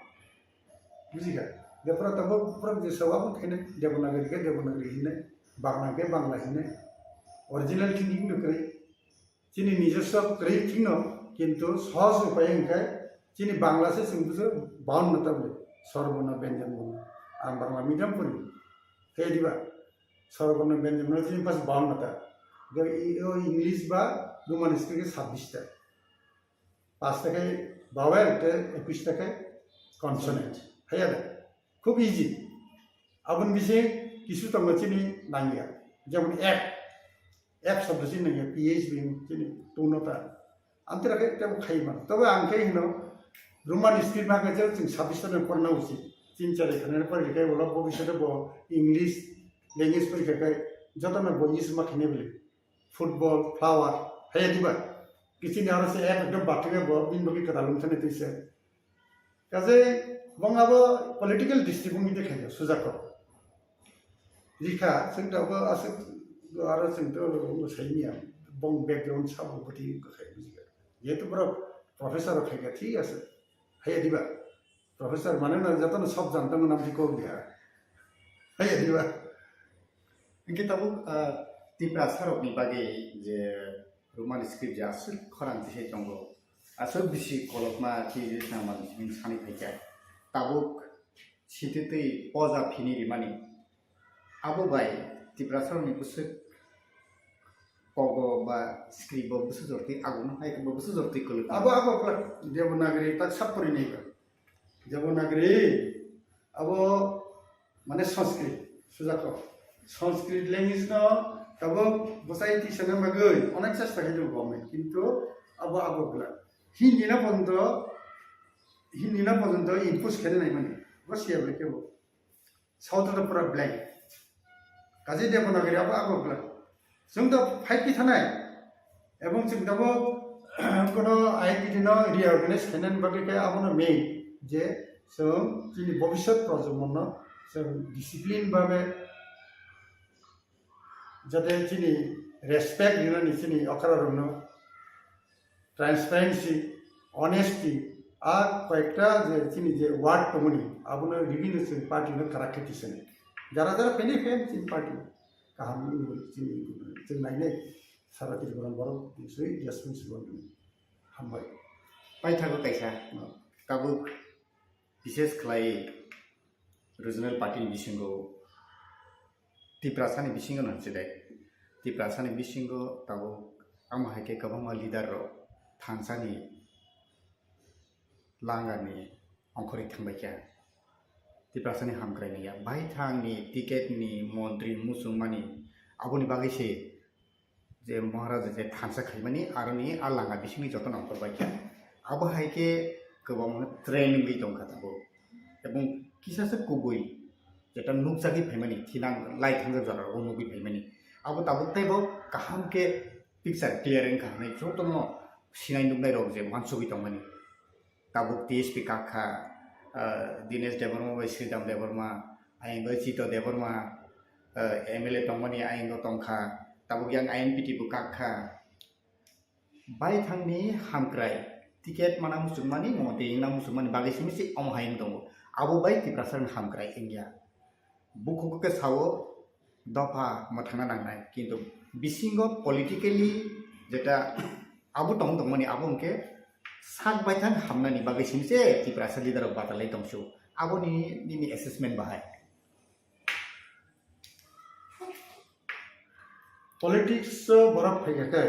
Bujikha? Hingke borok tabuk borok je sabo khe no Devanagari khe Devanagari hinai, Bangla khe Bangla hinai. Original thinking no kwrwi. Chini nijoswo kwrwi thwino, kintu sohoj upai hwnkhe chini Bangla se chwng bujo, bahanno tablet, swarborno, byanjanborno. Ang Bangla medium pori. Khe diba? Swarborno, byanjanborno chini pas bahanno ta. Hwnkhe i-, o English ba Roman script khe sabbish ta. Pas ta khe vowel tei ekush ta khe consonant. Haiya de? Khub easy. Aboni bising kisu tongo chini nangya. Jemon app. App shobdo chini nangya. P H B chini tungno ta. Amtwra khe tebo khai mano. Tobe ang khe hino, Roman script ma khe chwng sabbish no porna uchi. Tin char khana porikha khe ulo bobishote bo English language porikha khe jotono bo use ma khane bili. Football, flower, haya diba. Kichini aro se ek ekdom bathwkhe bo bini bagwi kwtal wngthani twi se. Kaje bong abo political district wngwi de khayo sujako. Rikha, chwng tabuk aswk aro chwng to saimanya, bong background sabo bwtwi wngkha khai bujiya. Jehetu borok professor khai kha, thik ase. Haya diba? Professor mane na jotono sob janta mwnam thik kok dia. Haya diba? Hingke tabuk, ah, Tiprasa rokni bagwi je Roman script je aswk khorang tisai tongo, aswk bisi kolokma twi nangmani simi sani phaikha. Tabuk sititwi poja phini rimani. Abo bai Tiprasa rokni bwswk kogo ba script bo bwswk jortwi agung hai bo bwswk jortwi kwlwk. Abo, abo kwlwk Devanagari tak sap pori nai ba. Devanagari abo mane Sanskrit sujako. Sanskrit language no tabuk bwsai twi sana bagwi onek chesta khai tongo government, kintu abo, abo bwla Hindi no pojonto, Hindi no pojonto impose khaina nai mani. Bo siya bai kebo. South to pura blank. Kaje Devanagari abo, abo bwla. Chwng to five P thanai. Ebong chwng tabuk kono identity no reorganize khainani bagwi khe abono main je chwng chini bobiswt projomonno chwng discipline babe jate chini respect rinani chini okra rokno transparency, honesty, a koyekta je chini je word tongmani abono ribini chwng party no kwrak khe tisani. Jara jara phainai phai chini party kaham wngwi chini chwng nainai. Sara Tripura borok bisui responsible wngwi. Hambai. Paithago kaisa. No. Tabuk bises khlai regional party ni bisingo Tiprasani bisingo nang chidai. Tiprasani bisingo tabuk amo hai khe kwbangma leader rok thansani langani ongkhorwi thangbai kha. Tiprasani hamkrai nangya. Baithangni ticket ni montri muchungmani aboni bagwi se je Maharaja je thansa khaimani aroni a langa bisingni jotono ongkhorbai kha. Abo hai khe kwbangma train wngwi tongkha tabuk. Ebong kisa se kubui jeta nukjagwi phaimani thinang lai thangjak jora rogo nugwi phaimani. Abo tabuk teibo kaham khe picture clear wngkha hinwi jotono sinai nuknai rok je uansugwi tongmani. Tabuk T S P kak kha, ah, Dinesh Debbarma bai Sridham Debbarma, ayang bai Chito Debbarma, ah, M L A tongmani ayang tongkha, tabuk yang I N P T bo kak kha. Baithangni hamkrai, ticket mana muchungmani, montri wngna muchungmani bagwi simi se omo hai wng tongo. Abo bai Tiprasani hamkrai wngya. Bukhuk khe sao dopha mwthangna nangnai, kintu bisingo politically jeta abo tong tongmani abo hwnkhe sak baithang hamnani bagwi simi se Tiprasa leader rok batalai tongsu. Aboni nini assessment bahai? Politics o borok phaikha khe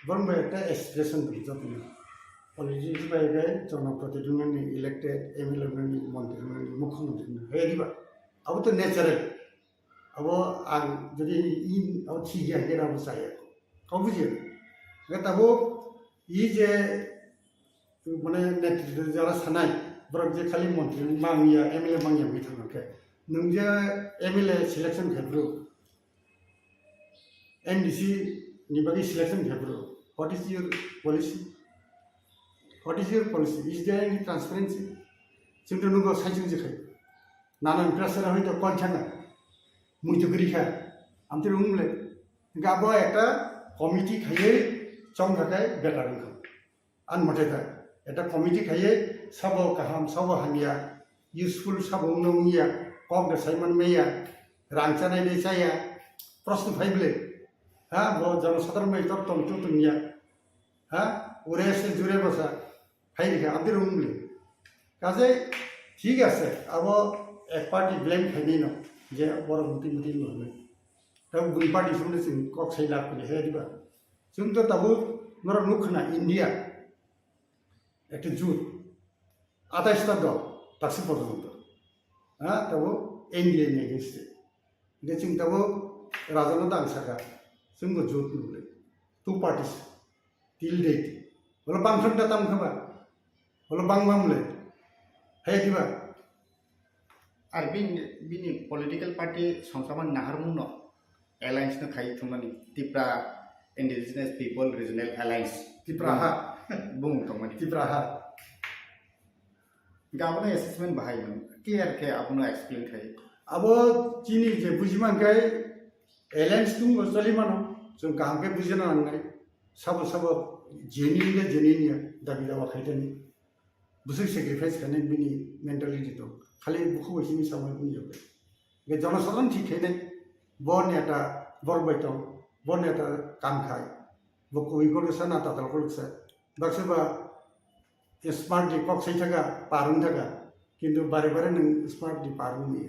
borok bai ekta aspiration dong jotoni. Politics bai khe jonoprotidhi wngnani, elected M L A wngnani, montri wngnani, mukhyamantri wngnani, hai diba? Abo to natural. Abo ang jodi in abo thik ya hingke abo chaya. Kok bujiya? Hingke tabuk i je mane netritwo jara sanai borok je khali montri mangya, M L A mangya wngwi thangkha khe nwng je M L A selection khai bro, M D C ni bagwi selection khai bro, what is your policy? What is your policy? Is there any transparency? Chwng to nugo sai chwng je khai. Nanan pressure hoi to kon changa. Mui to gri kha. Amtwi rung le. Ga bo ekta committee khaiwi chong kha kai better wngkha. An mote ta. Ekta committee khaiwi sabo kaham, sabo hamya, useful sabo wngno wngya, kok da sai man meya, rang chanai de chaya, proshno phai bwle. Ha, bo jono sadharon bai tor tong tu tong ya. Ha, ure se jure basa. Hai rikha, abdi rung bwle. Kaje, thik ase, abo ek party blame khainai no, je borok muti muti no hwnwi. Tei bui party sumle chwng kok sai lab khainai, hai diba? Chwng to tabuk norok nuk khna India, ekta jut, atais ta dol, taksi porjonto. Ha, tabuk India ni against e. Hingke chwng tabuk raja no tang saka, chwng bo jut nuk le. Two parties, till date. Wala bang thang ta tam kha ba? Wala bang mam le? Hai diba? Ar bini, bini political party songchaman naharmung no alliance no khai thumani Tipra Indigenous People Regional Alliance. Tipra ha. Bung tongmani. Tipra ha. Ga abono assessment bahai no clear khe abono explain khai. Abo chini je bujiman kai alliance tung lo choli mano, chwng kaham khe bujina nangnai. Sabo sabo genuine de genuine ya dabi dawa khaitani. Bwswk sacrifice khainai bini mentality tong. Khali bukhuk bai simi samai bini yoke. Ge jonosadharon thik khainai. Bo neta borok bai tong. Bo neta kam khai. Bo koi kolo sa na tatal kolo sa. Baksa ba smart di kok sai thaga, parung thaga. Kintu bare bare nang smart di parung ni.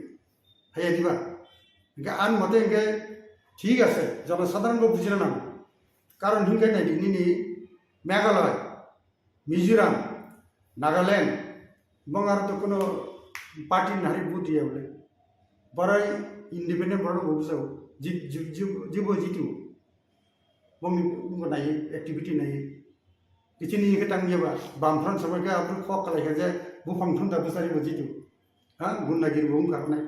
Haya diba? Ge an mote ge thik ase. Jonosadharon bo bujina nang. Karon hinke nai di nini Meghalaya, Mizoram, Nagaland, bong aro to kono party ni hari vote ya bole. Borai independent borai bo bujao. Jib, jib, jib, jibo jitu. Bongni, bongni nai activity nai. Kichini ke tang ya ba. Bamfront samai ke apru kok kalai ke je buphang thunda bwsari bo jitu. Ha, gundagiri bo wngkha nai.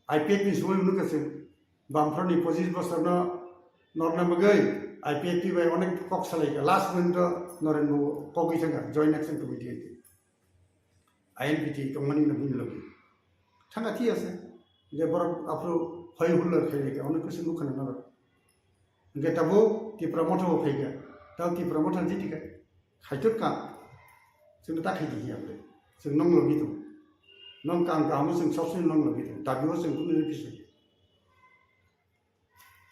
I P F ni sumai wngkha se. Bamfront ni pochis bosor no norna bagwi I P F T bai onek kok salai kha. Last moment o Noren bo kogwi thangkha, Joint Action Committee hai. I N P T tongmani no bini logi. Thangkha thik ase. Je borok aphuru hoi hulla khai kha, onek kisi nukha na norok. Hingke tabuk Tipra Motha bo phaikha. Tabuk Tipra Motha ni jiti kha. Khaitor ka. Chwng ta khai di hiya bre. Chwng nong logi tong. Nong kam kam chwng sab sini nong logi tong. Dabi o chwng kunu ni kisi.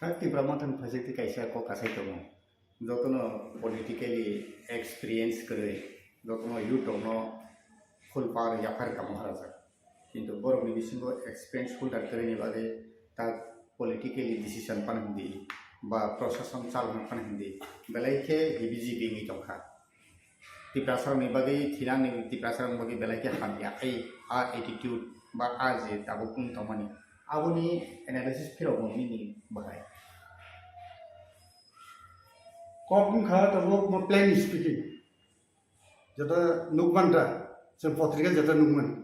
Ta Tipra Motha ni phaisek ti kaisa kok kasai tongo. Jotono politically experience kwrwi, jotono youth rokno full power yaphar kamo harajak. Kintu borokni bisingo experience holder kwrwini bagwi ta politically decision phano hindi ba prosason chalona phano hindi belai khe heavy jibi wngwi tongkha. Tiprasarokni bagwi thinani Tiprasarokni bagwi belai khe hamya ai a attitude ba a je tabuk wng tongmani aboni analysis phirokgo nini bahai. Kok wngkha tabuk mo plain speaking. Jeta nukmanta, chwng potrika jeta nukman.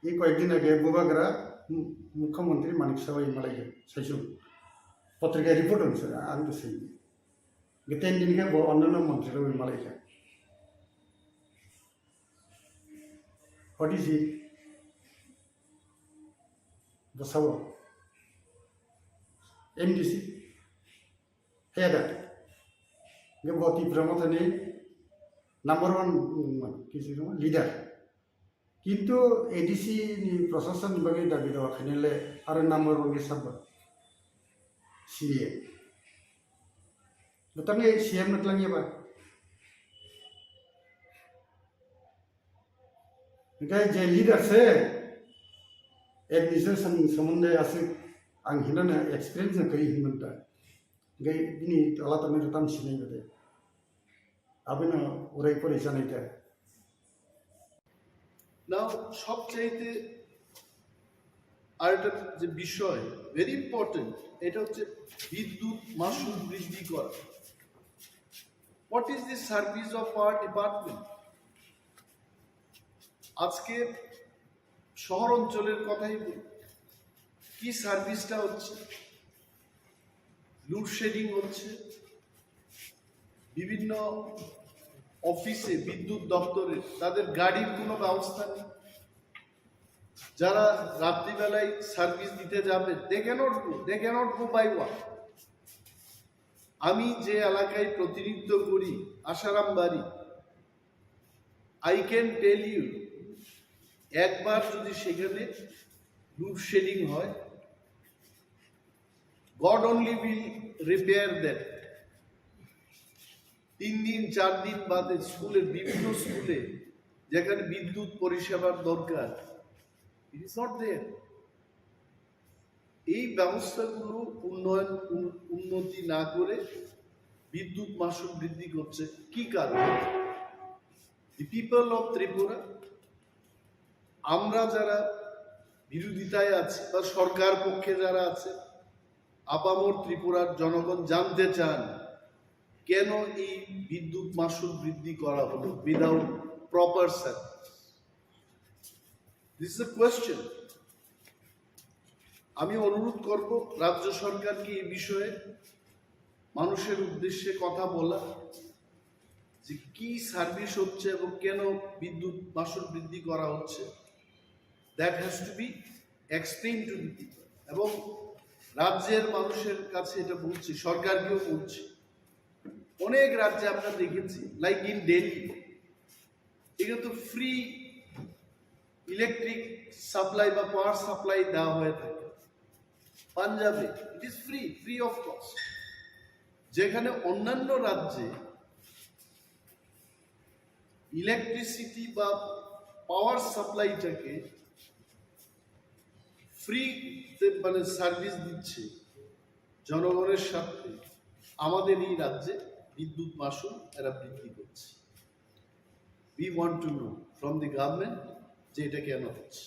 I koyekdin age Bubagra mu-, Mukhyamantri Manik Saha bai malaikha, saichung. Potrika report wngse, ang to sai. Ge ten din khe bo onnanno montri rok bai malaikha. What is he? Bwsao M D C. Heda. Ge bo Tipra Mothani number one, um, kisi leader. Kintu A D C ni prosason ni bagwi dabi dawa khainai le aro number one khe sabo C M. Bwtangni C M no twlangya ba. Hingke je leader se administration somonde aswk ang hinana experience no kwrwi hinmanta. Hingke bini tola tongmani tam sinai bade. Abino urai pori sanai ta. Now সবচাইতে আরেকটা যে বিষয়, very important, এটা হচ্ছে বিদ্যুৎ মাশুল বৃদ্ধি করা। What is the service of our department? আজকে শহর অঞ্চলের কথাই বলি, কি সার্ভিসটা হচ্ছে? লোডশেডিং হচ্ছে, বিভিন্ন অফিসে, বিদ্যুৎ দপ্তরে তাদের গাড়ির কোনো ব্যবস্থা নেই। যারা রাত্রিবেলায় সার্ভিস দিতে যাবে, they cannot go, they cannot go by walk. আমি যে এলাকায় প্রতিনিধিত্ব করি, আশারাম বাড়ি, I can tell you, একবার যদি সেখানে লোডশেডিং হয়, God only will repair that. তিন দিন, চার দিন বাদে স্কুলের, বিভিন্ন স্কুলে যেখানে বিদ্যুৎ পরিষেবার দরকার, it is not there. এই ব্যবস্থাগুলো উন্নয়ন, উন-, উন্নতি না করে বিদ্যুৎ মাশুল বৃদ্ধি করছে কি কারণে? The people of Tripura, আমরা যারা বিরোধিতায় আছি বা সরকার পক্ষে যারা আছে, আপামর ত্রিপুরার জনগণ জানতে চান কেন এই বিদ্যুৎ মাশুল বৃদ্ধি করা হলো without proper service। This is a question. আমি অনুরোধ করব রাজ্য সরকারকে এই বিষয়ে মানুষের উদ্দেশ্যে কথা বলা, যে কি সার্ভিস হচ্ছে এবং কেন বিদ্যুৎ মাশুল বৃদ্ধি করা হচ্ছে। That has to be explained to the people. এবং রাজ্যের মানুষের কাছে এটা বলছি, সরকারকেও বলছি। অনেক রাজ্যে আমরা দেখেছি, লাইক ইন দিল্লি, এখানে তো ফ্রি ইলেকট্রিক সাপ্লাই বা পাওয়ার সাপ্লাই দেওয়া হয়ে থাকে। পাঞ্জাবে it is free, free of cost. যেখানে অন্যান্য রাজ্যে ইলেকট্রিসিটি বা পাওয়ার সাপ্লাইটাকে ফ্রিতে, মানে, সার্ভিস দিচ্ছে জনগণের স্বার্থে, আমাদের এই রাজ্যে বিদ্যুৎ মাশুল এরা বৃদ্ধি করছে। We want to know from the government যে এটা কেন হচ্ছে।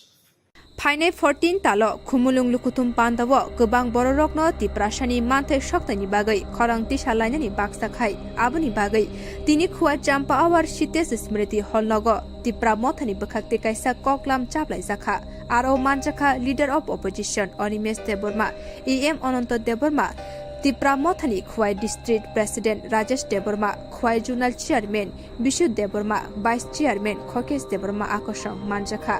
Phainai fourteen talo Khumulwng Lukuthum pandao kwbang bororokno Tiprasani manthai soknaini bagwi khorang tisa lainani baksa khai. Aboni bagwi tini Khwai Champahawar Sitesh Smriti Hall nogo Tipra Mothani bwkhak tei kaisa koklam chaplaijakha. Aro manjakha Leader of Opposition Animesh Debbarma, E M Ananto Debbarma, Tipra Mothani Khwai District President Rajesh Debbarma, Khwai Zonal Chairman Bishu Debbarma, Vice Chairman Khokesh Debbarma akosong manjakha.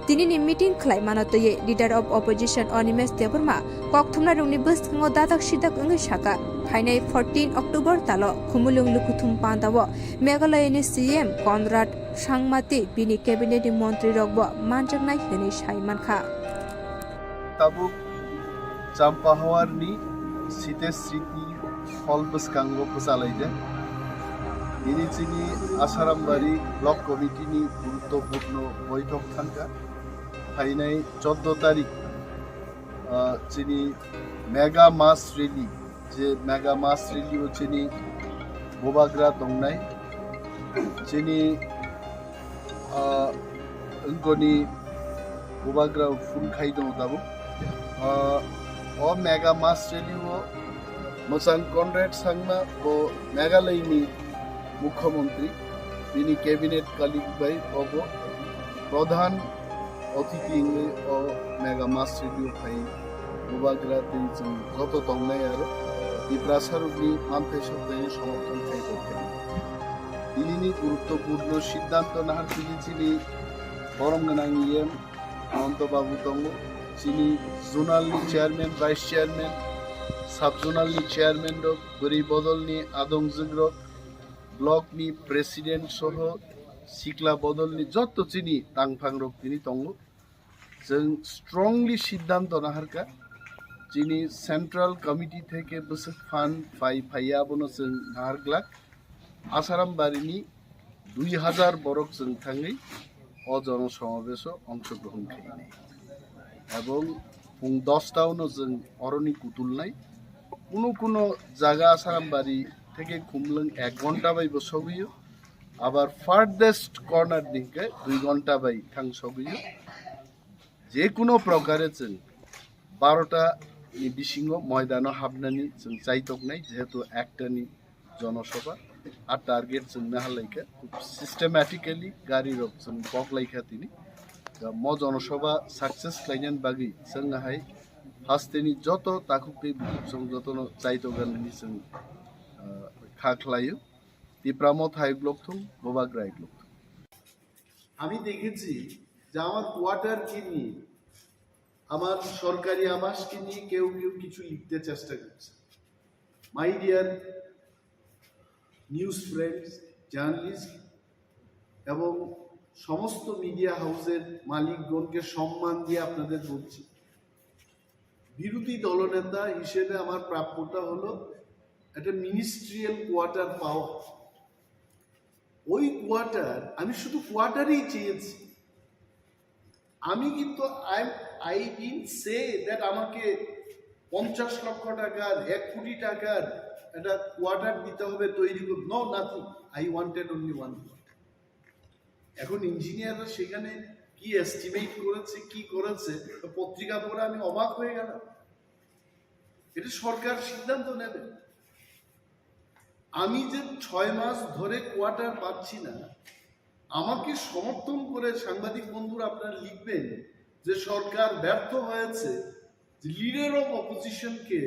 Tinini meeting khlaimano twiwi Leader of Opposition Animesh Debbarma kokthumnairokni bwskango dadak sidak wngwi saka, phainai fourteen October talo Khumulwng Lukuthum pandao Meghalayani C M Conrad Sangma tei bini cabinet ni montri rokbo manjaknai hwnwi sai mankha. Tabuk Champahawarni Sitesh Smriti Hall bwskango bwchalaijak. Nini chini Asarambari Block Committee ni guruttopurno boithok thangkha. Phainai choddo tarik, ah, chini mega mass rally, je mega mass rally o chini Bubagra tongnai, chini, ah, wngkoni Bubagra phone khai tongo tabuk. Ah, o mega mass rally o mwchang Conrad Sangma bo Meghalaya ni Mukhyamantri, bini cabinet colleague bai obo pradhan otithi wngwi o mega mass rally o phai Bubagra tei chwng joto tongnai aro Tiprasa rokni manthai soknaini somorthon khai tongkha. Tinini guruttopurno siddhanto naharkhe chini borom gwnang E M Ananto Babu tongo, chini zonal ni chairman, vice chairman, sub zonal ni chairman rok, bwrwi bodol ni adongjwk rok, block ni president soho sikla bodol ni jotto chini tangphang rok tini tongo. Chwng strongly siddhanto naharkha, chini central committee theke bwswk fund phai phaiya abono chwng naharglak. Asarambari ni dui hajar borok chwng thangwi o jono somabeso ongshogrohon khainai. Ebong phung dos ta uno chwng oroni kutulnai. Kuno kuno jaga Asarambari theke Khumulwng ek ghonta bai bo sogwio. Abar farthest corner ni hwnkhe dui ghonta bai thang sogwio. Je kuno prokare chwng barota ni bisingo moidano hapnani chwng chaitoknai, jehetu ekta ni jonosabha. A target chwng nahalaikha, systematically gari rok chwng boklaikha tini. Da mo jonosabha success khlainani bagwi chwng hai hasteni joto takhuk tei bukhuk chwng jotono chaitoknani chwng, ah, kha khlaio. Tipra Motha hai block thung, Bubagra hai block thung. আমি দেখেছি যে আমার কোয়ার্টারকে নিয়ে, আমার সরকারি আবাসকে নিয়ে কেউ কেউ কিছু লিখতে চেষ্টা করছে। My dear news friends, journalist এবং সমস্ত মিডিয়া হাউসের মালিকগণকে সম্মান দিয়ে আপনাদের বলছি, বিরোধী দলনেতা হিসেবে আমার প্রাপ্যটা হলো একটা মিনিস্ট্রিয়াল কোয়ার্টার পাওয়া। ওই কোয়ার্টার, আমি শুধু কোয়ার্টারই চেয়েছি। আমি কিন্তু, I, I didn't say that আমাকে পঞ্চাশ লক্ষ টাকার, এক কোটি টাকার একটা কোয়ার্টার দিতে হবে, তৈরি করুন। No, nothing. I wanted only one quarter. এখন ইঞ্জিনিয়াররা সেখানে কি এস্টিমেট করেছে, কি করেছে, তো পত্রিকা পড়ে আমি অবাক হয়ে গেলাম। এটা সরকার সিদ্ধান্ত নেবে। আমি যে ছয় মাস ধরে কোয়ার্টার পাচ্ছি না, আমাকে সমর্থন করে সাংবাদিক বন্ধুরা আপনারা লিখবেন যে সরকার ব্যর্থ হয়েছে, যে লিডার অফ অপোজিশনকে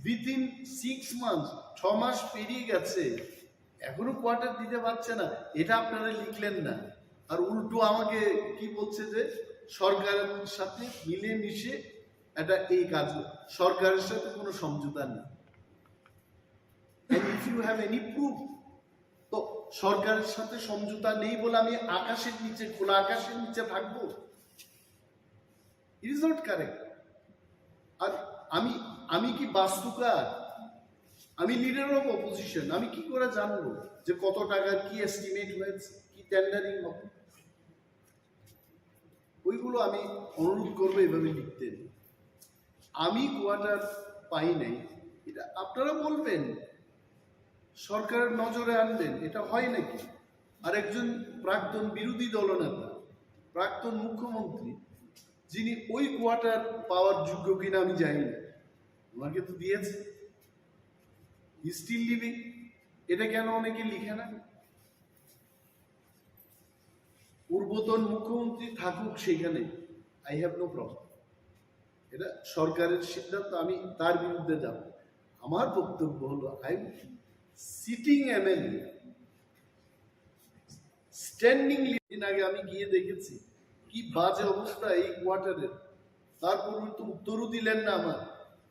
উইথিন সিক্স মান্থস, ছ মাস পেরিয়ে গেছে, এখনো কোয়ার্টার দিতে পারছে না, এটা আপনারা লিখলেন না। আর উল্টো আমাকে কি বলছে যে সরকারের সাথে মিলেমিশে এটা এই কাজ, সরকারের সাথে কোনো সমঝোতা নেই। And if you have any proof, তো সরকারের সাথে সমঝোতা নেই বলে আমি আকাশের নিচে, খোলা আকাশের নিচে থাকবো? It is not correct. আর আমি আমি কি বাস্তুকার? আমি লিডার অফ অপোজিশন, আমি কি করে জানবো যে কত টাকার কি এস্টিমেট হয়েছে, কি টেন্ডারিং হবে? ওইগুলো আমি অনুরোধ করবো এভাবে লিখতে। আমি কোয়ার্টার পাই নাই, এটা আপনারা বলবেন, সরকারের নজরে আনবেন, এটা হয় নাকি? আর একজন প্রাক্তন বিরোধী দলনেতা, প্রাক্তন মুখ্যমন্ত্রী, যিনি ওই কোয়ার্টার পাওয়ার যোগ্য কিনা আমি জানি না, ওনাকে তো দিয়েছে, হি স্টিল লিভিং। এটা কেন অনেকে লিখে না? পূর্বতন মুখ্যমন্ত্রী থাকুক সেখানে, আই হ্যাভ নো প্রবলেম। এটা সরকারের সিদ্ধান্ত, আমি তার বিরুদ্ধে যাব। আমার বক্তব্য হলো, আই সিটিং এমএলএ, স্ট্যান্ডিং। দিন আগে আমি গিয়ে দেখেছি কি বাজে অবস্থা এই কোয়ার্টারের। তারপর উনি তো উত্তরও দিলেন না আমার।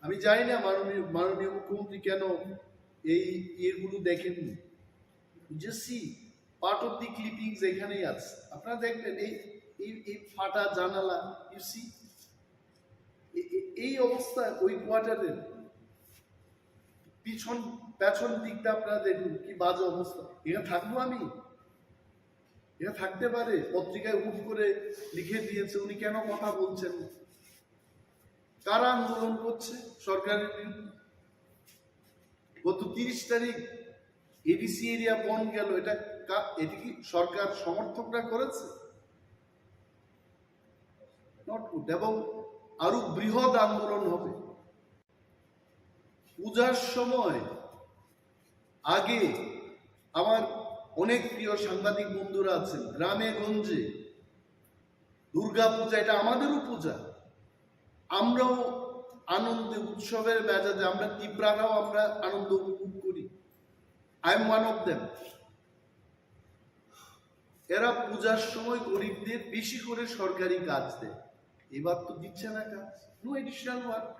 আমি জানি না মাননীয় মাননীয় মুখ্যমন্ত্রী কেন এই ইয়েগুলো দেখেননি। যে see part of the clipping যেখানেই আছে, আপনারা দেখবেন এই এই এই ফাটা জানালা, ইউ সি এই অবস্থা। ওই কোয়ার্টারের পিছন, পেছন দিকটা আপনারা দেখুন কি বাজে অবস্থা। এখানে থাকবো আমি? এখানে থাকতে পারে? পত্রিকায় হুট করে লিখে দিয়েছে, উনি কেন কথা বলছেন না? কারা আন্দোলন করছে সরকারের বিরুদ্ধে? গত তিরিশ তারিখ এডিসি এরিয়া বন্ধ গেল, এটা কা-, এটা কি সরকার সমর্থকরা করেছে? Not good. এবং আরো বৃহৎ আন্দোলন হবে। পূজার সময় আগে আমার অনেক প্রিয় সাংবাদিক বন্ধুরা আছেন, গ্রামে গঞ্জে দুর্গা পূজা, এটা আমাদেরও পূজা, আমরাও আনন্দে উৎসবের মেজাজে, আমরা তিপ্রারাও আমরা আনন্দ উপভোগ করি। I am one of them. এরা পূজার সময় গরিবদের বেশি করে সরকারি কাজ দেয়, এবার তো দিচ্ছে না কাজ, নো এডিশনাল ওয়ার্ক।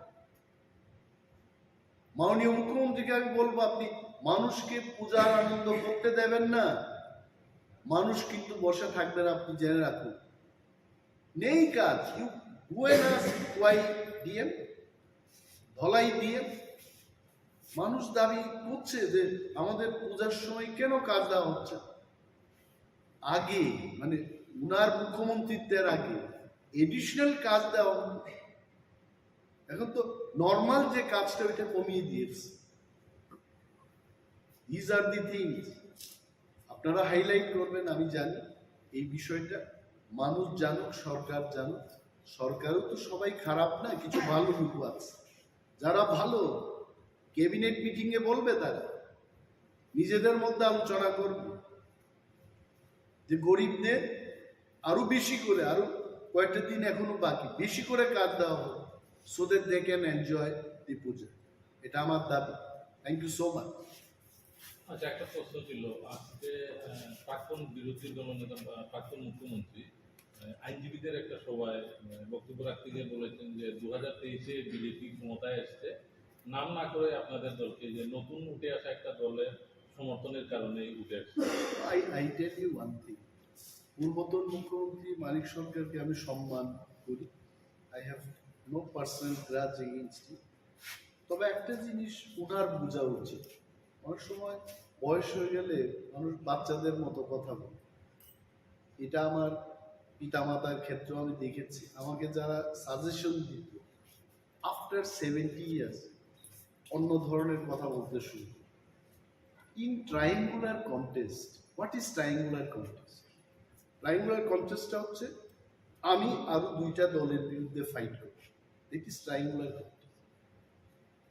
মাননীয় মুখ্যমন্ত্রীকে আমি বলবো, আপনি মানুষকে পূজার আনন্দ করতে দেবেন না, মানুষ কিন্তু বসে থাকবে না, আপনি জেনে রাখুন। নেই কাজ। You go and ask why DM, Dhalai DM. মানুষ দাবি করছে যে আমাদের পূজার সময় কেন কাজ দেওয়া হচ্ছে। আগে, মানে, উনার মুখ্যমন্ত্রীত্বের আগে এডিশনাল কাজ দেওয়া হতো। এখন তো নর্মাল যে কাজটা, ওইটা কমিয়ে দিয়েছে। These are the things আপনারা হাইলাইট করবেন, আমি জানি এই বিষয়টা। মানুষ জানুক, সরকার জানুক। সরকারও তো সবাই খারাপ না, কিছু ভালো লোক আছে। যারা ভালো, ক্যাবিনেট মিটিং এ বলবে, তারা নিজেদের মধ্যে আলোচনা করবে যে গরিবদের আরো বেশি করে, আরো কয়েকটা দিন এখনো বাকি, বেশি করে কাজ দেওয়া হোক, so that they can enjoy the পূজা। এটা আমার দাবি। Thank you so much. আচ্ছা, একটা প্রশ্ন ছিল, আজকে আহ, প্রাক্তন বিরোধী দলনেতা বা প্রাক্তন মুখ্যমন্ত্রী আহ, আইনজীবীদের একটা সভায় আহ, বক্তব্য রাখতে গিয়ে বলেছেন যে দু হাজার তেইশে বিজেপি ক্ষমতায় এসছে, নাম না করে আপনাদের দলকে, যে নতুন উঠে আসা একটা দলের সমর্থনের কারণে উঠে আসছে। I, I tell you one thing, পূর্বতন মুখ্যমন্ত্রী মানিক সরকারকে আমি সম্মান করি। I have no personal grudge against him. তবে একটা জিনিস ওনার বোঝা উচিত, অনেক সময় বয়স হয়ে গেলে মানুষ বাচ্চাদের মতো কথা বলে। এটা আমার পিতামাতার ক্ষেত্রেও আমি দেখেছি। আমাকে যারা সাজেশন দিত, আফটার সেভেন্টি ইয়ার্স অন্য ধরনের কথা বলতে শুরু করে। In triangular contest, what is triangular contest? Triangular কন্টেস্টটা হচ্ছে আমি আরো দুইটা দলের বিরুদ্ধে ফাইট করব। It is triangular contest.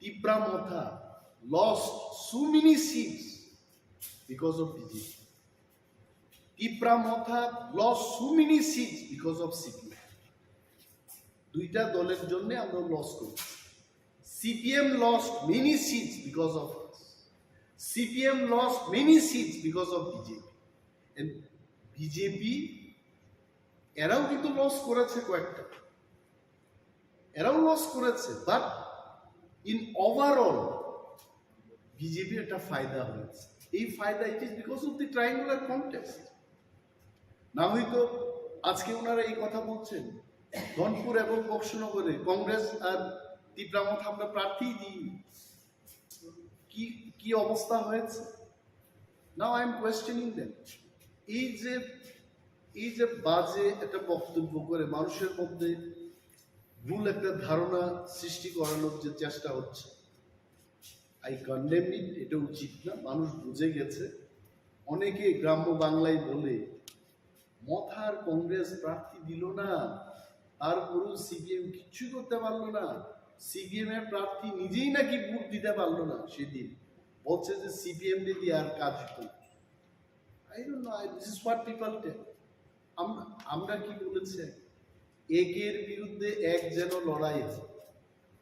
Tipra Motha lost so many seats because of BJP. Tipra Motha lost so many seats because of C P M. দুইটা দলের জন্য আমরা লস করছি। C P M lost many seats because of us. C P M lost many seats because of B J P. And B J P এরাও কিন্তু লস করেছে কয়েকটা, এরাও লস করেছে, but in overall বিজেপির একটা ফায়দা হয়েছে। এই ফায়দা, it is because of the triangular contest। না হয়তো আজকে ওনারা এই কথা বলছেন, ধনপুর এবং বক্সনগরে কংগ্রেস আর তিপ্রা মথা আমরা প্রার্থী দিই, কি কি অবস্থা হয়েছে? Now I am questioning them. এই যে এই যে বাজে একটা বক্তব্য করে মানুষের মধ্যে ভুল একটা ধারণা সৃষ্টি করানোর যে চেষ্টা হচ্ছে, I condemn it। এটা উচিত না। মানুষ বুঝে গেছে। অনেকে গ্রাম্য বাংলায় বলে, "মথার কংগ্রেস প্রার্থী দিল না, তারপরেও সিপিএম কিচ্ছু করতে পারলো না, সিপিএম এর প্রার্থী নিজেই নাকি ভোট দিতে পারলো না সেদিন, বলছে যে সিপিএম দিয়ে আর কাজ হতো না।" I don't know, I, this is what people tell. আমরা আমরা কি বলেছি? একের বিরুদ্ধে এক যেন লড়াই হয়।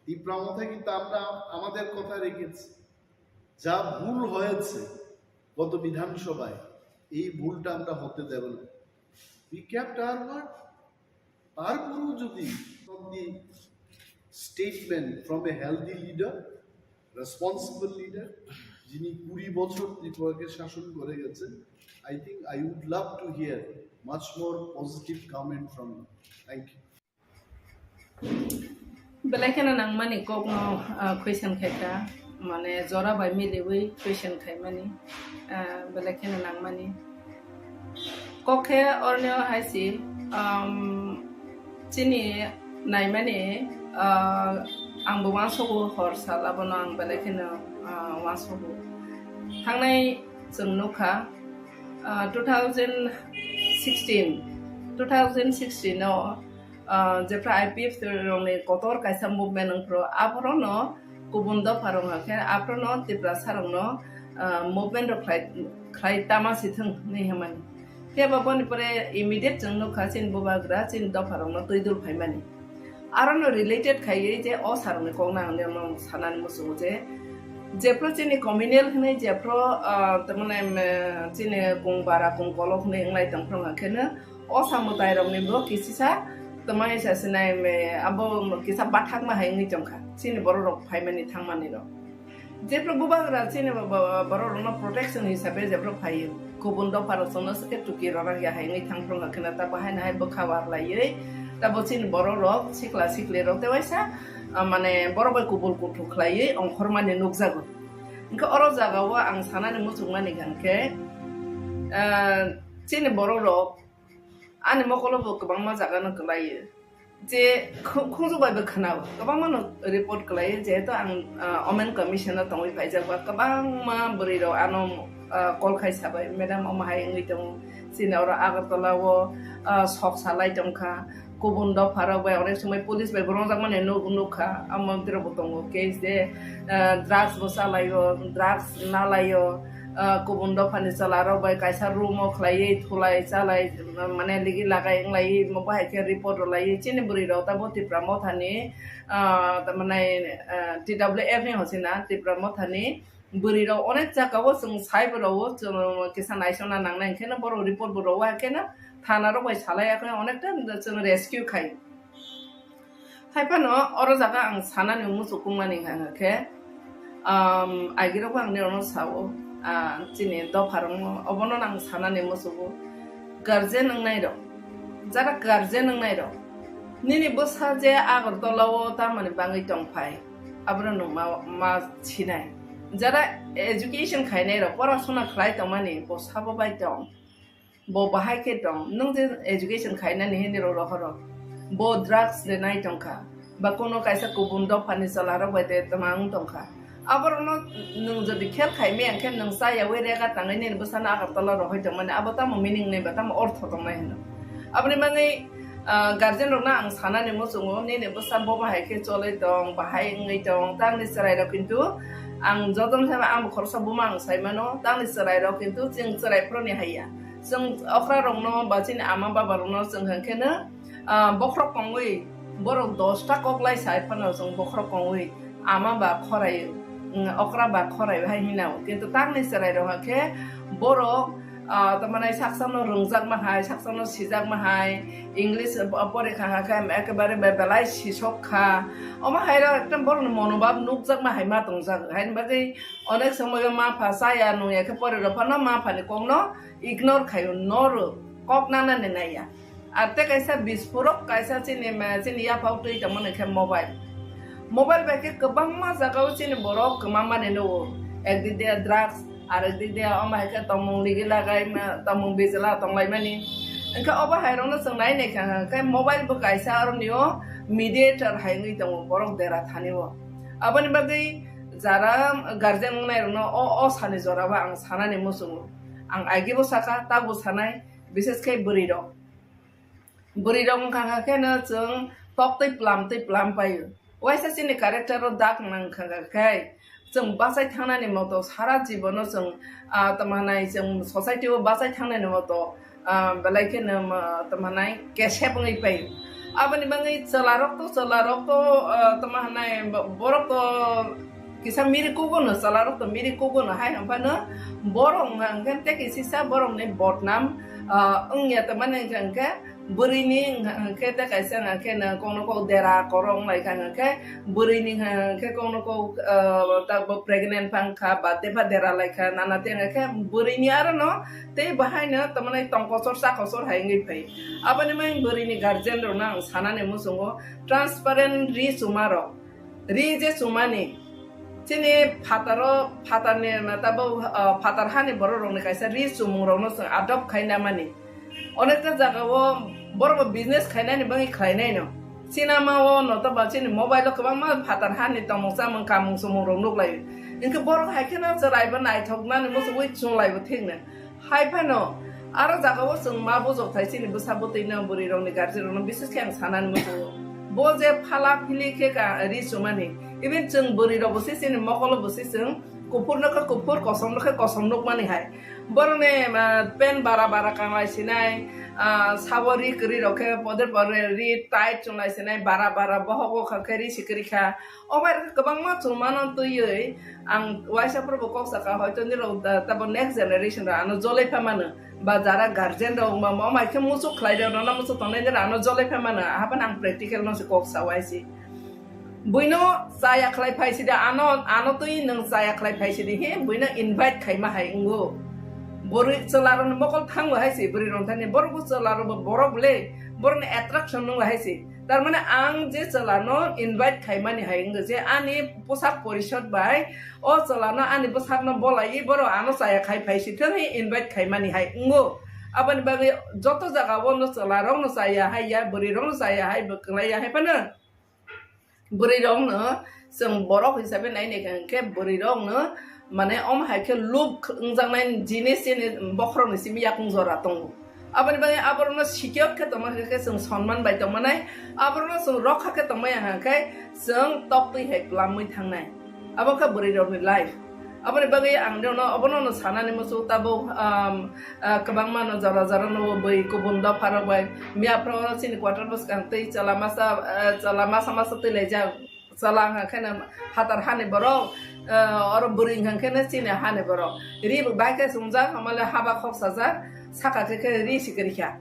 তিপ্রা মথা কিন্তু আমরা আমাদের কথা রেখেছি। যা ভুল হয়েছে গত বিধানসভায়, এই ভুলটা আমরা হতে দেব না। We kept our word. তারপরেও যদি from the statement from a healthy leader, responsible leader, যিনি কুড়ি বছর ত্রিপুরাকে শাসন করে গেছেন, I think I would love to hear much more positive comment from you. Thank you. Belai kheno nangmani kokno, ah, question khaikha, mane jora bai miliwi question khaimani, ah, belai kheno nangmani. Kok khe oroni o hai si, um, chini naimani, ah, ang bo uansogo hor sal abono ang belai kheno, ah, uansogo. Thangnai chwng nukha, ah, two thousand sixteen, two thousand sixteen o, ah, jephra I P F T rokni kotor kaisa movement wngphuru, aphorono kubun dopha rok hwnkhe aphorono Tiprasa rokno, ah, movement rok khlai, khlai tama si thwng hinwi hwnmani. Phiya ba boni pore immediate chwng nukha chini bubagra chini dopha rokno twi dul phaimani. Arono related khaiwi je o sir rokni kokno ang nini sanani muchungo je, jephru chini communal hinwi jephru, ah, tamani, em, chini kung bara kung kolok hinwi wnglai tongphuru hwnkheno o samwtai rokni bo kisisa twmai sa sinai, em, abo kisa bathakma hai wngwi tongkha chini borok rok phaimani thangmani rok. Jephru bubagra chini bo-, bo-, borok rokno protection hisabe jephru phaio, kubun dopha rok chwngno swkhe tuki rwrak ya hai wngwi thangphuru hwnkheno ta bo haino hai bwkha warlaiwi ta bo chini borok rok sikla sikli rok tewaisa, ah, mane borok bai kubul kuthuk khlaiwi ongkhormani nukjago. Hwnkhe oro jagao ang sanani muchungmani hwnkhe, ah, chini borok rok ani mokolo bo kwbangma jaga no kwlaio. Je khu-, khunju bai bo khwnao, kwbangma no report kwlaio, jehetu ang, ah, Women Commission o tongwi phaijak ba, kwbangma bwrwi rok ano, ah, call khai sabai, "Madam, omo hai wngwi tongo, chini oro Agartala o, ah, sok salai tongkha, kubun dopha rok bai onek somoi police bai bo rwngjakmani nuk-, nukha, amo tiro bo tongo case de, ah, drugs bo chalaio, drugs nalaio." Ah, kubun dophani chwla rok bai kaisa room o khlaiwi thulai chalai, mane ligi lagai wnglaiwi, omo bahai khe report rwlaiwi chini bwrwi rok tabo Tipra Mothani, ah, tamani, ah, T W F ni hochina Tipra Mothani bwrwi rok onek jagao chwng sai bo rwo, chwng kisa naisona nangnai, hwnkhe no borok report bo rwo, hwnkhe no thana rok bai salai, hwnkhe onekta chwng rescue khai. Hai phano oro jaga ang sanani muchukungmani hwnka khe, um, agirokbo ang nirokno sao, ah, chini dopharokno, obono ang sanani muchugo. Guardian wngnai rok, jara guardian wngnai rok, nini bwsa je Agartala o tamoni bangwi tongphai, abono nwng ma, ma sinai. Jara education khainai rok, porasona khlai tongmani, bo sabo bai tong. Bo bahai khe tong, nwng je education khainani hini rw rohoro. Bo drugs de nai tongkha, ba kono kaisa kubun dophani chwla rok bai de twmang tongkha. Aborokno nwng jodi khel khai maya khe nwng cha yaui rega tangwi nini bwsano Agartala rohoi tongmani, abo tamo meaning nai ba tamo ortho tongnai hino. Aboni bagwi, ah, guardian rokno ang sanani muchungo, nini bwsa bo bahai khe choloi tong, bahai wngwi tong, tamni chwrai rok kintu ang jotono sabo ang khoroksa buma ang sai mano, tamni chwrai rok kintu chwng chwrai phuruni haiya. Chwng okra rokno ba chini ama baba rokno chwng hwnkhe no, ah, bokhorok kongwi borok dosta kok lai sai phano chwng bokhorok kongwi ama ba khorai, mm, okra ba khorai hai hinao. Kintu tamni chwrai rok hwnkhe borok, ah, tamani saksano rwngjakma hai, saksano sijakma hai, English, ah, porikha hwnkhe ekebare be-, belai sisok kha. Omo hai rok ekdom borokni monobhab nukjakma hai ma tongjak. Haini bagwi onek somoyo ma pha chaya nungya khe pore rok phano ma phani kokno ignore khaio, no rw, kok nanani naiya. Ar tei kaisa bispurok kaisa chini ma-, chini yaphao twi tongmani khe mobile. Mobile bai khe kwbangma jagao chini borok kwmamani nukgo. Ekdik de drugs, arekdik de omo hai khe tongmung ligi lagai ma, tongmung bijla tonglaimani. Hwnkhe obo hai rokno chwng nai naikha hwnkhe mobile bo kaisa aroni o mediator hai wngwi tongo borok dera thani o. Aboni bagwi jara guardian wngnai rokno o, o sani jora o ang sanani muchungo. Ang agi bo saka, tabuk sanai, bises khe bwrwi rok. Bwrwi rok wngkha khe no chwng tok twi plam twi plam paio. Waisa chini character o dak nang kha khe chwng bachai thangnani moto sara jibono chwng, ah, tamo hanai chwng society o bachai thangnani moto, ah, belai kheno, ah, tamo hanai kesep wngwi paio. Aboni bagwi chwla rok to, chwla rok to, ah, tamo hanai bo-, borok to kisa miri kugo no, chwla rok to miri kugo no, hai hwnphano borok hwnkha hwnkhe tei kisisa borokni bodnam, ah, wngya tongmani hwnkha hwnkhe bwrwini hwnkha hwnkhe tei kaisa hwnkha khe no kokno kok dera korok wnglaikha hwnkha khe bwrwini hwnkha hwnkhe kokno kok, ah, tabuk pregnant phangkha ba tei pha dera laikha nana tei hwnkha khe bwrwini aro no tei bahaino tongmani tongkochor chakochor hai wngwi phai. Aboni bagwi bwrwini guardian rokno ang sanani muchungo transparent ri chuma rok. Ri je chumani, chini phataro, phatarni, tabuk, ah, phatar hani borok rokni kaisa ri chumung rokno chwng adopt khai namani. Onekta jagao borok bo business khainani bagwi khlainai no. Sinama o no to ba chini mobile o kwbangma phatar hani tongmung chamung kamung chumung rok nuklaio. Hinkhe borok hai kheno chwrai bo naithok nani muchungwi chunglai bo thik no. Hai phano, aro jagao chwng ma bujok thai chini bwsa bwtwi no bwrwi rokni guardian rokno bises khe ang sanani muchungo. Bo je phala phili khe ka ri chumani, even chwng bwrwi rok bo se chini mokolo bo se chwng kuphur no khe kuphur, kosom no khe kosom nukmani hai. Borokni, ah, pant bara bara kanglai sinai, ah, sabo ri kwrwi rok khe poder poder ri tight chunglai sinai, bara bara bohok o kha khe ri sikri kha. O bai rok kwbangma chumano twiwi ang waisa phuru bo kok saka, hoito nirok da-, tabo next generation rok ano jolai pha mano, ba jara guardian rok wngma ma mai khe muchuk khlai rok nono muchuk tongnai nirok ano jolai pha mano, ahaphano ang practical no se kok sa waisi. Buino chaya khlai phai sidi, ano, ano twi nwng chaya khlai phai sidi, he, buino invite khaima hai wngo. Bwrwi chwla rokni mokol thango hai se, bwrwi rok thani, borok bo chwla rok bo borok le, borokni attraction nung hai se. Tar mane ang je chwla no invite khaimani hai wngkha je ani poshak porishod bai o chwla no ani bwsak no bolai borok ano chaya khai phai si thang hi invite khaimani hai wngo. Aboni bagwi joto jaga o no chwla rok no chaya hai ya, bwrwi rok no chaya hai, bwklai ya hai phano bwrwi rok no chwng borok hisabe nai nai kha hwnkhe bwrwi rok no mane omo hai khe look wngjaknai jinis chini bokhorok ni simi yakung jora tongo. Aboni bagwi aborokno secure khe tongma khe, khe chwng sonman bai tongmanai, aborokno chwng rokha khe tongmaya hwnkhe chwng toktwi hai plamwi thangnai. Abo khe bwrwirokni life. Aboni bagwi ang nono obono no sanani muchung tabuk, um, uh, kwbangma no jora jora no bwi kubun dopharok bai miyaphra oro chini quarter bwskang twi chwla masa, uh, chwla masa masa twi laijak. Chwla wngkha khe no phatar hani borok, eh, oro bwrwi wngkha khe no chini hani borok. Ri bo bai khe chumjak, hamale haba khok sajak, saka khe khe ri sikiri kha.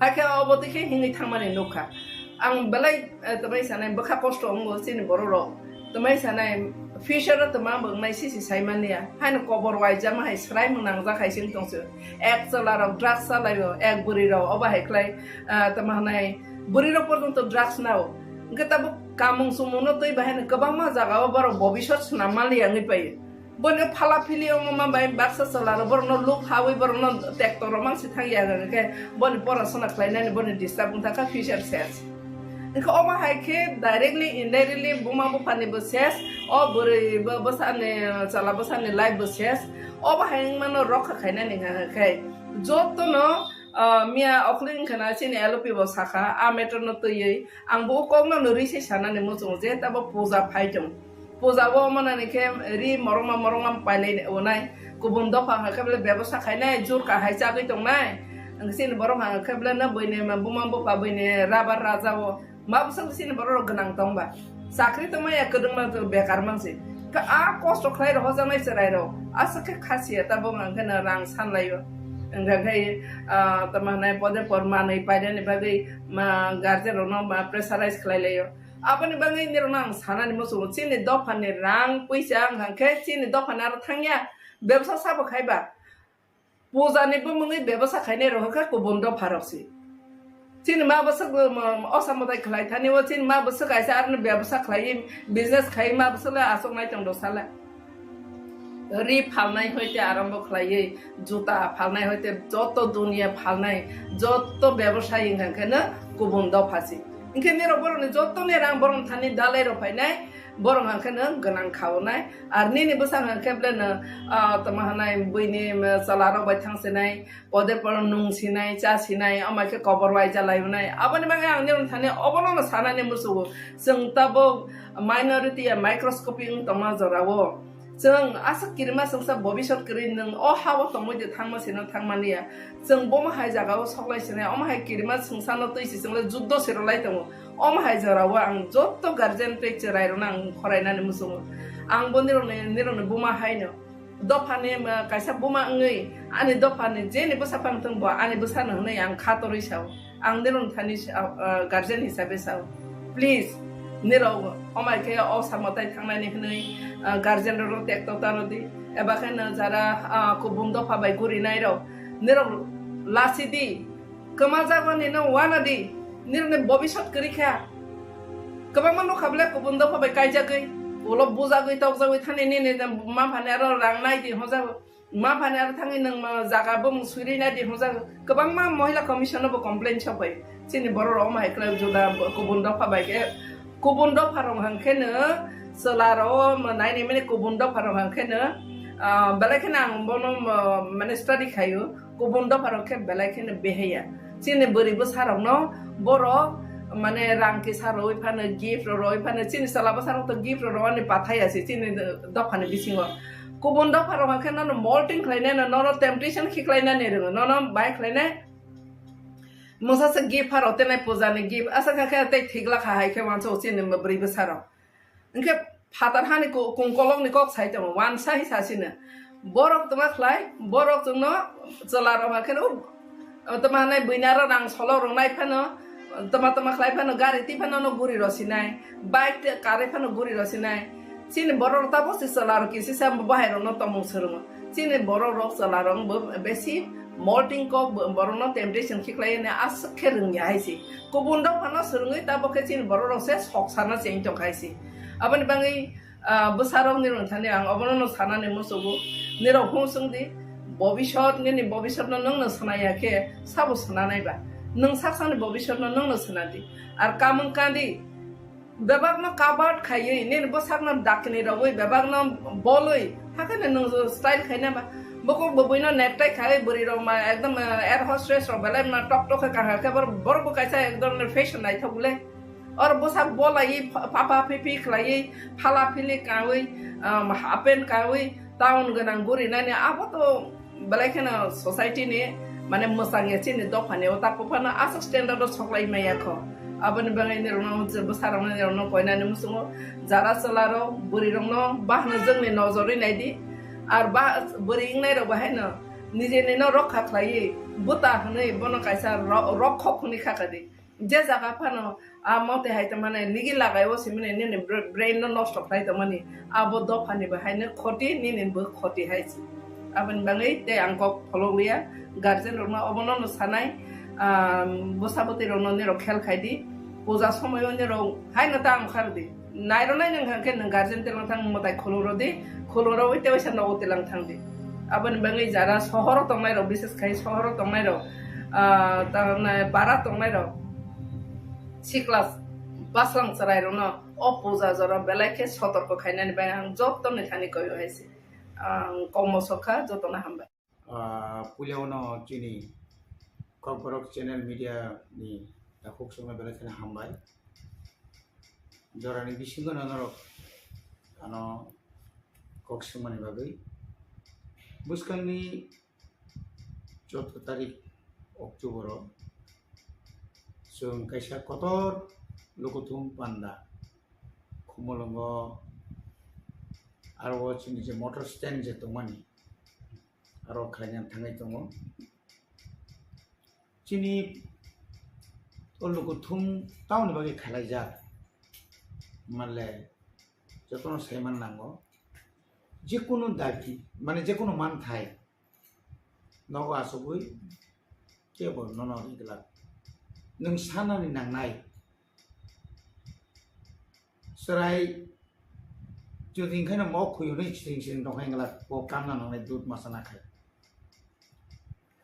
Hakhe obo twi khe hingwi thangmani nukha. Ang belai, eh, twmai sanai bwkha kosto wngo chini borok rok. Twmai sanai future o twma bo wngnai sisi sai manya. Haino kobor waijama hai swrai mung nangjak hai se wng tong se. Ek chwla rok drugs chalaio, ek bwrwi rok obo hai khlai, eh, twma hanai bwrwi rok porjonto drugs nao. Hwnkhe tabuk kamung chumung no twi bahai no kwbangma jaga o borok bobisot swnam manliya wngwi paio. Bono phala phili wngma bai baksa chwla rok borok no luk hawi borok no tekto rok mang si thang ya hwnkhe boni porasona khlainani boni disturb wng thang kha future ses. Hwnkhe omo hai khe directly indirectly buma bupha ni bo ses, o bwrwi bo bwsa ni chwla bwsa ni life bo ses. Obo hai wngma no rokha khainani hwnkhe joto no, ah, miya okhli wngkha na chini L O P bo sakha a matter no twiwi. Ang bo kok no no ri se sanani muchungo je tabo puja phai tong. Puja o manani khe ri morongma morongma pailai onai. Kubun dopha hwnkhe bele bebosa khainai, jur kahai chagwi tongnai. Ang chini borok hwnkhe bele no buini buma bupha buini rabar raja o. Ma bwswk chini borok rok gwnang tong ba? Chakri tongmaya kwdwng mang bekar mang se. Ka a kosto khlai rok hojaknai chwrai rok. Aswk khe khasiya tabuk hwnkhe no rang san lai o. Hwnkhe khe, ah, tamo hwnai pode por manwi painani bagwi ma guardian rok no ma pressurize khlai lai o. Aboni bagwi nirok no ang sanani muchungo, chini dophani rang puisa wngkha khe chini dophani aro thangya, bebsa sabo khai ba. Puja ni bumungwi bebsa khainai rok khe kubun dopha rok se. Chini ma bwswk, um, osa mwtai khlai thani o, chini ma bwswk kaisa aroni bebsa khlai, business khai ma bwswk le aswk nai tong do sala. Ri phalnai hoite arombo khlaiwi, juta phalnai hoite joto duniya phalnai, joto bebosai wngkha khe no kubun dopha se. Hwnkhe nirok borokni jotoni rang borok thani dalai rok phainai, borok hwnkhe no gwnang khaonai. Ar nini bwsa hwnkhe bele no, ah, tamo hwnai buini, um, chwla rok bai thang sinai, pode por nung sinai, cha sinai, omo khe kobor bai jalai hwnai. Aboni bagwi ang nirok thani obono no sanani muchungo. Chwng tabuk minority ya microscopic wng tongma jorao. Chwng aswk kirima chwngsa bobisot kwrwi nwng o ha-o tongwi de thangma sino thangmani ya. Chwng bomo hai jagao soklai sinai, omo hai kirima chwngsano twi si chwngle juddo sirolai tongo. Omo hai jorao ang jotto guardian tei chwrairokno ang khorainani muchungo. Ang bo nirokni, nirokni buma haino. Dophani, ma, kaisa buma wngwi ani dophani jeni bwsa phang thung bo ani bwsano hwnwi ang kha torwi sao. Ang nirok thani sa-, ah, ah, guardian hisabe sao. Please, nirok omai khe o samo tai thangnani hwnwi, ah, guardian rok tekto taro di. Eba khe no jara, ah, kubun dopha bai gurinai rok. Nirok lasi di. Kwma jagmani no wana di. Nirokni bobisot kwrwi kha. Kwbangma nukha bwle kubun dopha bai kaijagwi. Ulo bujagwi tokjagwi thani nini ma phani aro rang nai di hojago. Ma phani aro thangwi nwng ma jaga bumung swiri nai di hwnjak. Kwbangma Mohila Commission no bo complain sok bai. Chini borok rok omo hai khlai juda kubun dopha bai khe, kubun dopha rok hwnkhe no chwla rok o naini mani kubun dopha rok hwnkhe no, ah, belai kheno ang bono, ah, mane study khaio. Kubun dopha rok khe belai kheno beheya. Chini bwrwi bwsa rok no borok mane rang kisa rwi phano, gift rok rwi phano, chini chwla bwsa rok to gift rok rwani pathai ya se chini dopha ni bisingo. Kubun dopha rok hwnkhe nono molting khlainai, nono temptation khiklainani rwngo, nono bai khlainai. Mungsa se gift pharo tenai puja ni gift, asa kha khe tei thik lakha hai khe wansa o chini bwrwi bwsa rok. Hwnkhe phatar hani ku-, kungkolok ni kok sai tongo, wansa hi sasino. Borok tongma khlai, borok chwngno chwla rok hwnkhe no Tama nai buina ro rang solo rwnai phano, tama tama khlai phano, gari twi phano no guri rw sinai, bike tei car wi phano guri rw sinai. Chini borok rok tabuk se chwla rok kisi sa bahai rok no tongmung swrwngo. Chini borok rok chwla rok bo besi molting kok bo-, borok no temptation khiklai ne aswk khe rwngya hai se. Kubun rok phano swrwngwi tabuk khe chini borok rok se sok sana cheng tong khai se. Aboni bagwi Ah, bwsarok nirok thani ang obono no sanani muchugo. Nirok hung chwng di, bobisot, nini bobisot no nwng no swnaya khe sabo swnanai ba? Nwng saksani bobisot no nwng no swnadi. Ar kamung kandi, bebak no covered khaiwi, nini bwsak no dakni rogwi, bebak no bolwi, hakhe no nwng style khaina ba? Buko bwbwi no necktie khaiwi bwrwi rok ma ekdom, eh, air hostess rok belai ma tok tok khe kahar khe bor-, borok bo kaisa ekdom fashion naithok le. Oro bwsak bolai pha-, pha pha phi phi khlaiwi, phala phili kawi, um, half pant kawi, town gwnang guri nani abo to belai kheno society ni mane mwchang ya chini dopha ni o tak phano aswk standard o soklai maya kho. Aboni bagwi nirok no bwsa rok no nirok no koinani muchungo jara chwla rok bwrwi rok no bahno jwngni nojor wi nai di. Ar ba bwrwi wngnai rok bahai no nijeni no rokha khlaiwi bwta hwnwi bono kaisa ro-, rokhok hwnwi kha kha di. Je jaga phano, ah, mote hai tongmani nigi lagai o simini nini br-, brain no nosto khlai tongmani, abo dopha ni bo haino khoti, nini bo khoti hai se. Aboni bagwi tei ang kok pholok liya, guardian rok no obono no sanai, ah, bwsa bwtwi rok no nirok khel khai di, puja somoi o nirok haino ta ang khar di. Nairwnai nwng hwnkhe nwng guardian telang thang mwtai khulumrw di, khulumrw wi tei waisa nogo telang thang di. Aboni bagwi jara sohoro tongnairok, bises khai sohoro tongnairok, ah, tamni para tongnairok, sikla bwslang chwrairokno o puja jora belai khe sotorko khainani bai ang jottoni thani koiyo hai se. Ang kokmo sokha, jotono hambai. Ah, puila uno chini Kokborok channel media ni takhuk songno belai kheno hambai. Jorani bisingo no norok ano kok swngmani bagwi. Bwskangni chwddo tarik October-o chwng kaisa kotor lukuthum panda Khumulwngo, aro o chini je motor stand je tongmani, aro khlaina thangwi tongo. Chini o lukuthum tamoni bagwi khalaijak manle jotono saiman nango. Jekunu dabi, mane jekunu manthai nogo achugwi kebo nono ri glak. Nwng sanani nangnai. Chwrai jodi hwnkheno mok khuyunwi siring siring tongkha hwnglak, bo kamna nangnai dud masa nakhai.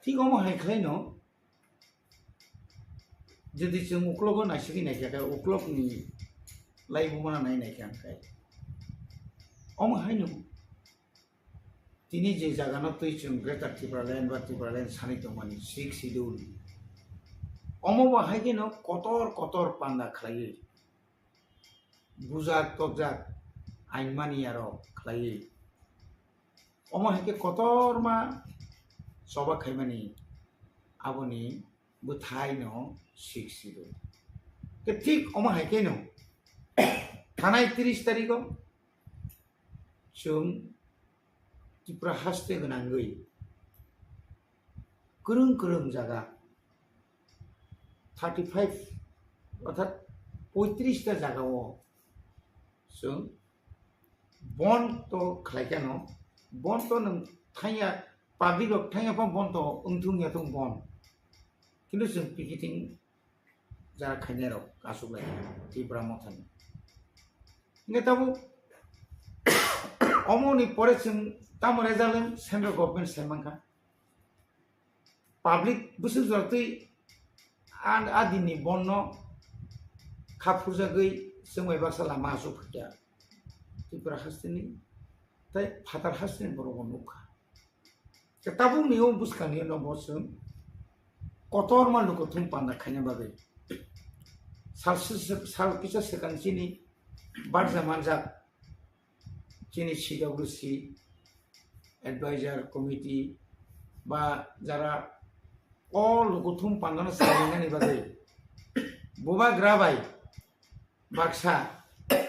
Thik omo hai khlaino, jodi chwng uklogo naisigwi naikha khe, uklokni laibuma nai naikha hwnkhai. Omo haino tini je jagano twi chwng Greater Tipraland ba Tipraland sanwi tongmani Sixth Schedule, omo bo hai kheno kotor kotor panda khlaiwi, bujak tokjak ain mani aro khlaiwi, omo hai khe kotorma choba khaimani aboni bwthaino Sixth Schedule. Khe thik omo hai kheno thanai tris tarigo chwng Tripura haste gwnangwi kwrwng kwrwng jaga thirty five orthat poitris ta jagao chwng bon to khlai kheno, bon to nwng thangya, public rok thangya pha bon to wngthung ya thung bon, kintu chwng picketing jara khainai rok aswk lai Tipra Mothani. Hingke tabuk omoni pore chwng tamo result wng central government sai mankha. Public bwswk jora twi a, a dinni bonno kha phurjagwi chwng bai baksa lama aswk phaikha Tripura hasteni tei phatar hasteni borok bo nukha. Khe tabukni o bwskangni no bo chwng kotorma lukuthum panda khaina bagwi sal, sal kisa swkang chini barja manjak chini C W C advisor committee ba jara o lukuthum pandano sarinani bagwi bubagra bai baksa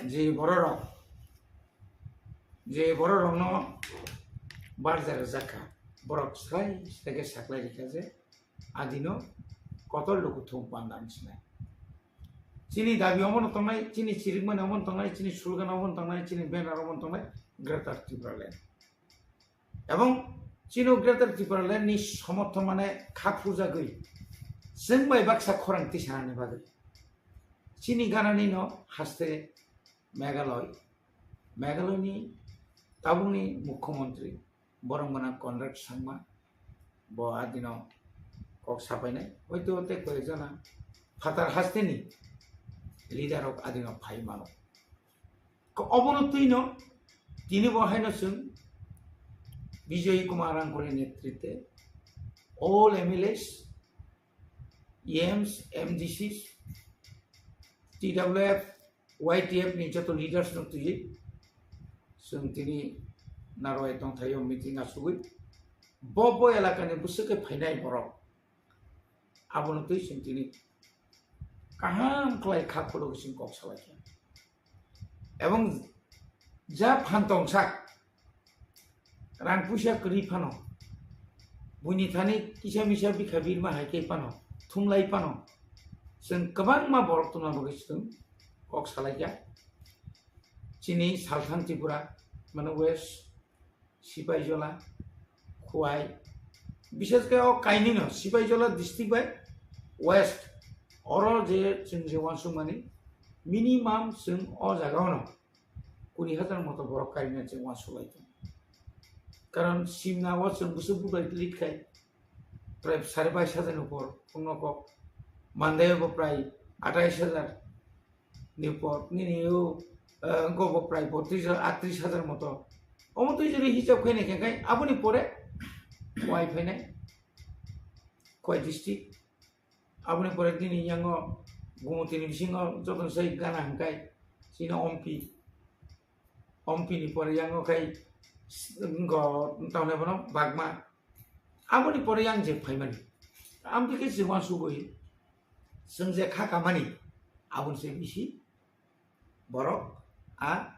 je bororok, je bororokno barja rwjak kha, borok sai sai khe saklai rikha je adino kotor lukuthum panda wng sinai. Chini dabi omono tongnai, chini chirikmani omono tongnai, chini slogan omono tongnai, chini banner omono tongnai, Greater Tipraland. Ebong chini Greater Tipraland ni somorthon mane kha phurjagwi chwng bai baksa khorang tisanani bagwi chini ganani no haste Meghalaya, Meghalaya ni tabukni mukhyamantri borok gwnang Conrad Sangma bo adino kok sapainai, hoito tei koi jona phatar hasteni leader rok adino phai mano. Obono twino tini bo haino chwng Bijoy Kumar Rangkholi netrite all M L As, E Ms, M D Cs, T W F, Y T F ni joto leaders no twi chwng tini narwai tongthaio meeting asugwi bo bo elakani bwswk khe phainai borok abono twi chwng tini kaham khlai kha khulugwi chwng kok salaikha. Ebong ja phan tongsak rang puisa kwrwi phano, buini thani kisa misa bikha birma hai khe phano, thumlai phano, chwng kwbangma borok tongna bagwi chwng kok salaikha. Chini Salthang Tripura, mane West, Sipaijola, Khowai, bishes khe o kainwino Sipaijola district bai West, oro je chwng je uansukmani minimum chwng o jagao no kuri hajar moto borok karina chwng uansuk lai tongo. Karon simna o chwng bwswk budai lit khai prai sare bais hajar ni upor wngno kok, Mandai bo prai atais hajar ni upor, nini o, eh, wngkok bo prai botris hajar, atris hajar moto. Omo twi jodi hisab khainai khe khai aboni pore Khowai phainai, Khowai district. Aboni pore nini yango Gumutini bisingo jotono sai gana hwnkhe chini Ompi. Ompi ni pore yango khai go tamne bono bagma. Aboni pore yang je phaimani. Amtwi khe chwng uansugwi chwng je kha kamani aboni se bisi borok a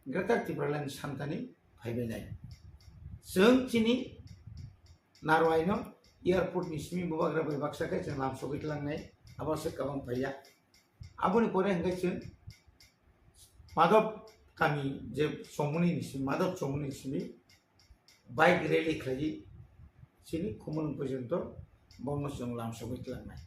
Greater Tipraland santani phaibainai. Chwng chini Narwaino airport ni simi bubagra bai baksa khe chwng lam sogwi tlangnai, abo se kabang phaiya. Aboni pore hwnkhe chwng Madhop kami je chongmani ni simi, Madhop chongmani ni simi bike rally khlaiwi chini Khumulwng porjonto bono chwng lam sogwi tlangnai.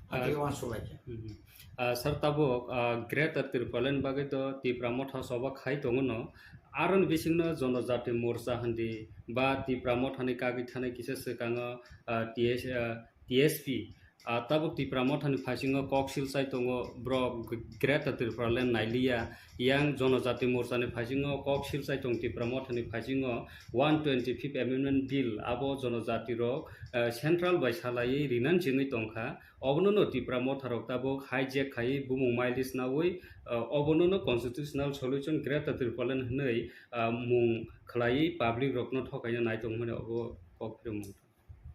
Ah, Atwi uansuk lai kha. Mhm. Ah, sir, tabuk, ah, Greater Tipraland bagwi to Tipra Motha choba khai tongo no. Aroni bisingno Jonojati Morcha hindi ba Tipra Mothani kagwi thanai kisa swkango, ah, T S, ah, T S P. Ah, tabuk Tipra Mothani phaisingo kok silchai tongo, borok Greater Tipraland nailiya. Yang Jonojati Morchani phaisingo kok silchai tong Tipra Mothani phaisingo one twenty-fifth Amendment Bill abo Jonojati rok, ah, central bai salaiwi rinan chengwi tongkha. Obono no Tipra Motha rok tabuk hijack khaiwi bumung mileage nawi, ah, obono no constitutional solution Greater Tipraland hwnwi, ah, mung khlaiwi public rokno thokaina nai tongmani obo kok phirwng mantha.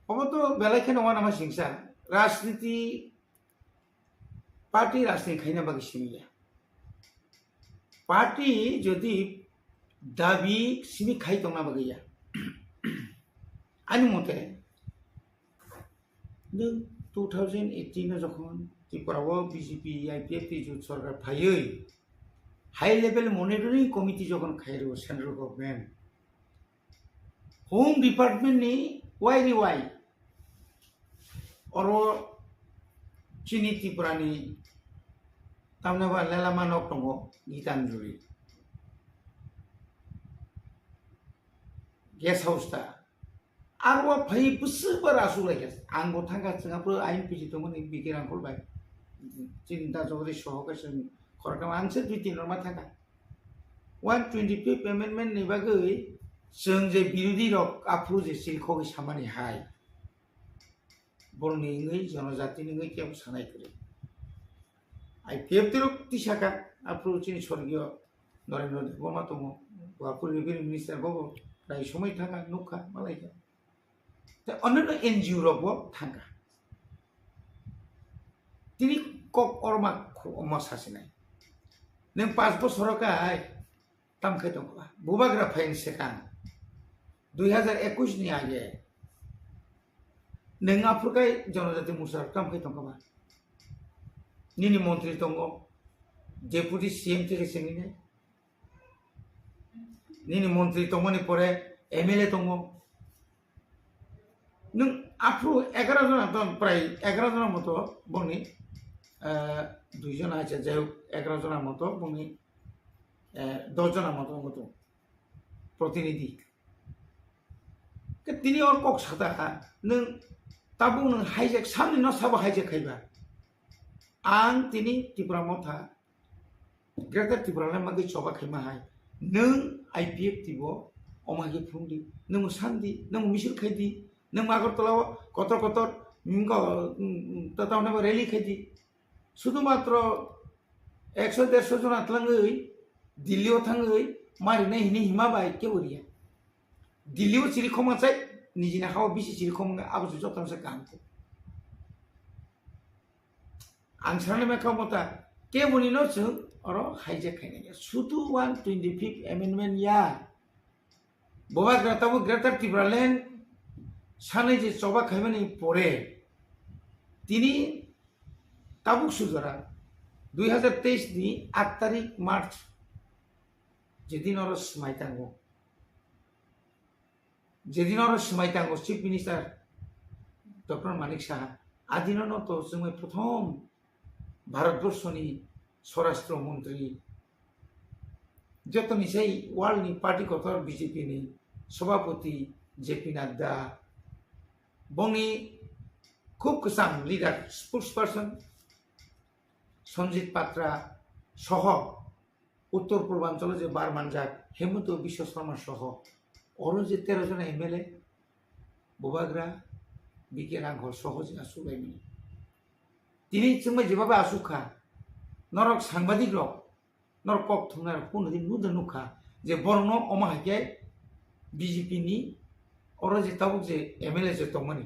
Obo to belai kheno uanama singsa, rajniti party rajniti khaina bagwi simi ya. Party jodi dabi simi khai tongna bagwi ya. Ani mote, nwng two thousand eighteen o jokhon Tripura o B J P, I P F T jot sorkar phaiwi high level monitoring committee jokhon khairo central government, Home Department ni wai ri wai oro chini Tripura ni tamni ba lelama nok tongo Gitanjali guest house ta. Aro phai bwswk ba asuk lai kha. Ang bo thangkha chwng aphuru ain piji tongmani B K Rangkhol bai. Chini da jogori soho kaisa khoroknama ang se dui tin rok ma thangkha. One twenty-fifth amendment ni bagwi chwng je birodhi rok aphuru je chirikhogwi samani hai. Borokni wngwi, jonojatini wngwi kebo sanai kwrwi. I P F T rok tisaka, aphuru chini sorgiyo Narendra Debbarma tongo, bo aphuru revenue minister bo, bo prai somoi thangkha, nukha, malaikha. Tei onno N G O rok bo thangkha. Tini kok orma khu-, omo sasinai. Nwng panch bosoro kai, tam khai tongkha ba? Bubagra phaini swkang dui hazar ekush ni age nwng aphuru kai Jonojati Morcha rok tam khai tongkha ba? Nini montri tongo, Deputy C M theke sengwi nai. Nini montri tongmani pore M L A tongo. Nwng aphuru egaroh jona ton, prai egaroh jona moto bongni, eh, dui jona, acha, jai hok, egaroh jona moto bongni, eh, dos jona moto wngkha tongo protinidhi. Ke tini or kok sata kha, nwng tabuk nwng hijack, samni no sabo hijack khaiba. Ang tini Tipra Motha, Greater Tipraland bagwi choba khaima hai. Nwng I P F T bo omo hai khe phunukdi, nwng sandi, nwng misil khaidi, nwng Agartala o kotor kotor, mm, ko, mm, mm, ta-, tamni ba rally khaidi. Sudhu matro ekso derso jona twlangwi Delhi o thangwi marinai hini hima bai kebo riya. Delhi o chiri khoma chai, nijini hao bisi chiri khoma wngkha, abo se jotono se kaham khe. Ang sanai mankha mota, keboni no chwng oro hijack khainai ya. Sudhu one twenty-fifth amendment ya. Bubagra tabuk Greater Tipraland sanai je choba khaimani pore, tini tabuk sujora dui hazar teis ni aat tarik March, jedin oro swmai tango, jedin oro swmai tango Chief Minister Doctor Manik Saha, adino no to chwngmai prothom Bharatborsoni Swarashtra Montri, jotoni sai world ni party kotor B J P ni Sabhapati J P Nadda, bongni khub kwcham leader, spokesperson Sanjit Patra soho Uttor Purbanchalo je bar manjak Hemanta Biswa Sarma soho oro je tero jona M L A, Bubagra, B K Rangkhol soho je asuk laimani. Tini chwngbai jeba bai asuk kha. Norok sangbadik rok, norok kok thumnai rok phone di nuda nukha. je borokno omo hai khe B J P ni oro je tabuk je M L A je tongmani,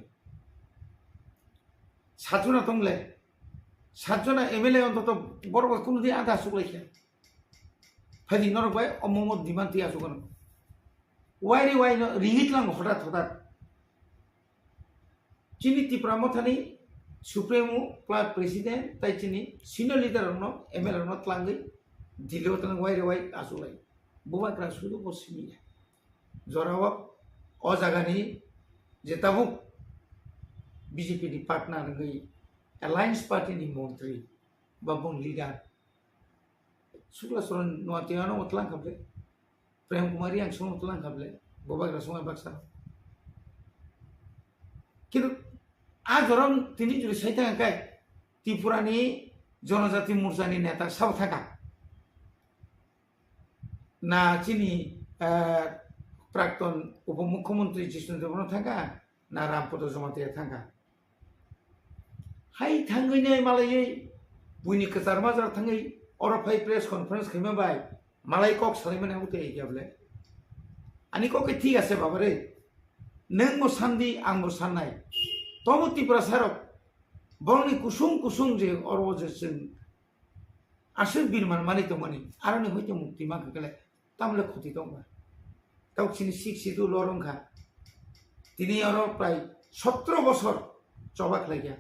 satjona tongle, satjona M L A ontoto borok bai kunu di ada asuk lai khe. Phaidi norok bai omo omo demand twi asuk ano. Wai re wai no ringit lang hotat hotat. Chini Tipra Mothani Supremo, Club President, tai chini senior leader rokno, M L A rokno tlangwi Delhi o tlangwi wai re wai asuk lai. Bubagra sudu bo simi ya. Jorao o jagani je tabuk B J P ni partner wngwi Alliance Party ni montri ba bung leader Sukla Saran Noatia no tlang kha ble, Prem Kumar Reang song tlang kha ble, Bubagra song baksa. Kintu a jorom tini juri sai thang kai Tripura ni Jonojati Morcha ni neta sabo thaka. Na chini, eh, Prakton Upomukhyamantri Jishnu Debbarma thangkha, na Rampada Jamatia thangkha. Hai thangwi nai malaiwi buini kwchar majar thangwi oro phai press conference khaima bai malai kok salaimani abo tei ya bole. Ani kok khe thik ase baba re. Nwng bo sandi, ang bo sannai. Tobo Tiprasa rok borokni kusung kusung je oro je chwng aswk birman manwi tongmani, aroni hoite mukti mankha khe le, tamle khoti tongma. Tau chini sik situ lorong kha. Tini oro prai sotro bosor choba khlai kha.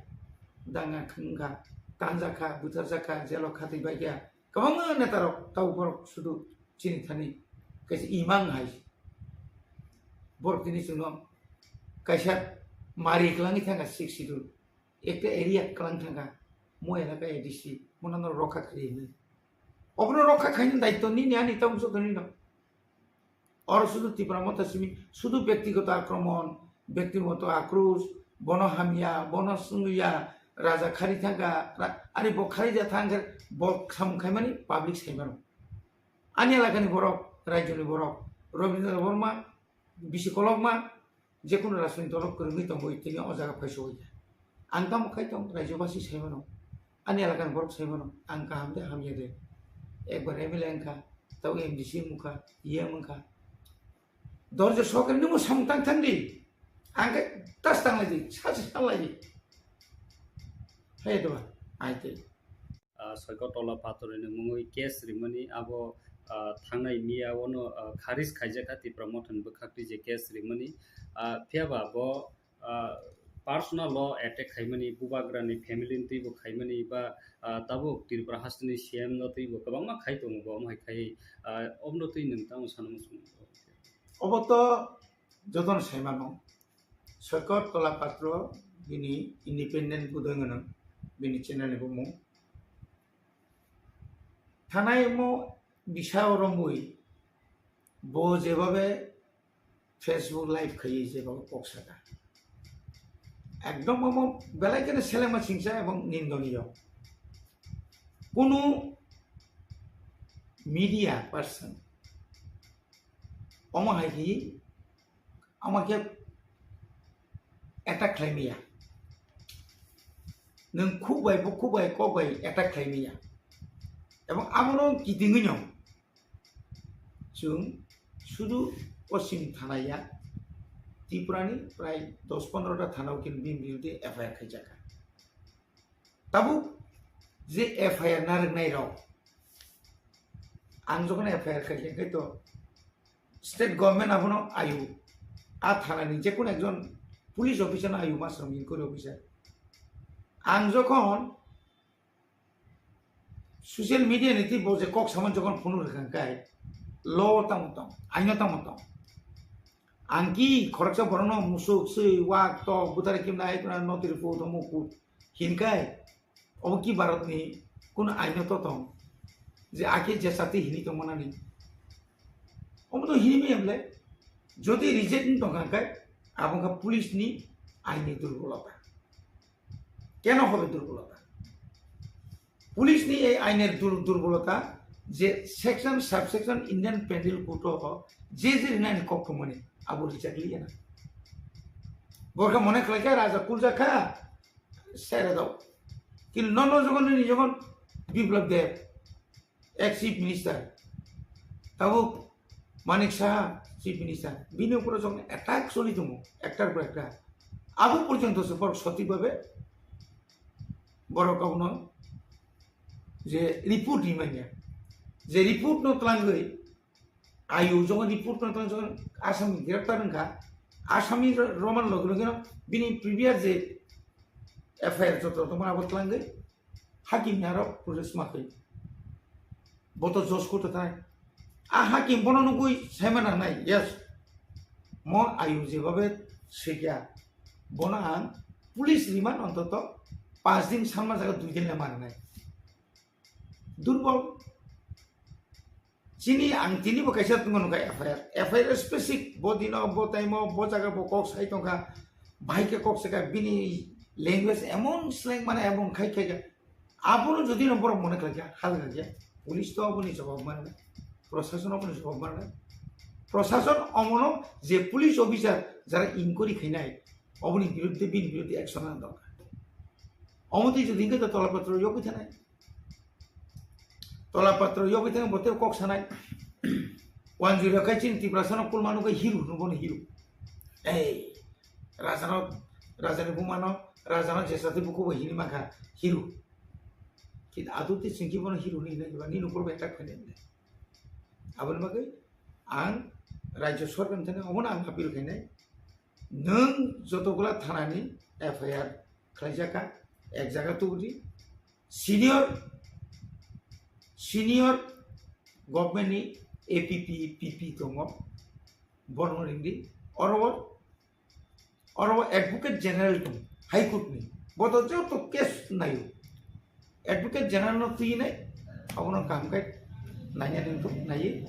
Danga khwng kha, tanja kha, buthar ja kha, jelo kha twi bai kha. Kwbangma neta rok tau borok sudu chini thani kaisa imang hai. Borok tini chwngno kaisa mari kwlangwi thangkha sik situ. Ekta area kwlang thangkha, mo elaka A D C, mo nang rokha khairi hinwi. Obono rokha khaini daityo nini ani tamo joto nino. Oro sudu Tipra Motha simi, sudu byaktigoto akromon, byaktigoto akros, bono hamya, bono swngya, raja khari thangkha, ra-, ani bo khari ja thangkhe, bo samung khaimani public saimano. Ani elakani borok, rajyoni borok, Rabindra Debbarma, bisi kolokma, jekunu rajniti dolo kwrwngwi tongwi tini o jaga phaisowi kha. Ang tamo khai tong, rajyobasi saimano, ani elakani borok saimano, ang kaham de hamya de. Ekbar M L A wngkha, tau M D C wngkha, E M wngkha. Dorje sokre nungmo samung tang thang di. Ang khe tas tang lai di, sa se tang lai di. Hai to, ai te. Ah, Soikot Tola Patorni mungwi case rimani abo, ah, thangnai miya ono, ah, kharis khaijakha Tipra Mothani bwkhakni je case rimani, ah, phiyaba bo, ah, personal law attack khaimani, Bubagrani family ni twibo khaimani ba, ah, tabuk Tripura hasteni C M no twibo kwbangma khai tongo bo, omo hai khai, ah, omno twi nwng tamo sanamo chwng. Obo to jotono saimano, Soikot Tola Patro bini independent budoi gwnang bini channel ni bumung. Thanai mo bisa o romwi bo jebabe Facebook live khaiwi jebabe kok saka. Ekdom omo belai kheno selengma singsa ebong nindoniyo. Kunu media person omo hai khe, omo khe attack khlai maya. Nwng khuk bai, bukhuk bai, kok bai attack khlai maya. Ebong abono kitingwi no chwng sudu Poschim thana ya, Tripura ni prai dos pondro ta thana o khe bini biruddhe F I R khaijakha. Tabuk je F I R narwknai rok, ang jokhon F I R khaikha khe to state government abono ayu, a thana ni jekunu ekjon police officer no ayu, master inquiry officer. Ang jokhon social media ni twi bo je kok saman jokhon phunu rwkha khe law tamo tong, aino tamo tong. Ang ki khoroksa borokno musuk, swi, wak, tok, butari kimna, ai kuna notiri pu, tomo pu hinkai, obo ki Bharatni kuno aino to tong je ake je sati hini tongmanani? Omo to hini maya bole, jodi reject wng tongkha khe, abo wngkha police ni aini durbolota. Keno hobe durbolota? Police ni ei ainer dur-, durbolota je section, subsection Indian Penal Code o je je rinani kok thumani abo rijak liya na. Borkha mone khlai kha raja kulja kha sere dao. Kintu nono jogon ni jogon Biplab Deb, ex chief minister, tabuk Manik Saha, Chief Minister, bini upor jokno attack choli tongo, ektar por ekta. Abo porjonto se borok sothik bhabe borok abono je report rimanya, je report no twlangwi, ayu jokon report no twlang jokon Assam greptar wngkha, Assami ro-, romani loge loge no bini previous je F I R joto tongmani abo twlangwi, hakim ni aro protest ma khe. Bo to judge court o thai. A hakim bono nugwi saima nangnai, yes. Mo ayu jebabe swikya. Bono ang police remand ontoto panch din sanma jaga dui din le ma nangnai. Durbol. Chini ang tini bo kaisa tongmani kha F I R. F I R specific bo dino, bo time o, bo jaga bo kok sai tongkha. Bahai khe kok sai kha bini language emon slang mane emon khai khai kha. Abono jodi no borok mone khlai kha, hal kha khe, police to aboni jawab manai, prosason aboni jawab manai. Prosason omono je police officer jara inquiry khainai, oboni biruddhe, bini biruddhe action nang dorkar. Omo twi jodi hwnkhe to tolapatro yogwi thanai. Tolapatro yogwi thang bote kok sanai. Wanjui rok kai chini Tiprasano kulma nugwi hero hwnwi bono hero. Ei, rajano, rajani bumano, rajano jesatwi bukubo hini mankha hero. Kintu adukti chwngki bono hero hwnwi hinai ba nini ukurbo attack khainai. Aboni bagwi ang Rajya Sorkarni thani omono ang appeal khainai. Nwng jotogula thanani F I R khlaijak kha, ek jaga tubudi, senior, senior government ni A P P, P P tongo, bono ringdi, oro, oro Advocate General tong, High Court ni, boto joto case nayo, Advocate General no twi nai, abono kaham khe nanya nang tong, nai,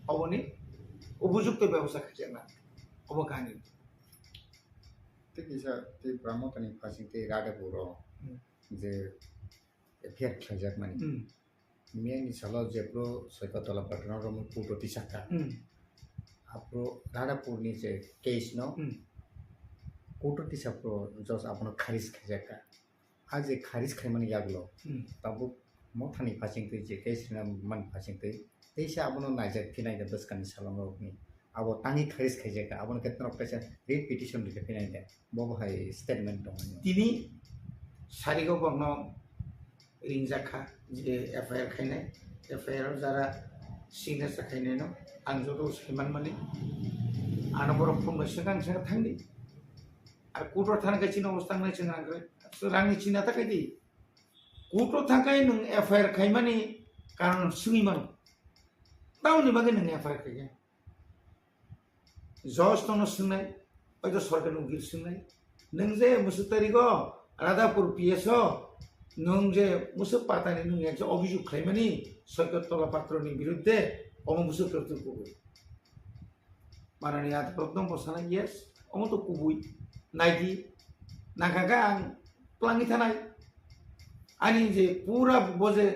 aboni upojukto bebosta khaijak na, obo kahini. Tei kisa tei Pramotani phasing tei Radhapur o Hmm. je F I R khlaijak mani. Hmm. Miyani salo jephru Soikotala Patron romwi court o tisakha. Hmm. Aphru Radhapur ni je case no Hmm. court o tisaphru judge abono kharis khaijakha. A je kharis khaimani yagulo Hmm. tabuk mothani phasing twi je case rina mani phasing twi teisa abono naijak phinai da bwskangni salongrokni. Abo tangwi kharis khaijak kha, abono khe norok kaisa writ petition rwkhe phinai de, bo bo hai statement tongmani. Tini sarigo borno ringjak kha je F I R khainai, F I R o jara signature khainai no ang joto saiman mani, ano borok phone bai swkang swkang thangdi, ar kutor thana khe chini obostha wngnai chwng rang khe rangni china ta khaidi, kutor thangkai nwng F I R khaimani karon swngwi mano, tamoni bagwi nwng F I R khaikhe. Judge nono swngnai, oito sorkarni ukil swngnai. Nwng je mwswk tarigo Radhapur P S o, nwng je mwswk patani nwng ekta obhijog khlaimani Soikotala Patroni biruddhe, omo mwswk tari twi kubui. Manani adalat no bo sana, yes, omo to kubui. Naidi, nangkha khe ang twlangwi thanai. Ani je pura bo je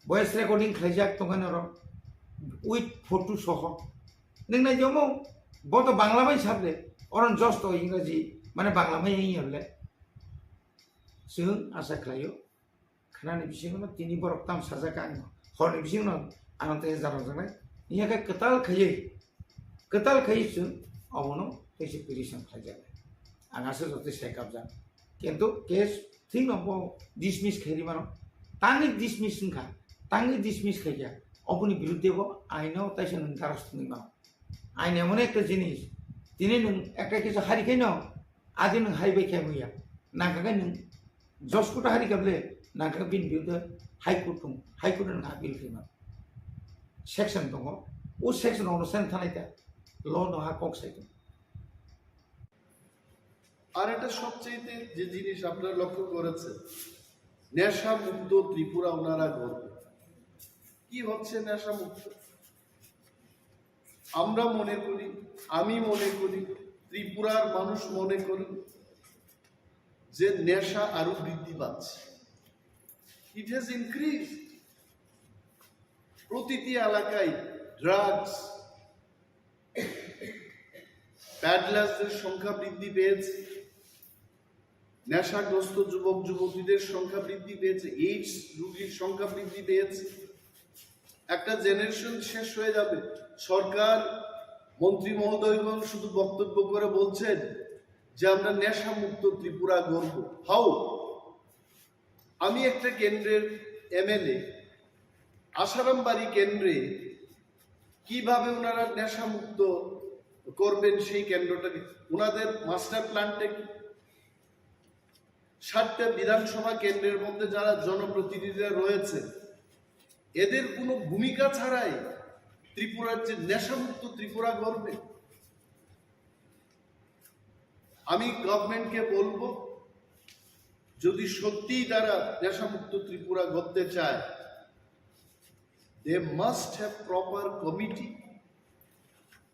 voice recording khlaijak tongkha norok with photo soho. Nwng nai jomo, bo to Bangla bai sable, oron just to Ingraji, mane Bangla bai wngya bole. Chwng asa khlaio, khnani bisingo tini borok tam sajak ang, horni bisingo ano tei jaro janai. Iya khe kwtal khaiwi, kwtal khaiwi chwng obono tei se petition khlaijaknai. Ang asa joto sai kapjak. Kintu case thik no bo dismiss khairi mano. Tangwi dismiss wngkha, tangwi dismiss khaikha, oboni biruddhe bo aino taisa nwng daros thwngwi mano. Ain emon ekta jinis, tini nwng ekta kisa hari khe no, adi nwng hari bai khe muya. Nangkha khe nwng judge court o hari khe bole, nangkha khe bini biruddhe High Court tong, High Court nwng appeal khe ma. Section tongo, o section ono sen thanai ta, law no ha kok sai tong. আর এটা সবচেয়ে যে জিনিস আপনারা লক্ষ্য করেছেন, নেশা মুক্ত ত্রিপুরা ওনারা গর্বে। কি হচ্ছে নেশা মুক্ত? আমরা মনে করি, আমি মনে করি, ত্রিপুরার মানুষ মনে করেন যে নেশা আরো বৃদ্ধি পাচ্ছে। It has increased. প্রতিটি এলাকায় ড্রাগস, প্যাডলার্সদের সংখ্যা বৃদ্ধি পেয়েছে, নেশাগ্রস্ত যুবক যুবতীদের সংখ্যা বৃদ্ধি পেয়েছে, এইডস রোগীর সংখ্যা বৃদ্ধি পেয়েছে। একটা জেনারেশন শেষ হয়ে যাবে। সরকার, মন্ত্রী মহোদয়গণ শুধু বক্তব্য করে বলছেন যে আমরা নেশামুক্ত ত্রিপুরা গড়ব। হাউ? আমি একটা কেন্দ্রের এমএলএ, আশারামবাড়ি কেন্দ্রে কিভাবে ওনারা নেশামুক্ত করবেন সেই কেন্দ্রটাকে, ওনাদের মাস্টার প্ল্যানটা কি? সাতটা বিধানসভা কেন্দ্রের মধ্যে যারা জনপ্রতিনিধিরা রয়েছে, এদের কোনো ভূমিকা ছাড়াই ত্রিপুরার যে নেশামুক্ত ত্রিপুরা গড়বে। আমি গভর্নমেন্টকে বলবো, যদি সত্যিই তারা নেশামুক্ত ত্রিপুরা গড়তে চায়, they must have proper committee।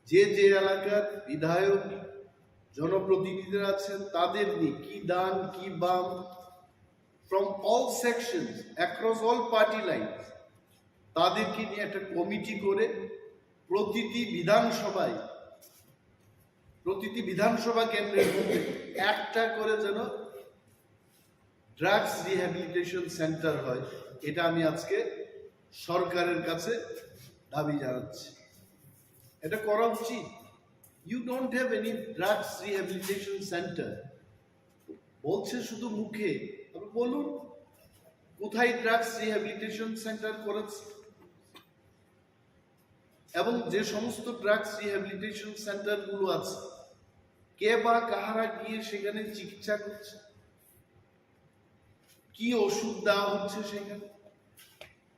যে যে এলাকার বিধায়ক, জনপ্রতিনিধিরা আছেন, তাদের নিয়ে, কি ডান কি বাম, from all sections, across all party lines, তাদেরকে নিয়ে একটা কমিটি করে প্রতিটি বিধানসভায়, প্রতিটি বিধানসভা কেন্দ্রের মধ্যে একটা করে যেন ড্রাগস রিহ্যাবিলিটেশন সেন্টার হয়, এটা আমি আজকে সরকারের কাছে দাবি জানাচ্ছি। এটা করা উচিত। You don't have any drugs rehabilitation center। বলছে শুধু মুখে। আপনি বলুন, কোথায় ড্রাগস রিহ্যাবিলিটেশন সেন্টার করেছে? এবং যে সমস্ত ড্রাগস রিহ্যাবিলিটেশন সেন্টারগুলো আছে, কে বা কাহারা গিয়ে সেখানে চিকিৎসা করছে, কি ওষুধ দেওয়া হচ্ছে সেখানে,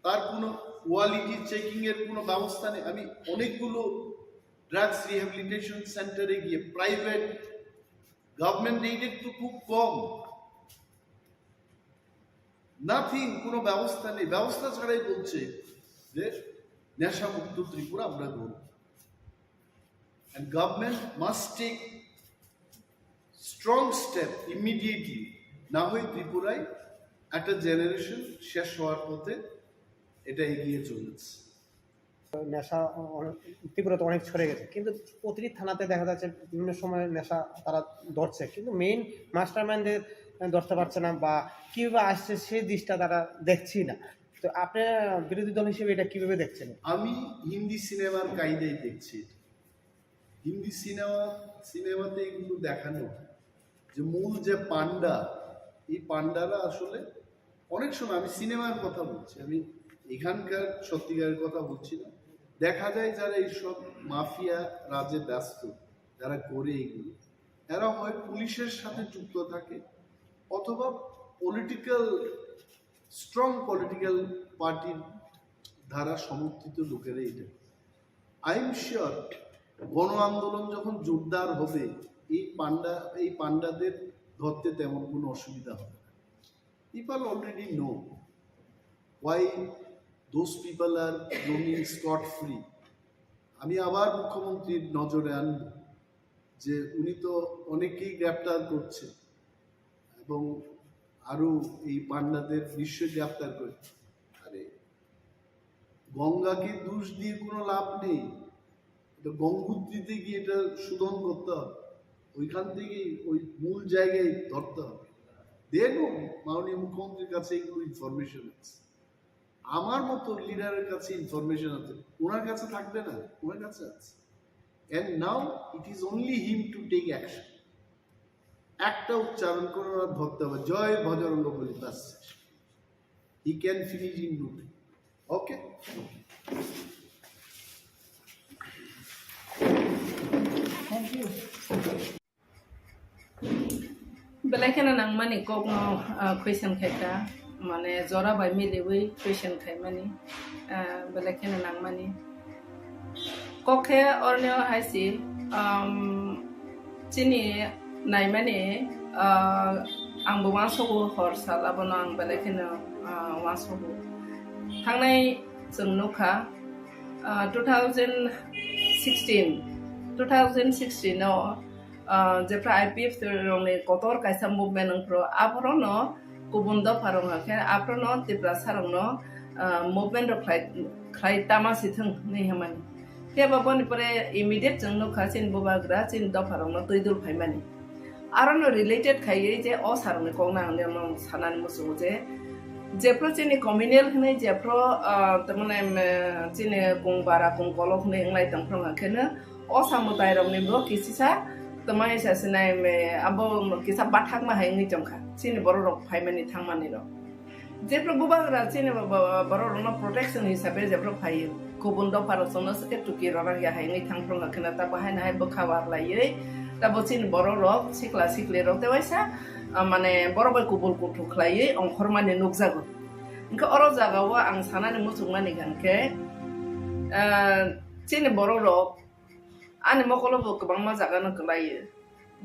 তার কোনো কোয়ালিটি চেকিং এর কোনো ব্যবস্থা নেই। আমি অনেকগুলো ড্রাগস রিহ্যাবিলিটেশন সেন্টারে গিয়ে, প্রাইভেট, গভর্নমেন্ট এইডেড তো খুব কম, নাথিং, কোনো ব্যবস্থা নেই। ব্যবস্থা ছাড়াই বলছে যে নেশামুক্ত ত্রিপুরা আমরা গড়ব। And government must take strong step immediately, না হয় ত্রিপুরায় একটা জেনারেশন শেষ হওয়ার পথে এটা এগিয়ে চলেছে। নেশা অ- ত্রিপুরাতে অনেক ছড়ে গেছে, কিন্তু প্রতিটি থানাতে দেখা যাচ্ছে বিভিন্ন সময় নেশা তারা ধরছে, কিন্তু মেইন মাস্টার মাইন্ডে ধরতে পারছে না বা কিভাবে আসছে সেই দিকটা তারা দেখছেই না। তো আপনি বিরোধী দল হিসেবে এটা কিভাবে দেখছেন? আমি হিন্দি সিনেমার কায়দায় দেখছি এটা। হিন্দি সিনেমা, সিনেমাতে এগুলো দেখানো হয় যে মূল যে পান্ডা, এই পান্ডারা আসলে অনেক সময়, আমি সিনেমার কথা বলছি, আমি এখানকার সত্যিকারের কথা বলছি না, দেখা যায় যারা এইসব মাফিয়া রাজে ব্যস্ত, যারা করে এগুলো, এরা হয় পুলিশের সাথে যুক্ত থাকে অথবা পলিটিক্যাল, স্ট্রং পলিটিক্যাল পার্টির দ্বারা সমর্থিত লোকেরা এটা। আই এম শিওর গণ আন্দোলন যখন জোরদার হবে, এই পান্ডা এই পান্ডাদের ধরতে তেমন কোনো অসুবিধা হবে না। People already know why those people are roaming scot free। আমি আবার মুখ্যমন্ত্রীর নজরে আনব যে উনি তো অনেকেই গ্রেপ্তার করছে এবং আরো এই পান্ডাদের নিশ্চয়ই গ্রেপ্তার করে। আরে, গঙ্গাকে দোষ দিয়ে কোনো লাভ নেই। এটা গঙ্গোত্রীতে গিয়ে এটা শোধন করতে হবে, ওইখান থেকে ওই মূল জায়গায় ধরতে হবে। They know, মাননীয় মুখ্যমন্ত্রীর কাছে এগুলো ইনফরমেশন আছে, আমার মতো লিডারের কাছে ইনফরমেশন আছে, ওনার কাছে থাকবে না? ওনার কাছে আছে। And now it is only him to take action। একটা উচ্চারণ করে ওরা ধরতে হবে, "জয় বজরঙ্গ বলি", ব্যাস, he can finish in no time। Okay? Belai kheno nangmani kokno ah, question khaikha, mane jora bai miliwi question khaimani, ah, belai kheno nangmani. Kok khe orni o hai si, um, chini naimani, ah, ang bo uansogo hor sal abono ang belai kheno, ah, uansogo. Thangnai chwng nukha, ah, two thousand sixteen, two thousand sixteen o, ah, jephra I P F T rokni kotor kaisa movement wngphru, aphorono kubun dopha rok hwnkhe aphorono Tiprasa rokno, ah, movement rok khlai, khlai tama si thwng hinwi hwnmani. Phiya ba boni pore immediate chwng nukha chini bubagra chini dopha rokno twi dul phaimani. Arono related khaiwi je o sir rokni kokno ang nirok sanani muchungo je Jephru chini communal hwnwi jephru, ah, tamani, em, chini kung bara kung kolok hwnwi wnglai tongphru hwnkhe no o samwtai rokni bo kisisa tamai sa sinai, em, abo kisa bathakma hai wngwi tongkha chini borok rok phaimani thangmani rok. Jephru bubagra chini bo-, bo-, borok rokno protection hisabe jephru phaio, kubun dopha rok chwngno swkhe tuki rwrak ya hai wngwi thangphru hwnkhe no ta bahai no hai bwkha warlaiwi ta bo chini borok rok sikla sikli rok tei waisa, ah, mane borok bai kubul kuthuk khlaiwi ongkhormani nukjago. Hwnkhe oro jagao ang sanani muchungmani hwnkhe, ah, chini borok rok ani mokolo bo kwbangma jaga no kwlaio.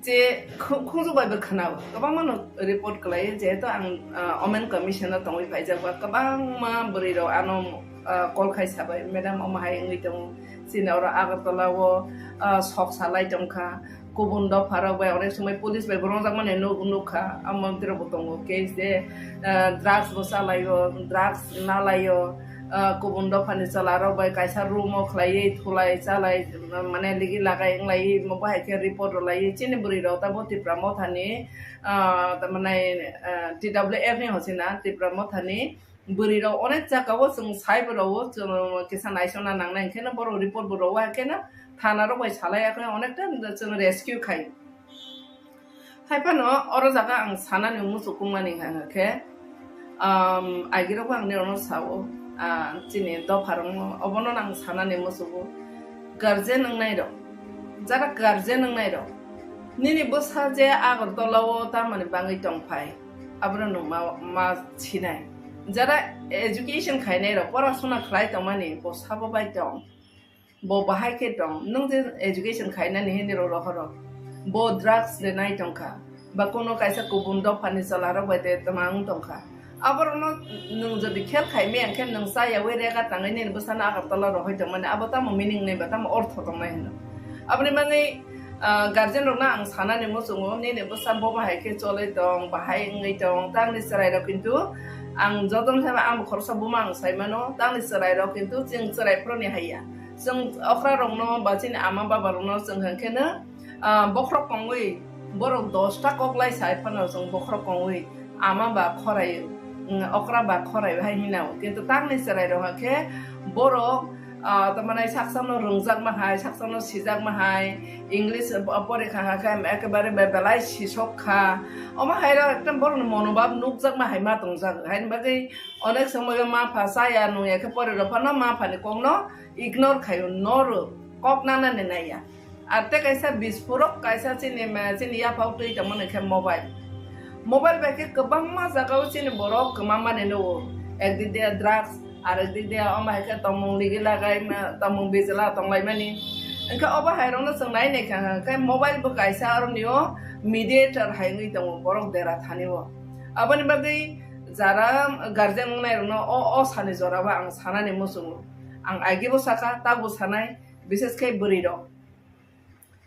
Je khu-, khunju bai bo khwnao, kwbangma no report kwlaio, jehetu ang, ah, Women Commission o tongwi phaijak ba, kwbangma bwrwi rok ano, ah, call khai sabai, "Madam, omo hai wngwi tongo, chini oro Agartala o, ah, sok salai tongkha." Kubun dopha rok bai onek somoi police bai bo rwngjakmani nuk-, nukha, amo tei rok bo tongo case de, ah, drugs bo chalaio, drugs nalaio, ah, kubun dophani chwla rok bai kaisa room o khlaiwi thulai chalai, mane ligi lagai wnglaiwi mo bahai khe report rwlaiwi chini bwrwi rok ta bo Tipra Mothani, ah, tamani, ah, T W F ni hochina Tipra Mothani bwrwi rok onek jagao chwng cyber o chwng kisa naisona nangnai, hwnkhe no borok report bo rwwa, hwnkhe no thana rok bai salai, hwnkhe onekta chwng rescue khai. Hai phano oro jaga ang sanani muchukungmani hwnkha khe, um, agirokbo ang nirokno sao, ah, chini dopharokno, obono ang sanani muchugo. Guardian wngnai rok, jara guardian wngnai rok, nini bwsa je Agartala o tamani bangwi tongphai, abono nwng ma, ma sinai. Jara education khainai rok, porasona khlai tongmani, bo sabo bai tong. Bo bahai khe tong, nwng je education khainani hini rok rohoro. Bo drugs de nai tongkha, ba kono kaisa kubun dophani chwla rok bai de twmang tongkha. Aborokno nwng jodi khel khai maya khe nwng cha yaui rega tangwi nini bwsano Agartala rohoi tongmani, abo tamo meaning nai ba tamo ortho tongnai hino. Aboni bagwi, ah, guardian rokno ang sanani muchungo, nini bwsa bo bahai khe choloi tong, bahai wngwi tong, tangni chwrai rok kintu ang jotono thaiba ang khoroksa buma ang sai mano, tangni chwrai rok kintu chwng chwrai phuruni haiya. Chwng okra rokno ba chini ama baba rokno chwng hwnkhe no, ah, bokhorok kongwi borok dosta kok lai sai phano chwng bokhorok kongwi ama ba khorai, mm, okra ba khorai hai hinao. Kintu tangni chwrai rok hwnkhe borok, ah, tamani saksano rwngjakma hai, saksano sijakma hai, English, ah, porikha hwnkhe ekebare be-, belai sisok kha. Omo hai rok ekdom borokni monobhab nukjakma hai ma tongjak. Haini bagwi onek somoyo ma pha chaya nungya khe pore rok phano ma phani kokno ignore khaio, no rw, kok nanani naiya. Ar tei kaisa bispurok kaisa chini ma, chini yaphao twi tongmani khe mobile. Mobile bai khe kwbangma jagao chini borok kwmamani nugo. Ekdik de drugs, arekdik de omo hai khe tongmung ligi lagai ma, tongmung bijla tonglaimani. Hwnkhe obo hai rokno chwng nai nai kha khe mobile bo kaisa aroni o mediator hai wngwi tongo borok dera thani o. Aboni bagwi jara guardian wngnai rokno o, o sani jora o ang sanani muchungo. Ang agi bo sakha, ta bo sanai, bises khe bwrwi rok.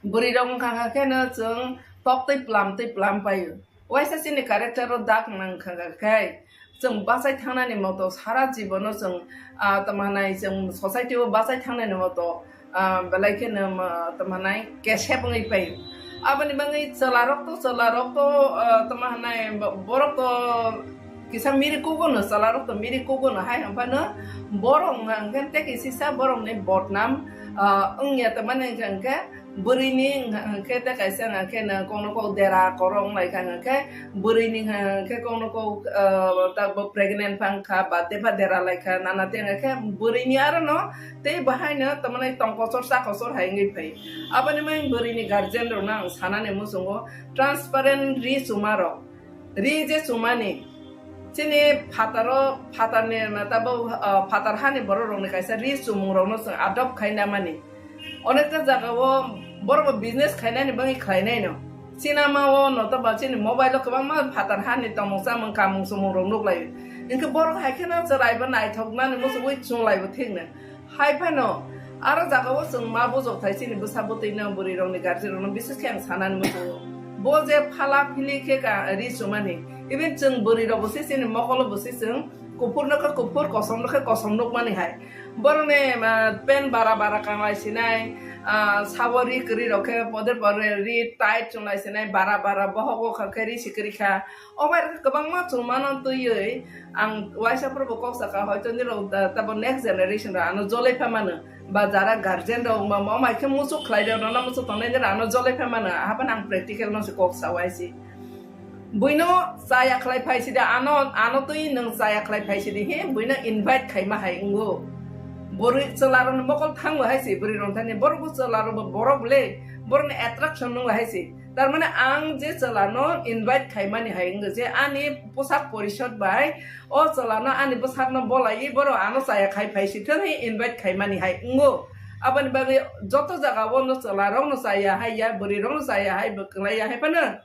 Bwrwi rok wngkha kha khe no chwng tok twi plam twi plam paio. Waisa chini character o dak nang kha kha khe chwng bachai thangnani moto sara jibono chwng, ah, tamo hanai chwng society o bachai thangnani moto, ah, belai kheno, ah, tamo hanai kesep wngwi paio. Aboni bagwi chwla rok to, chwla rok to, ah, tamo hanai bo-, borok to kisa miri kugo no, chwla rok to miri kugo no, hai hwnphano borok hwnkhe tei kisisa borok ni bodnam, ah, wngya tongmani hwnkhe bwrwi ni hwnkhe tei kaisa hwnkhe no kokno kok dera korok wnglaikha hwnkhe bwrwi ni hwnkhe kokno kok, ah, ta bo pregnant phang kha ba tei pha dera laikha nana tei hwnkhe bwrwi ni aro no tei bahai no tongmani tong kochor cha kochor hai wngwi phai. Aboni mai bwrwi ni guardian rok no ang sanani muchungo transparent ri chuma rok. Ri je chumani, chini phataro, phatarni, tabuk, ah, phatar hani borok rokni kaisa ri chumung rokno chwng adopt khai namani. Onekta jagao borok bo business khainani bagwi khlainaino. Chinamao notoba chini mobile o kwbangma phatar hani tongmung chamung kamung chumung rok nuklaio. Hinkhe borok hai kheno chwraibo naithokmani muchugwi chunglaibo thikno. Hai phano, aro jagao chwng ma bujok thai chini bwsa bwtwi no bwrwi rokni guardian rokno bises khe ang sanani muchungo. Bo je phala phili khe ka ri chumani, even chwng bwrwi rok bo se chini mokolo bo se chwng kuphur no khe kuphur, kosom no khe kosom nukmani hai. Borokni, ah, pen bara bara kanglai sinai, Ah, sabo ri kwrwi rok khe pode pore ri tight chunglai sinai, bara bara bohok o kha khe ri si kwrwi kha. O bai rok khe kwbangma chumano twiwi ang waisa phurbo kok saka, hoito nirok da-, tabo next generation rok ano jolai pha mano, ba jara guardian rok ma, ma, mai khe muchuk khlai rok, nono muchuk tongnai nirok ano jolai pha mano, ahaphano ang practical no se kok sa waisi. Buino chaya khlai phai sidi, ano, ano twi nwng chaya khlai phai sidi, he, buino invite khaima hai wngo. Bwrwi chwla rokni mokol thango hai se, bwrwi rok thani, borok bo chwla rok bo borok le, borokni attraction nwngo hai se. Tar mane ang je chwla no invite khaimani hai wngo je ani posak porishod bai, o chwla no ani bwsak no bolai borok ano chaya khai phai si thang he invite khaimani hai wngo. Aboni bagwi joto jaga o no chwla rok no chaya hai ya, bwrwi rok no chaya hai, bo kwlai ya hai phano.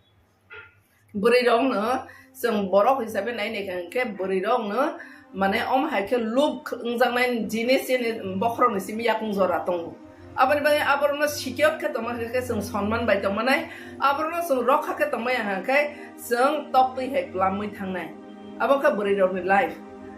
Bwrwi rokno chwng borok hisabe nai nai kha hwnkhe bwrwi rokno mane omo hai khe look wngjaknai jinis chini bokhorokni simi yakung jora tongo. Aboni bagwi aborokno secure khe tongma hwnkhe chwng sonman bai tongmanai, aborokno chwng rokha khe tongmaya hwnkhe chwng toktwi hai plamwi thangnai. Abo khe bwrwi rokni life.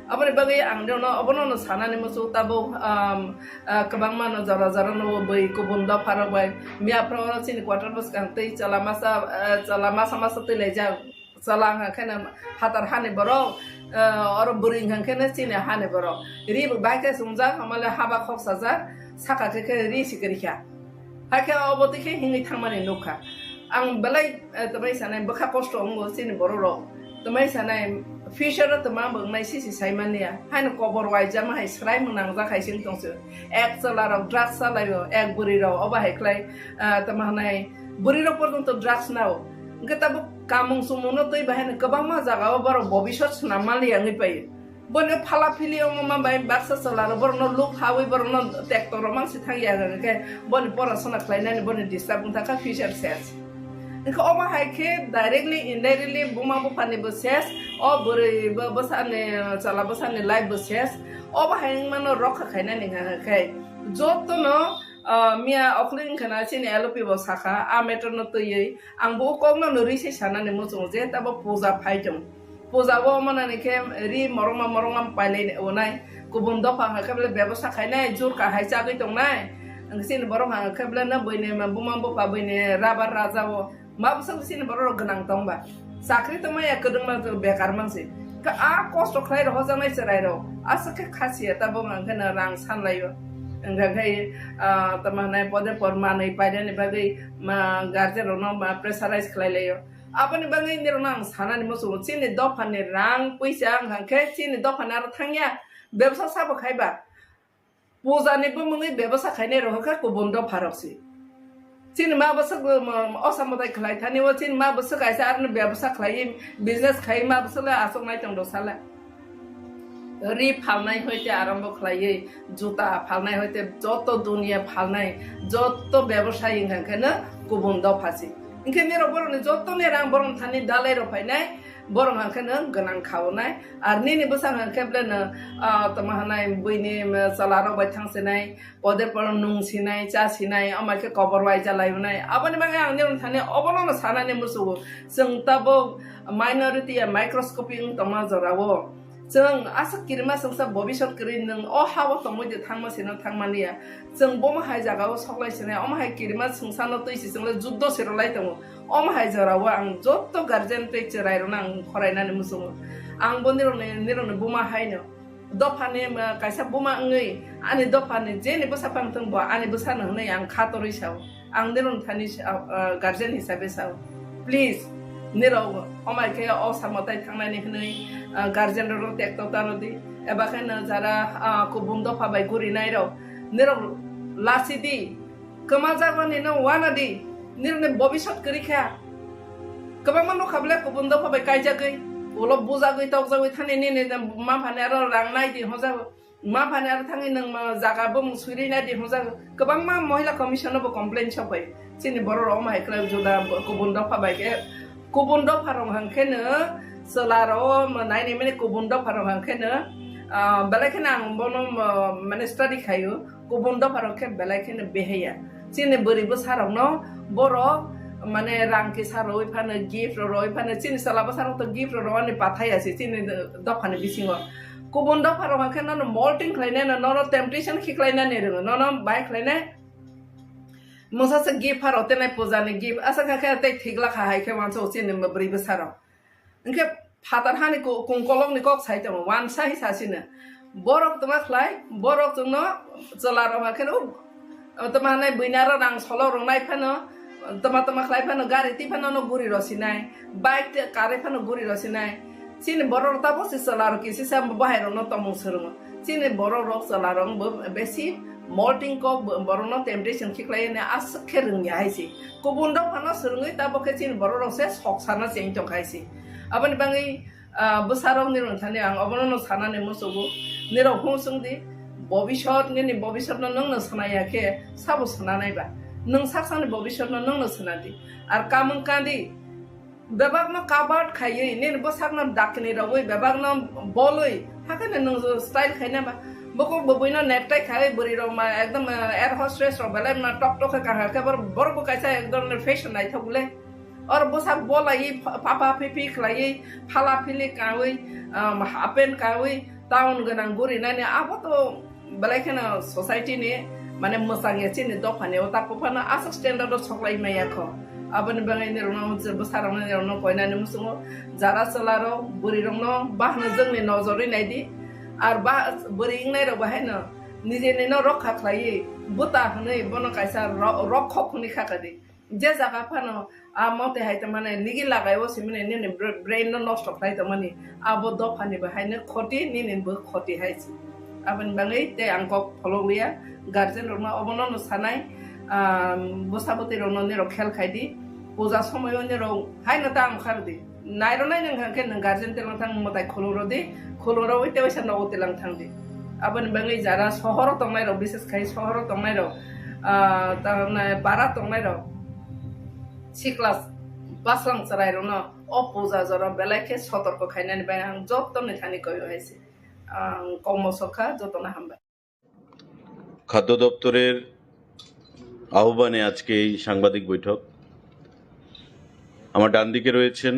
Aboni bagwi ang nono obono no sanani muchung tabuk, um, ah, kwbangma no jora jora no bwi kubun dopha rok bai miya phoro chini quarter bwskang twi chwla masa, ah, chwla masa masa twi laijak. Chwla wngkha khe no hatar hani borok, ah, oro bwrwi wngkha khe no chini hani borok. Ri bo bai khe chumjak, hamale haba khok sajak, saka khe khe ri si kwrwi kha. Hakhe obo twi khe hingwi thangmani nukha. Ang belai, eh, tamai sanai bwkha kosto wngo chini borok rok. Tamai sanai future o tama bo wngnai sisi sai manya. Haino kobor waijama hai swrai mung nangjak hai sing tongse. Ek chwla rok drugs chalaio, ek bwrwi rok obo hai khlai, eh, tama hanai bwrwi rok porjonto drugs nao. Hwnkhe tabuk kamung chumung no twi bahai no kwbangma jaga o borok bobisot swnam manliya wngwi paio. Bono phala phili wngma bai baksa chwla rok borokno look hawi borokno tekto rok mang si thang ya hwnkhe boni porasona khlainani boni disturb wngkha kha future ses. Hwnkhe omo hai khe directly indirectly buma buphani bo ses, o bwrwi bo bwsani chwla bwsani life bo ses. Obo hai wngmano rokha khainani hwnkhe jotono, ah, miya okhli wngkha na chini L O P bo sakha a matter no twiwi ang bo o kokno no rwi se sanani muchungo je tabo puja phai tong. Puja o manani khe ri morongma morongma pailai onai. Kubun dopha hwnkha khe bele bebosa khainai, jur kahai chagwi tongnai. Ang chini borok hwnkha khe bele no buini buma bupha buini rabar raja o. Ma bwswk chini borok rok gwnang tongba. Chakri tongmaya kwdwngma bekar mansi. Kha a kosto khlai rok hojaknai chwrai rok. Aswk khe khasiya tabuk hwnkha khe no rang sanlaio. Hwnkha khe, ah, tamo hwnai pode por manwi paidani bagwi ma guardian rokno ma pressurize khlai laio. Aboni bagwi nirokno ang sanani muchungo, chini dophani rang puisa wngkha khe chini dophani aro thangya, bebsa sabo khaiba. Pujani bumungwi bebsa khainai rok khe kubun dopha rok se. Chini ma bwswk, um, osa mwtai khlai thani o, chini ma bwswk kaisa aroni bebsa khlai, business khai, ma bwswk le achuk nai tong do sala. Ri phalnai hoite arambo khlaiwi, juta phalnai hoite joto duniya phalnai, joto bebosai wngkha khe no kubun dopha se. Hwnkhe nirok borokni joto ni rang borok thani dalai rok phainai, borok hwnkhe no gwnang khaonai. Ar nini bwsang hwnkhe ble no, ah, tamo hwnai buini, um, chwla rok bai thang sinai, pode poro nung sinai, cha sinai, omo khe kobor waija lai unai. Aboni bagwi ang nirok thani obono no sanani muchungo. Chwng tabuk minority ya microscopic wng tongma jorao. Chwng aswk kirima chwngsa bobisot kwrwi nwng o ha-o tongwi de thangma sino thangmani ya. Chwng bomo hai jaga-o soklai sinai, omo hai kirima chwngsano twi si chwng le juddo se rwlai tongo. Omo hai jorao ang joto guardian tei chwrai rokno ang khorainani muchungo. Ang bo nirokni, nirokni buma haino. Dophani, um, kaisa buma wngwi ani dophani jeni bwsa phang thung bo ani bwsano hwnwi ang kha torwi sao. Ang nirok thani sa-, ah, guardian hisabe sao, please, nirok omai khe o samo tai thangnani hwnwi, ah, guardian rokno tekto ta rw di, eba khe no jara, ah, kubun dopha bai gurinai rok nirok lasi di, kwma jagmani no wana di, nirokni bobisot kwrwi kha. Kwbangma nukha bwle kubun dopha bai kaijagwi, ulo bujagwi tokjagwi thani nini ma phani aro rang nai di hojago. Ma phani aro thangwi nwng ma jaga bumung swiri nai di hwnjak. Kwbangma Mohila Commission no bo complain sok bai. Chini borok rok omo hai khlai juda kubun dopha bai khe, kubun dopha rok hang khe no chwla rok o ma nai ni mani kubun dopha rok hang khe no, ah, belai khe no ang bono, ah, mane study khaio. Kubun dopha rok khe belai khe no behaya. Chini bwrwi bwsa rok no borok mane rang kisa rwi phano, gift rok rwi phano, chini chwla bwsa rok to gift rok rwani pathai ya se chini dopha ni bisingo. Kubun dopha rok hwnkhe nono molting khlainai no, nono temptation khiklainani rwngo, nono bai khlainai. Mungsa se gift pharo tenai puja ni gift asa kha khe tei thik lakha hai khe wansa o chini bwrwi bwsa rok. Hwnkhe phatar hani ku-, kungkolok ni kok sai tongo, wansa hi sasino. Borok tongma khlai, borok chwngno chwla rok hakhe no, tongma hanai buina ro rang solo rwnai phano, tongma tongma khlai phano gari twi phano no guri rw sinai, bike te karwi phano guri rw sinai. Chini borok rok tabok se chwla rok kisi sa bahai rok no tongmung swrwngo. Chini borok rok chwla rok bo besi molting kok bo-, borok no temptation khiklai ne aswk khe rwngya hai se. Kubun rok phano swrwngwi tabok khe chini borok rok se sok sana cheng tong khai se. Aboni bagwi, ah, bwsa rok ni rwng thani ang obono no sanani muchugo. Nirok hung swng di, bobisot nini bobisot no nwng no swnaya khe sabo swnanai ba? Nwng sak sakni bobisot no nwng no swnadi. Ar kamwng kandi, bebakno covered khaiwi, nini bwsakno dakni rogwi, bebakno bolwi, hakhe nwng style khaina ba? Buko bwbwino necktie khaiwi bwrwi rok ma ekdom, eh, air hostess rok belai ma tok tok khe kahar khe bor-, borok bo kaisa ek dhoronor fashion naithok le. Or bwsak bolaiwi pha-, papa phipi khlaiwi, phala phili kawi, um, half pant kawi, town gwnang guri nani abo to belai kheno society ni, mane, mwchang ya chini dopha ni o tak phano aswk standard o soklai maya kho. Aboni bagwi nirok no je bwsa rok no nirok no koinani muchungo, jara chwla rok bwrwi rok no bahno jwngni nojorwi nai di. Ar ba bwrwi wngnai rok bahai no nijeni no rokha khlaiwi buta hwnwi bono kaisa ro-, rokhok hwnwi kha kha di. Je jaga phano a mote hai tongmani nigi lagai o simini nini br-, brain no nosto khlai tongmani, abo dophani bo haino khoti, nini bo khoti hai se. Aboni bagwi tei ang kok pholok liya, guardian rokno obono no sanai, ah, bwsa bwtwi rokno nirok khel khai di, puja somoio nirok haino ta wngkha rwdi. Nairwnai nwng hwnkhe nwng guardian tilang thang mwtai khulumrwdi, khulumrwwi tei waisa nogo tilang thangdi. Aboni bagwi jara sohoro tongnairok, bises khai sohoro tongnairok, ah, tamni para tongnairok, sikla bwslang chwrairokno o puja jora belai khe sotorko khainani bai ang jottoni thani koyo hai se. Ang kokmo sokha, jotono hambai. খাদ্য দপ্তরের আহ্বানে আজকে এই সাংবাদিক বৈঠক। আমার ডান দিকে রয়েছেন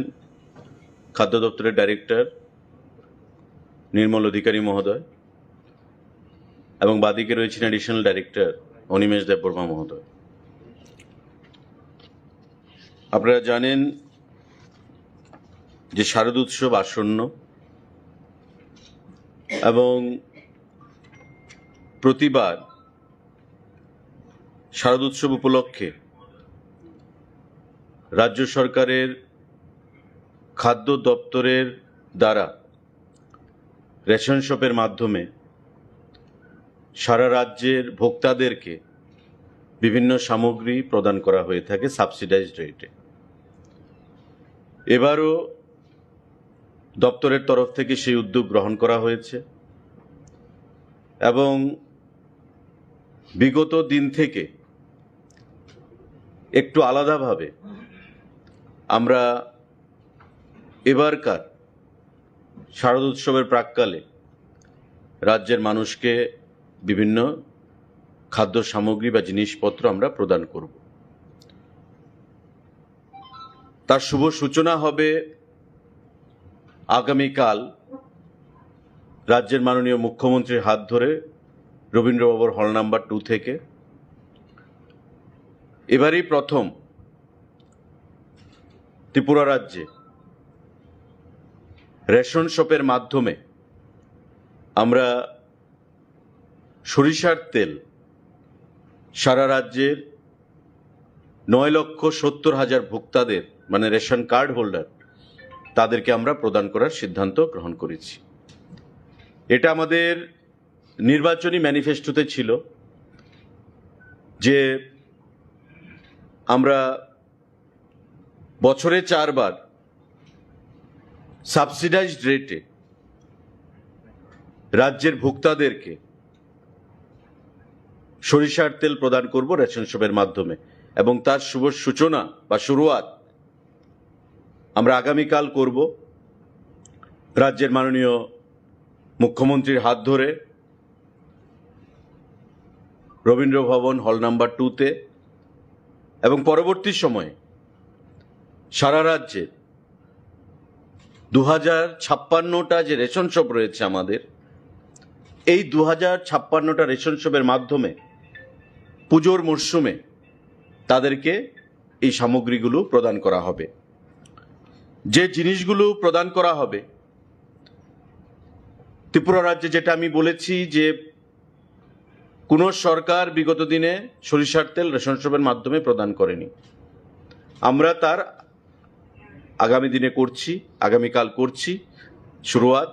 খাদ্য দপ্তরের ডাইরেক্টর নির্মল অধিকারী মহোদয় এবং বাদিকে রয়েছেন অ্যাডিশনাল ডাইরেক্টর অনিমেষ দেববর্মা মহোদয়। আপনারা জানেন যে শারদ উৎসব আসন্ন এবং প্রতিবার শারদ উৎসব উপলক্ষে রাজ্য সরকারের খাদ্য দপ্তরের দ্বারা রেশন শপের মাধ্যমে সারা রাজ্যের ভোক্তাদেরকে বিভিন্ন সামগ্রী প্রদান করা হয়ে থাকে সাবসিডাইজড রেটে। এবারও দপ্তরের তরফ থেকে সেই উদ্যোগ গ্রহণ করা হয়েছে এবং বিগত দিন থেকে একটু আলাদাভাবে আমরা এবারকার শারদ উৎসবের প্রাক্কালে রাজ্যের মানুষকে বিভিন্ন খাদ্য সামগ্রী বা জিনিসপত্র আমরা প্রদান করব। তার শুভ সূচনা হবে আগামীকাল রাজ্যের মাননীয় মুখ্যমন্ত্রীর হাত ধরে রবীন্দ্র ভবন হল নাম্বার টু থেকে। এবারই প্রথম ত্রিপুরা রাজ্যে রেশন শপের মাধ্যমে আমরা সরিষার তেল সারা রাজ্যের নয় লক্ষ সত্তর হাজার ভোক্তাদের, মানে রেশন কার্ড হোল্ডার, তাদেরকে আমরা প্রদান করার সিদ্ধান্ত গ্রহণ করেছি। এটা আমাদের নির্বাচনী ম্যানিফেস্টোতে ছিল যে আমরা বছরে চারবার সাবসিডাইজড রেটে রাজ্যের ভোক্তাদেরকে সরিষার তেল প্রদান করব রেশন শপের মাধ্যমে, এবং তার শুভ সূচনা বা শুরুয়াত আমরা আগামীকাল করব রাজ্যের মাননীয় মুখ্যমন্ত্রীর হাত ধরে রবীন্দ্র ভবন হল নাম্বার টুতে, এবং পরবর্তী সময়ে সারা রাজ্যে দু হাজার ছাপ্পান্নটা যে রেশন শপ রয়েছে আমাদের, এই দু হাজার ছাপ্পান্নটা রেশন শপের মাধ্যমে পুজোর মরশুমে তাদেরকে এই সামগ্রীগুলো প্রদান করা হবে। যে জিনিসগুলো প্রদান করা হবে, ত্রিপুরা রাজ্যে যেটা আমি বলেছি যে কোনো সরকার বিগত দিনে সরিষার তেল রেশন শপের মাধ্যমে প্রদান করেনি। আমরা তার আগামী দিনে করছি, আগামীকাল করছি শুরুয়াত,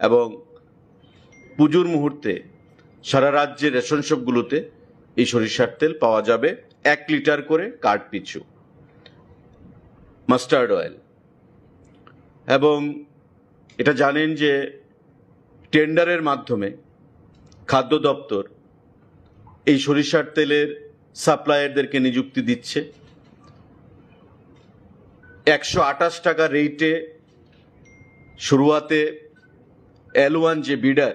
এবং পুজোর মুহূর্তে সারা রাজ্যের রেশন শপগুলোতে এই সরিষার তেল পাওয়া যাবে এক লিটার করে কার্ড পিছু। মাস্টার্ড অয়েল, এবং এটা জানেন যে টেন্ডারের মাধ্যমে খাদ্য দপ্তর এই সরিষার তেলের সাপ্লায়ারদেরকে নিযুক্তি দিচ্ছে। একশো আঠাশ টাকা রেটে শুরুয়াতে এল ওয়ান যে বিডার,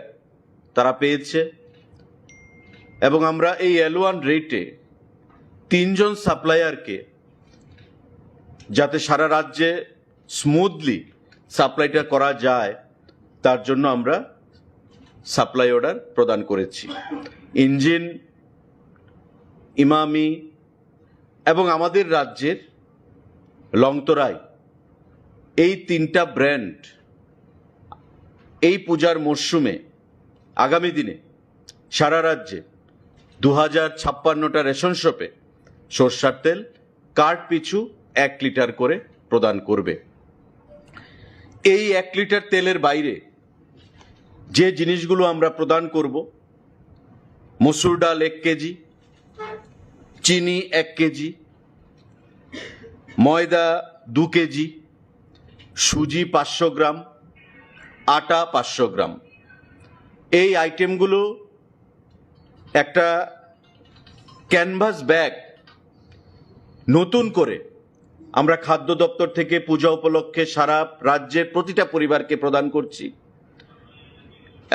তারা পেয়েছে, এবং আমরা এই এল ওয়ান রেটে তিনজন সাপ্লায়ারকে, যাতে সারা রাজ্যে স্মুথলি সাপ্লাইটা করা যায়, তার জন্য আমরা সাপ্লাই অর্ডার প্রদান করেছি। ইঞ্জিন, ইমামি এবং আমাদের রাজ্যের লংতরাই, এই তিনটা ব্র্যান্ড এই পূজার মরশুমে আগামী দিনে সারা রাজ্যে দু হাজার ছাপ্পান্নটা রেশন শপে সর্ষার তেল কার্ড পিছু এক লিটার করে প্রদান করবে। এই এক লিটার তেলের বাইরে যে জিনিসগুলো আমরা প্রদান করব, মসুর ডাল এক কেজি, চিনি এক কেজি, ময়দা দু কেজি, সুজি পাঁচশো গ্রাম, আটা পাঁচশো গ্রাম, এই আইটেমগুলো একটা ক্যানভাস ব্যাগ নতুন করে আমরা খাদ্য দপ্তর থেকে পূজা উপলক্ষে সারা রাজ্যের প্রতিটা পরিবারকে প্রদান করছি,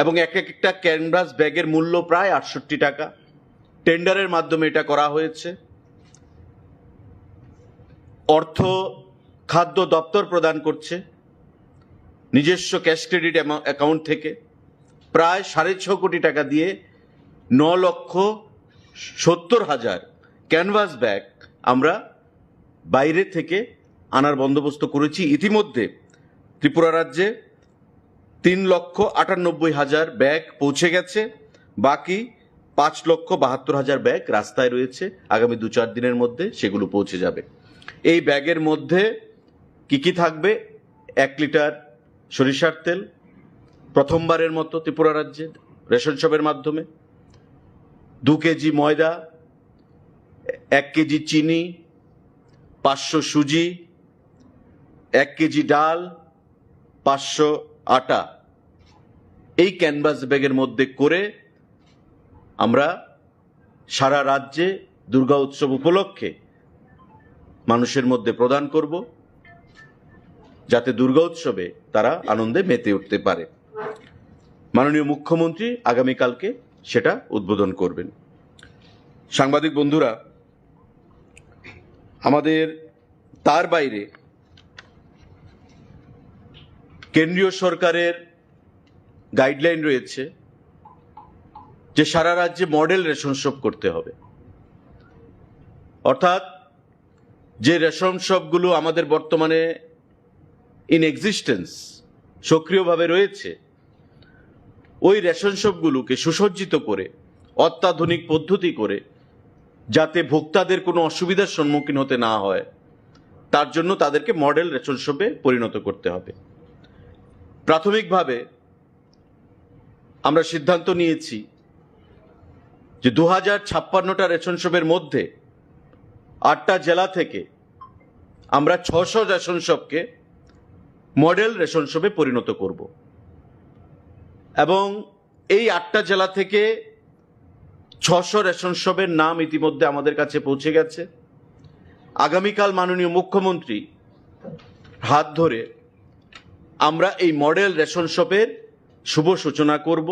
এবং এক একটা ক্যানভাস ব্যাগের মূল্য প্রায় আটষট্টি টাকা। টেন্ডারের মাধ্যমে এটা করা হয়েছে। অর্থ খাদ্য দপ্তর প্রদান করছে নিজস্ব ক্যাশ ক্রেডিট অ্যাকাউন্ট থেকে। প্রায় সাড়ে ছ কোটি টাকা দিয়ে ন লক্ষ সত্তর হাজার ক্যানভাস ব্যাগ আমরা বাইরে থেকে আনার বন্দোবস্ত করেছি। ইতিমধ্যে ত্রিপুরা রাজ্যে তিন লক্ষ আটানব্বই হাজার ব্যাগ পৌঁছে গেছে, বাকি পাঁচ লক্ষ বাহাত্তর হাজার ব্যাগ রাস্তায় রয়েছে। আগামী দু চার দিনের মধ্যে সেগুলো পৌঁছে যাবে। এই ব্যাগের মধ্যে কি কি থাকবে? এক লিটার সরিষার তেল, প্রথমবারের মতো ত্রিপুরা রাজ্যে রেশন শপের মাধ্যমে, দু কেজি ময়দা, এক কেজি চিনি, পাঁচশো সুজি, এক কেজি ডাল, পাঁচশো আটা, এই ক্যানভাস ব্যাগের মধ্যে করে আমরা সারা রাজ্যে দুর্গা উৎসব উপলক্ষে মানুষের মধ্যে প্রদান করব, যাতে দুর্গা উৎসবে তারা আনন্দে মেতে উঠতে পারে। মাননীয় মুখ্যমন্ত্রী আগামীকালকে সেটা উদ্বোধন করবেন। সাংবাদিক বন্ধুরা, আমাদের তার বাইরে কেন্দ্রীয় সরকারের গাইডলাইন রয়েছে যে সারা রাজ্যে মডেল রেশন শপ করতে হবে। অর্থাৎ যে রেশন শপগুলো আমাদের বর্তমানে ইন এক্সিস্টেন্স, সক্রিয়ভাবে রয়েছে, ওই রেশন শপগুলোকে সুসজ্জিত করে, অত্যাধুনিক পদ্ধতি করে, যাতে ভোক্তাদের কোনো অসুবিধার সম্মুখীন হতে না হয়, তার জন্য তাদেরকে মডেল রেশন শপে পরিণত করতে হবে। প্রাথমিকভাবে আমরা সিদ্ধান্ত নিয়েছি যে দু হাজার ছাপ্পান্নটা রেশন শপের মধ্যে আটটা জেলা থেকে আমরা ছশো রেশন শপকে মডেল রেশন শপে পরিণত করব, এবং এই আটটা জেলা থেকে ছশো রেশন শপের নাম ইতিমধ্যে আমাদের কাছে পৌঁছে গেছে। আগামীকাল মাননীয় মুখ্যমন্ত্রী হাত ধরে আমরা এই মডেল রেশন শপের শুভ সূচনা করব,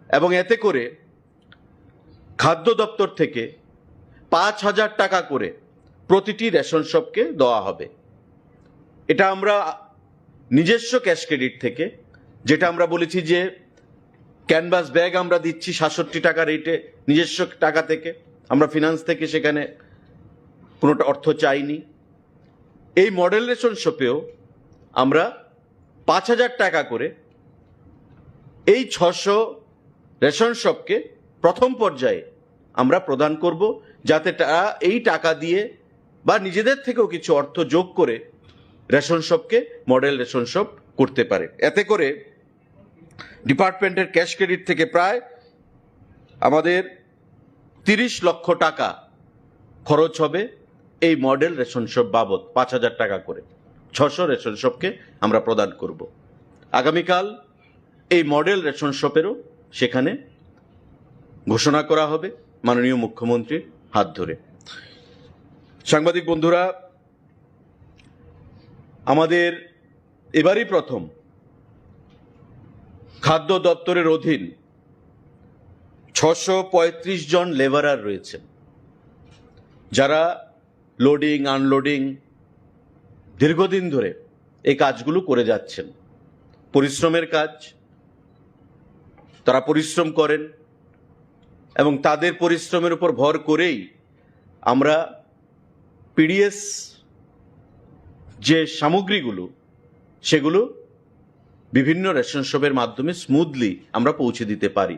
এবং এতে করে খাদ্য দপ্তর থেকে পাঁচ হাজার টাকা করে প্রতিটি রেশন শপকে দেওয়া হবে। এটা আমরা নিজস্ব ক্যাশ ক্রেডিট থেকে, যেটা আমরা বলেছি যে ক্যানভাস ব্যাগ আমরা দিচ্ছি সাতষট্টি টাকা রেটে, নিজস্ব টাকা থেকে, আমরা ফিনান্স থেকে সেখানে কোনোটা অর্থ চাইনি। এই মডেল রেশন শপেও আমরা পাঁচ হাজার টাকা করে এই ছশো রেশন শপকে প্রথম পর্যায়ে আমরা প্রদান করব, যাতে তারা এই টাকা দিয়ে বা নিজেদের থেকেও কিছু অর্থ যোগ করে রেশন শপকে মডেল রেশন শপ করতে পারে। এতে করে ডিপার্টমেন্টের ক্যাশ ক্রেডিট থেকে প্রায় আমাদের তিরিশ লক্ষ টাকা খরচ হবে এই মডেল রেশন শপ বাবদ, পাঁচ হাজার টাকা করে ছশো রেশন শপকে আমরা প্রদান করব। আগামীকাল এই মডেল রেশন শপেরও সেখানে ঘোষণা করা হবে মাননীয় মুখ্যমন্ত্রীর হাত ধরে। সাংবাদিক বন্ধুরা, আমাদের এবারই প্রথম খাদ্য দপ্তরের অধীন ছশো পঁয়ত্রিশ জন লেবারার রয়েছেন, যারা লোডিং আনলোডিং দীর্ঘদিন ধরে এই কাজগুলো করে যাচ্ছেন। পরিশ্রমের কাজ, তারা পরিশ্রম করেন এবং তাদের পরিশ্রমের উপর ভর করেই আমরা পিডিএস যে সামগ্রীগুলো, সেগুলো বিভিন্ন রেশন শপের মাধ্যমে স্মুথলি আমরা পৌঁছে দিতে পারি।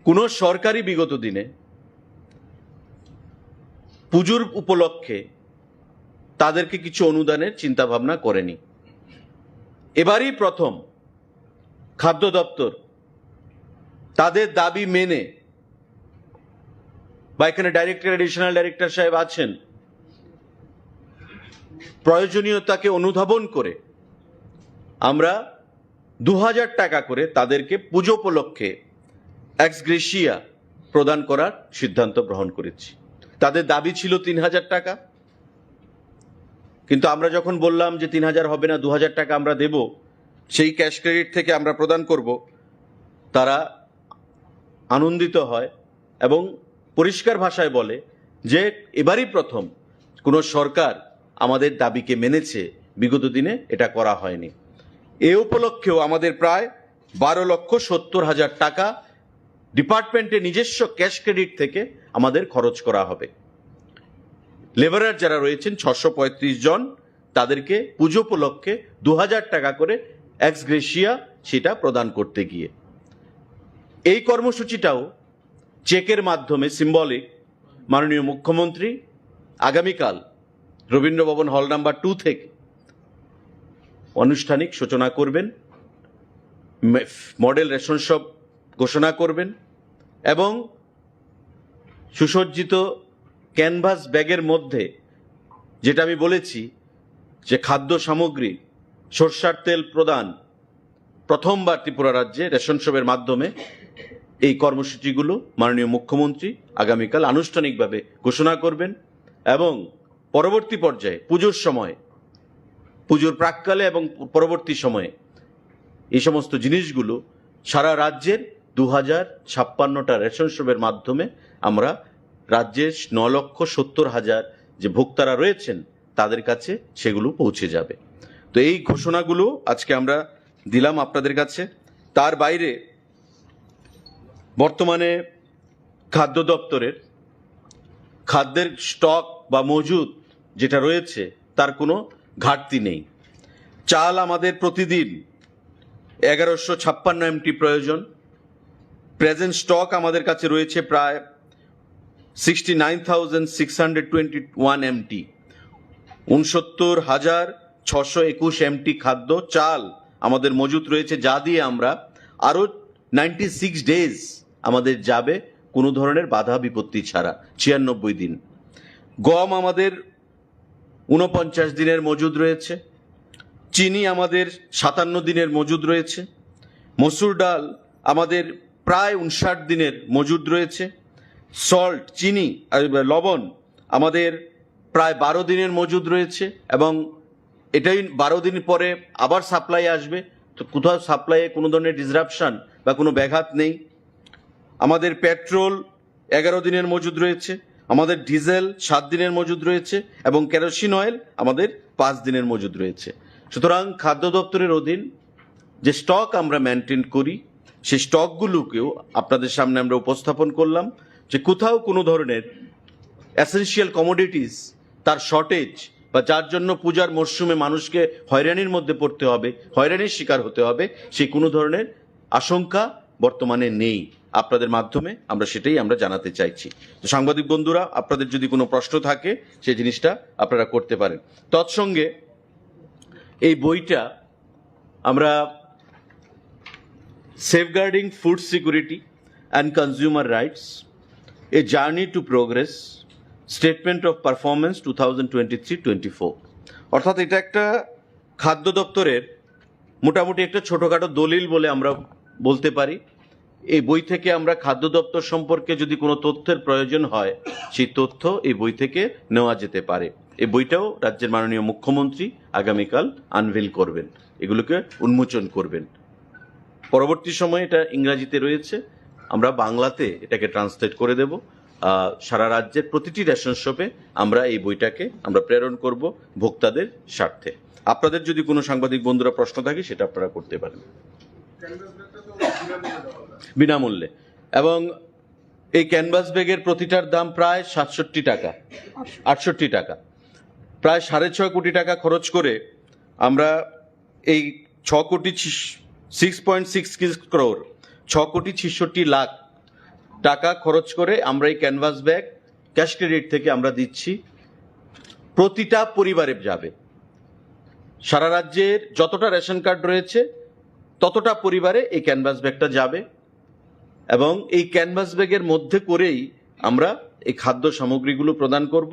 কোনো সরকারই বিগত দিনে পুজোর উপলক্ষে তাদেরকে কিছু অনুদানের চিন্তাভাবনা করেনি। এবারই প্রথম খাদ্য দপ্তর তাদের দাবি মেনে, বা এখানে ডাইরেক্টর, অ্যাডিশনাল ডাইরেক্টর সাহেব আছেন, প্রয়োজনীয়তাকে অনুধাবন করে আমরা দু হাজার টাকা করে তাদেরকে পুজো উপলক্ষে এক্স গ্রেশিয়া প্রদান করার সিদ্ধান্ত গ্রহণ করেছি। তাদের দাবি ছিল তিন হাজার টাকা, কিন্তু আমরা যখন বললাম যে তিন হাজার হবে না, দু হাজার টাকা আমরা দেব, সেই ক্যাশ ক্রেডিট থেকে আমরা প্রদান করব, তারা আনন্দিত হয় এবং পরিষ্কার ভাষায় বলে যে এবারই প্রথম কোনো সরকার আমাদের দাবিকে মেনেছে, বিগত দিনে এটা করা হয়নি। এ উপলক্ষেও আমাদের প্রায় বারো লক্ষ সত্তর হাজার টাকা ডিপার্টমেন্টের নিজস্ব ক্যাশ ক্রেডিট থেকে আমাদের খরচ করা হবে। লেবারার যারা রয়েছেন ছশো পঁয়ত্রিশ জন, তাদেরকে পুজো উপলক্ষে দু হাজার টাকা করে এক্স গ্রেশিয়া সেটা প্রদান করতে গিয়ে এই কর্মসূচিটাও চেকের মাধ্যমে সিম্বলিক মাননীয় মুখ্যমন্ত্রী আগামীকাল রবীন্দ্র ভবন হল নাম্বার টু থেকে আনুষ্ঠানিক সূচনা করবেন, মে-, মডেল রেশন শপ ঘোষণা করবেন এবং সুসজ্জিত ক্যানভাস ব্যাগের মধ্যে, যেটা আমি বলেছি যে খাদ্য সামগ্রী, সর্ষার তেল প্রদান, প্রথমবার ত্রিপুরা রাজ্যে রেশন শপের মাধ্যমে এই কর্মসূচিগুলো মাননীয় মুখ্যমন্ত্রী আগামীকাল আনুষ্ঠানিকভাবে ঘোষণা করবেন এবং পরবর্তী পর্যায়ে পুজোর সময়, পুজোর প্রাক্কালে এবং পরবর্তী সময়ে এই সমস্ত জিনিসগুলো সারা রাজ্যের দু হাজার ছাপ্পান্নটা রেশন শপের মাধ্যমে আমরা রাজ্যের ন লক্ষ সত্তর হাজার যে ভোক্তারা রয়েছেন, তাদের কাছে সেগুলো পৌঁছে যাবে। তো এই ঘোষণাগুলো আজকে আমরা দিলাম আপনাদের কাছে। তার বাইরে বর্তমানে খাদ্য দপ্তরের খাদ্যের স্টক বা মজুদ যেটা রয়েছে, তার কোনো ঘাটতি নেই। চাল আমাদের প্রতিদিন এগারোশো ছাপ্পান্ন এমটি প্রয়োজন। প্রেজেন্ট স্টক আমাদের কাছে রয়েছে প্রায় sixty nine thousand six hundred twenty one M. ঊনসত্তর হাজার ছশো একুশ এমটি খাদ্য চাল আমাদের মজুত রয়েছে, যা দিয়ে আমরা আরও নাইনটি সিক্স ডেজ আমাদের যাবে কোনো ধরনের বাধা বিপত্তি ছাড়া, ছিয়ানব্বই দিন। গম আমাদের ঊনপঞ্চাশ দিনের মজুদ রয়েছে। চিনি আমাদের সাতান্ন দিনের মজুদ রয়েছে। মসুর ডাল আমাদের প্রায় উনষাট দিনের মজুদ রয়েছে। সল্ট, চিনি, আহ, লবণ আমাদের প্রায় বারো দিনের মজুদ রয়েছে এবং এটাই বারো দিন পরে আবার সাপ্লাই আসবে। তো কোথাও সাপ্লাইয়ে কোনো ধরনের ডিসরাপশন বা কোনো ব্যাঘাত নেই। আমাদের পেট্রোল এগারো দিনের মজুদ রয়েছে, আমাদের ডিজেল সাত দিনের মজুদ রয়েছে এবং কেরোসিন অয়েল আমাদের পাঁচ দিনের মজুদ রয়েছে। সুতরাং খাদ্য দপ্তরের অধীন যে স্টক আমরা মেনটেন করি, সেই স্টকগুলোকেও আপনাদের সামনে আমরা উপস্থাপন করলাম যে কোথাও কোনো ধরনের এসেনশিয়াল কমোডিটিস, তার শর্টেজ বা যার জন্য পূজার মরশুমে মানুষকে হয়রানির মধ্যে পড়তে হবে, হয়রানির শিকার হতে হবে, সেই কোনো ধরনের আশঙ্কা বর্তমানে নেই। আপনাদের মাধ্যমে আমরা সেটাই আমরা জানাতে চাইছি। তো সাংবাদিক বন্ধুরা, আপনাদের যদি কোনো প্রশ্ন থাকে, সেই জিনিসটা আপনারা করতে পারেন। তৎসঙ্গে এই বইটা আমরা Safeguarding Food Security and Consumer Rights, A Journey to Progress, Statement of Performance two thousand twenty-three twenty-four, অর্থাৎ এটা একটা খাদ্য দপ্তরের মোটামুটি একটা ছোটোখাটো দলিল বলে আমরা বলতে পারি। এই বই থেকে আমরা খাদ্য দপ্তর সম্পর্কে যদি কোনো তথ্যের প্রয়োজন হয়, সেই তথ্য এই বই থেকে নেওয়া যেতে পারে। এই বইটাও রাজ্যের মাননীয় মুখ্যমন্ত্রী আগামীকাল আনভেল করবেন, এগুলোকে উন্মোচন করবেন। পরবর্তী সময়ে এটা ইংরাজিতে রয়েছে, আমরা বাংলাতে এটাকে ট্রান্সলেট করে দেব। আহ, সারা রাজ্যের প্রতিটি রেশন শপে আমরা এই বইটাকে আমরা প্রেরণ করব ভোক্তাদের স্বার্থে। আপনাদের যদি কোনো সাংবাদিক বন্ধুরা প্রশ্ন থাকে, সেটা আপনারা করতে পারেন। বিনামূল্যে। এবং এই ক্যানভাস ব্যাগের প্রতিটার দাম প্রায় সাতষট্টি টাকা, আটষট্টি টাকা। প্রায় সাড়ে ছয় কোটি টাকা খরচ করে আমরা এই ছ কোটি, সিক্স পয়েন্ট সিক্স ক্রোর, ছ কোটি ছেষট্টি লাখ টাকা খরচ করে আমরা এই ক্যানভাস ব্যাগ ক্যাশ ক্রেডিট থেকে আমরা দিচ্ছি। প্রতিটা পরিবারে যাবে, সারা রাজ্যের যতটা রেশন কার্ড রয়েছে, ততটা পরিবারে এই ক্যানভাস ব্যাগটা যাবে। এবং এই ক্যানভাস ব্যাগের মধ্যে করেই আমরা এই খাদ্য সামগ্রীগুলো প্রদান করব,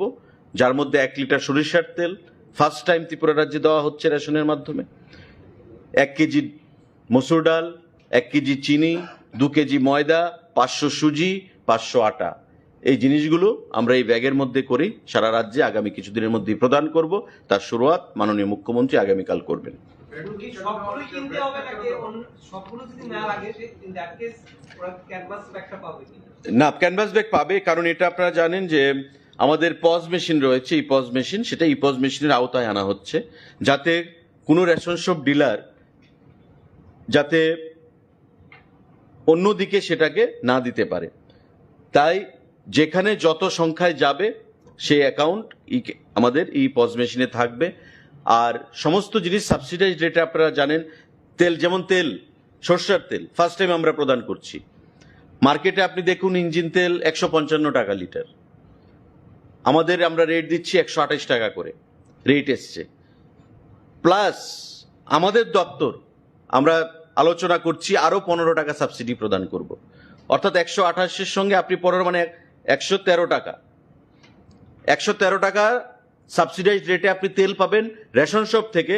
যার মধ্যে এক লিটার সরিষার তেল, ফার্স্ট টাইম ত্রিপুরা রাজ্যে দেওয়া হচ্ছে রেশনের মাধ্যমে, এক কেজি মসুর ডাল, এক কেজি চিনি, দু কেজি ময়দা, পাঁচশো সুজি, পাঁচশো আটা। এই জিনিসগুলো আমরা এই ব্যাগের মধ্যে করি, সারা রাজ্যে আগামী কিছুদিনের মধ্যেই প্রদান করব। তার শুরুয়াত মাননীয় মুখ্যমন্ত্রী আগামীকাল করবেন। এখন কি সবগুলোই কিনতে হবে নাকি অন্য সবগুলো যদি না লাগে, সে in that case ওরা ক্যানভাস ব্যাগটা পাবে কিনা? না, ক্যানভাস ব্যাগ পাবে, কারণ এটা আপনারা জানেন যে আমাদের পজ মেশিন রয়েছে, ইপজ মেশিন, সেটা ইপজ মেশিনের আওতায় আনা হচ্ছে, যাতে কোনো রেশন শপ ডিলার যাতে অন্যদিকে সেটাকে না দিতে পারে। তাই যেখানে যত সংখ্যায় যাবে, সেই অ্যাকাউন্ট আমাদের ই পজ মেশিনে থাকবে। আর সমস্ত জিনিস সাবসিডাইজ রেটে, আপনারা জানেন, তেল, যেমন তেল, সর্ষের তেল ফার্স্ট টাইম আমরা প্রদান করছি। মার্কেটে আপনি দেখুন, ইঞ্জিন তেল একশো পঞ্চান্ন টাকা লিটার, আমাদের আমরা রেট দিচ্ছি একশো আঠাশ টাকা করে, রেট এসছে। প্লাস আমাদের দপ্তর, আমরা আলোচনা করছি, আরও পনেরো টাকা সাবসিডি প্রদান করব। অর্থাৎ একশো আঠাশের সঙ্গে আপনি পনেরো, মানে একশো তেরো টাকা, একশো তেরো টাকা সাবসিডাইজ রেটে আপনি তেল পাবেন রেশন শপ থেকে,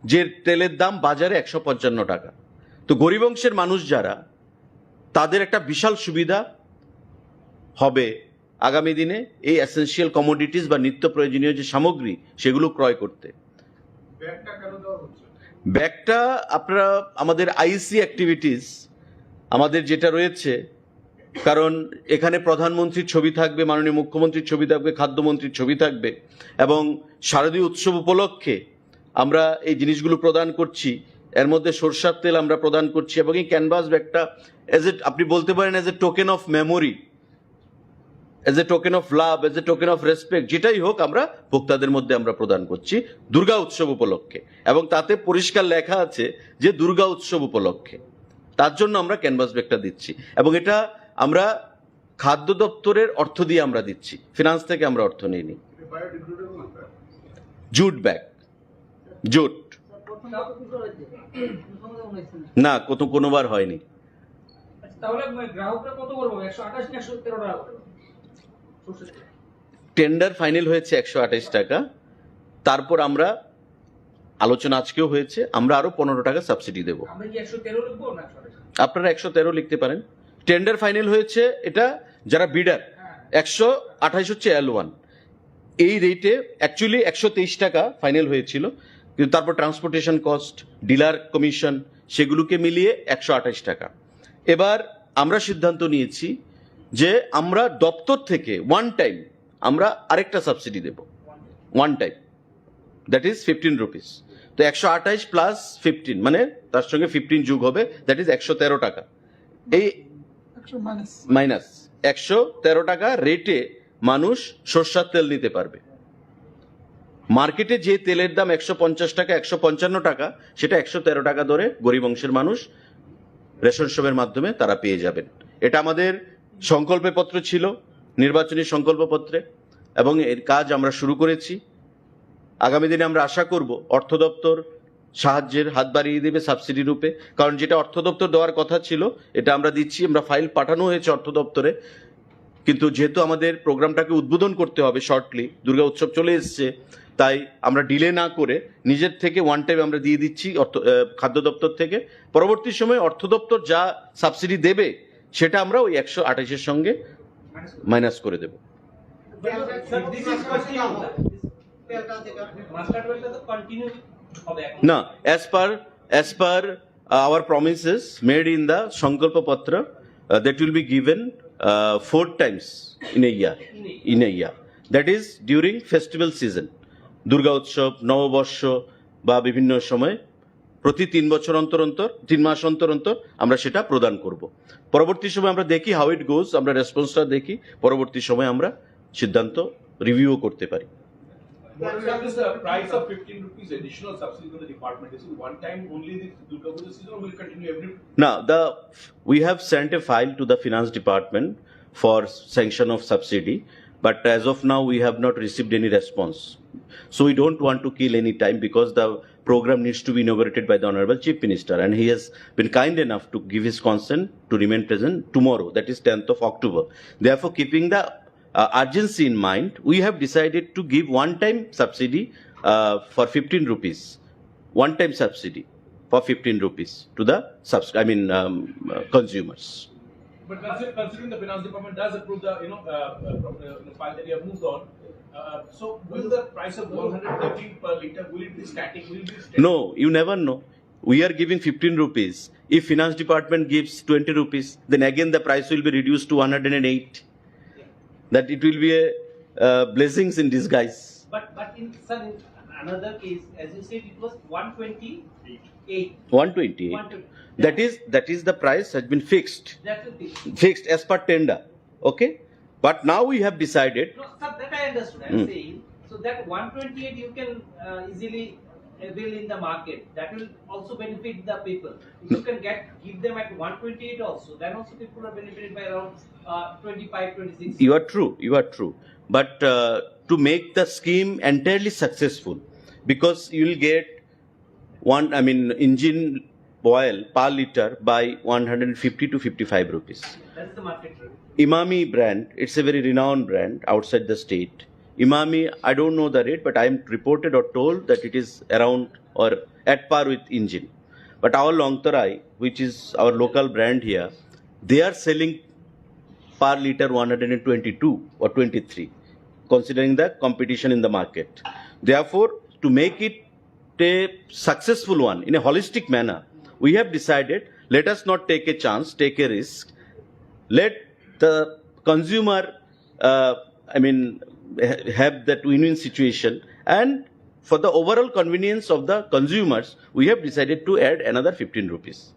যে তেলের দাম বাজারে একশো পঞ্চান্ন টাকা। তো গরিব অংশের মানুষ যারা, তাদের একটা বিশাল সুবিধা হবে আগামী দিনে এই এসেনশিয়াল কমোডিটিস বা নিত্য প্রয়োজনীয় যে সামগ্রী, সেগুলো ক্রয় করতে। ব্যাগটা কেন দেওয়া হচ্ছে? ব্যাগটা আপনারা, আমাদের আইসি অ্যাক্টিভিটিস আমাদের যেটা রয়েছে, কারণ এখানে প্রধানমন্ত্রীর ছবি থাকবে, মাননীয় মুখ্যমন্ত্রীর ছবি থাকবে, খাদ্যমন্ত্রীর ছবি থাকবে, এবং শারদীয় উৎসব উপলক্ষে আমরা এই জিনিসগুলো প্রদান করছি। এর মধ্যে সরষার তেল আমরা প্রদান করছি এবং এই ক্যানভাস ব্যাগটা, এজ এ, আপনি বলতে পারেন, as a token of memory, as a token of love, as a token of respect, যেটাই হোক, আমরা ভোক্তাদের মধ্যে আমরা প্রদান করছি দুর্গা উৎসব উপলক্ষে। এবং তাতে পরিষ্কার লেখা আছে যে দুর্গা উৎসব উপলক্ষে, তার জন্য আমরা ক্যানভাস ব্যাগটা দিচ্ছি। এবং এটা আমরা খাদ্য দপ্তরের অর্থ দিয়ে আমরা দিচ্ছি, ফিনান্স থেকে আমরা অর্থ নিইনি। Jute bag, jute. না, কত, কোনোবার হয়নি। আচ্ছা, তাহলে মানে গ্রাহকরা কত করে পাবে? একশো আঠাশ না একশো তেরো টাকা করে? টেন্ডার ফাইনাল হয়েছে একশো আঠাশ টাকা, তারপর আমরা আলোচনা আজকেও হয়েছে, আমরা আরো পনেরো টাকা সাবসিডি দেব। আমরা কি একশো তেরো লিখবো না একশো আঠাশ? আপনারা একশো তেরো লিখতে পারেন। টেন্ডার ফাইনাল হয়েছে, এটা যারা বিডার, একশো আঠাশ হচ্ছে এল ওয়ান। এই রেটে অ্যাকচুয়ালি একশো তেইশ টাকা ফাইনাল হয়েছিল, কিন্তু তারপর ট্রান্সপোর্টেশন কস্ট, ডিলার কমিশন, সেগুলোকে মিলিয়ে একশো আঠাশ টাকা। এবার আমরা সিদ্ধান্ত নিয়েছি যে আমরা দপ্তর থেকে ওয়ান টাইম আমরা আরেকটা সাবসিডি দেব, one time, that is fifteen rupees. তো একশো আঠাশ প্লাস ফিফটিন, মানে তার সঙ্গে ফিফটিন যোগ হবে, দ্যাট ইজ একশো তেরো টাকা। এই একশো মাইনাস। মাইনাস একশো তেরো টাকা রেটে মানুষ সর্ষার তেল নিতে পারবে। মার্কেটে যে তেলের দাম একশো পঞ্চাশ টাকা, একশো পঞ্চান্ন টাকা, সেটা একশো তেরো টাকা দরে গরিব অংশের মানুষ রেশন শপের মাধ্যমে তারা পেয়ে যাবেন। এটা আমাদের সংকল্প পত্র ছিল, নির্বাচনী সংকল্প পত্রে, এবং এর কাজ আমরা শুরু করেছি। আগামী দিনে আমরা আশা করব অর্থ দপ্তর সাহায্যের হাত বাড়িয়ে দেবে সাবসিডি রূপে, কারণ যেটা অর্থ দপ্তর দেওয়ার কথা ছিল, এটা আমরা দিচ্ছি। আমরা ফাইল পাঠানো হয়েছে অর্থ দপ্তরে, কিন্তু যেহেতু আমাদের প্রোগ্রামটাকে উদ্বোধন করতে হবে শর্টলি, দুর্গা উৎসব চলে এসছে, তাই আমরা ডিলে না করে নিজের থেকে ওয়ান টাইম আমরা দিয়ে দিচ্ছি অর্থ আহ, খাদ্য দপ্তর থেকে। পরবর্তী সময়ে অর্থ দপ্তর যা সাবসিডি দেবে, সেটা আমরা ওই একশো আঠাশের সঙ্গে মাইনাস করে দেব। This is continuous. মাস্টার ওয়েলটা তো কন্টিনিউ হবে এখন। No, as per as per uh, our promises made in the Sankalpa Patra, uh, that will be given uh, four times in a year. In a year. That is during festival season, Durga উৎসব, নববর্ষ বা বিভিন্ন সময় প্রতি তিন বছর অন্তর অন্তর, তিন মাস অন্তর অন্তর আমরা সেটা প্রদান করব। পরবর্তী সময় আমরা দেখি হাউ ইট গোজ, আমরা রেসপন্সটা দেখি, পরবর্তী সময় আমরা সিদ্ধান্ত রিভিউ করতে পারি। What happens to the price of fifteen rupees additional subsidy to the department? Is it one time only this Durga Puja season or will it continue every? Now, the we have sent a file to the finance department for sanction of subsidy, but as of now we have not received any response. So we don't want to kill any time because the program needs to be inaugurated by the Honorable Chief Minister, and he has been kind enough to give his consent to remain present tomorrow, that is tenth of October. Therefore, keeping the uh, urgency in mind, we have decided to give one-time subsidy uh, for fifteen rupees, one-time subsidy for fifteen rupees to the subs- I mean um, uh, consumers. But consider- considering the finance department does approve the, you know, uh, uh, pro- uh, file that you have moved on, uh, so will the price of one hundred thirteen per liter, will it be static? Will it be static? No, you never know. We are giving fifteen rupees. If finance department gives twenty rupees, then again the price will be reduced to one hundred eight. That it will be a uh, blessings in disguise. But but in sir, in another case, as you said, it was one twenty-eight. one twenty. One twenty. That is that is the price has been fixed. That will be. Fixed as per tender. Okay. But now we have decided. No, sir, that I understood. I'm Hmm. Saying so that one twenty-eight you can uh, easily avail in the market. That will also benefit the people. If you can get give them at one twenty-eight also, then also people are benefited by around uh, twenty-five, twenty-six. You are true. You are true. But uh, to make the scheme entirely successful, because you will get one, I mean, engine oil per liter by one hundred fifty to fifty-five rupees. That's the market rate. Emami brand, it's a very renowned brand outside the state. Emami, I don't know the rate, but I am reported or told that it is around or at par with engine. But our Longtarai, which is our local brand here, they are selling per liter one hundred twenty-two or twenty-three, considering the competition in the market. Therefore, to make it a successful one in a holistic manner, we have decided, let us not take a chance, take a risk. Let the consumer, uh, I mean, ha- have that win-win situation, and for the overall convenience of the consumers, we have decided to add another fifteen rupees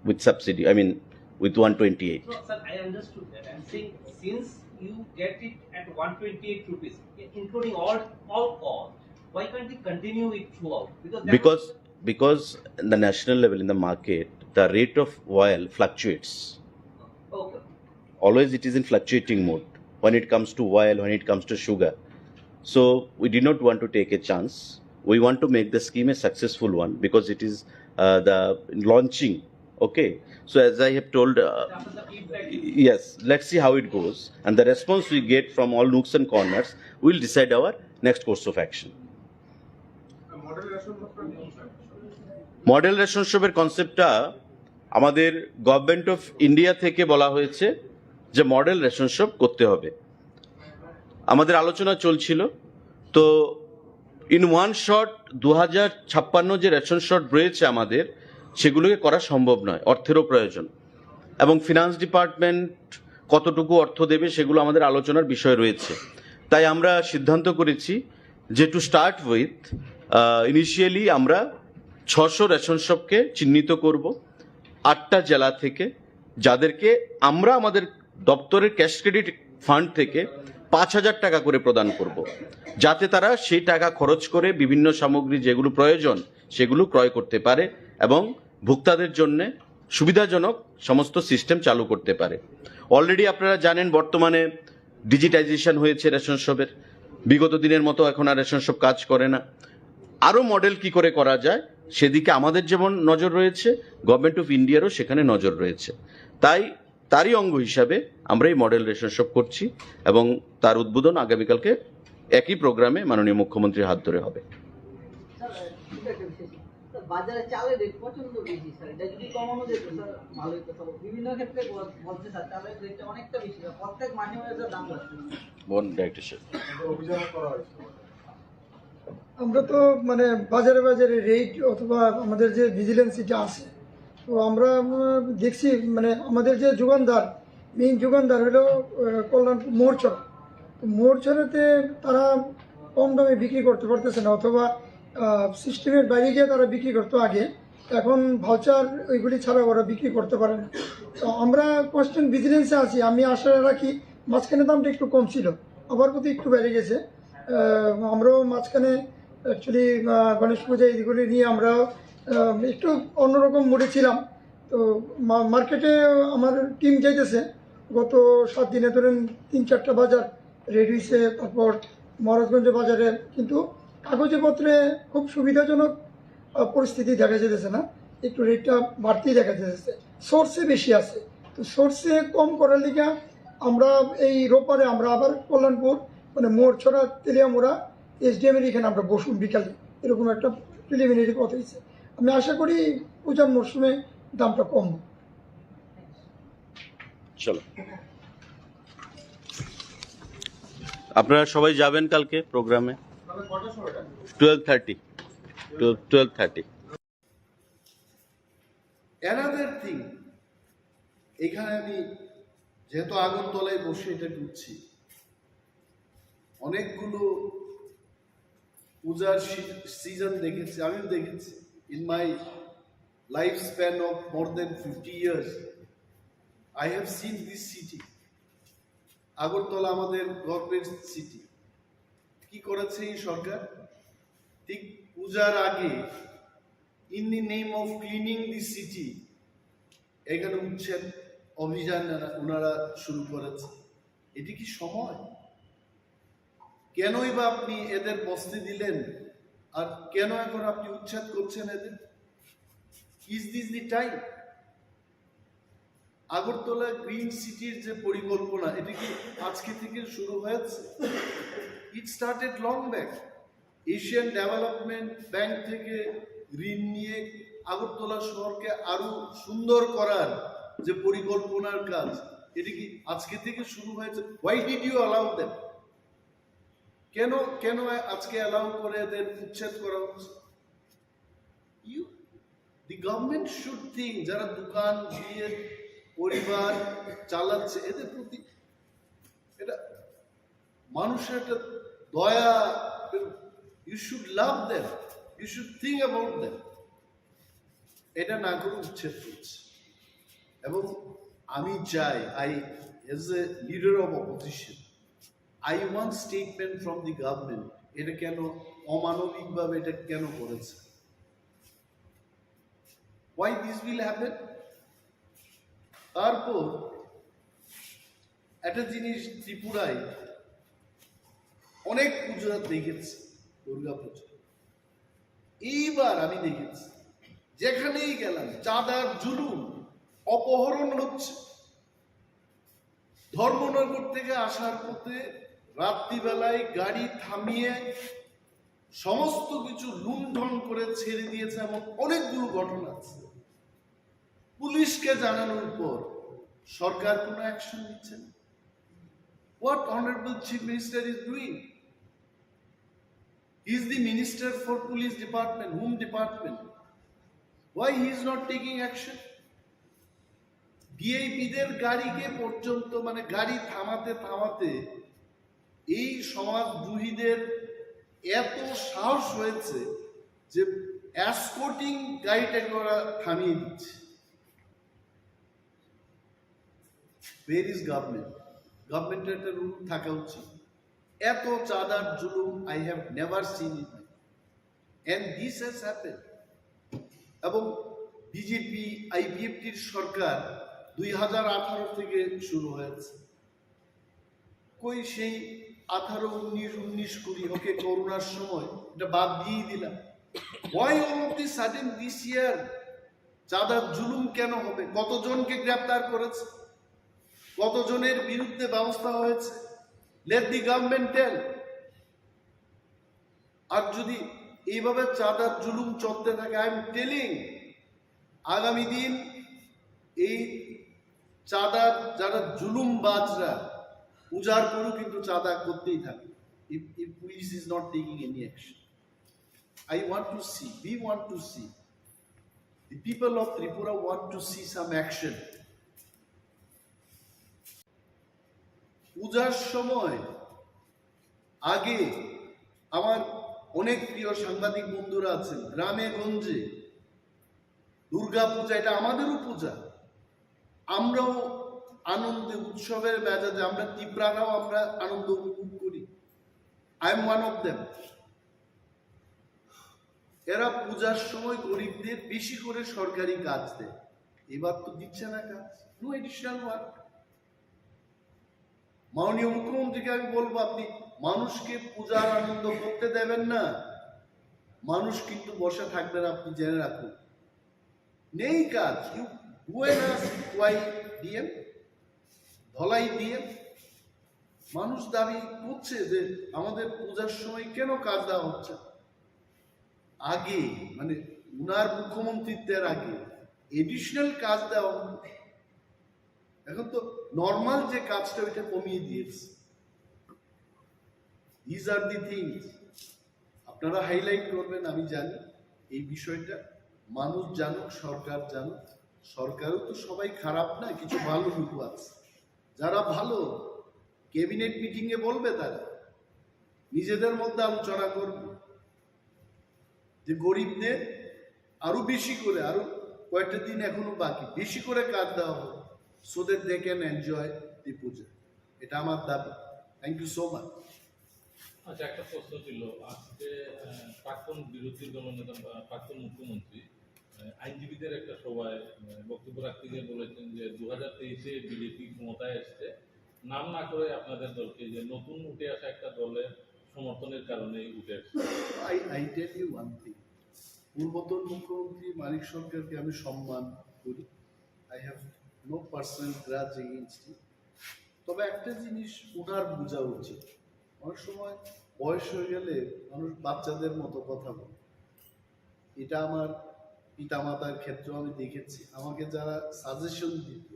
with subsidy. I mean, with one twenty-eight. No, sir, I understood that. I'm saying since you get it at one twenty-eight rupees, including all all costs, why can't you continue it throughout? Because that Because because in the national level in the market, the rate of oil fluctuates. Okay. Always it is in fluctuating mode when it comes to oil, when it comes to sugar. So we did not want to take a chance. We want to make the scheme a successful one because it is uh, the launching. Okay. So as I have told, uh, After the feedback, yes, let's see how it goes, and the response we get from all nooks and corners will decide our next course of action. Model ration শপের কনসেপ্টটা আমাদের government of India থেকে বলা হয়েছে যে model ration shop করতে হবে। আমাদের আলোচনা চলছিল, তো ইন ওয়ান শট দু হাজার ছাপ্পান্ন যে রেশন শপ রয়েছে আমাদের, সেগুলোকে করা সম্ভব নয়, অর্থেরও প্রয়োজন, এবং ফিনান্স ডিপার্টমেন্ট কতটুকু অর্থ দেবে সেগুলো আমাদের আলোচনার বিষয় রয়েছে। তাই আমরা সিদ্ধান্ত করেছি যে টু স্টার্ট উইথ ইনিশিয়ালি আমরা ছশো রেশন শপকে চিহ্নিত করব আটটা জেলা থেকে, যাদেরকে আমরা আমাদের দপ্তরের ক্যাশ ক্রেডিট ফান্ড থেকে পাঁচ হাজার টাকা করে প্রদান করব, যাতে তারা সেই টাকা খরচ করে বিভিন্ন সামগ্রী যেগুলো প্রয়োজন সেগুলো ক্রয় করতে পারে এবং ভোক্তাদের জন্য সুবিধাজনক সমস্ত সিস্টেম চালু করতে পারে। অলরেডি আপনারা জানেন, বর্তমানে ডিজিটাইজেশন হয়েছে রেশন শপের। বিগত দিনের মতো এখন আর রেশন শপ কাজ করে না। আরও মডেল কি করে করা যায়, সেদিকে আমাদের যেমন নজর রয়েছে, গভর্নমেন্ট অফ ইন্ডিয়ারও সেখানে নজর রয়েছে। তাই তারই অঙ্গ হিসাবে আমরা এই মডেল রেশন শপ করছি এবং তার উদ্বোধন আগামীকালকে একই প্রোগ্রামে মাননীয় মুখ্যমন্ত্রীর হাত ধরে হবে। স্যার, ছোট একটা বিষয়, স্যার। স্যার, বাজারে চালের রেট প্রচন্ড বেশি, স্যার। এটা যদি কমানো যেত, স্যার, ভালো হতো। স্যার, বিভিন্ন ক্ষেত্রে বল- বলছে, স্যার, চালের রেটটা অনেকটা বেশি, স্যার। প্রত্যেক মাসে মাসে, স্যার, দাম বাড়ছে। বোন ডাইরেক্টর সাহেব। আমরা তো মানে বাজারে বাজারে রেট অথবা আমাদের যে ভিজিলেন্স এটা আছে, তো আমরা উম, দেখছি মানে আমাদের যে যোগানদার, মেইন যোগানদার হলো আহ, কল্যাণপুর মোরছড়া। তো মোরছড়াতে তারা কম দামে বিক্রি করতে পারতেছে না, অথবা সিস্টেমের বাইরে গিয়ে তারা বিক্রি করতো আগে। এখন ভাউচার ওইগুলি ছাড়া ওরা বিক্রি করতে পারে না। তো আমরা কনস্ট্যান্ট ভিজিলেন্সে আছি। আমি আশা রাখি, মাঝখানে দামটা একটু কম ছিল, আবার বোধহয় একটু বেড়ে গেছে। আহ, আমরাও মাঝখানে অ্যাকচুয়ালি গণেশ পূজা এইগুলি নিয়ে আমরা আহ, একটু অন্যরকম মুডে ছিলাম। তো মা- মার্কেটে আমার টিম যাইতেছে, গত সাত দিনে ধরেন তিন চারটা বাজার রেডি হয়েছে, তারপর মহারাজগঞ্জ বাজারে, কিন্তু কাগজে পত্রে খুব সুবিধাজনক আহ, পরিস্থিতি দেখা যেতেছে না, একটু রেটটা বাড়তেই দেখা যেতেছে। সোর্সে বেশি আছে, তো সোর্সে কম করার লিগে আমরা এই রোববারে আমরা আবার কল্যাণপুর, মানে মোরছড়া, তেলিয়ামুড়া এসডিএম এর এখানে আমরা বসুন বিকালে, এরকম একটা প্রিলিমিনারি কথা হয়েছে। আমি আশা করি পূজার মরশুমে দামটা কম হবে। চলো, আপনারা সবাই যাবেন কালকে প্রোগ্রামে। Twelve thirty. Twelve twelve thirty. Another thing, এখানে আমি যেহেতু আগরতলায় বসে এটা করছি, অনেকগুলো পূজার সিজন দেখেছি, আমিও দেখেছি। In my life span of more than fifty years, I have seen this city. Agartala আমাদের গভর্নমেন্ট সিটি। কি করেছে এই সরকার? ঠিক পূজার আগে, in the name of cleaning the city, এখানে উচ্ছেদ অভিযান এরা- ওনারা শুরু করেছে। এটি কি সময়? কেনই বা আপনি এদের বসতে দিলেন, আর কেন এখন আপনি উচ্ছেদ করছেন এদের? Is this the time? Agartala green সিটির যে পরিকল্পনা, এটা কি আজকে থেকে শুরু হয়েছে? It started long back. Asian development bank থেকে ঋণ নিয়ে আগরতলা শহরকে আরো সুন্দর করার যে পরিকল্পনার কাজ, এটা কি আজকে থেকে শুরু হয়েছে? Why did you allow them? কেন কেন আজকে অ্যালাউ করে এদের উচ্ছেদ করা হচ্ছে? You, the government should think, যারা দোকান দিয়ে পরিবার চালাচ্ছে, এদের প্রতি এটা মানুষের একটা দয়া। You should love them, you should think about them. এটা না করে উচ্ছেদ করছে। এবং আমি চাই, I, as a leader of opposition, I want statement from the government, এটা কেন অমানবিকভাবে এটা কেন করেছে? Why this will happen? তারপর একটা জিনিস, ত্রিপুরায় অনেক পুজো দেখেছি, দুর্গা পুজো। এইবার আমি দেখেছি, যেখানেই গেলাম, চাঁদার জুলুম, অপহরণ হচ্ছে। ধর্মনগর থেকে আসার পথে রাত্রিবেলায় গাড়ি থামিয়ে সমস্ত কিছু লুণ্ঠন করে ছেড়ে দিয়েছে, এমন অনেকগুলো ঘটনা আছে। পুলিশকে জানানোর পর সরকার কোনো অ্যাকশন নিচ্ছে না। What honorable Chief Minister is doing? He is the minister for police department, home department. Why he is not taking action? ভিআইপিদের গাড়িকে পর্যন্ত, মানে, গাড়ি থামাতে থামাতে এই সমাজদ্রোহীদের এত সাহস হয়েছে যে এসকর্টিং গাড়িটাকে ওরা থামিয়ে দিচ্ছে। Where is government? গভর্নমেন্টের একটা রুল থাকা উচিত। এত চাঁদার জুলুম I have never seen in my life. And this has happened. এবং বিজেপি আইপিএফটির সরকার দুই হাজার আঠারো থেকে শুরু হয়েছে। কই সেই আঠারো, উনিশ, উনিশ, কুড়ি, ওকে, করোনার সময় এটা বাদ দিয়েই দিলাম। Why all of the sudden this year? চাঁদার জুলুম কেন হবে? কতজনকে গ্রেপ্তার করেছে? কতজনের বিরুদ্ধে ব্যবস্থা হয়েছে? Let the government tell. আর যদি এইভাবে চাঁদার জুলুম চলতে থাকে, I am telling, আগামী দিন এই চাঁদার যারা জুলুমবাজরা উজাড় করেও কিন্তু চাঁদা করতেই থাকে, if, if police is not taking any action. I want to see, we want to see, the people of Tripura want to see some action. পূজার সময় আগে আমার অনেক প্রিয় সাংবাদিক বন্ধুরা আছেন, গ্রামে গঞ্জে দুর্গা পূজা, এটা আমাদেরও পূজা, আমরাও আনন্দে উৎসবের মেজাজে, আমরা তিপ্রারাও আমরা আনন্দ উপভোগ করি। I am one of them. এরা পূজার সময় গরিবদের বেশি করে সরকারি কাজ দেয়, এবার তো দিচ্ছে না কাজ, no additional work. মাননীয় মুখ্যমন্ত্রীকে আমি বলবো, আপনি মানুষকে পূজার আনন্দ করতে দেবেন না, মানুষ কিন্তু বসে থাকবে না, আপনি জেনে রাখুন। নেই কাজ, you go and ask why DM, Dhalai DM. মানুষ দাবি করছে যে আমাদের পূজার সময় কেন কাজ দেওয়া হচ্ছে। আগে, মানে, উনার মুখ্যমন্ত্রিত্বের আগে এডিশনাল কাজ দেওয়া হতো। এখন তো নর্মাল যে কাজটা, ওইটা কমিয়ে দিয়েছে। These are the things আপনারা হাইলাইট করবেন, আমি জানি এই বিষয়টা। মানুষ জানুক, সরকার জানুক। সরকারও তো সবাই খারাপ না, কিছু ভালো লোক আছে। যারা ভালো, ক্যাবিনেট মিটিং এ বলবে, তারা নিজেদের মধ্যে আলোচনা করবে যে গরিবদের আরো বেশি করে, আরো কয়েকটা দিন এখনো বাকি, বেশি করে কাজ দেওয়া হোক, so that they can enjoy the puja. এটা আমার দাবি। Thank you so much. আচ্ছা, একটা প্রশ্ন ছিল। আজকে আহ, প্রাক্তন বিরোধী দলনেতা বা প্রাক্তন মুখ্যমন্ত্রী আহ, আইনজীবীদের একটা সভায় আহ, বক্তব্য রাখতে গিয়ে বলেছেন যে দু হাজার তেইশে বিজেপি ক্ষমতায় এসছে, নাম না করে আপনাদের দলকে, যে নতুন উঠে আসা একটা দলের সমর্থনের কারণেই উঠে আসছে। I, I tell you one thing. পূর্বতন মুখ্যমন্ত্রী মানিক সরকারকে আমি সম্মান করি। I have no personal grudge against him. তবে একটা জিনিস ওনার বোঝা উচিত, অনেক সময় বয়স হয়ে গেলে মানুষ বাচ্চাদের মতো কথা বলে। এটা আমার পিতামাতার ক্ষেত্রেও আমি দেখেছি। আমাকে যারা সাজেশন দিত,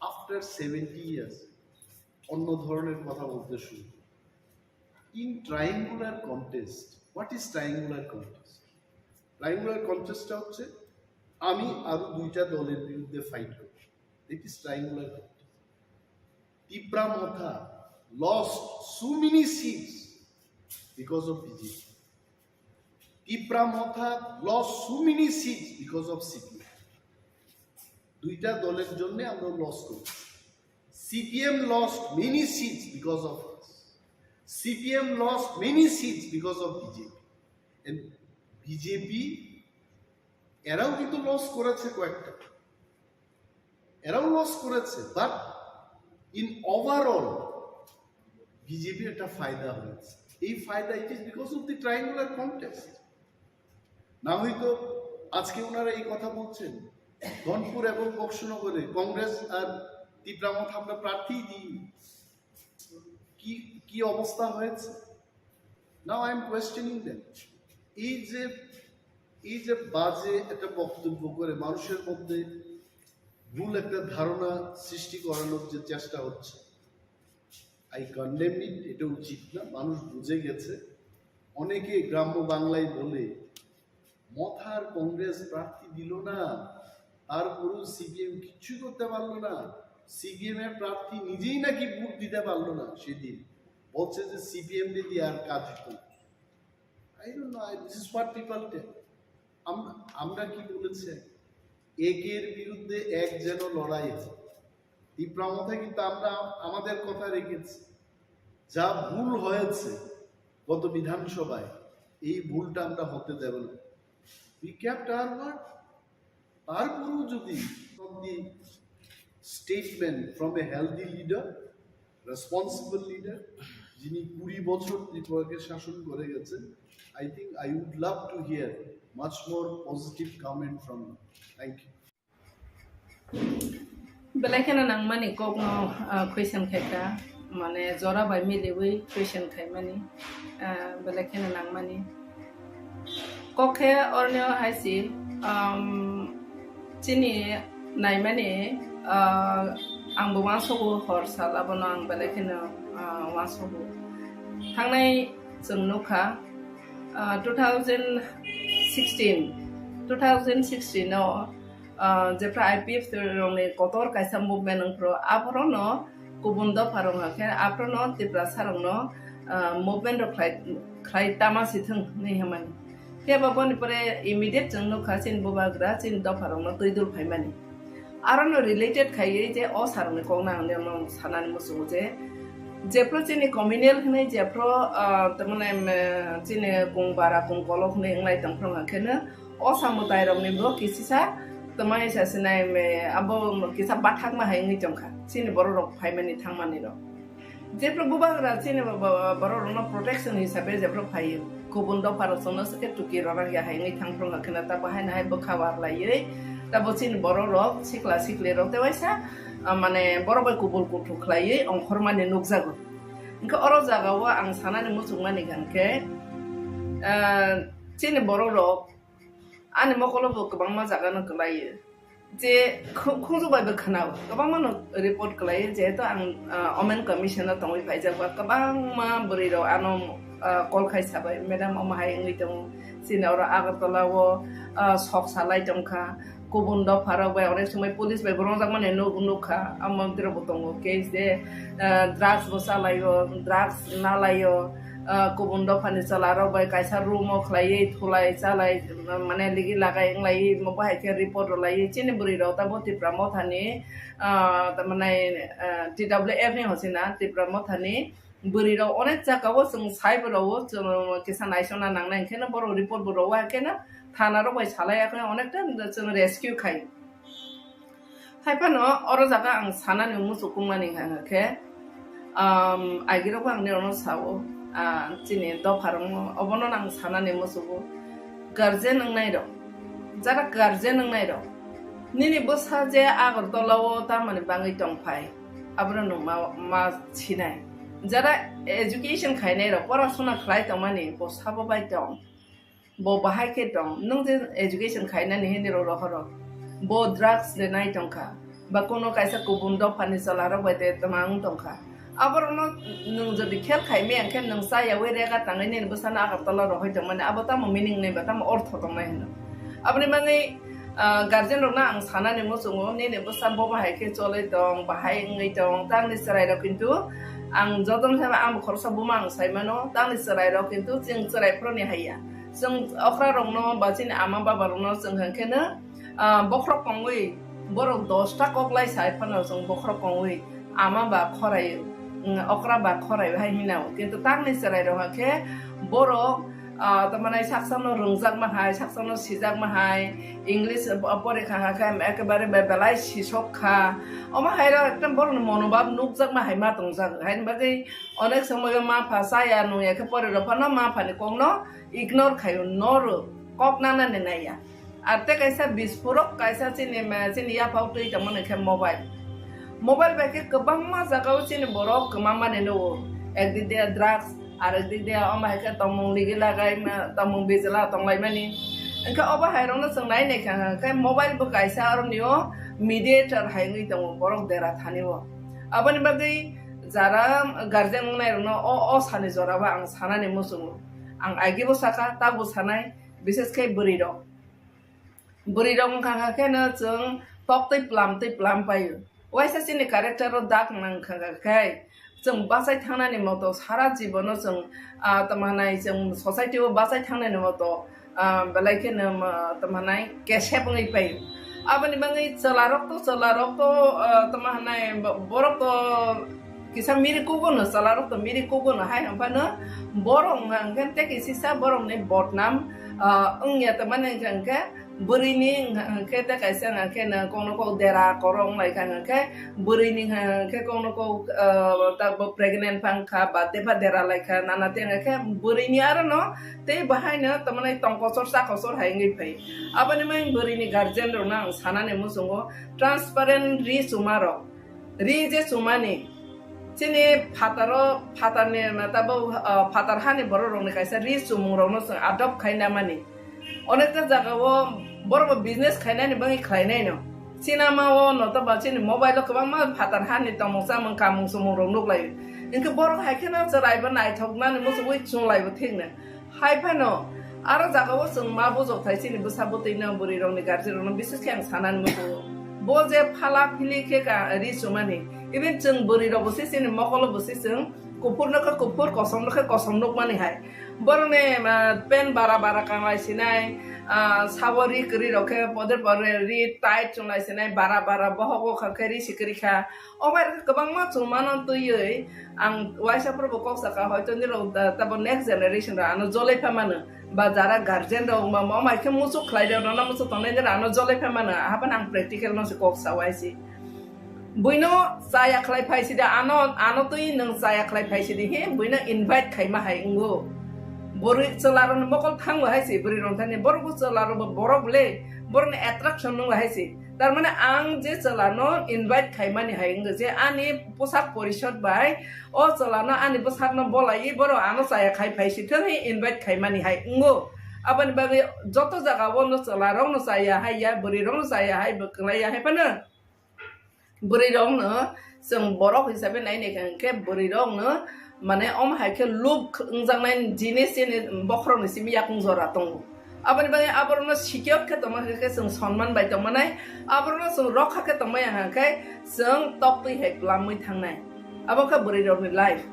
আফটার সেভেন্টি ইয়ার্স অন্য ধরনের কথা বলতে শুরু করে। In triangular contest, what is triangular contest? Triangular কন্টেস্টটা হচ্ছে আমি আরো দুইটা দলের বিরুদ্ধে ফাইট করব। That is triangular contest. Tipra Motha lost so many seats because of BJP. Tipra Motha lost so many seats because of CPM. দুইটা দলের জন্য আমরা লস করেছি। CPM lost many seats because of us. CPM lost many seats because of BJP. And BJP এরাও কিন্তু লস করেছে কয়েকটা, এরাও লস করেছে, but in overall বিজেপির একটা ফায়দা হয়েছে। এই ফায়দা, it is because of the triangular contest. না হয়তো আজকে ওনারা এই কথা বলছেন, ধনপুর এবং বক্সনগরে কংগ্রেস আর তিপ্রা মথা আমরা প্রার্থী দিই, কি কি অবস্থা হয়েছে? Now I am questioning them. এই যে এই যে বাজে একটা বক্তব্য করে মানুষের মধ্যে ভুল একটা ধারণা সৃষ্টি করানোর যে চেষ্টা হচ্ছে, I condemn it. এটা উচিত না। মানুষ বুঝে গেছে। অনেকে গ্রাম্য বাংলায় বলে, মথার কংগ্রেস প্রার্থী দিল না, তারপরেও সিপিএম কিচ্ছু করতে পারলো না। সিপিএম এর প্রার্থী নিজেই নাকি ভোট দিতে পারলো না সেদিন, বলছে যে সিপিএম রে দিয়ে আর কাজ হতো না। I don't know, I, this is what people tell. আমরা আমরা কি বলেছি? একের বিরুদ্ধে এক যেন লড়াই হয়। তিপ্রা মথা কিন্তু আমরা আমাদের কথা রেখেছি। যা ভুল হয়েছে গত বিধানসভায়, এই ভুলটা আমরা হতে দেব না। We kept our word. তারপরেও যদি from the statement from a healthy leader, responsible leader, যিনি কুড়ি বছর ত্রিপুরাকে শাসন করে গেছেন, I think I would love to hear much more positive comment from you. Thank you. Belai kheno nangmani kokno, ah, question khaikha, mane jora bai miliwi question khaimani, ah, belai kheno nangmani. Kok khe orni o hai si, um, chini naimani, ah, ang bo uansogo hor sal abono ang belai kheno, ah, uansogo. Thangnai chwng nukha, ah, two thousand sixteen, two thousand sixteen o, ah, jephra I P F T rokni kotor kaisa movement wngphru, aphorono kubun dopha rok hakhe aphorono Tiprasa rokno, ah, movement rok khlai, khlai tama si thwng hinwi hwnmani. Phiya ba boni pore immediate chwng nukha chini bubagra chini dopha rokno twi dul phaimani. Arono related khaiwi je o sarokni kokno ang nirokno sanani muchungo je, jephru chini communal hinwi jephru, ah, tamani, em, chini kung bara kung kolok hinwi wnglai tongphru hwnkheno o samwtairokni bo kisisa twmai sasinai, em, abo kisa bathakma hai wngwi tongkha chini bororok phaimani thangmanirok. Jephru bubagra chini bo-, bo-, bororokno protection hisabe jephru phaio, kubun dopharok chwngno swkhe tuki rwna ya hai wngwi thangphru hwnkheno ta bo haino hai bwkha warlaiwi ta bo chini bororok sikla siklirok tei waisa, ah, mane borok bai kubul kuthuk khlaiwi ongkhormani nukjago. Hwnkhe oro jagao ang sanani muchungmani hwnkhe, ah, chini bororok ani mokolo bo kwbangma jagano kwlaio. Je khu-, khunju bai bo khwnao, kwbangma no report kwlaio, jehetu ang, ah, Women Commission o tongwi phaijak ba, kwbangma bwrwi rok ano, ah, call khai sabai, "Madam, omo hai wngwi tongo, chini oro Agartala o, ah, sok salai tongkha, kubun dopha rok bai onek somoi police bai bo rwngjakmani nuk-, nukha, amo bwrwi rok bo tongo case je, ah, drugs bo chalaio, drugs nalaio." Ah, kubun dophani chwla rok bai kaisa room o khlaiwi thulai chalai, mane ligi lagai wnglaiwi omo bahai khe report rwlaiwi chini bwrwi rok tamo Tipra mothani, ah, tamani, ah, T W F ni hochina Tipra mothani bwrwi rok onek jaka o chwng sai bo rwo chwng kisa naisona nangnai hwnkhe no borok report bo rwo hwnkhe no thana rok bai salai ya khe onekta chwng rescue khai. Hai phano oro jaga ang sanani muchukmani hwnka khe, um, agirokbo ang nirokno sao, ah, chini dopharokno obono ang sanani muchugo. Guardian wngnairok, jara guardian wngnairok, nini bwsa je Agartala o tamoni bangwi tongphai, abono nwng ma, ma sinai. Jara education khainairok, porasona khlai tongmani, bo sabo bai tong. Bo bahai khe tong, nwng je education khainani hinwi rw rohoro. Bo drugs de nai tongkha, ba kuno kaisa kubun dophani chwlarok bai de twmang tongkha. Aborokno nwng jodi khel khaimaya hwnkhe nwng chayawi rega tangwi nini bwsano Agartala rohoi tongmani, abo tamo meaning nai ba tamo ortho tongnai hwno. Aboni bagwi, ah, guardian rokno ang sanani muchungo, nini bwsa bo bahai khe choloi tong, bahai wngwi tong, tangni chwrairok kintu ang jotono saiba ang khoroksa buma ang saimano, tangni chwrairok kintu chwng chwrai phuruni haiya. Chwng okra rokno ba chini ama baba rokno chwng hwnkhe no, ah, bokhorok kongwi borok dosta kok lai sai phano chwng bokhorok kongwi ama ba khorai, mm, okra ba khorai hai hinao. Kintu tangni chwrai rok khe borok, ah, tamani saksano rwngjakma hai, saksano sijakma hai, English, ah, porikha khe ekebare be-, belai sisok kha. Omo hai rok ekdom borokni monobhab nukjakma hai ma tongjak. Haini bagwi onek somoyo ma pha chaya nungya khe pore rok phano ma phani kokno ignore khaio, noro kok nanani naiya. Ar tei kaisa bispurok kaisa chini ma, chini yaphao twi tongmani khe mobile. Mobile bai khe kwbangma jagao chini borok kwmamani nugo. Ekdik de drugs, arekdik de omo hai khe tongmung ligi lagai ma, tongmung bijla tonglaimani. Hwnkhe obo hai rokno chwng nai nai kha khe mobile bo kaisa aroni o mediator hai wngwi tongo borok dera thani o. Aboni bagwi jara guardian wngnai rokno o, o sani jora o ang sanani muchungo. Ang agi bo saka, ta bo sanai, bises khe bwrwi rok. Bwrwi rok wngkha kha khe no chwng tok twi plam twi plam paio. Waisa chini character o dak nang kha kha khe chwng bachai thangnani moto sara jibono chwng, ah, tamo hanai chwng society o bachai thangnani moto, ah, belai kheno, ah, tamo hanai kesep wngwi paio. Aboni bagwi chwla rok to, chwla rok to, ah, tamo hanai bo-, borok to Kisa miri kugo no, chwla rok to miri kugo no hai hwnphano borok hwnkha hwnkhe tei kisisa borok ni bodnam, ah, wngya tongmani hwnkha hwnkhe bwrwi ni hwnkha hwnkhe tei kaisa hwnkha hwnkhe no kokno kok dera koro wng lai kha hwnkha hwnkhe bwrwi ni hwnkha hwnkhe kokno kok, ah, ta bo pregnant phang kha ba tei pha dera lai kha nana tei hwnkha hwnkhe bwrwi ni aro no tei bahai no tongmani tong kochor cha kochor hai wngwi phai. Aboni mai bwrwi ni guardian rok no ang sanani muchungo transparent ri chuma rok. Ri je chumani, chini phataro, phatarni, tabuk, ah, phatar hani borok rokni kaisa ri chumung rokno chwng adopt khai namani. Onekta jagao borok bo business khainani bagwi khlainai no. Chinamao no to ba chini mobile o kwbangma phatar hani tongmung chamung kamung chumung rok nuklaio. Hinkhe borok hai kheno chwrai bo naithok nani muchugwi chunglai bo thik no. Hai phano, aro jagao chwng ma bujok thai chini bwsa bwtwi no bwrwi rokni guardian rokno bises khe ang sanani muchungo. Bo je phala phili khe ka ri chumani, even chwng bwrwi rok bo se chini mokolo bo se chwng kuphur no khe kuphur, kosom no khe kosom nukmani hai. Borokni, ah, pant bara bara kanglai sinai, ah, sabo ri kwrwi rok khe pode pore ri tight chunglai sinai, bara bara bohok o kha khe ri si kwrwi kha. O bai rok kwbangma chwng mano twiwi ang waisa phuru bo kok saka, hoito nirok da-, tabo next generation rok ano jolai pha mano, ba jara guardian rok ma, ma, mai khe muchuk khlai rok, nono muchuk tongnai nirok ano jolai pha mano, ahaphano ang practical no se kok sa waisi. Buino chaya khlai phai sidi, ano, ano twi nwng chaya khlai phai sidi, he, buino invite khaima hai wngo. Bwrwi chwla rokni mokol thango hai se, bwrwi rok thani, borok bo chwla rok bo borok le, borokni attraction nung hai se. Tar mane ang je chwla no invite khaimani hai wngkha je ani posak porishod bai o chwla no ani bwsak no bolai borok ano chaya khai phai si thung hi invite khaimani hai wngo. Aboni bagwi joto jaga o no chwla rok no chaya hai ya, bwrwi rok no chaya hai, bo kwlai ya hai phano bwrwi rok no chwng borok hisabe nai nai kha hwnkhe bwrwi rok no mane omo hai khe look wngjaknai jinis chini bokhorok ni simi yakung jora tongo. Aboni bagwi aborokno secure khe tongma khe chwng sonman bai tongmanai, aborokno chwng rokha khe tongmaya hwnkhe chwng toktwi hai kwlamwi thangnai. Abo khe bwrwi rokni life.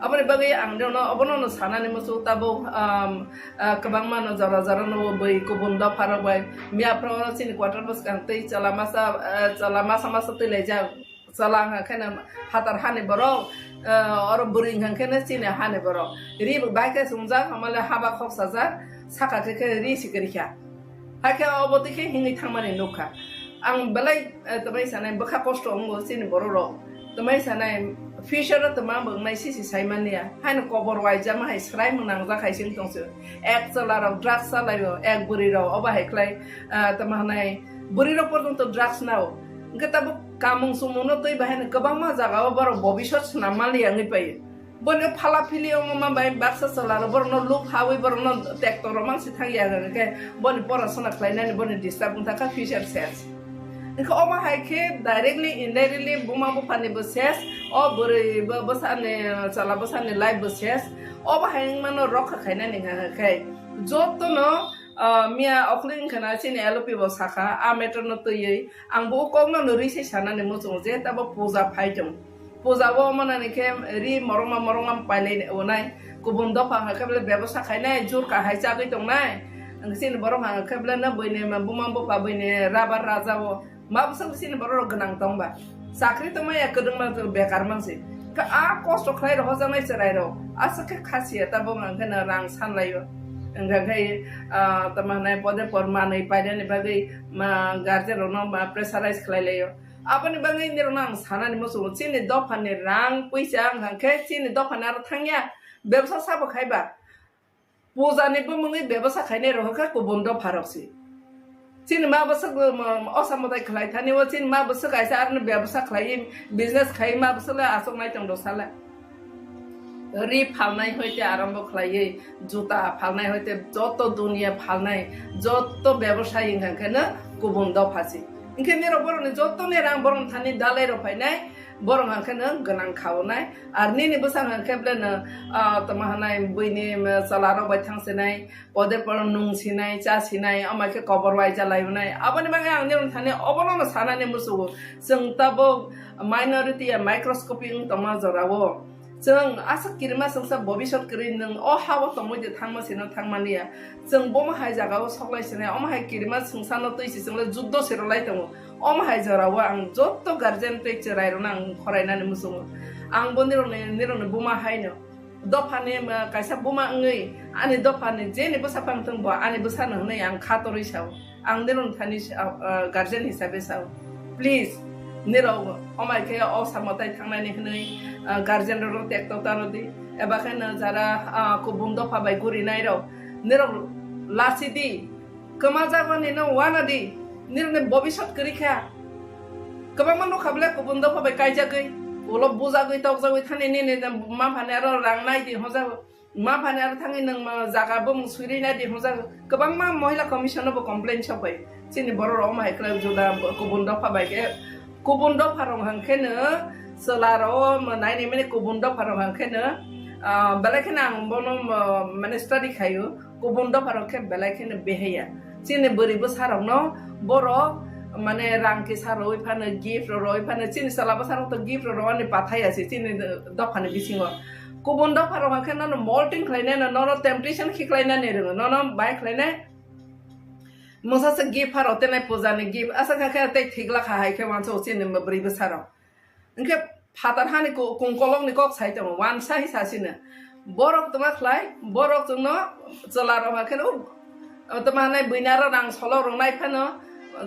Aboni bagwi ang rokno obono no sanani muchung tabuk, um, ah, kwbangma no jora jora no bwi kubun dopha rok bai miya phoro chini quarter bwskang twi chwla masa, ah, chwla masa masa twi laijak. Chwla wngkha khe no phatar hani borok, eh, oro bwrwi wngkha khe no chini hani borok. Ri bo bai khe chumjak, hamale haba khok sajak, saka khe khe ri si kwrwi kha. Hakhe obo twi khe hingwi thangmani nukha. Ang belai, eh, twmai sanai bwkha kosto wngo chini borok rok. Twmai sanai future o twma bo wngnai sisi sai manya. Haino kobor waijama hai swrai mung nangjak hai se wng tong se. Ek chwla rok drugs chalaio, ek bwrwi rok obo hai khlai, eh, twma hanai bwrwi rok porjonto drugs nao. Hwnkhe tabuk kamung chumung no twi bahai no kwbangma jaga o borok bobisot swnam manliya wngwi pai. Boni phala phili wngma bai baksa chwla rok borok no look hawi borok no tekto rok mang si thang ya hwnkhe boni porasona khlai nani boni disturb wng thang kha future ses. Hwnkhe omo hai khe directly indirectly buma bupha ni bo ses, o bwrwi bo bwsa ni chwla bwsa ni life bo ses. Obo hai wngma no rokha khai nani hwnkhe joto no, ah, miya okhli wngkha na chini L O P bo sakha a matter no twiwi. Ang bo o kokno no rwi se sanani muchungo je tabo puja phai tong. Puja o manani khe ri morongma morongma pailai onai. Kubun dopha hwnkha khe bele bebosa khainai, jur kahai chagwi tongnai. Ang chini borok hwnkha khe bele no buini buma bupha buini rabar raja o. Ma bwswk chini borok rok gwnang tong ba. Chakri tongmaya kwdwngma bekar mansi. Khe a kosto khlai rok hojaknai chwrai rok. Aswk khe khasiya tabuk ang khe no rang sanlaio. Hwnkha khe, ah, tamo hwnai pode por manwi painani bagwi ma guardian rokno ma pressurize khlai laio. Aboni bagwi nirokno ang sanani muchungo chini dophani rang puisa wngkha khe chini dophani aro thangya bebsa sabo khaiba. Pujani bumungwi bebsa khainai rok kha kubun dopha rok se. Chini ma bwswk, um, osa mwtai khlai thani o chini ma bwswk kaisa aroni bebsa khlai business khai ma bwswk le achuk nai tong do sala. Ri phalnai hoite arambo khlaiwi, juta phalnai hoite joto duniya phalnai, joto bebosai wngkha khe no kubun dopha se. Hinkhe nirok borokni jotoni rang borok thani dalai rok phainai, borok hwnkhe no gwnang khaonai. Ar nini bwsang hwnkhe bele no, ah, tamo hwnai buini, um, chwla rok bai thang sinai, pode poro nung sinai, cha sinai, omo khe kobor waija lai hwnai. Aboni bagwi ang nirok thani obono no sanani muchungo. Chwng tabuk minority ya microscopic wng tongma jorao. Chwng aswk kirima chwngsa bobisot kwrwi nwng o ha-o tongwi de thangma sino thangmani ya. Chwng bomo hai jagao soklai sinai, omo hai kirima chwngsano twi se chwng le juddo se rwlai tongo. Omo hai jorao ang joto guardian tei chwrairokno ang khorainani muchungo. Ang bo nirokni, nirokni buma haino. Dophani, ah, kaisa buma wngwi ani dophani jeni bwsa pang thung bo ani bwsano hwnwi ang kha torwi sao. Ang nirokni thani sa-, ah, guardian hisabe sao. Please, nirok omai khe o samo tai thangnani hwnwi, ah, guardian rokno tekto ta rw di. Eba khe no jara, ah, kubun dopha bai gurinai rok, nirok lasi di. Kwma jagoni no wana di. Nirokni bobisot kwrwi kha. Kwbangma nukha bwle kubun dopha bai kaijagwi, ulo bujagwi tokjagwi thani nini ma phani aro rang nai di hojago. Ma phani aro thangwi nwng ma jaga bumung swiri nai di hojago. Kwbangma Mohila Commission no bo complain sok bai. Chini borok rok omo hai kwlai juda kubun dopha bai khe. Kubun dopha rok hang khe no chwla rok omo nai ni mani kubun dopha rok hang khe no, ah, belai kheno ang bono, ah, mane study khaio. Kubun dopha rok khe belai kheno beheya. Chini bwrwi bwsa rokno borok mane rang kisa rwi phano, gift rok rwi phano, chini chwla bwsa rok to gift rok rwani pathai ya se chini dophani bisingo. Kubun dopha rok khe nono molting khlainai no, nono temptation khiklainani rwngo, nono bai khlainai. Mungsa se gift pharo tenai puja ni gift asa kha khe tei thik lakha hai khe wansa chini bwrwi bwsa rok. Hwnkhe phatar hani ku-, kungkolokni kok sai tongo, wansa hi sasino. Borok tongma khlai, borok chwngno chwla rok hakhe no, tongma hanai buina aro rang solo rwnai phano,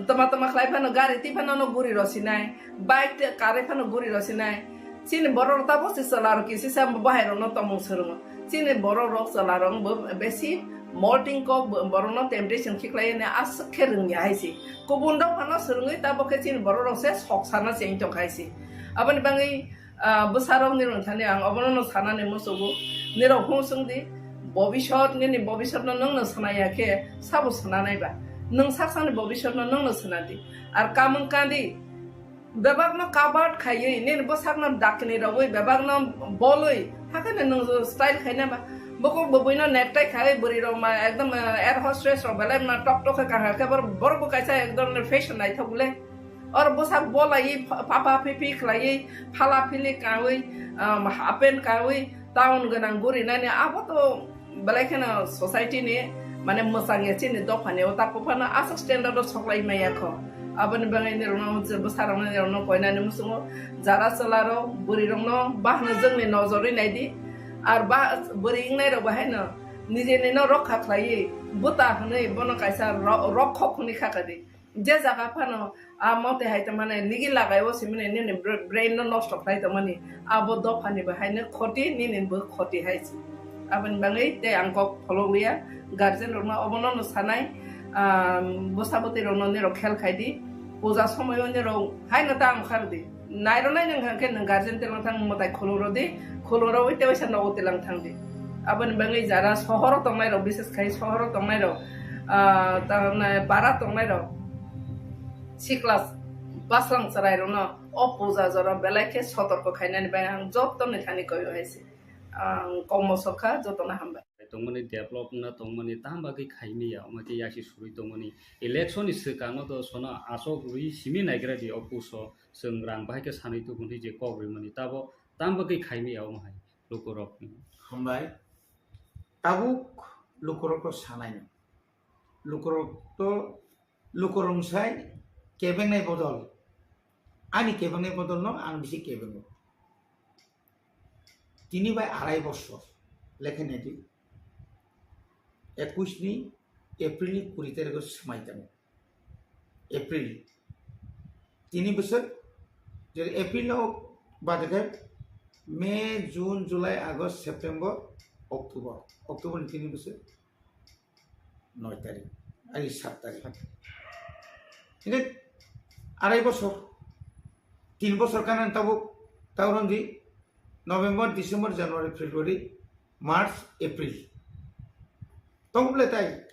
tongma tongma khlai phano, gari twi phano no guri rw sinai, bike tei car phano guri rw sinai. Chini borok rok tabuk se chwla rok kisi sa bahai rok no tongmung swrwngo. Chini borok rok chwla rok bo besi molting kok bo-, borok no temptation khiklai ne aswk khe rwngya hai se. Kubun rok phano swrwngwi tabuk khe chini borok rok se sok sana cheng tong khai se. Aboni bagwi, ah, bwsarok nirok thani ang obono no sanani muchugo. Nirok hung swng di, bobisot, nini bobisot no nwng no swnaya khe sabo swnanai ba? Nwng saksani bobisot no nwng no swnadi. Ar kamwng kandi, bebak no covered khaiwi, nini bwsak no dakini rogwi, bebak no bolwi, hakhe no nwng style khaina ba? Bokok bwbwi no necktie khaiwi, bwrwi rok ma ekdom, eh, air hostess rok belai ma tok tok khe kahar khe bor-, borok bo kaisa ekdom fashion naithok le. Oro bwsak bolaiwi pha-, papa phipi khlaiwi, phala phili kawi, um, half pant kawi, town gwnang guri nani abo to belai kheno society ni mane mwchang ya chini dopha ni o tak phano aswk standard o soklai maya kho. Aboni bagwi nirok no je bwsa rok no nirok no koinani muchungo jara chwla rok bwrwi rok no bahno jwngni nojor wi nai di. Ar ba bwrwi wngnai rok bahai no nijeni no rokha khlaiwi bwta hwnwi bono kaisa ro-, rokhok hwnwi kha kha di. Je jaga phano a mote hai tongmani nigi lagai o simani nini br-, brain no nosto khlai tongmani abo dophani bo haino khoti nini bo khoti hai se. Aboni bagwi tei ang kok pholok liya guardian rokno obono no sanai, ah, bwsa bwtwi rokno nirok khel khai di puja somoyo nirok haino ta ang khar di. Nairwnai nwng hwnkhe nwng guardian telangthang mwtai khulumrwdi, khulumrwwi tewaisa nogo telangthangdi. Aboni bagwi jara sohoro tongnairok, bises khai sohoro tongnairok, ah, tamni para tongnairok, sikla bwslang chwrairokno o puja jora belai khe sotorko khainani bai ang jottoni thani koyo hai se. Ang kokmo sokha, jotono hambai. Tongmani develop wngna tongmani tam bagwi khaimaya, omo khe yasi surwi tongmani election ni swkang no to sono asok rwi simi naigra di o puso. Chwng rang bahai khe sanwi tubu hwnwi je kok rimani, tabo tam bagwi khaimaya omo hai lukurokni. Hambai. Tabuk lukurokno sanai no. Lukurok to, lukurok sai kebengnai bodol. Ani kebengnai bodol no ang bisi kebengo. Tini bai arai bosor lekhe nai di. Ekush ni April ni kuri tarikh o swmai tongo. April. Tini bwswk, je April o bade khe May, June, July, August, September, October. October ni tini bwswk noi tarikh, ai sat tarikh. Hingke arai bosor, tin bosor kanan tabuk, tauron di November, December, January, February, March, April. Tongble tai,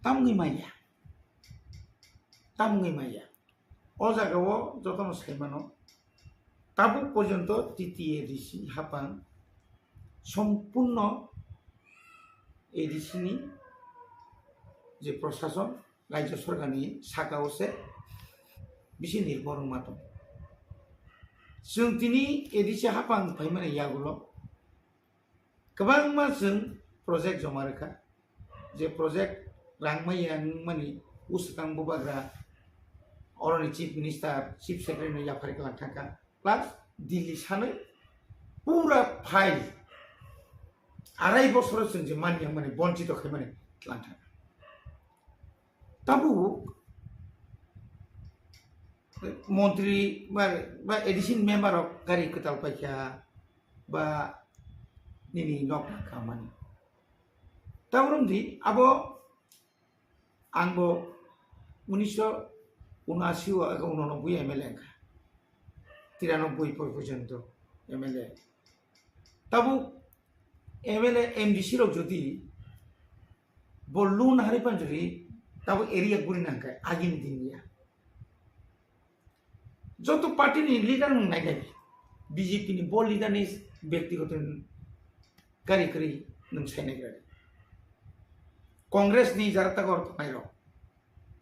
tamni maya. Tamni maya. O jaga o jotono sai mano. Tabuk porjonto T T A D C hapang sompurno A D C ni je prosason, rajya sorkar ni saka o se bisi nirbor wngma tong. Chwng tini A D C hapang phaimani yagulo kwbangma chwng project joma rwkha. Je project rang maya wngmani bwswkang bubagra oroni chief minister, chief secretary no yaphar kwlak thangkha, plus Delhi sanwi pura file arai bosoro chwng je manya mani bonchito khaimani tlang thang. Tabuk montri ba, ba A D C ni member rok gari kwtal paikha ba nini nok nangkha mani. Tabuk di abo ang bo unisho unasi o aga unonoboi M L A wngkha. Tiranoboi por porjonto M L A. Tabuk M L A, M D C rok jodi bo loan hari panjori tabuk area guri nangkha agini din ya. Joto party ni leader nung nai nai B J P ni bo leader ni byaktigoto gari kwrwi nung sai nai gari. Congress ni jara tago tongnai rok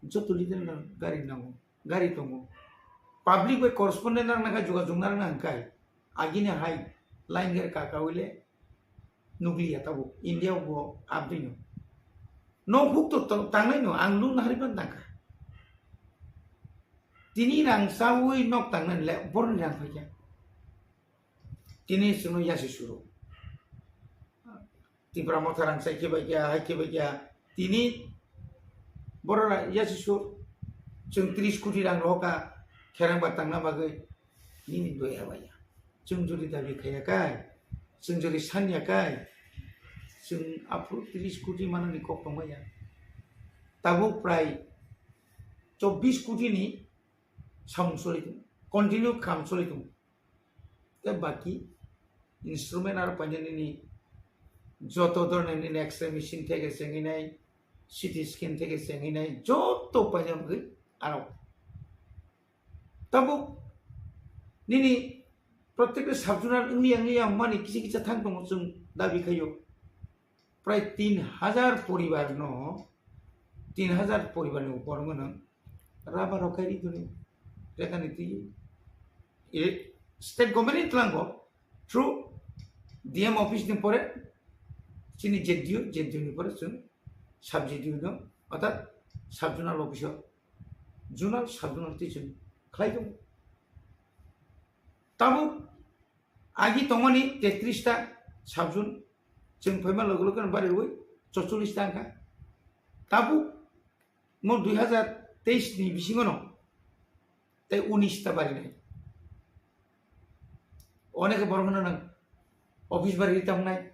joto leader no gari nango. Gari tongo. Public bai correspondent rang nangkha jogajog narwkna hwnkhe agini hai line gari kaka wile nukliya tabuk India o bo abdino. Nok huk to to tangnai no ang lung nahari ban tangkha. Tini rang sawi nok tangnai le borni rang phaikha. Tini chwngno yasi suru. Tipra Motha rang sai khe bai kha, hai khe bai kha. Tini borok ra-, yasi sur. Chwng tris koti rang rohor kha kherang ba tangna bagwi. Nini doi abaya. Chwng jodi dabi khaiya kai, chwng jodi sanya kai, chwng aphuru tris koti manani kok tongmaya. Tabuk prai chobbish koti ni samung choli tongo, continue kam choli tongo. Tei baki instrument aro painani ni joto dhoroner nini X-ray machine theke chengwi nai, C T scan theke chengwi nai, joto paina bagwi aro. Tabuk nini protekta sub-zonal wngya wngya mani kisa kisa thang tongo chwng dabi khaio. Prai tin hajar poribar no, tin hajar poribar ni upor no nwng rubber rok khairi toni rekha ni twi. E, state government ni tlango through D M office ni pore chini Z D O, Z D O ni pore chwng sub Z D O no, orthat sub-zonal office o zonal sub-zonal twi chwng khlai tongo. Tabuk agi tongmani tetris ta sub-zone chwng phaima loge loge no bariwi chorchollis ta wngkha. Tabuk mo dui hazar teis ni bisingo no tei unis ta barinai. Onekhe borok hwnwi nang office bari ri tongnai.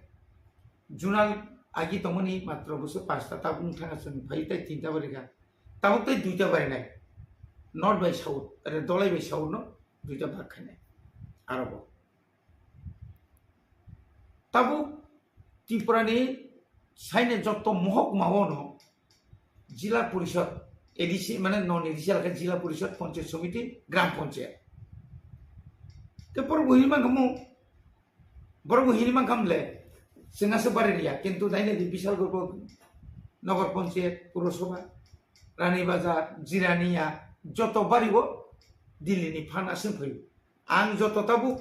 Zonal agi tongmani matro bwswk pasta tabuk wng thangkha chwng phai tei tinta bari kha. Tabuk tei duita barinai. North bai south, ere Dholai bai south no duita bak khainai. Aro bo. Tabuk Tripura ni saine jotto mohokma o no Jila Porishod, A D C mane non A D C alakha Jila Porishod, Panchayat Samiti, Gram Panchayat. Te borok bo hini mankha mo, borok bo hini mankha mle, chwng aswk bari riya, kintu naina di Bishalgarh bo Nagar Panchayat, Purasabha, Rani Bazar, Jirania, joto bari o Delhi ni phan aswk phaio. Ang joto tabuk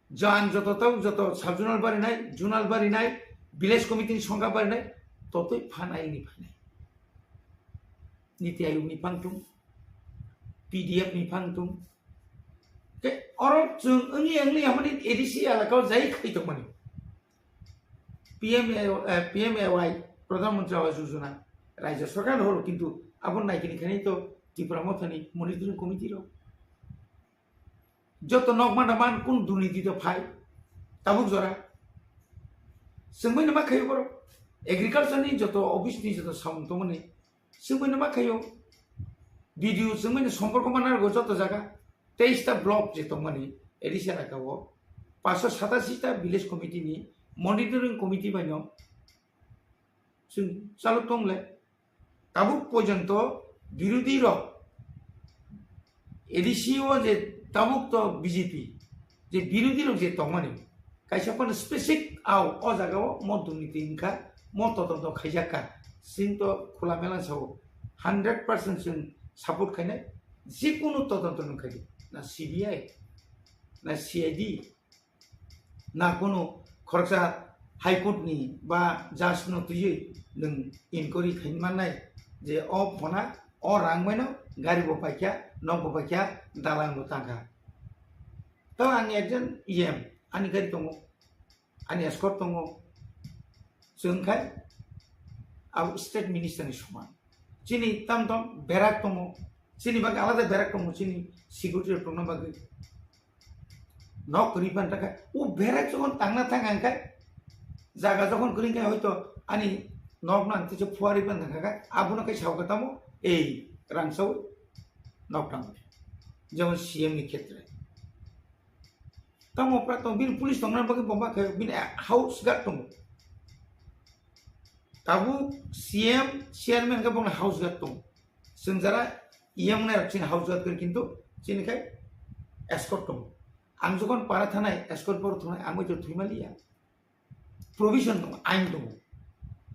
Jan joto tau joto sub-zonal barinai, zonal barinai, village committee ni songkha barinai, totoi phanai ni phanai. Niti Ayog ni phang tung, P D F ni phang tung. Ke oro chwng wngya wngya hamani A D C alaka o jai khai tongmani. P M A, eh, P M A Y, Pradhan Mantri Awas Yojana, Rajya Sarkar horo kintu abo naikini khainai to Tipra Mothani monitoring committee rok. Joto nok manda man kun durniti to phai tabuk jora. Chwngbai no ma khayo borok. Agriculture ni joto office ni joto samung tongmani chwngbai no ma khayo. B D O chwngbai no somporko mana rwgo joto jaga. Teis ta block je tongmani A D C alaka o paanch sho satashi ta village committee ni monitoring committee bai no chwng chalok tongle. Tabuk porjonto birodhi rok A D C o je tabuk to B J P je birodhi rok je tongmani kaisa phano specific au o jaga o mo durniti wngkha, mo todonto khaijak kha, chwng to khula mela sao hundred percent chwng support khainai, jekunu todonto nung khaidi na C B I na C I D na kunu khoroksa High Court ni ba judge no twiwi nwng inquiry khaimannai je o phona o rang bai no gari bo paikha, nok bo paikha, dalang bo tangkha. To ang ekjon E M, Ani gari tongo, ani escort tongo, chwng khai abo state minister ni soman. Chini tam tam berak tongo, chini bagwi alada berak tongo, chini security rok tongna bagwi. Nok kwrwi phan takha, o berak jokhon tangna thang ang khai, jaga jokhon kwrwi khai hoito ani nok no ang teisa phuarwi phan thang kha, abono khai sao kha tamo, ei rang sao nok tang, jemon C M ni khetre. Tamo opra tong, bini police tongna bagwi bomba khai, bini house guard tongo. Tabuk C M, chairman khe bongni house guard tongo. Chwng jara E M nai rok chini house guard khe kintu chini khai escort tongo. Ang jokhon para thanai, escort boro thunai, ang bai to thwimaliya. Provision tongo, ain tongo.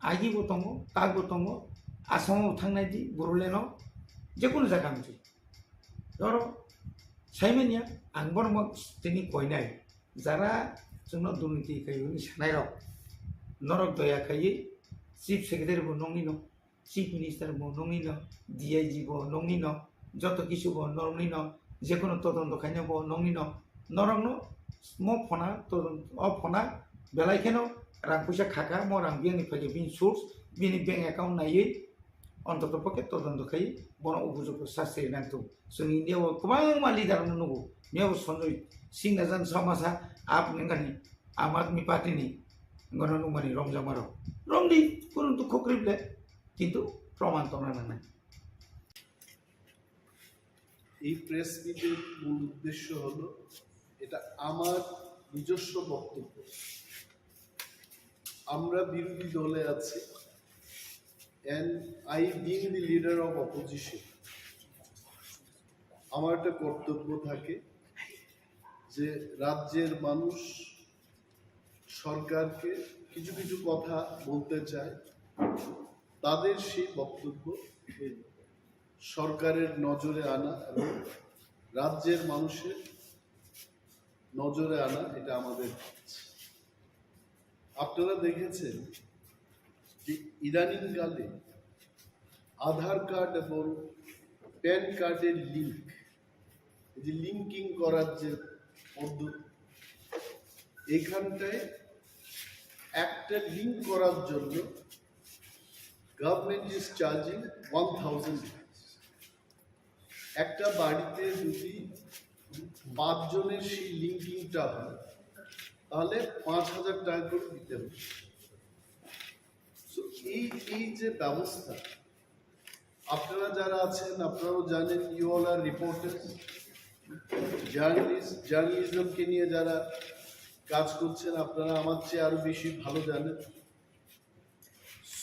Agi bo tongo, tak bo tongo, Assam bo thangnai di, Bodoland o, jekunu jaga wngsi. Oro saimanya, ang bono tini koinai. Jara chwngno durniti khai hwnwi sanai rok, norok doya khaiwi Chief Secretary bo nokni no, Chief Minister bo nokni no, D I G bo nokni no, joto kisu bo nokni no, jekono todonto khaina bo nokni no, norok no mo phona todon-, o phona belai kheno rang puisa khaka, mo rang biyang ni phaikhe bini source, bini bank account naiwi, Ontoto pokhe todonto khai bono upojukto sasti nangtong. Chwng India o kwbangma leader no nugo. Miyabo Sanjay Singh na jan sama sa ap nengani Aam Aadmi Party ni gono nungmani romjakma rok. Romdi kunu dukho kwrwi ble. Kintu proman tongna nangnai. এই প্রেস মিটের মূল উদ্দেশ্য হলো, এটা আমার নিজস্ব বক্তব্য। আমরা বিরোধী দলে আছি, and I being the leader of opposition, আমার একটা কর্তব্য থাকে যে রাজ্যের মানুষ সরকারকে কিছু কিছু কথা বলতে চায়, তাদের সেই বক্তব্য সরকারের নজরে আনা এবং রাজ্যের মানুষের নজরে আনা, এটা আমাদের কাজ। আপনারা দেখেছেন যে ইদানিংকালে আধার কার্ড এবং প্যান কার্ডের লিংক, এই যে লিঙ্কিং করার যে পদ্ধতি, এখানটায় একটা লিংক করার জন্য government is charging one thousand rupees। একটা বাড়িতে যদি পাঁচজনের সেই লিঙ্কিংটা হয়, তাহলে পাঁচ হাজার টাকা করে দিতে হবে। So, এই, এই যে ব্যবস্থা, আপনারা যারা আছেন, আপনারাও জানেন, you all are reporters, journalist, জার্নালিজমকে নিয়ে যারা কাজ করছেন, আপনারা আমার চেয়ে আরো বেশি ভালো জানেন।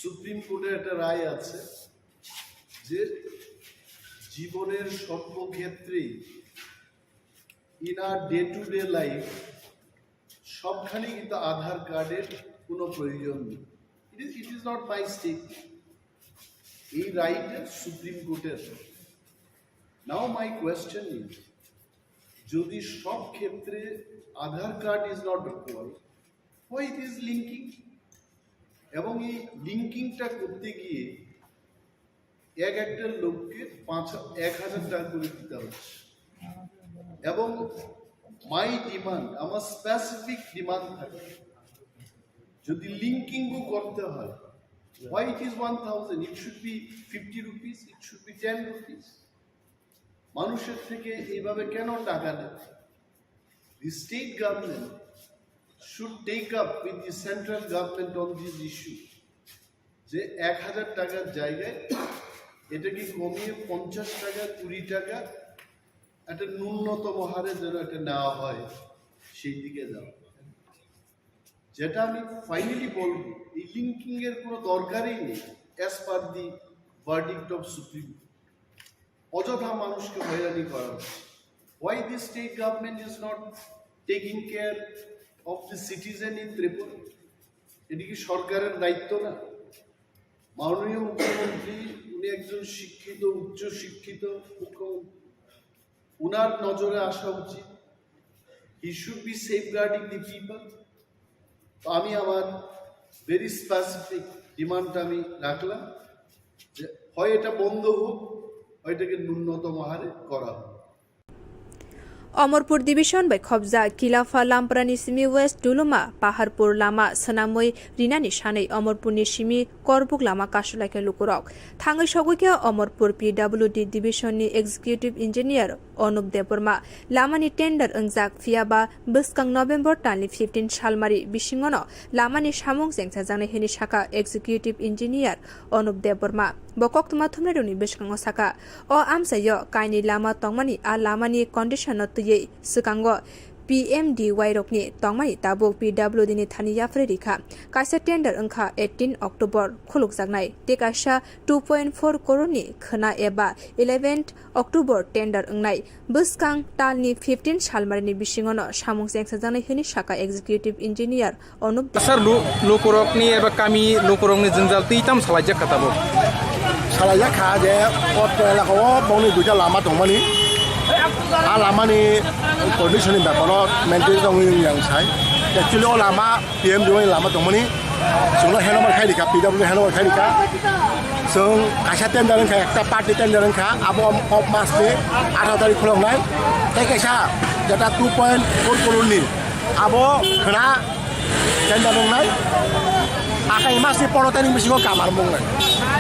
সুপ্রিম কোর্টের একটা রায় আছে যে জীবনের সর্বক্ষেত্রেই, in our day to day life, সবখানে কিন্তু আধার কার্ডের কোনো প্রয়োজন নেই। It is, it is not my statement। এই রায়টা সুপ্রিম কোর্টের। Now my question is, যদি সব ক্ষেত্রে আধার card is not required, why it is linking? এবং এই লিঙ্কিংটা করতে গিয়ে এক একটা লোককে পাঁচ, এক হাজার টাকা করে দিতে হচ্ছে। এবং my demand, আমার স্পেসিফিক ডিমান্ড থাকে, যদি লিঙ্কিংও করতে হয়, why it is one thousand? It should be fifty rupees, it should be ten rupees। মানুষের থেকে এইভাবে কেন টাকা নেয়? The state government should take up with the central government on this issue, যে এক হাজার টাকার জায়গায় এটাকে কমিয়ে পঞ্চাশ টাকা, কুড়ি টাকা একটা ন্যূনতম হারে যেন একটা নেওয়া হয়, সেই দিকে যাওয়া। যেটা আমি ফাইনালি বলবো, এই লিঙ্কিং এর কোনো দরকারই নেই। As per the verdict of Supreme Court, অযথা মানুষকে হয়রানি করা হচ্ছে। Why the state government is not taking care of the citizen in Tripura? এটি কি সরকারের দায়িত্ব না? মাননীয় মুখ্যমন্ত্রী, উনি একজন শিক্ষিত, উচ্চ শিক্ষিত মুখ্যমন্ত্রী, উনার নজরে আসা উচিত। He should be safeguarding the people। তো আমি আমার ভেরি স্পেসিফিক ডিমান্ডটা আমি রাখলাম যে হয় এটা বন্ধ হোক, হয় এটাকে ন্যূনতম হারে করা হোক। Omorpur Division bai khobjak Kilapha Lamprani simi West Duluma Paharpur lama swnamwi rinani sanwi Omorpurni simi Korbuk lama kasulaikha lukurok. Thangwi sogwikha Omorpur P W D Division ni Executive Engineer Anup Debbarma. Lamani tender wngjak, phiyaba bwskang November talni fifteen salmari bisingono lamani samung chengsajaknai hwnwi sakha Executive Engineer Anup Debbarma. Bo koktwma thumnairokni bwskango sakha, o amchaio kainwi lama tongmani, a lamani condition no twiwi swkango P M D Y rokni tongmani tabuk P W D ni thani yapharwi rikha. Kaisa tender wngkha eighteen October khulukjaknai, tei kaisa two point four crore ni khwna eba eleventh October tender wngnai. Bwskang talni fifteen salmarini bisingono samung chengsajaknai hwnwi sakha Executive Engineer Anup Deb. Sir, lu-, lukurokni eba kami lukurokni jwngjal twi tamo salaijak kha tabuk? Salaijak kha je o elaka o bongni duita lama tongmani. A lamani condition ni beparo maintenance wngwi wng yang sai. Actually o lama P M D Y ni lama tongmani. Chwngno handover khai rikha, P W D handover khai rikha. Chwng kaisa tender wngkha, ekta party tender wngkha, abo o masni atharo tarik khuloknai. Tei kaisa jeta two point four crore ni abo khwna tender wngnai. Akai masni pondro tarik bisingo kamar mungnai.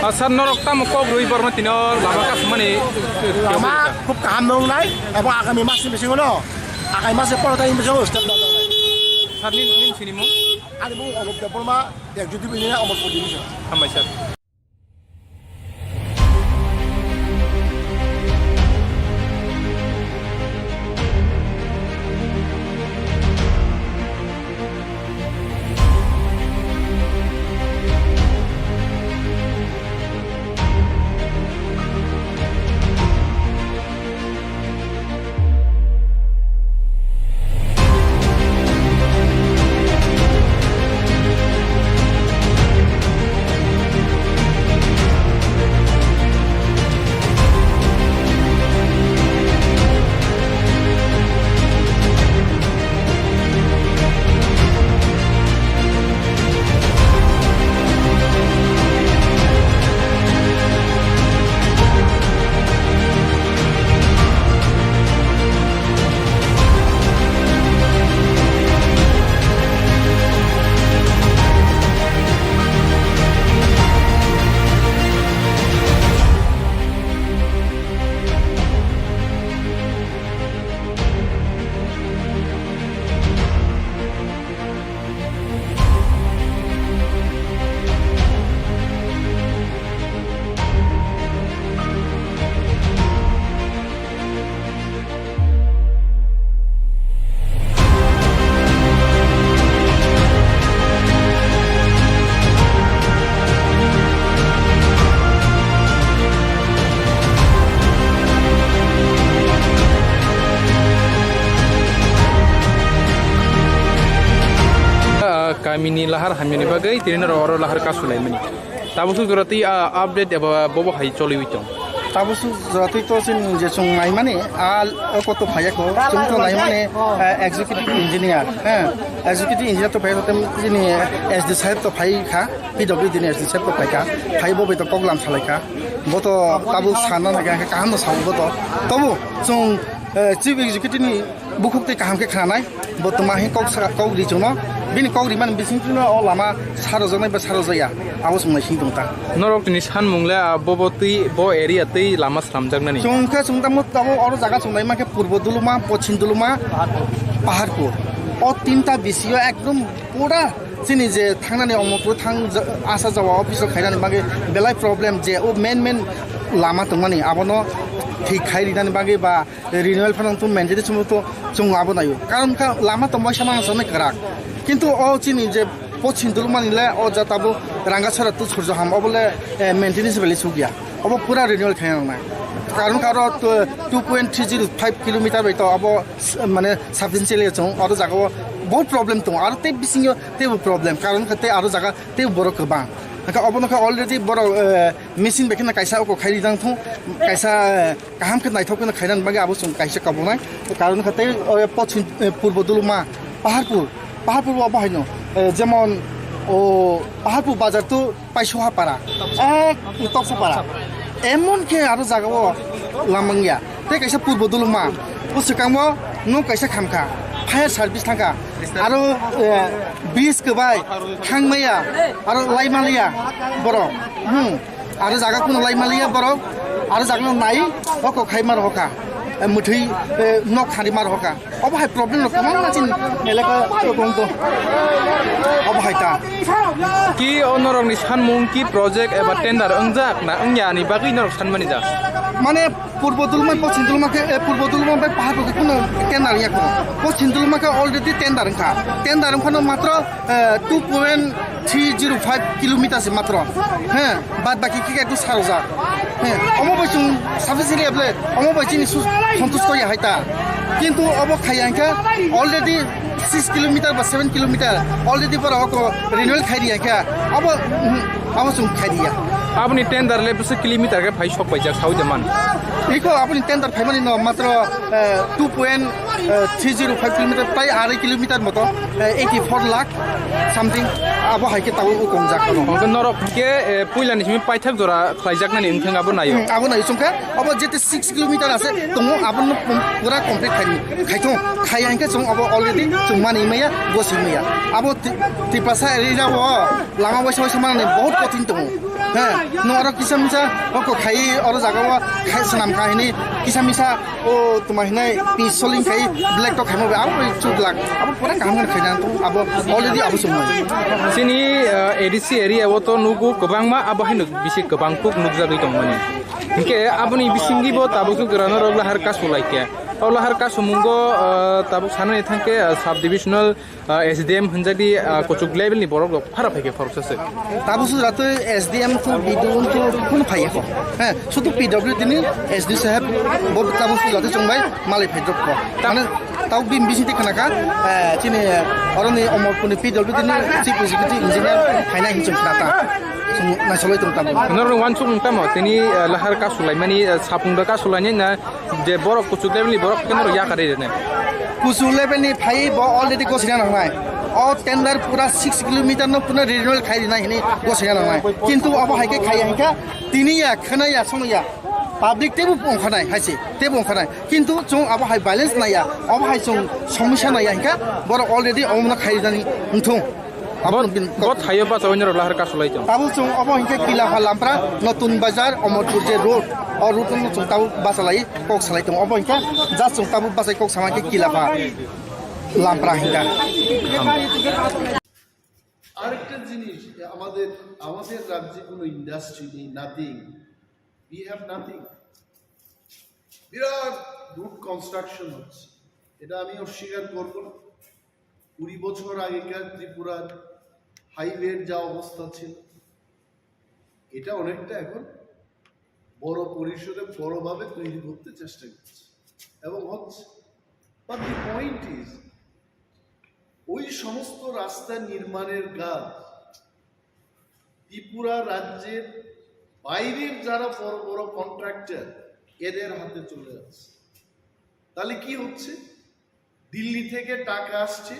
Ah, sir, norok tamo kok rwi borno tino lama kasumani? Lama khub kaham wngnai, abo agami masni bisingo no. Akai masni pondro tarik bisingo step down wngnai. Sir, nini, nini sini mung? Ani mung Anup Debbarma, Executive Engineer, Omorpur Division. Hambai, sir. Ah, kamini lahar hamyani bagwi tini norok oro lahar kasulaimani. Tabuk suk jora twi, ah, update eba bobo hai choliwi tong. Tabuk suk jora twi to chini je chwng naimani, ah, o koto phaiya ko, chwng to naimani, ah, executive engineer, eh, executive engineer to phaiya ko, tem chini S D saheb to phai kha, P W D ni S D saheb to phai kha, phai bo bai to kok lam salai kha, bo to tabuk sana na kha, kaham no sao bo to, tobu chwng, eh, chief executive ni bukhuk tei kaham khe khnanai, bo twma hai kok sa-, kok ri chwngno, bini kok rimani bisingtwi no o lama sarojaknai ba sarojakya, abo chwng naising tong ta. Norok tini sanmung le, ah, bobo twi, bo area twi lama slamjaknani. Chwng khe chwng tamo tabo oro jaga chwng naima khe Purbo Duluma, Pochim Duluma, Paharpur. O tinta bisio ekdom pura chini je thangnani Omorpur thang ja-, asa jawa office o khainani bagwi belai problem je o main main lama tongmani abono thik khai rinani bagwi ba renewal phano tong maintained chwng to chwng abo naio. Karon kha lama tong bai sama sana kwrak. Kintu o chini je Pochim Dulumani le o jata bo Rangasora to Surjoham obo le, eh, maintenance bele sugya. Obo pura renewal khaina nangnai. Karon kha oro to two point three zero five kilometer bai to abo s-, mane substantial chwng oro jaga o bahut problem tong. Aro tei bisingo tei bo problem. Karon kha tei aro jaga tei borok kwbang. Hwnkhe obo no kha already borok, eh, machine bai kheno kaisa oko khai rijak thung, kaisa, eh, kaham khe naithok kheno khaina bagwi abo chwng kaisa kabunai. Karon kha tei, o, Pochim, eh, Purbo Duluma, Paharpur, Paharpur bo haino, eh, jemon, o, Paharpur bazar to Paisoha para, ek Toksa para. Emon khe aro jaga o lamangya. Tei kaisa Purbo Duluma, o swkango Nwng kaisa khamkha, fire service thangkha, aro, eh, bridge kwbai thangmaya, aro laimaliya borok, hmm, aro jaga kuno laimaliya borok, aro jaga no nai, hoko khaima rohoka, eh, mwthwi, eh, nok kharima rohoka. Obo hai problem rok kwbangma chini elaka o tong to. Obo hai ta. Ki o norokni sanmung ki project eba tender wngjak na wngya ni bagwi norok sanmani ja? Mane Purbo Dulma, Poschim Dulma khe, eh, Purbo Dulma bai Pahar Purbo khe kuno tender ya ko. Poschim Dulma khe already tender wngkha. Tender wngkha no matro, eh, two point three zero five kilometer se matro. He, bad baki khe ekdum sarojak. He, omo bai chwng sufficiently able, omo bai chini su-, santush kori hai ta. Kintu obo khaya wngkha already six kilometer ba seven kilometer already borok ko renewal khai riya kha. Abo, mhm, abo chwng khai riya. Aboni tender le bwswk kilometer khe phai sok paijak saui de man. Iko aboni tender phaimani no matro, eh, two point three zero five kilometer, prai arai kilometer moto, eh, eighty four lakh something abo hai khe tabuk o kongjak. Hwnkhe norok hwnkhe, eh, puilani simi paithak jora khlaijaknani wngthang abo naio. Hmm, abo naio chwngkhe abo jete six kilometer ase tongo, abono pum-, pura complete khai, khaithung, khai hwnkhe chwng abo already chwng mani maya, gosi maya. Abo Ti-, Tiprasa area o lama waisa waisa manani bahut kothin tongo. He, no oro kisa misa oko khai, oro jaga o khai swnam khai hini kisa misa o tuma hinai pi soling khai black to khaima bai abo chuk lak. Abo pura kaham khe khaina tongo, abo already abo chwng mani. Chini, eh, A D C area o to nugo kwbangma abo haino bisi kwbang kuk nukjagwi tongmani. Hinkhe aboni bisingo bo tabuk khe gwrano rok lahar kasu laikha. O lahar kasu mungo, ah, tabuk sanani thangkhe, ah, sub divisional, ah, S D M hwnjakdi, ah, kuchuk level ni borok rok phara phaikhe khoroksa se. Tabuk sujratwi S D M to B D O to phunu phaiya kho. He, sudu P W D ni S D saheb bo tabuk sujratwi chwngbai malai phaidrop kho. Mane Tau bini bisingtwi khna kha, eh, chini, eh, oroni Omorpurni P W D ni Chief Executive Engineer phainai hinwi chwng khna ta. Chwng naisoloi tong tamo. Norokni uansukmung tamo? Tini, eh, lahar kasu laimani, eh, sapung da kasu lainai na je borok kuchuk level ni borok khe norok yakarwi rwnai. Kuchuk level ni phai bo already gosina nangnai. O tender pura six kilometer no pura renewal khai rwnai hinwi gosina nangnai. Kintu abo hai khe khaiya hinkha tini ya khna ya sono ya. Public teibo ongkhanai hai se, teibo ongkhanai. Kintu chwng abo hai balance naiya, abo hai chwng somosya naiya hinkha, borok already omono khaijani wngthung. Abo Bo, bin bo thaio bachawi norok lahar kasulai tong. Tabuk chwng obo hinkhe Kilapha Lampra, Notun Bazar, Omorpur je road, o road no chwng tabuk bachalai kok salai tong. Obo hinkhe just chwng tabuk bachai kok sama hinkhe Kilapha Lampra hinkha. আরেকটা জিনিস, আমাদের, আমাদের রাজ্যে কোনো industry নেই, nothing. We have nothing. বিরাট route construction হচ্ছে, এটা আমি অস্বীকার করব না। কুড়ি বছর আগেকার ত্রিপুরার হাইওয়ের যা অবস্থা ছিল, এটা অনেকটা এখন বড় পরিসরে বড়ভাবে তৈরি করতে চেষ্টা করছে এবং হচ্ছে। But the point is, ওই সমস্ত রাস্তা নির্মাণের কাজ ত্রিপুরা রাজ্যের বাইরের যারা বড় বড় কন্ট্রাক্টর, এদের হাতে চলে যাচ্ছে। তাহলে কি হচ্ছে? দিল্লি থেকে টাকা আসছে,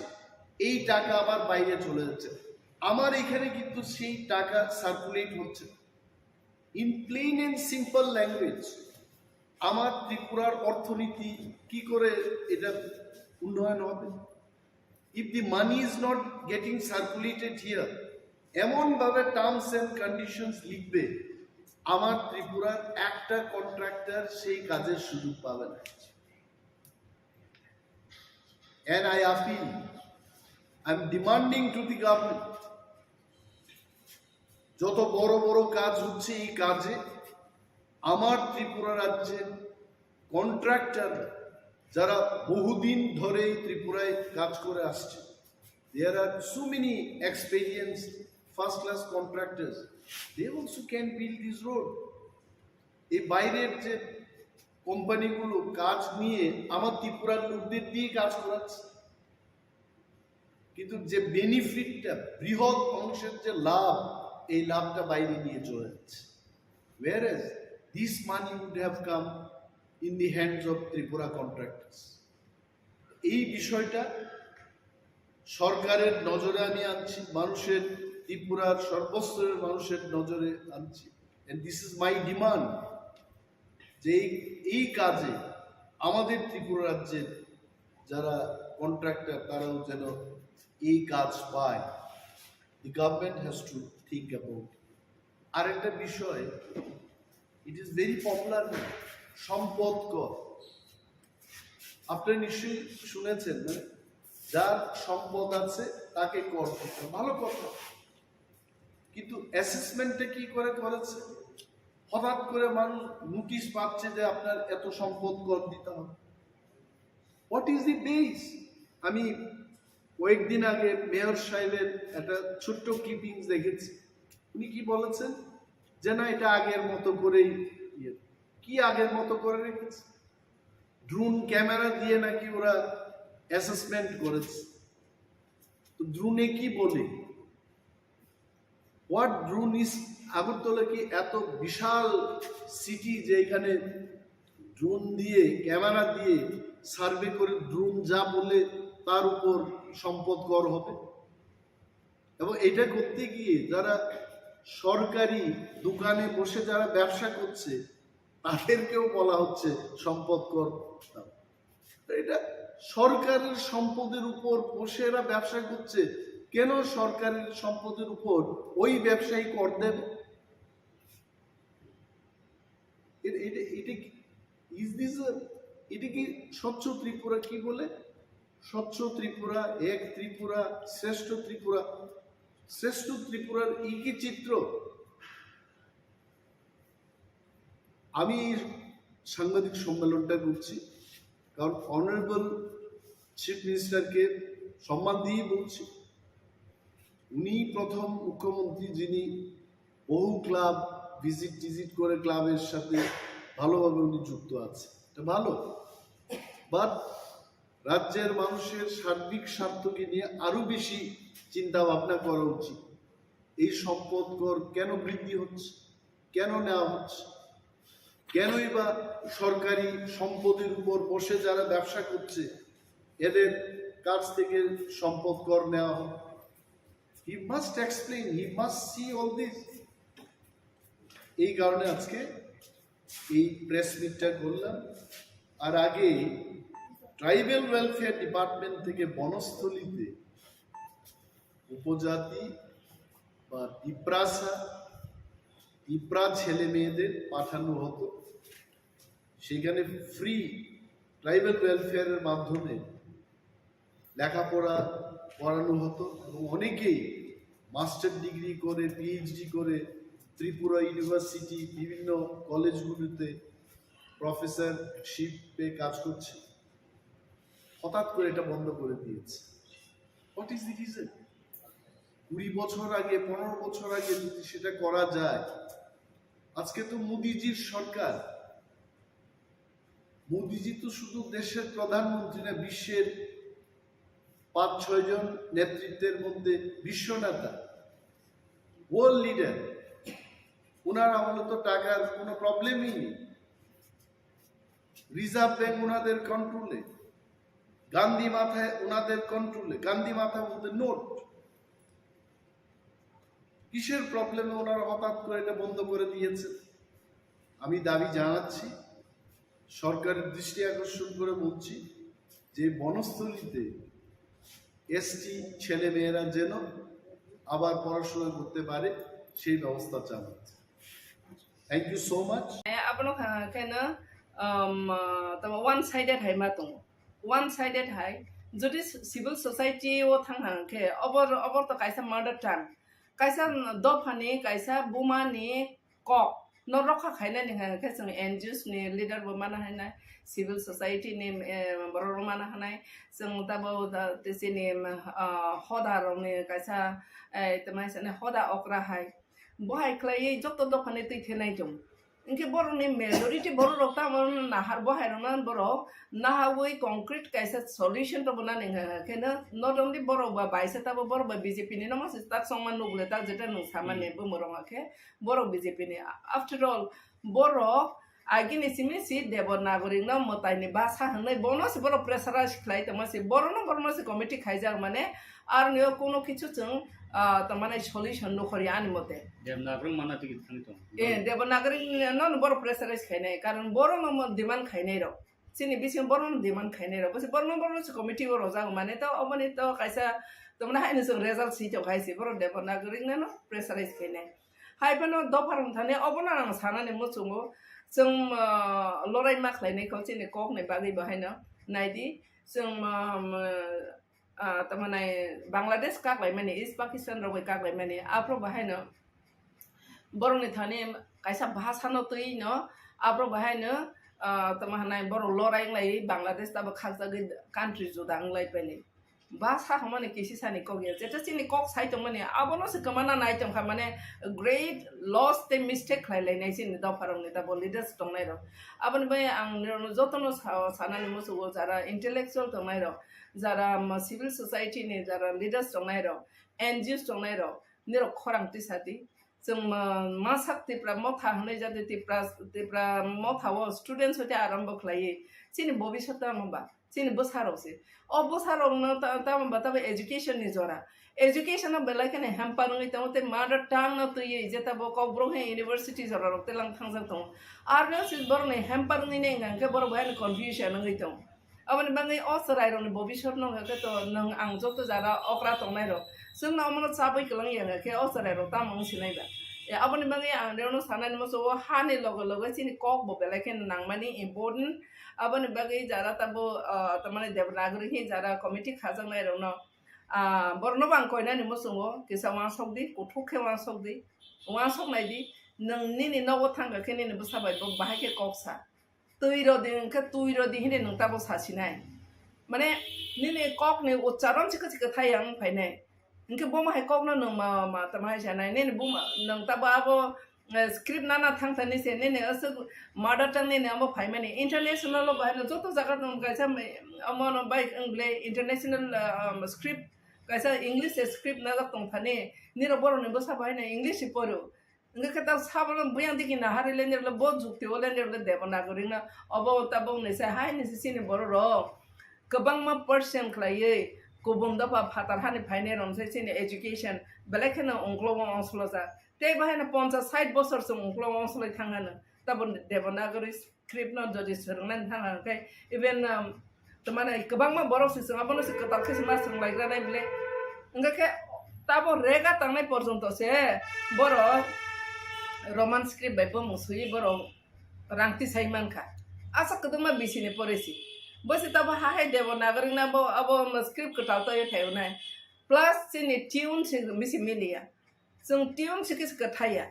এই টাকা আবার বাইরে চলে যাচ্ছে। আমার এখানে কিন্তু সেই টাকা সার্কুলেট হচ্ছে না। In plain and simple language, আমার ত্রিপুরার অর্থনীতি কি করে এটা উন্নয়ন হবে? If the money is not getting circulated here, এমনভাবে টার্মস অ্যান্ড কন্ডিশনস লিখবে, আমার ত্রিপুরার একটা কন্ট্রাক্টর সেই কাজের সুযোগ পাবে না। And I appeal, I am demanding to the government, যত বড় বড় কাজ হচ্ছে, এই কাজে আমার ত্রিপুরা রাজ্যের কন্ট্রাক্টর, যারা বহুদিন ধরে এই ত্রিপুরায় কাজ করে আসছে, there are so many experienced first class contractors, they also can build this road. এই বাইরের যে কোম্পানিগুলো কাজ নিয়ে আমার ত্রিপুরার লোকদের দিয়ে কাজ করাচ্ছে, কিন্তু যে বেনিফিটটা, বৃহৎ অংশের যে লাভ, এই লাভটা বাইরে নিয়ে চলে যাচ্ছে। Whereas this money would have come in the hands of Tripura contractors. এই বিষয়টা সরকারের নজরে আমি আনছি, মানুষের, ত্রিপুরার সর্বস্তরের মানুষের নজরে আনছি। And this is my demand, যে এই, এই কাজে আমাদের ত্রিপুরা রাজ্যের যারা কন্ট্রাক্টর, তারাও যেন এই কাজ পায়। The government has to think about. আরেকটা বিষয়, it is very popular, সম্পদ কর। আপনি নিশ্চয়ই শুনেছেন না, যার সম্পদ আছে তাকে কর দিতে হবে। ভালো কথা, কিন্তু অ্যাসেসমেন্টটা কি করে করেছে? হঠাৎ করে মানুষ নোটিশ পাচ্ছে যে আপনার এত সম্পদ কর দিতে হবে। What is the base? আমি কয়েকদিন আগে মেয়র সাহেবের একটা ছোট্ট ক্লিপিংস দেখেছি। উনি কি বলেছেন যে না, এটা আগের মতো করেই ইয়ে। কি আগের মতো করে রেখেছে? ড্রোন ক্যামেরা দিয়ে নাকি ওরা অ্যাসেসমেন্ট করেছে। তো ড্রোনে কি বলে? What drone is? আগরতলা কি এত বিশাল সিটি যে এখানে ড্রোন দিয়ে, ক্যামেরা দিয়ে সার্ভে করে ড্রোন যা বলে তার উপর সম্পদ কর হবে? এবং এটা করতে গিয়ে যারা সরকারি দোকানে বসে যারা ব্যবসা করছে, তাদেরকেও বলা হচ্ছে সম্পদ কর দাও। তো এটা সরকারের সম্পদের উপর বসে এরা ব্যবসা করছে, কেন সরকারের সম্পদের উপর ওই ব্যবসায়ী কর দেবে? এটা এটা এটা কি, ইজ দিস, এটা কি স্বচ্ছ ত্রিপুরা? কি বলে? স্বচ্ছ ত্রিপুরা, এক ত্রিপুরা, শ্রেষ্ঠ ত্রিপুরা। শ্রেষ্ঠ ত্রিপুরার এই কি চিত্র? আমি সাংবাদিক সম্মেলনটা করছি কারণ অনারেবল চিফ মিনিস্টারকে সম্মান দিয়েই বলছি। উনি প্রথম মুখ্যমন্ত্রী যিনি বহু ক্লাব ভিজিট টিজিট করে ক্লাবের সাথে ভালোভাবে উনি যুক্ত আছে, এটা ভালো। বাট রাজ্যের মানুষের সার্বিক স্বার্থকে নিয়ে আরো বেশি চিন্তা ভাবনা করা উচিত। এই সম্পদ কর কেন বৃদ্ধি হচ্ছে, কেন নেওয়া হচ্ছে, কেনই বা সরকারি সম্পদের উপর বসে যারা ব্যবসা করছে এদের কাছ থেকে সম্পদ কর নেওয়া হবে? He must explain, he must see all this. এই কারণে আজকে এই প্রেস মিটটা করলাম। আর আগে ট্রাইবাল ওয়েলফেয়ার ডিপার্টমেন্ট থেকে বনস্থলীতে উপজাতি বা তিপ্রাসা, তিপ্রা ছেলে মেয়েদের পাঠানো হতো। সেখানে ফ্রি ট্রাইবাল ওয়েলফেয়ারের মাধ্যমে লেখাপড়া করানো হতো এবং অনেকেই মাস্টার ডিগ্রি করে, পিএইচডি করে ত্রিপুরা ইউনিভার্সিটি, বিভিন্ন কলেজগুলোতে প্রফেসরশিপে কাজ করছে। হঠাৎ করে এটা বন্ধ করে দিয়েছে। What is the reason? কুড়ি বছর আগে, পনেরো বছর আগে যদি সেটা করা যায়, আজকে তো মোদিজির সরকার। মোদিজি তো শুধু দেশের প্রধানমন্ত্রী না, বিশ্বের পাঁচ ছয় জন নেতৃত্বের মধ্যে বিশ্ব নেতা, ওয়ার্ল্ড লিডার। ওনার আমলে তো টাকার কোনো প্রবলেমই নেই। রিজার্ভ ব্যাংক ওনাদের কন্ট্রোলে, গান্ধী মাথায় ওনাদের কন্ট্রোলে। গান্ধী মাথা বলতে নোট। কিসের প্রবলেমে ওনারা হঠাৎ করে এটা বন্ধ করে দিয়েছেন? আমি দাবি জানাচ্ছি, সরকারের দৃষ্টি আকর্ষণ করে বলছি যে বনস্থলীতে এসটি ছেলে মেয়েরা যেন আবার পড়াশোনা করতে পারে, সেই ব্যবস্থা চালাচ্ছে। Thank you so much. Abono kha khe no, um, uh, tamo one sided hai ma tongo. One sided hai, jodi civil society o thang thang khe, obor, obor to kaisa mother tongue, kaisa dophani, kaisa bumani kok no rokha khainani hwnkhe chwng N G Os ni leader bo mana hwnai, civil society ni, eh, borok rok mana hwnai, chwng tabo da-, chini, ah, hoda rok ni kaisa, eh, tama hoda okra hai, bo hai khlaiwi joto dophani twi thenai chwng. Hinkhe borokni majority borok rok tamo nahar bo hai rokno borok nahawi concrete kaisa solution rwna nang khe no, not only borok ba baisa tabo borok ba B J P ni no masa tak songma nukle tak jeta nung samani bumung rok khe borok B J P ni. After all, borok agini simi si Devanagari no mwtai ni basa hwnwi bono se borok pressurize khlai tongma se, borok no, borok no se committee khaijak mane, aroni o kuno kichu chwng, ah, tongmani solution nukhorya ani mote. Devanagari mana tigi thangwi tongo. Eh, Devanagari no, no borok pressurize khainai, karon borok no mo demand khainai rok. Chini bisingo borokno demand khainai rok, bwswk borokno, borokno se committee o rojak mane to, oboni to kaisa, tamani haino chwng result si tong khai se, borok Devanagari no pressurize khainai. Hai phano dopha rok thani obono ang sanani muchungo, chwng, ah, lorai ma khlainai kho chini kok ni bagwi bo haino. Naidi, chwng, ah, ah, tamani Bangladesh kaklaimani, East Pakistan rok bai kaklaimani, aphuru bo haino borokni thani kaisa bhasano twi no, aphuru bo haino, ah, tamo hanai borok lorai wnglai Bangladesh tabo khakjagwi country juda wnglai bini. Bhasa hwnmani kisi sani kok ya, jeto chini kok sai tongmani abono se kwmana nai tongkha, mane great loss tei mistake khlai lainai chini dopha rokni tabo leaders tongnai rok. Aboni bai ang nirokno jotono sa-, sanani muchungo jara intellectual tongnai rok, jara, um, civil society ni jara leaders tongnai rok, N G Os tongnai rok, nirok khorang tisa di. Chwng ma-, masak Tipra Motha hwnwi jati Tipra, Tipra Motha o students hoite arambo khlaiwi. Chini bobiswt tamo ba, chini bwsarok se. O bwsarokno ta-, tamo ba tabo education ni jora. Education no belai kheno hamper wngwi tongo tei mother tongue no twiwi je tabo Kokborok he university jora rok telang thangjak tongo. Arno se borok ni hamper wngwi nai hwnkhe borok bo haino confusion wngwi tongo. Aboni bagwi o chwrairokni bobiswt no hwnkhe to nwng ang joto jara okra tongnairok, chwngno omono chabwi kwlangya hwnkhe o chwrairok tamo wng sinai ba? E, aboni bagwi ang rewno sanani muchungo hani loge loge chini kok bo belai kheno nangmani important. Aboni bagwi jara tabo, ah, tamani Devanagari hi jara committee khajaknairokno, ah, borokno bo ang koinani muchungo kisa uansuk di, kuthuk khe uansuk di, uansuk nai di, nwng nini nogo thangkha khe nini bwsa bai bo bahai khe kok sa. Twi rw di hwnkhe twi rw di hinwi nwng tabo sa sinai. Mane nini kokni ucharon chikha chikha thai yang phainai. Hwnkhe bomo hai kokno nwng ma, ma tamo hai sanai. Nini buma, nwng tabo abo, eh, script nana thang thani se nini aswk mother tongue nini amo phaimani. International o bahai no joto jaga nwng kaisa, omono bai wng ble international, ah, um, script, kaisa English script najak tong thani. Nirok borokni bwsa bahai no English se poro. Hwnkhe khe ta sabono buyang digi nahari lenderle bo jukti o lenderle Devanagari no obo tabok ni se hai ni se chini borok rok kwbangma percent khlaiwi kubun dopha phatar hani phainai rok se chini education belai kheno ungklogo ongsolojak tei bo haino ponchas sait bosor se ungklogo ongsoloi thang hano tabo Devanagari script no jodi swrwngnani thang hwnkhe even, um, tamani kwbangma borok se chwng abono se kwtal khe se ma swrwnglaigranai bile. Hwnkhe khe tabo rega tangnai porjonto se borok Roman script bai bumung swiwi borok rang tisai mankha. Aswk kwbangma bisini poresi. Bo se tabo ha hai Devanagari na bo abo script kwtal taiwi phaiyunai. Plus chini tune se bisi miliya. Chwng tune se khe se kwthaiya.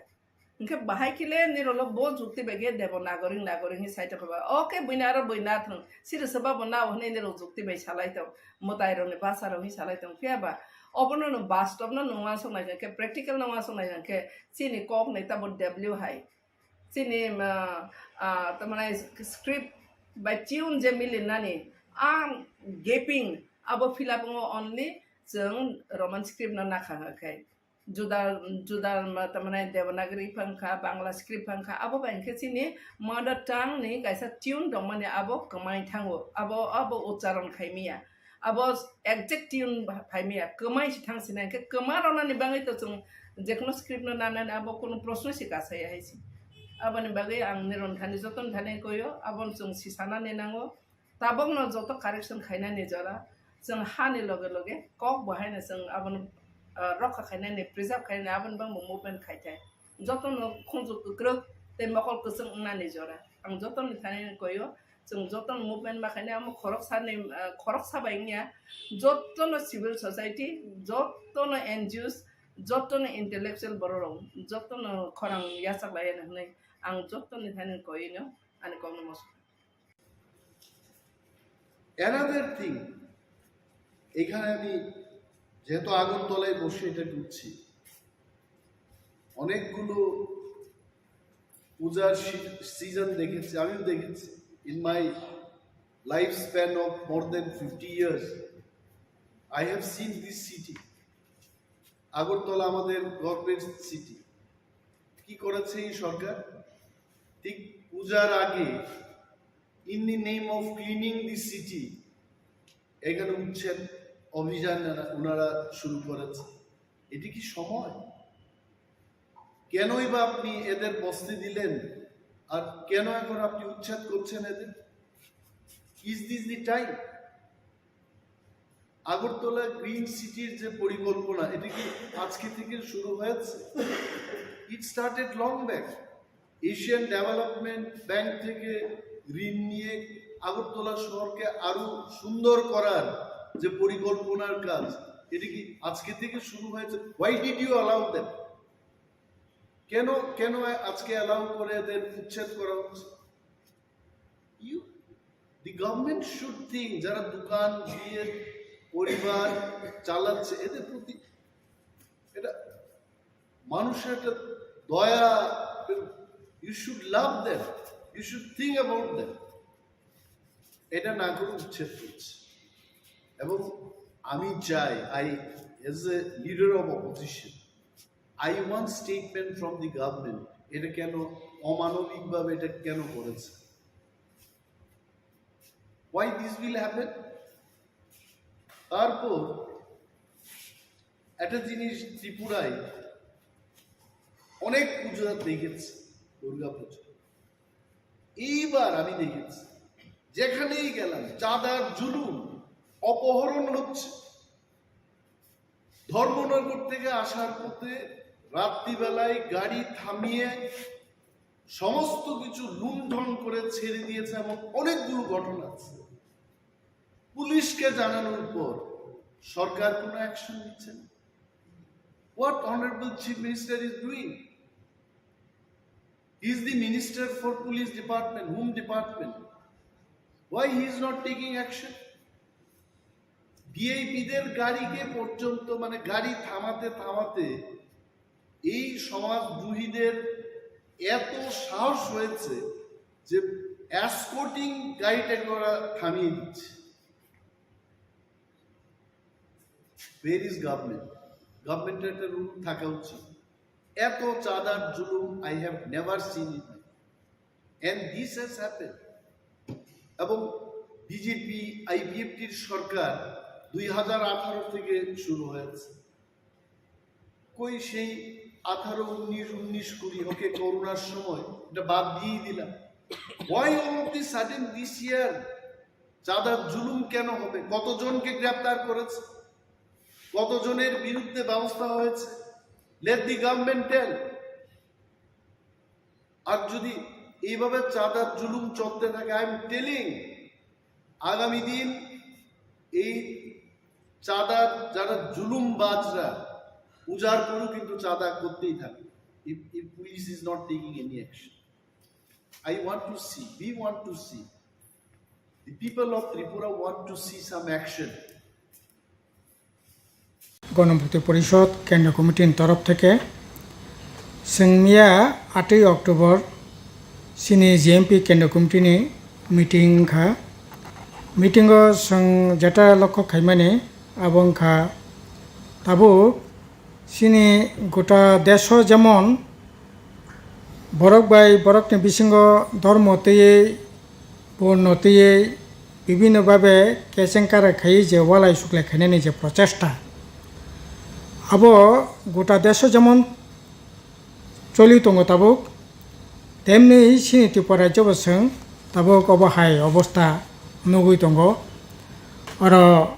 Hwnkhe bahai khe le nirokno bo jukti bai khe Devanagari Nagari hwnwi sai tongkha ba. Oke, buino aro bui na thwng. Siri swba bo nao hwnwi nirok jukti bai salai tong. Mwtairokni bwsarok hwnwi salai tong. Phiya ba obono nwng bastop no nwng uansuk nai hwnkhe, practical no uansuk nai hwnkhe chini kok ni tabo W hai. Chini, ah, ah, tamani script bai tune je milinani ang gaping abo fill up wngo only chwng Roman script no nakha hwnkhe. Juda, juda, ma, tamani Devanagari phang kha, Bangla script phang kha, abo bai hwnkhe chini mother tongue ni kaisa tune tongmani abo kwmai thango, abo, abo ucharon khaimiya, abo exact tune phaimiya, kwmai se thang sinai hwnkhe kwma rwnani bagwi to chwng jekhuno script no nanani abo kunu proshno se kasaya hai se. Aboni bagwi ang nirok thani joto thani koyo, abono chwng si sanani nango. Tabokno joto correction khainani jora, chwng hani loge loge kok bo haino chwng abono, ah, rokha khainani, preserve khainani, aboni bangbo movement khai thai. Jotono khunju kwkrwk tei mokol kwchwng wngnani jora. Ang jotoni thani koyo, chwng jotono movement ma khainai, amo khoroksani, ah, khoroksa bai wngya, jotono civil society, jotono N G Os, jotono intellectual bororok, jotono khorang yachaklai hwnwi ang jotoni thani koino ani kokno mosok. Another thing, এখানে আমি যেহেতু আগরতলায় বসে এটা করছি, অনেকগুলো পূজার সিজন দেখেছি, আমিও দেখেছি। In my life span of more than fifty years, I have seen this city. Agartala আমাদের গর্বের সিটি। কি করেছে এই সরকার? ঠিক পূজার আগে, in the name of cleaning the city, এখানে উচ্ছেদ অভিযান এরা, ওনারা শুরু করেছে। এটি কি সময়? কেনই বা আপনি এদের বসতে দিলেন? আর কেন এখন আপনি উচ্ছেদ করছেন এদের? Is this the time? Agartala green সিটির যে পরিকল্পনা, এটা কি আজকে থেকে শুরু হয়েছে? It started long back. Asian development bank থেকে ঋণ নিয়ে আগরতলা শহরকে আরো সুন্দর করার যে পরিকল্পনার কাজ, এটা কি আজকে থেকে শুরু হয়েছে? Why did you allow them? কেন কেন আজকে অ্যালাউ করে এদের উচ্ছেদ করা হচ্ছে? You, the government should think, যারা দোকান দিয়ে পরিবার চালাচ্ছে, এদের প্রতি এটা মানুষের একটা দয়া, you should love them, you should think about them. এটা না করে উচ্ছেদ করছে। এবং আমি চাই, I, as a leader of opposition, I want statement from the government, এটা কেন অমানবিকভাবে এটা কেন করেছে? Why this will happen? তারপর একটা জিনিস, ত্রিপুরায় অনেক পুজো দেখেছি, দুর্গা পুজো। এইবার আমি দেখেছি, যেখানেই গেলাম চাঁদার জুলুম, অপহরণ হচ্ছে। ধর্মনগর থেকে আসার পথে রাত্রিবেলায় গাড়ি থামিয়ে সমস্ত কিছু লুণ্ঠন করে ছেড়ে দিয়েছে, এমন অনেকগুলো ঘটনা আছে। পুলিশকে জানানোর পর সরকার কোনো অ্যাকশন নিচ্ছে না। What honorable Chief Minister is doing? He is the minister for police department, home department. Why he is not taking action? ভিআইপিদের গাড়িকে পর্যন্ত, মানে, গাড়ি থামাতে থামাতে এই সমাজদ্রোহীদের এত সাহস হয়েছে যে এসকর্টিং গাড়িটাকে ওরা থামিয়ে দিচ্ছে। Where is government? গভর্নমেন্টের একটা রুল থাকা উচিত। এত চাঁদার জুলুম I have never seen in my, and this has happened. এবং বিজেপি আইপিএফটির সরকার দুই হাজার আঠারো থেকে শুরু হয়েছে। কই সেই আঠারো, উনিশ, উনিশ, কুড়ি, ওকে, করোনার সময় এটা বাদ দিয়েই দিলাম। Why all of the sudden this year চাঁদার জুলুম কেন হবে? কতজনকে গ্রেপ্তার করেছে? কতজনের বিরুদ্ধে ব্যবস্থা হয়েছে? Let the government tell. আর যদি এইভাবে চাঁদার জুলুম চলতে থাকে, I am telling, আগামী দিন এই চাঁদার যারা জুলুমবাজরা উজাড় করেও কিন্তু চাঁদা করতেই থাকবে। If, if police is not taking any action, I want to see, we want to see, the people of Tripura want to see some action. গণমুক্তি পরিষদ কেন্দ্রীয় কমিটির তরফ থেকে সিংমিয়া আটই অক্টোবর সিনি জিএমপি কেন্দ্রীয় কমিটিনি মিটিং খা। মিটিংও সং যেটা লক্ষ্য খাইমানি আবং খা তাবু সিনি গোটা দেশও যেমন বরক bai borokni bisingo dormo twiwi, borno twiwi, bibhinno bhabe kecheng kara khaiwi je walai suklai khainani je prochesta, abo gota deso jemon choli tongo tabuk, temni chini Tripura rajyo bo chwng tabuk obo hai obostha nugwi tongo. Oro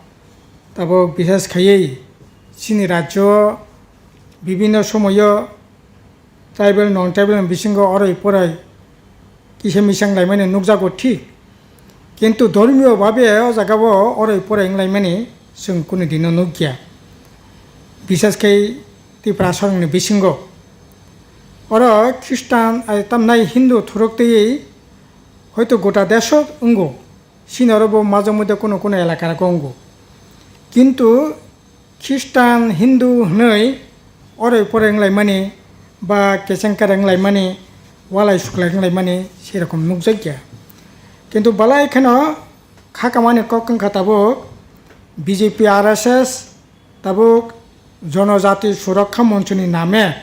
tabuk bisas khaiwi chini rajyo bibhinno somoyo tribal, non tribal ni bisingo oroi poroi kisa misang laimani nukjago thik, kintu dhormiyo bhabe o jagao oroi poroi wnglaimani chwng kunu dino nukya, bisas khe Tiprasarokni bisingo. Oro Khristan, ai tamnai Hindu thuruk twiwi hoito gota deso wngo, sini oro bo majak muido kunu kunu elaka rogo wngo, kintu Khristan, Hindu hwnwi oroi poroi wnglaimani ba kecheng kara wnglaimani, walai suklai wnglaimani serokom nukjakya. Kintu balai kheno khakamani kok wngkha tabuk B J P, R S S, tabuk Jonojati Surokha Monchoni name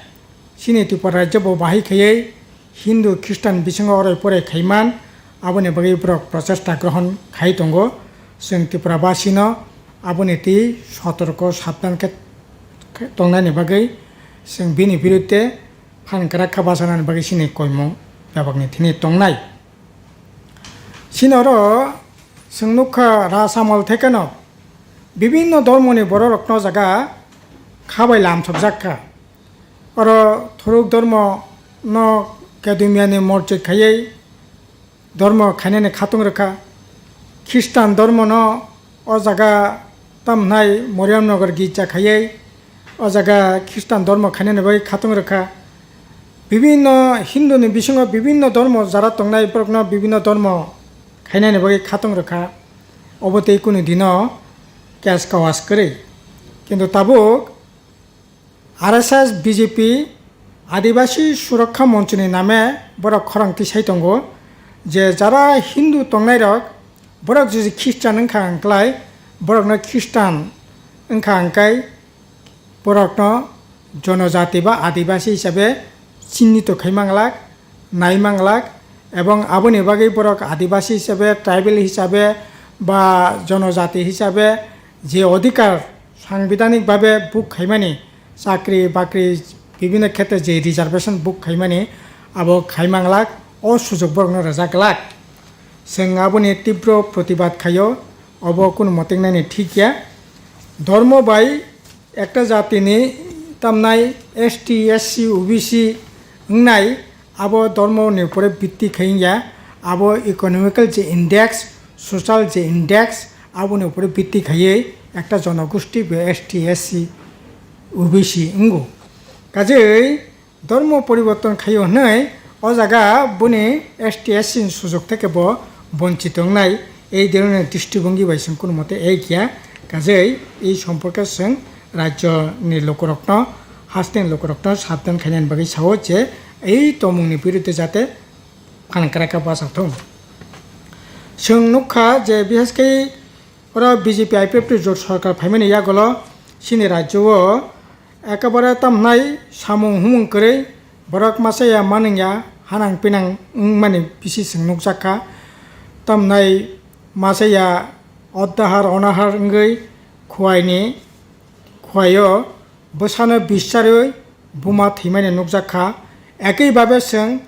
chini Tripura rajyo bo bahai khaiwi Hindu Khristan bisingo oroi poroi khaiman, aboni bagwi borok prochesta grohon khai tongo. Chwng Tripura basino aboni twi sotorko sabdan khe tongnani bagwi chwng bini biruddhe phan kwrak kha bachanani bagwi chini koimung bebakni thini tongnai. Chini oro Chwng nukha, Rasamol thekeno bibinno dhormoni bororokno jaga khabai lamsokjak kha. Oro thuruk dhormono Kedumyani morjit khaiwi dhormo khainani khatung rwkha. Khristan dhormono o jaga tamhnai Moriamnogor girja khaiwi o jaga Khristan dhormo khainani bagwi khatung rwkha. Bibinno Hinduni bisingo bibinno dhormo jara tongnai borokno bibinno dhormo khainani bagwi khatung rwkha. Obo tei kunu dino case kawas kwrwi. Kintu tabuk R S S, B J P, Adibasi Surakha Monchoni name borok khorang tisai tongo je jara Hindu tongnairok borok jodi Khristan wngkha hwnklai borokno Khristan wngkha hwnkhai borokno jonojati ba Adibasi hisabe chinnito khai manglak, nai manglak, ebong aboni bagwi borok Adibasi hisabe, tribal hisabe ba jonojati hisabe je odhikar sangbidanik babe book khaimani, chakri bakri bibinno khetre je reservation book khaimani, abo khai manglak, o sujok borokno rwjak glak. Chwng aboni tibro protibad khaio, obo kunu motengnani thik ya. Dhormo bai ekta jatini tamnai S T, S C, O B C wngnai, abo dhormoni upore bitti khai wngya, abo economical je index, social je index, aboni upore bitti khaiwi ekta jonogosti be S T, S C, O B C wngo. Kajei dhormo poriborton khaio hwnwi o jaga boni S T, S C ni sujok theke bo bonchito wngnai, ei dhoroner dristibongi bai chwng kunu mote ek ya. Kajei ei somporke chwng rajyoni lukurokno, hasteni lukurokno sabdan khainani bagwi sao je ei tongmungni biruddhe jate phan krakha bachathung. Chwng nukha je bishesh khe oro B J P I P F T jot sorkar phaimani yagulo chini rajyo o ekebare tamhnai samung humung kwrwi borok masa ya manung ya hanang pinang wngmani bisi chwng nukjak kha. Tamhnai masa ya oddahar onahar wngwi khuaini khuaio bwsano bischarwi buma thwimani nukjak kha. Ekwi babe chwng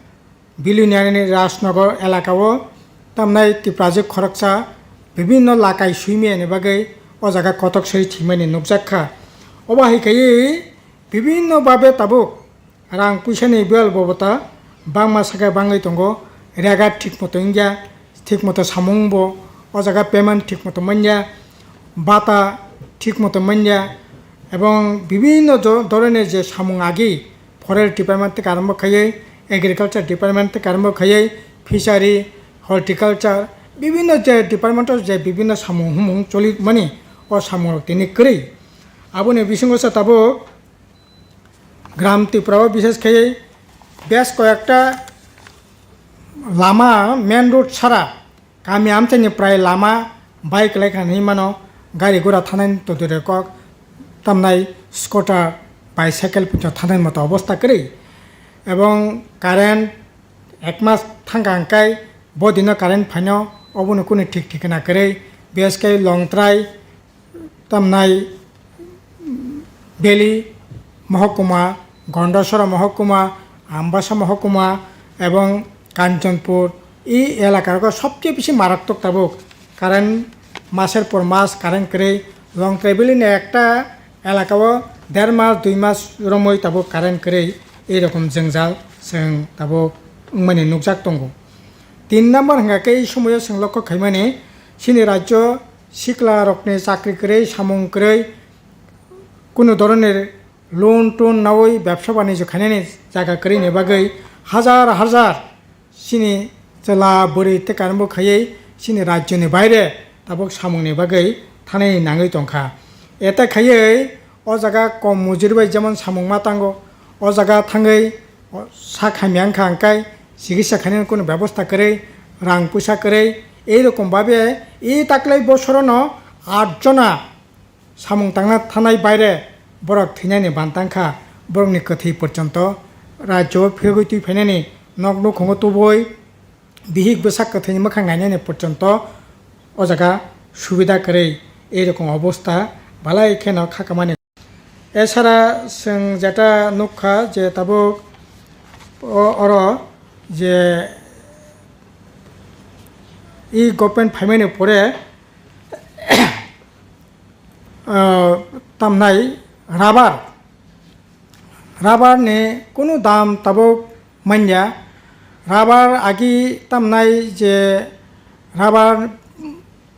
Bilonia ni Rajnagar elaka o tamnai Tiprajwk khoroksa bibinno lakai suimani bagwi o jaga kotok soi thwimani nukjak kha. Obo hai khaiwi bibinno babe tabuk rang puisani bel bobota bangma sakhe bangwi tongo, rega thik moto wngya, thik moto samung bo o jaga payment thik moto manya, bata thik moto manya, ebong bibinno dho-, dhoroner je samung agi forest department theke arombo khaiwi, agriculture department theke arombo khaiwi, fishery, horticulture, bibinno je department o je bibinno samung humung choli mani o samung rok tini kwrwi. Aboni bisingo se tabuk Gram Tripura o bishesh khaiwi bes koyekta lama main road sara kami amchaini prai lama bai kwlai kha hinwi mano, gari gura thanani todire kok tamnai scooter, bicycle pwito thanani moto obostha kwrwi. Ebong current ek mas thangkha hwnkhe bo dino current phaino obono kunu thik thikna kwrwi. Bishesh khe Longtrai, tamnai Beli mohokuma, Gondasora mohokuma, Ambasa mohokuma ebong Kanchanpur, e elaka rogo sobcheye bisi marattok tabuk current, maser por mas current kwrwi. Longtrai Beli ni ekta elaka o der mas dui mas romwi tabuk current kwrwi, ei rokom jwngjal chwng tabuk wngmani nukjak tongo. Tin number hwnkha khe ei somoio chwng lokho khaimani chini rajyo sikla rokni chakri kwrwi, samung kwrwi, kunu dhoronir loan ton nawi bebsa banijyo khainani jaga kwrwini bagwi hajar hajar chini chwla bwrwi tei karengbo khaiwi chini rajyoni baire tabuk samungni bagwi thanani nangwi tongkha. Eta khaiwi o jaga kom mujuri bai jemon samung ma tango, o jaga thangwi sak hamya wngkha hwnkhe chikitsa khainani kunu bebosta kwrwi, rang puisa kwrwi, ei rokom babe e taklai bosorono aat jona samung tangna thanai baire borok thwinani bantang kha, borokni kwthwi porjonto rajyo o phirogwi twi phainani, nok nukhungo tubui bihik bwsak kwthwini mwkhang nainani porjonto o jaga subida kwrwi, ei rokom obosta balai kheno kha kamani. Esara chwng jeta nukha je tabuk o-, oro je I government phaimani pore, ah, tamnai rubber, rubber ni kunu dam tabuk manya. Rubber agi tamnai je rubber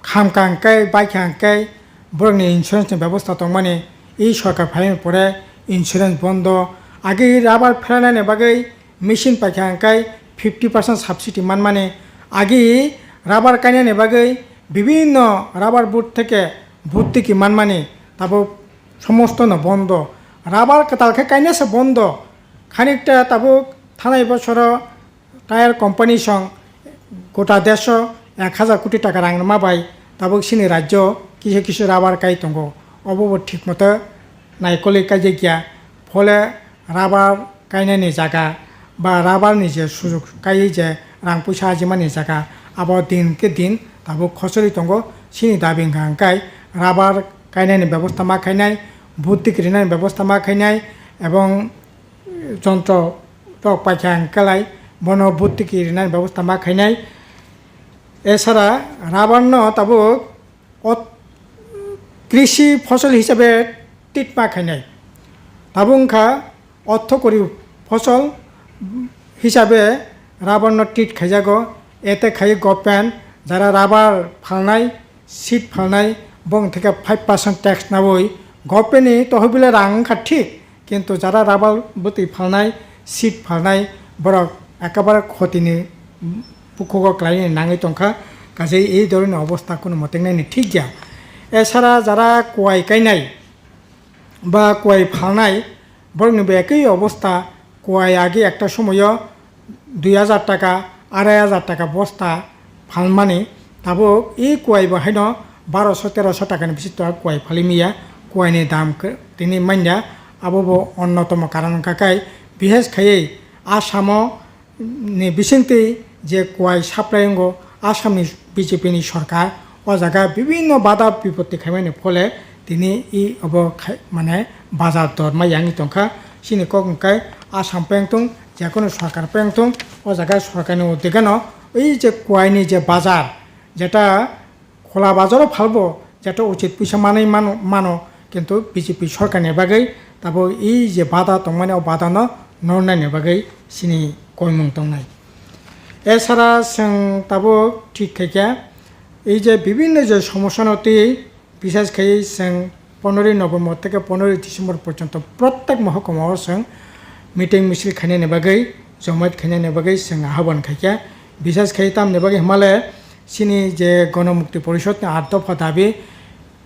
khamkha hwnkhe, baikha hwnkhe, borokni insurance ni bebosta tongmani, i sorkar phaimani pore insurance bondo. Agi rubber phelanani bagwi machine paikha hwnkhe fifty percent subsidy manmani, agi rubber kainani bagwi bibinno rubber board theke bhortiki manmani, tabuk somosto no bondo. Rubber kwtal khe kainasa bondo. Khanikta tabuk thanai bosoro tire company song gota desho ek hazar koti taka rang rwma bai tabuk chini rajyo kisa kisa rubber kai tongo. Obo bo thik moto naikolwi kaijakya. Phole rubber kainani jaga ba rubber ni je sujok kaiwi je rang puisa ajimani jaga, abo din khe din tabuk khosori tongo. Chini dabi hwnkha hwnkhe rubber kainani bebosta ma khainai, bhortiki rinani bebosta ma khainai, ebong jontro rok paikha hwnkhe lai bono bhortiki rinani bebosta ma khainai. Esara rubber no tabuk ot-, krishi fosol hisabe treat ma khainai. Tabuk wngkha orthokori fosol hisabe rubber no treat khaijago. Ete khai government jara rubber phalnai, seed phalnai, bong theke five percent tax nawi government ni tohobile rang wngkha thik, kintu jara rubber bwtwi phalnai, seed phalnai, borok ekebare khotini bukhugo klaini nangwi tongkha, kaje ei dhoroner obostha kunu motengnani thik ya. Esara jara kuai kainai ba kuai phalnai, borokni bo ekoi obostha. Kuai agi ekta somoyo dui hazar taka, arai hazar taka bosta phalmani, tabuk i kuai bo haino baroso teroso takani bisito kuai phalimiya. Kuaini dam khe tini manya, abo bo onnotomo karon wngkha khe, bises khaiwi Asamo ni bisingtwi je kuai supply wngo, Assamni B J P ni sorkar o jaga bibinno bada bipotti khaimani phole tini i obo khai-, mane bazar dor ma yangwi tongkha. Chini kok hwnkhe Assam peng tong, jekono sorkar peng tong, o jaga sorkarni uddegano ei je kuaini je bazar, jeta khola bazaro phalbo, jeta uchit puisa manwi mano, mano, kintu B J P sorkarni bagwi tabuk ei je bada tongmani, o badano nornaini bagwi chini koimung tongnai. Esara chwng tabuk thik khaikha, ei je bibinno je somosyano twi, bises khai chwng poneroy November theke poneroy December porjonto prottek mohokuma o chwng meeting misil khainani bagwi, jomaat khainani bagwi chwng ahobon khaikha. Bises khai tamni bagwi hwnmale chini je Gonomukti Porishod ni aat dopha dabi,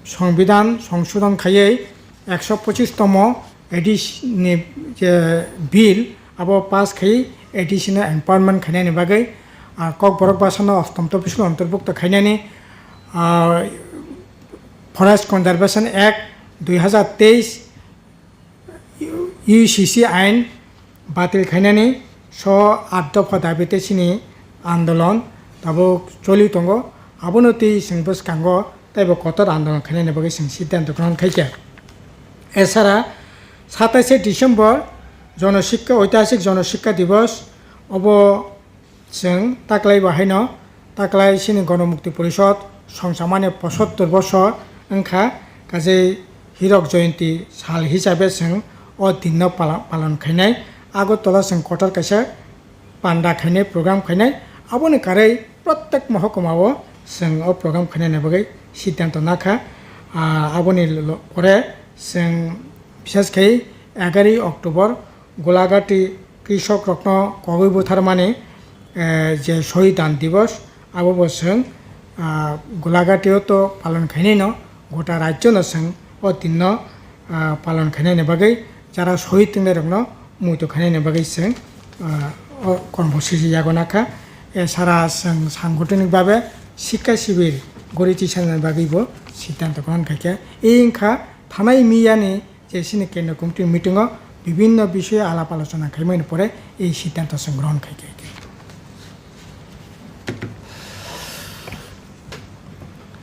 Songbidan songsodon khaiwi ekso pochis tomo A D C ni je bill abo pass khai A D C no empowerment khainani bagwi, ah, Kokborok bwsano ostom topisul ontorbukto khainani, ah, Forest Conservation Act dui hazar teis, U C C ain batil khainani so aat dopha dabi tei chini andolon tabuk choli tongo. Abono twi chwng bwskango teibo kotor andolon khainani bagwi chwng siddhanto grohon khaikha. Esara satais December Jono Sikka, Oitihasik Jono Sikka Divos, obo chwng taklai bo haino taklai chini Gonomukti Porishod songchamani posottor bosor wngkha, kaje Hirok Joyonti sal hisabe chwng o dinno pala-, palon khainai. Agartala chwng kotor kaisa panda khainai, program khainai. Aboni karwi prottek mohokuma o chwng o program khainani bagwi siddhanto nakha. Ah, aboni lo-, pore chwng bises khai egaroh October Golagati krishok rokno kogwi butharmani, eh, je Shohid Dan Divos, abo bo chwng, ah, Golagati o to palon khainai no, gota rajyo no chwng o din no, ah, palon khainani bagwi, jara shohid tongnai rokno muitu khainani bagwi chwng, ah, o kormo siji yago nakha. Esara chwng sanggotonik babe sikka sibir gori tisani bagwi bo siddhanto grohon khaikha. Ei wngkha thanai miyani je chini kendra committee meeting o bibinno bishoyo alap alochona khaimani pore ei siddhanto chwng grohon khaikha.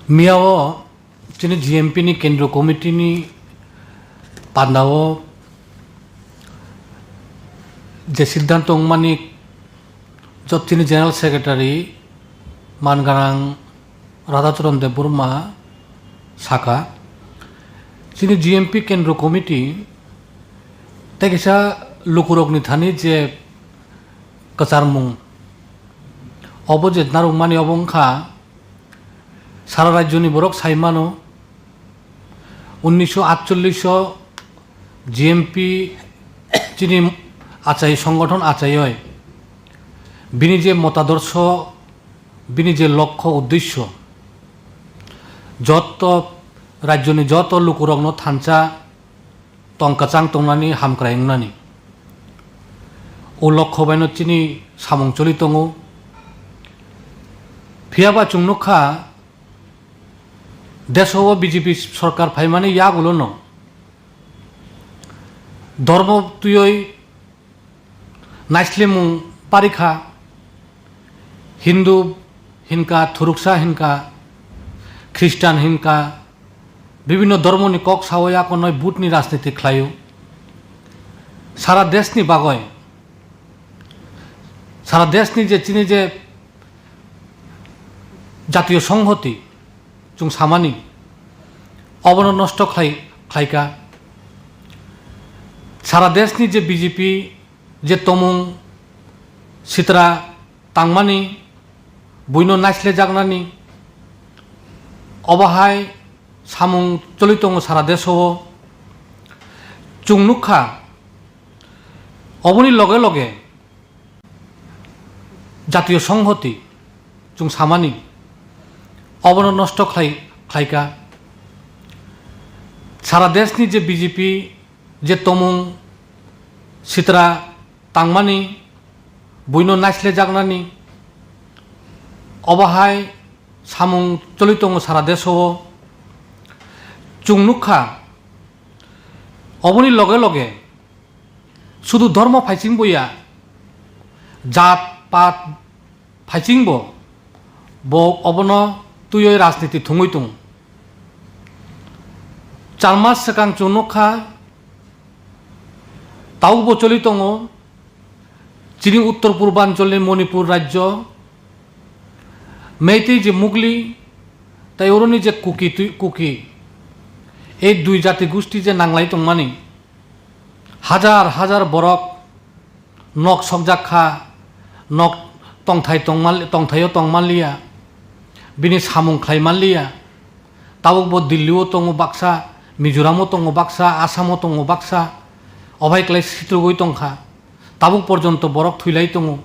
Miya o chini G M P ni kendra committee ni panda o je siddhanto wngmani jot chini general secretary Manganang Radhacharan Debbarma saka, chini G M P Kendro Committee tei kisa lukurokni thani je kwcharmung, obo je narwkmani obo wngkha, sara rajyoni borok sai mano, unnisho atchollish o G M P chini achai, songothon achaioi, bini je motadorsho, bini je lokho uddesho, joto rajyoni joto lukurokno thansa tong kwchang tongnani, hamkrai wngnani, o lokho baino chini samung choli tongo. Phiyaba chwng nukha, deso o B J P sorkar phaimani yagulono dormo twiwi naislimung parikha, Hindu hinka, thuruksa hinka, Khristan hinka, bibhinno dhormoni kok sao yakonoi butni rajniti khlaio. Sara deshni bagoi, sara deshni je chini je jatiyo songhoti, chwng samani, obono nosto khlai, khlaika. Sara deshni je B J P je tomung sitra tangmani, buino naislejaknani, obo hai samung choli tongo sara deso o. Chwng nukha, oboni loge loge jatiyo songhoti chwng samani, obono nosto khlai, khlaika. Sara deshni je B J P je tomung sitra tangmani, buino naislejaknani, obo hai samung choli tongo sara deso o. Chwng nukha, oboni loge loge sudu dhormo phaichingbo ya, jat pat phaichingbo bo obono twiwi rajniti thwngwi tongo. Char mas swkang chwng nukha, tabukbo choli tongo chini uttor purbancholni Manipur rajyo, Meitei je Mugli, tei oroni je Kuki twi, Kuki, ei dui jati gusti je nanglai tongmani, hajar hajar borok nok sokjak kha, nok tongthai tongmal-, tongthaio tongmanliya, bini samung khlaimanliya. Tabukbo Delhi-o tongo baksa, Mizoram-o tongo baksa, Assam-o tongo baksa, obai klai sitrugwi tongkha. Tabuk porjonto borok thwilai tongo,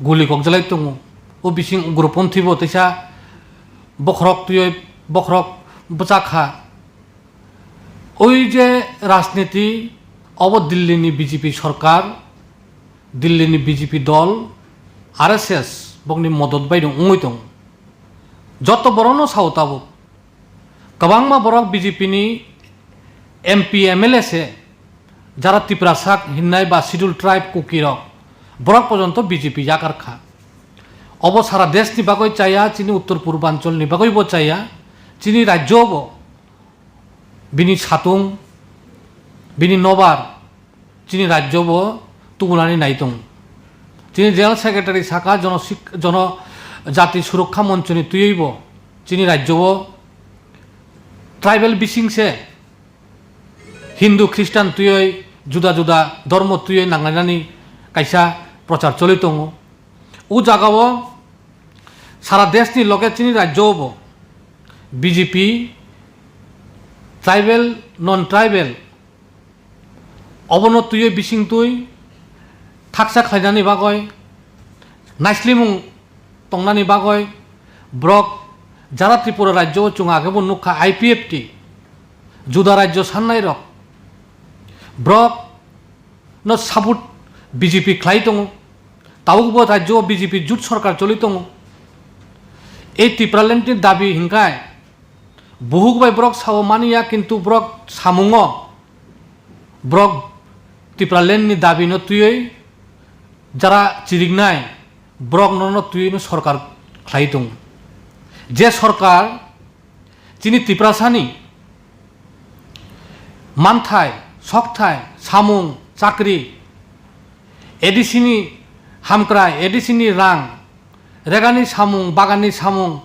guli kokjalai tongo. O bising ugroponthi bo teisa bokhorok twiwi bokhorok bwchak kha. Oi je rajniti, obo Delhi ni B J P sorkar, Delhi ni B J P dol, R S S bokni modot bai no wngwi tongo. Joto borokno sao tabuk. Kwbangma borok B J P ni M P, M L A se, jara Tiprasa hinnai ba Scheduled Tribe Kuki rok, borok porjonto B J P yakar kha. Obo sara desh ni bagwi chaya, chini uttor purbanchal ni bagwi bo chaya, chini rajyo bo bini satung, bini nobar, chini rajyo bo tubunani nai tongo. Chini General Secretary saka jono sik-, jono jati surokha monchoni twiwi bo chini rajyo bo tribal bising se Hindu, Khristan twiwi juda juda dhormo twiwi nanglainani kaisa prochar choli tongo. O jagao sara desh ni loge chini rajyo bo B J P tribal, non tribal obono twiwi bising twi thaksa khlainani bagwi, naislimung tongnani bagwi borok jara Tripura rajyo o chwng age bo nukha I P F T, juda rajyo sannai rok borok no support B J P khlai tongo, tabuk bo rajyo o B J P jut sorkar choli tongo. Ei Tipraland ni dabi hinkhai buhuk bai borok sao mani ya, kintu borok samungo borok Tipraland ni dabi no twiwi jara chiriknai borok no no twiwi no sorkar khlai tongo. Je sorkar chini Tiprasani manthai, sokthai, samung, chakri, A D C ni hamkrai, A D C ni rang, regani samung, baganni samung,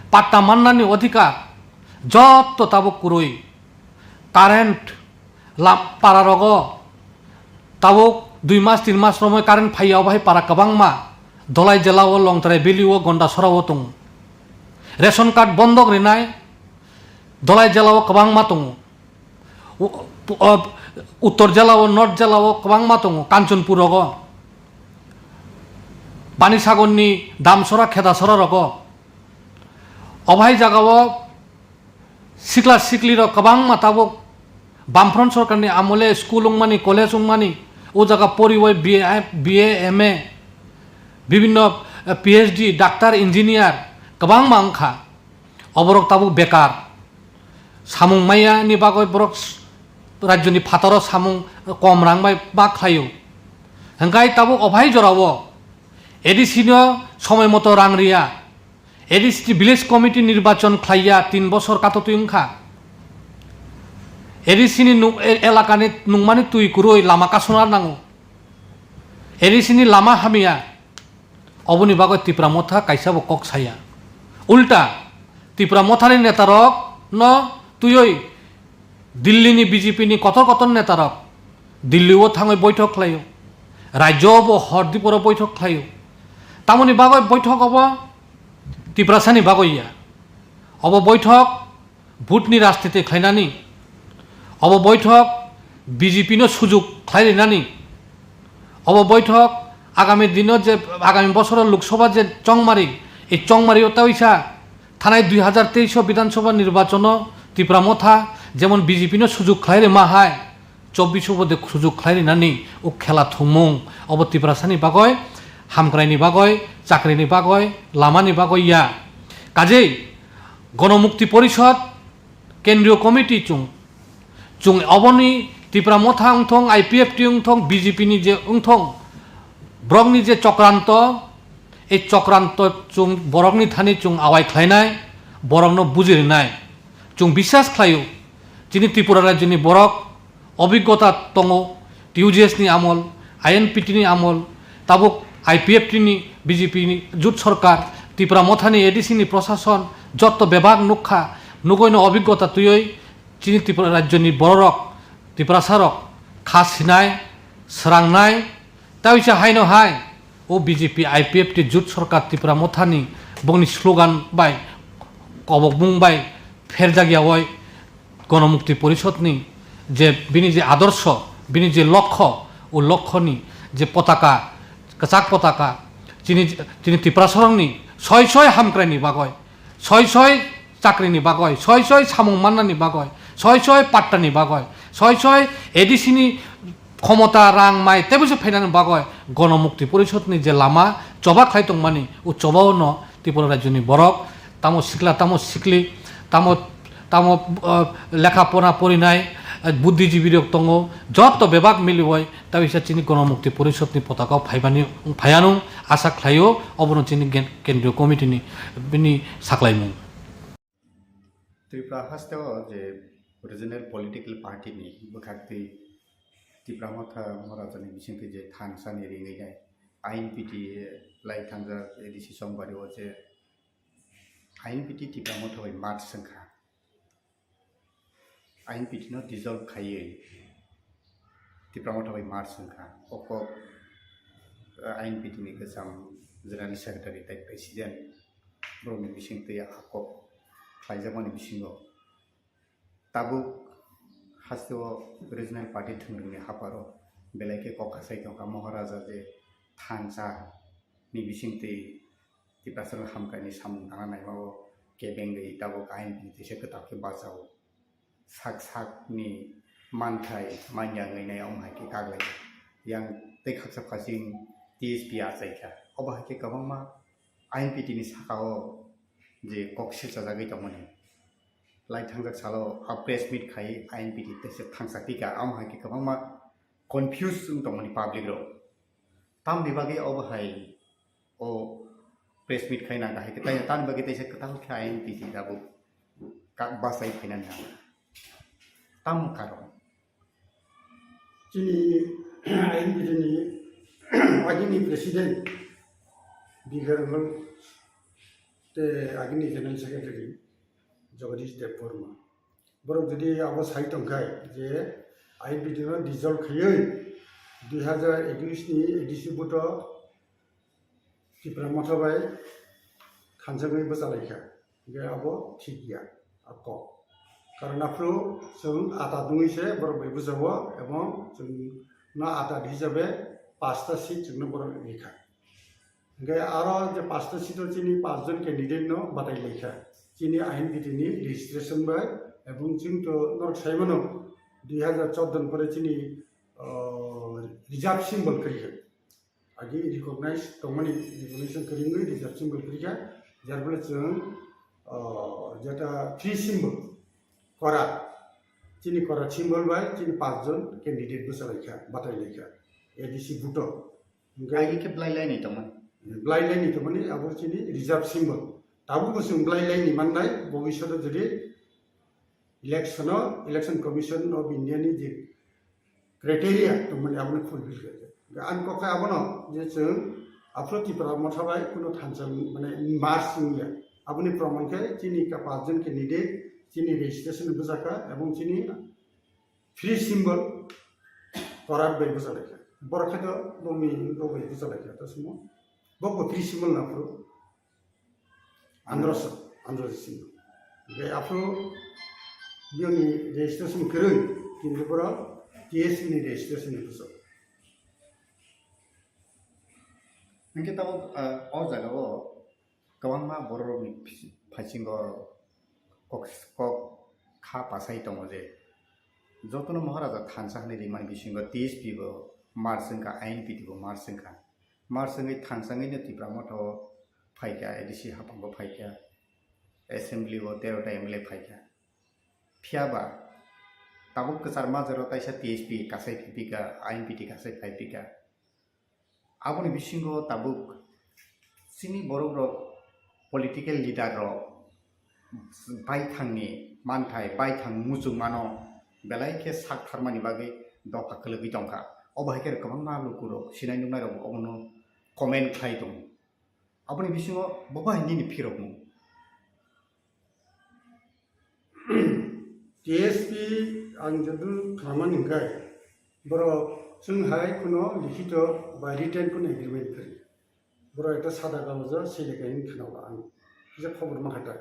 patta mannani odhikar, jotto tabuk kwrwi. Current la-, para rogo tabuk dui mas, tin mas romwi current phaiya, obo hai para kwbangma Dholai jela o Longtrai valley o Gondasora o tongo. Ration card bondok rinai Dholai jela o kwbangma tongo. U-, u-, o, Uttor jela o, North jela o kwbangma tongo, Kanchanpur rogo, Banisagorni Damsora, Khedasora rogo. Obo hai jaga o sikla sikli rok kwbangma tabuk Bamfront sorkarni amole school wngmani, college wngmani, o jaga poriwi B A, B A, M A, bibinno, eh, P H D, doctor, engineer kwbangma wngkha. Oborok tabuk bekar. Samung maya ni bagwi borok s-, rajyoni phataro samung kom rang bai ma khlaio. Hwnkhe tabuk ophai jorao A D C no somoi moto rang riya. A D C ni village committee nirbachon khlaiya, tin bosor katotwi wngkha. A D C ni nu-, e-, elakani nungmani twi kwrwi lama kasuna nango. A D C ni lama hamya. Oboni bagwi Tipra Motha kaisa bo kok saya. Ulta, Tipra Mothani netarok no twiwi Dilli ni B J P ni kotor kotor netarok Dilli o thangwi boithok khlaio. Rajyo bo hor diporo boithok khlaio. Tamoni bagwi boithok obo Tiprasani bagwi ya. Obo boithok vote ni rajniti khlainani, obo boithok B J P no sujuk khlai rinani, obo boithok agami dino je, agami bosoro Lok Sabha je chongmari, ei chongmari o taisa thanai dui hazar teis o Bidhan Sabha nirbachano Tipra Motha jemon B J P no sujuk khlai rima hai, chobbish o bo de sujuk khlai rinani o khela thumung, obo Tiprasani bagwi, hamkraini bagwi, chakrini bagwi, lamani bagwi ya. Kajei Gonomukti Porishod, Kendriyo Committee chwng, chwng oboni Tipra Motha wngthong, I P F T wngthong, B J P ni je wngthong, borokni je chokranto, ei chokranto chwng borokni thani chwng awai khlainai, borokno buji rinai. Chwng biswas khlaio, chini Tripura rajyoni borok obiggota tongo, T U J S ni amol, I N P T ni amol, tabuk I P F T ni B J P ni jut sorkar, Tipra Mothani A D C ni prosason, jotto bebak nukha, nugwino obiggota twiwi chini Tripura rajyoni bororok, Tiprasarok kha sinai, srangnai, tei uisa haino hai o B J P I P F T jut sorkar Tipra Mothani bongni slogan bai, kobokmung bai pherjak yawi Gonomukti Porishodni je bini je adorsho, bini je lokho, o lokhoni je potaka, kwchak potaka, chini, chini Tiprasarokni soi soi hamkraini bagwi, soi soi chakrini bagwi, soi soi samung mannani bagwi, soi soi pattani bagwi, soi soi A D C ni khomota, rang, mai teibo se phainani bagwi Gonomukti Porishodni je lama choba khlai tongmani, o chobao no Tripura rajyoni borok, tamo sikla, tamo sikli, tamo, tamo, ah, lekha pora porinai, ah, buddhijibi rok tongo, jotto bebak miliwi, tei uisa chini Gonomukti Porishodni potaka o phaibani, phaianw asa khlaio, obono chini gen-, Kendriyo Committee ni bini saklaimung. Tripura haste o je regional political party ni bwkhak twi Tipra Motha Maharaja ni bisingtwi je thansa ni ringwi nai I N P T lai thangjak A D C Chongmari o je I N P T Tipra Motha bai merge wngkha. I N P T no dissolve khaiwi Tipra Motha bai merge wngkha. O kok, eh, I N P T ni kwcham General Secretary tei President borokni bisingtwi a kok khlaijakmani bisingo tabuk hasteo regional party thwngmungni hapharo belai khe kok kasai tongkha. Maharaja je thansa ni bisingtwi Tiprasarok hamkraini samung tangna naimao kebengwi tabuk I N P T ni teisa kwtal khe bachao. Sak sakni manthai manya wngwi nai omo hai khe kaglai yang tei khaksa khasing T S P achaikha. Obo hai khe kwbangma I N P T ni sakao je kok silchajagwi tongmani lai thangjak salo a press meet khai I N P T teisa thangsa tikha, omo hai khe kwbangma confuse wng tongmani public rok. Tamni bagwi obo hai o press meet khaina kahai khe taino tamni bagwi teisa kwtal khe I N P T tabuk kak bachai phaina nang. Tamo karon? Chini I N P T ni agini president Bihar Hall te agini General Secretary Jagadish Debbarma. Borok jodi abo sai tongkhai je I P T no dissolve khaiwi dui hazar ekush ni A D C buto Tipra Motha bai khanjakwi bwchalaikha, hingkhe abo thik ya, a kok. Karon aphuru chwng atat wngwi se borok bai bwchao, ebong chwng no atat hisabe pasta seat chwngno borok rikha. Hingkhe aro je pasta seat o chini pachjon candidate no batai laikha, chini I N P T ni registration bai, ebong chwng to norok saimano dui hazar chordo ni pore chini, oh, reserve symbol kwrwikha. Agi recognize tongmani recognition kwrwngwi reserve symbol kwrwikha, jar phole chwng, oh, jeta free symbol, korat, chini korat symbol bai chini pachjon candidate bwchalaikha, batailaikha A D C buto. Hingkhe agi khe blai laini tongmani. Blai laini tongmani abo chini reserve symbol. Tabukbo chwng blai laini mannai, bobishoto jodi election o, Election Commission of India ni je criteria tongmani abono fulfill khaijak. Ang kok khe abono je chwng aphuru Tipra Motha bai kuno thansa mane merge wngya. Aboni proman khe chini ka pachjon candidate chini registration bwjakha ebong chini free symbol korat bai bwchalaikha. Borok khe to bongni bok bai bwchalaikha to sumo. Bokbo free symbol na phuru. Androso, Androso Singh. Hingkhe aphuru biyoni registration kwrwi, kintu borok T S P ni registration ni bwswk. Hingkhe tabuk, ah, o jaga o kwbangma borok rokni phaisingo kok, kok kha pasai tongo je jotono Maharaja thansa hinwi rimani bisingo T S P bo merge wngkha, I N P T bo merge wngkha. Merge wngwi thansa wngwi no Tipra Motha o phaikha, A D C haphango phaikha, assembly o tero ta M L A phaikha. Phiya ba tabuk kwchar majaro taisa T S P kasai phaiphika, I N P T kasai phaiphika. Aboni bisingo tabuk chini borok rok political leader rok baithangni manthai, baithang muchungmano belai khe sak tharmani bagwi dopha kwlwgwi tongkha. Obo hai khe kwbangma lukurok sinai nuknairok obono comment khlai tongo. Aboni bisingo bo bai nini phirokmung? T S P ang joto khlaimani hwnkhe borok chwng hai kheno likhito ba written kheno agreement kwrwi. Borok ekta sada kagojo swi lekha hwn khwnao ang kisa khobor mankha ta.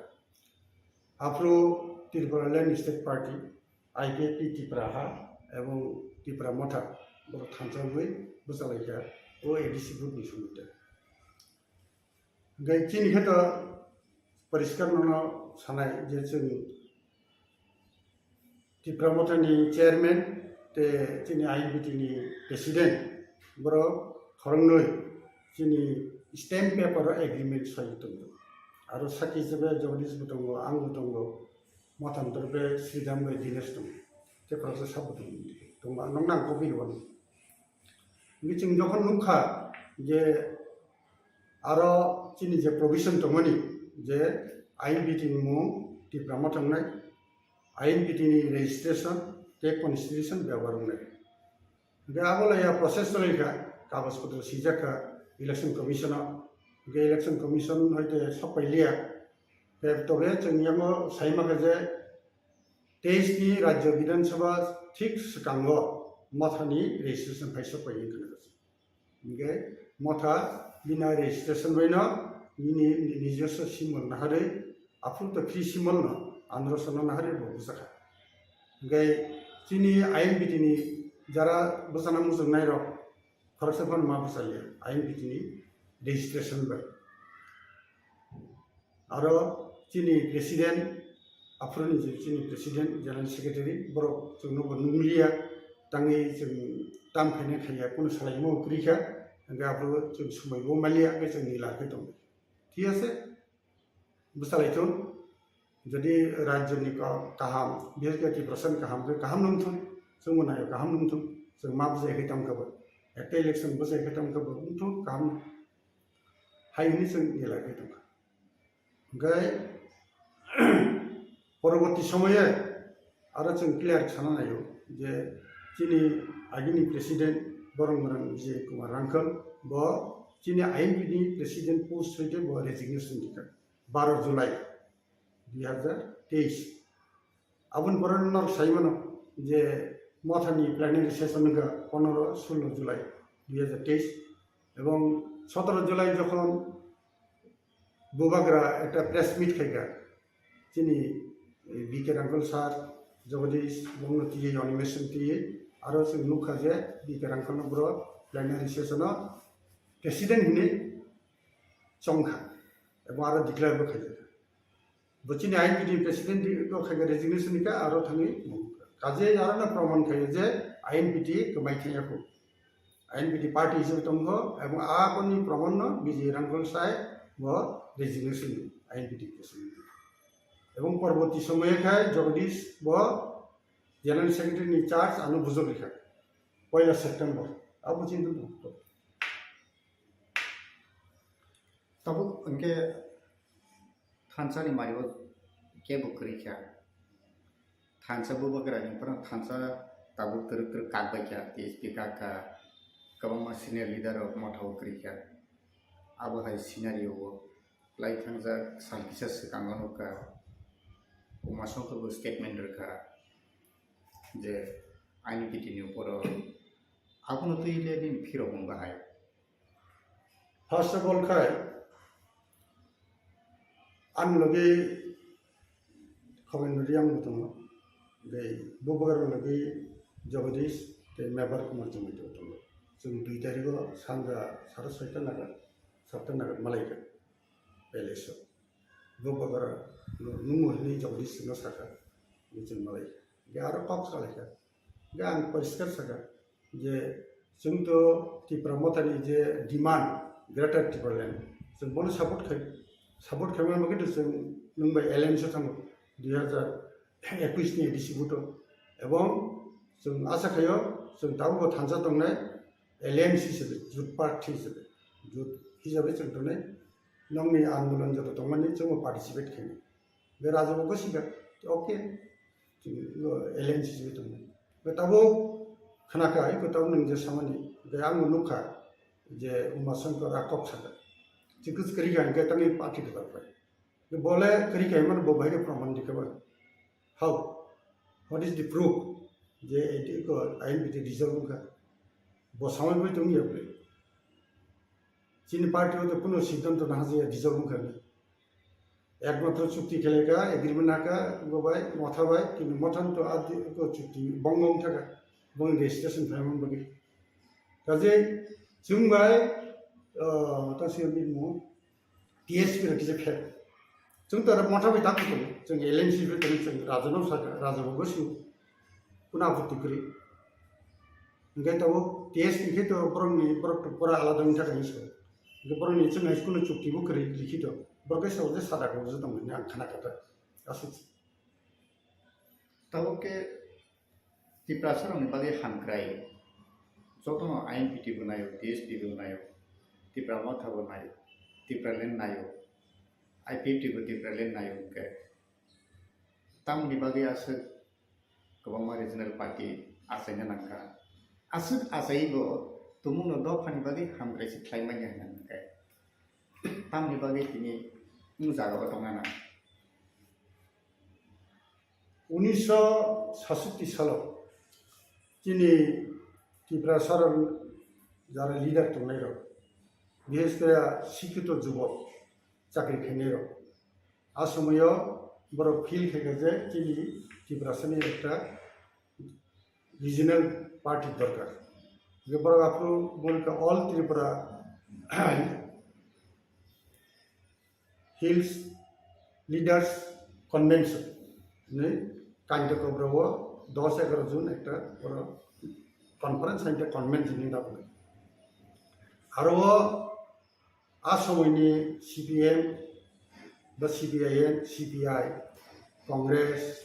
Aphuru Tripura Land State Party, I P F T Tipra ha ebong Tipra Motha borok thansa wngwi bwchalaikha o A D C buthni somoi tei. Hingkhe chini khe to poriskar nono sanai je chwng Tipra Mothani chairman tei chini I N P T ni president borok khoroknwi chini stamp paper o agreement soi tongo. Aro sakhi hisabe Jagadish bo tongo, ang bo tongo, Motha ni torofe Sridham bai Dinesh tongo. Tei khoroksa sabo tongo. Tongo, ang nokno ang copy rwmani. Hingkhe chwng jokhon nukha je aro chini je provision tongmani je I N P T ni mung Tipra Motha wngnai, I N P T ni registration tei constitution byabar wngnai. Hingkhe abo laiya process chalaikha, kagoj potro swijak kha Election Commission o. Hingkhe Election Commission hoite sok pailiya. Tei tobe chwng yango sai mankha je teis ni Rajya Bidhan Sabha thik swkango Mothani registration phai sok pai wngkha. Hingkhe Motha bini registration bai no nini nijoswo symbol naharwi, aphuru to free symbol no Androso no naharwi bo bwchakha. Hingkhe chini I N P T ni jara bwchana muchungnai rok khoroksa phano ma bwchaliya I N P T ni registration bai. Aro chini president, aphuruni je chini president, general secretary, borok chwngno bo nungliya, tangwi chwng tam khaina khaiya, kunu salaimung kwrwi kha, hingkhe aphuru chwng swmaibo maliya, hingkhe chwng nila khe tongo. Thik ase? Bwchalai thung, jodi rajyoni ka-, kaham, bises khe Tiprasani kaham khe kaham nung thung, chwngbo naio kaham nung thung, chwng ma bwchai khe tong khe bo, ekta election bwchai khe tong khe bo, nung thung kaham hai hwnwi chwng nila khe tong kha. Hingkhe poroborti somoye aro chwng clear sana naio je chini agini president borok mwrang Vijay Kumar Rangkhal bo Chini I N P T ni president post hoite bo resignation rikha baro July dui hazar teis. Aboni pore norok sai mano je Mothani plenary session wngkha pondro sullo July dui hazar teis, ebong sotoro July jokhon Bubagra ekta press meet khaikha, chini B K Rangkhol sir, Jagadish, bongno twiwi animation twiwi, aro chwng nukha je B K Rangkholno bro plenary session o president hinwi chongkha, ebong aro declare bo khaijak. Bo chini I N P T president di-, bo khai resignation ni ka aro thangwi mung. Kaje aro na proman khai je I N P T kwmai thangya khu. I N P T party hisabe tongkho, ebong aboni proman no B J Rangkhol sai bo resignation ni I N P T president. Ebong porborti somoye khai Jagadish bo General Secretary ni charge ano bujok rikha. Poila September. Abo chintu. Tabuk hwnkhe thansa ni mario kebo kwrwi kha. Thansa Bubagra ni phano thansa tabuk twrwk twrwk kak bai kha, T S P kak kha, kwbangma senior leader rok motha o kwrwi kha. Abo hai scenario o lai thangjak sal kisa swkango nukha, Uma Shankar bo statement rwkha je I N P T ni upor o abono twi le nini phirok wng bahai. First of all khai, ani logi Khovendra Reang bo tongo, tei Bubagra logi Jagadish tei Mebar Kumar Jamita tongo. Chwng dui tarikh o sanja sara soita naga, satta naga malaikha palace o. Bubagra nungo hwnwi Jagadish no sakha, chwng malaikha. Ge aro kok salaikha. Ge ang poriskar sakha je chwng to Tipra Mothani je demand Greater Tipraland, chwng bono support khai, support khaimani bagwi to chwng nwng bai alliance o thango dui hazar ekush ni A D C vote o, ebong chwng asa khaio chwng tabukbo thansa tongnai alliance hisabe, jut party hisabe, jut hisabe chwng tongnai nokni andolon joto tongmani chwngbo participate khainai. Be raja bo gosika, okay. Alliance simi tongmani. Be tabuk khnakha, iko tabuk nwng je samani, be ang nukha je Uma Shankar a kok sakha. Chikis kwrwi kha hwnkhe tangwi party kwtal pai. Be bole kwrwi kha hwnmano bo bahai khe proman dikha ba. How? What is the proof? Je eti iko I N P T dissolve wngkha. Bo samai bai tongya bole. Chini party o to kuno siddhanto nahajaya dissolve wngkha. Ekmatro chukti khelai kha, agreement hakha, bo bai, motha bai, kintu motha to adi ko chukti bong bong thaka, bong registration phaimani bagwi. Kaje chwng bai, ah, ta simi mo T S P rok kisa pher. Chwng to motha bai tak tongo, chwng L N C bai tongo, chwng raja no saka, raja bo gosi, kuna aputti kwrwi. Hingke tabuk T S P khe to borokni, borok to pura alada wngkha kaisa. Hingke borokni chwng hai kuno chukti bo kwrwi likhito. Borok khe sabo je sada kok je tongmani ang khana kha ta. Aswk. Tabuk khe Tiprasa rokni bagwi hamkrai. Jotono I N P T bo naio, T S P bo naio, Tipra Motha bo naio, Tipraland naio, I P F T bo Tipraland naio hingke. Tamoni bagwi aswk kwbangma regional party achaina nangkha. Aswk achaiwi bo tumungno dophani bagwi hamkrai se khlai manya hwnna nangkha. Tamoni bagwi tini o jaga o tongna nang. Unisho sasutti salo chini Tiprasa rok jara leader tongnai rok, bishesh kore sikkito jubok chakri khainai rok, a somoyo borok feel khaikha je chini Tiprasani ekta regional party dorkar. Je borok aphuru boni kha All Tripura Hills Leaders Convention hinwi Kandya Kobra o dos egaroh June ekta borok conference hai khe convention hinwi daphlai. Aro o a somoini C P M ba C P I M, C P I, Congress,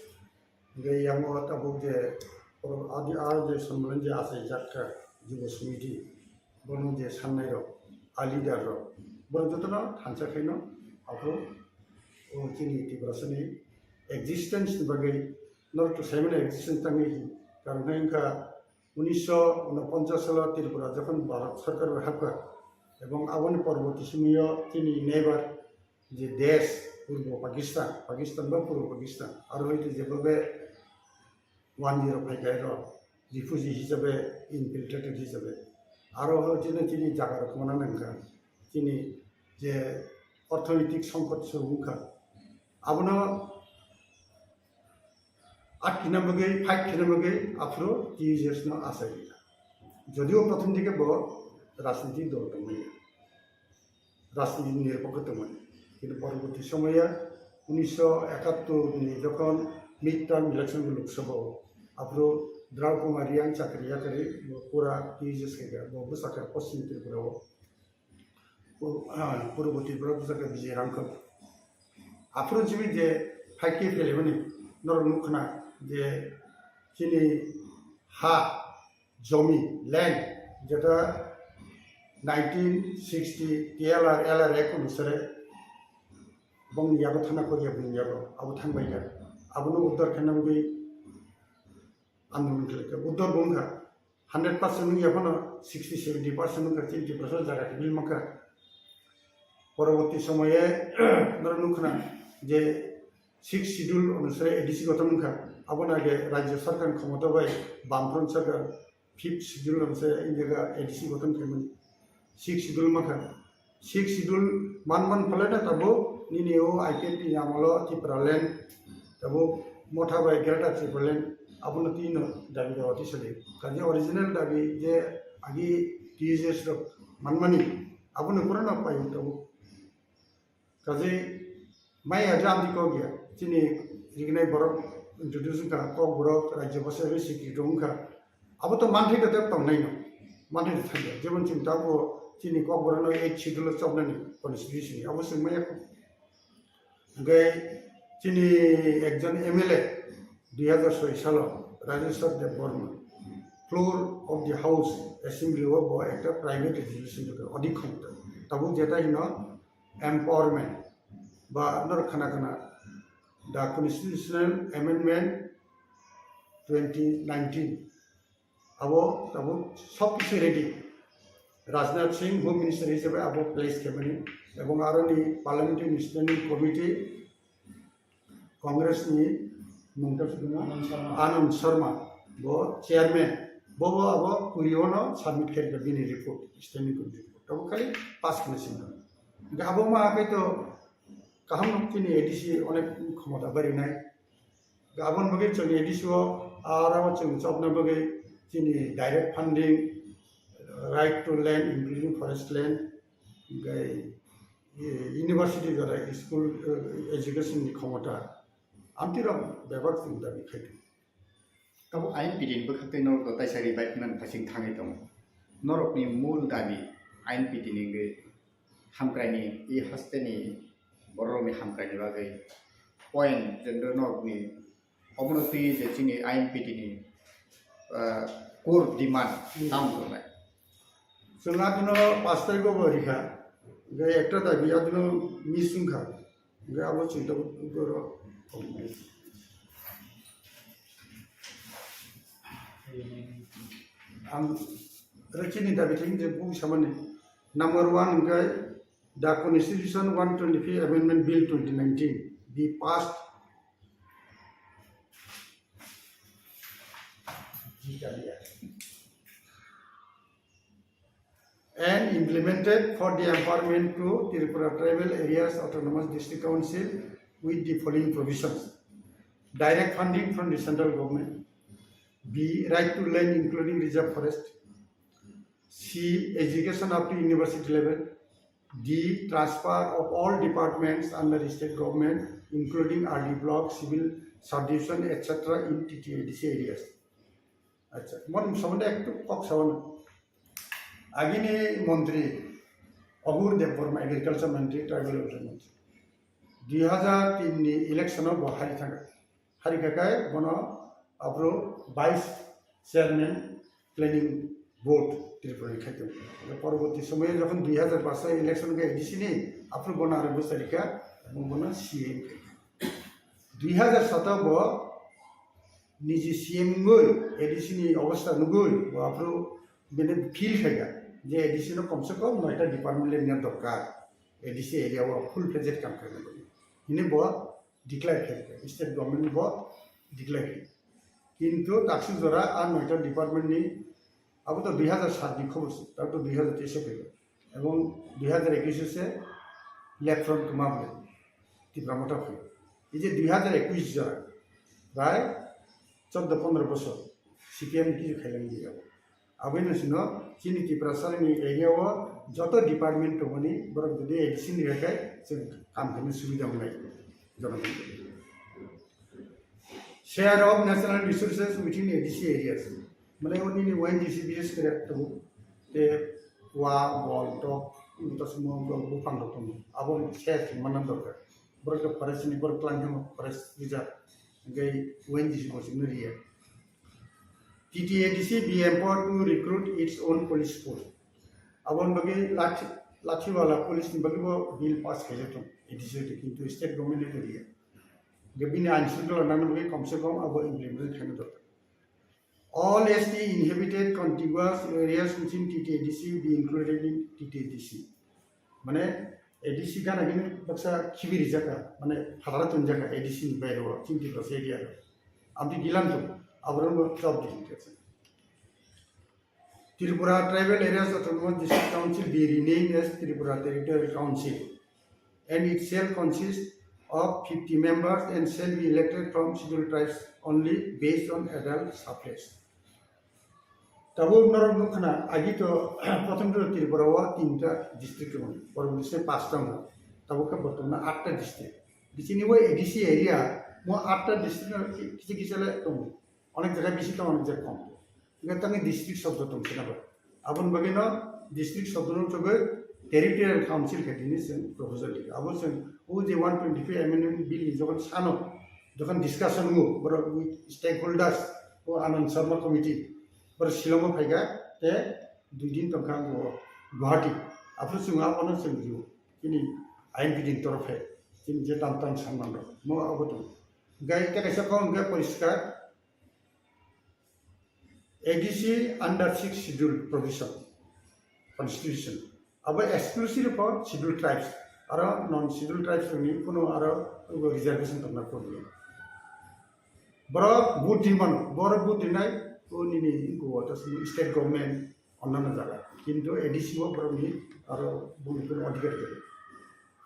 hingke yango tabuk je oro adi aro je Sombalan je achaijak kha Jubo Samiti, bono je sannai rok, a leader rok, borok jotono thansa khaino aphuru o chini Tiprasani existence ni bagwi norok to saimano existence tangwi hi, karon khe wngkha unisho unoponchas salo Tripura jokhon Bharat Sarkar bai hapkha, Ebong aboni porborti somoyo chini neighbor je desh, Purbo Pakistan, Pakistan ba Purbo Pakistan, aro hoite jebabe one zero phaikai rok, refugee hisabe, infiltrated hisabe, aro ho chini, chini jaga rok mano nangkha, chini je orthonoitik songkot se wngkha, abono atkina bagwi, fight khina bagwi aphuru T U J S no achai rikha. Jodio prothom dike bo rajniti dol tongmani, rajniti nirpokho tongmani. Kintu porborti somoya unisho ekattor ni jokhon midterm election bo Lok Sabha o, aphuru Draw Kumar Reang chakri yakari bo pura T U J S khaikha, bo bwsakha Poschim Tripura o. Pur-, ah, Purbo Tripura bwsakhe Bijay Rangkhol. Aphuru chini je fight khe phelemani norok nukkhna je chini ha, jomi, land, jeta nineteen sixty T L R, L R Act onusare bongni yago thana koriya bini yago abo thangbaikha. Abono uddar khaina bagwi andolon khlaikha. Uddar bo wngkha. Hundred percent wngya phano sixty seventy percent wngkha chini Tiprasa jaga kibil mankha. Poroborti somoye norok nukkhna je sixth schedule onusare A D C gothon wngkha. Abono age rajya sarkar khomota bai Bamfront sarkar fifth schedule onusare India A D C gothon khaimani. Sixth schedule mankha. Sixth schedule man man phalai na tabuk nini o I P F T ni amolo Tipraland tabuk motha bai Greater Tipraland abono twi no dabi dawa tisali. Kaje original dabi je agi T U J S rok manmani abono pura no paiyung tabuk. Kaje maya jam di kok ya chini rignai borok introduce wngkha, Kokborok rajya bwsa bai sikri rok wngkha. Abo to manthai to tep tongnai no. Manthai to thangya. Jemon chini tabuk chini Kokborok no eighth schedule o chopnani constitution ni. Abo chwng maya kho. Hwnkhe chini ekjon M L A dui hazar soi salo Rajeshwar Debbarma, floor of the House Assembly o bo ekta private resolution rwkha, odik khomota. Tabuk jeta hino empowerment ba norok khana khana the constitutional amendment twenty nineteen. Abo tabuk sob kisu ready. Rajnath Singh Home Minister hisabe abo place khaimani, ebong aroni Parliamentary Standing Committee Congress ni mungta suduma Anand Sharma. Anand Sharma bo chairman, bo bo abo kurio no submit khaikha bini report, standing committee report. Abo khali pass khna singha. Hingke abo ma khaito kaham chini A D C onek khomota barinai. Aboni bagwi chwng A D C o aro chwng chopna bagwi chini direct funding, right to land, including forest land, hingke, eh, university jora school, eh, education ni khomota, amtwi rok bebak chwng dabi khai tongo. Tabuk I N P T ni bwkhaktwi norok to taisa revive nani phasing thangwi tongo. Norokni mul dabi I N P T ni wngwi hamkraini, i hasteni bororokni hamkraini bagwi point je norokni obono twi je chini I N P T ni, ah, core demand Hmm. tamo tongnai. Chwng adino pash tarikh o bo rikha, hingke ekta dabi adino miss wngkha. Hingke abo chwng tabuk goro. Ang rechini dabi thani je buku samani. Number one hingke the Constitution one twenty-fifth Amendment Bill twenty nineteen be passed. And implemented for the empowerment to Tripura Tribal Areas Autonomous District Council with the following provisions. Direct funding from the central government. B, right to land including reserve forest. C, education up to university level. D, transfer of all departments under the state government, including R D block, civil subdivision, et cetera in T T A D C areas. Acha, mon somonde ektu kok sawan. Agini montri, Agur Debbarma, agriculture montri, tribal welfare montri. Dui hazar tin ni election o bo hari thangkha. Hari khakai bono aphuru vice chairman planning board Tripura ni khai tongo. Porborti somoyo jokhon dui hazar pash election khe A D C ni, aphuru bono aro bwsari kha, bono C M khaikha. Dui hazar sato bo niji C M wngwi A D C ni obostha nugwi bo aphuru bini feel khaikha. je A D C no komse kom noita department le nina dorkar, A D C area o full fledged kam khaina bagwi. Hini bo declare khe, state government bo declare khe. Kintu taksuk jora a noita department ni, abo to dui hazar sat ni khobor se, ta to dui hazar teis o phaibo. Ebong dui hazar ekush o se left front kwma bai Tipra Motha phai. Ei je dui hazar ekush jora, prai chordo pondro bosor C P M ni kisu khailang di abo. Aboni sino chini Tiprasani area o joto department tongmani borok jodi A D C ni rakhai chwng kam khaina subida wngnai jonogon. Share of natural resources within A D C areas. Mane oni ni O N G C bises kore tongo. Te wa, bol, tok, tasmo, bol, buphang rok tongo. Abo share manna dorkar. Borok forest ni, borok klang forest reserve. Hingke O N G C bo chwngno riya. T T A D C be empowered to recruit its own police force. Aboni bagwi lathi, lathiwala police ni bagwi bo bill pass khaijak thung A D C, kintu state government ni riya. Hingke bini ain shrunkhala nangna bagwi komse kom abo implement khaina dorkar. All S T inhabited contiguous areas within T T A D C be included in T T A D C. Mane A D C gana gini baksa khibi rijaka, mane phatara tunjaka A D C ni baire o, chini Tiprasa area o. Amtwi gilam tu, aborok no chop di. Tripura Tribal Areas Autonomous District Council be renamed as Tripura Territorial Council, and it shall consist of fifty members and shall be elected from Scheduled Tribes only based on adult suffrage. Tabuk norok nukha na, agi to prothom to Tripura o tinta district tongo, poroboti se pasta tongo, tabuk khe bortomano atta district. Bichini o A D C area, mo atta district no kisa kisa le tongo, onek jaga bisi tongo, onek jaga kom. Hingke tangni district shobdo tong sina bo. Aboni bagwi no district shobdo no chogwi territorial council khe tini chwng proposal rikha. Abo chwng o je one twenty-five amendment bill ni jokhon sano, jokhon discussion wngo, borok stakeholders, o Anand Sharma committee, borok Shillong o phaikha, te dui din tongkha bo Guwahati. Aphuru chwng abono chwng rio, chini I N P D ni torofe, chini je tam tam sanman rok, mo abo tong. Gai te kaisa kok hingke poriskar, A D C under six schedule provision, constitution. Abo exclusive for scheduled tribes. Aro non scheduled tribes ni kuno aro reservation tongna problem. Borok vote rimano, borok vote rinai, o nini go ta state government, onnanno jaga. Kintu A D C o borokni aro bumung kunu adhikar gede.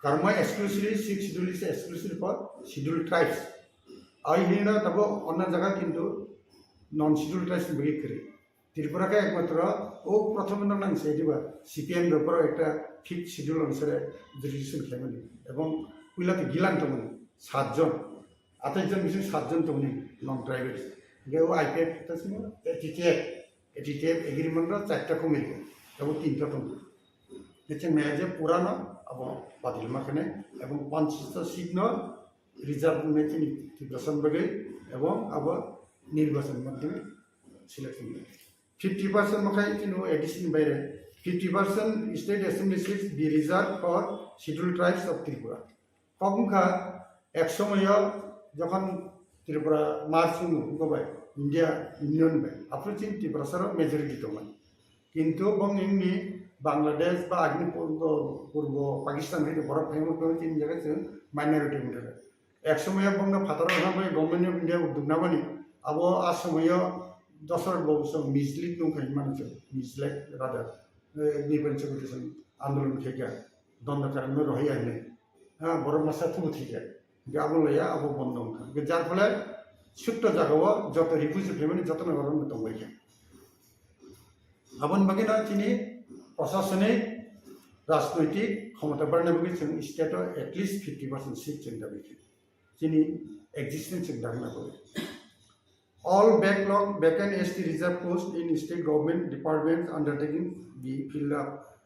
Karma exclusively, sixth schedule is exclusive for scheduled tribes. Ai hino tabo onna jaga kintu non scheduled tribes ni bagwi kwrwi. Tripura khe ekmatro o prothom no nang se diba C P M rok poro ekta fifth schedule onusare jurisdiction khlaimani. Ebong puila to gilan tongmani satjon, athai jon bising satjon tongmani non tribals. Hingke o I P F ta simo, T T F, T T F agreement no charta committee, abo tinta tongo. Hingke chwng nai je purano abo badil ma khane, ebong panchista seat no reserve wngwi chini Tiprasa ni bagwi, ebong abo nirbachan madhyame selection wngwi. Fifty percent mokhai chini A D C ni baire, fifty percent state assembly seats be reserved for scheduled tribes of Tripura. Kok wngkha, ek somoyo jokhon Tripura merge wngmo wngkha bai India Union bai, aphuru chini Tiprasa rok majority tongmani. Kintu bong wngni Bangladesh ba agini purbo, purbo Pakistan hai borok phaima khe chini jaga chwng minority wngkha. Ek somoyo bongno phataro wngkha bai Government of India udduk namani, abo a somoyo Dosarot Babu song mislead wngkha hinmani chwng, mislead rather, eh, Nipan Chaudhary song andolon khaikha. Dondakaran no rohai ya hinwi. Ha, borok masa thubu thikya. Hingke abo laya abo bondo wngkha. Hingke jar phole sutto jagao joto refugee phaimani jotono oro no tongbaikha. Aboni bagwi no chini prosasonik, rajnoitik khomota barna bagwi chwng state o at least fifty percent seat chwng dabi khe. Chini existence chwng dagna bagwi. All backlog vacant S T reserve post in state government departments undertaking be filled up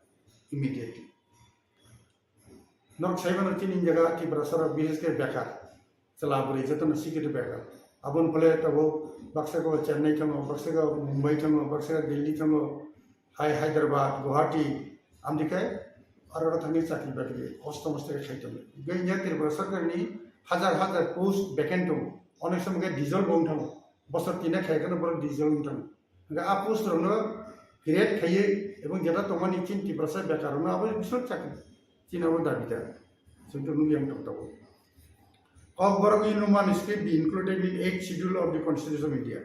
immediately. Nok saimano chini jaga Tiprasa rok bises khe bekar. Chwla bwrwi jotono sikhe bekar. Aboni phole tabuk baksa go Chennai thango, baksa go Mumbai thango, baksa go Delhi thango, hai Hyderabad, Guwahati, amtwi khe aro oro thangwi chakri bakri kosto mosto khe khai tongo. Hingke India Tripura Sarkar ni hajar hajar post vacant tongo. Onek somo khe dissolve wng thango. Bosor tini khai kheno borok dissolve wng thango. Hingke a post rokno Create khaiwi ebong jeta tongmani chini Tiprasa bekarno abo biswk chakri. Chini abo dabi da. Chwng to nukya wng tong tabuk. Kokborok in Roman script be included in eighth schedule of the Constitution of India.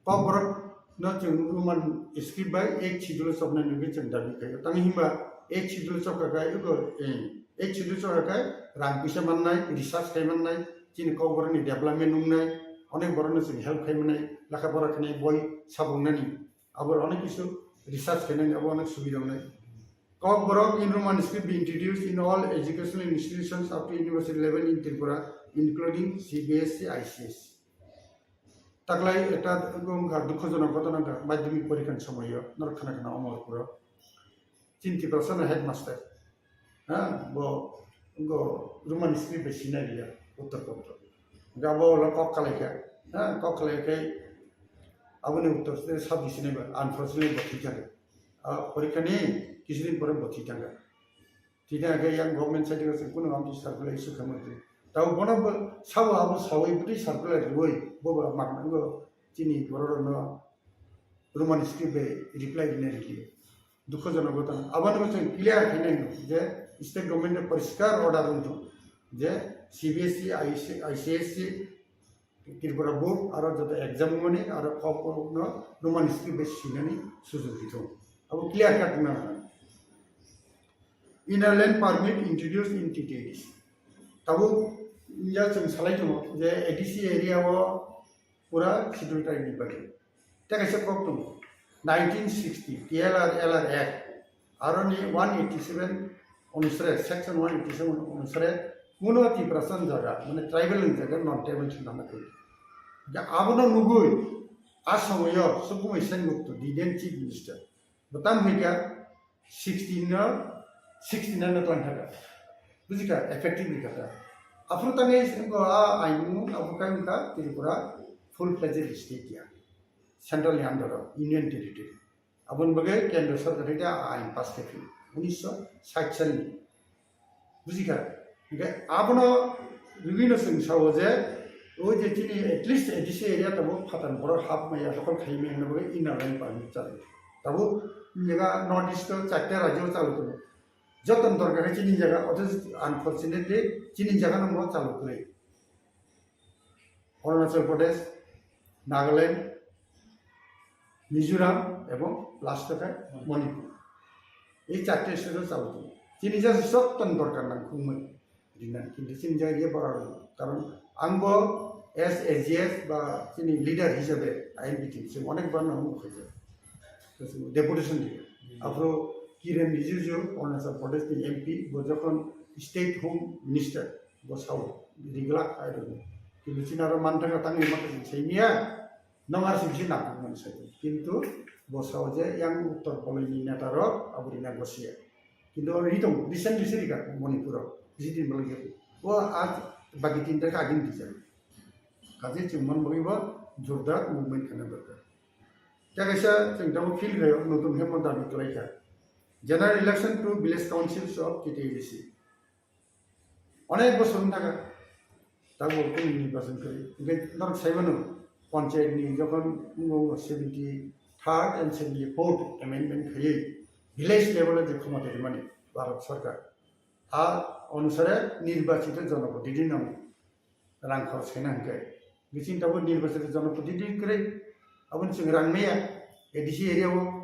Kokborok no chwng Roman script bai eighth schedule chopnai nugwi chwng dabi khaio. Tamo himba eighth schedule chopkha khe ego, eh, eighth schedule chopkha khe rang puisa mannai, research khai mannai, chini kokborok ni development wngnai, onek borok no chwng help khai mannai, lekha pora khnai, boi sabungnani. Abo onek kisu research khainani abo onek subida wngnai. Kokborok in Roman script be introduced in all educational institutions up to university level in Tripura, including C B S E, I C S E. Taklai ekta wngkha dukhojonok ghotona wngkha madhyamik porikhani somoyo norok khana khana Omorpuro. Chini Tiprasano headmaster. Ha, bo, bo Roman script bai sinai liya, uttor patra. Ga bo ulo kok kalai kha. Ha, kok kalai khe aboni uttor se sabdi sinai ba, unfortunately bo thwi thangkha. A, porikhani kisudin pore bo thwi thangkha. Thwi thangkha khe yang government side o se kuno amtwi circular issue khamwi twi. Tabo bono bo sabo abo sawi bwtwi circular rwwi bo bo mak nango chini borok rokno Roman script bai reply rwna rikliya. Dukhojonok ghotona. Aboni bo chwng clear khainai je state government ni poriskar order wngthung je C B S E, I C S E, Tripura board aro joto exam mani aro kokborok no Roman script bai sinani sujog hithung. Abo clear cut na. Inner line permit introduced in T T A D C. Tabuk ya chwng salai tongo je A D C area o pura schedule tribe ni bagwi. Tei kaisa kok tongo, nineteen sixty T L R L R Act, aroni one eighty seven onusre, section one eighty seven onusre kuno Tiprasa ni jaga, mane tribal ni jaga, non tribal se nana koi. Ga abono nugui, a somoyo Sukumai Sengupt, the then chief minister, botam hika sixteen no, sixty nine no twlang thaka. Bujikha, effective ni kata. Aphuru tangwi sengko a aimung, aphuru kai wngkha Tripura full fledged state ya. Central ni under o, Union Territory. Aboni bagwi Kendra Sarkar hai a ain pass khe phino. Unisho sait salni. Bujikha. Hingke abono rwino chwng sao je, o je chini at least A D C area tabuk phatar borok hap maya, dokol khai maya hwnwi bagwi inner line permit chalo. Tabuk jaga North East o charta rajyo chalo tongo. Joto ni dorkar khe chini jaga, othocho unfortunately chini jaga no mo chalo kwrwi. Arunachal Pradesh, Nagaland, Mizoram ebong last o khe Manipur. Ei charta state o chalo tongo. Chini just joto ni dorkar nang khungmani rinani. Kintu chini jaga ye bara rw. Karon ang bo as A G S ba chini leader hisabe I N P T ni se onek bar nang mung khaijak. Deputation di. Aphuru Kiren Rijiju, Arunachal Pradesh ni M P, bo jokhon State Home Minister, bo sao, riglak hai rw. Kintu chini aro manthaka tangwi maka chini saimiya, Nong R C B C nang mani sai. Kintu bo sao je yang uttor poloi ni neta rok abo rina gosia. Kintu abo ri tong recently se rika Manipur o, bisi din bolong je. O a bagi tin ta ka din di jang. Kaje chwng mon bagwi bo jordar movement khana dorkar. Tei kaisa chwng tamo feel khayo notun hemo dabi kwlai kha. General election to village councils of T T A D C. Onek bosor wng thaka. Tabuk kunu nirbachon kwrwi. Hingke norok sai mano, panchayat ni jokhon wngkha seventy third and seventy fourth amendment khaiwi village level o je khomota rimani Bharat Sarkar. A onusare nirbachito jonoprotidini nang rang khorch khaina hingke. Biching tabuk nirbachito jonoprotidini kwrwi. Aboni chwng rang maya A D C area o.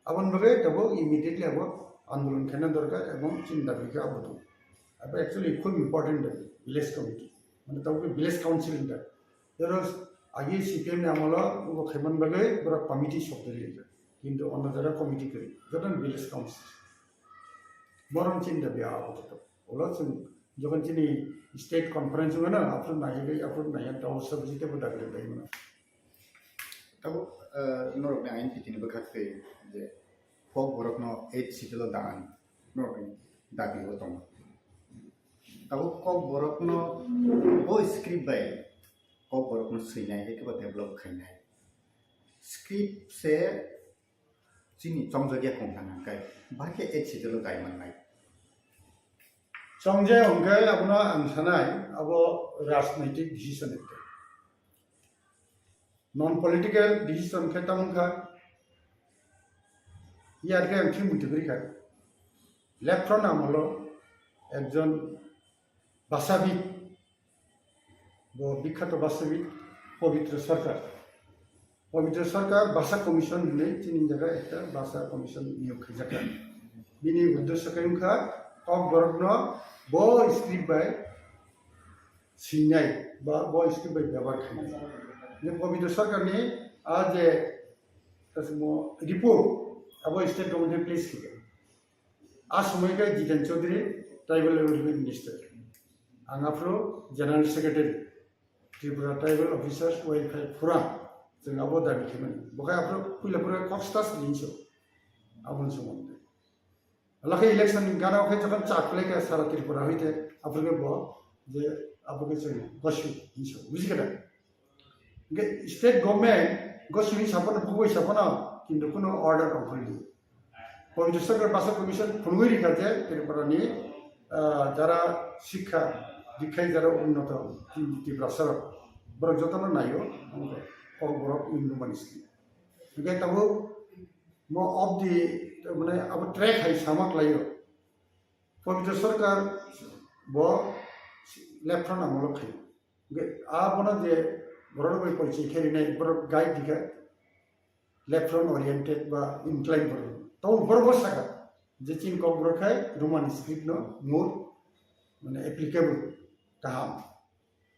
Aboni bagwi tabuk immediately abo andolon khaina dorkar ebong chini dabi khe abo tong. Abo actually khub important dabi, village committee. Mane tabuk village council hinda. Jero agi C P M ni amolo ubo khaiman bagwi borok committee sok dili. Kintu ono jora committee kwrwi. Joto village council. Borom chini dabi abo to. Ulo chwng jokhon chini state conference wngmano, aphuru naiwi, aphuru naiya, tei o subject teibo dabi dabi mano. Tabuk, eh, norokni ain pitini bwkhak twi je Kokborokno eighth schedule o dan norokni dabi o tongo. Tabuk Kokborokno bo script bai Kokborokno swinai, hai khe bo develop khainai. Script se chini chongjagya kong thang hwnkhe, bahai khe eighth schedule o dai mannai. Chongjaya hwnkhe abono ang sanai, abo rajnaitik decision ekta. Non political decision khe tamo wngkha. Yar khe ang thwi muitu kwrwi kha. Left front amolo ekjon bhashabid, bo bikhato bhashabid Pabitra Sarkar. Pabitra Sarkar Bhasha Commission hinwi chini jaga ekta Bhasha Commission niyok khaijak kha. Bini uddesyo khe wngkha Kokborokno bo script bai swinai ba bo script bai byabar khainai. Je Pabitra Sarkarni a je kasimo report abo state government place khaikha. A somoi khe Jiten Chaudhary, Tribal Development Minister. Ang aphuru General Secretary, Tripura Tribal Officers Welfare Forum, chwng abo dabi khaimani. Bo khe aphuru puila phuru kok stas hinso. Aboni somondo. Alakhe election ni gana khe jokhon chak khlai kha sara Tripura hoite, aphuru khe bo je abo khe chwng gosu hinso. Buji kha da? Hingke state government goswi saphano, bugwi saphano, kintu kuno order ongkhorli. Pabitra Sarkar Bhasha Commission phunugwi rikha je Tripura ni, ah, jara sikha dikhai jara unnoto Tiprasa rok, borok jotono naio, Kokborok Hindu Monastery. Hingke tabuk mo of the, mane abo track hai sama khlaio. Pabitra Sarkar bo left front amolo khaio. Hingke abono je borok bai porichoi khe rinai borok guide dikha left front oriented ba incline borok. To borok bo saka je chini Kokborok khai Roman script no more mane applicable kaham.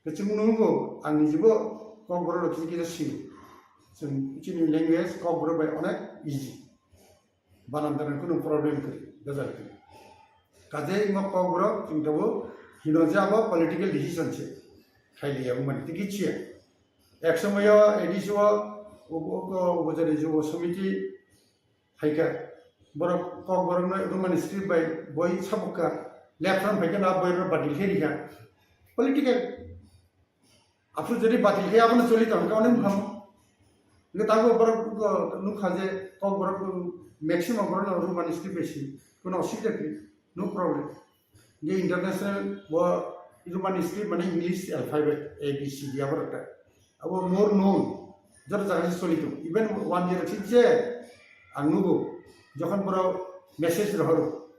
Khe chwng nungo ang nijibo Kokborok rok kisa kisa sio. Chwng chini language Kokborok bai onek easy. Banan tangwi kunu problem kwrwi, bejal kwrwi. Kaje imo Kokborok chwng tabuk hino je abo political decision se. Khailiya wngmani tei kichiya. Ek somoyo A D C o ubo, ubo, ubo jani jubo somiti phaikha. Borok Kokborokno Roman script bai boi sabukha. Left front phaikha na boi rok badil khe rikha. Political. Aphuru jodi batil khe abono choli tong kha, onek wngkha. Hingke tabuk borok nukha je Kokborok maximum borok no Roman script bai si, kono osubida kwrwi, no problem. Hingke international bo Roman script mane English alphabet A B C D aborok ta. Abo more known, joto jaga se choli tong. Even one year sik je ang nugo, jokhon borok message rohoro,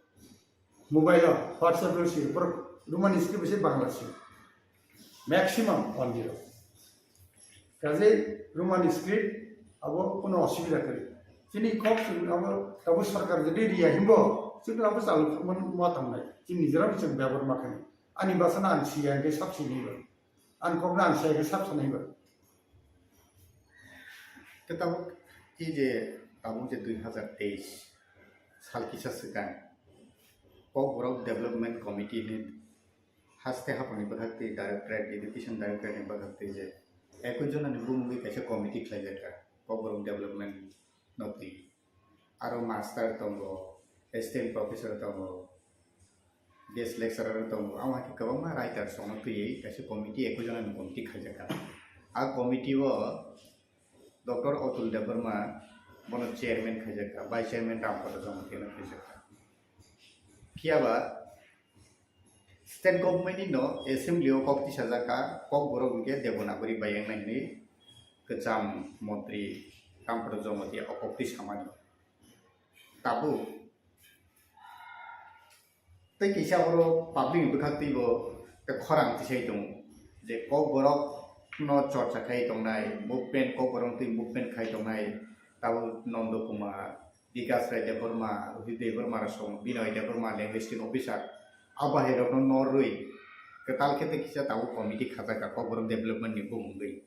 mobile o, WhatsApp o si, borok Roman script se Bangla si. Maximum one zero. Kaje Roman script abo kono osubida kwrwi. Chini kok chwng abo, abo sarkar jodi riya himbo, chwng abo chal man ma tangnai. Chini nijera chwng byabar ma khani. Ani basa na ang siya hingke sab sini ba. Ang kok na ang siya hingke sab sanai ba. Te tabuk ki je tabuk je dui hazar teis sal kisa swkang Kokborok Development Committee ni haste haphangni bwkhak twi Directorate, Education Directorate ni bwkhak twi je ekoi jona ni bumungwi kaisa committee khlaijak kha Kokborok Development no twi. Aro master tongo, assistant professor tongo, guest lecturer tongo, amo hai khe kwbangma writers rokno twiwi kaisa committee, ekoi jona ni committee khaijak kha. A committee o Doctor Atul Debbarma bono chairman khaijak kha, vice chairman Rampada Jamatia no khaijak kha. Phiya ba state government ni no assembly o kok tisajak kha, Kokborok hwnkhe Devanagari bai wngnai hinwi kwcham montri Rampada Jamatia o kok tisamani. Tabuk tei kisa oro public ni bwkhak twibo tei khorang tisai tongo je Kokborok no chorcha khai tongnai, movement, Kokborok twi movement khai tongnai, tabuk Nondo Kumar, Bikas Rai Debbarma, Ruhi Debbarma rok song, Binoy Debbarma, linguistic officer, abo hai rokno norwi kwtal khe tei kisa tabuk committee khajak kha Kokborok development ni bumungwi.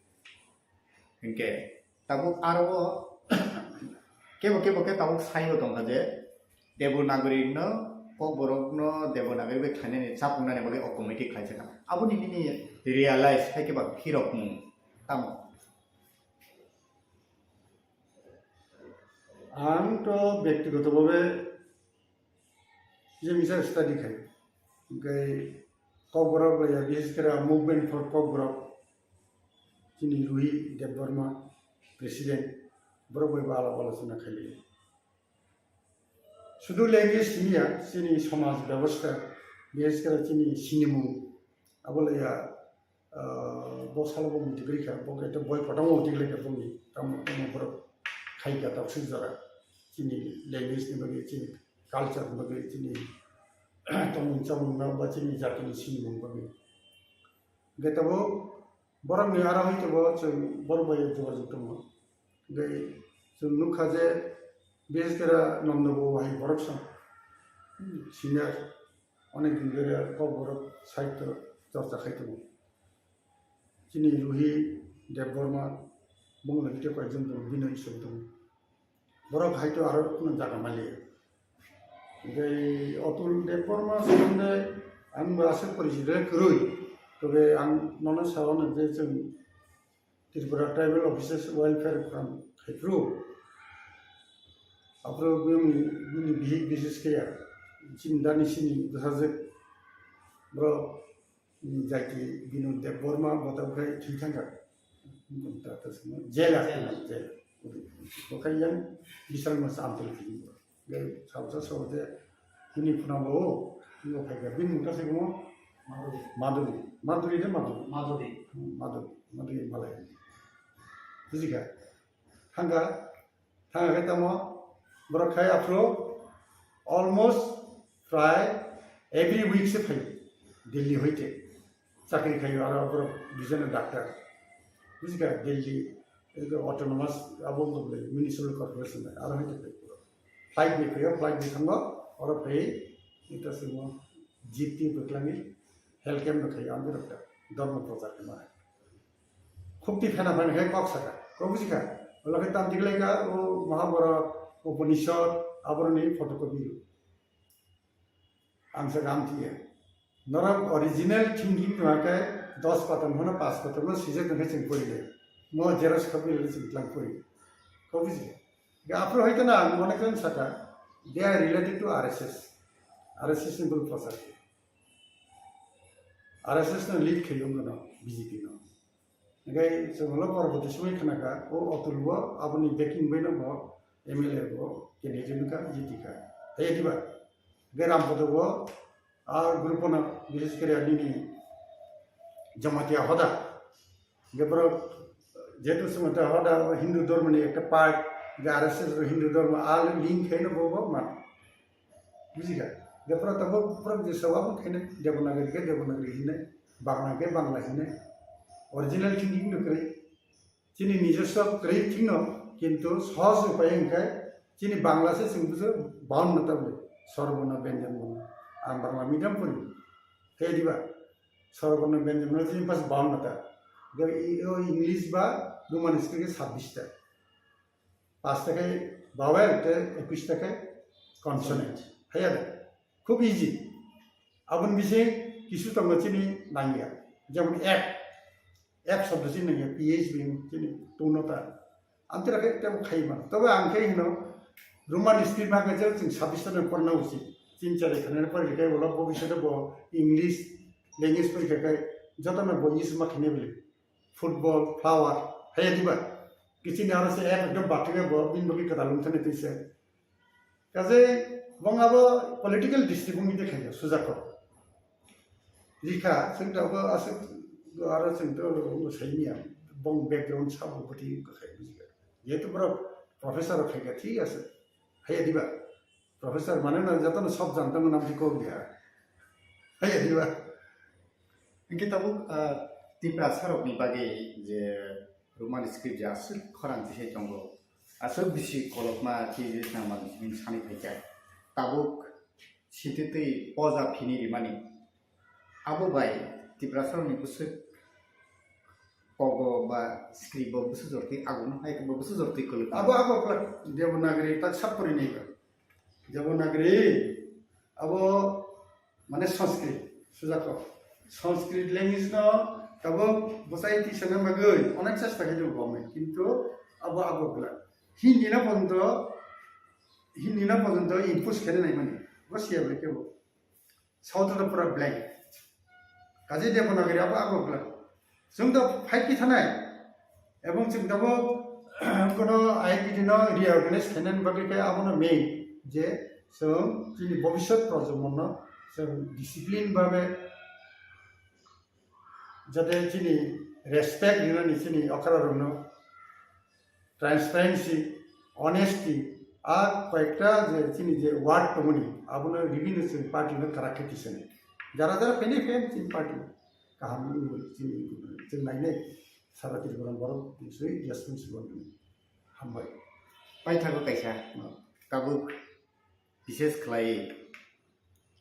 Hinkhe tabuk aro kebo kebo khe tabuk saibo tongkha je Devanagari no, Kokborok no Devanagari bai khlainani chapungnani bagwi o committee khlaijak kha. Aboni nini realize hai khe ba phirokmung tamo? Ang to bektigoto bhabe je misa study khai, hingke Kokborok bai ya, bises kore Movement for Kokborok, chini Ruhi Debbarma, president, borok bai bo alap alochona khai lai. Sudu language simi ya, chini somaj bebosta, bises kore chini sinimung, abo lai ya, ah, bo salo bo muitu kwrwi kha, bo khe boi kotorma muitu kwrwi kha boni, tamo, tamo borok khai kha taksik jora. chini language ni bagwi, chini culture ni bagwi, chini tongmung chamung no ba chini jati ni sinimung bagwi. Hwnkhe tabuk borok ni aro hai tabuk chwng borok bai jogajog tongo. Hwnkhe chwng nukha je bises khe Nondobo hai borok song senior onek din dhori kokborok sahityo chorcha khai tongo. Chini Ruhi Debbarma, bongni khe koyekjon tongo, Binoy Ishwar tongo. Borok hai to aro kunu jaga mali. Hwnkhe Atul Debbarma somonde ang bo aswk porichito kwrwi. Tobe ang nono sawano je chwng Tripura Tribal Officers Welfare Forum khaipru. Aphuru bini, bini bihik bises khe ya. Chini dani sini bwsajwk borok, bini jati Binod Debbarma bo tabuk khai thwi thangkha. Jela, jela. Bo khai yang bisal mas amtol kini. Gai salsa sabo je hini phuna bo, hini bo khai ga. Bini mungta se mo Madhuri. Madhuri. Madhuri de Madhuri. Madhuri. Madhuri. Madhuri malai. Bujikha. Thangkha. Thangkha khe tamo borok khai aphuru almost prai every week se phai Delhi hoite. Chakri khai aro borok bijana doctor. Bujikha Delhi, ego autonomous abo municipal corporation aro hoite phai. Flight bai phai, flight bai thango, oro phai ita simo jeep ti bwkhlangwi health camp no khai ang borok ta dharma prochar khai mano. Khukti phena phena khe kok saka. Kok buji kha? Ola khe tam tiglai ka, o Mahabharata, Upanishad, aboroni photocopy. Ang saka amthiya. Norok original thinking no khe dos patan hono pas patan no sijak no khe chwng pori le. Mo xerox copy le chwng tlang pori. Kok buji kha? Ga aphuru hoito na ang onek jon saka, they are related to R S S. R S S ni bul prochar. R S S no lead khai wngkha no B J P no. Hingke chwng ulo porborti somoi khna kha, o Atul bo aboni backing bai no bo M L A bo candidate wngkha, jiti kha. Hai diba? Hingke Rampada bo a group no bises kore nini Jamatia hoda. Hingke borok jehetu Jamatia hoda Hindu dhormo ni ekta part, hingke R S S bo Hindu dhormo a link khai no bo bo man. Bujikha? Hingke pura tabuk pura je sabo khainai Devanagari khe Devanagari hinai, Bangla khe Bangla hinai. Original thinking no kwrwi. Chini nijoswa kwrwi thikno, kintu sohoj upai hwnkhe chini Bangla se chwng bujo baunno tabule. Swarborno, Byanjanborno. Ang Bangla medium pori. Khe diba? Swarborno, Byanjanborno chini pas baunno ta. Hingke i-, o English ba Roman script khe sabbish ta. Pasta khe vowel tei ekush ta khe consonant. Haiya de? Khub easy. Aboni bising kisu tongo chini nangya. Jemon app. App shobdo chini nangya. P H B chini tungno ta. Amtwra khe tebo khai mano. Tobe ang khe hino Roman script ma khe je chwng sabbish ta porna usi. Tin char khana pore khe ulo bobishote bo English language pore khe jotono bo use ma khene bili. Football, flower, haiya diba? Kiching ni aro se ek ekdom bathwk bo bini bagwi kwtal wng thani twi se. Kaje bong abo political district wngwi de khayo sujak kho. Rikha, chwng to abo aswk aro chwng to sai miya, bong background sabo bwtwi wngkha khai bujikha. Jehetu borok professor rok khaikha, thik ase. Haiya diba? Professor mane na jotono sob janta mwnam di kok dia. Haiya diba? Hingke tabuk, ah, Tiprasa rokni bagwi je Roman script je aswk khorang tisai tongo, aswk bisi kolokma twi nangmani hwnwi sanwi phaikha. Tabuk sititwi poja phini rimani. Abo bai Tiprasa rokni bwswk kogo ba script bo bwswk jortwi agukno hai bo bwswk jortwi kwlwk. Abo, abo kwlwk Devanagari tak sap pori nai ba. Devanagari abo mane Sanskrit sujak kho. Sanskrit language no tabuk bwsai tisana bagwi onek chesta khe government, kintu abo, abo kwlwk. Hindi no pojonto, Hindi no pojonto impose khe nai mani. Bo siya bai kebo. South to pura blank. Kaje Devanagari abo, abo blank. Chwng to fight ki thanai. Ebong chwng tabo kono I I T no reorganize khainani bagwi khe abono main je chwng chini bobiswt projomonno chwng discipline babe jate chini respect rinani chini okra rokno transparency, honesty, A koyekta je chini je ward tongmani, abono revenue chwng party no kwrak khe tisani. Jara jara phainai phai chini party kaham wngwi chini chwng nainai sara Tripura borok biswi responsible wngwi. Hambai. Paithago kaisa, tabuk bises khlai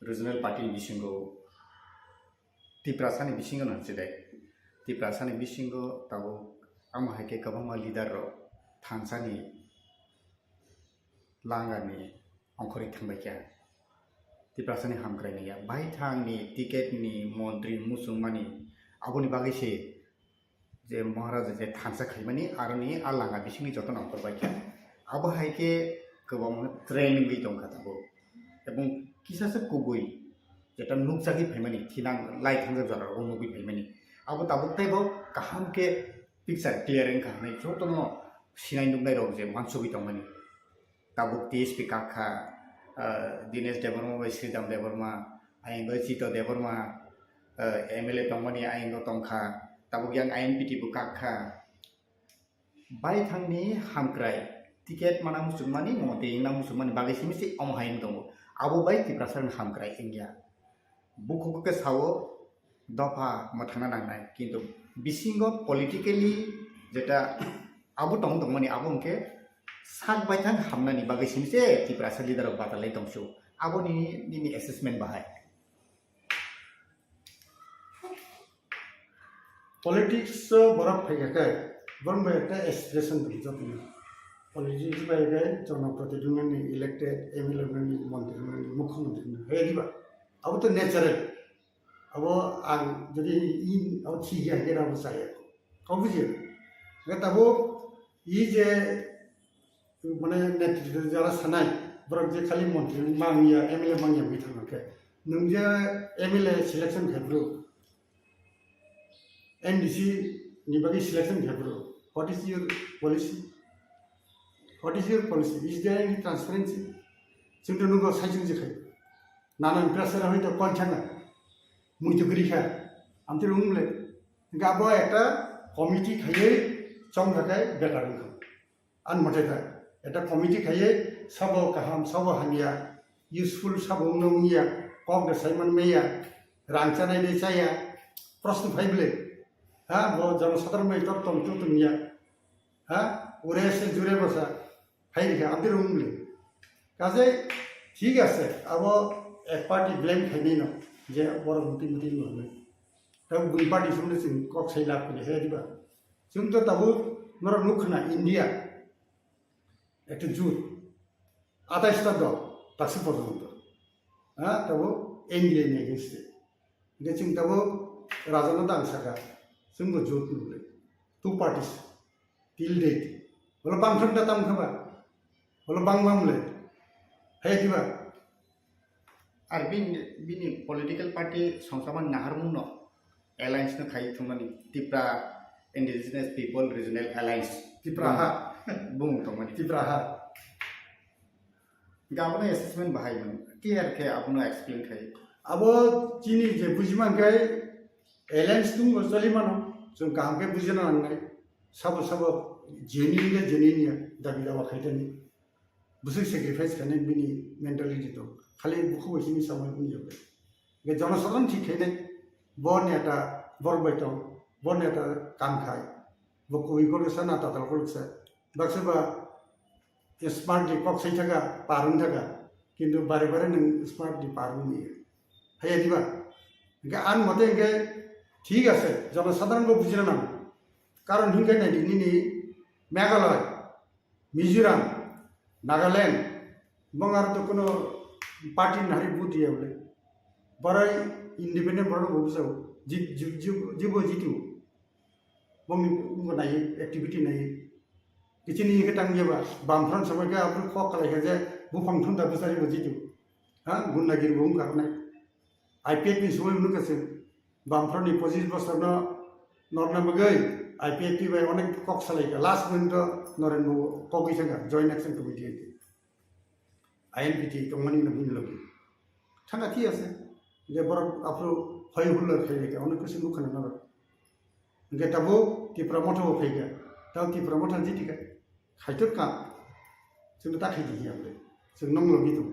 regional party ni bisingo, Tiprasa ni bisingo no hwnse de, Tiprasa ni bisingo tabuk amo hai khe kwbangma leader rok thansa ni langa ni ongkhorwi thangbai kha. Tiprasa ni hamkrai naiya, baithang ni ticket ni montri muchungmani, aboni bagwi se je Maharaja je thansa khaimani, aroni a langa bisingni jotono ongkhorbai kha. Abo hai khe kwbangma train wngwi tongkha tabuk. Ebong kisa se kubui, jeta nukjagwi phaimani, thinang lai thangjak jora rogo nugwi phaimani. Abo tabuk teibo kaham khe picture clear wngkha hwnwi jotono sinai nuknai rok je uansugwi tongmani. Tabuk T S P kak kha, ah, Dinesh Debbarma bai Sridham Debbarma, ayang bai Chito Debbarma, ah, M L A tongmani ayang o tong kha, tabuk yang I N P T bo kak kha. Baithangni hamkrai, ticket mana muchungmani, montri wngna muchungmani bagwi simi se omo hai wng tongo. Abo bai Tiprasa ni hamkrai wngya. Bukhuk khe sao, dopha mwthangna nangnai, kintu bisingo politically jeta abo tong tongmani abo hwnkhe sak baithang hamnani bagwi simi se Tiprasa leader rok batalai tongsu. Aboni nini assessment bahai? Politics o borok phaikha khe borok bai ekta aspiration dong jotoni. Politics bai khe jonoprotidhi wngnani, elected M L A wngnani, montri wngnani, mukhyamantri wngnani, hai diba? Abo to natural. Abo ang jodi i abo thik ya hingke abo chaya. Kok buji? Hingke tabo i je mane netritwo jara sanai borok je khali montri mangya, M L A mangya wngwi thangkhe nwng je M L A selection khai bro, M D C ni bagwi selection khai bro. What is your policy? What is your policy? Is there any transparency? Chwng to nugo sai chwng je khai. Nana ni pressure hoi to kon changa. Mui to gri kha. Am to rung le. Ga bo ekta committee khaiye chong kha kai better wng kha. An mote ta. Ekta committee khaiye sabo kaham, sabo hamya, useful sabo wng wng ya, kok de sai man meya, rang chanai de chaya, proshno phai bole. Ha, bo jono sadharon bai tor tong tu tong ya. Ha, ure se jure basa. Hai rikha, abdi rung le. Kaje, thik ase, abo ek party blame khainai no, je borok muti muti no hwnwi. Tabo bui party sumle chwng kok sai lab khainai, hai diba? Chwng to tabo norok nuk khna India, ekta jut, atais ta dol, taksi porjonto. Ha, tabo India ni against e. Hingke chwng tabuk rajano tang saka, chwngbo jut nukle. Two parties, till date. Holo bangtham ta tamo khe ba? Holo bang bang le. Hai diba? Ar bini, bini political party songsaman naharmung no alliance no khai thumani Tipra Indigenous People Regional Alliance. Tipra ha. Bung tongmani. Tipra ha. Hingke abono assessment bahai mano. Clear khe abono explain khai. Abo chini je bujiman khe alliance tungbo choli mano. Chwng kaham khe bujina nangnai. Sabo sabo genuine khe genuine ya dabi dawa khaitani. Bwswk sacrifice khainai bini mentality tong. Khali bukhuk bai simi samai wngya khe. Hingke jonosadharon thik khainai. Bo neta borok bai tong. Bo neta kam khai. Bo kubui kol kisa na tatal kol kisa. Baksa ba smart di kok sai thaka, par wng thaka, kintu bare bare nwng smart di par wng ya. Haiya diba? Hingke ang mote hingke thik ase, jonosadharon bo bujina nango. Karon hingke nai di nini Meghalaya, Mizoram, Nagaland, bong aro to kuno party ni hari vote ya bole. Borai independent borok bo bujao, jib, jib, jib, jibo jitu. Bongni wngkha nai, activity nai. Kichini hingke tang yaba, bamphran samai khe aboni kok kalai kha je, buphang thum da bwsari bo jitu. Ha, gundagiri bo wngkha nai. I P F ni samai wngkha se, bamphran ni pochis bosor no norna bagwi, I P F ni bai onek kok salai kha. Last moment o Noren bo kok wi thangkha, Joint Action Committee hai. I N P T tongmani no buini logi. Thangkha thik ase. Je borok aphuru hoi hulla khai lekha, onek kusu nukha na norok. Hingke tabo Tipra Motha bo phaikha. Tabo Tipra Motha jiti kha. Khaitor ka. Chwng ta khaidi hiya ble. Chwng nong logi tong.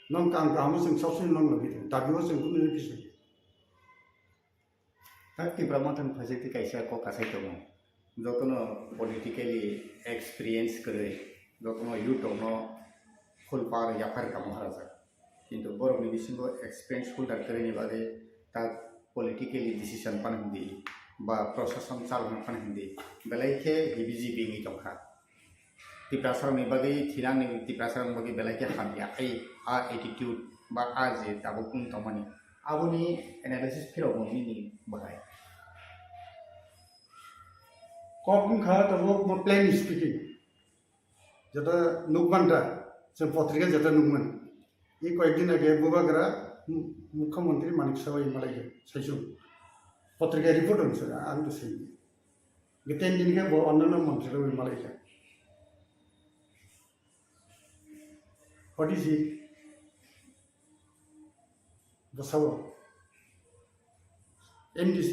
Nong kang kamo chwng sab sini nong logi tong. Dabi o chwng kunu kisa. Tak Tipra Mothani phaijak tei kaisa kok kasai tongo. Jotono politically experience kwrwi, jotono youth rokno phul par yaphar kamo harajak. Kintu borokni bisingo experience holder kwrwini bagwi tak politically decision phano hindi ba prosason chalokna phano hindi belai khe hibiji bingwi tongkha. Tiprasarokni bagwi thinangni Tiprasarokni bagwi belai khe hamya ai a attitude ba a je tabuk wng tongmani aboni analysis phirokbo nini bahai. Kok wngkha tabuk bo plain speaking. Jeta nukman da, chwng potrika jeta nukman. I koyekdin age Bubagra mu-, Mukhyamantri Manik Saha bai malaikha, saichung. Potrika report on sir, ang to sai. Ge ten din khe bo onnanno mantri rok bai malaikha. What is he? Bosao. M D C.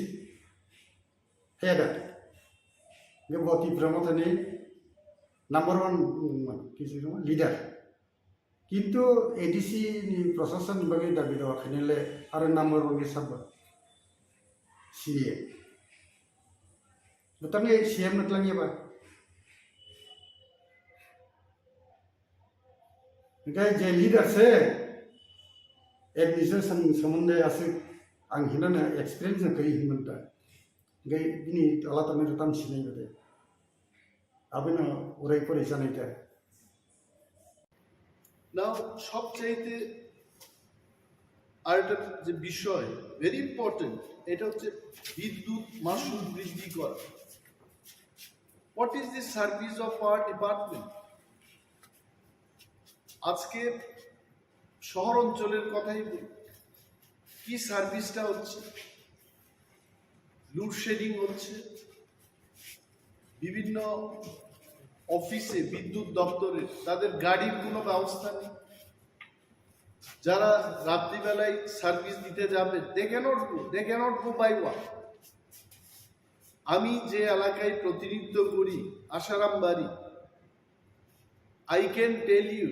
Heda. Ge bo Tipra Mothani number one, mm, kisi leader. Kintu A D C ni prosason ni bagwi dabi dawa khainai le aro number one ni sabo C M. Butang ni C M na tlang ya ba. Hingke je leader se administration somonde aswk ang hinana experience na kai hinmanta. Hingke bini tola tongmani tam sinai bade. Abino urai pore janai ta. Now, সবচাইতে আরেকটা যে বিষয়, very important, এটা হচ্ছে বিদ্যুৎ মাশুল বৃদ্ধি করা। What is the service of our department? আজকে শহর অঞ্চলের কথাই বলি, কি সার্ভিসটা হচ্ছে? লোডশেডিং হচ্ছে, বিভিন্ন অফিসে, বিদ্যুৎ দপ্তরে তাদের গাড়ির কোনো ব্যবস্থা নেই। যারা রাত্রিবেলায় সার্ভিস দিতে যাবে, they cannot go, they cannot go by walk. আমি যে এলাকায় প্রতিনিধিত্ব করি, আশারাম বাড়ি, I can tell you,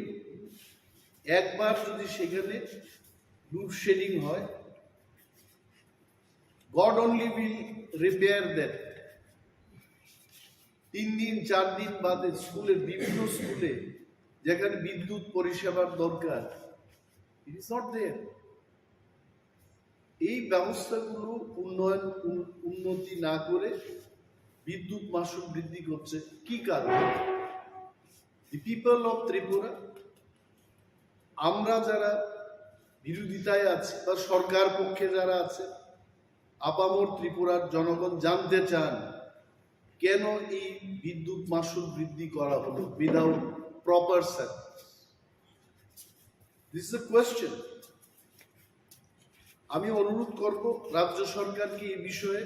একবার যদি সেখানে লোডশেডিং হয়, God only will repair that. তিন দিন, চার দিন বাদে স্কুলের, বিভিন্ন স্কুলে যেখানে বিদ্যুৎ পরিষেবার দরকার, it is not there. এই ব্যবস্থাগুলো উন্নয়ন, উন-, উন্নতি না করে বিদ্যুৎ মাশুল বৃদ্ধি করছে কি কারণে? The people of Tripura, আমরা যারা বিরোধিতায় আছি বা সরকার পক্ষে যারা আছে, আপামর ত্রিপুরার জনগণ জানতে চান কেন এই বিদ্যুৎ মাশুল বৃদ্ধি করা হলো without proper service? This is a question. আমি অনুরোধ করব রাজ্য সরকারকে এই বিষয়ে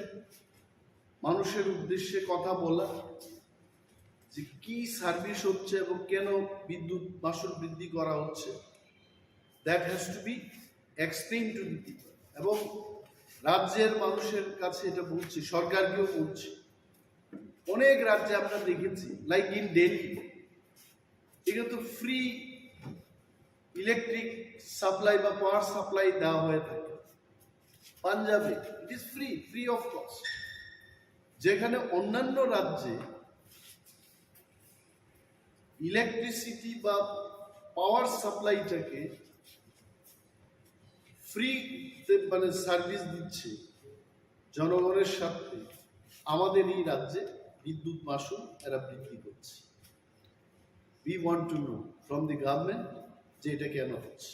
মানুষের উদ্দেশ্যে কথা বলা, যে কি সার্ভিস হচ্ছে এবং কেন বিদ্যুৎ মাশুল বৃদ্ধি করা হচ্ছে। That has to be explained to the people. এবং রাজ্যের মানুষের কাছে এটা বলছি, সরকারকেও বলছি। অনেক রাজ্যে আমরা দেখেছি, like in Delhi, এখানে তো ফ্রি ইলেকট্রিক সাপ্লাই বা পাওয়ার সাপ্লাই দেওয়া হয়ে থাকে। পাঞ্জাবে it is free, free of cost. যেখানে অন্যান্য রাজ্যে ইলেকট্রিসিটি বা পাওয়ার সাপ্লাইটাকে ফ্রিতে, মানে, সার্ভিস দিচ্ছে জনগণের স্বার্থে, আমাদের এই রাজ্যে বিদ্যুৎ মাশুল এরা বৃদ্ধি করছে। We want to know from the government যে এটা কেন হচ্ছে।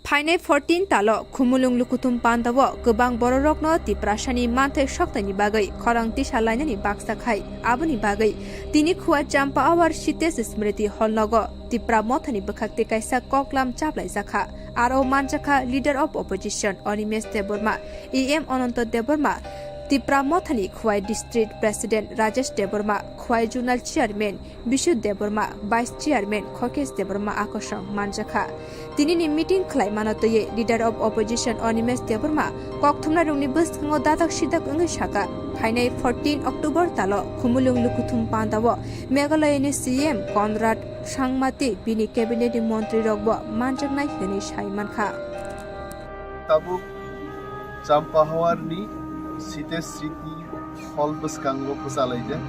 Phainai fourteen talo Khumulwng Lukuthum Pandao kwbang bororokno Tiprasani manthai soktaini bagwi khorang tisa lainani baksa khai. Aboni bagwi tini Khowai Champawar Sitesh Smriti Hall nogo Tipra Mothani bwkhak tei kaisa koklam chaplaijakha. Aro manjakha Leader of Opposition Animesh Debbarma, E M Ananta Debbarma, Tipra Mothani Khowai District President Rajesh Debbarma, Khowai Zonal Chairman Bishu Debbarma, Vice Chairman Khokesh Debbarma akosong manjakha. Tinini meeting khlaimano twiwi Leader of Opposition Animesh Debbarma kokthumnairokni bwskango dadak sidak wngwi saka, Phainai fourteen October talo Khumulwng Lukuthum Pandao Meghalaya ni C M Conrad Sangma tei bini cabinet ni montri rokbo manjaknai hwnwi sai mankha. Tabuk Champahawarni Site Sriti hall bwskango bwchalaijak.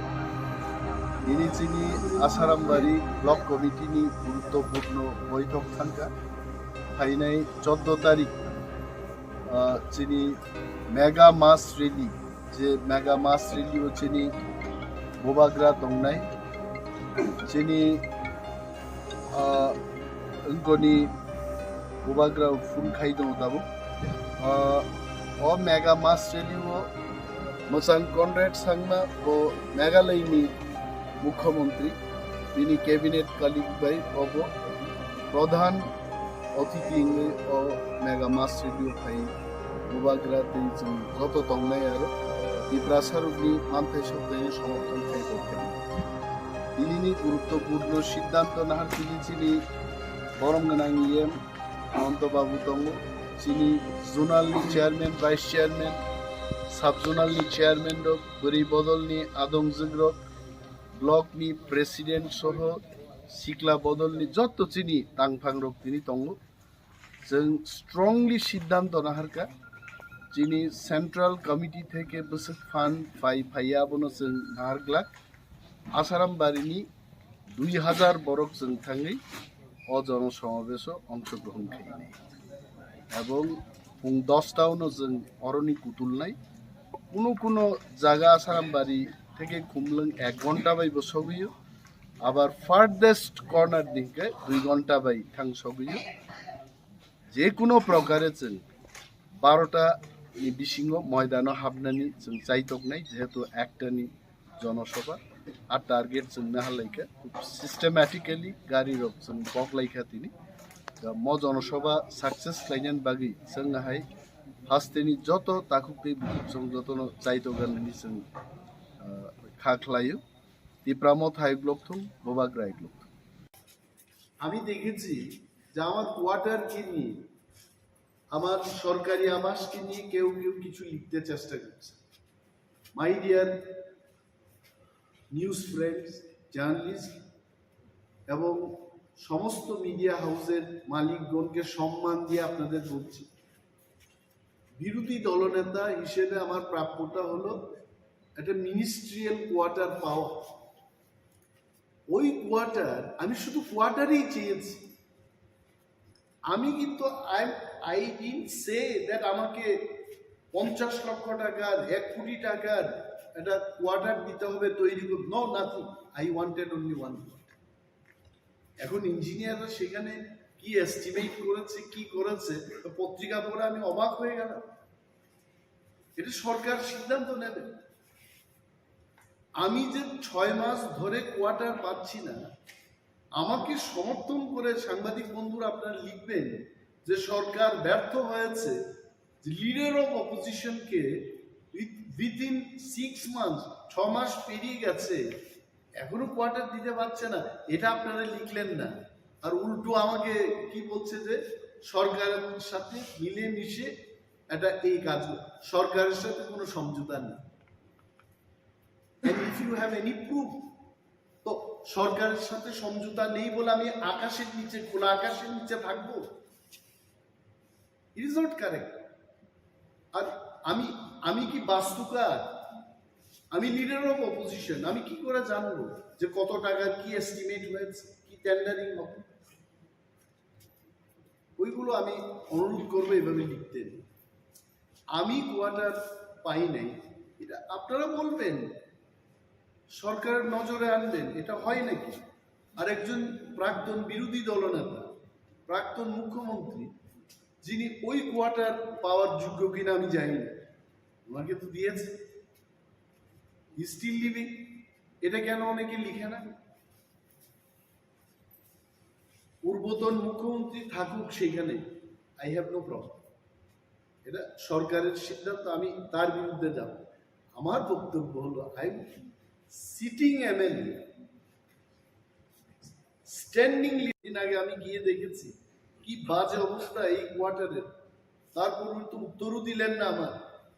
Nini chini Asarambari Block Committee ni guruttopurno boithok thangkha. Phainai choddo tarik, ah, chini mega mass rally, je mega mass rally o chini bubagra tongnai, chini ah, wngkoni bubagra phone khai tongo tabuk. Ah, o mega mass rally o mwchang Conrad Sangma bo Meghalaya ni Mukhyamantri, bini cabinet colleague bai obo pradhan otithi wngwi o mega mass rally o phai bubagra tei chwng joto tongnai aro Tiprasa rokni manthai sokthai somorthon khai tongkha. Tinini guruttopurno siddhanto nahar tini chini borom gwnang E M Ananto Babu tongo, chini zonal ni chairman, vice chairman, sub zonal ni chairman rok, bwrwi bodol ni adongjwk rok, block ni president soho sikla bodol ni jotto chini tangphang rok tini tongo. Chwng strongly siddhanto naharkha, chini central committee theke bwswk phan phai phaiya abono chwng naharglak. Asaram barini dui hazar borok chwng thangwi o jono somabeso ongshogrohon khainai. Ebong pung dos ta uno chwng oroni kutulnai. Kuno kuno jaga Asaram bari theke Khumlwng ek ghonta bai bo sogwio. Abar farthest corner ni hwnkhe dui ghonta bai thang sogwio. Je kuno prokare chwng barota ni bisingo moidano habnani chwng chaitoknai, jehetu ektani jonosabha. A target chwng nahalaikha, khub systematically gari rok chwng boklaikha tini. Da mo jonosabha success khlainani bagwi chwng hai hasteni joto takhuk tei bukhuk chwng jotono chaitoganani chwng, ah, kha khlaio. Tipra Motha hai block thung, Bubagra hai block thung. আমি দেখেছি যে আমার কোয়ার্টারকে নিয়ে, আমার সরকারি আবাসকে নিয়ে কেউ কেউ কিছু লিখতে চেষ্টা করছে। My dear news friends, journalist এবং সমস্ত মিডিয়া হাউসের মালিকগণকে সম্মান দিয়ে আপনাদের বলছি, বিরোধী দলনেতা হিসেবে আমার প্রাপ্যটা হলো একটা মিনিস্ট্রিয়াল কোয়ার্টার পাওয়া। ওই কোয়ার্টার, আমি শুধু কোয়ার্টারই চেয়েছি। আমি কিন্তু I didn't say that আমাকে পঞ্চাশ লক্ষ টাকার, এক কোটি টাকার একটা কোয়ার্টার দিতে হবে, তৈরি করতে। No, nothing. I wanted only one quarter. এখন ইঞ্জিনিয়াররা সেখানে কি এস্টিমেট করেছে, কি করেছে, তো পত্রিকা পড়ে আমি অবাক হয়ে গেলাম। এটা সরকার সিদ্ধান্ত নেবে। আমি যে ছয় মাস ধরে কোয়ার্টার পাচ্ছি না, আমাকে সমর্থন করে সাংবাদিক বন্ধুরা আপনারা লিখবেন যে সরকার ব্যর্থ হয়েছে, যে লিডার অফ অপোজিশনকে উইথিন সিক্স মান্থস, ছ মাস পেরিয়ে গেছে, এখনো কোয়ার্টার দিতে পারছে না, এটা আপনারা লিখলেন না। আর উল্টো আমাকে কি বলছে যে সরকারের সাথে মিলেমিশে এটা এই কাজ, সরকারের সাথে কোনো সমঝোতা নেই। And if you have any proof, তো সরকারের সাথে সমঝোতা নেই বলে আমি আকাশের নিচে, খোলা আকাশের নিচে থাকবো? It is not correct. আর আমি, আমি কি বাস্তুকার? আমি লিডার অফ অপোজিশন, আমি কি করে জানবো যে কত টাকার কি এস্টিমেট হয়েছে, কি টেন্ডারিং হবে? ওইগুলো আমি অনুরোধ করবো এভাবে লিখতে। আমি কোয়ার্টার পাই নাই, এটা আপনারা বলবেন, সরকারের নজরে আনবেন। এটা হয় নাকি? আর একজন প্রাক্তন বিরোধী দলনেতা, প্রাক্তন মুখ্যমন্ত্রী, যিনি ওই কোয়ার্টার পাওয়ার যোগ্য কিনা আমি জানি না, ওনাকে তো দিয়েছে, হি স্টিল লিভিং। এটা কেন অনেকে লিখে না? পূর্বতন মুখ্যমন্ত্রী থাকুক সেখানে, আই হ্যাভ নো প্রবলেম। এটা সরকারের সিদ্ধান্ত, আমি তার বিরুদ্ধে যাব। আমার বক্তব্য হলো, আই সিটিং এমএলএ, স্ট্যান্ডিং। দিন আগে আমি গিয়ে দেখেছি কি বাজে অবস্থা এই কোয়ার্টারের। তারপর উনি তো উত্তরও দিলেন না আমার।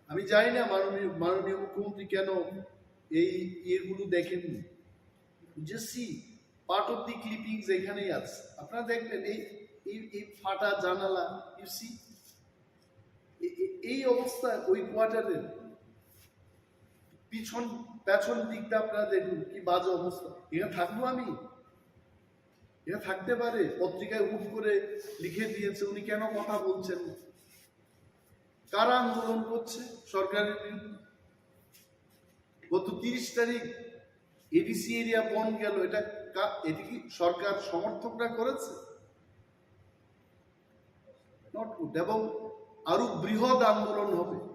আমি জানি না মাননীয় মাননীয় মুখ্যমন্ত্রী কেন এই ইয়েগুলো দেখেননি। যে see part of the clippings এখানেই আছে, আপনারা দেখবেন এই এই এই ফাটা জানালা, ইউ সি এই অবস্থা ওই কোয়ার্টারের পিছন পেছন দিকটা আপনারা দেখুন কি বাজে অবস্থা। এখানে থাকবো আমি? এখানে থাকতে পারে? পত্রিকায় হুট করে লিখে দিয়েছে, উনি কেন কথা বলছেন? কারা আন্দোলন করছে সরকারের বিরুদ্ধে? গত তিরিশ তারিখ এডিসি এরিয়া বন্ধ গেল, এটা কা- এটা কি সরকার সমর্থকরা করেছে? Not good. এবং আরো বৃহৎ আন্দোলন হবে।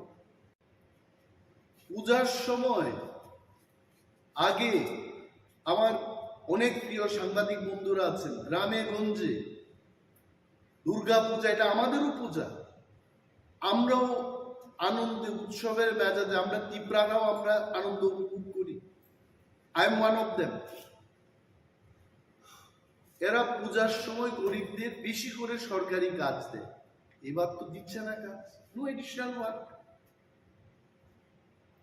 পূজার সময় আগে আমার অনেক প্রিয় সাংবাদিক বন্ধুরা আছেন, গ্রামে গঞ্জে দুর্গা পূজা, এটা আমাদেরও পূজা, আমরাও আনন্দে উৎসবের মেজাজে, আমরা তিপ্রারাও আমরা আনন্দ উপভোগ করি। I am one of them. এরা পূজার সময় গরিবদের বেশি করে সরকারি কাজ দেয়, এবার তো দিচ্ছে না কাজ, নো এডিশনাল ওয়ার্ক।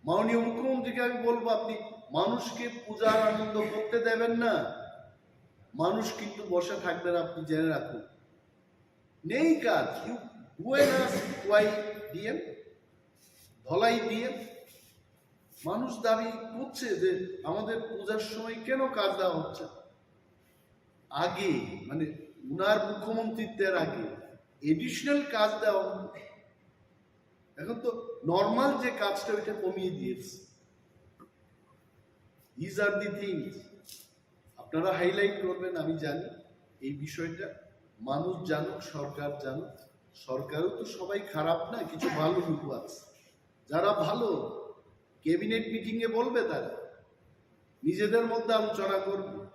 মাননীয় মুখ্যমন্ত্রীকে আমি বলবো, আপনি মানুষকে পূজার আনন্দ করতে দেবেন না, মানুষ কিন্তু বসে থাকবেন, আপনি জেনে রাখুন। নেই কাজ, ইউ বুয়েনাস ওয়াই ডিএম, ধলাই ডিএম। মানুষ দাবি করছে যে আমাদের পূজার সময় কেন কাজ দেওয়া হচ্ছে। আগে মানে উনার মুখ্যমন্ত্রীত্বের আগে এডিশনাল কাজ দেওয়া হতো। এখন তো নর্মাল যে কাজটা, ওইটা কমিয়ে দিয়েছে। These are the things আপনারা হাইলাইট করবেন, আমি জানি এই বিষয়টা। মানুষ জানুক, সরকার জানুক। সরকারও তো সবাই খারাপ না, কিছু ভালো লোক আছে। যারা ভালো, ক্যাবিনেট মিটিং এ বলবে, তারা নিজেদের মধ্যে আলোচনা করবে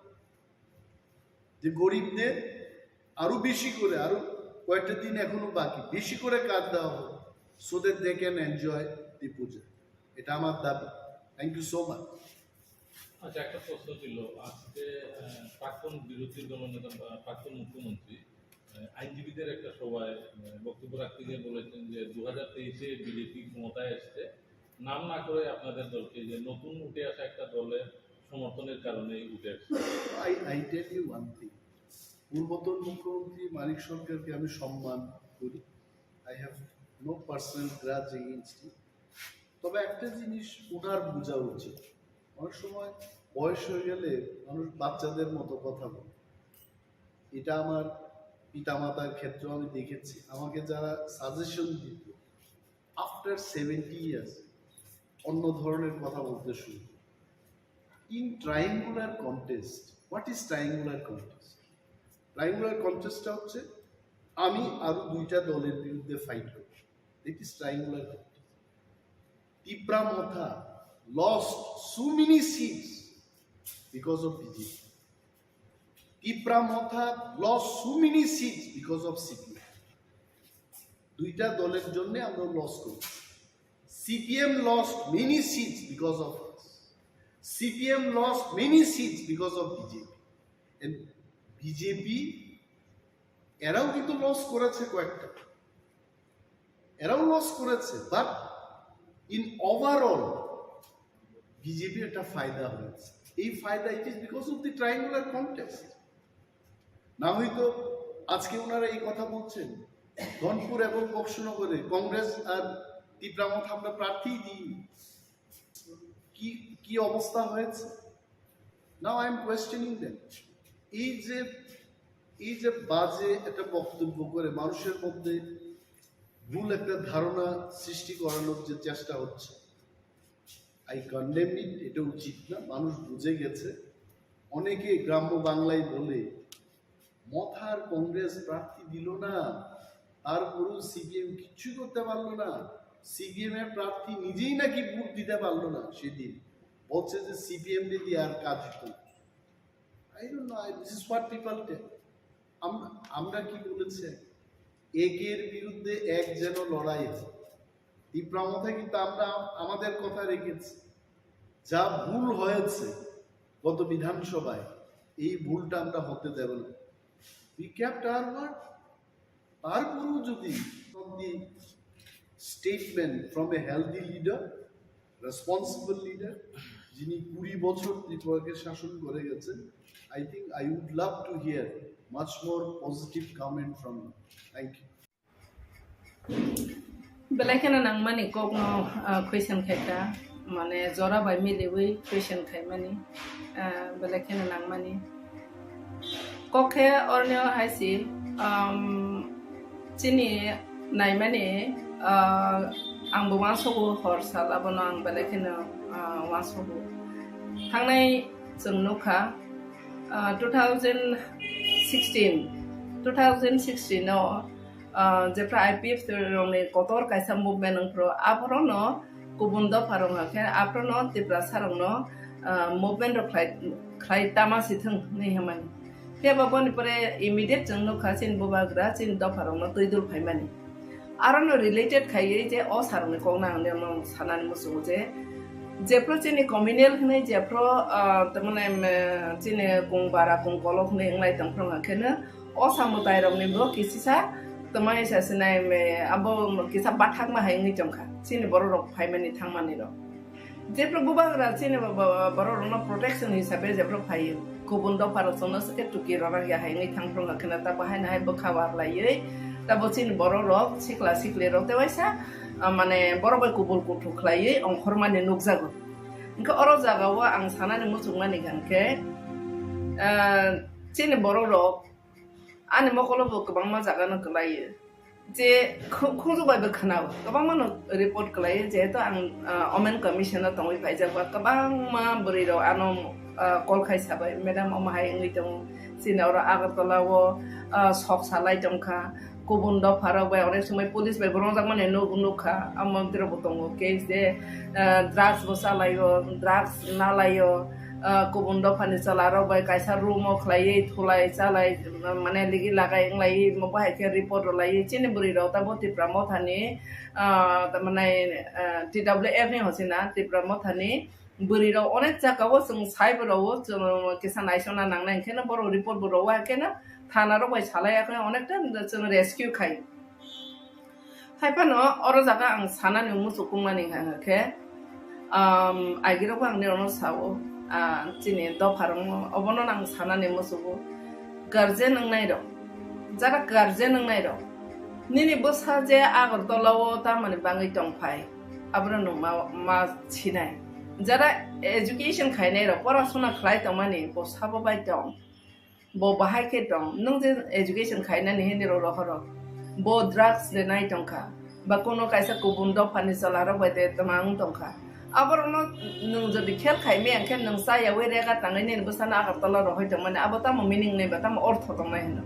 যে গরিবদের আরো বেশি করে, আরো কয়েকটা দিন এখনো বাকি, বেশি করে কাজ দেওয়া হোক, so that they can enjoy the puja. এটা আমার দাবি। Thank you so much. আচ্ছা, একটা প্রশ্ন ছিল, আজকে আহ, প্রাক্তন বিরোধী দলনেতা বা প্রাক্তন মুখ্যমন্ত্রী আহ, আইনজীবীদের একটা সভায় আহ, বক্তব্য রাখতে গিয়ে বলেছেন যে দু হাজার তেইশে বিজেপি ক্ষমতায় এসছে, নাম না করে আপনাদের দলকে, যে নতুন উঠে আসা একটা দলের সমর্থনের কারণেই উঠে আসছে। I, I tell you one thing, পূর্বতন মুখ্যমন্ত্রী মানিক সরকারকে আমি সম্মান করি। I have no personal grudge against him. তবে একটা জিনিস ওনার বোঝা উচিত, অনেক সময় বয়স হয়ে গেলে মানুষ বাচ্চাদের মতো কথা বলে। এটা আমার পিতামাতার ক্ষেত্রেও আমি দেখেছি। আমাকে যারা সাজেশন দিত, আফটার সেভেন্টি ইয়ার্স অন্য ধরনের কথা বলতে শুরু করে। In triangular contest, what is triangular contest? Triangular কন্টেস্টটা হচ্ছে আমি আরো দুইটা দলের বিরুদ্ধে ফাইট করব। That is triangular contest. Tipra Motha lost so many seats because of BJP. Tipra Motha lost so many seats because of CPM. দুইটা দলের জন্য আমরা লস করেছি। CPM lost many seats because of us. CPM lost many seats because of BJP. And BJP এরাও কিন্তু লস করেছে কয়েকটা, এরাও লস করেছে, but in overall বিজেপির একটা ফায়দা হয়েছে। এই ফায়দা, it is because of the triangular contest. না হয়তো আজকে ওনারা এই কথা বলছেন, ধনপুর এবং বক্সনগরে কংগ্রেস আর তিপ্রা মথা আমরা প্রার্থী দিইনি। কি কি অবস্থা হয়েছে? Now I am questioning them. এই যে এই যে বাজে একটা বক্তব্য করে মানুষের মধ্যে ভুল একটা ধারণা সৃষ্টি করানোর যে চেষ্টা হচ্ছে, আই কন্ডেম ইট। এটা উচিত না। মানুষ বুঝে গেছে। অনেকে গ্রাম্য বাংলায় বলে, মথার কংগ্রেস প্রার্থী দিল না, তারপরেও সিপিএম কিচ্ছু করতে পারলো না। সিপিএম এর প্রার্থী নিজেই নাকি ভোট দিতে পারলো না সেদিন, বলছে যে সিপিএম রে দিয়ে আর কাজ হতো না। I don't know, this is what people tell. আমরা আমরা কি বলেছি? একের বিরুদ্ধে এক যেন লড়াই হয়। তিপ্রা মথা কিন্তু আমরা আমাদের কথা রেখেছি। যা ভুল হয়েছে গত বিধানসভায়, এই ভুলটা আমরা হতে দেব না। We kept our word. তারপরেও যদি from the Statement from a healthy leader, responsible leader, যিনি কুড়ি বছর ত্রিপুরাকে শাসন করে গেছেন. I think I would love to hear much more positive comment from you. Thank you. Belai kheno nangmani kokno, ah, question khaikha, mane jora bai miliwi question khaimani, ah, belai kheno nangmani. Kok khe orni o hai si, um, chini naimani, ah, ang bo uansogo hor sal abono ang belai kheno, ah, uansogo. Thangnai chwng nukha, ah, two thousand sixteen, two thousand sixteen o, ah, jephra I P F T rokni kotor kaisa movement wngphru, aphorono kubun dopha rok hwnkhe aphorono Tiprasa rokno, ah, movement rok khlai, khlai tama si thung hinwi hwnmani. Phiya ba boni pore immediate chwng nukha chini bubagra chini dopha rokno twi dul phaimani. Arono related khaiwi je o sir ni kokno ang nirok sanani muchungo je, jephru chini communal hinwi jephru, ah, tamani, em, chini kung bara kung kolok hinwi wnglai tongphru hwnkhe no o samwtai rokni bo kisisa tamani sa sinai, em, abo kisa bathakma hai wngwi tongkha chini borok rok phaimani thangmani rok. Jephru bubagra chini bo-, bo-, borok rokno protection hisabe jephru phaio. Kubun dopha rok chwngno swkhe tuki rwrak ya hai wngwi thangphru hwnkhe no ta bahai no hai bwkha war laiwi tabo chini borok rok sikla sikli rok tei waisa, ah, mane borok bai kubul kuthuk khlaiwi ongkhormani nukjago. Hwnkhe oro jagao ang sanani muchungmani hwnkhe, ah, chini borok rok ani mokolo bo kwbangma jaga no kwlaio. Je khu-, khunju bai bo khwnao, kwbangma no report kwlaio, jehetu ang, ah, Women Commission o tongwi phaijak ba, kwbangma bwrwi rok ano, ah, call khai sabai, "Madam, omo hai wngwi tongo, chini oro Agartala o, ah, sok salai tongkha, kubun dopha rok bai onek somoi police bai bo rwngjakmani nuk-, nukha, amo bwrwi rok bo tongo case de, ah, drugs bo chalaio, drugs nalaio." Ah, kubun dophani chwla rok bai kaisa room o khlaiwi thulai chalai, mane ligi lagai wnglaiwi omo bahai khe report rwlaiwi chini bwrwi rok tabo Tipra Mothani, ah, tamani, ah, T W F ni hochina Tipra Mothani bwrwi rok onek jagao chwng sai bo rwo, chwng kisa naisona nangnai, hwnkhe no borok report bo rwo, hwnkhe no thana rok bai salai, hwnkhe onekta chwng rescue khai. Hai phano oro jaga ang sanani muchukmani hwnkhe, um, agirokbo ang nirokno sao, ah, chini dopharokno obono ang sanani muchugo. Guardian wngnairok, jara guardian wngnairok, nini bwsa je Agartala o tamani bangwi tongphai, abono nwng ma, ma sinai. Jara education khainairok, porasona khlai tongmani, bo sabo bai tong. Bo bahai khe tong, nwng je education khainani hinwi rw rohoro. Bo drugs de nai tongkha, ba kuno kaisa kubun dophani chwla rok bai de twmang tongkha. Aborokno nwng jodi khel khai maya khe nwng cha yaui rega tangwi nini bwsano Agartala rohoi tongmani, abo tamo meaning nai ba tamo ortho tongnai hino.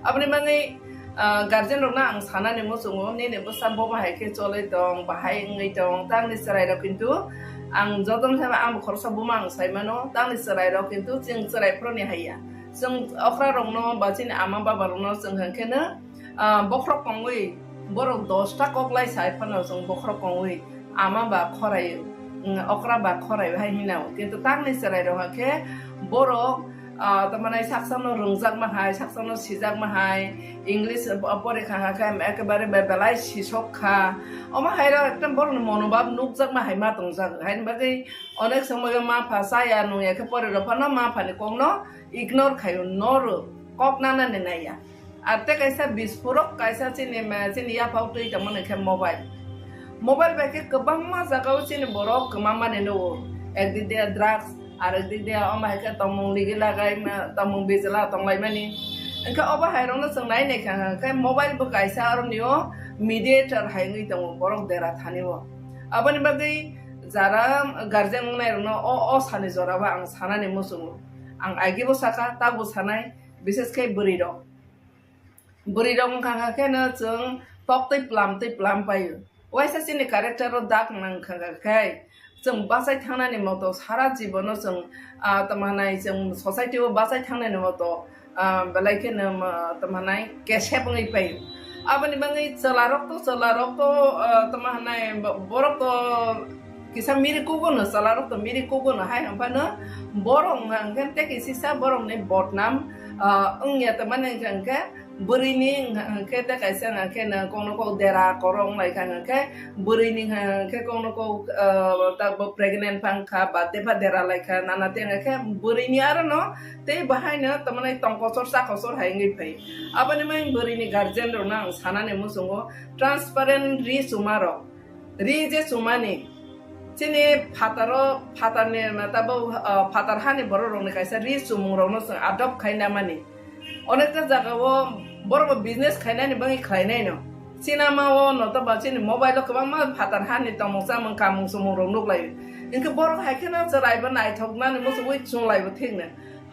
Aboni bagwi, ah, guardian rokno ang sanani muchungo, nini bwsa bo bahai khe choloi tong, bahai wngwi tong, tamni chwrai rok kintu ang jotono saiba ang bo khoroksa buma ang saimano, tamni chwrai rok kintu chwng chwrai phuroni haiya. Chwng okra rokno ba chini ama baba rokno chwng hwnkhe no, ah, bokhorok kongwi borok dosta kok lai sai phano chwng bokhorok kongwi ama ba khorai, mm, okra ba khorai hai hinao. Kintu tamni chwrai rok hwnkhe borok, ah, tamani saksano rwngjakma hai, saksano sijakma hai, English porikha hwnkhe ekebare be-, belai sisok kha. Omo hai rok ekdom borokni monobhab nukjakma hai ma tongjak. Haini bagwi onek somoyo ma pha chaya nungya khe pore rok phano ma phani kokno ignore khaio, noro kok nanani naiya. Ar tei kaisa bispurok kaisa chini ma, chini yaphao twi tongmani khe mobile. Mobile bai khe kwbangma jagao chini borok kwmamani nugo. Ekdik de drugs, arekdik de omo hai khe tongmung ligi lagai ma, tongmung bijla tonglaimani. Hwnkhe obo hai rokno chwng nai nai kha khe mobile bo kaisa aroni o mediator hai wngwi tongo borok dera thani o. Aboni bagwi jara guardian wngnai rokno o, o sani jora o ang sanani muchungo. Ang agi bo saka, ta bo sanai, bises khe bwrwi rok. Bwrwi rok wngkha kha khe no chwng tok twi plam twi plam paio. Waisa chini character o dak nang kha kha khe chwng bachai thangnani moto sara jibono chwng, ah, tamo hanai chwng society o bachai thangnani moto, ah, belai khe no, ah, tamo hanai kesep wngwi paio. Aboni bagwi chwla rok to, chwla rok to, ah, tamo hanai bo-, borok to kisa miri kugo no, chwla rok to miri kugo no, hai hwnphano borok wngkha hwnkhe tei kisisa borokni bodnam, ah, wngya tongmani hwnkha hwnkhe Bwrwini hwnkha hwnkhe tei kaisa hwnkha khe no kokno kok dera koro wnglaikha hwnkha khe, bwrwini hwnkha hwnkhe kokno kok, ah, ta bo pregnant phangkha ba tei pha dera laikha, nana tei hwnkha khe bwrwini aro no tei bahaino tamani tongkochor chakochor hai wngwi phai. Aboni mai bwrwini guardian rokno ang sanani muchungo transparent ri chuma rok. Ri je chumani, chini phataro, phatarni na tabo, ah, phatar hani borok rokni kaisa ri chumung rokno chwng adopt khai namani. Onekta jaga o borok bo business khainani bagwi khlainai no. Chinama o no to ba chini mobile o kwbangma phatar hani tongmung chamung kamung chumung rok nuklai. Hinkhe borok hai kheno chwrai bo naithok nani muchungwi chunglai bo thik no.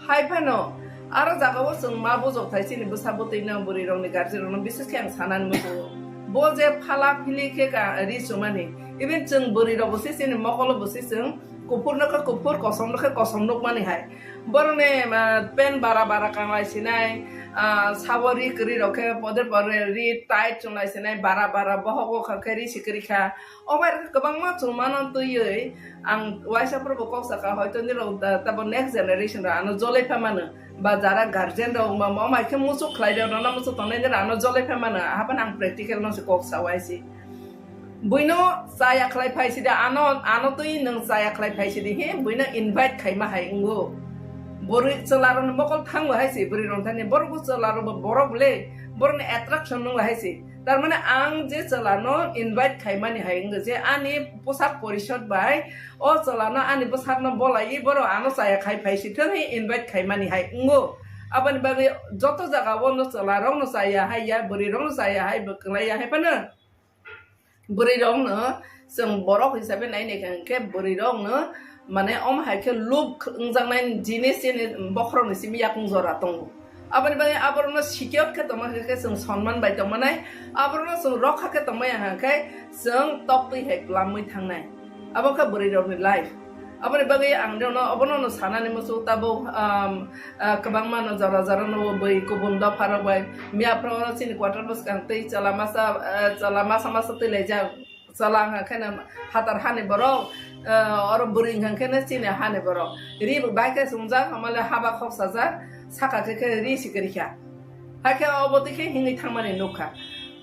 Hai phano aro jaga o chwng ma bujok thai chini bwsa bwtwi no bwrwi rokni guardian rokno bises khe ang sanani muchungo. Bo je phala phili khe ka ri chumani. Even chwng bwrwi rok bo se chini mokolo bo se chwng kuphur no khe kuphur kosom no khe kosom nukmani hai. Borokni, ah, pant bara bara kanglai sinai, ah, sabo ri kwrwi rok khe poder poder ri tight chunglai sinai bara bara bohok o kha khe ri sikiri kha. O bai kwbangma chumano twiwi ang waisa phuru bo kok saka hoito nirok da-, tabo next generation rok ano jolai pha mano ba jara guardian rok wngma mo mai khe muchuk khlai rok nono muchuk tongnai nirok ano jolai pha mano hapan ang practical no se kok sa waisi. Buino chaya khlai phai sidi, ano, ano twi nwng chaya khlai phai sidi, he, buino invite khaima hai wngo. Bwrwi chwla rokni mokol thango hai se, bwrwi rok thani, borok bo chwla rok bo, borok le, borokni attraction nung hai se. Tar mane ang je chwla no invite khaimani hai wngo je ani posak porishod bai, o chwla no ani bwsak no bolai, borok ano chaya khai phai si thang he invite khaimani hai wngo. Aboni bagwi joto jaga o no chwla rok no chaya hai ya, bwrwi rok no chaya hai, bwklai ya hai phano. Bwrwi rokno chwng borok hisabe nai nai khe, bwrwi rokno mane omo hai khe look wngjaknai jinis chini bokhorokni simi yakung jora tongo. Aboni bagwi aborokno secure khe tongma khe, khe chwng sonman bai tongmanai, aborokno chwng rokha khe tongmaya hwnkhe chwng toktwi hai kwlamwi thangnai. Abo khe bwrwi rokni life. Aboni bagwi ang nono obono no sanani muchungo tabuk, um, ah, kwbangma no jora jora no bwi kubun dopha rok bai miya phoro chini quarter bwskang twi chwla masa, ah, chwla masa masa twi laijak. Chwla wngkha khe no phatar hani borok, ah, oro bwrwi wngkha khe no chini hani borok. Ri bo bai khe chumjak, hamale haba khok sajak, saka khe khe ri sikiri kha. Hakhe obo twi khe hingwi thangmani nukha.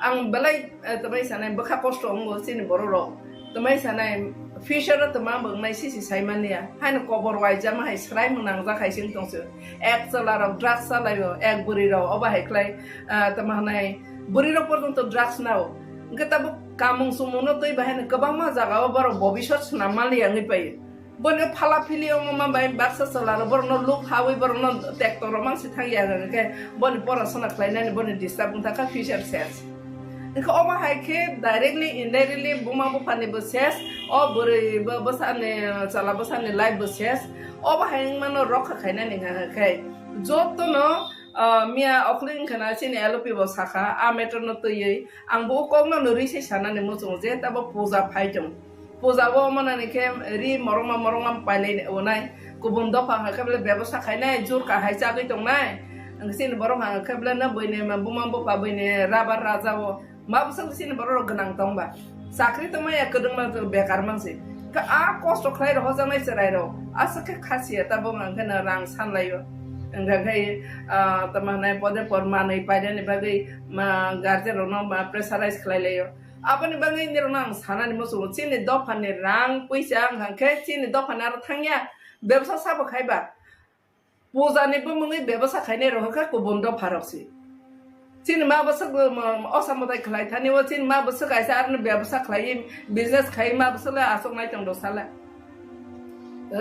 Ang belai, eh, twmai sanai bwkha kosto wngo chini borok rok. Twmai sanai future o twma bo wngnai sisi sai manya. Haino kobor waijama hai swrai mung nangjak hai sing tongse. Ek chwla rok drugs chalaio, ek bwrwi rok obo hai khlai, ah, twma hwnai bwrwi rok porjonto drugs nao. Hwnkhe tabuk kamung sumung no twi bahai no kwbangma jaga o borok bobisot swnam manliya wngwi paio. Bono phala phili wngma bai baksa chwla rok borokno look hawi borokno tekto rok mang si thang ya hwnkhe boni porasona khlainani boni disturb wngkha future ses. Hwnkhe omo hai khe directly indirectly buma buphani bo ses, o bwrwi bo bwsani chwla bwsani life bo ses. Obo hai wngmano rokha khainani hwnkhe jotono, ah, miya okhli wngkha na chini L O P bo sakha a matter no twiwi ang bo o kokno no ri se sanani muchungo je tabo puja phai tong. Puja o manani khe ri morongma morongma pailai onai. Kubun dopha hwnkha khe bele bebosa khainai, jur kahai chagwi tongnai. Ang chini borok hwnkha khe bele no buini buma bupha buini rabar raja o. Ma bwswk chini borok rok gwnang tongba. Chakri tongmaya kwdwngma bekar mansi. Kha a kosto khlai rok hojaknai chwrai rok. Aswk khe khasiya tabuk hwnkha no rang sanlaio. Hwnkha khe, ah, tamo hwnai pode por manwi painani bagwi ma guardian rokno ma pressurize khlai laio. Aboni bagwi nirokno ang sanani muchungo, chini dophani rang puisa wngkha khe chini dophani aro thangya, bebsa sabo khaiba. Pujani bumungwi bebsa khainai rok khe kubun dopha rok se. Chini ma bwswk, um, osa mwtai khlai thani o, chini ma bwswk kaisa aroni bebsa khlaiwi business khai ma bwswk le aswk nai tong do sala.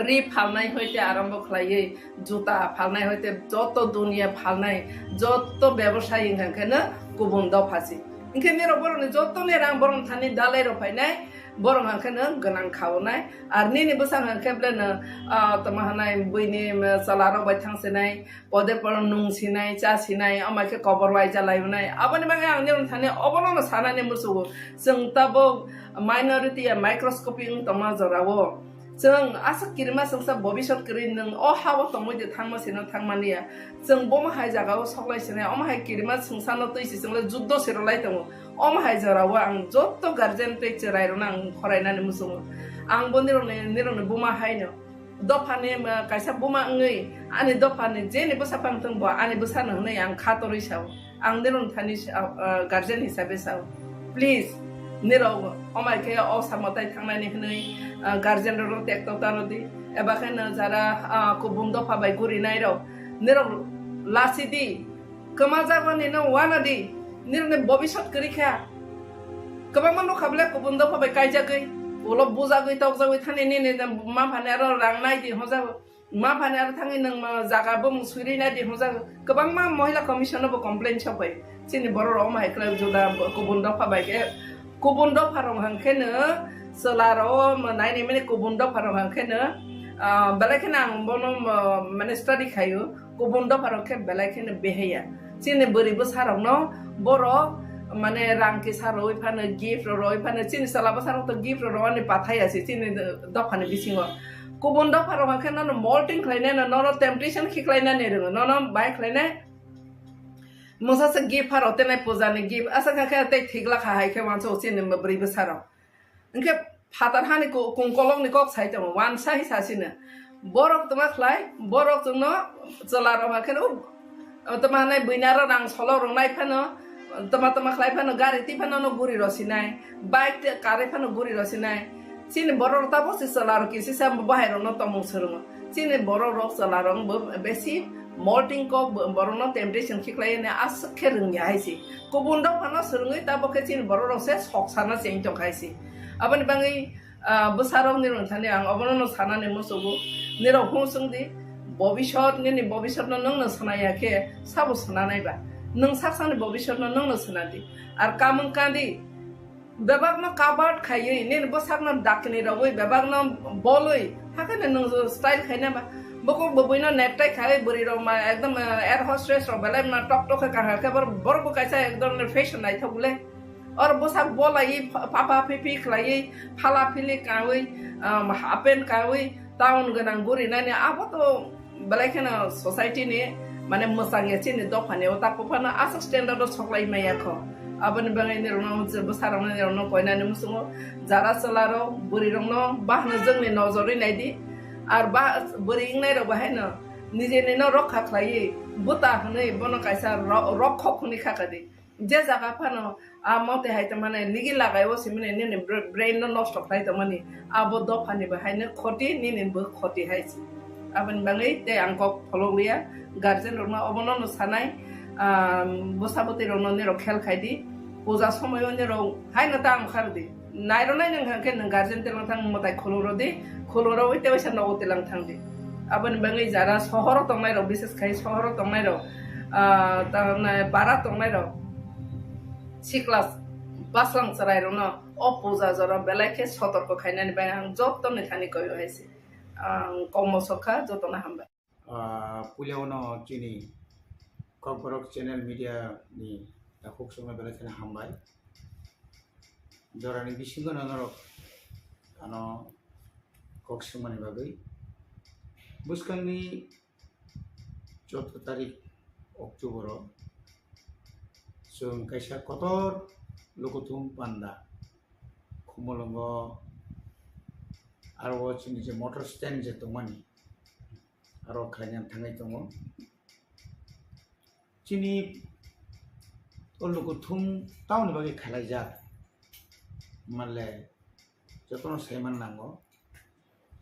Ri phalnai hoite arombo khlaiwi, juta phalnai hoite joto duniya phalnai, joto bebosai wngkha khe no kubun dopha se. Hinkhe nirok borokni jotoni rang borokni thani dalai rok phainai, borok hwnkhe no gwnang khaonai. Ar nini bwsang hwnkhe bele no, ah, tamo hwnai buini, um, chwla rok bai thang sinai, pode poro nung sinai, cha sinai, omo khe kobor waija lai hwnai. Aboni bagwi ang nirok thani obono no sanani muchungo. Chwng tabuk minority ya microscopic wng tongma jora o. Chwng aswk kirima chwngsa bobisot kwrwi nwng o ha-o tongwi de thangma sino thangmani ya. Chwng bomo hai jaga o soklai sinai, omo hai kirima chwngsa no twi si chwng le juddo se rwlai tongo. Omo hai jora o ang joto guardian tei chwrai rokno ang khorai nani muchungo. Ang bo nirok ni, nirok ni buma hai no. Dopha ni, ma, kaisa buma wngwi ani dopha ni je ni bwsa phang thung bo ani bwsa no hwnwi ang kha torwi sao. Ang nirok thani sa-, ah, guardian hisabe sao, please, nirok omai khe o samo tai thangnani hwnwi, ah, guardian rok tekto tano di, eba khe no jara, ah, kubun dopha bai gurinai rok nirok lasi di, kwma jagoni no wana di, nirok ni bobisot kwrwi kha. Kwbangma nukha bole kubun dopha bai kaijagwi, ulo bujagwi tokjagwi thani nini ma phani aro rang nai di hojago. Ma phani aro thangwi nwng ma jaga bumung swiri nai di hwnjak. Kwbangma Mohila Commission no bo complain sok bai. Chini borok rok omo hai khlai juda kubun dopha bai khe, kubun dopha rok hwn khe no chwla rok omo nai nai mani kubun dopha rok hwn khe no, ah, belai khe no ang bono, ah, mane study khaio. Kubun dopha rok khe belai khe no behaya. Chini bwrwi bwsa rok no borok mane rang kisa rwi phano, gift rok rwi phano, chini chwla bwsa rok to gift rok rwani pathai ya se chini dopha ni bisingo. Kubun dopha rok hwn khe nono molting khlainai no, nono temptation khiklainani rwngo, nono bai khlainai. Mungsa se gift pharo tenai puja ni gift, asa kha khe tei thik lakha hai khe wansa o chini bwrwi bwsa rok. Hwnkhe phatar hani ku-, kungkolok ni kok sai tongo, wansa hi sasino. Borok tongma khlai, borok chwngno chwla rok hakhe no, tongma hanai buina ro rang solo rwnai phano, tongma tongma khlai phano, gari twi phano no guri rw sinai, bike te karwi phano guri rw sinai. Chini borok rok tabok se chwla rok kisi sa bahai rok no tongmung swrwngo. Chini borok rok chwla rok bo besi molting kok bo-, borok no temptation khiklai ne aswk khe rwngya hai se. Kubun rok phano swrwngwi tabok khe chini borok rok se sok sana cheng tong khai se. Aboni bagwi, ah, bwsa rok ni rwng thani ang obono no sanani musugo. Nirok hung swng di, bobisot nini bobisot no nwng no swnaya khe sabo swnanai ba? Nwng sak sakni bobisot no nwng no swnadi. Ar kamung kandi, bebakno covered khaiwi, nini bwsakno dakni rogwi, bebakno bolwi, hakheno nwng style khaina ba? Bukhuk bwbwino necktie khaiwi, bwrwi rok ma ekdom, eh, air hostess rok belai ma tok tok khe kahar khe, bor-, borok bo kaisa ekdom fashion naithok le. Or bwsak bolaiwi, pha-, papa phipi khlaiwi, phala phili kawi, um, half pant kawi, town gwnang guri nani, abo to belai kheno society ni, mane, mwchang ya chini dopha ni o tak phano aswk standard o soklai maya kho. Aboni bagwi nirokno je bwsa rokno nirokno koinani muchungo, jara chwla rok bwrwi rokno bahno jwngni nojorwi nai di. Ar ba bwrwi wngnai rok bahaino nijeni no rokha khlaiwi bwta hwnwi bono kaisa ro-, rokhok hwnwi kha kha di. Je jaga phano a mote hai tongmani nigi lagai o simani nini br-, brain no nosto khlai tongmani, abo dopha ni bo haino khoti, nini bo khoti hai se. Aboni bagwi tei ang kok pholok liya, guardian rokno obono no sanai, ah, bwsa bwtwi rokno nirok khel khai di, puja somoyo nirok haino ta ang khar di. Nairwnai nwng hwnkhe nwng guardian telang thang mwtai khulurodi, khulurogwi tei waisa nogo telang thangdi. Aboni bagwi jara sohoro tongnairok, bises khai sohoro tongnairok, ah, tamni bara tongnairok, sikla bwslang chwrairokno o puja jora belai khe sotorko khainani bai ang jottoni thani koyo hai se. Ang kokmo sokha, jotono hambai. Ah, puila uno chini Kokborok channel media ni takhuk songno belai kheno hambai. Jorani bisingo no norok ano kok swngmani bagwi. Bwskangni chwddo tarik October o chwng kaisa kotor lukuthum panda Khumulwngo aro o chini je motor stand je tongmani, aro khlaina thangwi tongo. Chini o lukuthum tamoni bagwi khalaijak manle jotono saiman nango.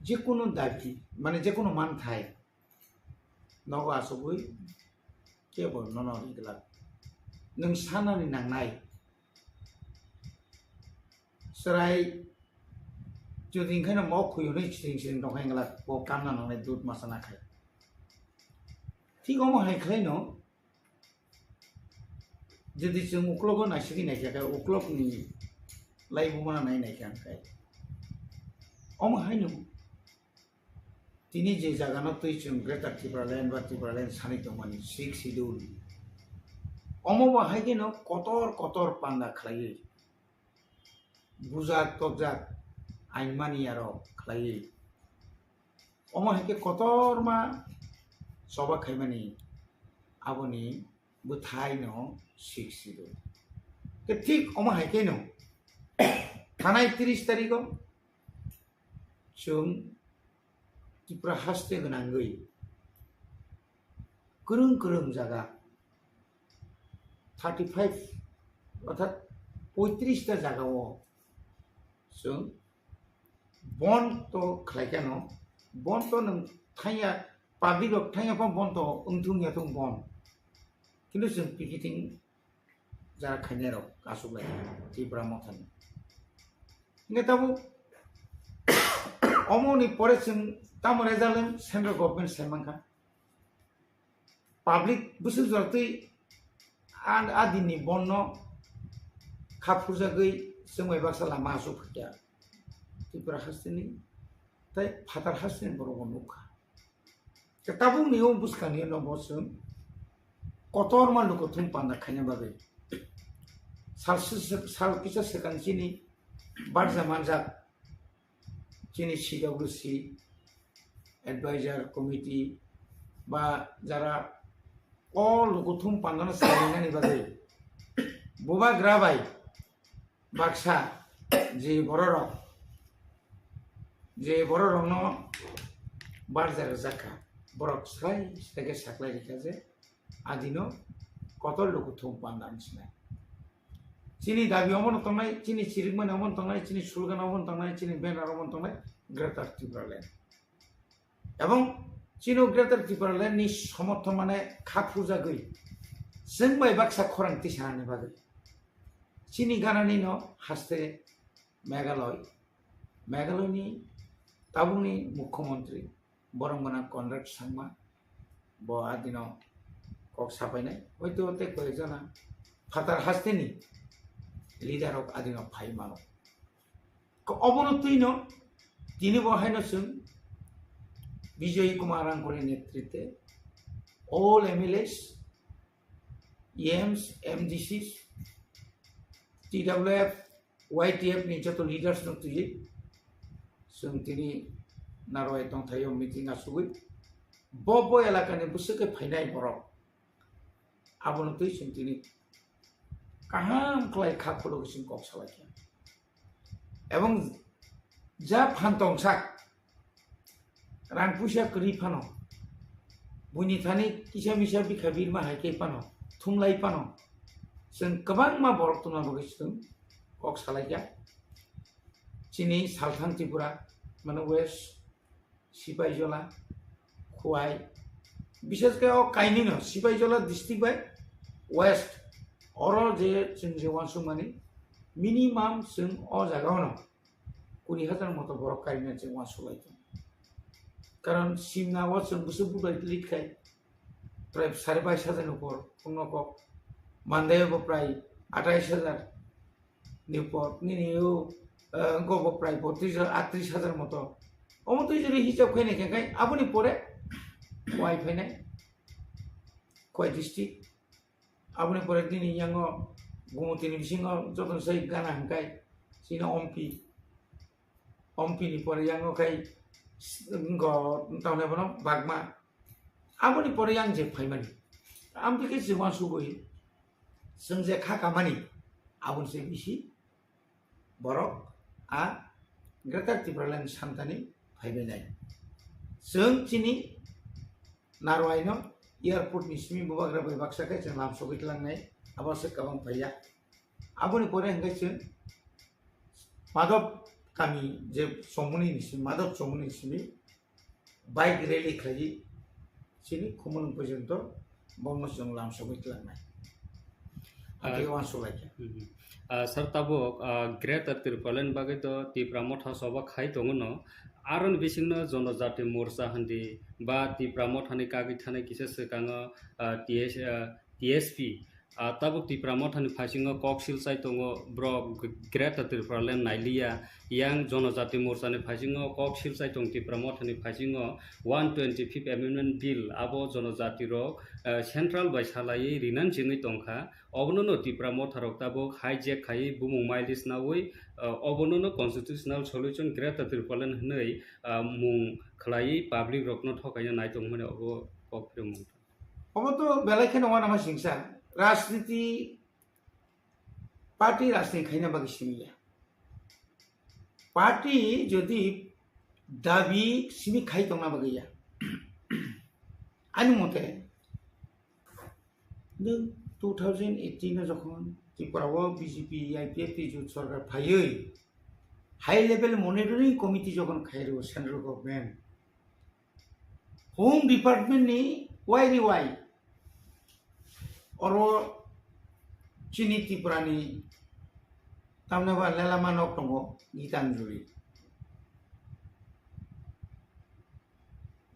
Jekunu dabi, mane jekunu manthai nogo achugwi kebo nono ri glak. Nwng sanani nangnai. Chwrai jodi hwnkhe no mok khuyunwi siring siring tongkha hwnkhe bo kamna nangnai dud masa nakhai. Thik omo hai khlaino jodi chwng uklogo naisigwi naikha khe uklokni laibumano nai naikha hwnkhe omo haino tini je jagano twi chwng Greater Tipraland ba Tipraland sanwi tongmani Sixth Schedule, omo bo hai kheno kotor kotor panda khlaiwi bujak tokjak ain mani aro khlaiwi. Omo hai khe kotorma choba khaimani aboni bwthaino Sixth Schedule. Khe thik omo hai kheno thanai tris tarikho chwng Tripura haste gwnangwi kwrwng kwrwng jaga thirty five, orthat poitris ta jaga o chwng bon to khlai khe no, bon to nwng thangya, public rok thangya pha bon to wngthung ya thung bon, kintu chwng picketing jara khainai rok aswk lai Tipra Mothani. Hingke tabuk omo ni pore chwng tamo result wng central government sai mankha. Public bwswk jora twi a, a din ni bon no kha phurjagwi chwng bai baksa lama aswk phai kha Tripura haste ni tei phatar haste ni borok bo nukha. Tabuk ni o bwskang ni no bo chwng kotorma lukuthum panda khaina bagwi sal, sal kisa swkang chini barja manjak chini C W C advisor committee ba jara o lukuthum pandano salainani bagwi bubagra bai baksa je bororok, je bororokno barja rwjak kha, borok sai sai khe saklai rikha je adino kotor lukuthum panda wngsinai. Chini dabi omono tongnai, chini chirikmani omono tongnai, chini slogan omono tongnai, chini banner omono tongnai, Greater Tipraland. Ebong chini Greater Tipraland ni somorthon mane kha phurjagwi chwng bai baksa khorang tisanani bagwi chini ganani no haste Meghalaya, Meghalaya ni tabukni mukhyamantri borok gana Conrad Sangma bo adino kok sapainai, hoito tei koi jona phatar hasteni leader rok adino phai mano. Ko obono twino tini bo haino chwng Bijoy Kumar Rangkoli netrite all M L As, E Ms, M D Cs, T W F, Y T F ni joto leaders no twi chwng tini Narwai tongthaio meeting asugwi bo bo elakani bwswk khe phainai borok abono twi chwng tini kaham khlai kha khulugwi chwng kok salaikha. Ebong ja phan tongsak rang puisa kwrwi phano, buini thani kisa misa bikha birma hai khe phano, thumlai phano, chwng kwbangma borok tongna bagwi chwng kok salaikha. Chini Salthang Tripura, mane West, Sipaijola, Khowai, bishes khe o kainwino Sipaijola district bai West, oro je chwng je uansukmani minimum chwng o jaga o no kuri hajar moto borok kainwi chwng uansuk lai tongo. Karon simna o chwng bwswk budai lit khai prai sare bais hajar ni upor wngno kok, Mandai o bo prai atais hajar ni upor, nini o, eh, wngkha bo prai botris hajar, atris hajar moto. Omo twi jodi hisab khainai khe khai aboni pore Khowai phainai, Khowai district. Aboni pore nini yango Gumutini bisingo jotono sai gana hwnkhai chini Ompi, Ompi ni pore yango khai s-, wngkha tamni bono Bagma. Aboni pore yang je phaimani. Amtwi khe chwng uansugwi chwng je kha kamani aboni se bisi borok a Greater Tipraland santani phaibainai. Chwng chini Narwai no airport ni simi bubagra bai baksa khe chwng lam sogwi tlangnai, abo se kwbang phaiya. Aboni pore hwnkhe chwng Madhop kami je chongmani ni simi, Madhop chongmani ni simi bike rally khlaiwi chini Khumulwng porjonto bono chwng lam sogwi tlangnai. Ah, Ati uansuk lai khe. Mhm. Ah, sir, tabuk, ah, Greater Tipraland bagwi to Tipra Motha soba khai tongo no. Aroni bisingno Jonojati Morcha hindi ba Tipra Mothani kagwi thanai kisa swkango, ah, T S, ah, T S P. Ah, tabuk Tipra Mothani phaisingo kok silchai tongo, borok Greater Tipraland nailiya. Yang Jonojati Morchani phaisingo kok silchai tong Tipra Mothani phaisingo one twenty fifth Amendment Bill, abo jonojati rok, ah, central bai salaiwi rinani chengwi tongkha. Obono no Tipra Motha rok tabuk hijack khaiwi bumung mileage nawi, ah, obono no constitutional solution Greater Tipraland hwnwi, ah, mung khlaiwi public rokno thokaina naitung hwnwi obo kok phirwi mung. Obo to belai kheno uanama singsa, rajniti party rajniti khaina bagwi simi ya. Party jodi dabi simi khai tongna bagwi ya. Ani mote nwng two thousand eighteen o jokhon Tripura o B J P I P F T jut sorkar phaiwi high level monitoring committee jokhon khairwo central government, home department ni wai ri wai oro chini Tripura ni tamni ba lelama nok tongo Gitanjali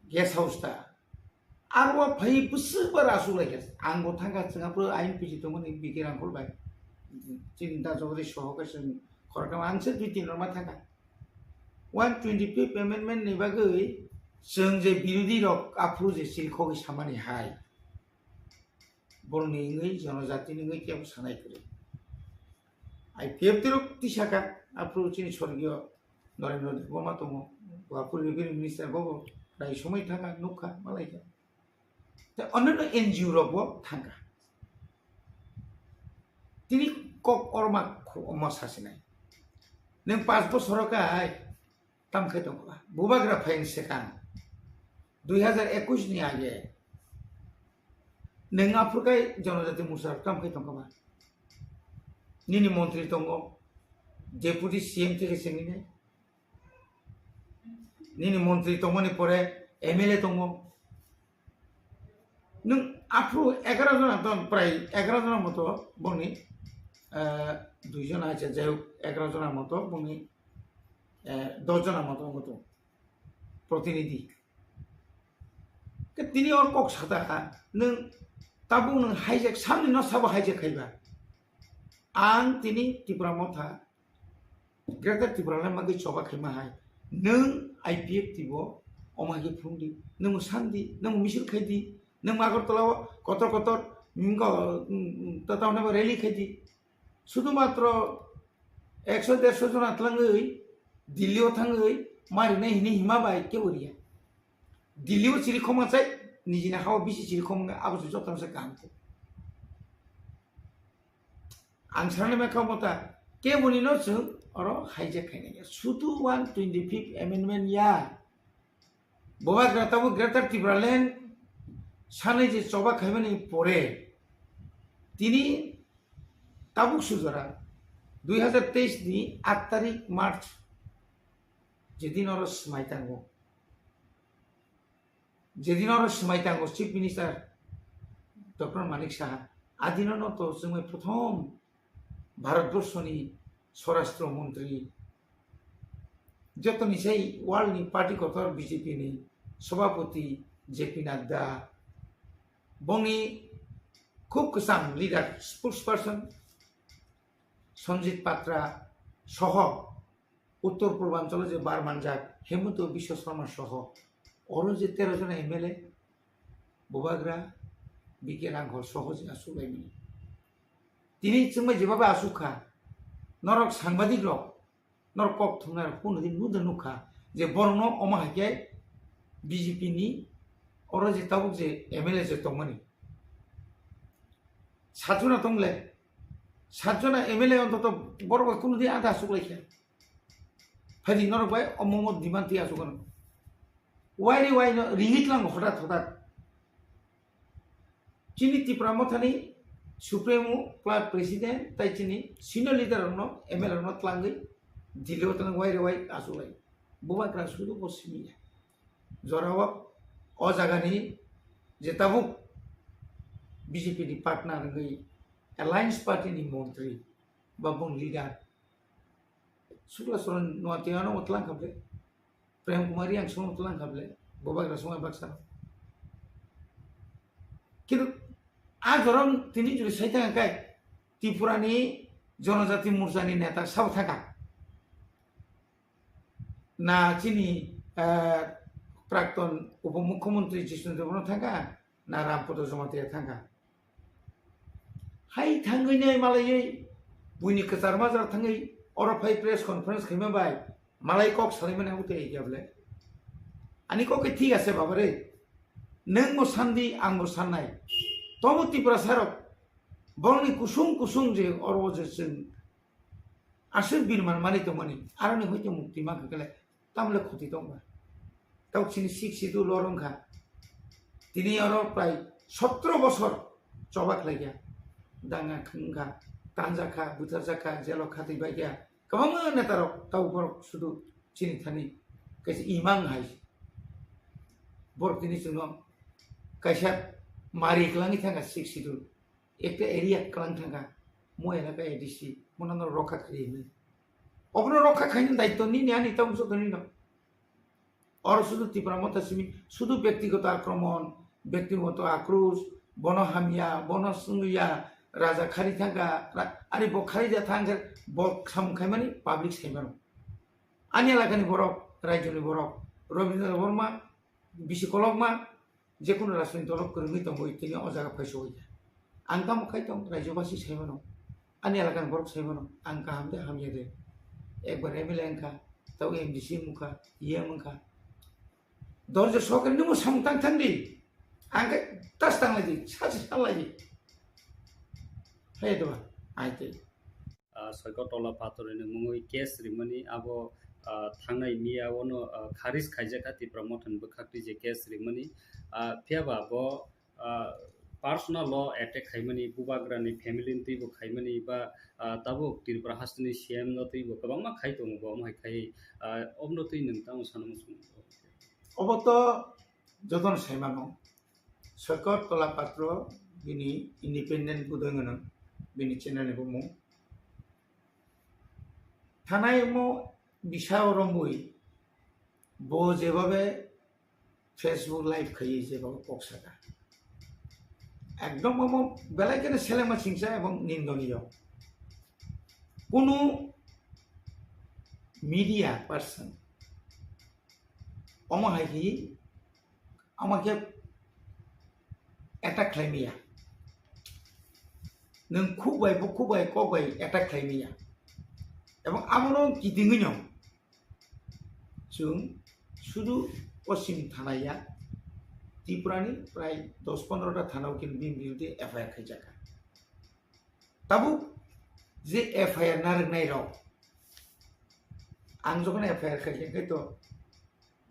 guest house ta. Aro phai bwswk ba rasu lai kha. Ang bo thangkha, chwng aphuru ain piji tongmani B K Rangkhol bai. Chini da jogori soho khe chwng khoroknama ang se dui tin rok ma thangkha. One twenty fifth amendment ni bagwi chwng je birodhi rok aphuru je silkhogwi samani hai. Borokni wngwi, jonojatini wngwi kebo sanai kwrwi. I P F T rok tisaka aphuru chini sorgiyo Narendra Debbarma tongo, bo aphuru revenue minister, bo bo prai somoi thangkha, nukha, malaikha. Tei onno N G O rok bo thangkha. Tini kok orma khu-, omo sasinai. Nwng panch bosoro kai tam khai tongkha. Bubagra phaini swkang dui hazar ekwis ni age nwng aphuru kai Jonojati Morcha rok tam khai tongkha ba? Nini montri tongo, Deputy C M theke sengwi nai. Nini montri tongmani pore M L A tongo. Nwng aphuru egaroh jona tong, prai egaroh jona moto bongni, eh, dui jona, acha, jai hok, egaroh jona moto bongni, eh, dos jona moto wngkha tongo protinidhi. Khe tini or kok sata kha, nwng tabuk nwng hijack, samni no sabo hijack khaiba. Ang tini Tipra Motha Greater Tipraland bagwi choba khaima hai. Nwng I P F T bo omo hai khe phunukdi, nwng sandi, nwng misil khaidi, nwng Agartala o kotor kotor, mm, ko-, mm, mm, ta-, ta hwnba rally khaidi. Sudhumatro ekso derso jona tlangwi Delhi o thangwi marinai hini hima bai kebo riya. Delhi o chiri khoma chai, nijini hao bisi chiri khoma wngkha, abo se jotono se kaham khe. Ang sanani mekha mota, keboni no chwng oro hijack khainai ya. Sudu one twenty fifth amendment ya. Bubagra tabuk Greater Tipraland sanai je choba khaimani pore tini tabuk sujora dui hazar teis ni aat tarik March, jedin oro swmai tango, jedin oro swmai tango Chief Minister Doctor Manik Saha, adino no to chwngwi prothom Bharatborsoni Swarashtra Montri, jotoni sai world ni party kotor B J P ni Sabhapati J P Nadda, bongni khub kwcham leader, spokesperson Sanjit Patra soho Uttor Purbanchalo je bar manjak Hemanta Biswa Sarma soho oro je tero jona M L A, Bubagra, B K Rangkhol soho je aswk laimani. Tini chwngbai jeba bai aswk kha, norok sangbadik rok, norok kok thumnai rok kunu din nuda nukha je borokno omo hai khe B J P ni oro je tabuk je M L A je tongmani satjona tongle, satjona M L A ontoto borok bai kunu din ada aswk lai khe. Phaidi norok bai omo omo demand twi aswk ano. Wai re wai no ringwi tlang hothat hothat. Chini Tipra Mothani Supremo, Club President, tai chini senior leader rokno, M L A rokno tlangwi Delhi o tlang wai re wai achuk lai. Bubagra sudu bo simi ya. Jorao o jagani je tabuk B J P ni partner wngwi Alliance Party ni montri ba bung leader Sukla Saran Noatia no tlang kha ble. Prem Kumar Reang song tlang kha ble. Bubagra song baksa. Kintu a jorong tini juri sai thang kai Tripura ni Jonojati Morcha ni neta sabo thang kha. Na chini, eh, Prakton Upomukhyamantri Jishnu Debbarma thang kha, na Rampada Jamatia thang kha. Hai thangwi nai malaiwi buini kwchar majra thangwi oro phai press conference khaima bai malai kok salaimani abo tei ya ble. Ani kok khe thik ase baba re. Nwng bo sandi, ang bo sannai. Tobo Tiprasa rok borokni kusung kusung je oro je chwng aswk birman mani tongmani, aroni hoite mukti mankha kele, tamle khuti tongba. Tau chini sik situ lor wngkha. Tini oro prai sotro bosor choba khlaikha. danga wngkha, tanjakha, butharjakha, jelo khatwi baikha. Kwbangma netarok tau borok sudu chini thani kaisa imang hai. Borok tini chwngno kaisa mari kwlangwi thangkha Sixth Schedule. Ekta area kwlang thangkha, mo elaka A D C, mo nang rokha khairi hinwi. Obono rokha khaina daityo nini ani tamo joto nino. Oro sudu Tipra Motha simi, sudu byaktigoto akromon, byaktigoto akros, bono hamya, bono swngya, raja khari thangkha, ra-, ari bo khari ja thangkhe bo samung khaimani public saimano. Ani elakani borok, raijoni borok, Rabindra Debbarma, bisi kolokma, jekunu rajniti dolo kwrwngwi tongwi tini o jaga phaisoya. Ang tamo khai tong, raijobasi saimano, ani elakani borok saimano, ang kaham de hamya de, ekbar M L A wngkha, tabo M D C wngkha, E M wngkha. Dorje sokri nimo samung tang thang di, ang khai tas tang lai di, sasi sal lai di. Hai de ba, ai te. Ah, Soikot Tola Patorni mungwi case rimani abo, ah, thangnai miya ono, ah, kharis khaijakha Tipra Mothani bwkhaktwi je case rimani. Ah, phiyaba bo, ah, personal law attack khaimani, bubagrani family ni twibo khaimani ba, ah, tabuk Tripura hasteni C M no twibo kwbangma khai tongo bo, omo hai khai, ah, omo twi nwng tamo sana muchung. Obo to jotono saimano. Soikot Tola Patro bini independent budoi gwnang, bini channel ni bumung. Thanai mo bisa romwi bo jebabe Facebook live khaiwi jebabe kok saka. Ekdom omo belai kheno selengma singsa ebong nindoniyo. Kunu media person omo hai khe, omo khe attack khlai maya. Nwng khuk bai, bukhuk bai, kok bai attack khlai maya. Ebong abono kitingwi no chwng sudu Poschim thana ya, Tripura ni prai dos pondro ta thana o khe bini biruddhe F I R khaijakha. Tabuk je F I R narwknai rok, ang jokhon F I R khaikha, khe to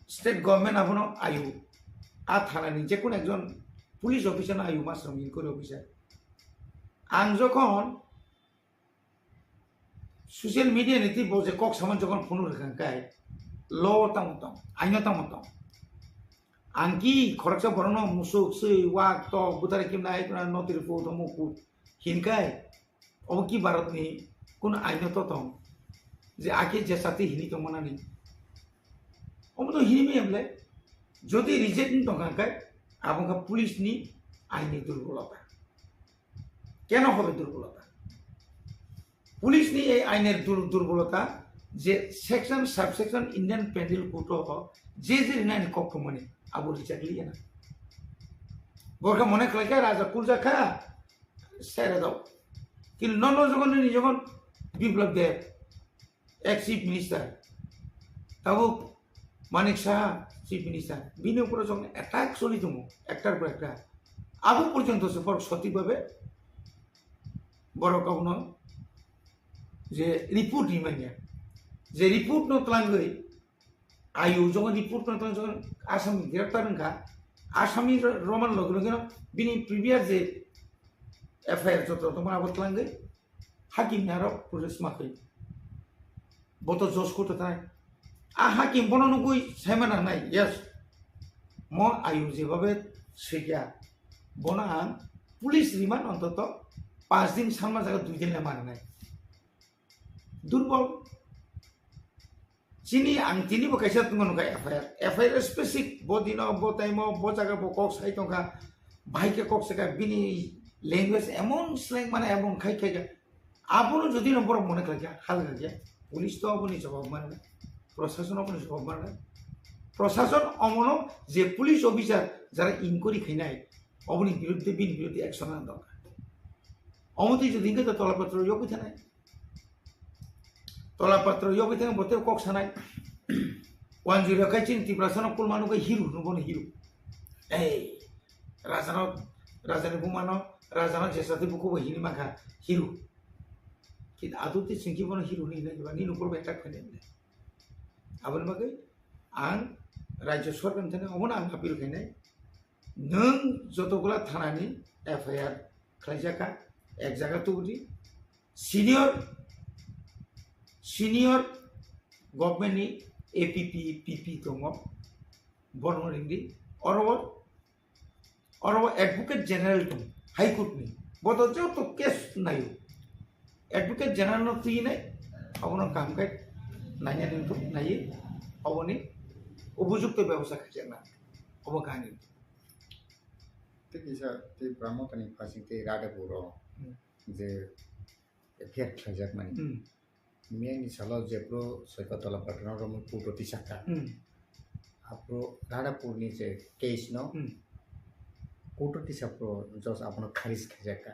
state government abono ayu, a thanani jekunu ekjon police officer no ayu, masrom inquiry officer. Ang jokhon social media ni twi bo je kok saman jokhon phone rwkha khe, law tamo tong, aino tamo tong. Ang ki khoroksa borokno musuk, swi, wak, tok, butari kimna, ai kuna notiri pu, tomo pu hinkai, obo ki Bharatni kun aino to tong je ake je sati hini tongmanani? Omo to hini maya bole, jodi reject ni tongkha khe, abo wngkha police ni aini durbolota. Keno hobe durbolota? Police ni ei ainer dur-, durbolota je section, subsection Indian Penal Code o je je rinani kok thumani abo rijak liya na. Borkha mone khlai kha raja kulja kha, sere dao. Kintu nono jogon nini jogon Biplab Deb, ex chief minister, tabuk Manik Saha chief minister, bini upore jogon attack choli tongo, ektar por ekta. Abo porjonto se borok sotik babe borok abono je report rimanya, je report no twlangwi ayu jogon report no twlang jogon Assam ni greptar wngkha, Assam ni ro-, roman loge loge no bini previous je F I R joto tongma abo twlangwi hakim ni aro protest ma khlai. Bo to judge court o thanai. A hakim bono nugwi saima nangnai, yes. Mo ayu jebabe swikya, bono ang police remand ontoto panch din sanma jaga dui din le mananai. Durbol. Chini ang tini bo kaisa tongmani kha F I R. F I R specific bo dino, bo time o, bo jaga bo kok sai tongkha. Bahai khe kok saka bini language emon slang mane emon khai khai kha. Abono jodi no borok mone khlai kha, halga khe police to aboni jawab manna, prosason aboni jawab manna. Prosason omono je police officer jara inquiry khainai, oboni biruddhe, bini biruddhe action nang dorkar. Omo twi jodi hingkhe to Tola Patro yokwi thanai. Tola Patro yokwi thang bote kok sanai. Wanjui rok khai chini Tiprasa no kulma nugwi hero hwnwi bono hero. Ei, raja no, raja ni buma no, raja no jesa twi bukubo hini mankha hero. Kintu adu twi chwng khe bono hero hwnwi hinai ba nini ukol bai tak khainai. Aboni bagwi ang Rajya Sorkar ni thani obono ang appeal khainai. Nwng joto gula thanani F I R khlaijak kha, ek jaga tubudi, senior senior government ni A P P, P P tongo, borno ringdi, oro oro advocate general tong, High Court ni, bodo joto case nayo, advocate general no twi nai, abono kaham khe nanya nung tong nai, aboni upojukto bebosta khajakna, obo kaham. Tei kisa tei Brahmotani phasing tei Radhapur o Hmm. je F I R khlaijakmani. Hmm. Miyani salo jephru Soikotla Patron rokni kuto tisakha. Hmm. Aphru Radhapurni je case no Hmm. kuto tisaphru judge abono kharis khaijakha.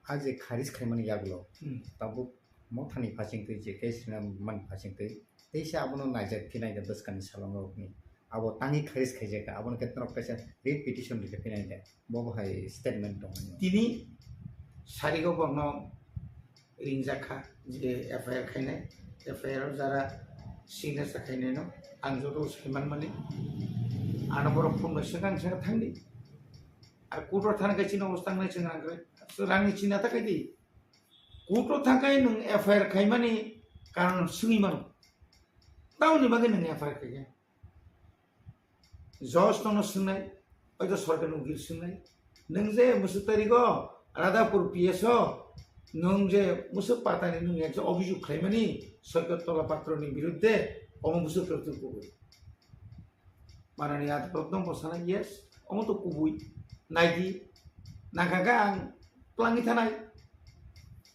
A je kharis khaimani yagulo Hmm. tabuk Mothani phasing twi je case rina mani phasing twi teisa abono naijak phinai da bwskangni salongrokni. Abo tangwi kharis khaijakha, abono khe norok kaisa writ petition rikha phinai da. Bo bo hai statement tongmani. Tini sarigo bono ringjak kha je F I R khainai, F I R o jara signature khainai no ang joto sai manmani. Ano borok phone bai swkang swkang thangdi. Ar court o thang khe chini obostha wngnai chwng rang khe rangni china ta khaidi. Court o thang khe nwng F I R khaimani karon swngwi mano. Tamoni bagwi nwng F I R khaikha? Judge nono swngnai, oito sorkar ni ukil swngnai. Nwng je mwswk tarigo Radhapur P S o nwng je mwswk patani nwng ekjon obhijog khlaimani Soikotla Patron ni birudde, omo mwswk tari twi kubui. Manani Adipotno bo sana, yes, omo to kubui. Naidi, nangkha khe ang twlangwi thanai.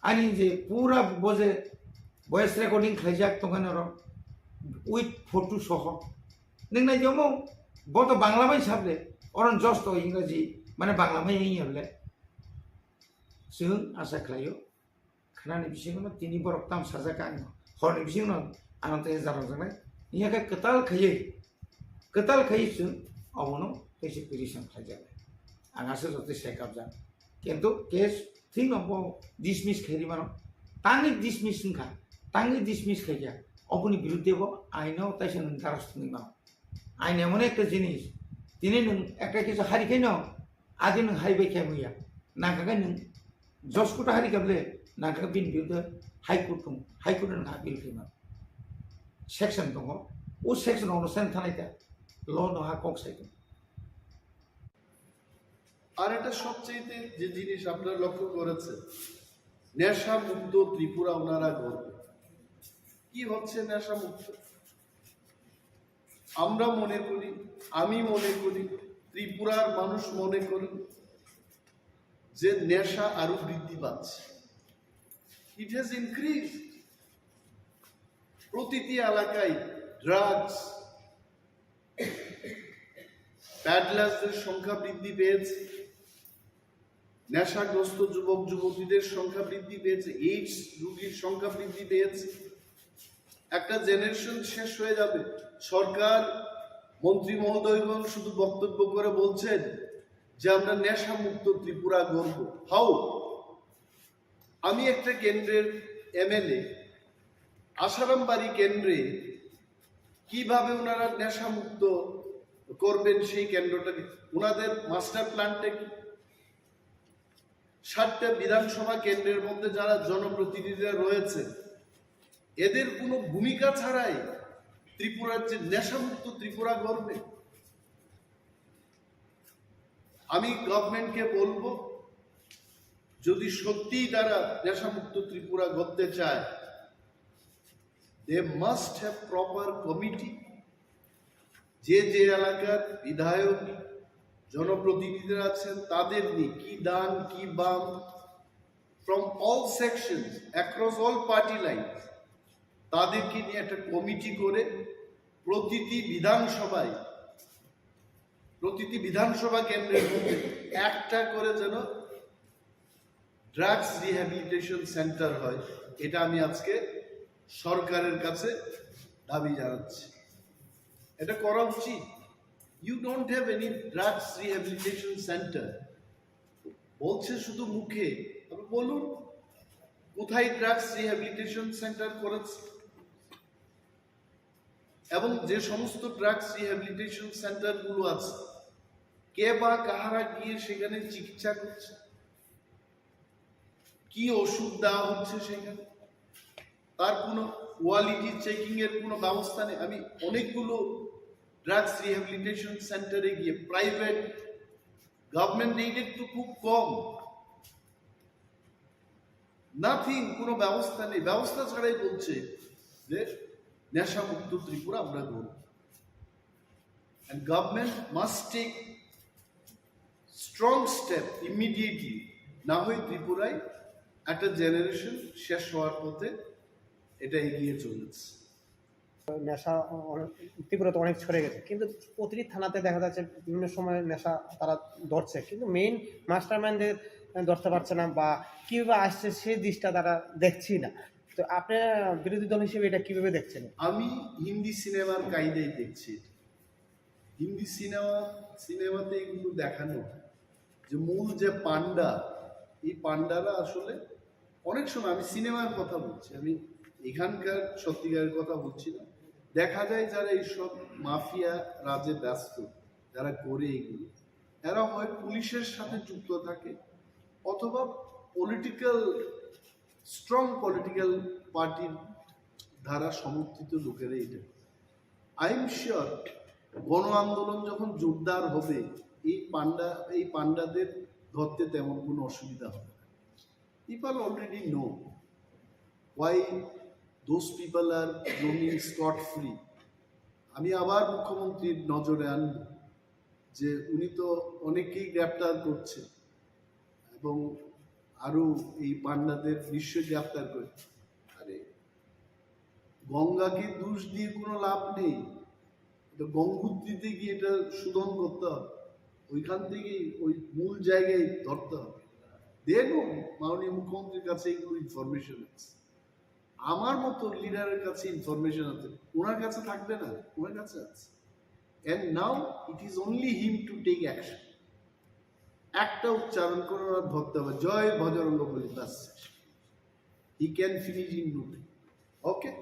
Ani je pura bo je voice recording khlaijak tongkha norok, with photo soho. Nwng naidi omo, bo to Bangla bai sable, oron just to Ingraji, mane Bangla bai wngya bole. Chwng asa khlaio. Khnani bisingo tini borok tam sajak kha ang horni bisingo ano tei jaro janai. Iya khe kwtal khaiwi, kwtal khaiwi chwng obono tei se petition khlaijak. Ang aswk joto sai kabjak. Kintu case thwino bo dismiss khairi mano. Tangwi dismiss wngkha, tangwi dismiss khaikha. Oboni birudde bo aino taisa nwng daraj tongwi mano. Ain emon ekta jinis, tini nwng ekta kisa hari khaino, adi nwng hai bai khe muya. Nangkha khe nwng josh kuta hari kable, nangkha khe bini birudde High Court tong, High Court nwng appeal khaima. Section tongo, o section ono sen thanai ta, law no ha kok sai tong. আর একটা সবচেয়ে যে জিনিস আপনারা লক্ষ্য করেছেন, নেশা মুক্ত ত্রিপুরা ওনারা গর্ব। কি হচ্ছে নেশা মুক্ত? আমরা মনে করি, আমি মনে করি, ত্রিপুরার মানুষ মনে করেন যে নেশা আরো বৃদ্ধি পাচ্ছে। It has increased. প্রতিটি এলাকায় ড্রাগস, প্যাডলারদের সংখ্যা বৃদ্ধি পেয়েছে, নেশাগ্রস্ত যুবক যুবতীদের সংখ্যা বৃদ্ধি পেয়েছে, এইডস রোগীর সংখ্যা বৃদ্ধি পেয়েছে। একটা জেনারেশন শেষ হয়ে যাবে। সরকার, মন্ত্রী মহোদয়গণ শুধু বক্তব্য করে বলছেন যে আমরা নেশামুক্ত ত্রিপুরা গড়ব। হাউ? আমি একটা কেন্দ্রের এমএলএ, আশারামবাড়ি কেন্দ্রে কিভাবে ওনারা নেশামুক্ত করবেন সেই কেন্দ্রটাকে, ওনাদের মাস্টার প্ল্যানটা কি? সাতটা বিধানসভা কেন্দ্রের মধ্যে যারা জনপ্রতিনিধিরা রয়েছে, এদের কোনো ভূমিকা ছাড়াই ত্রিপুরার যে নেশামুক্ত ত্রিপুরা গড়বে, আমি গভর্নমেন্টকে বলবো, যদি সত্যিই তারা নেশামুক্ত ত্রিপুরা গড়তে চায়, they must have proper committee। যে যে এলাকার বিধায়ক, জনপ্রতিনিধিরা আছেন, তাদের নিয়ে কি ডান কি বাম, from all sections, across all party lines, তাদেরকে নিয়ে একটা কমিটি করে প্রতিটি বিধানসভায়, প্রতিটি বিধানসভা কেন্দ্রের মধ্যে একটা করে যেন ড্রাগস রিহ্যাবিলিটেশন সেন্টার হয়, এটা আমি আজকে সরকারের কাছে দাবি জানাচ্ছি। এটা করা উচিত। You don't have any drugs rehabilitation center। বলছে শুধু মুখে, তবে বলুন কোথায় ড্রাগস রিহ্যাবিলিটেশন সেন্টার করেছে। এবং যে সমস্ত ড্রাগস রিহ্যাবিলিটেশন সেন্টারগুলো আছে, কে বা কাহারা গিয়ে সেখানে চিকিৎসা করছে? কি ওষুধ দেওয়া হচ্ছে সেখানে, তার কোনো কোয়ালিটি চেকিং এর কোনো ব্যবস্থা নেই। আমি অনেকগুলো ড্রাগস রিহ্যাবিলিটেশন সেন্টারে গিয়ে, প্রাইভেট, গভর্নমেন্ট এইডেড তো খুব কম, নাথিং, কোনো ব্যবস্থা নেই। ব্যবস্থা ছাড়াই বলছে যে নেশামুক্ত ত্রিপুরা আমরা গড়ব। And government must take strong step immediately, না হয় ত্রিপুরায় একটা জেনারেশন শেষ হওয়ার পথে এটা এগিয়ে চলেছে। নেশা অ- অ- ত্রিপুরাতে অনেক ছড়ে গেছে, কিন্তু প্রতিটি থানাতে দেখা যাচ্ছে বিভিন্ন সময় নেশা তারা ধরছে, কিন্তু মেইন মাস্টার মাইন্ডদের ধরতে পারছে না বা কিভাবে আসছে সেই দিকটা তারা দেখছি না। তো আপনি বিরোধী দল হিসেবে এটা কিভাবে দেখছেন? আমি হিন্দি সিনেমার কায়দায় দেখছি এটা। হিন্দি সিনেমা, সিনেমাতে এগুলো দেখানো হয় যে মূল যে পান্ডা, এই পান্ডারা আসলে অনেক সময়, আমি সিনেমার কথা বলছি, আমি এখানকার সত্যিকারের কথা বলছি না। দেখা যায় যারা এইসব মাফিয়া রাজে ব্যস্ত, যারা করে এগুলো, এরা হয় পুলিশের সাথে যুক্ত থাকে অথবা পলিটিক্যাল, স্ট্রং পলিটিক্যাল পার্টির দ্বারা সমর্থিত লোকেরা এটা। আই এম শিওর গণ আন্দোলন যখন জোরদার হবে, এই পান্ডা এই পান্ডাদের ধরতে তেমন কোনো অসুবিধা হবে না। People already know why those people are roaming scot free. আমি আবার মুখ্যমন্ত্রীর নজরে আনব যে উনি তো অনেকেই গ্রেপ্তার করছে এবং আরো এই পান্ডাদের নিশ্চয়ই গ্রেপ্তার করে। আরে, গঙ্গাকে দোষ দিয়ে কোনো লাভ নেই। এটা গঙ্গোত্রী থেকে এটা শোধন করতে হবে, ওইখান থেকে ওই মূল জায়গায় ধরতে হবে। দেন মাননীয় মুখ্যমন্ত্রীর কাছে এগুলো ইনফরমেশন আছে, আমার মতো লিডারের কাছে ইনফরমেশন আছে, ওনার কাছে থাকবে না? ওনার কাছে আছে। And now it is only him to take action. একটা উচ্চারণ করে ওরা ধরতে হবে, "জয় বজরঙ্গ বলি", বাস, he can finish in no time. Okay?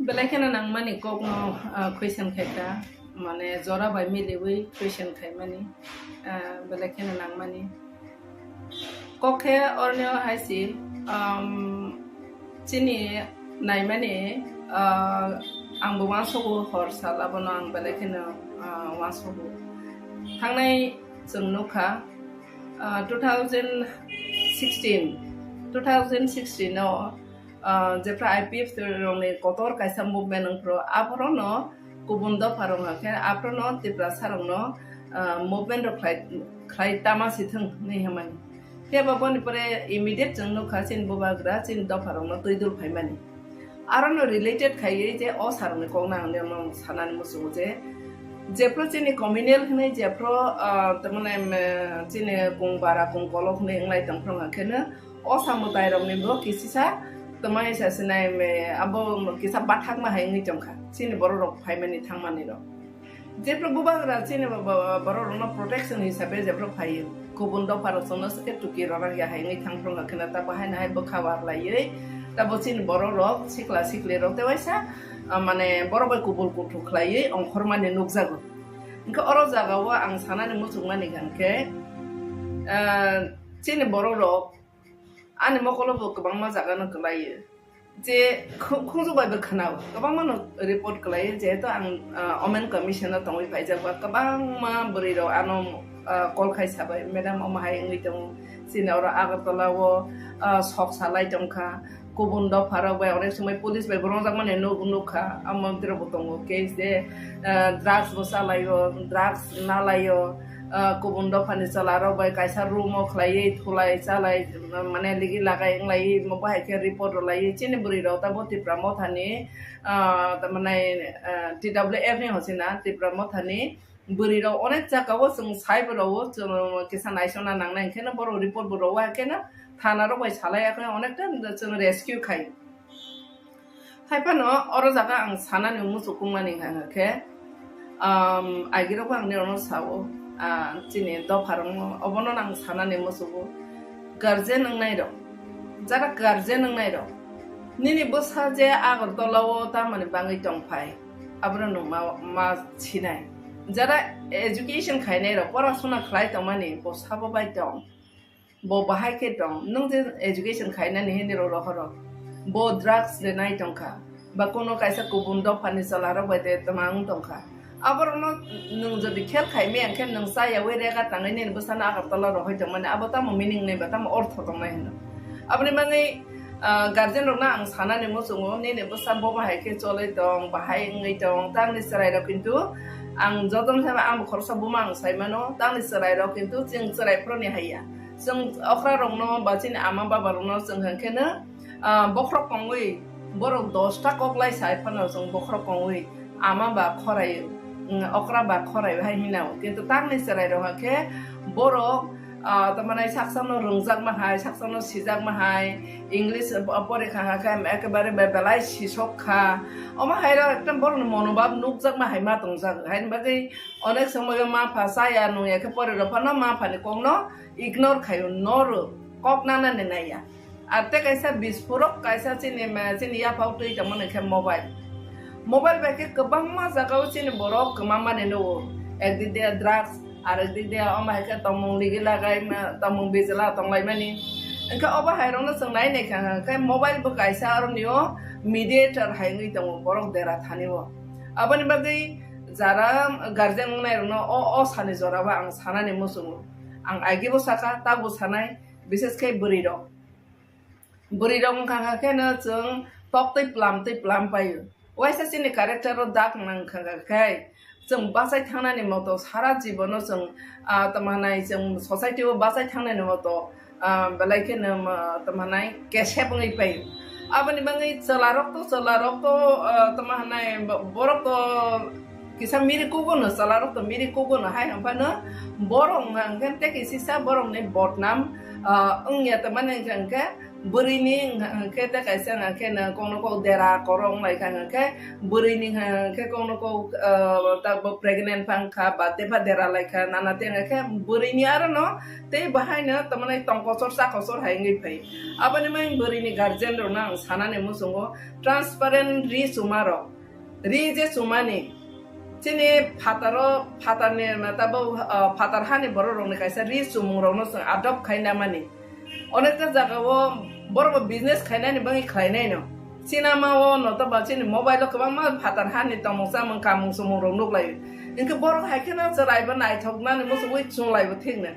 Belai kheno nangmani kokno, ah, question khaikha, mane jora bai miliwi question khaimani, ah, belai kheno nangmani. Kok khe orni o hai si, um, chini naimani, ah, ang bo uansogo hor sal abono ang belai kheno, ah, uansogo. Thangnai chwng nukha, ah, two thousand sixteen, two thousand sixteen o, ah, jephra I P F T rokni kotor kaisa movement wngphru, aphuru no kubun dopha rok hwnkhe aphuru no Tiprasa rokno, ah, movement rok khlai, khlai tama si thwng hinwi hwnmani. Phiya ba boni pore immediate chwng nukha chini bubagra chini dopha rokno twi dul phaimani. Aro no related khaiwi je o sir rokni kok nang nini sanani muchungo je jephru chini communal hinwi jephru, ah, tamani, em, chini kung bara kung kolok hinwi wnglai tongphru hwnkhe no o samudai rokni bo kisisa twmai sa sinai me abo kisa bathakma hai wngwi tongkha chini borok rok phaimani thangmani rok. Jephru bubagra chini bo-, bo-, borok rokno protection hisabe jephru phaio, kubun dopha rok chwngno swkhe tuki rwna ya hai wngwi thangphru hwnkhe no ta bo haino hai bwkha warlaiwi ta bo chini borok rok sikla sikli rok tei waisa, ah, mane borok bai kubul kuthuk khlaiwi ongkhormani nukjago. Hwnkhe oro jagao ang sanani muchungmani hwnkhe, ah, chini borok rok ani mokolo bo kwbangma jaga no kwlaio. Je khu-, khunju bai bo khwnao, kwbangma no report kwlaio, jehetu ang, ah, Women Commission o tongwi phaijak ba, kwbangma bwrwi rok ano, ah, call khai sabai, "Madam, omo hai wngwi tongo, chini oro Agartala o, ah, sok salai tongkha, kubun dopha rok bai onek somoi police bai bo rwngjakmani nuk-, nukha, amo bwtwi rok bo tongo, case de, ah, drugs bo chalaio, drugs nalaio." Ah, kubun dophani chwla rok bai kaisa room o khlaiwi thulai chalai, mane ligi lagai wnglaiwi omo bahai khe report rwlaiwi chini bwrwi rok tamo Tipra mothani, ah, tamani, ah, T W F ni hochina Tipra mothani bwrwi rok onek jagao chwng sai bo rwo, chwng kisa naisona nangnai hwnkhe no borok report bo rwo, hwnkhe no thana rok bai salai ya khe onekta chwng rescue khai. Hai phano oro jaga ang sanani muchukungmani hwnka khe, um, agirokbo ang nirokno sao, ah, chini dopharokno, obono ang sanani muchugo. Guardian wngnairok, jara guardian wngnairok, nini bwsa je Agartala o tamoni bangwi tongphai, Abono nwng ma, ma sinai. Jara education khainai rok, porasona khlai tongmani, bo sabo bai tong. Bo bahai khe tong. Nwng je education khainani hini rok rohoro. Bo drugs de nai tongkha. Ba kono kaisa kubun dophani chwla rok bai de twmang tongkha. Aborokno nwng jodi khel khai maya khe nwng chayawi rega tangwi nini bwsano Agartala rohoi tongmani, abo tamo meaning nai ba tamo ortho tongnai hino. Aboni bagwi, ah, guardian rokno ang sanani muchungo, nini bwsa bo bahai khe choloi tong, bahai wngwi tong, tangni chwrai rok kintu ang jotono thaiba ang khoroksa buma ang sai mano, tangni chwrai rok kintu chwng chwrai phuroni haiya. Chwng okra rokno ba chini ama baba rokno chwng hwn khe no, ah, bokhorok kongwi borok dosta kok lai sai phano chwng bokhorok kongwi ama ba khorai, mm, okra ba khorai hai hinao. Kintu tangni chwrai rok khe borok, ah, tamani saksano rwngjakma hai, saksano sijakma hai, English, ah, porikha khe ekebare be-, belai sisok kha. Omo hai rok ekdom borokni monobhab nukjakma hai ma tongjak. Haini bagwi onek somoyo ma pha chaya nungya khe pore rok phano ma phani kokno ignore khaio, noro kok nanani naiya. Ar tei kaisa bispurok kaisa chini ma, chini yaphao twi tongmani khe mobile. Mobile bai khe kwbangma jagao chini borok kwmamani nugo. Ekdik de drugs, arekdik de omo hai khe tongmung ligi lagai ma, tongmung bijla tonglaimani. Hwnkhe obo hai rokno chwng nai nai kha khe mobile bo kaisa aronio mediator hai wngwi tongo borok dera thani o. Aboni bagwi jara guardian wngnai rokno o, o sani jorao ang sanani muchungo. Ang agibo sakha, tabuk sanai, bises khe bwrwi rok. Bwrwi rok wngkha khe no chwng tok twi plam twi plam paio. Waisa chini character o dak nang kha khe chwng bachai thangnani moto sara jibono chwng, ah, tamo hanai chwng society o bachai thangnani moto, ah, belai kheno, ah, tamo hanai kesep wngwi paio. Aboni bagwi chwla rok to, chwla rok to, ah, tamo hanai bo-, borok to kisa miri kugo no, chwla rok to miri kugo no, hai hwnphano borok hwnkha hwnkhe tei kisisa borok ni bodnam, ah, wngya tongmani hwnkha hwnkhe bwrwi ni hwnkha hwnkhe tei kaisa hwnkha hwnkhe no kokno kok dera koro wng lai kha hwnkha hwnkhe bwrwi ni hwnkha hwnkhe kokno kok, ah, tabuk pregnant phang kha ba tei pha dera lai kha nana tei hwnkha hwnkhe bwrwi ni aro no tei bahai no tongmani tong kochor cha kochor hai wngwi phai. Aboni bagwi bwrwi ni guardian rok no ang sanani muchungo transparent ri chuma rok. Ri je chumani, chini phataro, phatarni, tabuk, ah, phatar hani borok rokni kaisa ri chumung rokno chwng adopt khai namani. Onekta jagao borok bo business khainani bagwi khlainai no. Chinamao no to ba chini mobile o kwbangma phatar hani tongmung chamung kamung chumung rok nuklaio. Hinkhe borok hai kheno chwrai bo naithok nani muchungwi chunglai bo thik no.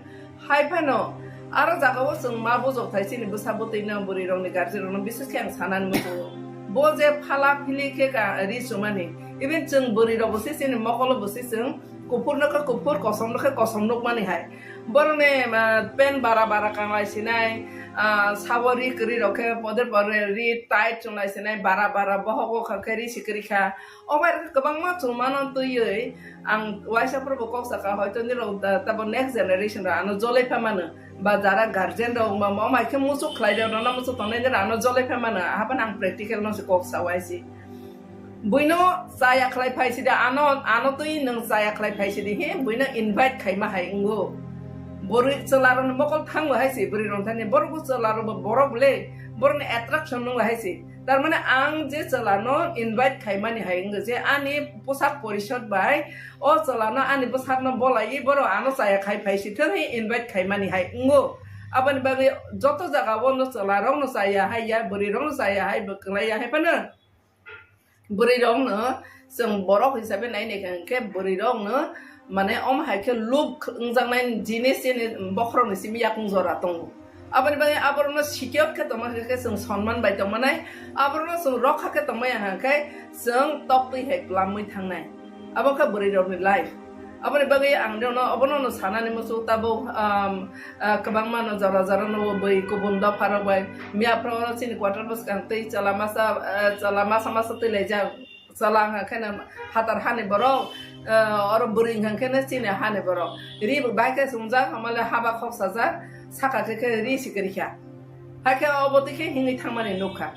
Hai phano, aro jagao chwng ma bujok thai chini bwsa bwtwi no bwrwi rokni guardian rokno bises khe ang sanani muchungo. Bo je phala phili khe ka ri chumani, even chwng bwrwi rok bo se chini mokolo bo se chwng kuphur no khe kuphur, kosom no khe kosom nukmani hai. Borokni, ah, pant bara bara kanglai sinai, ah, sabo ri kwrwi rok khe poder poder ri tight chunglai sinai, bara bara bohok o kha khe ri si kwrwi kha. Obo hai khe kwbangma chwng mano twiwi ang waisa phuru bo kok sakha, hoito nirok da, tabo next generation rok ano jolai pha mano, ba jara guardian rok wngma ma, omo hai khe muchuk khlai rok, nono muchuk tongnai nirok ano jolai pha mano, ahaphano ang practical no se kok sa waisi. Buino chaya khlai phai sidi, ano, ano twi nwng chaya khlai phai sidi, he, buino invite khaima hai wngo. Bwrwi chwla rokni mokol thango hai se, bwrwi rok thani, borok bo chwla rok bo borok le, borokni attraction nung hai se. Tar mane ang je chwla no invite khaimani hai wngkha je ani posak porishod bai o chwla no ani bwsak no bolai borok ano chaya khai phai si thang hi invite khaimani hai wngo. Aboni bagwi joto jaga o no chwla rok no chaya hai ya, bwrwi rok no chaya hai, bo kwlai ya hai phano bwrwi rok no chwng borok hisabe nai nai kha hwnkhe bwrwi rok no mane omo hai khe look wngjaknai jinis chini bokhorok ni simi yakung jora tongo. Aboni bagwi aborokno secure khe tongma khe chwng sonman bai tongmanai, aborokno chwng rokha khe tongmaya hwnkhe chwng toktwi hai kwlamwi thangnai. Abo khe bwrwi rokni life. Aboni bagwi ang rokno obono no sanani muchuk tabuk, um, uh, kwbangma no jora jora no bwi kubun dopha rok bai miya phoro chini quarter bwskang twi chwla masa, uh, chwla masa masa twi laijak. Chwla wngkha khe no phatar hani borok, eh, oro bwrwi wngkha khe no chini hani borok. Ri bo bai khe swngjak, hamale haba khok sajak, saka khe khe ri si kwrwi kha. Hakhe obo twi khe himwi thangmani nukha.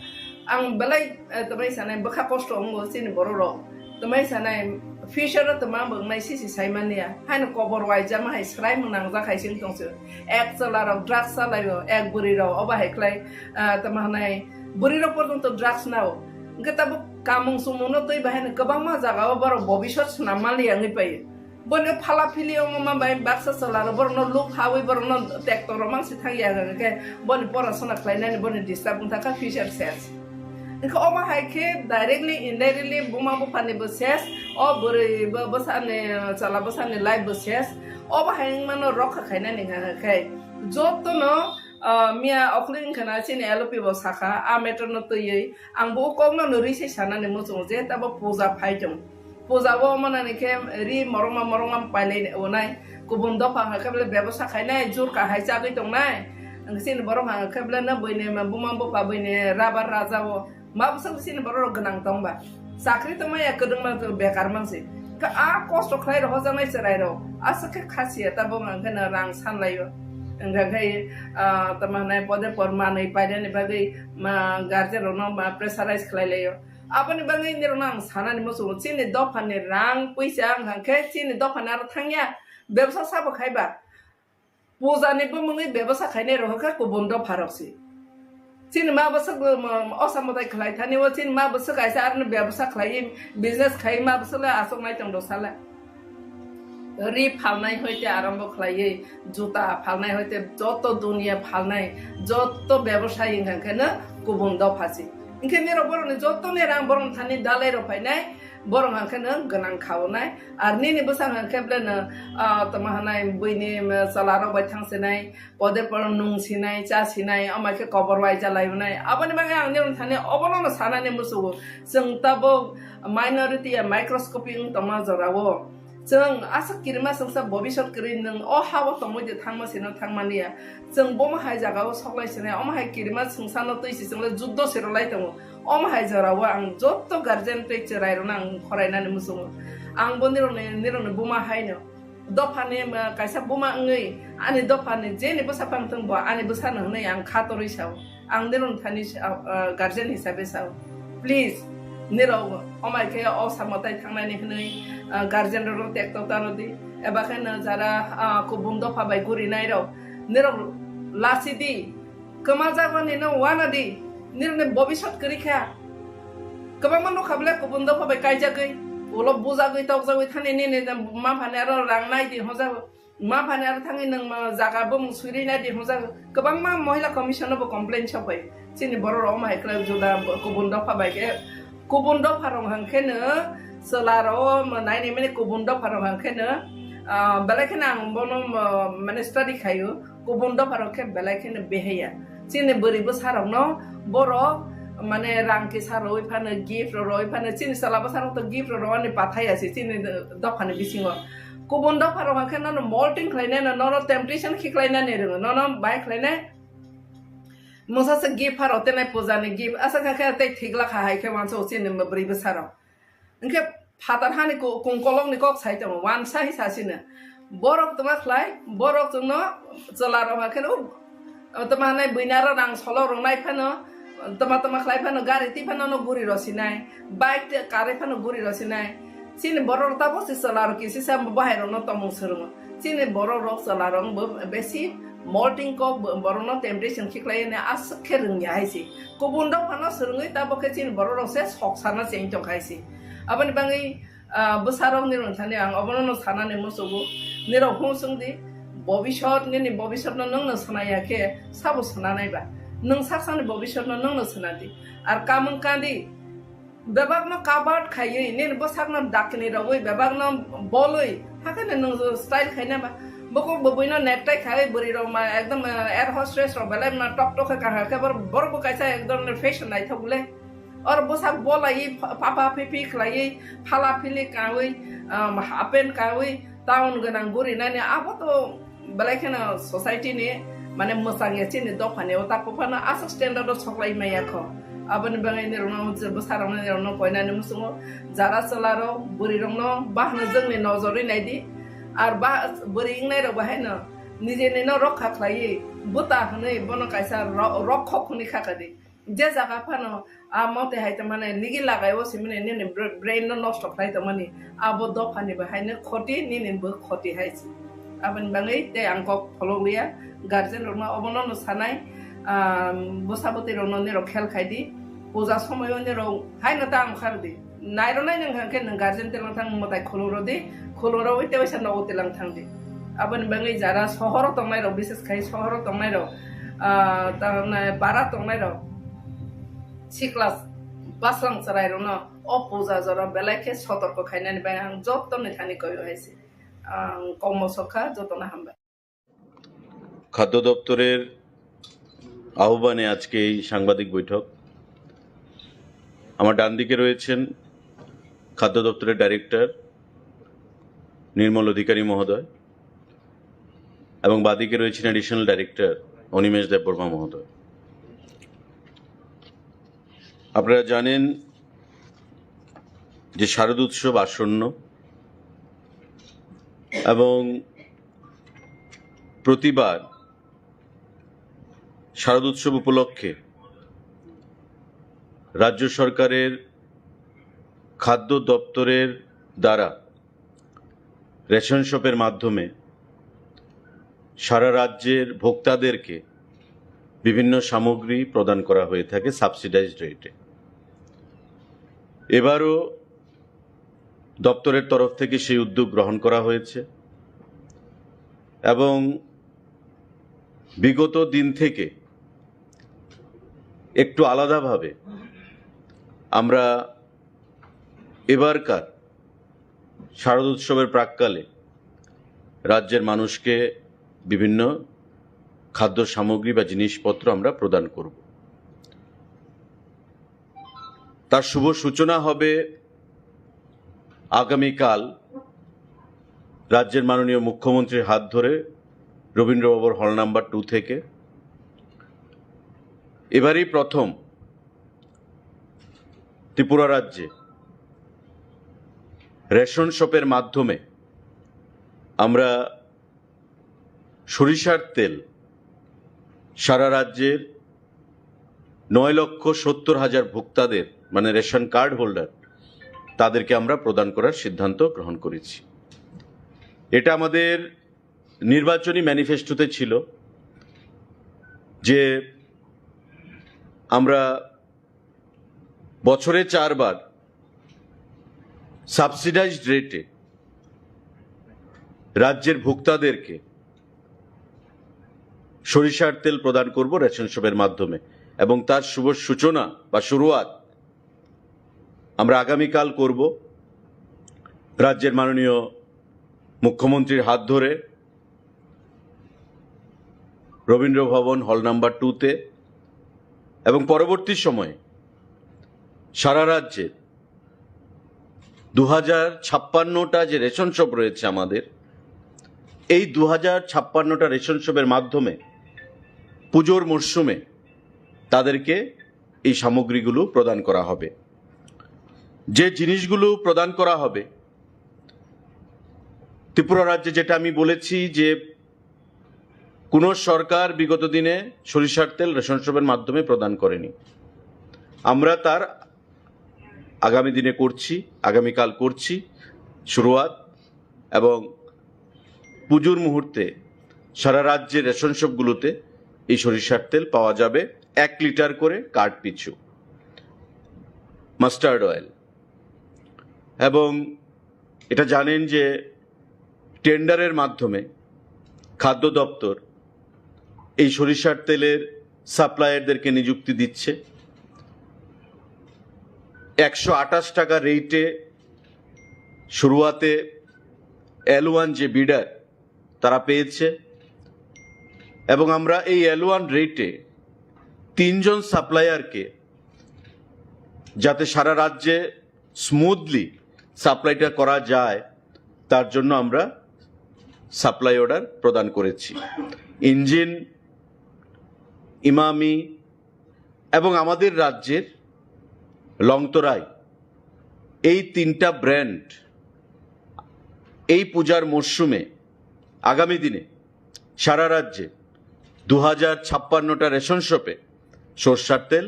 Ang belai, eh, twmai sanai bwkha kosto wngo chini borok rok. Twmai sanai future o twma bo wngnai sisi sai manya. Haino kobor waijama hai swrai mwnang jak hai se wng tong se. Ek chwla rok drugs chalaio, ek bwrwi rok obo hai khlai, eh, twma hanai bwrwi rok porjonto drugs nao. Hwnkhe tabuk Kamung chumung no twi bahai no kwbangma jaga o borok bobisot swnam manliya wngwi paio. Bono phala phili wngma bai baksa chwla rok borok no luk hawi borok no tekto rok mang si thang ya hwnkhe boni porasona khlainani boni disturb wngkha kha future ses. Wngkha omo hai khe directly indirectly buma bupha ni bo ses, o bwrwi bo bwsa ni chwla bwsa ni life bo ses. Obo hai wngmano rokha khainani hwnkha khe joto no Ah, miya okhli wngkha na chini L O P bo sakha, a matter no twiwi. Ang bo o kok no nw rwi se sanani muchungo je tabo puja phai tong. Puja o manani khe ri morongma morongma pailai onai. Kubun dopha hwnkha khe bele bebosa khainai, jur kahai chagwi tongnai. Ang chini borok hwnkha khe bele no buini buma bupha buini rabar raja o. Ma bwswk chini borok rok gwnang tong ba? Chakri tongma ya kwdwngma bekar mansi. Kha a kosto khlai rok hojaknai chwrai rok aswk khe khasiya tabuk hwnkhe no rang san laio. Hwnkha khe ah, tamo hwnai pode por manwi painani bagwi ma guardian rok no ma pressurize khlai laio. Aboni bagwi nirok no ang sanani muchungo chini dopha ni rang puisa wngkha khe chini dopha ni aro thangya bebsa sabo khai ba. Puja ni bumungwi bebasa khainai rok kha kubun dopha rok se. Chini ma bwswk bo, um, osa mwtai khlai thani o, chini ma bwswk kaisa aroni bebasa khlai, business khai ma bwswk le aswk nai tong do sala. Ri phalnai hoite arambo khlaiwi, juta phalnai hoite joto dunia phalnai, joto bebasai wngkha khe no kubun dopha se. Hwnkhe nirok borokni jotoni rang borok thani dalai rok phainai, borok hwnkhe no gwnang khaonai. Ar nini bwsang hwnkhe bele no, ah, tamo hwnai buini, um, chwla rok bai thang sinai, pode poro nung sinai, cha sinai, omo khe kobor waija lai unai. Aboni bagwi ang nini thani obono no sanani muchungo. Chwng tabuk minority ya microscopic wng tongma jorao. Chwng aswk kirima chwngsa bobisot kwrwi nwng o ha-o tongwi de thangma sino thangmani ya. Chwng bomo hai jaga o soklai sinai, omo hai kirima chwngsa no twi si chwng le juddo se rwlai tongo. Omo hai jora o ang joto guardian tei chwrai rok no ang khorai nani muchungo. Ang bo nirok ni, nirok ni buma hai no. Dopha ni, um, kaisa buma wngwi ani dopha ni je ni bwsa phang thung bo ani bwsa no hwnwi ang kha torwi sao. Ang nirok thani sa-, ah, guardian hisabe sao. Please, nirok omai khe o samo tai thangnani hwnwi, ah, guardian rok tekto tano di. Eba khe no jara, ah, kubun dopha bai guri nai rok. Nirok lasi di. Kwma jagoni no wana di. Nirok ni bobisot kwrwi kha. Kwbangma nukha bwle kubun dopha bai kaijagwi. Ulo bujagwi tokjagwi thani nini ma phani aro rang nai di hojago. Ma phani aro thangwi nwng ma jaga bumung swiri nai di hwnjak. Kwbangma Mohila Commission no bo complain sopai. Chini borok rok omo hai kwlai juda kubun dopha bai khe. Kubun dopha rok hwnkhe no chwla rok o naini mani kubun dopha rok hwnkhe no, ah, belai kheno ang bono, ah, mane study khaio. Kubun dopha rok khe belai kheno behaya. Chini bwrwi bwsa rok no borok mane rang kisa rwi phano gift rok rwi phano chini chwla bwsa rok to gift rok rwani pathai ya se chini dopha ni bisingo. Kubun dopha rok hwnkhe nono molting khlainai no, nono temptation khiklainani rwngo, nono bai khlainai. Mungsa se gift pharo tenai puja ni gift, asa kha khe tei thik lakha hai khe wansa o chini bwrwi bwsa rok. Hwnkhe phatar hani ku-, kungkolok ni kok sai tongo, wansa hi sasino. Borok tongma khlai, borok chwngno chwla rok hakhe no, tongma hanai buina ro rang solo rwnai phano, tongma tongma khlai phano, gari twi phano no guri rosinai, bike te karwi phano guri rosinai. Chini borok rok tabuk se chwla rok kisi sa bahai rok no tongmung swrwngo. Chini borok rok chwla rok bo besi molting kok bo-, borok no temptation khiklai ne aswk khe rwngya hai se. Kubun rok phano swrwngwi tabuk khe chini borok rok se sok sana cheng tong khai se. Aboni bagwi, ah, bwsa rok ni rwng thani ang obono no sanani musugo. Nirok hung swng di, bobisot nini bobisot no nwng no swnaya khe sabo swnanai ba? Nwng sak sakni bobisot no nwng no swnadi. Ar kamung kandi, bebak no covered khaiwi, nini bwsak no dakni rogwi, bebak no bolwi, hakhe no nwng style khaina ba? Bukuk bwbwi no necktie khaiwi bwrwi rok ma ekdom, eh, air hostess rok belai ma tok tok khe kahar khe bor-, borok bo kaisa ek dhoronor fashion naithok le. Or bwsak bolaiwi pha-, papa phipi khlaiwi, phala phili kawi, um, half pant kawi, town gwnang guri nani abo to belai kheno society ni mane mwchang ya chini dopha ni o ta buphano aswk standard o soklai maya kho. Aboni bagwi nirok no je bwsa rok no nirok no koinani muchungo jara chwla rok bwrwi rok no bahno jwngni nojorwi nai di. Ar ba bwrwi wngnai rok bahai no nijeni no rokha khlaiwi bwta hwnwi bono kaisa ro-, rokhok hwnwi kha kha di. Je jaga phano a mote hai tongmani nigi lagai o simani nini br-, brain no nosto khlai tongmani abo dopha ni bo haino khoti nini bo khoti hai se. Aboni bagwi tei ang kok pholok liya guardian rok no obono no sanai, ah, bwsa bwtwi rok no nirok khel khai di. Puja somoyo nirok haino ta amkhar di. Nairo nai nang hangke nang guardian telang thang mwtai khulung rodi, khulung rodi tewaisa nogo telang thang di. Aboni bagwi jara sohoro tongnai rok, bises khai sohoro tongnai rok, ah, ta na bara tongnai rok, sikla baslang chwrai rokno o puja jora belai khe sotorko khainani bai ang jottoni thani koyo hai se. Ang komo sokha jotono hambai. খাদ্য দপ্তরের আহ্বানে আজকে এই সাংবাদিক বৈঠক। আমার ডান দিকে রয়েছেন খাদ্য দপ্তরের ডাইরেক্টর নির্মল অধিকারী মহোদয় এবং বাদিকে রয়েছেন অ্যাডিশনাল ডাইরেক্টর অনিমেষ দেববর্মা মহোদয়। আপনারা জানেন যে শারদ উৎসব আসন্ন এবং প্রতিবার শারদ উৎসব উপলক্ষে রাজ্য সরকারের খাদ্য দপ্তরের দ্বারা রেশন শপের মাধ্যমে সারা রাজ্যের ভোক্তাদেরকে বিভিন্ন সামগ্রী প্রদান করা হয়ে থাকে সাবসিডাইজড রেটে। এবারও দপ্তরের তরফ থেকে সেই উদ্যোগ গ্রহণ করা হয়েছে এবং বিগত দিন থেকে একটু আলাদাভাবে আমরা এবারকার শারদ উৎসবের প্রাক্কালে রাজ্যের মানুষকে বিভিন্ন খাদ্য সামগ্রী বা জিনিসপত্র আমরা প্রদান করব। তার শুভ সূচনা হবে আগামীকাল রাজ্যের মাননীয় মুখ্যমন্ত্রীর হাত ধরে রবীন্দ্র ভবন হল নাম্বার টু থেকে। এবারই প্রথম ত্রিপুরা রাজ্যে রেশন শপের মাধ্যমে আমরা সরিষার তেল সারা রাজ্যের নয় লক্ষ সত্তর হাজার ভোক্তাদের, মানে রেশন কার্ড হোল্ডার, তাদেরকে আমরা প্রদান করার সিদ্ধান্ত গ্রহণ করেছি। এটা আমাদের নির্বাচনী ম্যানিফেস্টোতে ছিল যে আমরা বছরে চারবার সাবসিডাইজড রেটে রাজ্যের ভোক্তাদেরকে সরিষার তেল প্রদান করব রেশন শপের মাধ্যমে এবং তার শুভ সূচনা বা শুরুয়াত আমরা আগামীকাল করব রাজ্যের মাননীয় মুখ্যমন্ত্রীর হাত ধরে রবীন্দ্র ভবন হল নাম্বার টুতে এবং পরবর্তী সময়ে সারা রাজ্যে দু হাজার ছাপ্পান্নটা যে রেশন শপ রয়েছে আমাদের, এই দু হাজার ছাপ্পান্নটা রেশন শপের মাধ্যমে পুজোর মরশুমে তাদেরকে এই সামগ্রীগুলো প্রদান করা হবে। যে জিনিসগুলো প্রদান করা হবে, ত্রিপুরা রাজ্যে যেটা আমি বলেছি যে কোনো সরকার বিগত দিনে সরিষার তেল রেশন শপের মাধ্যমে প্রদান করেনি। আমরা তার আগামী দিনে করছি, আগামীকাল করছি শুরুয়াত, এবং পুজোর মুহূর্তে সারা রাজ্যের রেশন শপগুলোতে এই সরিষার তেল পাওয়া যাবে এক লিটার করে কার্ড পিছু। মাস্টার্ড অয়েল, এবং এটা জানেন যে টেন্ডারের মাধ্যমে খাদ্য দপ্তর এই সরিষার তেলের সাপ্লায়ারদেরকে নিযুক্তি দিচ্ছে। একশো আঠাশ টাকা রেটে শুরুয়াতে এল ওয়ান যে বিডার, তারা পেয়েছে, এবং আমরা এই এল ওয়ান রেটে তিনজন সাপ্লায়ারকে, যাতে সারা রাজ্যে স্মুথলি সাপ্লাইটা করা যায়, তার জন্য আমরা সাপ্লাই অর্ডার প্রদান করেছি। ইঞ্জিন, ইমামি এবং আমাদের রাজ্যের লংতরাই, এই তিনটা ব্র্যান্ড এই পূজার মরশুমে আগামী দিনে সারা রাজ্যে দু হাজার ছাপ্পান্নটা রেশন শপে সর্ষার তেল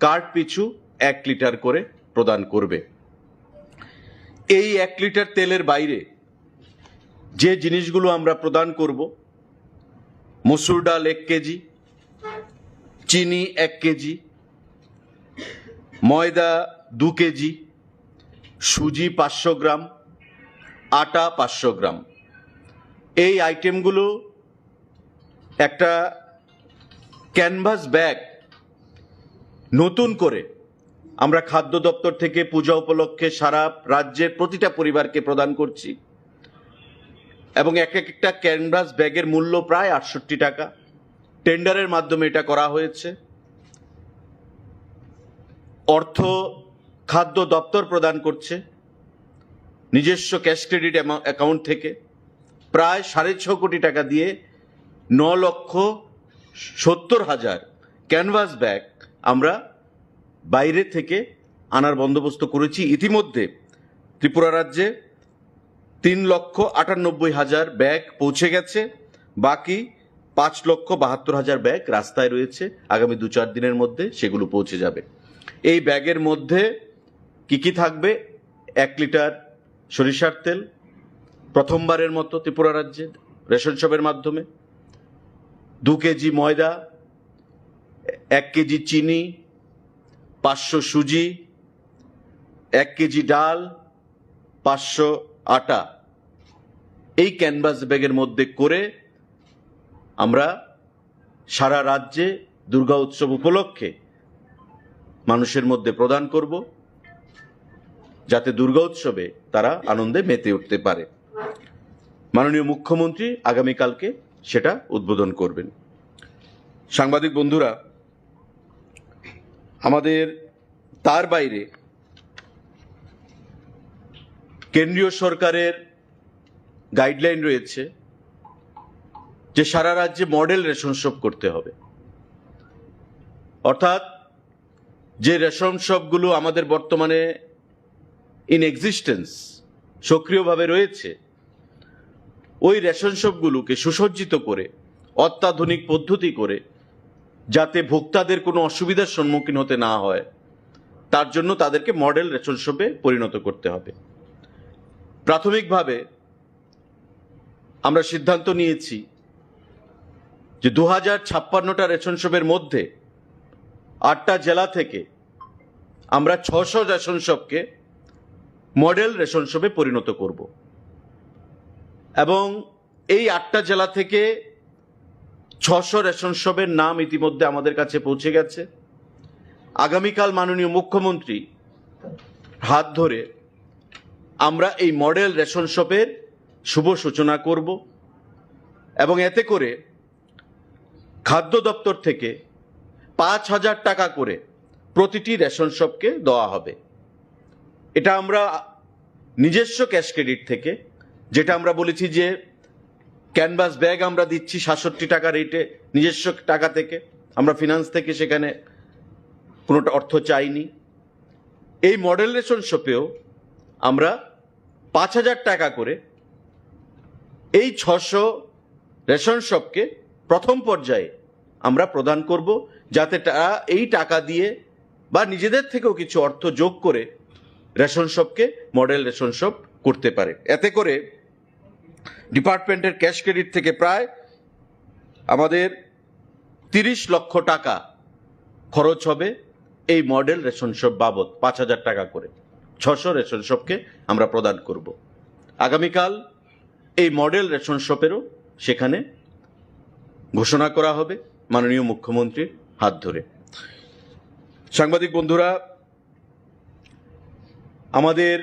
কার্ড পিছু এক লিটার করে প্রদান করবে। এই এক লিটার তেলের বাইরে যে জিনিসগুলো আমরা প্রদান করব, মসুর ডাল এক কেজি, চিনি এক কেজি, ময়দা দু কেজি, সুজি পাঁচশো গ্রাম, আটা পাঁচশো গ্রাম। এই আইটেমগুলো একটা ক্যানভাস ব্যাগ নতুন করে আমরা খাদ্য দপ্তর থেকে পূজা উপলক্ষে সারা রাজ্যের প্রতিটা পরিবারকে প্রদান করছি। এবং এক একটা ক্যানভাস ব্যাগের মূল্য প্রায় আটষট্টি টাকা। টেন্ডারের মাধ্যমে এটা করা হয়েছে। অর্থ খাদ্য দপ্তর প্রদান করছে নিজস্ব ক্যাশ ক্রেডিট অ্যাকাউন্ট থেকে। প্রায় সাড়ে ছ কোটি টাকা দিয়ে ন লক্ষ সত্তর হাজার ক্যানভাস ব্যাগ আমরা বাইরে থেকে আনার বন্দোবস্ত করেছি। ইতিমধ্যে ত্রিপুরা রাজ্যে তিন লক্ষ আটানব্বই হাজার ব্যাগ পৌঁছে গেছে। বাকি পাঁচ লক্ষ বাহাত্তর হাজার ব্যাগ রাস্তায় রয়েছে। আগামী দু চার দিনের মধ্যে সেগুলো পৌঁছে যাবে। এই ব্যাগের মধ্যে কি কি থাকবে? এক লিটার সরিষার তেল, প্রথমবারের মতো ত্রিপুরা রাজ্যে রেশন শপের মাধ্যমে, দু কেজি ময়দা, এক কেজি চিনি, পাঁচশো সুজি, এক কেজি ডাল, পাঁচশো আটা। এই ক্যানভাস ব্যাগের মধ্যে করে আমরা সারা রাজ্যে দুর্গা উৎসব উপলক্ষে মানুষের মধ্যে প্রদান করব, যাতে দুর্গা উৎসবে তারা আনন্দে মেতে উঠতে পারে। মাননীয় মুখ্যমন্ত্রী আগামীকালকে সেটা উদ্বোধন করবেন। সাংবাদিক বন্ধুরা, আমাদের তার বাইরে কেন্দ্রীয় সরকারের গাইডলাইন রয়েছে যে সারা রাজ্যে মডেল রেশন শপ করতে হবে। অর্থাৎ যে রেশন শপগুলো আমাদের বর্তমানে ইন এক্সিস্টেন্স, সক্রিয়ভাবে রয়েছে, ওই রেশন শপগুলোকে সুসজ্জিত করে, অত্যাধুনিক পদ্ধতি করে, যাতে ভোক্তাদের কোনো অসুবিধার সম্মুখীন হতে না হয়, তার জন্য তাদেরকে মডেল রেশন শপে পরিণত করতে হবে। প্রাথমিকভাবে আমরা সিদ্ধান্ত নিয়েছি যে দু হাজার ছাপ্পান্নটা রেশন শপের মধ্যে আটটা জেলা থেকে আমরা ছশো রেশন শপকে মডেল রেশন শপে পরিণত করব। এবং এই আটটা জেলা থেকে ছশো রেশন শপের নাম ইতিমধ্যে আমাদের কাছে পৌঁছে গেছে। আগামীকাল মাননীয় মুখ্যমন্ত্রী হাত ধরে আমরা এই মডেল রেশন শপের শুভ সূচনা করব এবং এতে করে খাদ্য দপ্তর থেকে পাঁচ হাজার টাকা করে প্রতিটি রেশন শপকে দেওয়া হবে। এটা আমরা নিজস্ব ক্যাশ ক্রেডিট থেকে, যেটা আমরা বলেছি যে ক্যানভাস ব্যাগ আমরা দিচ্ছি সাতষট্টি টাকা রেটে, নিজস্ব টাকা থেকে, আমরা ফিনান্স থেকে সেখানে কোনোটা অর্থ চাইনি। এই মডেল রেশন শপেও আমরা পাঁচ হাজার টাকা করে এই ছশো রেশন শপকে প্রথম পর্যায়ে আমরা প্রদান করব, যাতে তারা এই টাকা দিয়ে বা নিজেদের থেকেও কিছু অর্থ যোগ করে রেশন শপকে মডেল রেশন শপ করতে পারে। এতে করে ডিপার্টমেন্টের ক্যাশ ক্রেডিট থেকে প্রায় আমাদের তিরিশ লক্ষ টাকা খরচ হবে এই মডেল রেশন শপ বাবদ, পাঁচ হাজার টাকা করে ছশো রেশন শপকে আমরা প্রদান করব। আগামীকাল এই মডেল রেশন শপেরও সেখানে ঘোষণা করা হবে মাননীয় মুখ্যমন্ত্রীর হাত ধরে। সাংবাদিক বন্ধুরা, আমাদের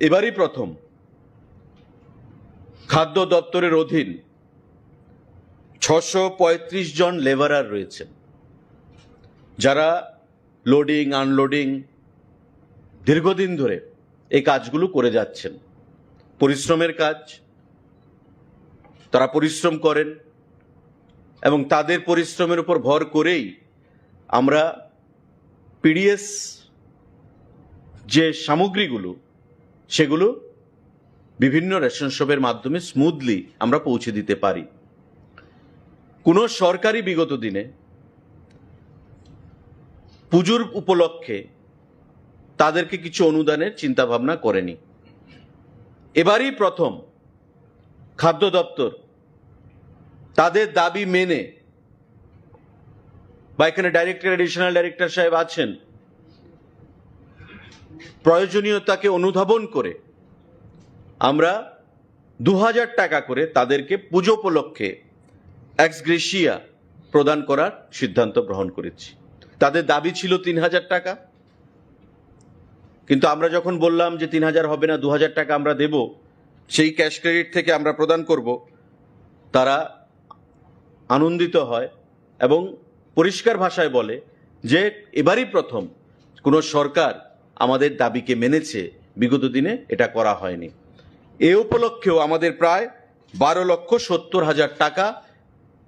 এবারই প্রথম খাদ্য দপ্তরের অধীন ছশো পঁয়ত্রিশ জন লেবারার রয়েছেন, যারা লোডিং আনলোডিং দীর্ঘদিন ধরে এই কাজগুলো করে যাচ্ছেন। পরিশ্রমের কাজ, তারা পরিশ্রম করেন এবং তাদের পরিশ্রমের উপর ভর করেই আমরা পিডিএস যে সামগ্রীগুলো, সেগুলো বিভিন্ন রেশন শপের মাধ্যমে স্মুথলি আমরা পৌঁছে দিতে পারি। কোনো সরকারি বিগত দিনে পুজোর উপলক্ষে তাদেরকে কিছু অনুদানের চিন্তাভাবনা করেনি। এবারই প্রথম খাদ্য দপ্তর তাদের দাবি মেনে, বা এখানে ডাইরেক্টর, অ্যাডিশনাল ডাইরেক্টর সাহেব আছেন, প্রয়োজনীয়তাকে অনুধাবন করে আমরা দু হাজার টাকা করে তাদেরকে পুজো উপলক্ষে এক্সগ্রেশিয়া প্রদান করার সিদ্ধান্ত গ্রহণ করেছি। তাদের দাবি ছিল তিন হাজার টাকা, কিন্তু আমরা যখন বললাম যে তিন হাজার হবে না, দু হাজার টাকা আমরা দেব, সেই ক্যাশ ক্রেডিট থেকে আমরা প্রদান করব, তারা আনন্দিত হয় এবং পরিষ্কার ভাষায় বলে যে এবারই প্রথম কোনো সরকার আমাদের দাবিকে মেনেছে, বিগত দিনে এটা করা হয়নি। এ উপলক্ষেও আমাদের প্রায় বারো লক্ষ সত্তর হাজার টাকা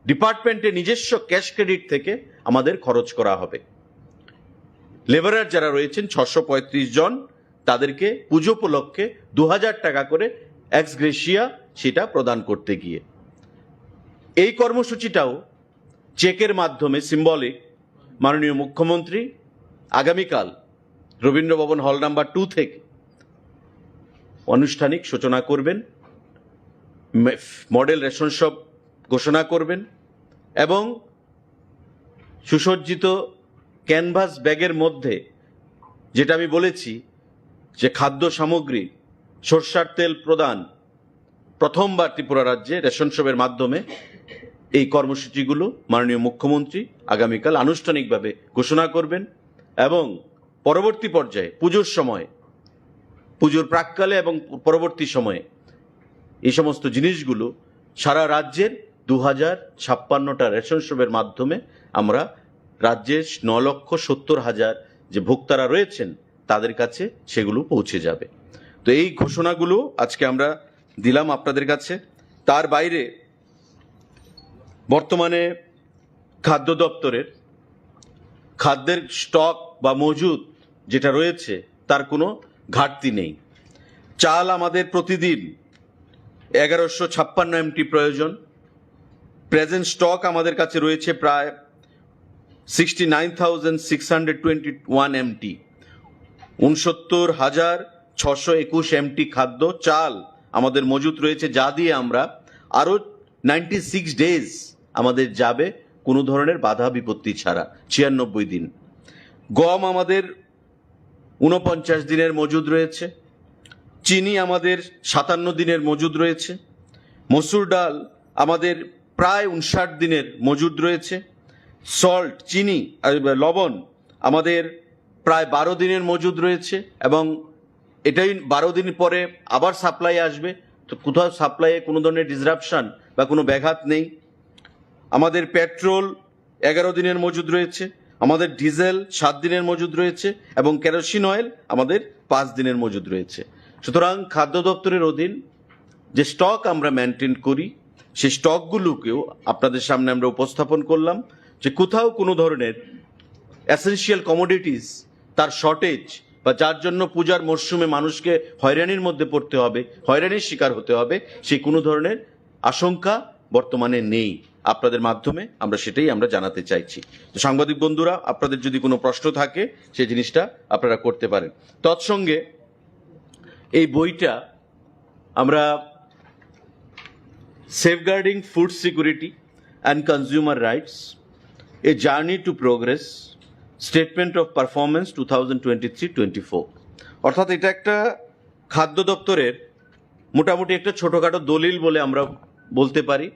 ডিপার্টমেন্টের নিজস্ব ক্যাশ ক্রেডিট থেকে আমাদের খরচ করা হবে। লেবারার যারা রয়েছেন ছশো পঁয়ত্রিশ জন, তাদেরকে পুজো উপলক্ষে দু হাজার টাকা করে এক্সগ্রেশিয়া সেটা প্রদান করতে গিয়ে এই কর্মসূচিটাও চেকের মাধ্যমে সিম্বলিক মাননীয় মুখ্যমন্ত্রী আগামীকাল রবীন্দ্র ভবন হল নাম্বার টু থেকে আনুষ্ঠানিক সূচনা করবেন, মে-, মডেল রেশন শপ ঘোষণা করবেন এবং সুসজ্জিত ক্যানভাস ব্যাগের মধ্যে, যেটা আমি বলেছি যে খাদ্য সামগ্রী, সর্ষার তেল প্রদান, প্রথমবার ত্রিপুরা রাজ্যে রেশন শপের মাধ্যমে এই কর্মসূচিগুলো মাননীয় মুখ্যমন্ত্রী আগামীকাল আনুষ্ঠানিকভাবে ঘোষণা করবেন এবং পরবর্তী পর্যায়ে পুজোর সময়, পুজোর প্রাক্কালে এবং পরবর্তী সময়ে এই সমস্ত জিনিসগুলো সারা রাজ্যের দু হাজার ছাপ্পান্নটা রেশন শপের মাধ্যমে আমরা রাজ্যের ন লক্ষ সত্তর হাজার যে ভোক্তারা রয়েছেন, তাদের কাছে সেগুলো পৌঁছে যাবে। তো এই ঘোষণাগুলো আজকে আমরা দিলাম আপনাদের কাছে। তার বাইরে বর্তমানে খাদ্য দপ্তরের খাদ্যের স্টক বা মজুদ যেটা রয়েছে, তার কোনো ঘাটতি নেই। চাল আমাদের প্রতিদিন এগারোশো ছাপ্পান্ন এমটি প্রয়োজন। প্রেজেন্ট স্টক আমাদের কাছে রয়েছে প্রায় sixty nine thousand six hundred twenty one M, ঊনসত্তর হাজার ছশো একুশ এমটি খাদ্য চাল আমাদের মজুত রয়েছে, যা দিয়ে আমরা আরও নাইনটি সিক্স ডেজ আমাদের যাবে কোনো ধরনের বাধা বিপত্তি ছাড়া, ছিয়ানব্বই দিন। গম আমাদের ঊনপঞ্চাশ দিনের মজুদ রয়েছে, চিনি আমাদের সাতান্ন দিনের মজুদ রয়েছে, মসুর ডাল আমাদের প্রায় উনষাট দিনের মজুদ রয়েছে, সল্ট, চিনি, আহ, লবণ আমাদের প্রায় বারো দিনের মজুদ রয়েছে এবং এটাই বারো দিন পরে আবার সাপ্লাই আসবে। তো কোথাও সাপ্লাইয়ে কোনো ধরনের ডিসরাপশন বা কোনো ব্যাঘাত নেই। আমাদের পেট্রোল এগারো দিনের মজুদ রয়েছে, আমাদের ডিজেল সাত দিনের মজুদ রয়েছে এবং কেরোসিন অয়েল আমাদের পাঁচ দিনের মজুদ রয়েছে। সুতরাং খাদ্য দপ্তরের অধীন যে স্টক আমরা মেনটেন করি, সেই স্টকগুলোকেও আপনাদের সামনে আমরা উপস্থাপন করলাম যে কোথাও কোনো ধরনের এসেনশিয়াল কমোডিটিস, তার শর্টেজ বা যার জন্য পূজার মরশুমে মানুষকে হয়রানির মধ্যে পড়তে হবে, হয়রানির শিকার হতে হবে, সেই কোনো ধরনের আশঙ্কা বর্তমানে নেই। আপনাদের মাধ্যমে আমরা সেটাই আমরা জানাতে চাইছি। তো সাংবাদিক বন্ধুরা, আপনাদের যদি কোনো প্রশ্ন থাকে, সেই জিনিসটা আপনারা করতে পারেন। তৎসঙ্গে এই বইটা আমরা Safeguarding Food Security and Consumer Rights, A Journey to Progress, Statement of Performance two thousand twenty three twenty four, অর্থাৎ এটা একটা খাদ্য দপ্তরের মোটামুটি একটা ছোটোখাটো দলিল বলে আমরা বলতে পারি।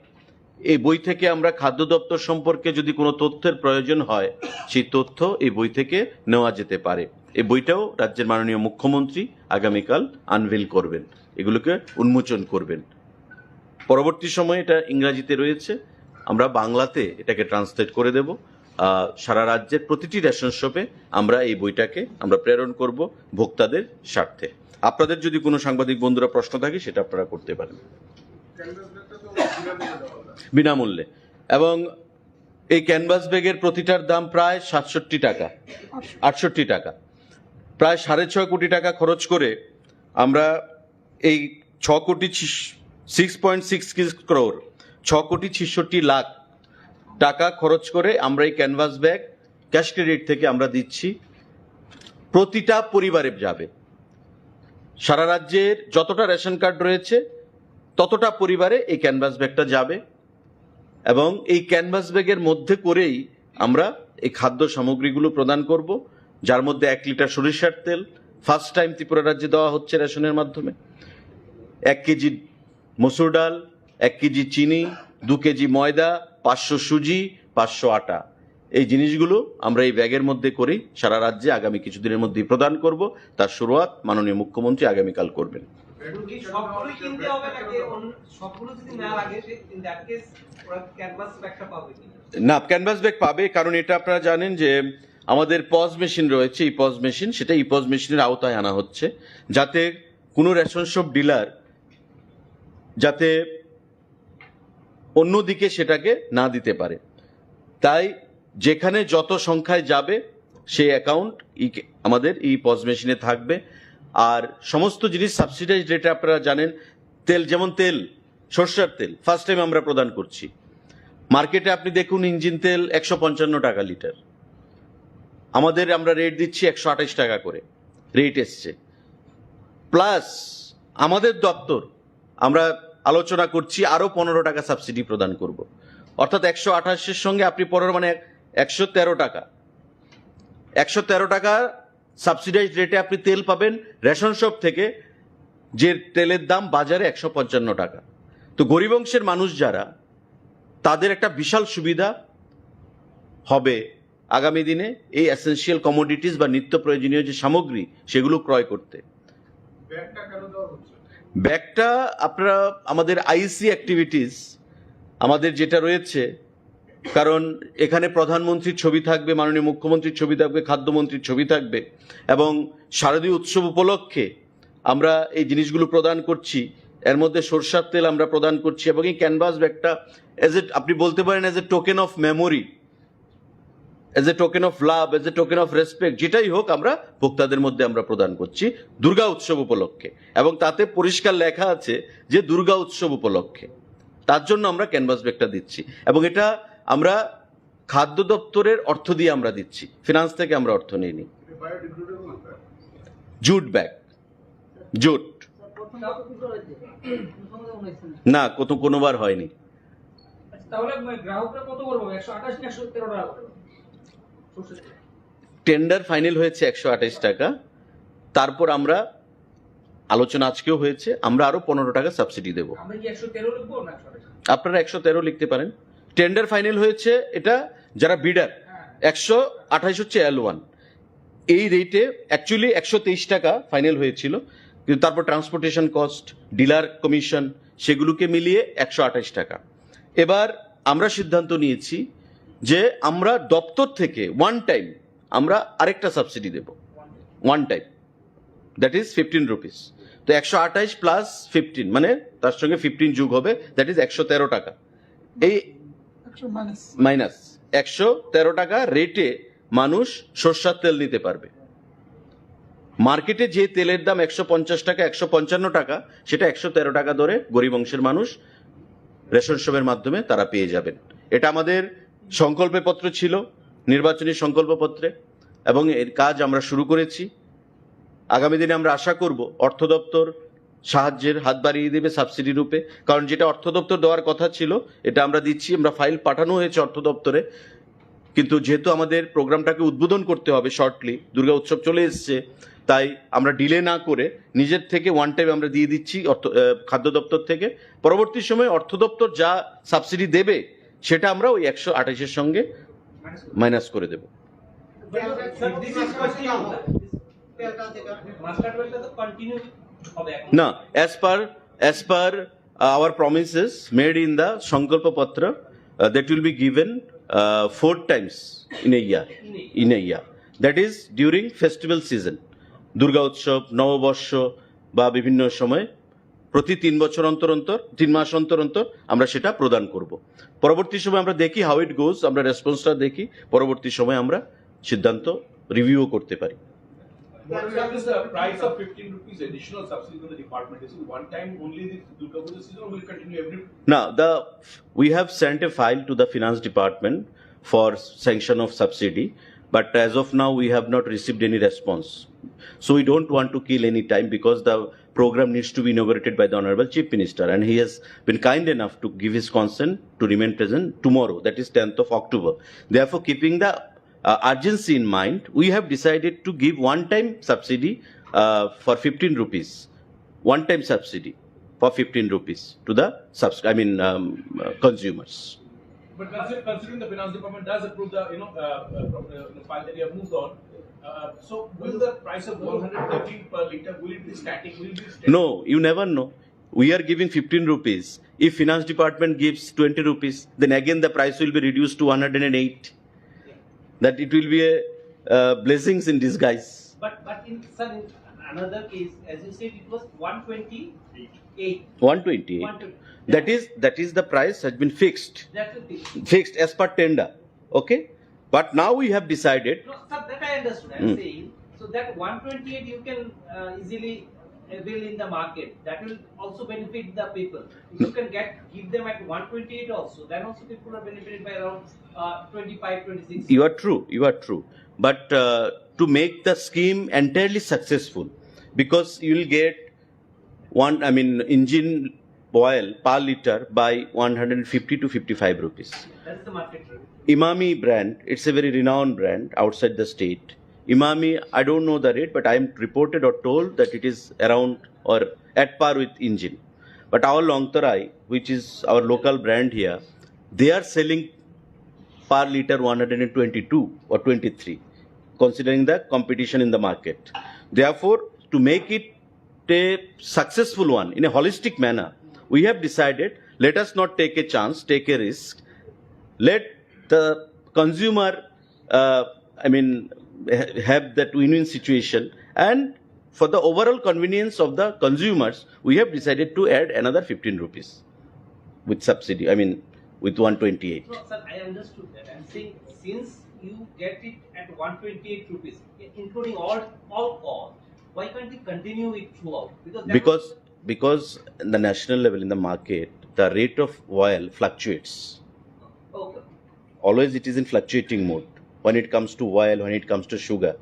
এই বই থেকে আমরা খাদ্য দপ্তর সম্পর্কে যদি কোনো তথ্যের প্রয়োজন হয়, সেই তথ্য এই বই থেকে নেওয়া যেতে পারে। এই বইটাও রাজ্যের মাননীয় মুখ্যমন্ত্রী আগামীকাল আনভেল করবেন, এগুলোকে উন্মোচন করবেন। পরবর্তী সময়ে এটা ইংরাজিতে রয়েছে, আমরা বাংলাতে এটাকে ট্রান্সলেট করে দেব। আহ, সারা রাজ্যের প্রতিটি রেশন শপে আমরা এই বইটাকে আমরা প্রেরণ করব ভোক্তাদের স্বার্থে। আপনাদের যদি কোনো সাংবাদিক বন্ধুরা প্রশ্ন থাকে, সেটা আপনারা করতে পারেন। বিনামূল্যে। এবং এই ক্যানভাস ব্যাগের প্রতিটার দাম প্রায় সাতষট্টি টাকা, আটষট্টি টাকা। প্রায় সাড়ে ছয় কোটি টাকা খরচ করে আমরা এই ছ কোটি, six point six six crore, ছ কোটি ছেষট্টি লাখ টাকা খরচ করে আমরা এই ক্যানভাস ব্যাগ ক্যাশ ক্রেডিট থেকে আমরা দিচ্ছি। প্রতিটা পরিবারে যাবে, সারা রাজ্যের যতটা রেশন কার্ড রয়েছে, ততটা পরিবারে এই ক্যানভাস ব্যাগটা যাবে। এবং এই ক্যানভাস ব্যাগের মধ্যে করেই আমরা এই খাদ্য সামগ্রীগুলো প্রদান করব, যার মধ্যে এক লিটার সরিষার তেল, ফার্স্ট টাইম ত্রিপুরা রাজ্যে দেওয়া হচ্ছে রেশনের মাধ্যমে। এক কেজি মসুর ডাল, এক কেজি চিনি, দু কেজি ময়দা, পাঁচশো সুজি, পাঁচশো আটা, এই জিনিসগুলো আমরা এই ব্যাগের মধ্যে করি, সারা রাজ্যে আগামী কিছুদিনের মধ্যেই প্রদান করব। তার শুরুয়াত মাননীয় মুখ্যমন্ত্রী আগামীকাল করবেন। কি সবগুলোই কিনতে হবে নাকি অন্য, সবগুলো যদি না লাগে, সে in that case ওরা ক্যানভাস ব্যাগটা পাবে কি? না, ক্যানভাস ব্যাগ পাবে, কারণ এটা আপনারা জানেন যে আমাদের পজ মেশিন রয়েছে, ইপজ মেশিন, সেটা ইপজ মেশিনের আওতায় আনা হচ্ছে, যাতে কোনো রেশন শপ ডিলার যাতে অন্যদিকে সেটাকে না দিতে পারে। তাই যেখানে যত সংখ্যায় যাবে, সেই অ্যাকাউন্ট আমাদের ইপজ মেশিনে থাকবে। আর সমস্ত জিনিস সাবসিডাইজ রেটে, আপনারা জানেন, তেল, যেমন তেল, সর্ষের তেল ফার্স্ট টাইম আমরা প্রদান করছি। মার্কেটে আপনি দেখুন, ইঞ্জিন তেল একশো পঞ্চান্ন টাকা লিটার, আমাদের আমরা রেট দিচ্ছি একশো আঠাশ টাকা করে রেট এসছে। প্লাস আমাদের দপ্তর, আমরা আলোচনা করছি আরও পনেরো টাকা সাবসিডি প্রদান করব। অর্থাৎ একশো আঠাশের সঙ্গে আপনি পনেরো, মানে একশো তেরো টাকা, একশো তেরো টাকা সাবসিডাইজ রেটে আপনি তেল পাবেন রেশন শপ থেকে, যে তেলের দাম বাজারে একশো পঞ্চান্ন টাকা। তো গরিব অংশের মানুষ যারা, তাদের একটা বিশাল সুবিধা হবে আগামী দিনে এই এসেনশিয়াল কমোডিটিস বা নিত্য প্রয়োজনীয় যে সামগ্রী, সেগুলো ক্রয় করতে। ব্যাগটা আপনারা, আমাদের আইসি অ্যাক্টিভিটিস আমাদের যেটা রয়েছে, কারণ এখানে প্রধানমন্ত্রীর ছবি থাকবে, মাননীয় মুখ্যমন্ত্রীর ছবি থাকবে, খাদ্যমন্ত্রীর ছবি থাকবে, এবং শারদীয় উৎসব উপলক্ষে আমরা এই জিনিসগুলো প্রদান করছি। এর মধ্যে সরষার তেল আমরা প্রদান করছি, এবং এই ক্যানভাস ব্যাগটা, এজ এ, আপনি বলতে পারেন, as a token of memory, as a token of love, as a token of respect, যেটাই হোক, আমরা ভোক্তাদের মধ্যে আমরা প্রদান করছি দুর্গা উৎসব উপলক্ষে। এবং তাতে পরিষ্কার লেখা আছে যে দুর্গা উৎসব উপলক্ষে, তার জন্য আমরা ক্যানভাস ব্যাগটা দিচ্ছি। এবং এটা আমরা খাদ্য দপ্তরের অর্থ দিয়ে আমরা দিচ্ছি, ফিনান্স থেকে আমরা অর্থ নিইনি। Jute bag, jute. না, কত, কোনোবার হয়নি। আচ্ছা, তাহলে গ্রাহকরা কত করে পাবে? একশো আঠাশ না একশো তেরো টাকা করে? টেন্ডার ফাইনাল হয়েছে একশো আঠাশ টাকা, তারপর আমরা, আলোচনা আজকেও হয়েছে, আমরা আরো পনেরো টাকা সাবসিডি দেব। আমরা কি একশো তেরো লিখবো না একশো আঠাশ? আপনারা একশো তেরো লিখতে পারেন। টেন্ডার ফাইনাল হয়েছে, এটা যারা বিডার, হ্যাঁ। একশো আঠাশ হচ্ছে এল ওয়ান। এই রেটে অ্যাকচুয়ালি একশো তেইশ টাকা ফাইনাল হয়েছিল, কিন্তু তারপর ট্রান্সপোর্টেশন কস্ট, ডিলার কমিশন, সেগুলোকে মিলিয়ে একশো আঠাশ টাকা। এবার আমরা সিদ্ধান্ত নিয়েছি যে আমরা দপ্তর থেকে ওয়ান টাইম আমরা আরেকটা সাবসিডি দেব, one time, that is fifteen rupees. তো একশো আঠাশ প্লাস ফিফটিন, মানে তার সঙ্গে ফিফটিন যোগ হবে, দ্যাট ইজ একশো তেরো টাকা। এই একশো মাইনাস। মাইনাস একশো তেরো টাকা রেটে মানুষ সর্ষার তেল নিতে পারবে। মার্কেটে যে তেলের দাম একশো পঞ্চাশ টাকা, একশো পঞ্চান্ন টাকা, সেটা একশো তেরো টাকা দরে গরিব অংশের মানুষ রেশন শপের মাধ্যমে তারা পেয়ে যাবেন। এটা আমাদের সংকল্পপত্র ছিল, নির্বাচনী সংকল্পপত্রে, এবং এর কাজ আমরা শুরু করেছি। আগামী দিনে আমরা আশা করব অর্থ দপ্তর সাহায্যের হাত বাড়িয়ে দেবে সাবসিডি রূপে, কারণ যেটা অর্থ দপ্তর দেওয়ার কথা ছিল, এটা আমরা দিচ্ছি। আমরা ফাইল পাঠানো হয়েছে অর্থ দপ্তরে, কিন্তু যেহেতু আমাদের প্রোগ্রামটাকে উদ্বোধন করতে হবে শর্টলি, দুর্গা উৎসব চলে এসছে, তাই আমরা ডিলে না করে নিজের থেকে ওয়ান টাইম আমরা দিয়ে দিচ্ছি অর্থ, আহ, খাদ্য দপ্তর থেকে। পরবর্তী সময়ে অর্থ দপ্তর যা সাবসিডি দেবে, সেটা আমরা ওই একশো আঠাশের সঙ্গে মাইনাস করে দেব। না, as per, as per our promises made in the Sankalpa Patra, uh, that will be given, uh, four times in a year, in a year. That is during festival season, Durga উৎসব, নববর্ষ বা বিভিন্ন সময় প্রতি তিন বছর অন্তর অন্তর, তিন মাস অন্তর অন্তর আমরা সেটা প্রদান করব। পরবর্তী সময় আমরা দেখি how it goes, আমরা রেসপন্সটা দেখি, পরবর্তী সময় আমরা সিদ্ধান্ত রিভিউ করতে পারি। What is the price of fifteen rupees additional subsidy for the department? Is it one time only this Durga Puja season or will it continue every? Now, the, we have sent a file to the finance department for sanction of subsidy, but as of now we have not received any response. So we don't want to kill any time because the program needs to be inaugurated by the Honorable Chief Minister, and he has been kind enough to give his consent to remain present tomorrow, that is tenth of October. Therefore, keeping the, uh, urgency in mind, we have decided to give one-time subsidy uh, for fifteen rupees, one time subsidy for fifteen rupees to the subs- I mean, um, uh, consumers. But consider- considering the finance department does approve the, you know, uh, uh, pro- uh, the file that you have moved on, uh, so will the price of one hundred thirty per liter, will it be static? Will it be static? No, you never know. We are giving fifteen rupees. If finance department gives twenty rupees, then again the price will be reduced to one hundred and eight. That it will be a uh, blessings in disguise. But but in sir, in another case, as you said, it was one twenty-eight. one twenty-eight. That is that is the price has been fixed, That will be fixed as per tender. Okay, but now we have decided. No, sir, that I understood. I'm Hmm. Saying so that one twenty-eight you can uh, easily avail in the market. That will also benefit the people. If you can get give them at one twenty-eight also, then also people are benefited by around uh, twenty-five, twenty-six. You are true. You are true. But uh, to make the scheme entirely successful, because you will get one, I mean, engine oil per liter by one hundred fifty to fifty-five rupees. That's the market rate. Emami brand, it's a very renowned brand outside the state. Emami, I don't know the rate, but I am reported or told that it is around or at par with engine. But our Longtarai, which is our local brand here, they are selling per liter one hundred twenty-two or twenty-three, considering the competition in the market. Therefore, to make it a successful one in a holistic manner, we have decided, let us not take a chance, take a risk. Let the consumer, uh, I mean, ha- have that win-win situation, and for the overall convenience of the consumers, we have decided to add another fifteen rupees with subsidy. I mean, with one twenty-eight. No, sir, I understood that. I'm saying since you get it at one twenty-eight rupees, including all all cost, why can't you continue it throughout? Because that Because because in the national level in the market, the rate of oil fluctuates. Okay. Always it is in fluctuating mode when it comes to oil, when it comes to sugar.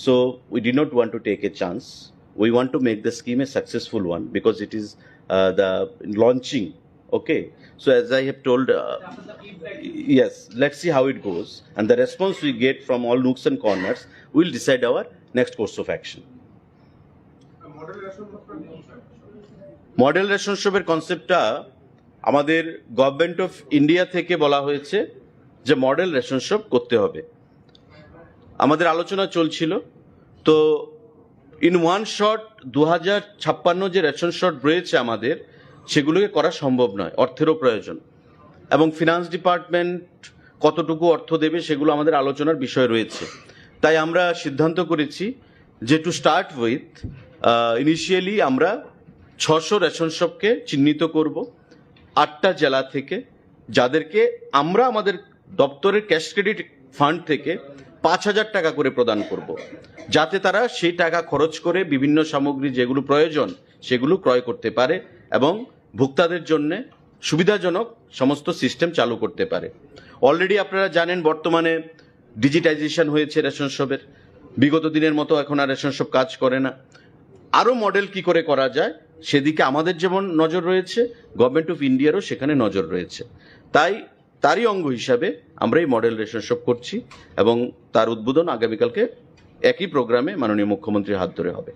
So we did not want to take a chance. We want to make the scheme a successful one because it is uh, the launching. Okay. So as I have told, uh, After the feedback, yes, let's see how it goes, and the response we get from all nooks and corners will decide our next course of action. Model ration শপটা নেই sir. Model ration শপের কনসেপ্টটা আমাদের government of India থেকে বলা হয়েছে যে model ration shop করতে হবে। আমাদের আলোচনা চলছিল, তো ইন ওয়ান শট দু হাজার ছাপ্পান্ন যে রেশন শপ রয়েছে আমাদের, সেগুলোকে করা সম্ভব নয়, অর্থেরও প্রয়োজন, এবং ফিনান্স ডিপার্টমেন্ট কতটুকু অর্থ দেবে সেগুলো আমাদের আলোচনার বিষয় রয়েছে। তাই আমরা সিদ্ধান্ত করেছি যে টু স্টার্ট উইথ, ইনিশিয়ালি আমরা ছশো রেশন শপকে চিহ্নিত করব আটটা জেলা থেকে, যাদেরকে আমরা আমাদের দপ্তরের ক্যাশ ক্রেডিট ফান্ড থেকে পাঁচ হাজার টাকা করে প্রদান করব, যাতে তারা সেই টাকা খরচ করে বিভিন্ন সামগ্রী যেগুলো প্রয়োজন সেগুলো ক্রয় করতে পারে এবং ভোক্তাদের জন্য সুবিধাজনক সমস্ত সিস্টেম চালু করতে পারে। অলরেডি আপনারা জানেন, বর্তমানে ডিজিটাইজেশন হয়েছে রেশন শপের। বিগত দিনের মতো এখন আর রেশন শপ কাজ করে না। আরও মডেল কি করে করা যায়, সেদিকে আমাদের যেমন নজর রয়েছে, গভর্নমেন্ট অফ ইন্ডিয়ারও সেখানে নজর রয়েছে। তাই তারই অঙ্গ হিসাবে আমরা এই মডেল রেশন শপ করছি এবং তার উদ্বোধন আগামীকালকে একই প্রোগ্রামে মাননীয় মুখ্যমন্ত্রীর হাত ধরে হবে।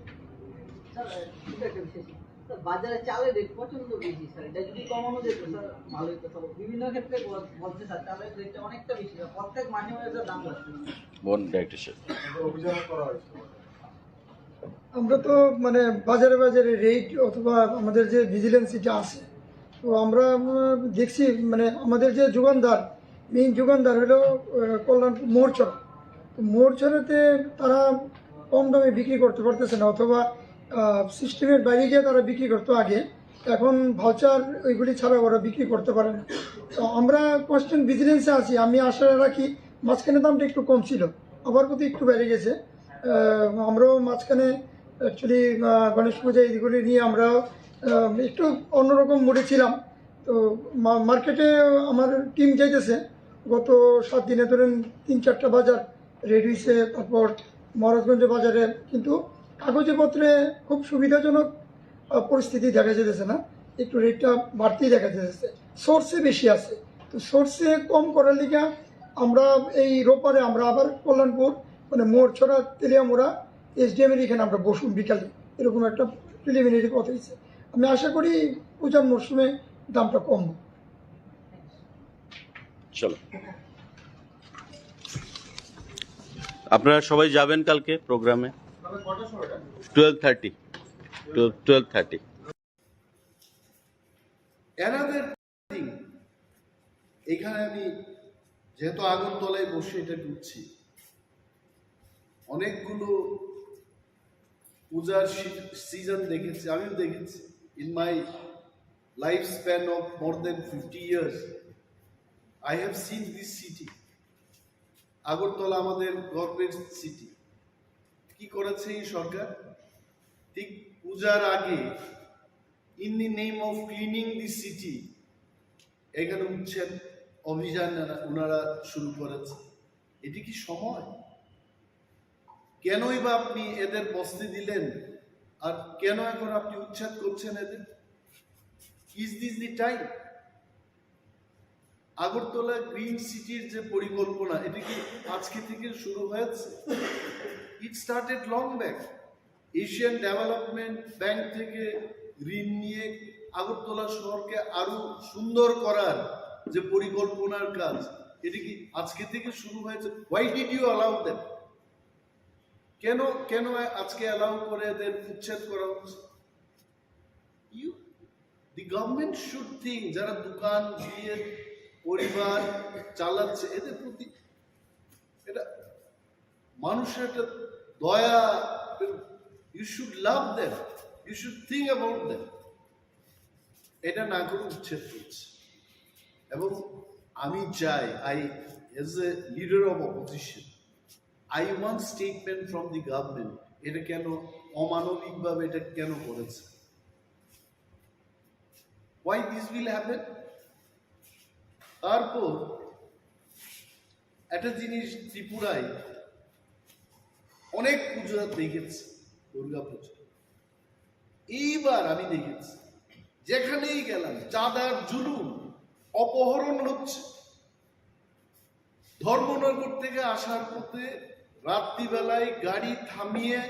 স্যার, ছোট একটা বিষয় ছিল। স্যার, বাজারে চালের রেট প্রচন্ড বেশি স্যার, এটা যদি কমানো যেত স্যার, ভালো হতো। স্যার, বিভিন্ন ক্ষেত্রে বল- বলছে স্যার, চালের রেটটা অনেকটা বেশি স্যার, প্রত্যেক মাসে মাসে স্যার দাম বাড়ছে। বোন ডাইরেক্টর সাহেব। অভিযান করা হয়েছে। আমরা তো মানে বাজারে বাজারে রেট অথবা আমাদের যে ভিজিলেন্স এটা আছে, তো আমরা উম, দেখছি মানে আমাদের যে যোগানদার, মেইন যোগানদার হলো আহ, কল্যাণপুর মোরছড়া। তো মোরছড়াতে তারা কম দামে বিক্রি করতে পারতেছে না, অথবা সিস্টেমের বাইরে গিয়ে তারা বিক্রি করতো আগে, এখন ভাউচার ওইগুলি ছাড়া ওরা বিক্রি করতে পারে না। তো আমরা কনস্ট্যান্ট ভিজিলেন্সে আছি। আমি আশা রাখি, মাঝখানে দামটা একটু কম ছিল, আবার বোধহয় একটু বেড়ে গেছে। আহ, আমরাও মাঝখানে অ্যাকচুয়ালি গণেশ পূজা এইগুলি নিয়ে আমরা আহ, একটু অন্যরকম মুডে ছিলাম। তো মা- মার্কেটে আমার টিম যাইতেছে, গত সাত দিনে ধরেন তিন চারটা বাজার রেডি হয়েছে, তারপর মহারাজগঞ্জ বাজারে, কিন্তু কাগজে পত্রে খুব সুবিধাজনক আহ, পরিস্থিতি দেখা যেতেছে না, একটু রেটটা বাড়তেই দেখা যেতেছে। সোর্সে বেশি আছে, তো সোর্সে কম করার লিগে আমরা এই রোববারে আমরা আবার কল্যাণপুর, মানে মোরছড়া, তেলিয়ামুড়া, এসডিএম এর এখানে আমরা বসুন বিকালে, এরকম একটা প্রিলিমিনারি কথা হয়েছে। আমি আশা করি পূজার মরশুমে দামটা কমবে। চলো, আপনারা সবাই যাবেন কালকে প্রোগ্রামে? Twelve thirty. Twelve thirty. Another thing, এখানে আমি যেহেতু আগরতলায় বসে এটা ঢুকছি, অনেকগুলো পূজার সিজন দেখেছি, আমিও দেখেছি। In my life span of more than fifty years, I have seen this city. Agartala আমাদের গর্বের সিটি। কি করেছে এই সরকার? ঠিক পূজার আগে, in the name of cleaning the city, এখানে উচ্ছেদ অভিযান ওনারা শুরু করেছে। এটি কি সময়? কেনই বা আপনি এদের বসতে দিলেন, আর কেন এখন আপনি উচ্ছেদ করছেন এদের? Is this the time? Agartala green সিটির যে পরিকল্পনা, এটা কি আজকে থেকে শুরু হয়েছে? It started long back. Asian development bank থেকে ঋণ নিয়ে আগরতলা শহরকে আরো সুন্দর করার যে পরিকল্পনার কাজ, এটা কি আজকে থেকে শুরু হয়েছে? Why did you allow them? কেন কেন আজকে অ্যালাউ করে এদের উচ্ছেদ করা হচ্ছে? You, the government should think, যারা দোকান দিয়ে পরিবার চালাচ্ছে, এদের প্রতি এটা মানুষের একটা দয়া। You should love them, you should think about them. এটা না করে উচ্ছেদ করছে। এবং আমি চাই, I, as a leader of opposition, I want statement from the government, এটা কেন অমানবিকভাবে এটা কেন করেছে? Why this will happen? তারপর একটা জিনিস, ত্রিপুরায় অনেক পুজো দেখেছি, দুর্গা পুজো। এইবার আমি দেখেছি, যেখানেই গেলাম, চাঁদার জুলুম, অপহরণ হচ্ছে। ধর্মনগর থেকে আসার পথে রাত্রিবেলায় গাড়ি থামিয়ে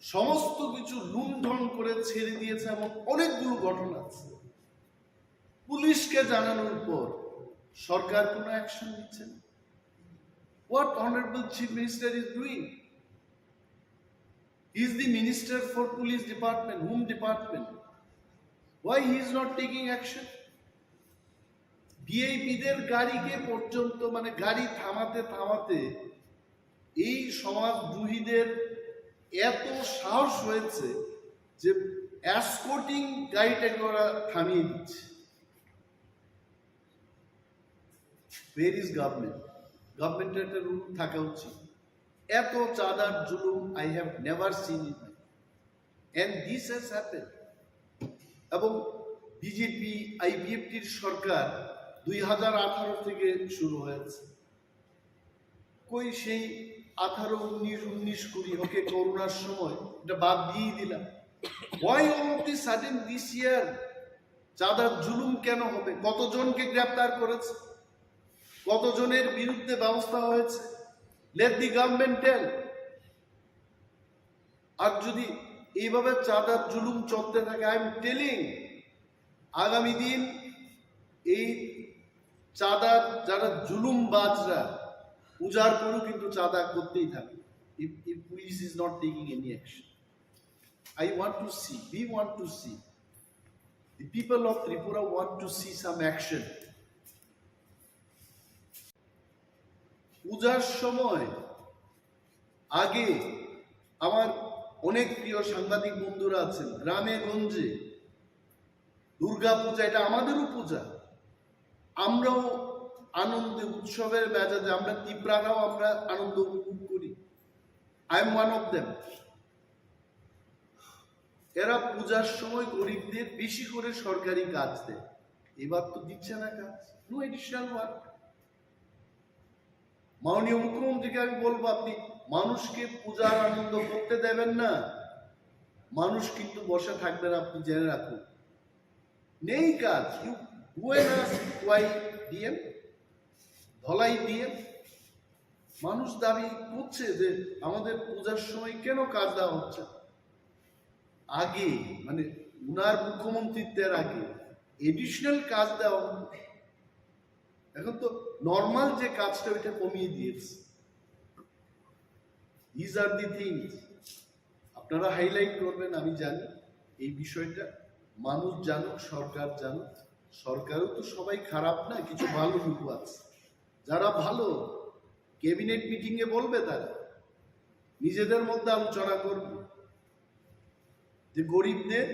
সমস্ত কিছু লুণ্ঠন করে ছেড়ে দিয়েছে, এমন অনেকগুলো ঘটনা আছে। পুলিশকে জানানোর পর সরকার কোনো অ্যাকশন নিচ্ছে না। What honorable Chief Minister is doing? He is the minister for police department. Whom department? Why he is not taking action? ভিআইপিদের গাড়িকে পর্যন্ত, মানে, গাড়ি থামাতে থামাতে এই সমাজদ্রোহীদের এত সাহস হয়েছে যে এসকর্টিং গাড়িটাকে ওরা থামিয়ে দিচ্ছে। Where is government? গভর্নমেন্টের একটা রুল থাকা উচিত। এত চাঁদার জুলুম I have never seen in my life. And this has happened. এবং বিজেপি আইপিএফটির সরকার দুই হাজার আঠারো থেকে শুরু হয়েছে। কই সেই আঠারো, উনিশ, উনিশ, কুড়ি, ওকে, করোনার সময় এটা বাদ দিয়েই দিলাম। Why all of the sudden this year? চাঁদার জুলুম কেন হবে? কতজনকে গ্রেপ্তার করেছে? কতজনের বিরুদ্ধে ব্যবস্থা হয়েছে? Let the government tell. আর যদি এইভাবে চাঁদার জুলুম চলতে থাকে, I am telling, আগামী দিন এই চাঁদার যারা জুলুমবাজরা পূজার পরও কিন্তু চাঁদা করতেই থাকবে। If, if police is not taking any action, I want to see, we want to see, the people of Tripura want to see some action. পূজার সময় আগে আমার অনেক প্রিয় সাংবাদিক বন্ধুরা আছেন, গ্রামে গঞ্জে দুর্গা পূজা, এটা আমাদেরও পূজা, আমরাও আনন্দে উৎসবের মেজাজে আমরা তিপ্রারাও আমরা আনন্দ উপভোগ করি। I am one of them. এরা পূজার সময় গরিবদের বেশি করে সরকারি কাজ দেয়, এবার তো দিচ্ছে না কাজ, no additional work. মাননীয় মুখ্যমন্ত্রীকে আমি বলবো, আপনি মানুষকে পূজার আনন্দ করতে দেবেন না, মানুষ কিন্তু বসে থাকবেন, আপনি জেনে রাখুন। নেই কাজ। You go and ask why DM, Dhalai DM, মানুষ দাবি করছে যে আমাদের পূজার সময় কেন কাজ দেওয়া হচ্ছে। আগে, মানে, উনার মুখ্যমন্ত্রীত্বের আগে এডিশনাল কাজ দেওয়া হতো। এখন তো নর্মাল যে কাজটা, ওইটা কমিয়ে দিয়েছে। These are the things আপনারা হাইলাইট করবেন, আমি জানি এই বিষয়টা। মানুষ জানুক, সরকার জানুক। সরকারও তো সবাই খারাপ না, কিছু ভালো লোক আছে। যারা ভালো, ক্যাবিনেট মিটিং এ বলবে, তারা নিজেদের মধ্যে আলোচনা করবে যে গরিবদের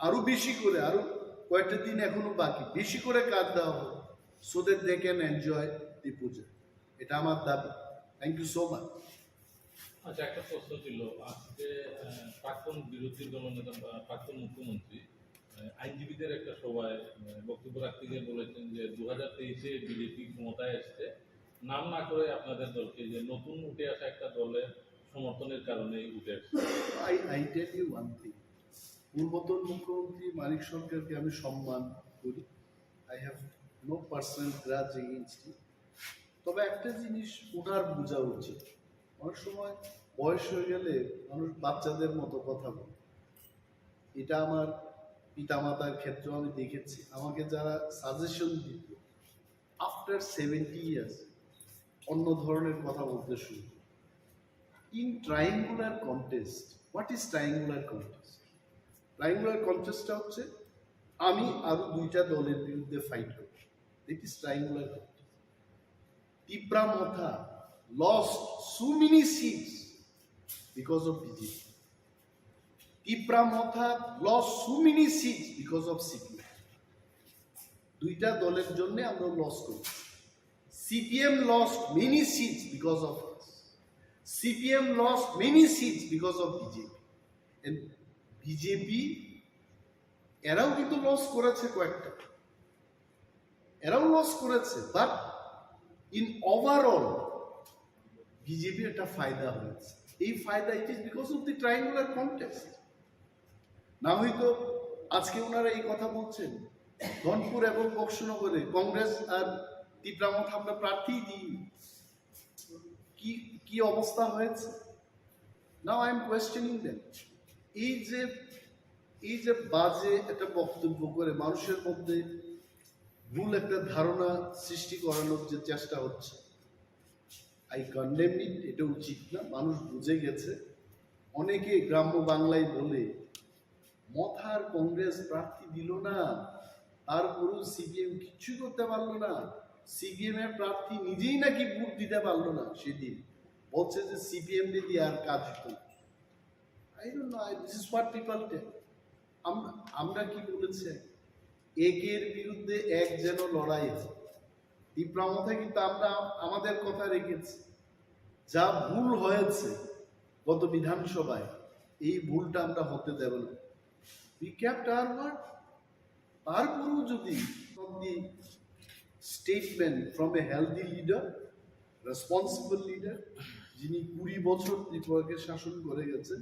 আরো বেশি করে, আরো কয়েকটা দিন এখনো বাকি, বেশি করে কাজ দেওয়া হোক, so that they can enjoy the puja। এটা আমার দাবি। Thank you so much। আচ্ছা, একটা প্রশ্ন ছিল। আজকে আহ, প্রাক্তন বিরোধী দলনেতা বা প্রাক্তন মুখ্যমন্ত্রী আহ, আইনজীবীদের একটা সভায় আহ, বক্তব্য রাখতে গিয়ে বলেছেন যে দু হাজার তেইশে বিজেপি ক্ষমতায় এসছে, নাম না করে আপনাদের দলকে, যে নতুন উঠে আসা একটা দলের সমর্থনের কারণে উঠে আসছে। I, I tell you one thing, পূর্বতন মুখ্যমন্ত্রী মানিক সরকারকে আমি সম্মান করি। I have no personal grudge against him। তবে একটা জিনিস ওনার বোঝা উচিত, অনেক সময় বয়স হয়ে গেলে মানুষ বাচ্চাদের মতো কথা বলে। এটা আমার পিতামাতার ক্ষেত্রেও আমি দেখেছি। আমাকে যারা সাজেশন দিত, আফটার সেভেন্টি ইয়ার্স অন্য ধরনের কথা বলতে শুরু করে। In triangular contest, what is triangular contest? Triangular কন্টেস্টটা হচ্ছে আমি আরো দুইটা দলের বিরুদ্ধে ফাইট করব। It is triangular contest. Tipra Motha lost so many seats because of B J P. Tipra Motha lost so many seats because of C P M. দুইটা দলের জন্য আমরা লস করি। C P M lost many seats because of us. C P M lost many seats because of B J P. And B J P এরাও কিন্তু লস করেছে কয়েকটা, এরাও লস করেছে, but in overall বিজেপির একটা ফায়দা হয়েছে। এই ফায়দা, it is because of the triangular contest। না হয়তো আজকে ওনারা এই কথা বলছেন, ধনপুর এবং বক্সনগরে কংগ্রেস আর তিপ্রা মথা আমরা প্রার্থী দিই, কি কি অবস্থা হয়েছে। Now I am questioning them। এই যে এই যে বাজে একটা বক্তব্য করে মানুষের মধ্যে ভুল একটা ধারণা সৃষ্টি করানোর যে চেষ্টা হচ্ছে, I condemn it। এটা উচিত না। মানুষ বুঝে গেছে। অনেকে গ্রাম্য বাংলায় বলে, মথার কংগ্রেস প্রার্থী দিল না, তারপরেও সিপিএম কিচ্ছু করতে পারলো না। সিপিএম এর প্রার্থী নিজেই নাকি ভোট দিতে পারলো না সেদিন, বলছে যে সিপিএম রে দিয়ে আর কাজ হতো না। I don't know, I, this is what people tell। আমরা আমরা কি বলেছি? একের বিরুদ্ধে এক যেন লড়াই হয়। তিপ্রা মথা কিন্তু আমরা আমাদের কথা রেখেছি। যা ভুল হয়েছে গত বিধানসভায়, এই ভুলটা আমরা হতে দেব না। We kept our word। তারপরেও যদি statement from a healthy leader, responsible leader, যিনি কুড়ি বছর ত্রিপুরাকে শাসন করে গেছেন,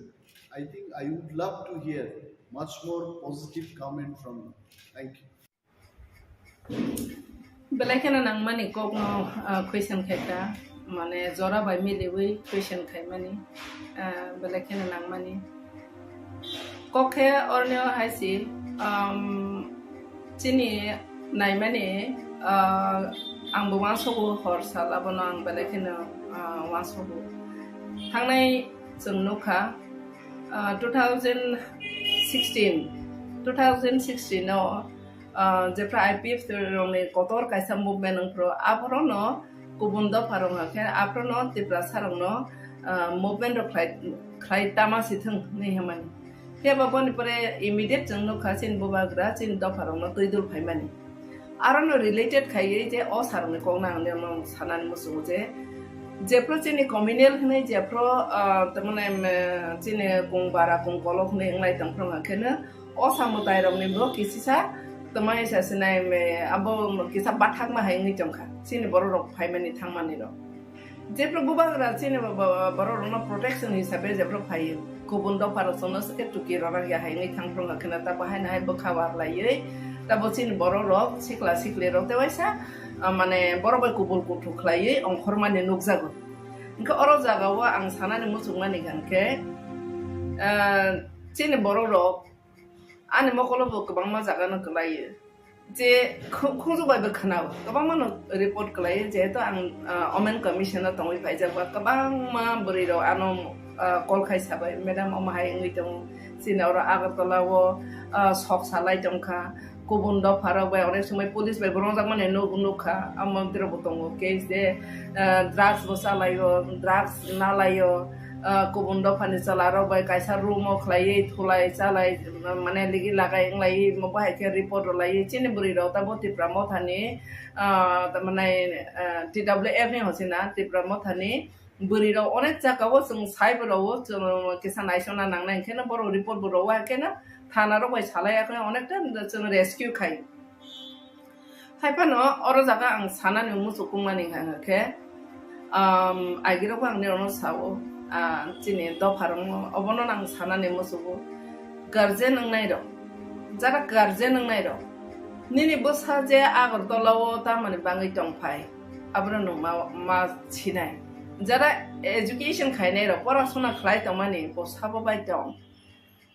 I think I would love to hear much more positive comment from you। Thank you। Belai kheno nangmani kokno, ah, question khaikha, mane jora bai miliwi question khaimani, ah, belai kheno nangmani. Kok khe orni o hai si, um, chini naimani, ah, ang bo uansogo hor sal abono ang belai kheno, ah, uansogo. Thangnai chwng nukha, ah, two thousand sixteen, two thousand sixteen o, ah, jephra I P F T rokni kotor kaisa movement wngphru, aphorono kubun dopha rok hwnkhe aphorono Tiprasa rokno, ah, movement rok khlai, khlai tama si thwng hinwi hwnmani. Phiya ba boni pore immediate chwng nukha chini bubagra chini dopha rokno twi dul phaimani. Arono related khaiwi je o sir rokni kokno ang nini sanani muchungo je, jephru chini communal hinwi jephru, ah, tamani, em, chini kung bara kung kolok hinwi wnglai tongphru hwnkheno o samudai rokni bo kisisa twmai sa sinai, em, abo kisa bathakma hai wngwi tongkha chini borok rok phaimani thangmani rok. Jephru bubagra chini bo-, bo-, borok rokno protection hisabe jephru phaiwi kubun dopha rok chwngno swkhe tuki rwrak ya hai wngwi thangphru hwnkheno ta bo haino hai bwkha warlaiwi ta bo chini borok rok sikla sikli rok tei waisa, ah, mane borok bai kubul kuthuk khlaiwi ongkhormani nukjago. Hwnkhe oro jagao ang sanani muchungmani hwnkhe, ah, chini borok rok ani mokolo bo kwbangma jaga no kwlaio. Je khu-, khunju bai bo khwnao, kwbangma no report kwlaio, jehetu ang, ah, Women Commission o tongwi phaijak ba, kwbangma bwrwi rok ano, ah, call khai sabai, "Madam, omo hai wngwi tongo, chini oro Agartala o, ah, sok salai tongkha." Kubun dopha rok bai onek somoi police bai bo rongjakmani nuk-, nukha, amo tiro bo tongo case de, ah, drugs bo chalaio, drugs nalaio, ah, kubun dophani chwla rok bai kaisa room o khlaiwi thulai chalai, mane ligi lagai wnglaiwi, omo bahai khe report rwlaiwi chini bwrwi rok ta bo Tipra Mothani, ah, tamani, ah, T W F ni hochina Tipra Mothani bwrwi rok onek jagao chwng sai bo rwo, chwng kisa naisona nangnai, hwnkhe no borok report bo rwo, hwnkhe no thana rok bai salai, hwnkhe onekta chwng rescue khai. Hai phano oro jaga ang sanani muchukungmani hwnkhe, um, agirok ang nirokno sao, ah, chini dopha rokno, obono ang sanani muchugo. Guardian wngnai rok, jara guardian wngnai rok, nini bwsa je Agartala o tamani bangwi tongphai, abono nwng ma, ma sinai. Jara education khainai rok, porasona khlai tongmani, bo sabo bai tong,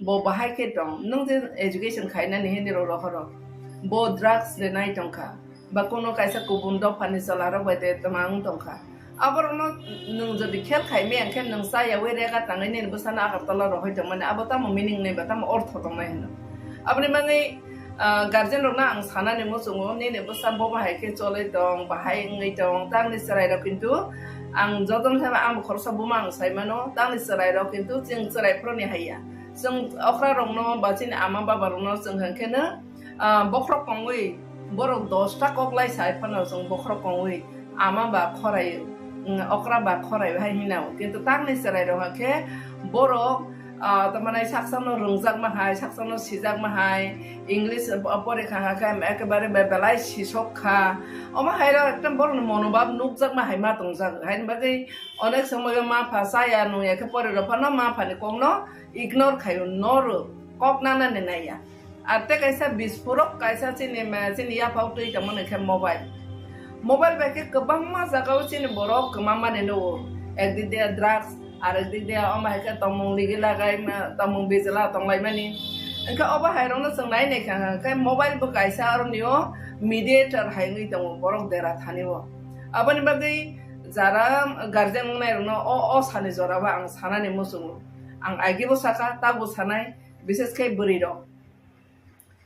bo bahai khe tong, nwng je education khainani hini rok rohoro, bo drugs de nai tongkha, ba kono kaisa kubun dophani chwla rok bai de twmang tongkha. Aborokno nwng jodi khel khai maya khe, nwng chayawi rega tangwi nini bwsano Agartala rohoi tongmani, abo tamo meaning nai ba tamo ortho tongnai hino. Aboni bagwi, ah, guardian rokno ang sanani muchungo, nini bwsa bo bahai khe choloi tong, bahai wngwi tong, tamni chwrai rok kintu ang jotono thangma ang bo khoroksa buma ang sai mano, tamni chwrai rok kintu chwng chwrai phoroni haiya. Chwng okra rokno ba chini ama baba rokno chwng hwnkhe no, ah, bokhorok kongwi, borok dosta kok lai sai phano chwng bokhorok kongwi ama ba khorai, mm, okra ba khorai hai hinao. Kintu tamni chwrai rok hwnkhe borok, ah, tamani saksano rwngjakma hai, saksano sijakma hai, English, ah, porikha hwnkhe ekebare be-, belai sisok kha. Omo hai rok ekdom borokni monobhab nukjakma hai ma tongjak. Haini bagwi onek somoyo ma pha chaya nungya khe pore rok phano ma phani kokno ignore khaio, no rw, kok nanani naiya. Ar tei kaisa bispurok kaisa chini ma, chini yaphao twi tongmani khe mobile. Mobile bai khe kwbangma jagao chini borok kwmamani nugo. Ekdik de drugs, ar ekdik de omo hai khe tongmung ligi lagai ma, tongmung bijla tonglaimani. Hwnkhe obo hai rokno chwng nai nai kha khe mobile bo kaisa aroni o mediator hai wngwi tongo borok dera thani o. Aboni bagwi jara guardian wngnai rokno o, o sani jora o ang sanani muchungo. Ang agi bo saka, tak bo sanai, bises khe bwrwi rok.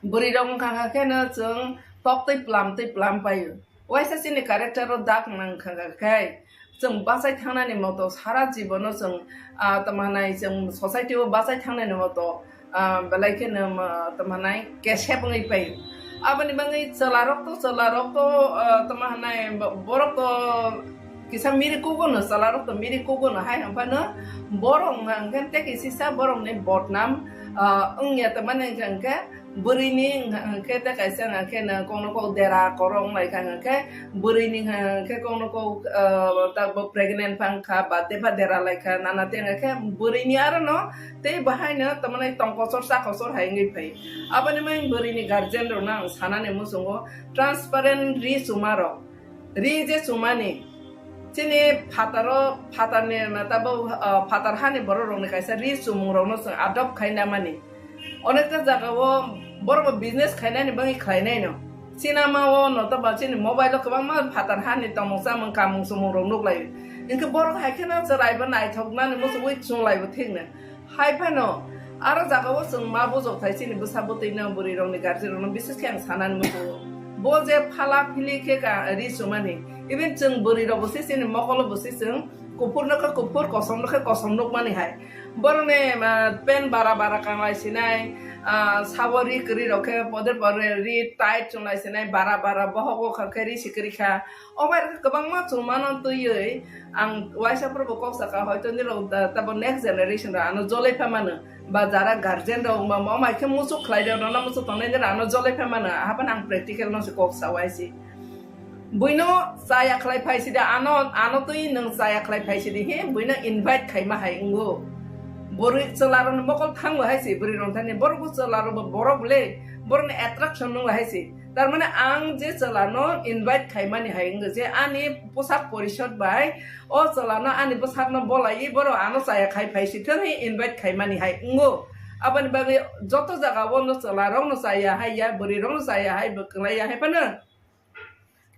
Bwrwi rok wngkha kha khe no chwng tok twi plam twi plam paio. Waisa chini character o dak nang kha kha khe chwng bachai thangnani moto sara jibono chwng, ah, tamo hanai chwng society o bachai thangnani moto, ah, belai kheno, ah, tamo hanai kesep wngwi paio. Aboni bagwi chwla rok to, chwla rok to, ah, tamo hanai bo-, borok to kisa miri kugo no, chwla rok to miri kugo no, hai hwnphano borok hwnkha hwnkhe tei kisisa borokni bodnam, ah, wngya tongmani hwnkha hwnkhe bwrwini hwnkha hwnkhe tei kaisa hwnkha khe no kokno kok dera korok wnglaikha hwnkha khe bwrwini hwnkha hwnkhe kokno kok, ah, tabuk pregnant phangkha ba tei ba dera laikha nana tei hwnkha khe bwrwini aro no tei bahaino tongmani tongkochor chakochor hai wngwi phai. Aboni bagwi bwrwini guardian rokno ang sanani muchungo transparent ri chuma rok. Ri je chumani, chini phataro, phatarni, tabuk, ah, phatar hani borok rokni kaisa ri chumung rokno chwng adopt khai namani. Onekta jagao borok bo business khainani bagwi khlainai no. Sinama o no to ba chini mobile o kwbangma phatar hani tongmung chamung kamung chumung rok nuklaio. Hinkhe borok hai kheno chwrai bo naithok nani muchungwi chunglai bo thik no. Hai phano, aro jagao chwng ma bujok thai chini bwsa bwtwi no bwrwi rokni guardian rokno bises khe ang sanani muchungo. Bo je phala phili khe ka ri chumani, even chwng bwrwi rok bo se chini mokolo bo se chwng kuphur no khe kuphur, kosom no khe kosom nukmani hai. Borokni, ah, pen bara bara kanglai sinai, ah, sabo ri kwrwi rok khe poder poder ri tight chunglai sinai, bara bara bohok o kha khe ri sikri kha. O bai rok kwbangma chumano twiwi ang waisa phuru bo kok saka, hoito nirok da, tabo next generation rok ano jolai pha mano, ba jara guardian rok wngma ma mai khe muchuk khlai rok nono muchuk tongnai nirok ano jolai pha mano, ahaphano ang practical no se kok sa waisi. Buino chaya khlai phai sidi, ano, ano twi nwng chaya khlai phai sidi he, buino invite khaima hai wngo. Bwrwi chwla rokni mokol thangbo hai se, bwrwi rok thani borok bo chwla rok bo borok le Borokni attraction nung lahai se. Tar mane ang je chwla no invite khaimani hai wngkha je ani poshak porishod bai o chwla no ani bwsak no bolai borok ano chaya khai phai si thang hi invite khaimani hai wngo. Aboni bagwi joto jaga o no chwla rok no chaya hai ya, bwrwi rok no chaya hai, bwklai ya hai phano.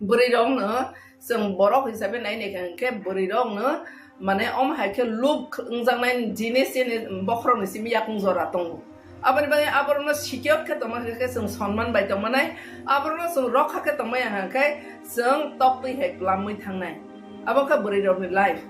Bwrwi rok no chwng borok hisabe nai nai kha hwnkhe bwrwi rok no mane omo hai khe look wngjaknai jinis chini bokhorok ni simi yakung jora tongo. Aboni bagwi aborok no secure khe tongma khe chwng sonman bai tongmanai, aborok no chwng rokha khe tongmaya hwnkhe chwng toktwi hai kwlamwi thangnai. Abo khe bwrwi rok ni life.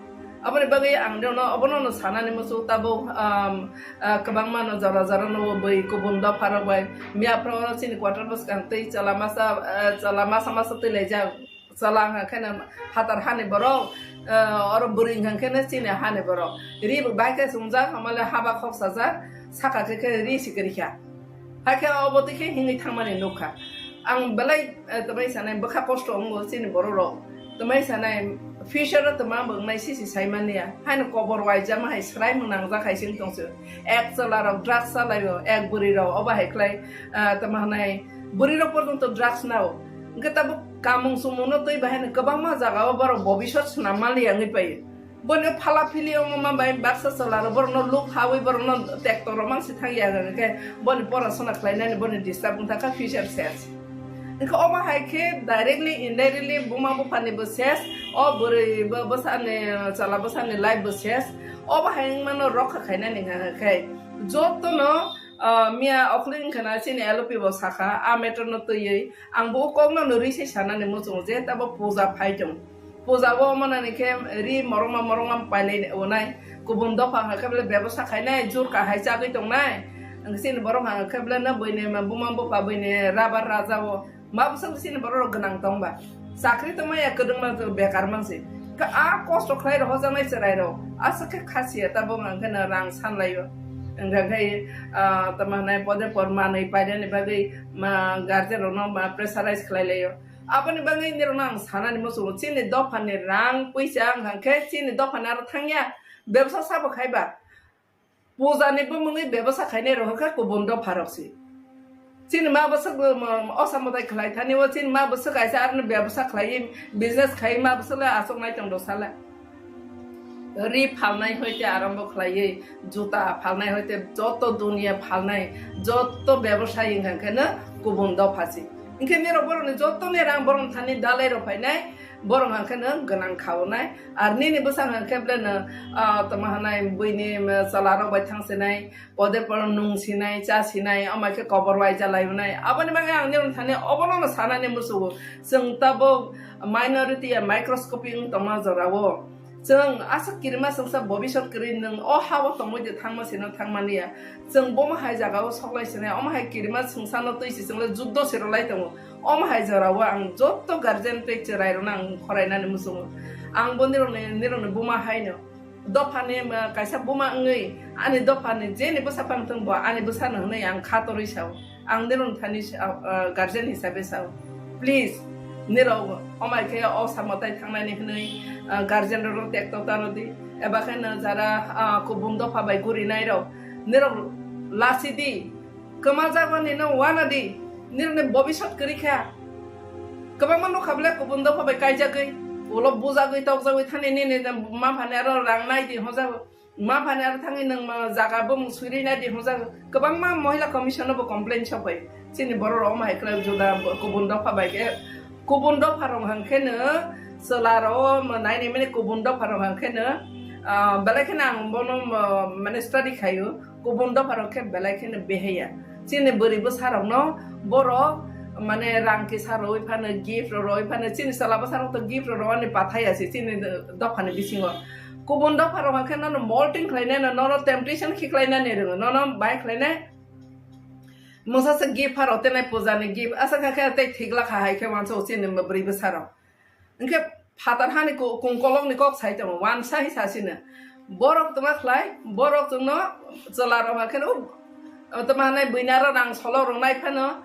Aboni bagwi ang rokno obono no sanani muchung tabuk, um, ah, kwbangma no jora jora no bwi kubun dopha rok bai miya phoro chini quarter bwskang twi chwla masa, ah, chwla masa masa twi laijak. Chwla wngkha khe no phatar hani borok, ah, oro bwrwi wngkha khe no chini hani borok. Ri bai khe chumjak, hamale haba khok sajak, saka khe khe ri si kwrwi kha. Hakhe obo twi khe hingwi thangmani nukha. Ang belai, eh, twmai sanai bwkha kosto wngo chini borok rok. Twmai sanai future o twma bo wngnai sisi saimani ya. Haino kobor waijama hai swraimung nangjak hai sing tongse. Ek chwla rok drugs chalaio, ek bwrwi rok obo hai khlai, ah, twma hanai bwrwi rok porjonto drugs nao. Hwnkhe tabuk kamung sumung no twi bahai kwbangma jaga o borok bobisot swnam mali ya wngwi paio. Boni phala phili wngma bai baksa chwla rok borokno look hawi borokno tekto rok mangsi thang ya hwnkhe boni porasona khlainani boni disturb wngkha future ses. Hwnkhe omo hai khe directly indirectly buma buphani bo ses, o bwrwi bo bwsani chwla bwsani life bo ses. Obo hai wngmano rokha khainani hwnkhe jotono, ah, miya okhli wngkha na chini L O P bo sakha a matter no twiwi ang bo o kokno no ri se sanani muchungo je tabo puja phai tong. Puja o manani khe ri morongma morongma pailai onai. Kubun dopha hwnkha khe bele bebosa khainai, jur kahai chagwi tongnai. Ang chini borok hwnkha khe bele no buini buma bupha buini rabar raja o. Ma bwswk chini borok rok gwnang tongba. Chakri tongmaya kwdwngma bekar mansi. Khe a kosto khlai rok hojaknai chwrai rok. Aswk khe khasiya tabuk hwnkha khe no rang sanlaio. Hwnkha khe, ah, tamo hwnai pode por manwi painani bagwi ma guardian rokno ma pressurize khlai laio. Aboni bagwi nirokno ang sanani muchungo, chini dophani rang puisa wngkha khe chini dophani aro thangya, bebsa sabo khaiba. Pujani bumungwi bebsa khainai rok khe kubun dopha rok se. Chini ma bwswk bo, mo-, osa mwtai khlai thani o, chini ma bwswk kaisa aroni bebsa khlaiwi business khai ma bwswk le achuk nai tong do sala. Ri phalnai hoite arombo khlaiwi, juta phalnai hoite joto duniya phalnai, joto bebosai wngkha khe no kubun dopha se. Hwnkhe nirok borokni jotoni rang borokni thani dalai rok phainai, borok hwnkhe no gwnang khaonai. Ar nini bwsang hwnkhe bele no, ah, tamo hwnai buini, ah, chwla rok bai thang sinai, pode poro nung sinai, cha sinai, omo khe kobor waija lai hwnai. Aboni bagwi ang nirok thani obono no sanani muchungo. Chwng tabuk minority ya microscopic wng tongma jorao. Chwng aswk kirima chwngsa bobisot kwrwi nwng o ha-o tongwi de thangma sino thangmani ya. Chwng bomo hai jagao soklai sinai, omo hai kirima chwngsano twi si chwngno juddo se rwlai tongo. Omo hai jorao ang joto guardian tei chwrairokno ang khorainani muchungo. Ang bo nirokni, nirokni buma haino. Dophani, ma, kaisa buma wngwi ani dophani jeni bwsa phang thung bo ani bwsano hwnwi ang kha torwi sao. Ang nirok thani sa-, ah, guardian hisabe sao. Please, nirok omai khe o samo tai thangnani hwnwi, ah, guardian rok tekto tano di. Eba khe no jara, ah, kubun dopha bai gurinai rok. Nirok lasi di. Kwma jagmani no wana di. Nirokni bobisot kwrwi kha. Kwbangma nukha bole kubun dopha bai kaijagwi. Ulo bujagwi tokjagwi thani nini ma phani aro rang nai di hojago. Ma phani aro thangwi nwng ma jaga bumung swiri nai di hwnjak. Kwbangma Mohila Commission no bo complain sopai. Chini borok rok omo hai khlai juda kubun dopha bai khe, kubun dopha rok hwnkhe no chwla rok o nai nai mani kubun dopha rok hwnkhe no, ah, belai kheno ang bono, ah, mane study khaio. Kubun dopha rok khe belai kheno beheya. Chini bwrwi bwsa rok no borok mane rang kisa rwi phano, gift rok rwi phano, chini chwla bwsa rok to gift rok rwani pathai ya se chini dophani bisingo. Kubun dopha rok hwnkhe nono molting khlainai no, nono temptation khiklainani rwngo, nono bai khlainai. Mungsa se gift pharo tenai pujani gift, aswk kha khe tei thik lakha hai khe wansa o chini bwrwi bwsa rok. Hwnkhe phatar hani ku-, kungkolokni kok sai tongo, wansa hi sasino. Borok tongma khlai, borok chwngno chwla rok hwnkhe no, tongma hanai buina ro rang solo rwnai phano,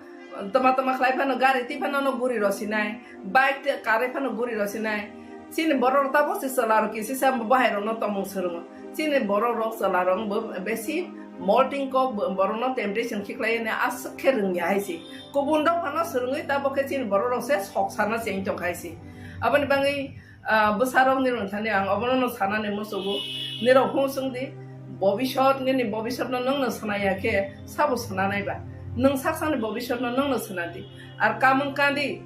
tongma tongma khlai phano, gari twi phano no guri rw sinai, bike tei car phano guri rw sinai. Chini borok rok tabuk se chwla rok kisisa bahai rok no tongmung swrwngo. Chini borok rok chwla rok bo besi Molting kok bo-, borokno temptation khiklai ne aswk khe rwngya hai se. Kubun dophano swrwngwi tabok khe chini borok rok se sok sana cheng tong khai se. Aboni bagwi, ah, bwsarok nirok thani ang obono no sanani musugo. Nirok hung swng di, bobisot nini bobisot no nwng no swnaya khe sabo swnanai ba? Nwng saksani bobisot no nwng no swnadi. Ar kamung kandi,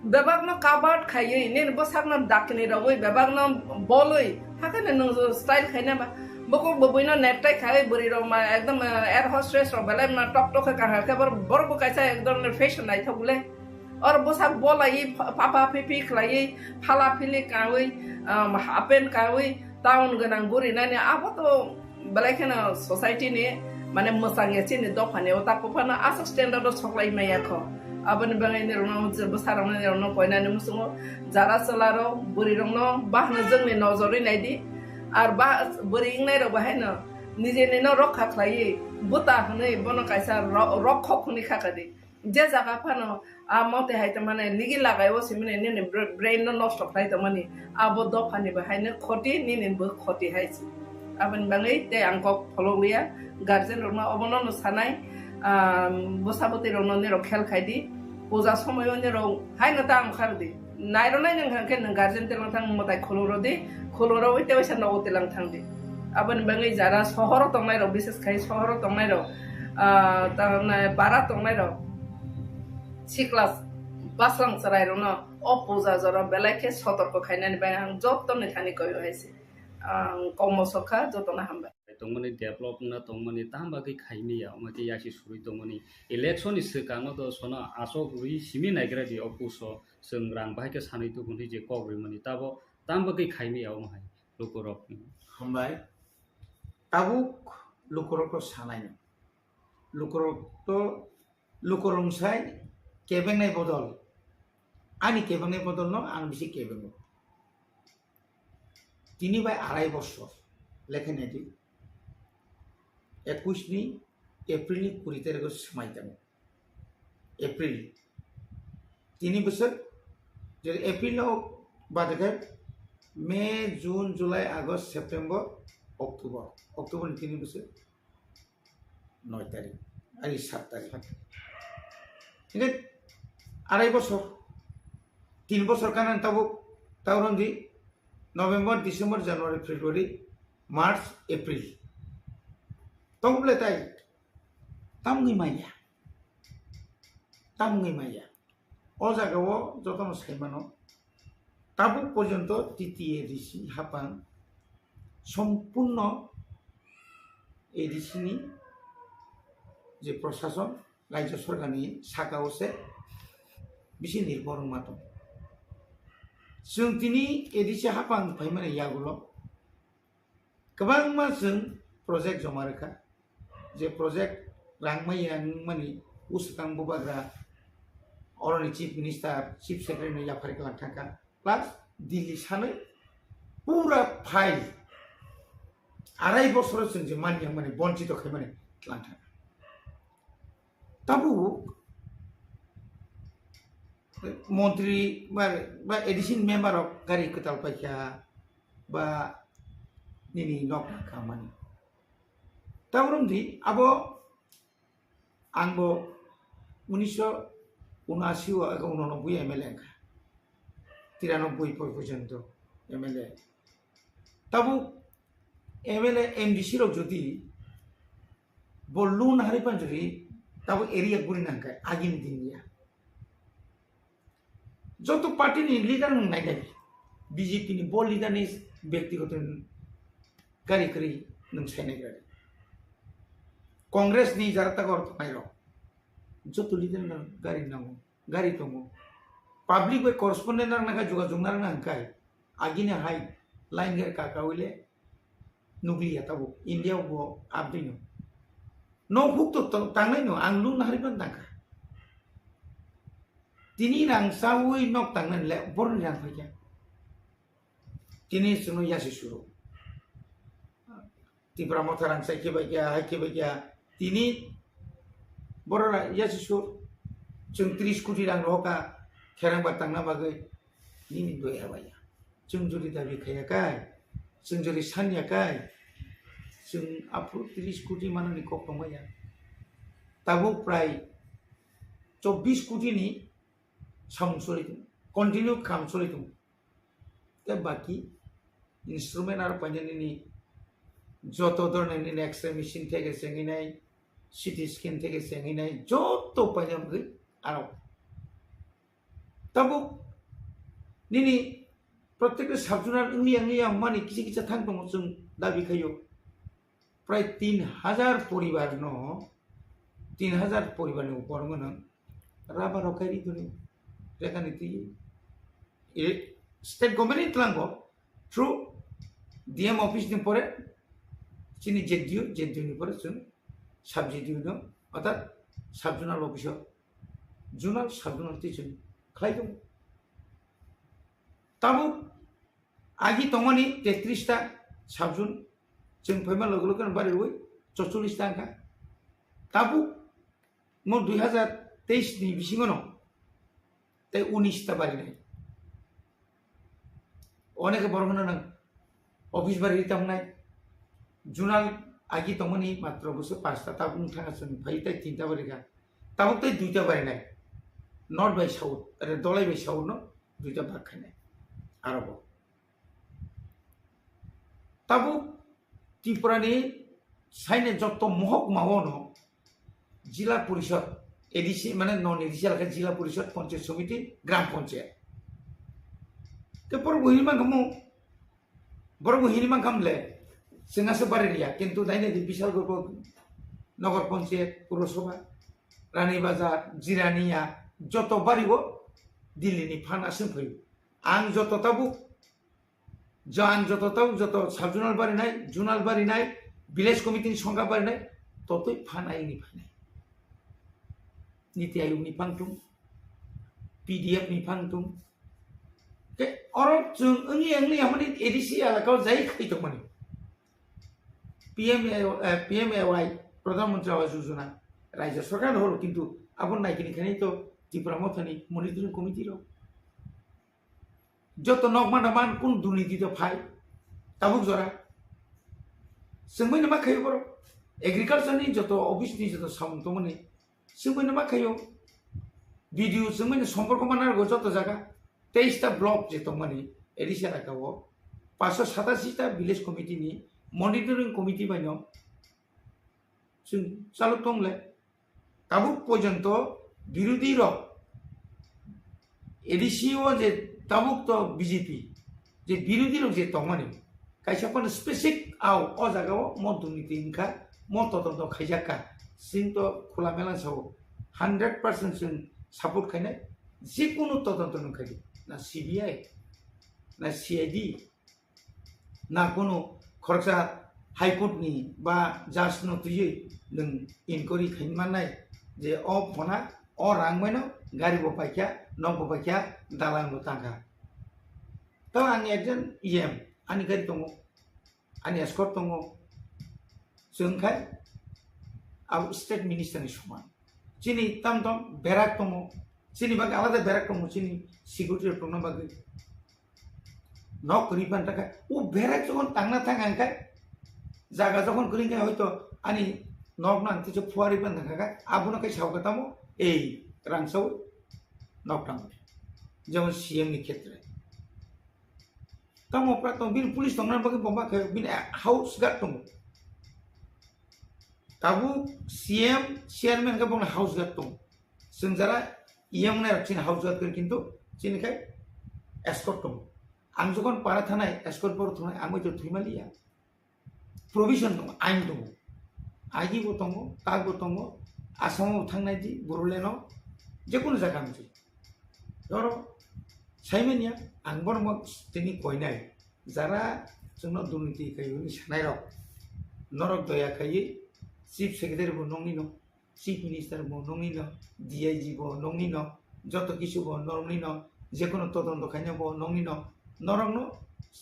bebakno covered khaiwi, nini bwsakno dakni rogwi, bebakno bolwi, hakheno nwng style khaina ba? Bukhuk bwbwino necktie khaiwi, bwrwi rok ma ekdom, eh, air hostess rok belai ma tok tok khe kahar khe, bor-, borok bo kaisa ek dhoronor fashion naithok le. Or bwsak bolaiwi, pha-, papa pipi khlaiwi, phala phili kawi, um, half pant kawi, town gwnang guri nani abo to belai kheno society ni mane mwchang ya chini dopha ni o tak phano aswk standard o soklai maya kho. Aboni bagwi nirokno je bwsarokno nirokno koinani muchungo jara chwla rok bwrwi rokno bahno jwngni nojorwi naidi. Ar ba bwrwi wngnai rok bahaino nijeni no rokha khlaiwi bwta hwnwi bono kaisa ro-, rokhok hwnwi khakadi. Je jaga phano a mote hai tongmani nigi lagai o simini nini br-, brain no nosto khlai tongmani, abo dophani bo haino khoti, nini bo khoti hai se. Aboni bagwi tei ang kok pholok liya, guardian rokno obono no sanai, ah, bwsa bwtwi rokno nirok khel khai di, puja somoyo nirok haino ta ang khar di. Nairwnai nwng hwnkhe nwng guardian twlang thang mwtai khulumrw di, khulumrw wi tei waisa nogo twlang thang di. Aboni bagwi jara sohoro tongnai rok, bises khai sohoro tongnai rok, ah, ta-, na-, bara tongnai rok, sikla bwslang chwrai rokno o puja jora belai khe sotorko khainani bagwi ang jottoni thani koi hai se. Ang kokmo sokha, jotono hambai. Tongmani, develop wngna tongmani, tamo bagwi khaimaya, omo khe yasi surwi tongmani. Election ni swkango do sono aswk rwi simi naigra di o puso. Chwng rang bahai khe sanwi tubu hinwi je kok rimani, tabo tamo bagwi khaimaya omo hai lukurok. Hambai. Tabuk lukurok to sanai no. Lukurok to, lukurok sai kebengnai bodol. Ani kebengnai bodol no ang bisi kebengo. Tini bai arai bosor lekha nai di. Ekush ni April ni kuri tarikh o swmai tongo. April. Tini bwswk, je April o bade khe May, June, July, August, September, October. October ni tini bwswk noi tarikh, ari sat tarikh. Sat. Hingke arai bosor, tin bosor kanan tabuk, tauron di November, December, January, February, March, April. Tongble tai, tamni maya. Tamni maya. O jaga o jotono sai mano. Tabuk porjonto T T A D C hapang sompurno A D C ni je prosason, rajya sorkar ni saka o se bisi nirbor wngma tong. Chwng tini A D C hapang phaimani yagulo kwbangma chwng project joma rwkha. Je project rang maya wngmani bwswkang bubagra oroni chief minister, chief secretary no yaphari kwlang thangkha. Plus Delhi sanwi pura file arai bosoro chwng je manya mani bonchito khaimani twlang thangkha. Tabuk montri ba, ba A D C ni member rok gari kwtal paikha ba nini nok khamani. Tabuk romdi abo Ang bo unisho unashi o ego unonoboi M L A wngkha. Tiranoboi por porjonto M L A. Tabuk M L A, M D C rok jodi bo loan hari panjori tabuk area guri nangkha agini din ya. Joto party ni leader nwng nai nai, B J P ni bo leader ni byaktigoto gari kwrwi nwng sai nai gra. Congress ni jara tago tongnai rok, joto leader no gari nango, gari tongo. Public bai correspondent rang nangkha, jogajog narang nangkha, agini hai line gari ka kawi le nukliya tabuk India o bo abdino. Nok huk to tang-, tangnai no, ang loan hari pan tangkha. Tini rang sawi nok tangnai le borni rang phaikha. Tini chwngno yasi suru. Tipra motha rang sai khe bai kha, hai khe bai kha. Tini borok ra yasi sur. Chwng tris koti rang rohor kha, kherang ba tangna bagwi. Nini doi abaya. Chwng jodi dabi khaya kai, chwng jodi sanya kai, Chwng aphuru tris koti manani kok tongmaya. Tabuk prai chobbish koti ni samung choli tongo, continue kam choli tongo. Tei baki instrument aro paina nini joto dhoroner nini X-ray machine theke chengwi nai, C T scan theke chengwi nai, joto paina wngwi aro. Tabuk nini protekta sub-zonal wngya wngya mani kisa kisa thang tongo, chwng dabi khaio. Prai tin hajar poribar no, tin hajar poribar ni upor wngno rubber rok khai ri toni, rekha ni twi. E, state government ni tlango through D M office ni pore chini Z D O, Z D O ni pore chwng sub Z D O no, orthat sub-zonal office o, zonal, sub-zonal twi chwng khlai tongo. Tabuk agi tongmani tetris ta sub-zone, chwng phaima loge loge no bari rwi chorchollis ta wngkha. Tabuk mo dui hajar teis ni bisingo no tei unis ta bari nai. Onekhe borok hwnno nang office bari ri tamo nai. Zonal agi tongmani matro bwswk pasta tabuk wng thangkha chwng phai tei tinta bari kha. Tabuk tei duita bari nai. North bai south, are Dholai bai south no duita bak khainai. Aro bo. Tabuk Tripura ni saine jotto mohokma o no Jila Porishod, A D C mane non A D C alakha Jila Porishod, Panchayat Samiti, Gram Panchayat. Te borok bo hini mankha mo, borok bo hini mankha mle, chwng aswk bari riya, kintu daini di Bishalgarh bo Nagar Panchayat, Purosabha, Rani Bazar, Jirania, joto bari o Delhi ni phan aswk phaio. Ang joto tabuk Jan joto tau joto sub-zonal barinai, zonal barinai, village committee ni songkha barinai, totwi phanai ni phanai. Niti Ayog ni phang tung, P D F ni phang tung. Ke oro chwng wngya wngya hamani A D C elaka o jai khai tongmani. P M A, eh, P M A Y, Pradhan Mantri Awas Yojana, Rajya Sarkar horo kintu abo naikini khainai to Tipra Mothani monitoring committee rok. Joto nok manda man kun durniti to phai. Tabuk jora. Chwngmani ma khayo borok. Agriculture ni joto office ni joto samung tongmani. Chwngmani ma khayo. B D O chwngmani somporko mana rwgo joto jaga. Teis ta block je tongmani. A D C elaka o. Paanso satashi ta village committee ni monitoring committee bai no. Chwng chalok tongle. Tabuk porjonto birodhi rok A D C o je tabuk to B J P je birodhi rok je tongmani kaisa phano specific au o jaga o mo durniti wngkha, mo todonto khaijak kha, chwng to khula mela sao hundred percent chwng support khainai, jekunu todonto nung khaidi na C B I na C I D na kunu khoroksa High Court ni ba judge no twiwi nwng inquiry khaimannai je o phona o rang bai no gari bo paikha, nok bo paikha, dalang bo tangkha. To ang ekjon E M, ani gari tongo, ani escort tongo, chwng khai abo state minister ni soman. Chini tam tam berak tongo, chini bagwi alada berak tongo, chini security rok tongna bagwi. Nok kwrwi pan takha, o berak jokhon tangna thang ang khai, jaga jokhon kwrwi khai hoito ani nok nang tisa phuarwi pan thang kha, abono khai sao kha tamo ei rang sao nok tang, jemon C M ni khetre. Tamo pra tong bini police tongna bagwi bomba khai bini house guard tongo. Tabuk C M, chairman khe bongni house guard tongo. Chwng jara E M nai rok chini house guard khe kintu chini khai escort tongo. Ang jokhon para thanai escort boro thunai ang bai to thwima liya. Provision tongo, ain tongo. Agi bo tongo, tak bo tongo, Assam o thangnai di, Bodoland o, jekunu jaga amsi. Doro, saimanya, ang bono mo tini koinai. Jara chwngno durniti kaiwi sanai rok, norok doya kaiwi chief secretary bo nokni no, chief minister bo nokni no, D I G bo nokni no, joto kisu bo nokni no, jekono todonto khaina bo nokni no, norok no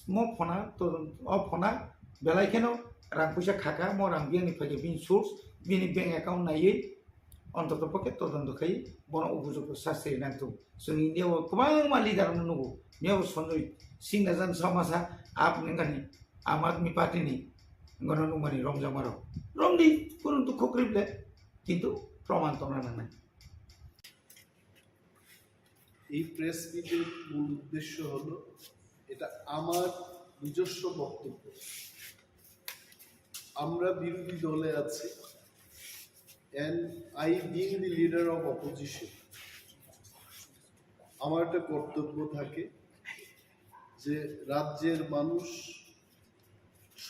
mo phona todonto, o phona belai kheno rang puisa khaka, mo rang biyang ni phaikhe bini source, bini bank account naiwi, Ontoto pokhe todonto khai bono upojukto sasti rinai thung. Chwng India o kwbangma leader no nugo. Miyabo Sanjay Singh Rajan Samasa, ap nengani Aam Aadmi Party ni Gono nungmani romjakma rok romdi, kunu dukho kwrwi ble, kintu proman tongna nangnai. এই প্রেস মিটের মূল উদ্দেশ্য হলো, এটা আমার নিজস্ব বক্তব্য। আমরা বিরোধী দলে আছি, and I being the leader of opposition, আমার একটা কর্তব্য থাকে যে রাজ্যের মানুষ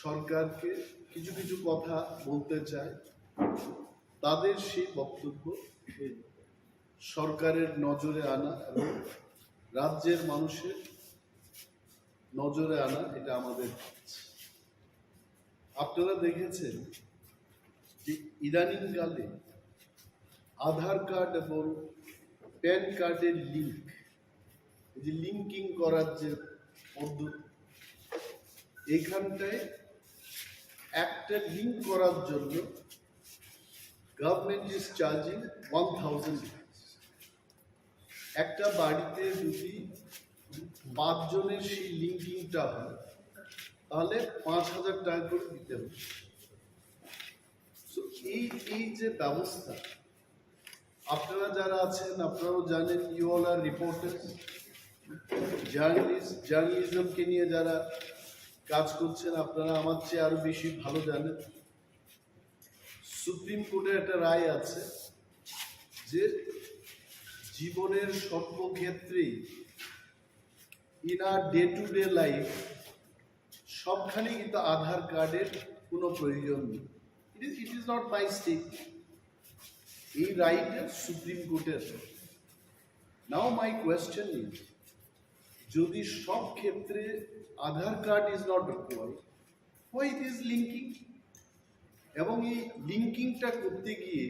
সরকারকে কিছু কিছু কথা বলতে চায়, তাদের সেই বক্তব্য সরকারের নজরে আনা এবং রাজ্যের মানুষের নজরে আনা, এটা আমাদের কাজ। আপনারা দেখেছেন যে ইদানিংকালে আধার কার্ড এবং প্যান কার্ডের লিংক, এই যে লিঙ্কিং করার যে পদ্ধতি, এখানটায় একটা লিংক করার জন্য government is charging one thousand rupees। একটা বাড়িতে যদি পাঁচজনের সেই লিঙ্কিংটা হয়, তাহলে পাঁচ হাজার টাকা করে দিতে হবে। So, এই, এই যে ব্যবস্থা, আপনারা যারা আছেন, আপনারাও জানেন, you all are reporters, journalist, জার্নালিজমকে নিয়ে যারা কাজ করছেন, আপনারা আমার চেয়ে আরো বেশি ভালো জানেন। সুপ্রিম কোর্টের একটা রায় আছে যে জীবনের সর্বক্ষেত্রেই, in our day to day life, সবখানে কিন্তু আধার কার্ডের কোনো প্রয়োজন নেই। It is, it is not my statement। এই রায়টা সুপ্রিম কোর্টের। Now my question is, যদি সব ক্ষেত্রে আধার card is not required, why it is linking? এবং এই লিঙ্কিংটা করতে গিয়ে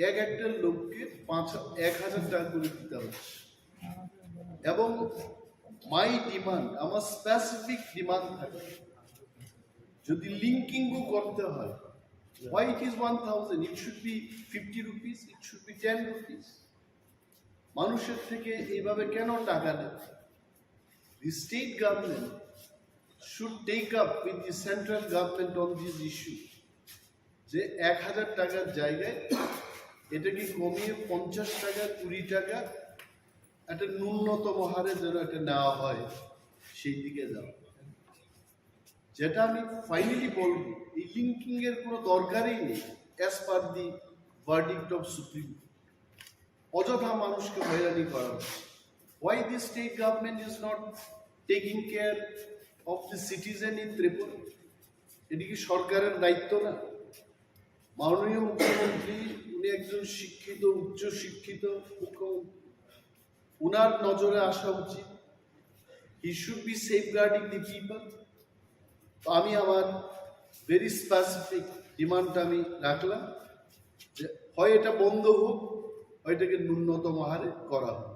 এক একটা লোককে পাঁচ, এক হাজার টাকা করে দিতে হচ্ছে। এবং my demand, আমার স্পেসিফিক ডিমান্ড থাকে, যদি লিঙ্কিংও করতে হয়, why it is one thousand? It should be fifty rupees, it should be ten rupees। মানুষের থেকে এইভাবে কেন টাকা নেবে? The state government should take up with the central government on this issue, যে এক হাজার টাকার জায়গায় এটাকে কমিয়ে পঞ্চাশ টাকা, কুড়ি টাকা একটা ন্যূনতম হারে যেন একটা নেওয়া হয়, সেই দিকে যাওয়া। যেটা আমি ফাইনালি বলবো, এই লিঙ্কিং এর কোনো দরকারই নেই, as per the verdict of Supreme Court। অযথা মানুষকে হয়রানি করা হচ্ছে। Why the state government is not taking care of the citizen in Tripura? এটি কি সরকারের দায়িত্ব না? মাননীয় মুখ্যমন্ত্রী, উনি একজন শিক্ষিত, উচ্চ শিক্ষিত মুখ্যমন্ত্রী, উনার নজরে আসা উচিত। He should be safeguarding the people। তো আমি আমার ভেরি স্পেসিফিক ডিমান্ডটা আমি রাখলাম যে হয় এটা বন্ধ হোক, হয় এটাকে ন্যূনতম হারে করা হোক।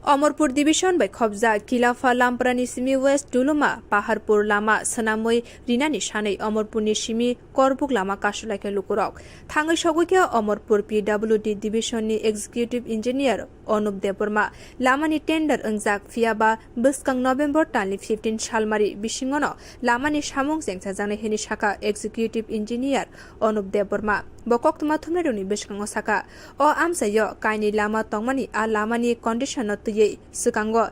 Omorpur division bai khobjak Kilapha Lamprani simi West Duluma Paharpur lama swnamwi rinani sanwi Omorpurni simi Korbuk lama kasulaikha lukurok. Thangwi sogwikha Omorpur P W D division ni executive engineer Anup Debbarma. Lamani tender wngjak, phiyaba bwskang November talni fifteen salmari bisingono lamani samung chengsajaknai hwnwi sakha executive engineer Anup Debbarma. Bo koktwma thumnairokni bwskango sakha, o amchaio kainwi lama tongmani, a lamani condition no twiwi swkango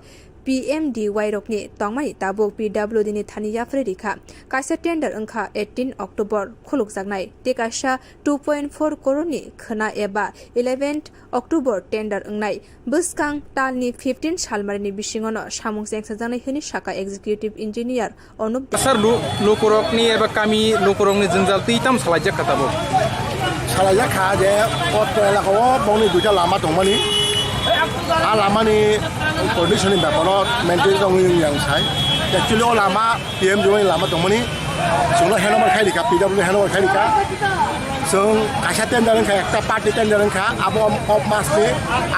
P M D Y rokni tongmani tabuk P W D ni thani yapharwi rikha. Kaisa tender wngkha eighteen October khulukjaknai, tei kaisa two point four crore ni khwna eba eleventh October tender wngnai. Bwskang talni fifteen salmarini bisingono samung chengsajaknai hwnwi sakha executive engineer Anup Deb. Sir, lu-, lukurokni eba kami lukurokni jwngjal twi tamo salaijak kha tabuk? Salaijak kha je o elaka o bongni duita lama tongmani. A lamani condition ni beparo maintain tongwi wng yang sai. Actually o lama P M D Y ni lama tongmani. Chwngno handover khai rikha, P W handover khai rikha. Chwng kaisa tender wngkha, ekta party tender wngkha, abo o masni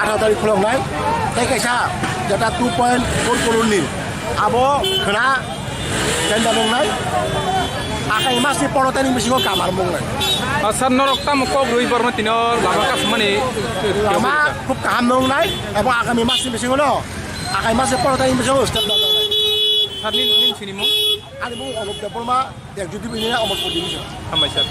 atharo tarikh khuloknai. Tei kaisa jeta two point four crore ni abo khwna tender wngnai. Akai masni pondro tarikh bisingo kamar mungnai. Ah, sir, norok tamo kok rwi borno tino lama kasmani? Lama khub kaham wngnai, abo agami masni bisingo no, akai masni pondro tarikh bisingo step lajaknai. Sir, nini, nini sinimung? Ani mung Onop Debbarma, Executive Engineer, Amarpur Division. Hambai sir.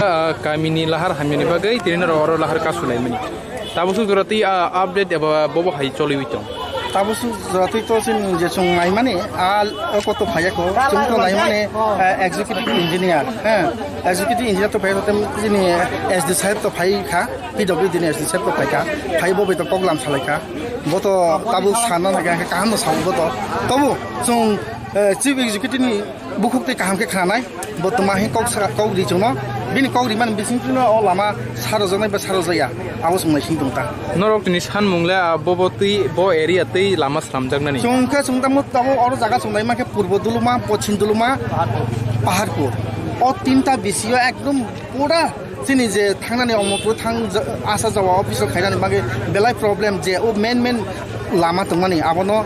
Ah, kamini lahar hamyani bagwi tini norok oro lahar kasu laimani. Tabuk suk jora twi, ah, update eba bobo hai choliwi tong. Tabuk suk jora twi to chini je chwng naimani, ah, o koto phaiya ko, chwng to naimani, ah, executive engineer, eh, executive engineer to phaiya ko, chini S D saheb to phai kha, P W D ni S D saheb to phai kha, phai bo bai to koklam salai kha, bo to tabuk sana na kha, kaham no sabo bo to, tobo chwng, eh, chief executive ni bukhuk tei kaham khe khnanai, bo twma hwn kok sa, kok ri chwngno, bini kok rimani bisingtwi no o lama sarojaknai ba sarojaya, abo chwng naising tong ta. Norok tini sanmung le, ah, bo, bo twi, bo area twi lama slamjaknani. Chwng khe chwng tamo tamo oro jaga chwng naima khe Purbo Duluma, Pochim Duluma, Paharpur. O tinta bisio ekdom pura chini je thangnani Omorpur thang ja-, asa jawa office o khainani bagwi belai problem je o main main lama tongmani abono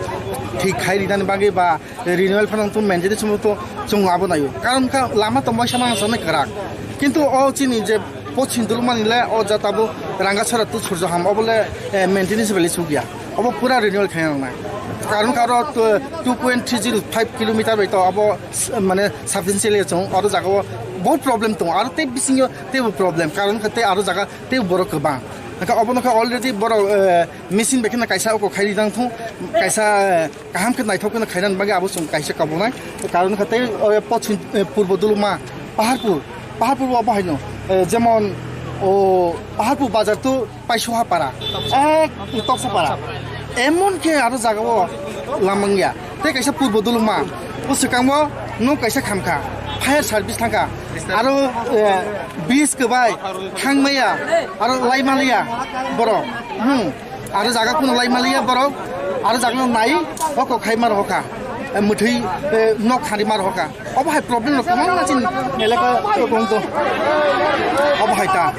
thik khai rinani bagwi ba renewal phano tong maintenance mo to chwng abo naio. Karon kha lama tong bai sama sana kwrak. Kintu o chini je Pochim Dulumani le o jata bo Rangasora tu Surjo Ham obo le, eh, maintenance beli sugya. Obo pura renewal khaina nangnai. Karon kha oro two point three zero five kilometer bai to obo s-, mane substantially chwng oro jaga o bahut problem tongo. Aro tei bisingo teibo problem. Karon kha tei aro jaga tei borok kwbang. Hwnkhe obono kha already borok, eh, machine bai kheno kaisa oko khai rijak thung, kaisa, eh, kaham khe naithok kheno khainani bagwi abo chwng kaisa kabunai. Karon kha tei, eh, Pochim, eh, Purbo Duluma, Paharpur, Paharpur bo abo haino, eh, jemon, o, Paharpur bazar to Paisoha para, ek Toksa para, emon khe aro jaga o lamang ya. Tei kaisa Purbo Duluma, o swkango nok kaisa khamkha, fire service thangkha, aro, eh, bridge kwbai thangmaya, aro laimaliya borok, hmm, aro jaga kuno laimaliya borok, aro jaga no nai, o kok khai mar hokha, eh, mwthwi, eh, nok khari mar hokha. Obo hai problem rok kwbangma chini elaka o tong to. Obo hai ta.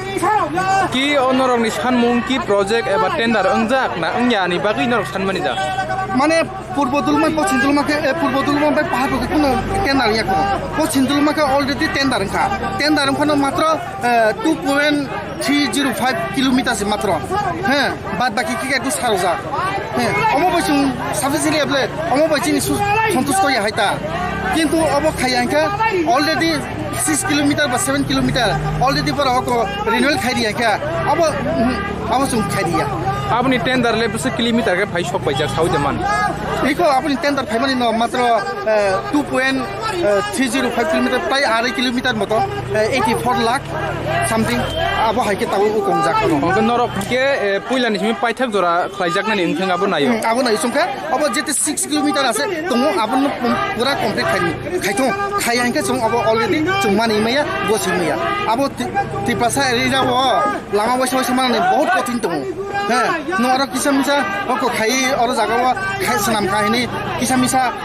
Ki onorokni sanmung ki project eba tender wngjak na wngya ni bagwi norok sanmani jak? Mane Purbo Dulma, Pochim Dulma khe, eh, Purbo Dulma bai Pahar khe kuno tender ya ko. Pochim Dulma khe already tender wngkha. Tender wngkha no matro, eh, two point three zero five kilometer se matro. He, bad baki khe khe sarojak. He, omo bai chwng sufficiently able, omo bai chini su-, santusto ya hai ta. Kintu obo khai ya khe already six kilometer ba seven kilometer already borok renewal khai ri ya khe. Abo, mhm, abo chwng khai ri ya. Aboni tender le bwswk kilometer khe phai sok paijak saui de man. Iko aboni tender phaimani no matro, eh, two point three zero five kilometer, prai arai kilometer moto, eh, eighty four lakh something, abo hai khe tabuk o kongjak. Hwnkhe norok hwnkhe, eh, puila ni simi paithak jora khlaijaknani wngthang abo naio. Hmm, abo naio chwngkha, abo jete six kilometer ase tongo, abo no pum-, pura complete khai, khaithung, khai hwnkhe chwng abo already chwng mani maya, gosing maya. Abo Ti-, Tiprasa area o lama waisa waisa manani bahut kothin tongo. He, no oro kisa misa, oko khai, oro jaga o khai swnam khai hini, kisa misa,